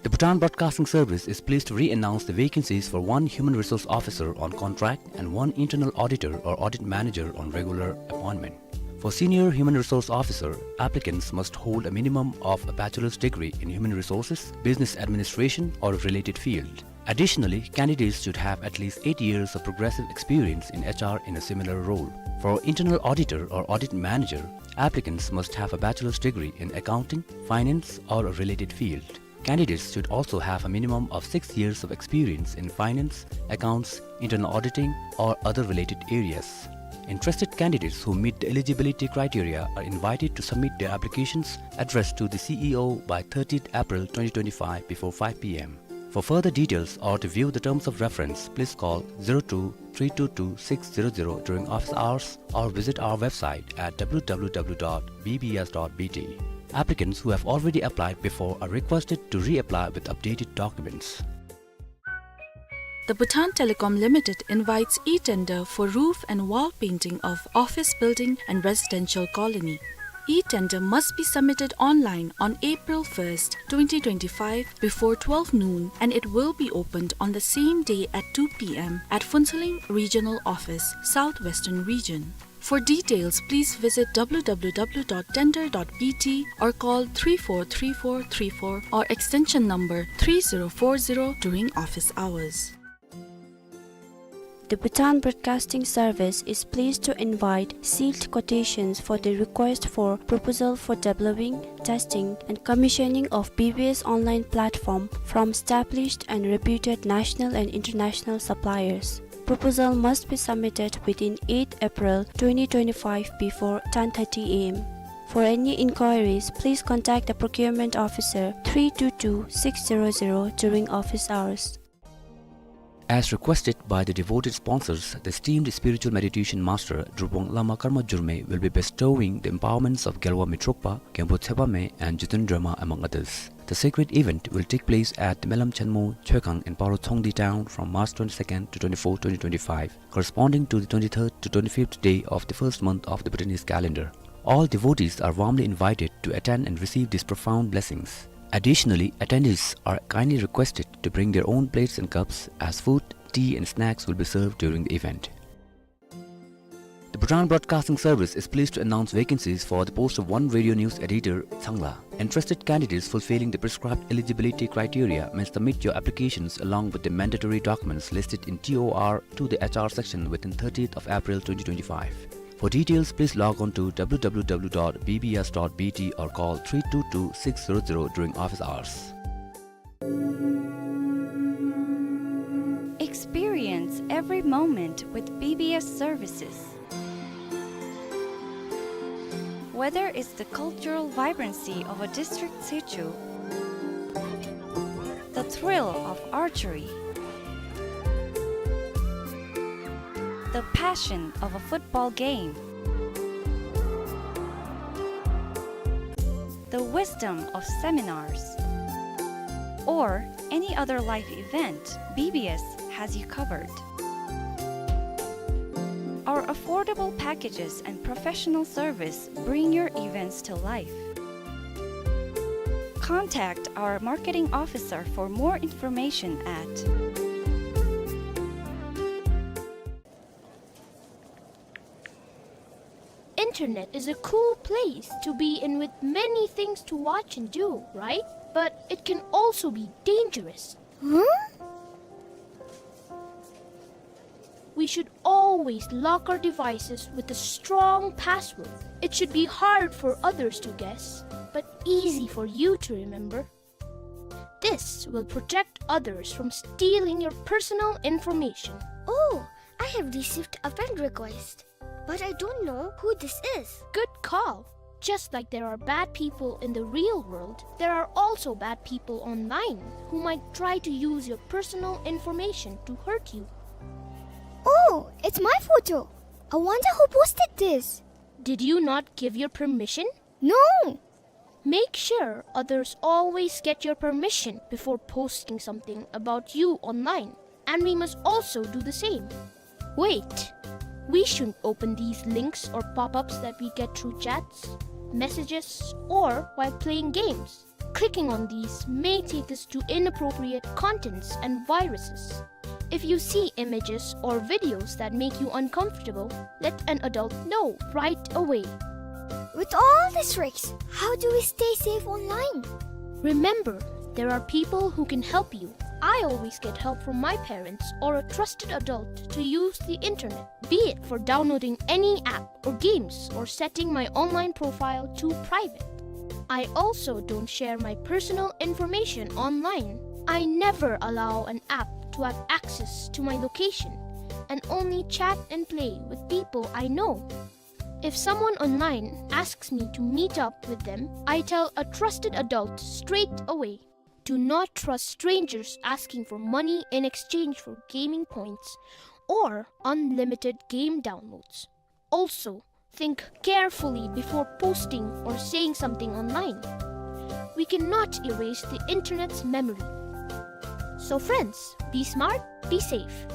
Bhutan Broadcasting Service is pleased to re-announce the vacancies for one human resource officer on contract and one internal auditor or audit manager on regular appointment. For senior human resource officer, applicants must hold a minimum of a bachelor's degree in human resources, business administration, or a related field. Additionally, candidates should have at least eight years of progressive experience in H R in a similar role. For internal auditor or audit manager, applicants must have a bachelor's degree in accounting, finance, or a related field. Candidates should also have a minimum of six years of experience in finance, accounts, internal auditing, or other related areas. Interested candidates who meet the eligibility criteria are invited to submit their applications addressed to the C E O by thirtieth April twenty twenty-five before five P M. For further details or to view the terms of reference, please call zero two three two two six zero zero during office hours or visit our website at W W W dot B B S dot B T. Applicants who have already applied before are requested to reapply with updated documents. The Bhutan Telecom Limited invites e-tender for roof and wall painting of office building and residential colony. E-tender must be submitted online on April first, twenty twenty-five, before twelve noon, and it will be opened on the same day at two P M at Phuentsholing Regional Office, Southwestern Region. For details, please visit W W W dot tender dot B T or call three four three four three four or extension number three zero four zero during office hours. The Bhutan Broadcasting Service is pleased to invite sealed quotations for the request for proposal for developing, testing, and commissioning of B B S online platform from established and reputed national and international suppliers. Proposal must be submitted within eighth April twenty twenty-five before ten thirty A M. For any inquiries, please contact the procurement officer three two two six zero zero during office hours. As requested by the devoted sponsors, the esteemed spiritual meditation master Drupong Lama Karma Jurme will be bestowing the empowerments of Gelwa Mitrokpa, Genpo Tshepame, and Jiten Drema, among others. The sacred event will take place at the Melam Chenmo Choekang in Paro Chongdi town from March twenty-second to twenty-fourth, twenty twenty-five, corresponding to the twenty-third to twenty-fifth day of the first month of the Bhutanese calendar. All devotees are warmly invited to attend and receive these profound blessings. Additionally, attendees are kindly requested to bring their own plates and cups, as food, tea and snacks will be served during the event. The Bhutan Broadcasting Service is pleased to announce vacancies for the post of one radio news editor, Changla. Interested candidates fulfilling the prescribed eligibility criteria may submit your applications along with the mandatory documents listed in T O R to the H R section within thirtieth of April twenty twenty-five. For details, please log on to W W W dot B B S dot B T or call three two two six zero zero during office hours. Experience every moment with B B S services. Whether it's the cultural vibrancy of a district situ, the thrill of archery, the passion of a football game, the wisdom of seminars, or any other life event, B B S has you covered. Our affordable packages and professional service bring your events to life. Contact our marketing officer for more information at Internet is a cool place to be in with many things to watch and do, right? But it can also be dangerous. Huh? We should always lock our devices with a strong password. It should be hard for others to guess, but easy for you to remember. This will protect others from stealing your personal information. Oh, I have received a friend request, but I don't know who this is. Good call. Just like there are bad people in the real world, there are also bad people online who might try to use your personal information to hurt you. Oh, it's my photo. I wonder who posted this. Did you not give your permission? No! Make sure others always get your permission before posting something about you online, and we must also do the same. Wait! We shouldn't open these links or pop-ups that we get through chats, messages, or while playing games. Clicking on these may take us to inappropriate contents and viruses. If you see images or videos that make you uncomfortable, let an adult know right away. With all these risks, how do we stay safe online? Remember, there are people who can help you. I always get help from my parents or a trusted adult to use the internet, be it for downloading any app or games or setting my online profile to private. I also don't share my personal information online. I never allow an app to have access to my location and only chat and play with people I know. If someone online asks me to meet up with them, I tell a trusted adult straight away. Do not trust strangers asking for money in exchange for gaming points or unlimited game downloads. Also, think carefully before posting or saying something online. We cannot erase the internet's memory. So friends, be smart, be safe.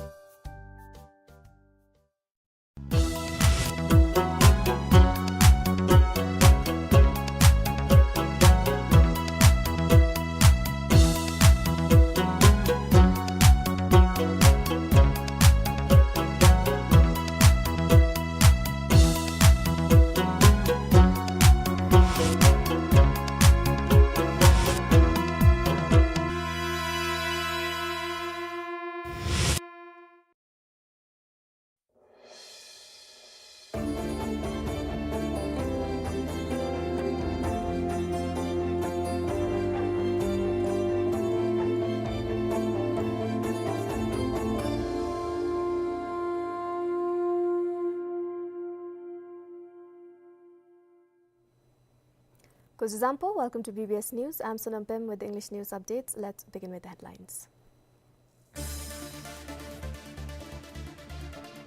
Kuzuzangpo, welcome to B B S News. I'm Sonam Pem with the English news updates. Let's begin with the headlines.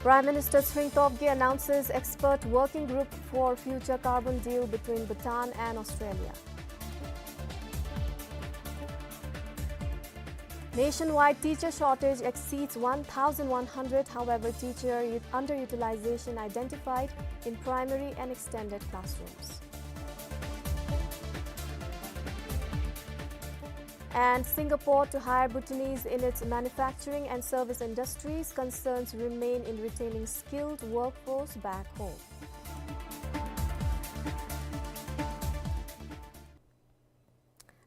Prime Minister Tshering Tobgay announces expert working group for future carbon deal between Bhutan and Australia. Nationwide teacher shortage exceeds one thousand one hundred, however, teacher ut-, underutilization identified in primary and extended classrooms. And Singapore to hire Bhutanese in its manufacturing and service industries, concerns remain in retaining skilled workforce back home.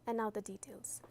And now the details.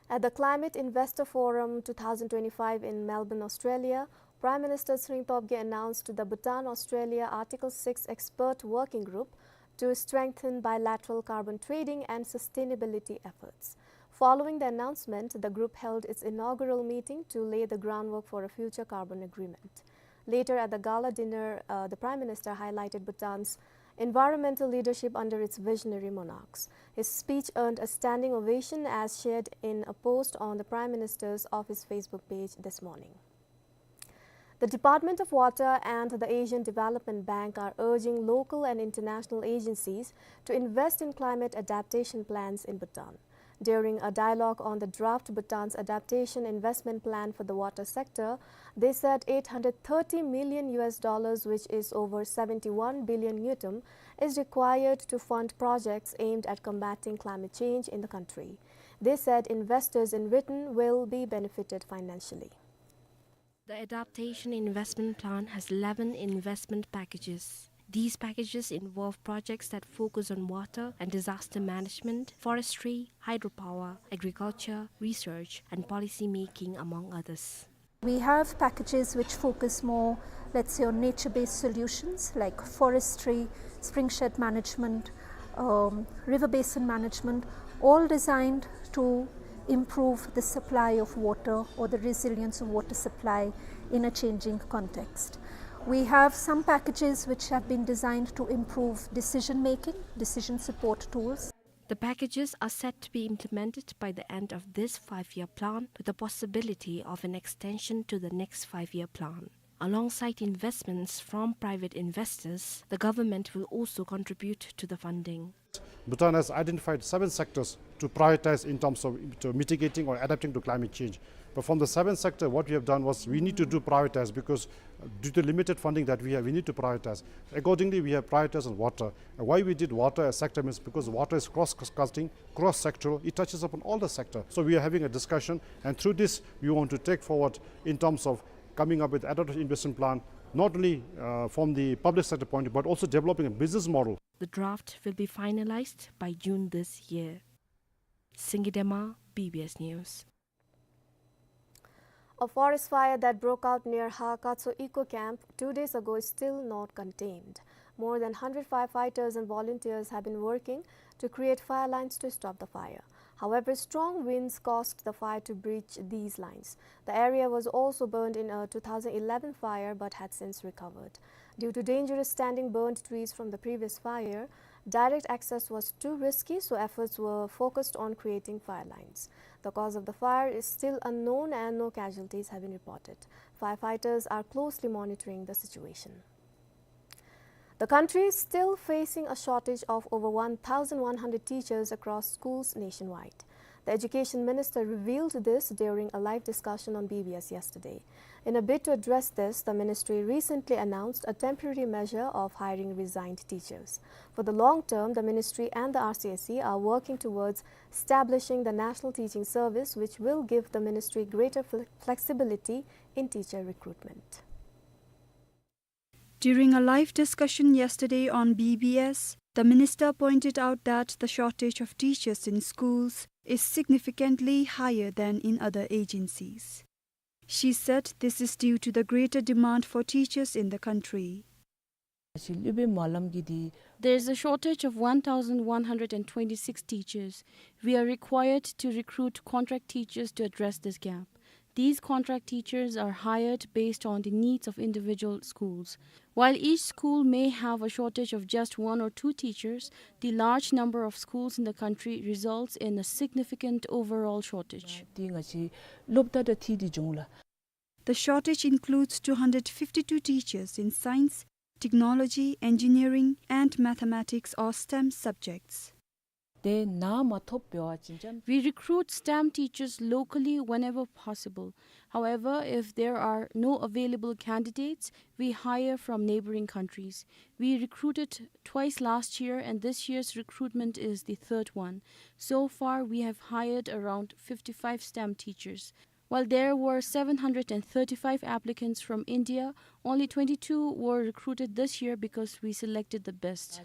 At the Climate Investor Forum two thousand twenty-five in Melbourne, Australia, Prime Minister Tshering Tobgay announced the Bhutan-Australia Article six Expert Working Group to strengthen bilateral carbon trading and sustainability efforts. Following the announcement, the group held its inaugural meeting to lay the groundwork for a future carbon agreement. Later at the gala dinner, uh, the Prime Minister highlighted Bhutan's environmental leadership under its visionary monarchs. His speech earned a standing ovation, as shared in a post on the Prime Minister's office Facebook page this morning. The Department of Water and the Asian Development Bank are urging local and international agencies to invest in climate adaptation plans in Bhutan. During a dialogue on the draft Bhutan's adaptation investment plan for the water sector, they said eight hundred thirty million U S dollars, which is over seventy-one billion ngultrum, is required to fund projects aimed at combating climate change in the country. They said investors in return will be benefited financially. The Adaptation Investment Plan has eleven investment packages. These packages involve projects that focus on water and disaster management, forestry, hydropower, agriculture, research, and policy making, among others. We have packages which focus more, let's say, on nature-based solutions like forestry, spring shed management, um, river basin management, all designed to improve the supply of water or the resilience of water supply in a changing context. We have some packages which have been designed to improve decision making, decision support tools. The packages are set to be implemented by the end of this five-year plan, with the possibility of an extension to the next five-year plan. Alongside investments from private investors, the government will also contribute to the funding. Bhutan has identified seven sectors to prioritize in terms of, to mitigating or adapting to climate change. But from the seventh sector, what we have done was we need to do privatize because, uh, due to limited funding that we have, we need to privatize. Accordingly, we have prioritized on water. And why we did water as sector means because water is cross-cutting, cross-sectoral. It touches upon all the sector. So we are having a discussion, and through this, we want to take forward in terms of coming up with adaptive investment plan, not only, uh, from the public sector point, but also developing a business model. The draft will be finalized by June this year. Singye Dema, B B S News. A forest fire that broke out near Hakatso Eco Camp two days ago is still not contained. More than hundred firefighters and volunteers have been working to create fire lines to stop the fire. However, strong winds caused the fire to breach these lines. The area was also burned in a two thousand eleven fire but had since recovered. Due to dangerous standing burned trees from the previous fire, direct access was too risky, so efforts were focused on creating fire lines. The cause of the fire is still unknown and no casualties have been reported. Firefighters are closely monitoring the situation. The country is still facing a shortage of over one thousand one hundred teachers across schools nationwide. The education minister revealed this during a live discussion on B B S yesterday. In a bid to address this, the ministry recently announced a temporary measure of hiring resigned teachers. For the long term, the ministry and the R C S E are working towards establishing the National Teaching Service, which will give the ministry greater fle-, flexibility in teacher recruitment. During a live discussion yesterday on B B S, the minister pointed out that the shortage of teachers in schools is significantly higher than in other agencies. She said this is due to the greater demand for teachers in the country. There is a shortage of one thousand one hundred and twenty-six teachers. We are required to recruit contract teachers to address this gap. These contract teachers are hired based on the needs of individual schools. While each school may have a shortage of just one or two teachers, the large number of schools in the country results in a significant overall shortage. The shortage includes two hundred fifty-two teachers in science, technology, engineering, and mathematics or STEM subjects. We recruit STEM teachers locally whenever possible. However, if there are no available candidates, we hire from neighboring countries. We recruited twice last year, and this year's recruitment is the third one. So far, we have hired around fifty-five STEM teachers. While there were seven hundred and thirty-five applicants from India, only twenty-two were recruited this year because we selected the best.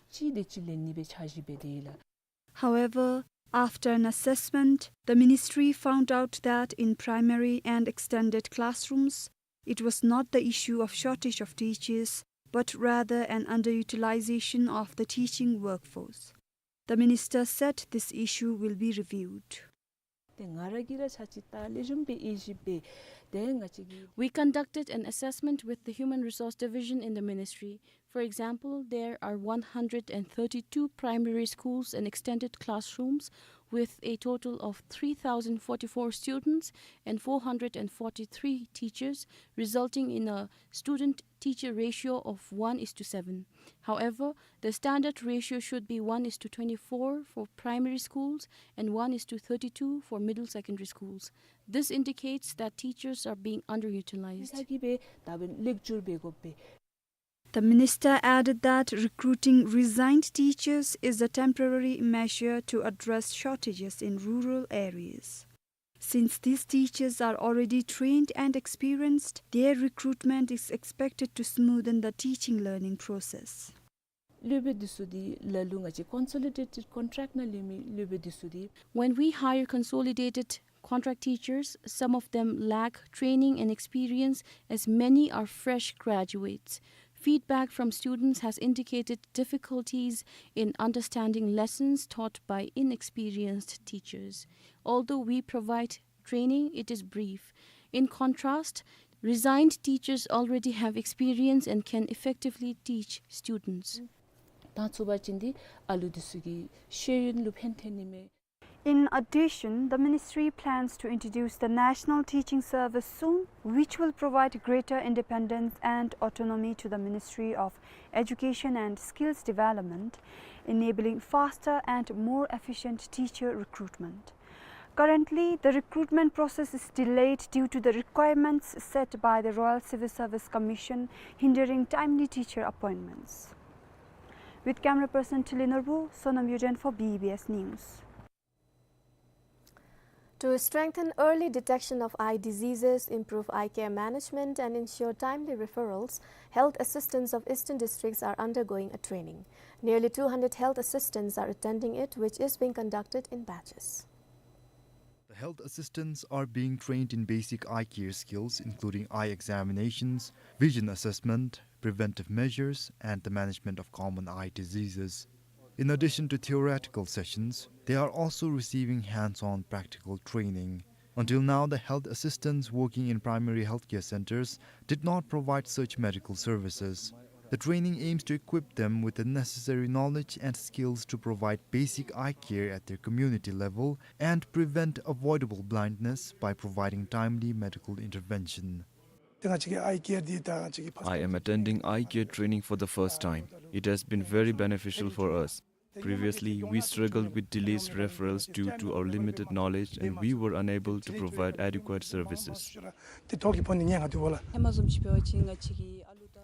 However, after an assessment, the ministry found out that in primary and extended classrooms, it was not the issue of shortage of teachers, but rather an underutilization of the teaching workforce. The minister said this issue will be reviewed. ཏེ་ང་ར་གིས་ར་ཆ་ཅིག་ད་ལེགས་ཤོམ་སྦེ་ཨིན་ཅི་སྦེ་ཏེ་ང་བཅས་ཀྱིས། We conducted an assessment with the Human Resource Division in the ministry. For example, there are one hundred and thirty-two primary schools and extended classrooms with a total of three thousand forty-four students and four hundred and forty-three teachers, resulting in a student teacher ratio of one is to seven. However, the standard ratio should be one is to twenty-four for primary schools and one is to thirty-two for middle secondary schools. This indicates that teachers are being underutilized. The minister added that recruiting resigned teachers is a temporary measure to address shortages in rural areas. Since these teachers are already trained and experienced, their recruitment is expected to smoothen the teaching-learning process. སློབ་དཔོན་འདི་ཚུ་འདི་ལ་ལུ་ང་བཅས་consolidated contract ནང་ལུ་མི་སློབ་དཔོན་འདི་ཚུ་འདི། When we hire consolidated contract teachers, some of them lack training and experience, as many are fresh graduates. Feedback from students has indicated difficulties in understanding lessons taught by inexperienced teachers. Although we provide training, it is brief. In contrast, resigned teachers already have experience and can effectively teach students. ད་ཚུ་བ་ཅིན་འདི་ཨ་ལུ་འདི་ཚུ་གི་ཤེས་ཡོན་ལུ་ཕན་ཐོགས་ནི་མས། In addition, the ministry plans to introduce the National Teaching Service soon, which will provide greater independence and autonomy to the Ministry of Education and Skills Development, enabling faster and more efficient teacher recruitment. Currently, the recruitment process is delayed due to the requirements set by the Royal Civil Service Commission, hindering timely teacher appointments. With camera person Tili Norbu, Sonam Yuden for B B S News. To strengthen early detection of eye diseases, improve eye care management, and ensure timely referrals, health assistants of eastern districts are undergoing a training. Nearly two hundred health assistants are attending it, which is being conducted in batches. The health assistants are being trained in basic eye care skills, including eye examinations, vision assessment, preventive measures, and the management of common eye diseases. In addition to theoretical sessions, they are also receiving hands-on practical training. Until now, the health assistants working in primary healthcare centers did not provide such medical services. The training aims to equip them with the necessary knowledge and skills to provide basic eye care at their community level and prevent avoidable blindness by providing timely medical intervention. I am attending eye care training for the first time. It has been very beneficial for us. Previously, we struggled with delays referrals due to our limited knowledge, and we were unable to provide adequate services.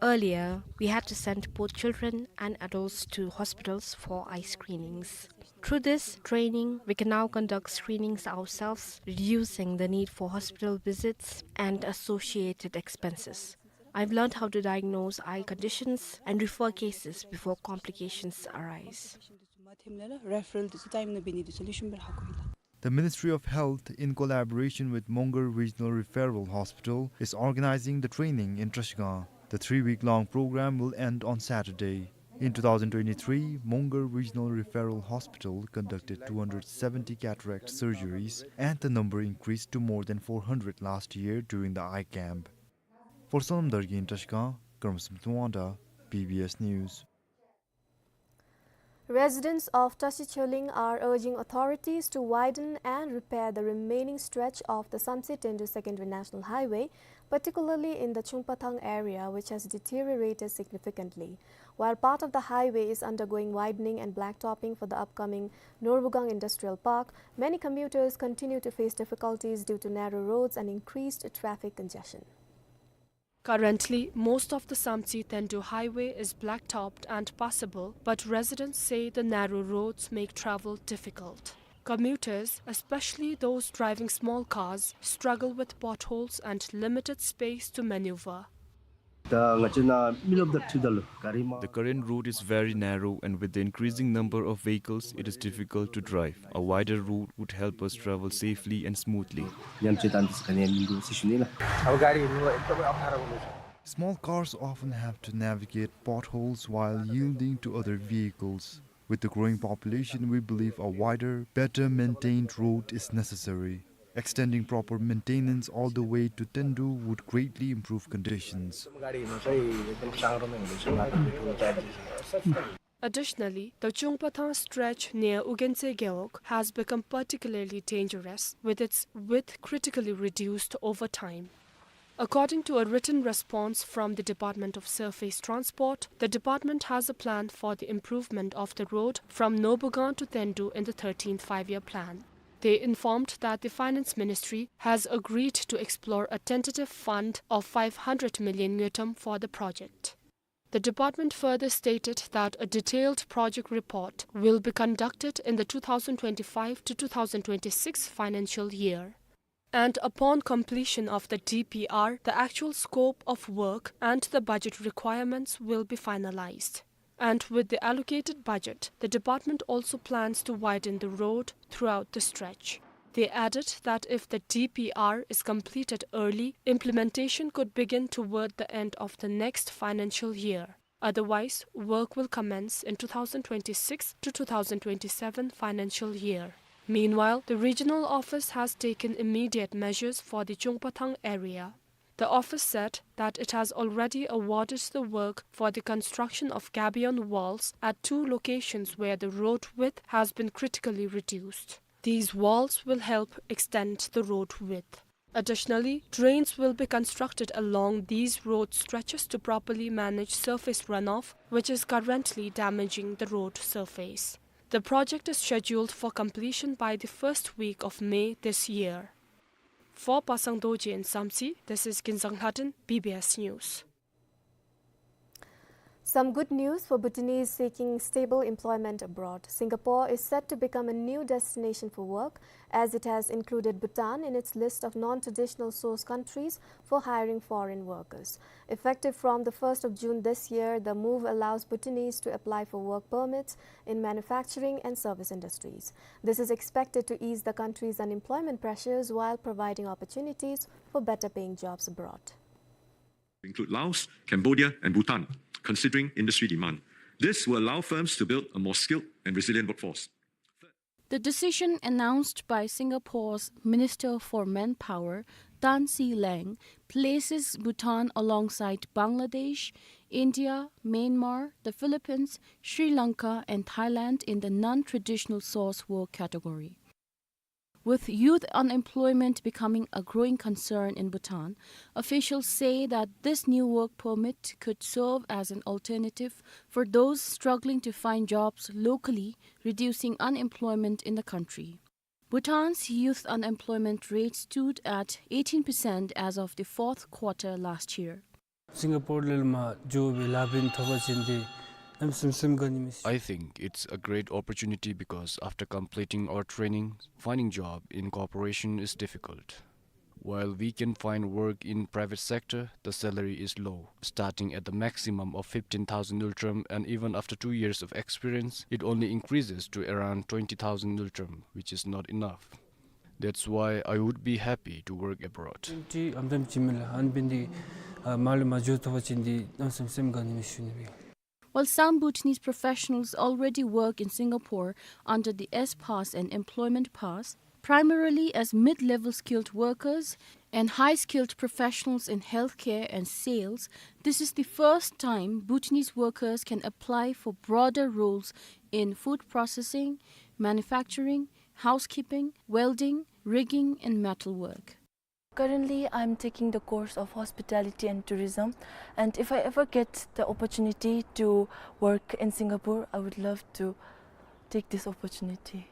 Earlier, we had to send both children and adults to hospitals for eye screenings. Through this training, we can now conduct screenings ourselves, reducing the need for hospital visits and associated expenses. I've learned how to diagnose eye conditions and refer cases before complications arise. The Ministry of Health, in collaboration with Mongar Regional Referral Hospital, is organizing the training in Trashigang. The three-week-long program will end on Saturday. In two thousand twenty-three, Mongar Regional Referral Hospital conducted two hundred seventy cataract surgeries, and the number increased to more than four hundred last year during the eye camp. For Sonam Dargin in Trashigang, Karmasam Tungwangda, B B S News. Residents of Tashi Choling are urging authorities to widen and repair the remaining stretch of the Samtse Tendu Secondary National Highway, particularly in the Chungpathang area, which has deteriorated significantly. While part of the highway is undergoing widening and blacktopping for the upcoming Norbugang Industrial Park, many commuters continue to face difficulties due to narrow roads and increased traffic congestion. Currently, most of the Samtse Tendu highway is blacktopped and passable, but residents say the narrow roads make travel difficult. Commuters, especially those driving small cars, struggle with potholes and limited space to maneuver. The current road is very narrow, and with the increasing number of vehicles, it is difficult to drive. A wider road would help us travel safely and smoothly. Small cars often have to navigate potholes while yielding to other vehicles. With the growing population, we believe a wider, better maintained road is necessary. Extending proper maintenance all the way to Tendu would greatly improve conditions. Additionally, the Chungpathang stretch near Ugentse Gewog has become particularly dangerous, with its width critically reduced over time. According to a written response from the Department of Surface Transport, the department has a plan for the improvement of the road from Norbugang to Tendu in the thirteenth Five-Year Plan. They informed that the Finance Ministry has agreed to explore a tentative fund of five hundred million ngultrum for the project. The department further stated that a detailed project report will be conducted in the two thousand twenty-five to two thousand twenty-six financial year. And upon completion of the D P R, the actual scope of work and the budget requirements will be finalized. And with the allocated budget, the department also plans to widen the road throughout the stretch. They added that if the D P R is completed early, implementation could begin toward the end of the next financial year. Otherwise, work will commence in two thousand twenty-six to two thousand twenty-seven financial year. Meanwhile, the regional office has taken immediate measures for the Chungpathang area. The office said that it has already awarded the work for the construction of gabion walls at two locations where the road width has been critically reduced. These walls will help extend the road width. Additionally, drains will be constructed along these road stretches to properly manage surface runoff, which is currently damaging the road surface. The project is scheduled for completion by the first week of May this year. For Pasang Dorji in Samtse, this is Kinzang Lhaden, B B S News. Some good news for Bhutanese seeking stable employment abroad. Singapore is set to become a new destination for work, as it has included Bhutan in its list of non-traditional source countries for hiring foreign workers. Effective from the first of June this year, the move allows Bhutanese to apply for work permits in manufacturing and service industries. This is expected to ease the country's unemployment pressures while providing opportunities for better paying jobs abroad. Include Laos, Cambodia, and Bhutan, considering industry demand. This will allow firms to build a more skilled and resilient workforce. The decision announced by Singapore's Minister for Manpower, Tan See Laing, places Bhutan alongside Bangladesh, India, Myanmar, the Philippines, Sri Lanka, and Thailand in the non-traditional source work category. With youth unemployment becoming a growing concern in Bhutan, officials say that this new work permit could serve as an alternative for those struggling to find jobs locally, reducing unemployment in the country. Bhutan's youth unemployment rate stood at eighteen percent as of the fourth quarter last year. Singapore ལས་མར་འགྱོ་བའི་ལཱ་འབད་ཐོབ་པ་ཅིན་འདི་གནམ་མེད་ས་མེད་དགའ་ནི་མས། I think it's a great opportunity because after completing our training, finding job in corporation is difficult. While we can find work in private sector, the salary is low, starting at the maximum of fifteen thousand ngultrum, and even after two years of experience, it only increases to around twenty thousand ngultrum, which is not enough. That's why I would be happy to work abroad. ཏི་ཨམ་དམ་ཅིག་མེད་ལགས། ཨ་ནི་འབད་ནི་འདི་ཨ་མར་ལས་མར་འགྱོ་ཐོབ་པ་ཅིན་འདི་གནམ་མེད་ས་མེད་དགའ་ནི་མས་ཞུ་ནི་སྦེ། While some Bhutanese professionals already work in Singapore under the S-PASS and Employment Pass, primarily as mid-level skilled workers and high-skilled professionals in healthcare and sales, this is the first time Bhutanese workers can apply for broader roles in food processing, manufacturing, housekeeping, welding, rigging, and metalwork. Currently, I'm taking the course of hospitality and tourism, and if I ever get the opportunity to work in Singapore, I would love to take this opportunity.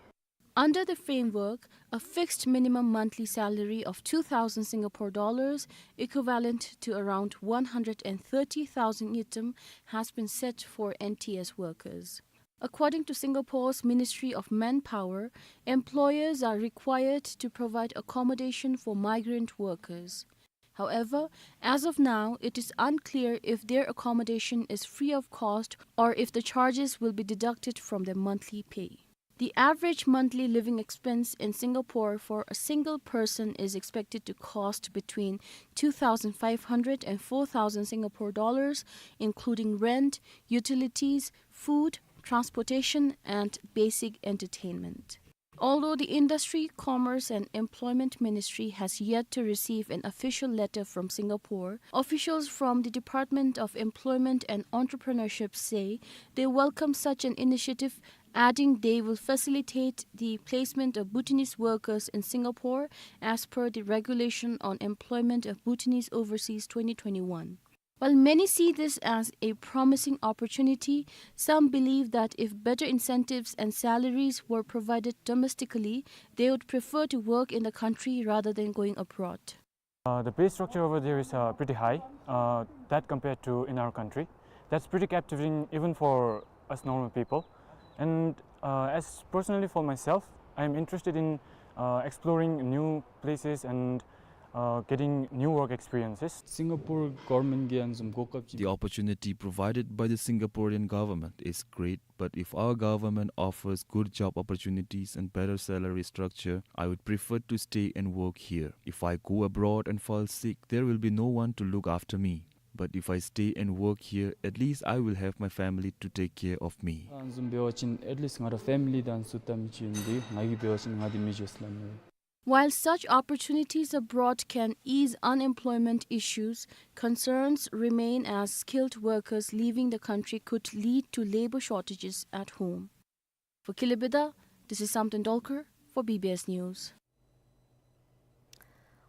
Under the framework, a fixed minimum monthly salary of two thousand Singapore dollars, equivalent to around one hundred and thirty thousand ngultrum, has been set for N T S workers. According to Singapore's Ministry of Manpower, employers are required to provide accommodation for migrant workers. However, as of now, it is unclear if their accommodation is free of cost or if the charges will be deducted from their monthly pay. The average monthly living expense in Singapore for a single person is expected to cost between two thousand five hundred and four thousand Singapore dollars, including rent, utilities, food, transportation, and basic entertainment. Although the Industry, Commerce and Employment Ministry has yet to receive an official letter from Singapore, officials from the Department of Employment and Entrepreneurship say they welcome such an initiative, adding they will facilitate the placement of Bhutanese workers in Singapore as per the Regulation on Employment of Bhutanese Overseas twenty twenty-one. While many see this as a promising opportunity, some believe that if better incentives and salaries were provided domestically, they would prefer to work in the country rather than going abroad. Uh, the pay structure over there is uh, pretty high, uh, that compared to in our country. That's pretty captivating even for us normal people. And uh, as personally for myself, I am interested in uh, exploring new places and uh, getting new work experiences. Singapore government གིས་ཨ་ནི་བཟུམ་གོ་སྐབས་ཅིག The opportunity provided by the Singaporean government is great, but if our government offers good job opportunities and better salary structure, I would prefer to stay and work here. If I go abroad and fall sick, there will be no one to look after me. But if I stay and work here, at least I will have my family to take care of me. ཨ་ནི་བཟུམ་འབད་བ་ཅིན་at least ང་ར་family དང་ཚུ་ལྟ་མི་ཅིག་ཨིན་ཏེ་ང་གིས་འབད་བ་ཅིན་ང་འདི་མི་འགྱོ་ཟེར་སླབ་ནི། While such opportunities abroad can ease unemployment issues, concerns remain as skilled workers leaving the country could lead to labor shortages at home. For Killibida, this is Samten Dolkar for B B S News.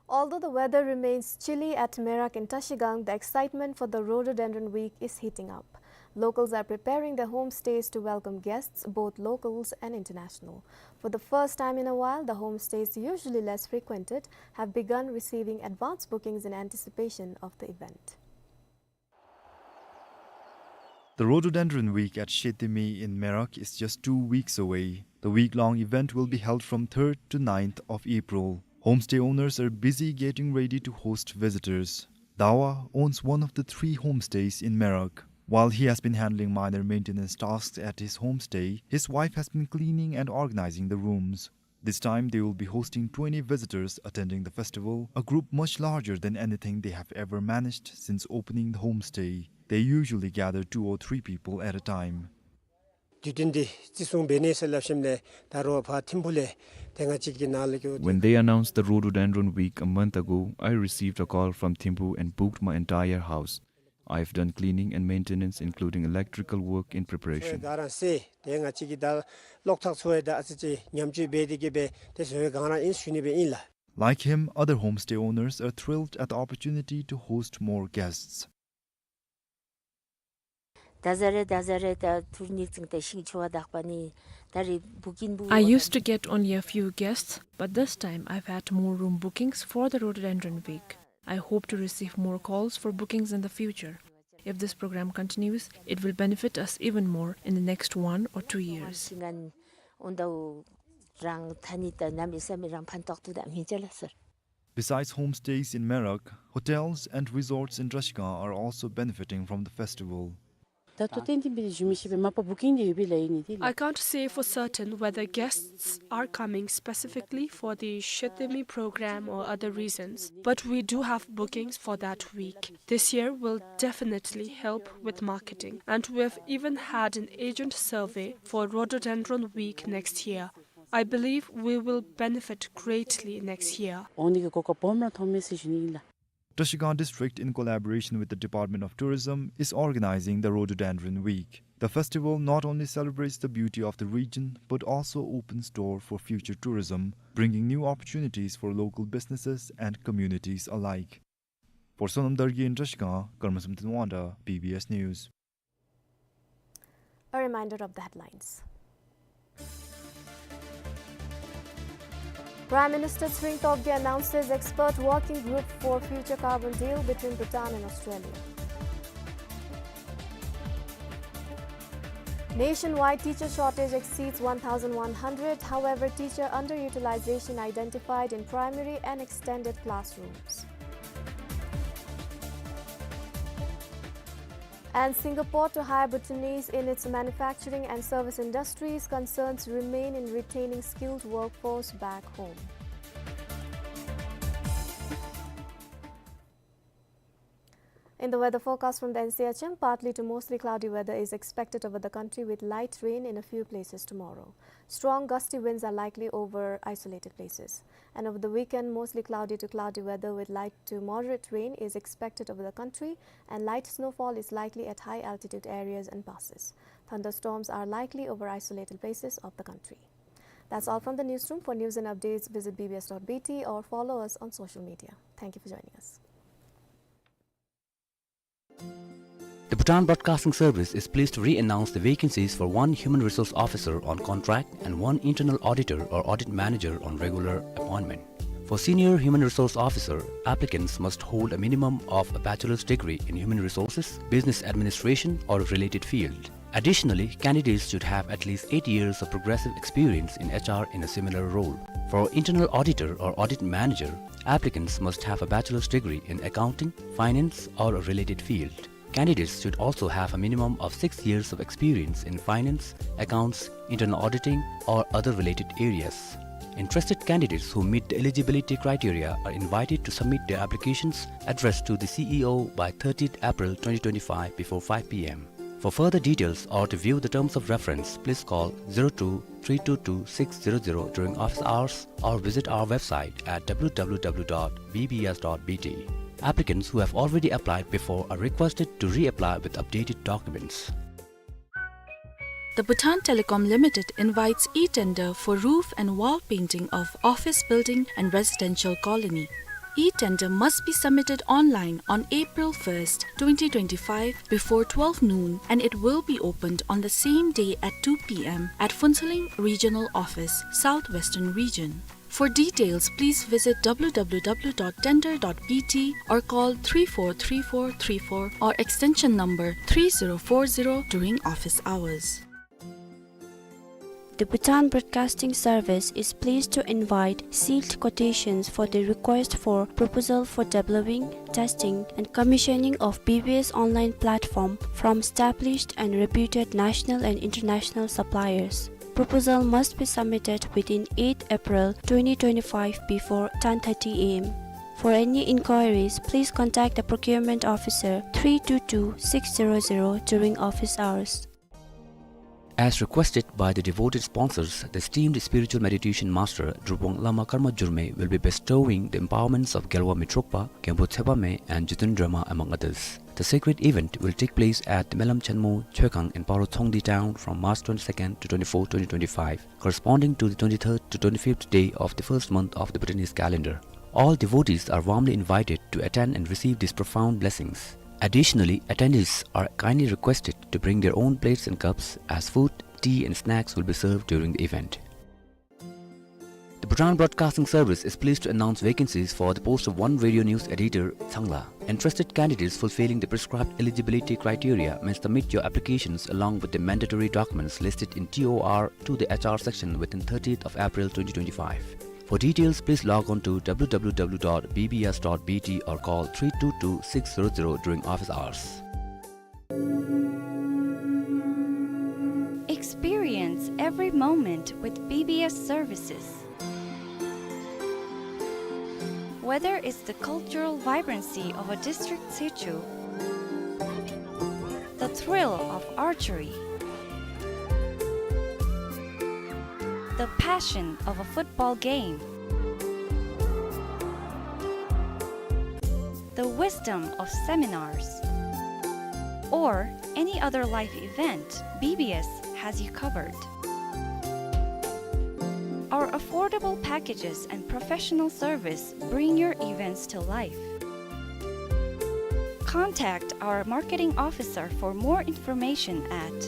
Although the weather remains chilly at Merak in Trashigang, the excitement for the Rhododendron Week is heating up. Locals are preparing their homestays to welcome guests, both locals and international. For the first time in a while, the homestays, usually less frequented, have begun receiving advance bookings in anticipation of the event. The Rhododendron Week at Shetheme in Merak is just two weeks away. The week-long event will be held from third to ninth of April. Homestay owners are busy getting ready to host visitors. Dawa owns one of the three homestays in Merak. While he has been handling minor maintenance tasks at his homestay, his wife has been cleaning and organizing the rooms. This time, they will be hosting twenty visitors attending the festival, a group much larger than anything they have ever managed since opening the homestay. They usually gather two or three people at a time. བརྒྱུད་འཕྲིན་འདི་བརྩི་སྲུང་འབད་ནི་ཟེར་སླབ་ཞིནམ་ལས་ད་རུང་ཕར་ཐིམ་ཕུ་ལས་དེ་ང་བཅས་ཀྱི་ནང་ལུ་གི། When they announced the rhododendron week a month ago, I received a call from Thimphu and booked my entire house. I have done cleaning and maintenance, including electrical work, in preparation. ཚུ་ག་ར་སེ་དེ་ང་བཅས་ཀྱི་ད་གློག་ཐག་ཚུ་ཡང་ད་ཨ་ཙི་ཅིག་ཉམས་བཅོས་འབད་དེ་གི་སྦེ་དེ་ཚུ་ཡང་ག་ར་ཨིན་ཞུ་ནི་སྦེ་ཨིན་ལགས། Like him, other homestay owners are thrilled at the opportunity to host more guests. ད་ཟ་རེ་ད་ཟ་རེ་ད་ཐུར་ཉིག་ཙིང་ད་ཤིང་ཆུ་བ་དག་པ་ནི་ད་རེ་བུ་ཀིན་བུ། I used to get only a few guests, but this time I've had more room bookings for the Rhododendron Week. I hope to receive more calls for bookings in the future. If this program continues, it will benefit us even more in the next one or two years. ཤིང་ཨན་འོན་ད་རང་ཐ་ནི་ད་ནམ་ཨིན་ས་མི་རང་ཕན་ཐོགས་ཏེ་ད་མི་ཅ་ལ་སར། Besides homestays in Merak, hotels and resorts in Trashigang are also benefiting from the festival. ད་ལྟོ་ཏན་ཏན་སྦེ་ཞུ་མི་ཤེས་པས། མ་པ་བུ་ཀིང་འདི་ཡོད་པའི་ལཱ་ཨིན་ནི་དེ་ལགས། I can't say for certain whether guests are coming specifically for the Shetheme program or other reasons, but we do have bookings for that week. This year will definitely help with marketing, and we have even had an agent survey for Rhododendron Week next year. I believe we will benefit greatly next year. འོང་ནི་གི་གོ་སྐབས་སྦོམ་ར་ཐོབ་མས་ཟེར་ཞུ་ནི་ཨིན་ལགས། Trashigang District, in collaboration with the Department of Tourism, is organizing the Rhododendron Week. The festival not only celebrates the beauty of the region, but also opens door for future tourism, bringing new opportunities for local businesses and communities alike. For Sonam Dargye in Trashigang, Karma Samten Wangda, B B S News. A reminder of the headlines. Prime Minister Tshering Tobgay announces expert working group for future carbon deal between Bhutan and Australia. Nationwide teacher shortage exceeds one thousand one hundred, however, teacher underutilization identified in primary and extended classrooms. And Singapore to hire Bhutanese in its manufacturing and service industries, concerns remain in retaining skilled workforce back home. In the weather forecast from the N C H M, partly to mostly cloudy weather is expected over the country with light rain in a few places tomorrow. Strong gusty winds are likely over isolated places. And over the weekend, mostly cloudy to cloudy weather with light to moderate rain is expected over the country, and light snowfall is likely at high altitude areas and passes. Thunderstorms are likely over isolated places of the country. That's all from the newsroom. For news and updates, visit B B S dot B T or follow us on social media. Thank you for joining us. The Bhutan Broadcasting Service is pleased to re-announce the vacancies for one Human Resource Officer on contract and one Internal Auditor or Audit Manager on regular appointment. For Senior Human Resource Officer, applicants must hold a minimum of a bachelor's degree in human resources, business administration, or a related field. Additionally, candidates should have at least eight years of progressive experience in H R in a similar role. For Internal Auditor or Audit Manager, applicants must have a bachelor's degree in accounting, finance, or a related field. Candidates should also have a minimum of six years of experience in finance, accounts, internal auditing, or other related areas. Interested candidates who meet the eligibility criteria are invited to submit their applications addressed to the C E O by thirtieth April twenty twenty-five before five P M. For further details or to view the terms of reference, please call zero two three two two six zero zero during office hours or visit our website at W W W dot B B S dot B T. Applicants who have already applied before are requested to reapply with updated documents. The Bhutan Telecom Limited invites e-tender for roof and wall painting of office building and residential colony. E-tender must be submitted online on April first, twenty twenty-five, before twelve noon, and it will be opened on the same day at two p m at Phuentsholing Regional Office, South Western Region. For details, please visit w w w dot tender dot b t or call three four three four three four or extension number three zero four zero during office hours. The Bhutan Broadcasting Service is pleased to invite sealed quotations for the request for proposal for developing, testing, and commissioning of B B S online platform from established and reputed national and international suppliers. Proposal must be submitted within eighth April twenty twenty-five before ten thirty a m. For any inquiries, please contact the procurement officer three two two six zero zero during office hours. As requested by the devoted sponsors, the esteemed spiritual meditation master, Drupvung Lama Karma Jurme, will be bestowing the empowerments of Gyalva Mitrokpa, Genpo Tshebame, and Jiten Drema, among others. The sacred event will take place at the Melam Chenmo Choekhang in Paro Tshongdi town from March twenty-second to twenty-fourth, twenty twenty-five, corresponding to the twenty-third to twenty-fifth day of the first month of the Bhutanese calendar. All devotees are warmly invited to attend and receive these profound blessings. Additionally, attendees are kindly requested to bring their own plates and cups, as food, tea and snacks will be served during the event. The Bhutan Broadcasting Service is pleased to announce vacancies for the post of one radio news editor, Changla. Interested candidates fulfilling the prescribed eligibility criteria may submit your applications along with the mandatory documents listed in T O R to the H R section within thirtieth of April twenty twenty-five. For details, please log on to w w w dot b b s dot b t or call three two two six zero zero during office hours. Experience every moment with B B S services. Whether it's the cultural vibrancy of a district sichu, the thrill of archery, the passion of a football game, the wisdom of seminars, or any other life event, B B S has you covered. Our affordable packages and professional service bring your events to life. Contact our marketing officer for more information at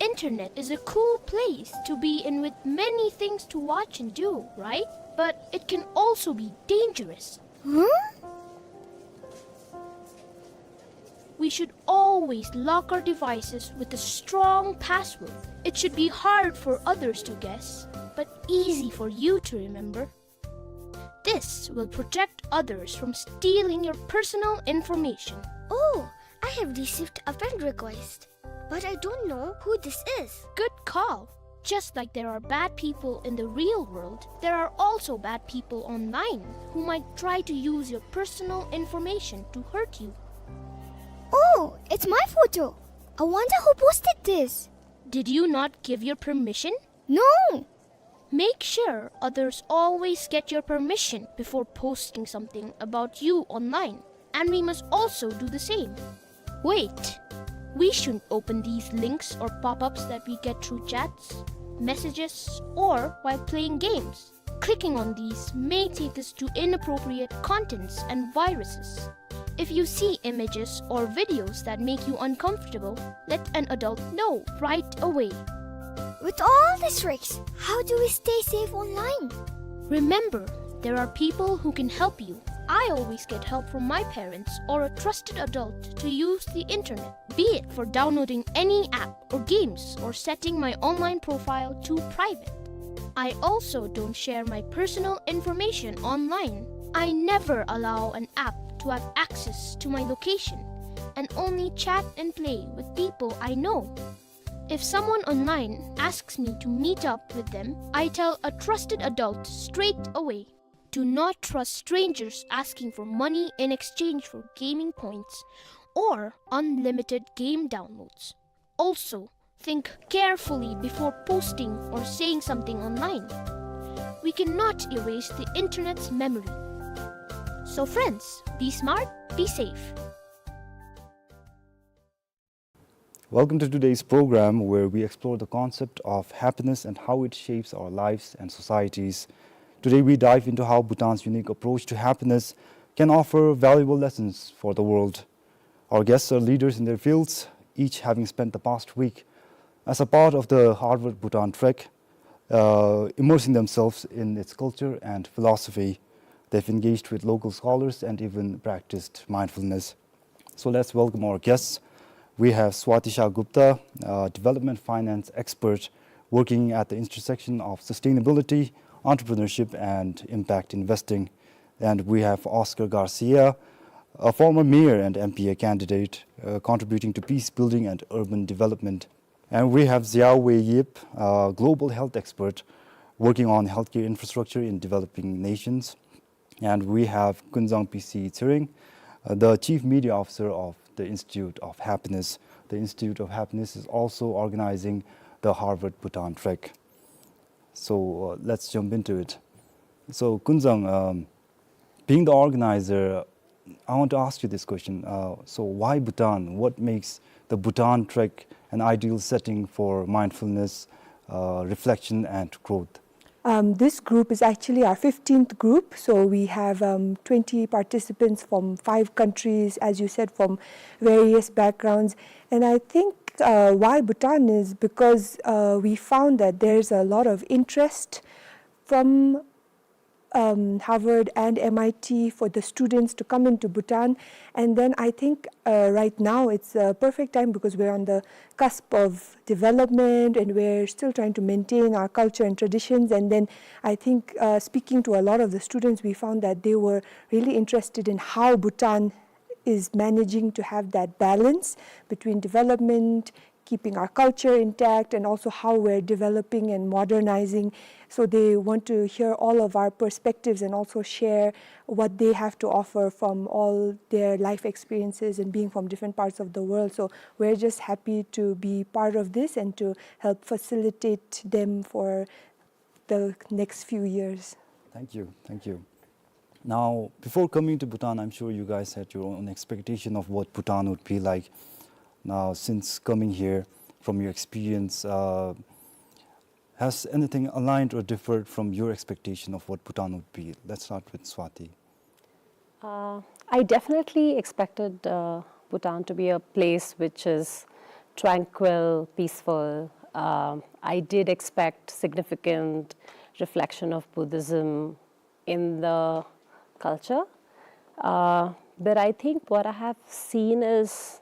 Internet is a cool place to be in with many things to watch and do, right? But it can also be dangerous. Huh? We should always lock our devices with a strong password. It should be hard for others to guess, but easy for you to remember. This will protect others from stealing your personal information. Oh, I have received a friend request, but I don't know who this is. Good call. Just like there are bad people in the real world, there are also bad people online who might try to use your personal information to hurt you. Oh, it's my photo. I wonder who posted this. Did you not give your permission? No. Make sure others always get your permission before posting something about you online, and we must also do the same. Wait, we shouldn't open these links or pop-ups that we get through chats, messages, or while playing games. Clicking on these may take us to inappropriate contents and viruses. If you see images or videos that make you uncomfortable, let an adult know right away. With all these risks, how do we stay safe online? Remember, there are people who can help you. I always get help from my parents or a trusted adult to use the internet, be it for downloading any app or games or setting my online profile to private. I also don't share my personal information online. I never allow an app to have access to my location and only chat and play with people I know. If someone online asks me to meet up with them, I tell a trusted adult straight away. Do not trust strangers asking for money in exchange for gaming points or unlimited game downloads. Also, think carefully before posting or saying something online. We cannot erase the internet's memory. So friends, be smart, be safe. Welcome to today's program, where we explore the concept of happiness and how it shapes our lives and societies. Today, we dive into how Bhutan's unique approach to happiness can offer valuable lessons for the world. Our guests are leaders in their fields, each having spent the past week as a part of the Harvard Bhutan Trek, uh, immersing themselves in its culture and philosophy. They've engaged with local scholars and even practiced mindfulness. So let's welcome our guests. We have Swati Shah Gupta, a development finance expert working at the intersection of sustainability, entrepreneurship, and impact investing. And we have Oscar Garcia, a former mayor and M P A candidate, uh, contributing to peace building and urban development. And we have Xiaowei Yip, a global health expert working on healthcare infrastructure in developing nations. And we have Kunzang P C Tshering, uh, the Chief Media Officer of the Institute of Happiness, the Institute of Happiness is also organizing the Harvard Bhutan Trek. So, uh, let's jump into it. So, Kunzang, um, being the organizer, I want to ask you this question. Uh, so, why Bhutan? What makes the Bhutan Trek an ideal setting for mindfulness, uh, reflection, and growth? Um, this group is actually our fifteenth group. So we have, um, twenty participants from five countries, as you said, from various backgrounds. And I think, uh, why Bhutan is because, uh, we found that there's a lot of interest from, um, Harvard and M I T for the students to come into Bhutan. And then I think, uh, right now it's a perfect time because we're on the cusp of development and we're still trying to maintain our culture and traditions. And then I think, uh, speaking to a lot of the students, we found that they were really interested in how Bhutan is managing to have that balance between development, keeping our culture intact, and also how we're developing and modernizing. So they want to hear all of our perspectives and also share what they have to offer from all their life experiences and being from different parts of the world. So we're just happy to be part of this and to help facilitate them for the next few years. Thank you. Thank you. Now, before coming to Bhutan, I'm sure you guys had your own expectation of what Bhutan would be like. Now, since coming here, from your experience, uh, has anything aligned or differed from your expectation of what Bhutan would be? Let's start with Swati. Uh, I definitely expected, uh, Bhutan to be a place which is tranquil, peaceful. Um, I did expect significant reflection of Buddhism in the culture. Uh, but I think what I have seen is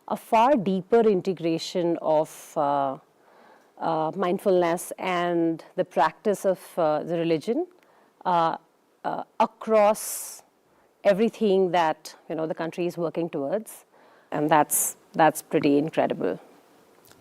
a far deeper integration of, uh, uh, mindfulness and the practice of, uh, the religion, uh, uh, across everything that, you know, the country is working towards. And that's, that's pretty incredible.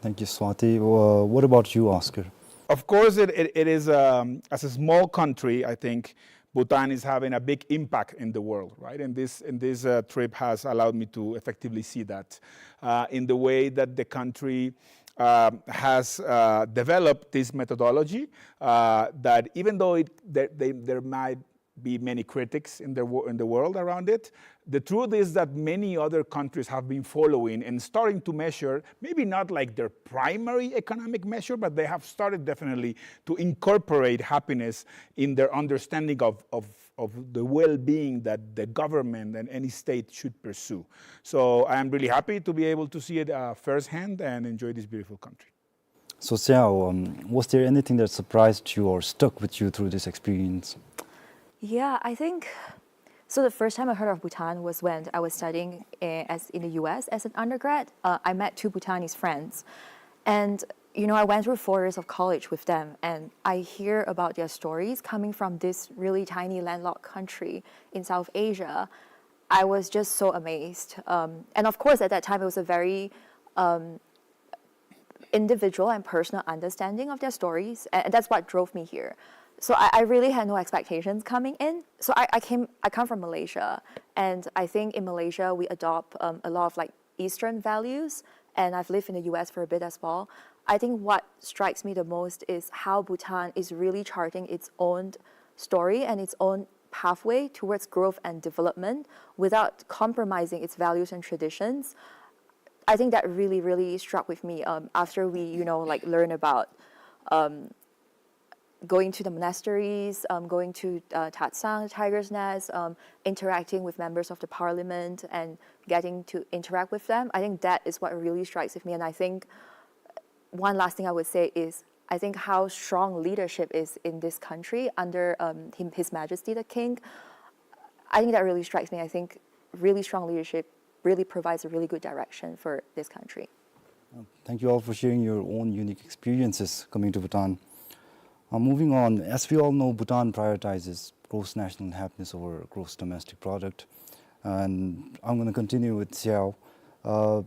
Thank you, Swati. Uh, what about you, Oscar? Of course, it, it, it is, um, as a small country, I think Bhutan is having a big impact in the world, right? And this, and this, uh, trip has allowed me to effectively see that, uh, in the way that the country, um, has, uh, developed this methodology, uh, that even though it, there, they, there might be many critics in the wo-, in the world around it. The truth is that many other countries have been following and starting to measure, maybe not like their primary economic measure, but they have started definitely to incorporate happiness in their understanding of, of, of the well-being that the government and any state should pursue. So I am really happy to be able to see it, uh, firsthand and enjoy this beautiful country. So, Xiao, um, was there anything that surprised you or stuck with you through this experience? Yeah, I think, so the first time I heard of Bhutan was when I was studying, eh, as, in the U S as an undergrad. Uh, I met two Bhutanese friends. And, you know, I went through four years of college with them, and I hear about their stories coming from this really tiny landlocked country in South Asia. I was just so amazed. Um, and of course, at that time, it was a very, um, individual and personal understanding of their stories, and that's what drove me here. So I, I really had no expectations coming in. So I, I came, I come from Malaysia, and I think in Malaysia we adopt, um, a lot of, like, Eastern values, and I've lived in the U S for a bit as well. I think what strikes me the most is how Bhutan is really charting its own story and its own pathway towards growth and development without compromising its values and traditions. I think that really, really struck with me, um, after we, you know, like, learn about, um, going to the monasteries, um, going to, uh, Tatsang, Tiger's Nest, um, interacting with members of the parliament and getting to interact with them. I think that is what really strikes with me. And I think one last thing I would say is, I think how strong leadership is in this country under, um, him, His Majesty the King. I think that really strikes me. I think really strong leadership really provides a really good direction for this country. Uh, thank you all for sharing your own unique experiences coming to Bhutan. Uh, moving on, as we all know, Bhutan prioritizes gross national happiness over gross domestic product. And I'm gonna continue with Xiao. Uh,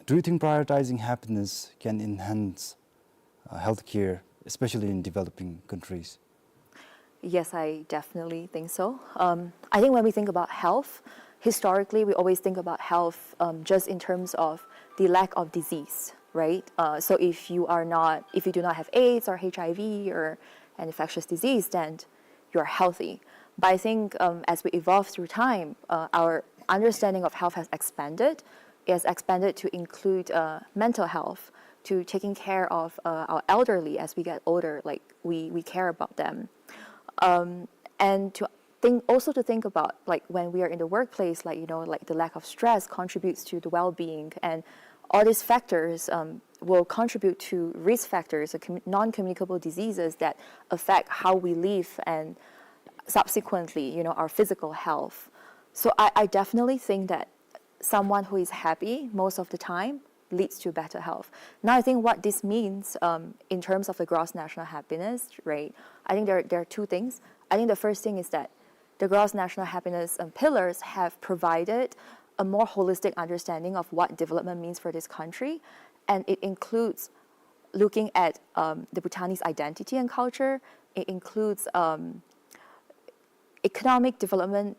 do you think prioritizing happiness can enhance, uh, healthcare, especially in developing countries? Yes, I definitely think so. Um, I think when we think about health, historically, we always think about health, um, just in terms of the lack of disease, right? Uh, so if you are not, if you do not have AIDS or H I V or an infectious disease, then you're healthy. But I think, um, as we evolve through time, uh, our understanding of health has expanded. It has expanded to include, uh, mental health, to taking care of, uh, our elderly as we get older, like, we, we care about them. Um, and to think, also to think about, like, when we are in the workplace, like, you know, like, the lack of stress contributes to the well-being, and all these factors, um, will contribute to risk factors, uh, commu-, non-communicable diseases that affect how we live and subsequently, you know, our physical health. So I, I definitely think that someone who is happy most of the time leads to better health. Now, I think what this means, um, in terms of the gross national happiness, right? I think there, there are two things. I think the first thing is that the gross national happiness, um, pillars have provided a more holistic understanding of what development means for this country, and it includes looking at, um, the Bhutanese identity and culture. It includes, um, economic development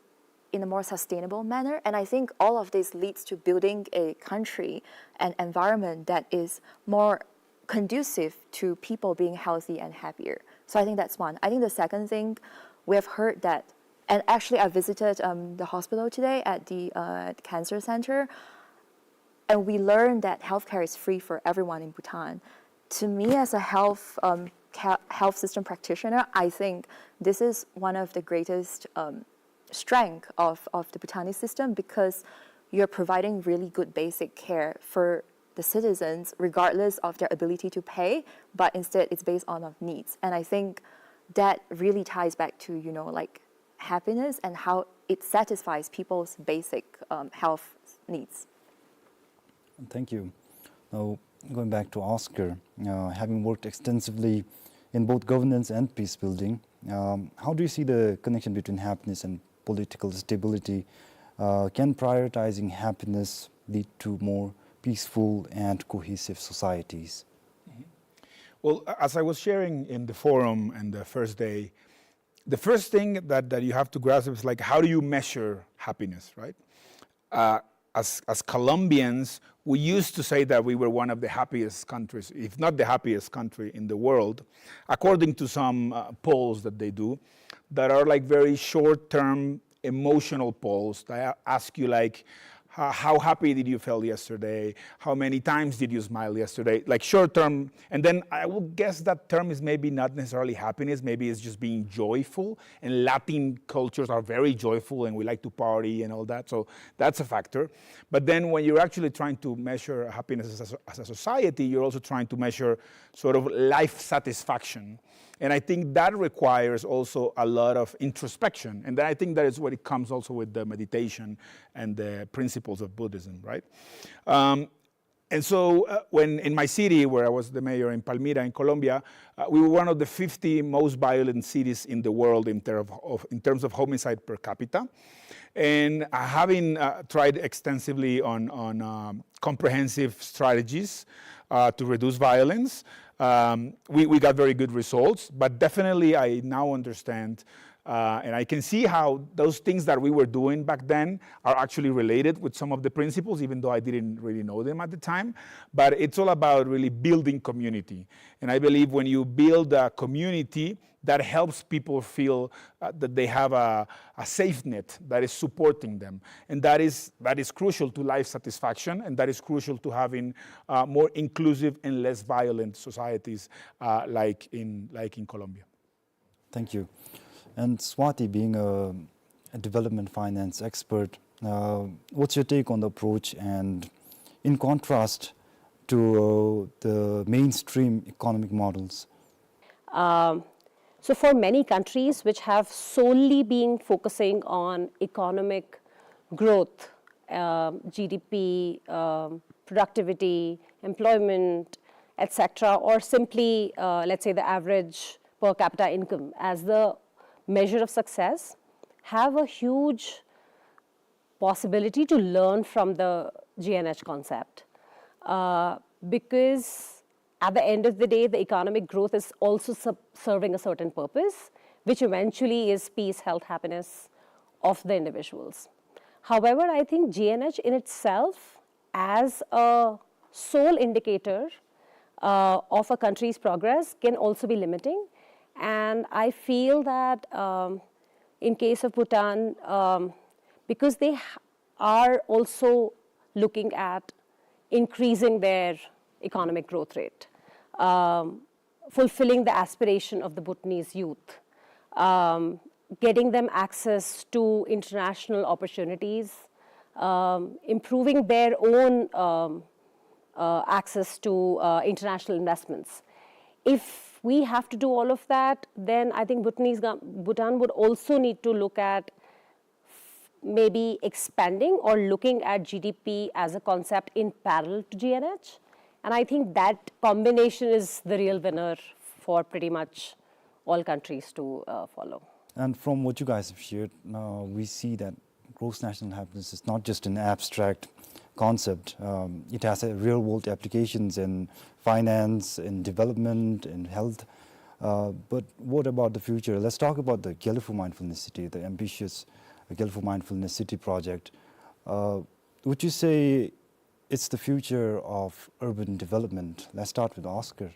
in a more sustainable manner. And I think all of this leads to building a country, an environment that is more conducive to people being healthy and happier. So I think that's one. I think the second thing, we have heard that, and actually I visited, um, the hospital today at the, uh, cancer center, and we learned that healthcare is free for everyone in Bhutan. To me, as a health, um, ca-, health system practitioner, I think this is one of the greatest, um, strength of, of the Bhutanese system, because you're providing really good basic care for the citizens regardless of their ability to pay, but instead it's based on of needs. And I think that really ties back to, you know, like, happiness and how it satisfies people's basic, um, health needs. Thank you. Now, going back to Oscar, uh, having worked extensively in both governance and peace building, um, how do you see the connection between happiness and political stability? Uh, can prioritizing happiness lead to more peaceful and cohesive societies? Well, a- as I was sharing in the forum and the first day, the first thing that, that you have to grasp is, like, how do you measure happiness, right? Uh, as, as Colombians, we used to say that we were one of the happiest countries, if not the happiest country in the world, according to some, uh, polls that they do, that are, like, very short-term emotional polls that a- ask you, like, "Ho- how happy did you feel yesterday? How many times did you smile yesterday?" Like, short-term. And then I would guess that term is maybe not necessarily happiness, maybe it's just being joyful. And Latin cultures are very joyful and we like to party and all that. So that's a factor. But then when you're actually trying to measure happiness as a, as a society, you're also trying to measure sort of life satisfaction. And I think that requires also a lot of introspection. And then I think that is what it comes also with the meditation and the principles of Buddhism, right? Um, and so, uh, when in my city, where I was the mayor in Palmira, in Colombia, uh, we were one of the fifty most violent cities in the world in, ter- of, in terms of homicide per capita. And, uh, having, uh, tried extensively on, on, um, comprehensive strategies, uh, to reduce violence, um, we, we got very good results. But definitely, I now understand, Uh, and I can see how those things that we were doing back then are actually related with some of the principles, even though I didn't really know them at the time. But it's all about really building community. And I believe when you build a community, that helps people feel, uh, that they have a, a safe net that is supporting them. And that is, that is crucial to life satisfaction, and that is crucial to having, uh, more inclusive and less violent societies, uh, like in, like in Colombia. Thank you. And Swati, being a, a development finance expert, uh, what's your take on the approach, and in contrast to, uh, the mainstream economic models? Um, so for many countries which have solely been focusing on economic growth, um, G D P, um, productivity, employment, et cetera, or simply, uh, let's say, the average per capita income as the measure of success, have a huge possibility to learn from the G N H concept. Uh, because at the end of the day, the economic growth is also sub- serving a certain purpose, which eventually is peace, health, happiness of the individuals. However, I think G N H in itself, as a sole indicator, uh, of a country's progress, can also be limiting. And I feel that, um, in case of Bhutan, um, because they h- are also looking at increasing their economic growth rate, um, fulfilling the aspiration of the Bhutanese youth, um, getting them access to international opportunities, um, improving their own, um, uh, access to, uh, international investments. If we have to do all of that, then I think Bhutanese gov- Bhutan would also need to look at maybe expanding or looking at G D P as a concept in parallel to G N H. And I think that combination is the real winner for pretty much all countries to, uh, follow. And from what you guys have shared, uh, we see that gross national happiness is not just an abstract concept. Um, it has a real-world applications in finance, in development, in health. Uh, but what about the future? Let's talk about the Gelephu Mindfulness City, the ambitious Gelephu Mindfulness City project. Uh, would you say it's the future of urban development? Let's start with Oscar.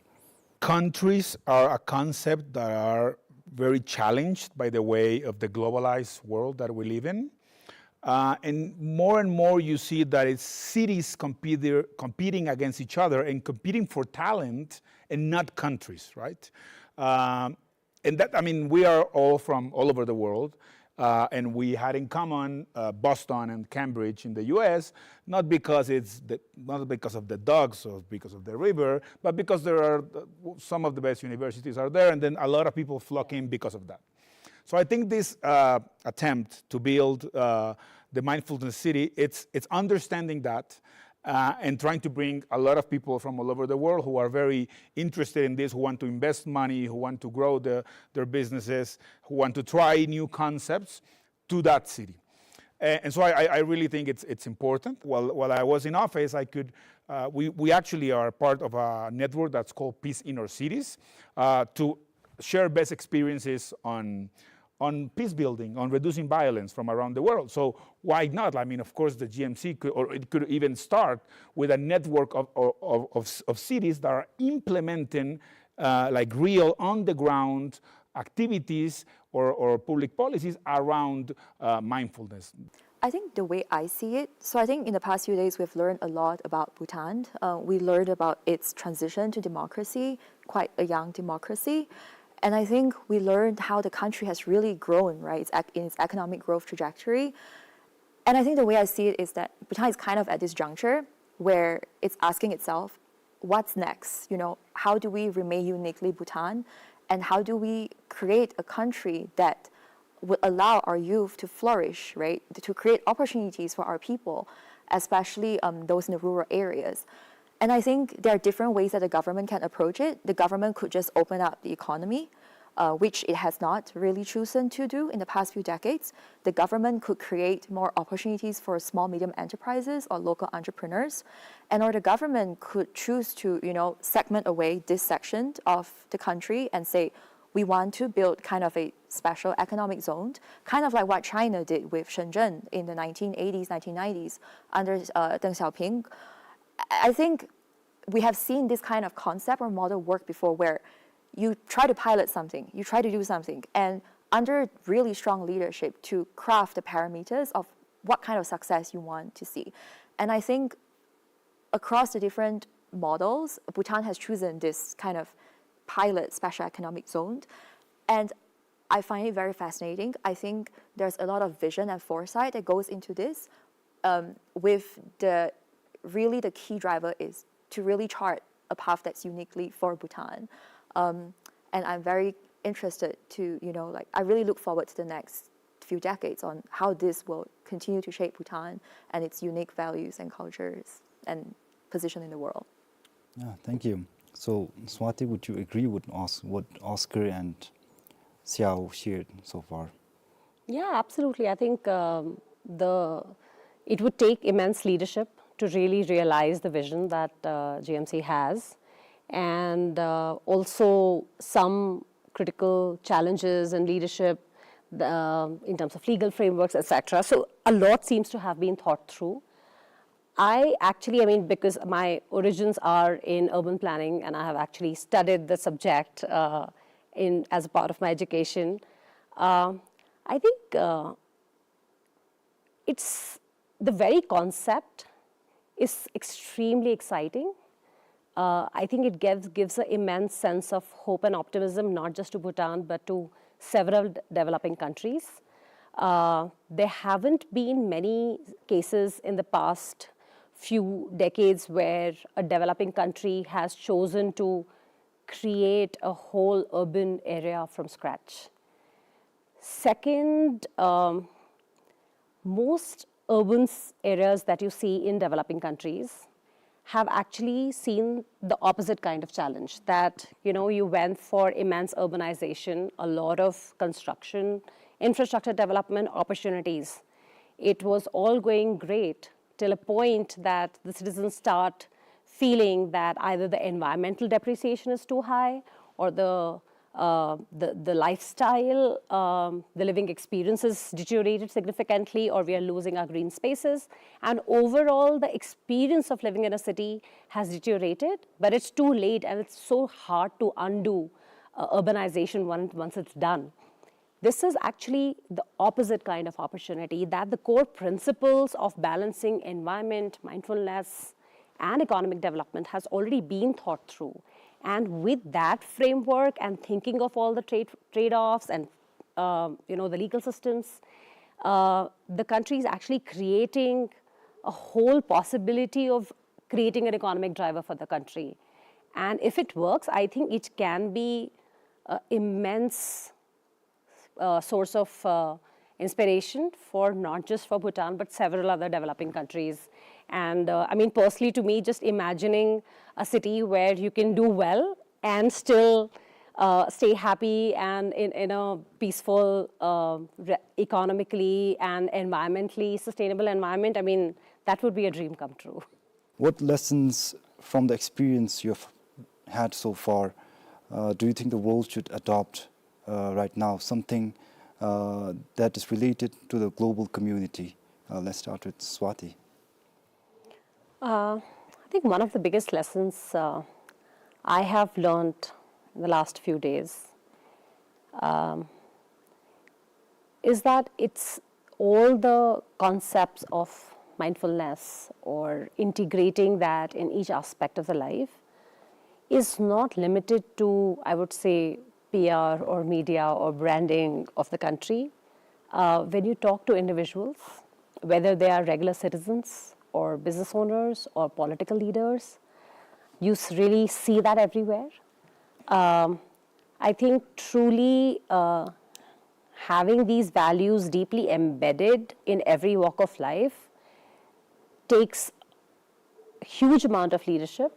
Countries are a concept that are very challenged by the way of the globalized world that we live in. Uh, and more and more you see that it's cities compete- competing against each other and competing for talent and not countries, right? Um, and that, I mean, we are all from all over the world, uh, and we had in common, uh, Boston and Cambridge in the U S, not because it's the, not because of the dogs or because of the river, but because there are, uh, some of the best universities are there, and then a lot of people flock in because of that. So I think this, uh, attempt to build, uh, the mindfulness city, it's, it's understanding that, uh, and trying to bring a lot of people from all over the world who are very interested in this, who want to invest money, who want to grow the, their businesses, who want to try new concepts to that city. A- And so I, I- I really think it's, it's important. While, while I was in office, I could, uh, we, we actually are part of a network that's called Peace Inner Cities, uh, to share best experiences on, on peace building, on reducing violence from around the world. So why not? I mean, of course, the G M C could, or it could even start with a network of, of, of, of, of cities that are implementing, uh, like, real on-the-ground activities or, or public policies around, uh, mindfulness. I think the way I see it, so I think in the past few days we've learned a lot about Bhutan. Uh, we learned about its transition to democracy, quite a young democracy. And I think we learned how the country has really grown, right, its ec- in its economic growth trajectory. And I think the way I see it is that Bhutan is kind of at this juncture where it's asking itself, what's next? You know, how do we remain uniquely Bhutan? And how do we create a country that would allow our youth to flourish, right? To create opportunities for our people, especially, um, those in the rural areas. And I think there are different ways that the government can approach it. The government could just open up the economy, uh, which it has not really chosen to do in the past few decades. The government could create more opportunities for small, medium enterprises or local entrepreneurs. And or the government could choose to, you know, segment away this section of the country and say, we want to build kind of a special economic zone, kind of like what China did with Shenzhen in the nineteen eighties, nineteen nineties under uh, Deng Xiaoping. I think we have seen this kind of concept or model work before, where you try to pilot something, you try to do something, and under really strong leadership to craft the parameters of what kind of success you want to see. And I think across the different models, Bhutan has chosen this kind of pilot special economic zone. And I find it very fascinating. I think there's a lot of vision and foresight that goes into this, um, with the, really the key driver is to really chart a path that's uniquely for Bhutan. Um, and I'm very interested to, you know, like, I really look forward to the next few decades on how this will continue to shape Bhutan and its unique values and cultures and position in the world. Yeah, thank you. So, Swati, would you agree with Os- what Oscar and Xiao shared so far? Yeah, absolutely. I think um, the it would take immense leadership to really realize the vision that uh, G M C has, and uh, also some critical challenges in leadership, the, um, in terms of legal frameworks, et cetera. So a lot seems to have been thought through. I actually, I mean, because my origins are in urban planning and I have actually studied the subject uh, in as a part of my education, uh, I think uh, it's the very concept is extremely exciting. Uh, I think it gives, gives an immense sense of hope and optimism, not just to Bhutan, but to several d- developing countries. Uh, there haven't been many cases in the past few decades where a developing country has chosen to create a whole urban area from scratch. Second, um, most urban s- areas that you see in developing countries have actually seen the opposite kind of challenge, that, you know, you went for immense urbanization, a lot of construction, infrastructure development opportunities. It was all going great till a point that the citizens start feeling that either the environmental depreciation is too high or the uh, the, the lifestyle, um, the living experience has deteriorated significantly, or we are losing our green spaces. And overall, the experience of living in a city has deteriorated, but it's too late and it's so hard to undo uh, urbanization once, once it's done. This is actually the opposite kind of opportunity, that the core principles of balancing environment, mindfulness, and economic development has already been thought through. And with that framework and thinking of all the trade, trade-offs and uh, you know, the legal systems, uh, the country is actually creating a whole possibility of creating an economic driver for the country. And if it works, I think it can be an immense uh, source of uh, inspiration for not just for Bhutan but several other developing countries. And uh, I mean, personally, to me, just imagining a city where you can do well and still uh, stay happy and in, in a peaceful, uh, re- economically and environmentally sustainable environment, I mean, that would be a dream come true. What lessons from the experience you've had so far uh, do you think the world should adopt uh, right now? Something uh, that is related to the global community. Uh, let's start with Swati. Uh, I think one of the biggest lessons uh, I have learned in the last few days um, is that it's all the concepts of mindfulness or integrating that in each aspect of the life is not limited to, I would say, P R or media or branding of the country. Uh, when you talk to individuals, whether they are regular citizens or business owners or political leaders, you s- really see that everywhere. Um, I think truly uh, having these values deeply embedded in every walk of life takes huge amount of leadership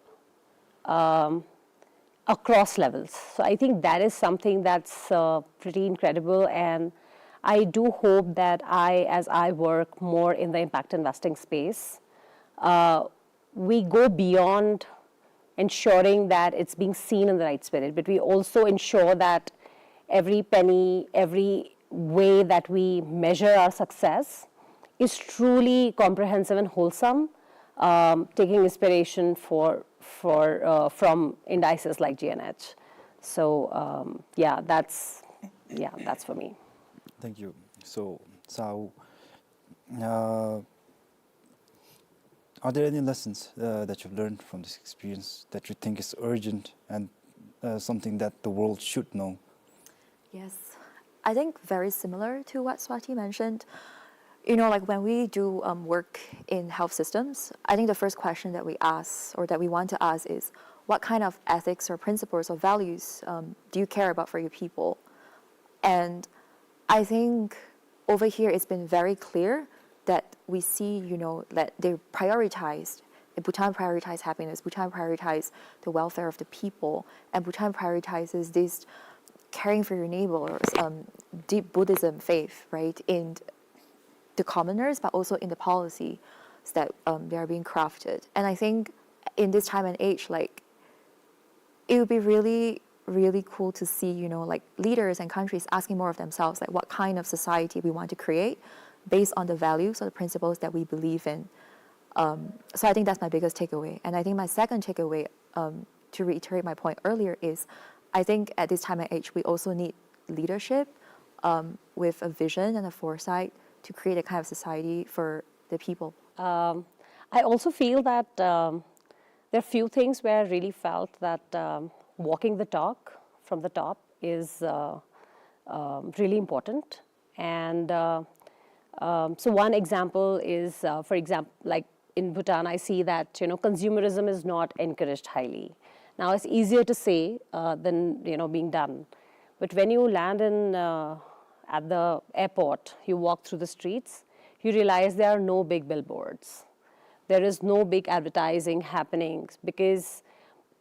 um, across levels. So I think that is something that's uh, pretty incredible, and I do hope that I, as I work more in the impact investing space, uh, we go beyond ensuring that it's being seen in the right spirit, but we also ensure that every penny, every way that we measure our success is truly comprehensive and wholesome, um, taking inspiration for, for, uh, from indices like G N H. So, um, yeah, that's, yeah, that's for me. Thank you. So, Sir Ao, uh, are there any lessons uh, that you've learned from this experience that you think is urgent and uh, something that the world should know? Yes, I think very similar to what Swati mentioned. You know, like, when we do um, work in health systems, I think the first question that we ask or that we want to ask is, what kind of ethics or principles or values um, do you care about for your people? And I think over here it's been very clear that we see, you know, that they prioritized, Bhutan prioritized happiness, Bhutan prioritized the welfare of the people, and Bhutan prioritizes this caring for your neighbors, um, deep Buddhism faith, right, in the commoners, but also in the policy that um, they are being crafted. And I think in this time and age, like, it would be really, really cool to see, you know, like, leaders and countries asking more of themselves, like, what kind of society we want to create based on the values or the principles that we believe in. Um, so I think that's my biggest takeaway. And I think my second takeaway, um, to reiterate my point earlier, is I think at this time and age, we also need leadership um, with a vision and a foresight to create a kind of society for the people. Um, I also feel that um, there are few things where I really felt that um, walking the talk from the top is uh, um, really important. And uh, um, so one example is, uh, for example, like, in Bhutan, I see that, you know, consumerism is not encouraged highly. Now, it's easier to say uh, than, you know, being done. But when you land in uh, at the airport, you walk through the streets, you realize there are no big billboards. There is no big advertising happening because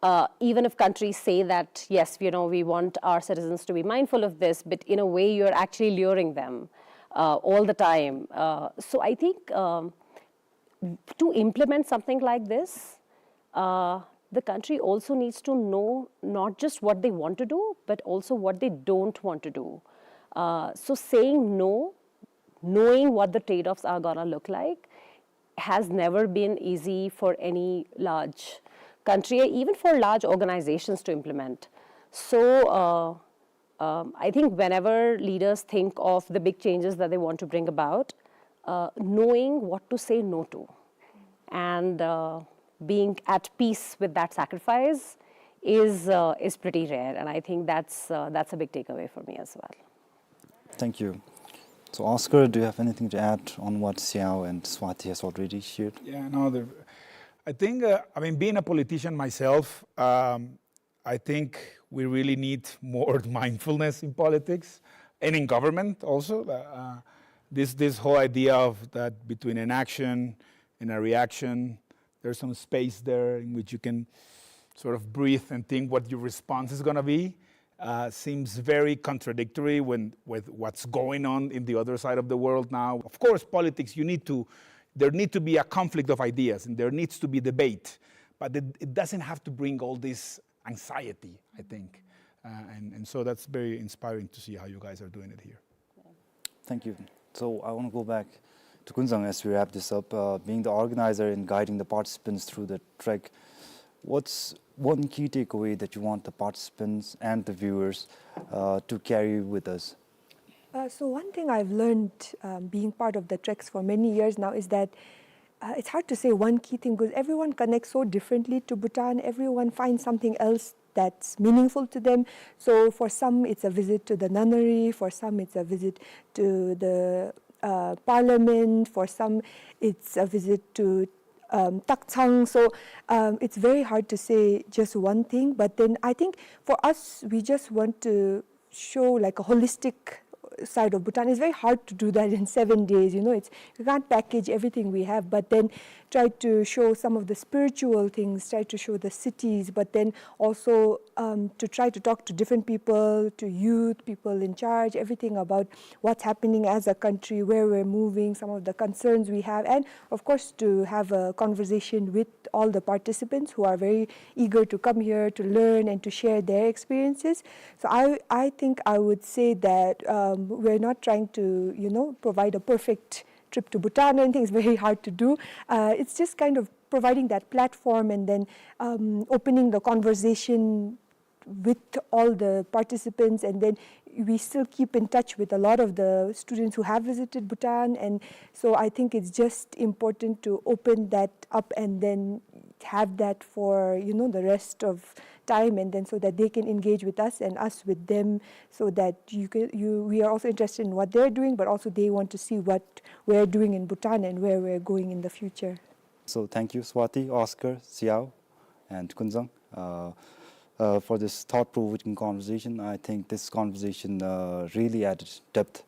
uh, even if countries say that, yes, you know, we want our citizens to be mindful of this, but in a way you're actually luring them uh, all the time. Uh, so I think um, to implement something like this, uh, the country also needs to know not just what they want to do, but also what they don't want to do. Uh, so saying no, knowing what the trade-offs are gonna look like, has never been easy for any large country, even for large organizations to implement. So uh, um, I think whenever leaders think of the big changes that they want to bring about, uh, knowing what to say no to and uh, being at peace with that sacrifice is uh, is pretty rare, and I think that's uh, that's a big takeaway for me as well. Thank you. So, Oscar, do you have anything to add on what Sir Ao and Swati has already shared? Yeah, no, the, I think, uh, I mean, being a politician myself, um, I think we really need more mindfulness in politics and in government also. Uh, uh, this, this whole idea of that between an action and a reaction, there's some space there in which you can sort of breathe and think what your response is gonna be. Uh, seems very contradictory when, with what's going on in the other side of the world now. Of course, politics, you need to, there need to be a conflict of ideas and there needs to be debate, but it, it doesn't have to bring all this anxiety, I think. Uh, and, and so that's very inspiring to see how you guys are doing it here. Thank you. So I want to go back to Kunzang as we wrap this up. Uh, being the organizer and guiding the participants through the trek, what's one key takeaway that you want the participants and the viewers uh, to carry with us? Uh, so one thing I've learned um, being part of the treks for many years now is that uh, it's hard to say one key thing because everyone connects so differently to Bhutan. Everyone finds something else that's meaningful to them. So for some, it's a visit to the nunnery. For some, it's a visit to the uh, parliament. For some, it's a visit to um, Takchang. So um, it's very hard to say just one thing. But then I think for us, we just want to show, like, a holistic side of Bhutan. It's very hard to do that in seven days. You know, it's, you can't package everything we have, but then try to show some of the spiritual things, try to show the cities, but then also um, to try to talk to different people, to youth, people in charge, everything about what's happening as a country, where we're moving, some of the concerns we have, and of course to have a conversation with all the participants who are very eager to come here to learn and to share their experiences. So I, I think I would say that, um, we're not trying to, you know, provide a perfect trip to Bhutan or anything. It's very hard to do. Uh, it's just kind of providing that platform and then, um, opening the conversation with all the participants, and then we still keep in touch with a lot of the students who have visited Bhutan, and so I think it's just important to open that up and then have that for, you know, the rest of time, and then so that they can engage with us and us with them, so that you can, you, we are also interested in what they're doing, but also they want to see what we're doing in Bhutan and where we're going in the future. So thank you, Swati, Oscar, Xiao, and Kunzang, uh, uh, for this thought-provoking conversation. I think this conversation, uh, really added depth,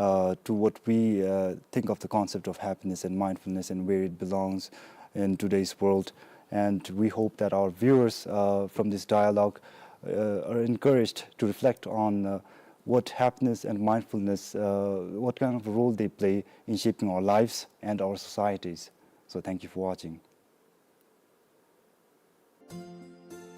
uh, to what we, uh, think of the concept of happiness and mindfulness and where it belongs in today's world. And we hope that our viewers, uh, from this dialogue, uh, are encouraged to reflect on, uh, what happiness and mindfulness, uh, what kind of a role they play in shaping our lives and our societies. So thank you for watching.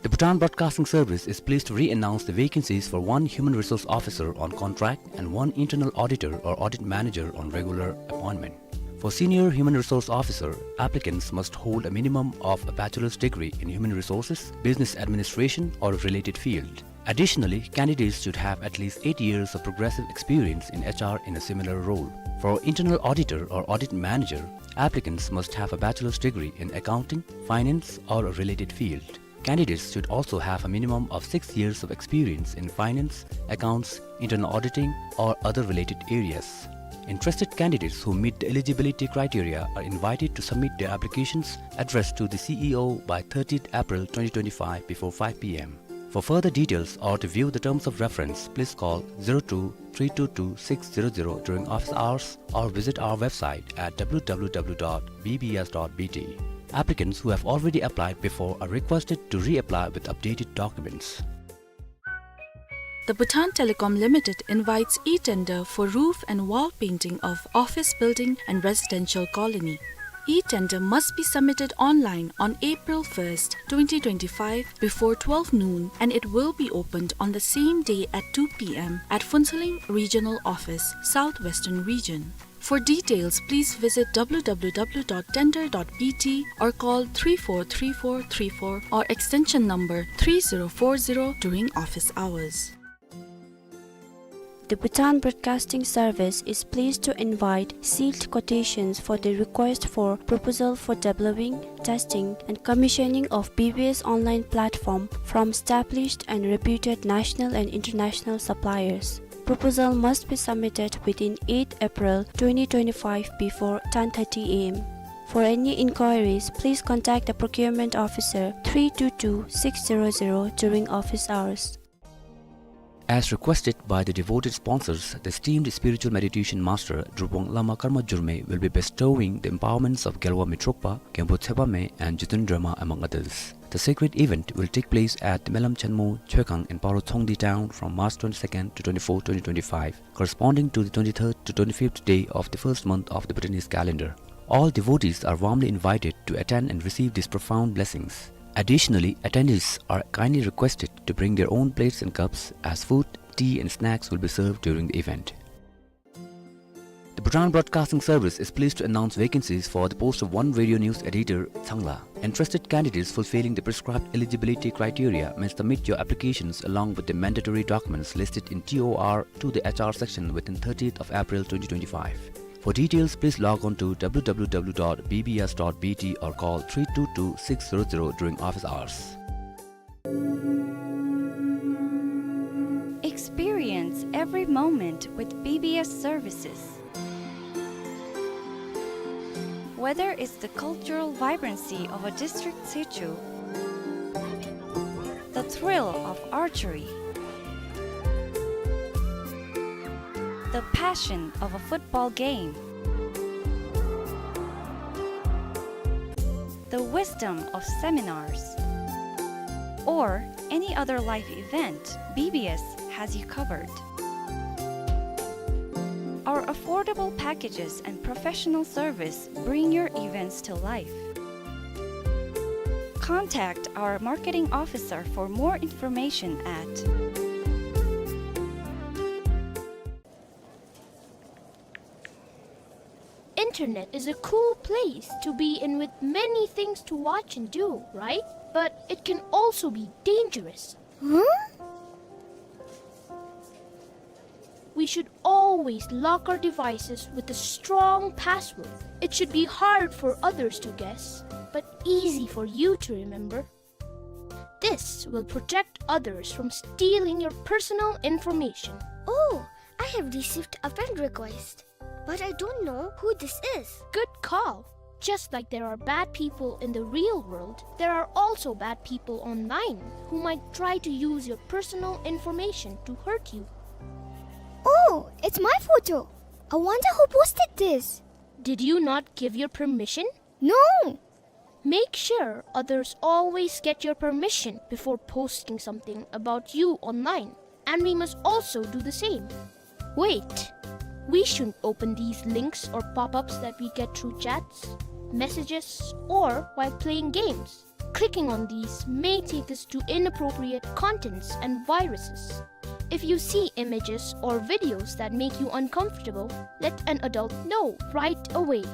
The Bhutan Broadcasting Service is pleased to re-announce the vacancies for one human resource officer on contract and one internal auditor or audit manager on regular appointment. For senior human resource officer, applicants must hold a minimum of a bachelor's degree in human resources, business administration, or a related field. Additionally, candidates should have at least eight years of progressive experience in H R in a similar role. For internal auditor or audit manager, applicants must have a bachelor's degree in accounting, finance, or a related field. Candidates should also have a minimum of six years of experience in finance, accounts, internal auditing, or other related areas. Interested candidates who meet the eligibility criteria are invited to submit their applications addressed to the C E O by thirtieth April twenty twenty-five before five P M. For further details or to view the terms of reference, please call zero two three two two six zero zero during office hours or visit our website at W W W dot B B S dot B T. Applicants who have already applied before are requested to reapply with updated documents. The Bhutan Telecom Limited invites e-tender for roof and wall painting of office building and residential colony. E-tender must be submitted online on April first, twenty twenty-five, before twelve noon, and it will be opened on the same day at two P M at Phuentsholing Regional Office, South Western Region. For details, please visit W W W dot tender dot B T or call three four three four three four or extension number three zero four zero during office hours. The Bhutan Broadcasting Service is pleased to invite sealed quotations for the request for proposal for developing, testing, and commissioning of B B S online platform from established and reputed national and international suppliers. Proposal must be submitted within eighth April twenty twenty-five before ten thirty A M. For any inquiries, please contact the procurement officer three two two six zero zero during office hours. As requested by the devoted sponsors, the esteemed spiritual meditation master Drupong Lama Karma Jurme will be bestowing the empowerments of Gelwa Mitrokpa, Genpo Tshebame, and Jiten Drema, among others. The sacred event will take place at the Melam Chenmo Choekang in Paro Tsongdi town from March twenty-second to twenty-fourth, twenty twenty-five, corresponding to the twenty-third to twenty-fifth day of the first month of the Bhutanese calendar. All devotees are warmly invited to attend and receive these profound blessings. Additionally, attendees are kindly requested to bring their own plates and cups, as food, tea and snacks will be served during the event. The Bhutan Broadcasting Service is pleased to announce vacancies for the post of one radio news editor, Changla. Interested candidates fulfilling the prescribed eligibility criteria may submit your applications along with the mandatory documents listed in T O R to the H R section within thirtieth of April twenty twenty-five. For details, please log on to W W W dot B B S dot B T or call three two two six zero zero during office hours. Experience every moment with B B S services. Whether it's the cultural vibrancy of a district situ, the thrill of archery, the passion of a football game, the wisdom of seminars, or any other life event, B B S has you covered. Our affordable packages and professional service bring your events to life. Contact our marketing officer for more information at Internet is a cool place to be in with many things to watch and do, right? But it can also be dangerous. Huh? We should always lock our devices with a strong password. It should be hard for others to guess, but easy for you to remember. This will protect others from stealing your personal information. Oh, I have received a friend request, but I don't know who this is. Good call. Just like there are bad people in the real world, there are also bad people online who might try to use your personal information to hurt you. Oh, it's my photo. I wonder who posted this. Did you not give your permission? No. Make sure others always get your permission before posting something about you online. And we must also do the same. Wait, we shouldn't open these links or pop-ups that we get through chats, messages, or while playing games. Clicking on these may take us to inappropriate contents and viruses. If you see images or videos that make you uncomfortable, let an adult know right away.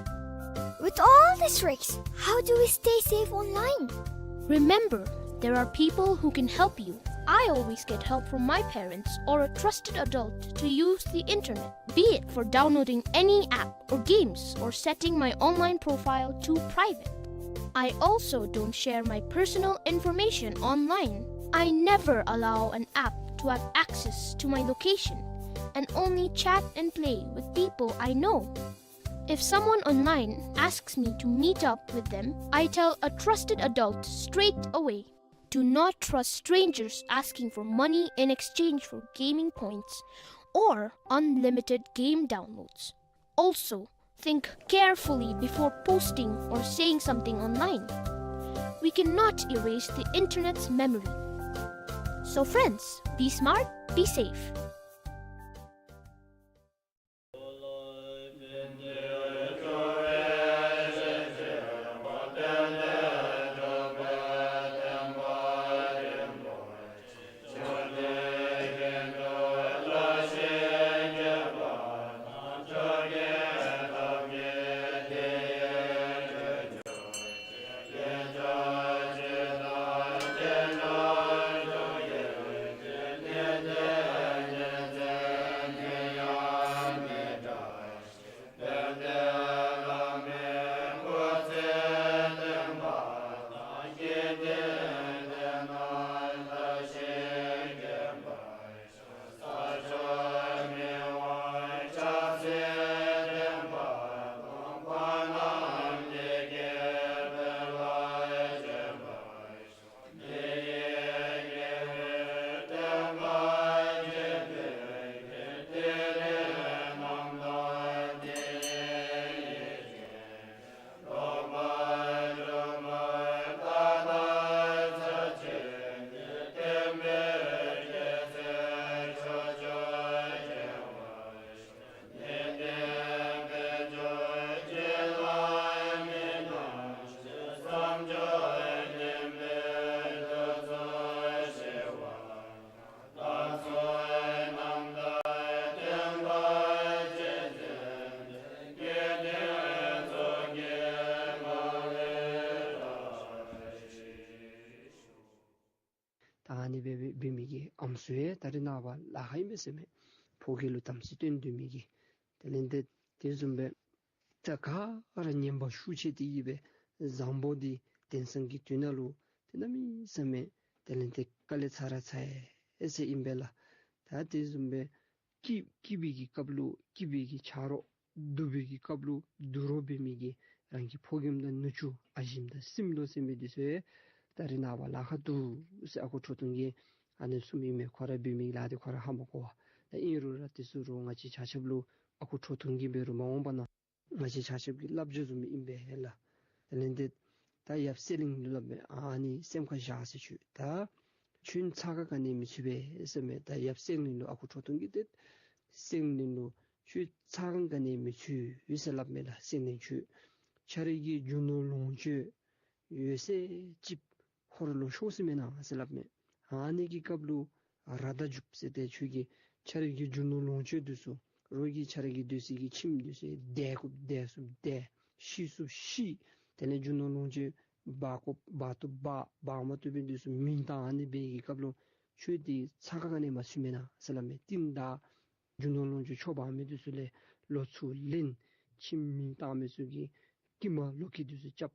With all these tricks, how do we stay safe online? Remember, there are people who can help you. I always get help from my parents or a trusted adult to use the internet, be it for downloading any app or games or setting my online profile to private. I also don't share my personal information online. I never allow an app to have access to my location and only chat and play with people I know. If someone online asks me to meet up with them, I tell a trusted adult straight away. Do not trust strangers asking for money in exchange for gaming points or unlimited game downloads. Also, think carefully before posting or saying something online. We cannot erase the internet's memory. So friends, be smart, be safe. ད་ཨ་ནི་སྦེ་འབད་མི་གི་ཨམ་སྲུ་ཡང་ད་རེས་ནངས་པ་ལཱ་ཁག་ཨིན་པས་ཟེར་མས། ཕོ་སྐྱེས་ལུ་དམ་ཚིག་སྟོན་སྡོད་མི་གི། དེ་ལས་ཏེ་དེ་བཟུམ་སྦེ་ད་ག་ར་ངན་པ་ཤུགས་ཆེ་སྟེ་གིས་སྦེ་བཟང་པོ་འདི་དེང་སང་གི་དུས་ནང་ལུ་ཏེ་གནམ་མེད་ས་མེད་དེ་ལས་ཏེ་དཀའ་ལས་ཚ་ར་ཚ་ཡི་ཟེར་ཨིན་པས་ལགས། ད་དེ་བཟུམ་སྦེ་སྐྱིད་སྐྱིད་པའི་གི་སྐབས་ལུ་སྐྱིད་པའི་གི་ཆ་རོགས། སྡུག་པའི་གི་སྐབས་ལུ་སྡུག་རོགས་འབད་མི་གི་རང་གི་ཕོ་རྒནམ་དང་ནུ་གཅུང་ཨ་ཞེམོ་དང་སྲིངམོ་ཟེར་མི་འདི་ཚུ་ཡང་ད་རེས་ནངས་པ་ལཱ་ཁག་འདུག་ཟེར་ཨ་ཁུ་ཁྲོ་ཐུང་གིས་ཨ་ནི་གསུངམ་ཨིན་མས། ཁོ་ར་འབད་མི་གི་ལཱ་འདི་ཁོ་ར་ཧ་མ་གོ་བས། ད་ཨིན་རུང་ར་དེ་ཚུ་རུང་ང་བཅས་ཆ་ཁྱབ་ལུ་ཨ་ཁུ་ཁྲོ་ཐུང་གིས་འབད་རུང་མ་འོངས་པ་ན་ང་བཅས་ཆ་ཁྱབ་ཀྱི་བསླབ་བྱ་བཟུམ་ཨིན་པས་ལགས། དེ་ལས་ཏེ་ད་ཡབ་སེང་བློན་ལུ་སླབ་མས། ཨ་ནི་སེམས་ཁར་བཞག་ཟེར་ཞུ། ད་ ཁྱོད་ཚ་ཁ་ག་ནི་མི་ཚུད་པས་ཟེར་མས། ད་ཡབ་སེང་བློན་ལུ་ཨ་ཁུ་ཁྲོ་ཐུང་གིས་ཏེ་སེང་བློན་ལུ་ཁྱོད་ཚ་ཁ་ག་ནི་མི་ཚུད་ཟེར་སླབ་མས་ལགས། སེང་བློན་ཁྱོད་ཁྱོད་རའི་གི་རྒྱུ་ནོར་ལོངས་སྤྱོད་ཡོད་ཚད་ཅིག་ཧོར་ལུ་ཤོར་སོ་མེན་ན་ཟེར་སླབ་མས། ཨ་ནི་གི་སྐབས་ལུ་ར་དང་རྒྱུགཔ་ཟེར་ཏེ་ཁྱོད་ཀྱི་ཁྱོད་རའི་གི་རྒྱུ་ནོར་ལོངས་སྤྱོད་འདི་ཚུ་རོགས་ཀྱིས་ཁྱོད་རའི་གི་སྡོད་སའི་གི་ཁྱིམ་འདི་ཚུ་དེད་དགོཔ་དེད་ཚུགསཔ་དེད། ཤི་ཚུགསཔ་ཤི། དེ་ལས་རྒྱུ་ནོར་ལོངས་སྤྱོད་འབག་དགོཔ་འབག་བཏུབ་འབག། འབག་མ་བཏུབ་པའི་འདི་ཚུ་མིང་བཏགས། ཨ་ནི་འབད་བའི་གི་སྐབས་ལུ་ཁྱོད་འདི་ཚ་ཁ་ག་ནི་མ་ཚུད་མེན་ན་ཟེར་སླབ་མས། རྟིང་བདའ། རྒྱུ་ནོར་ལོངས་སྤྱོད་འཕྱོག་འབག་མི་འདི་ཚུ་ལས་ལོ་ཚུར་ལེན། ཁྱིམ་མིང་བཏགས་མི་ཚུ་གི་དཀྱིལ་མ་ལོག་ཁྱི་འདི་ཚུ་རྐྱབ།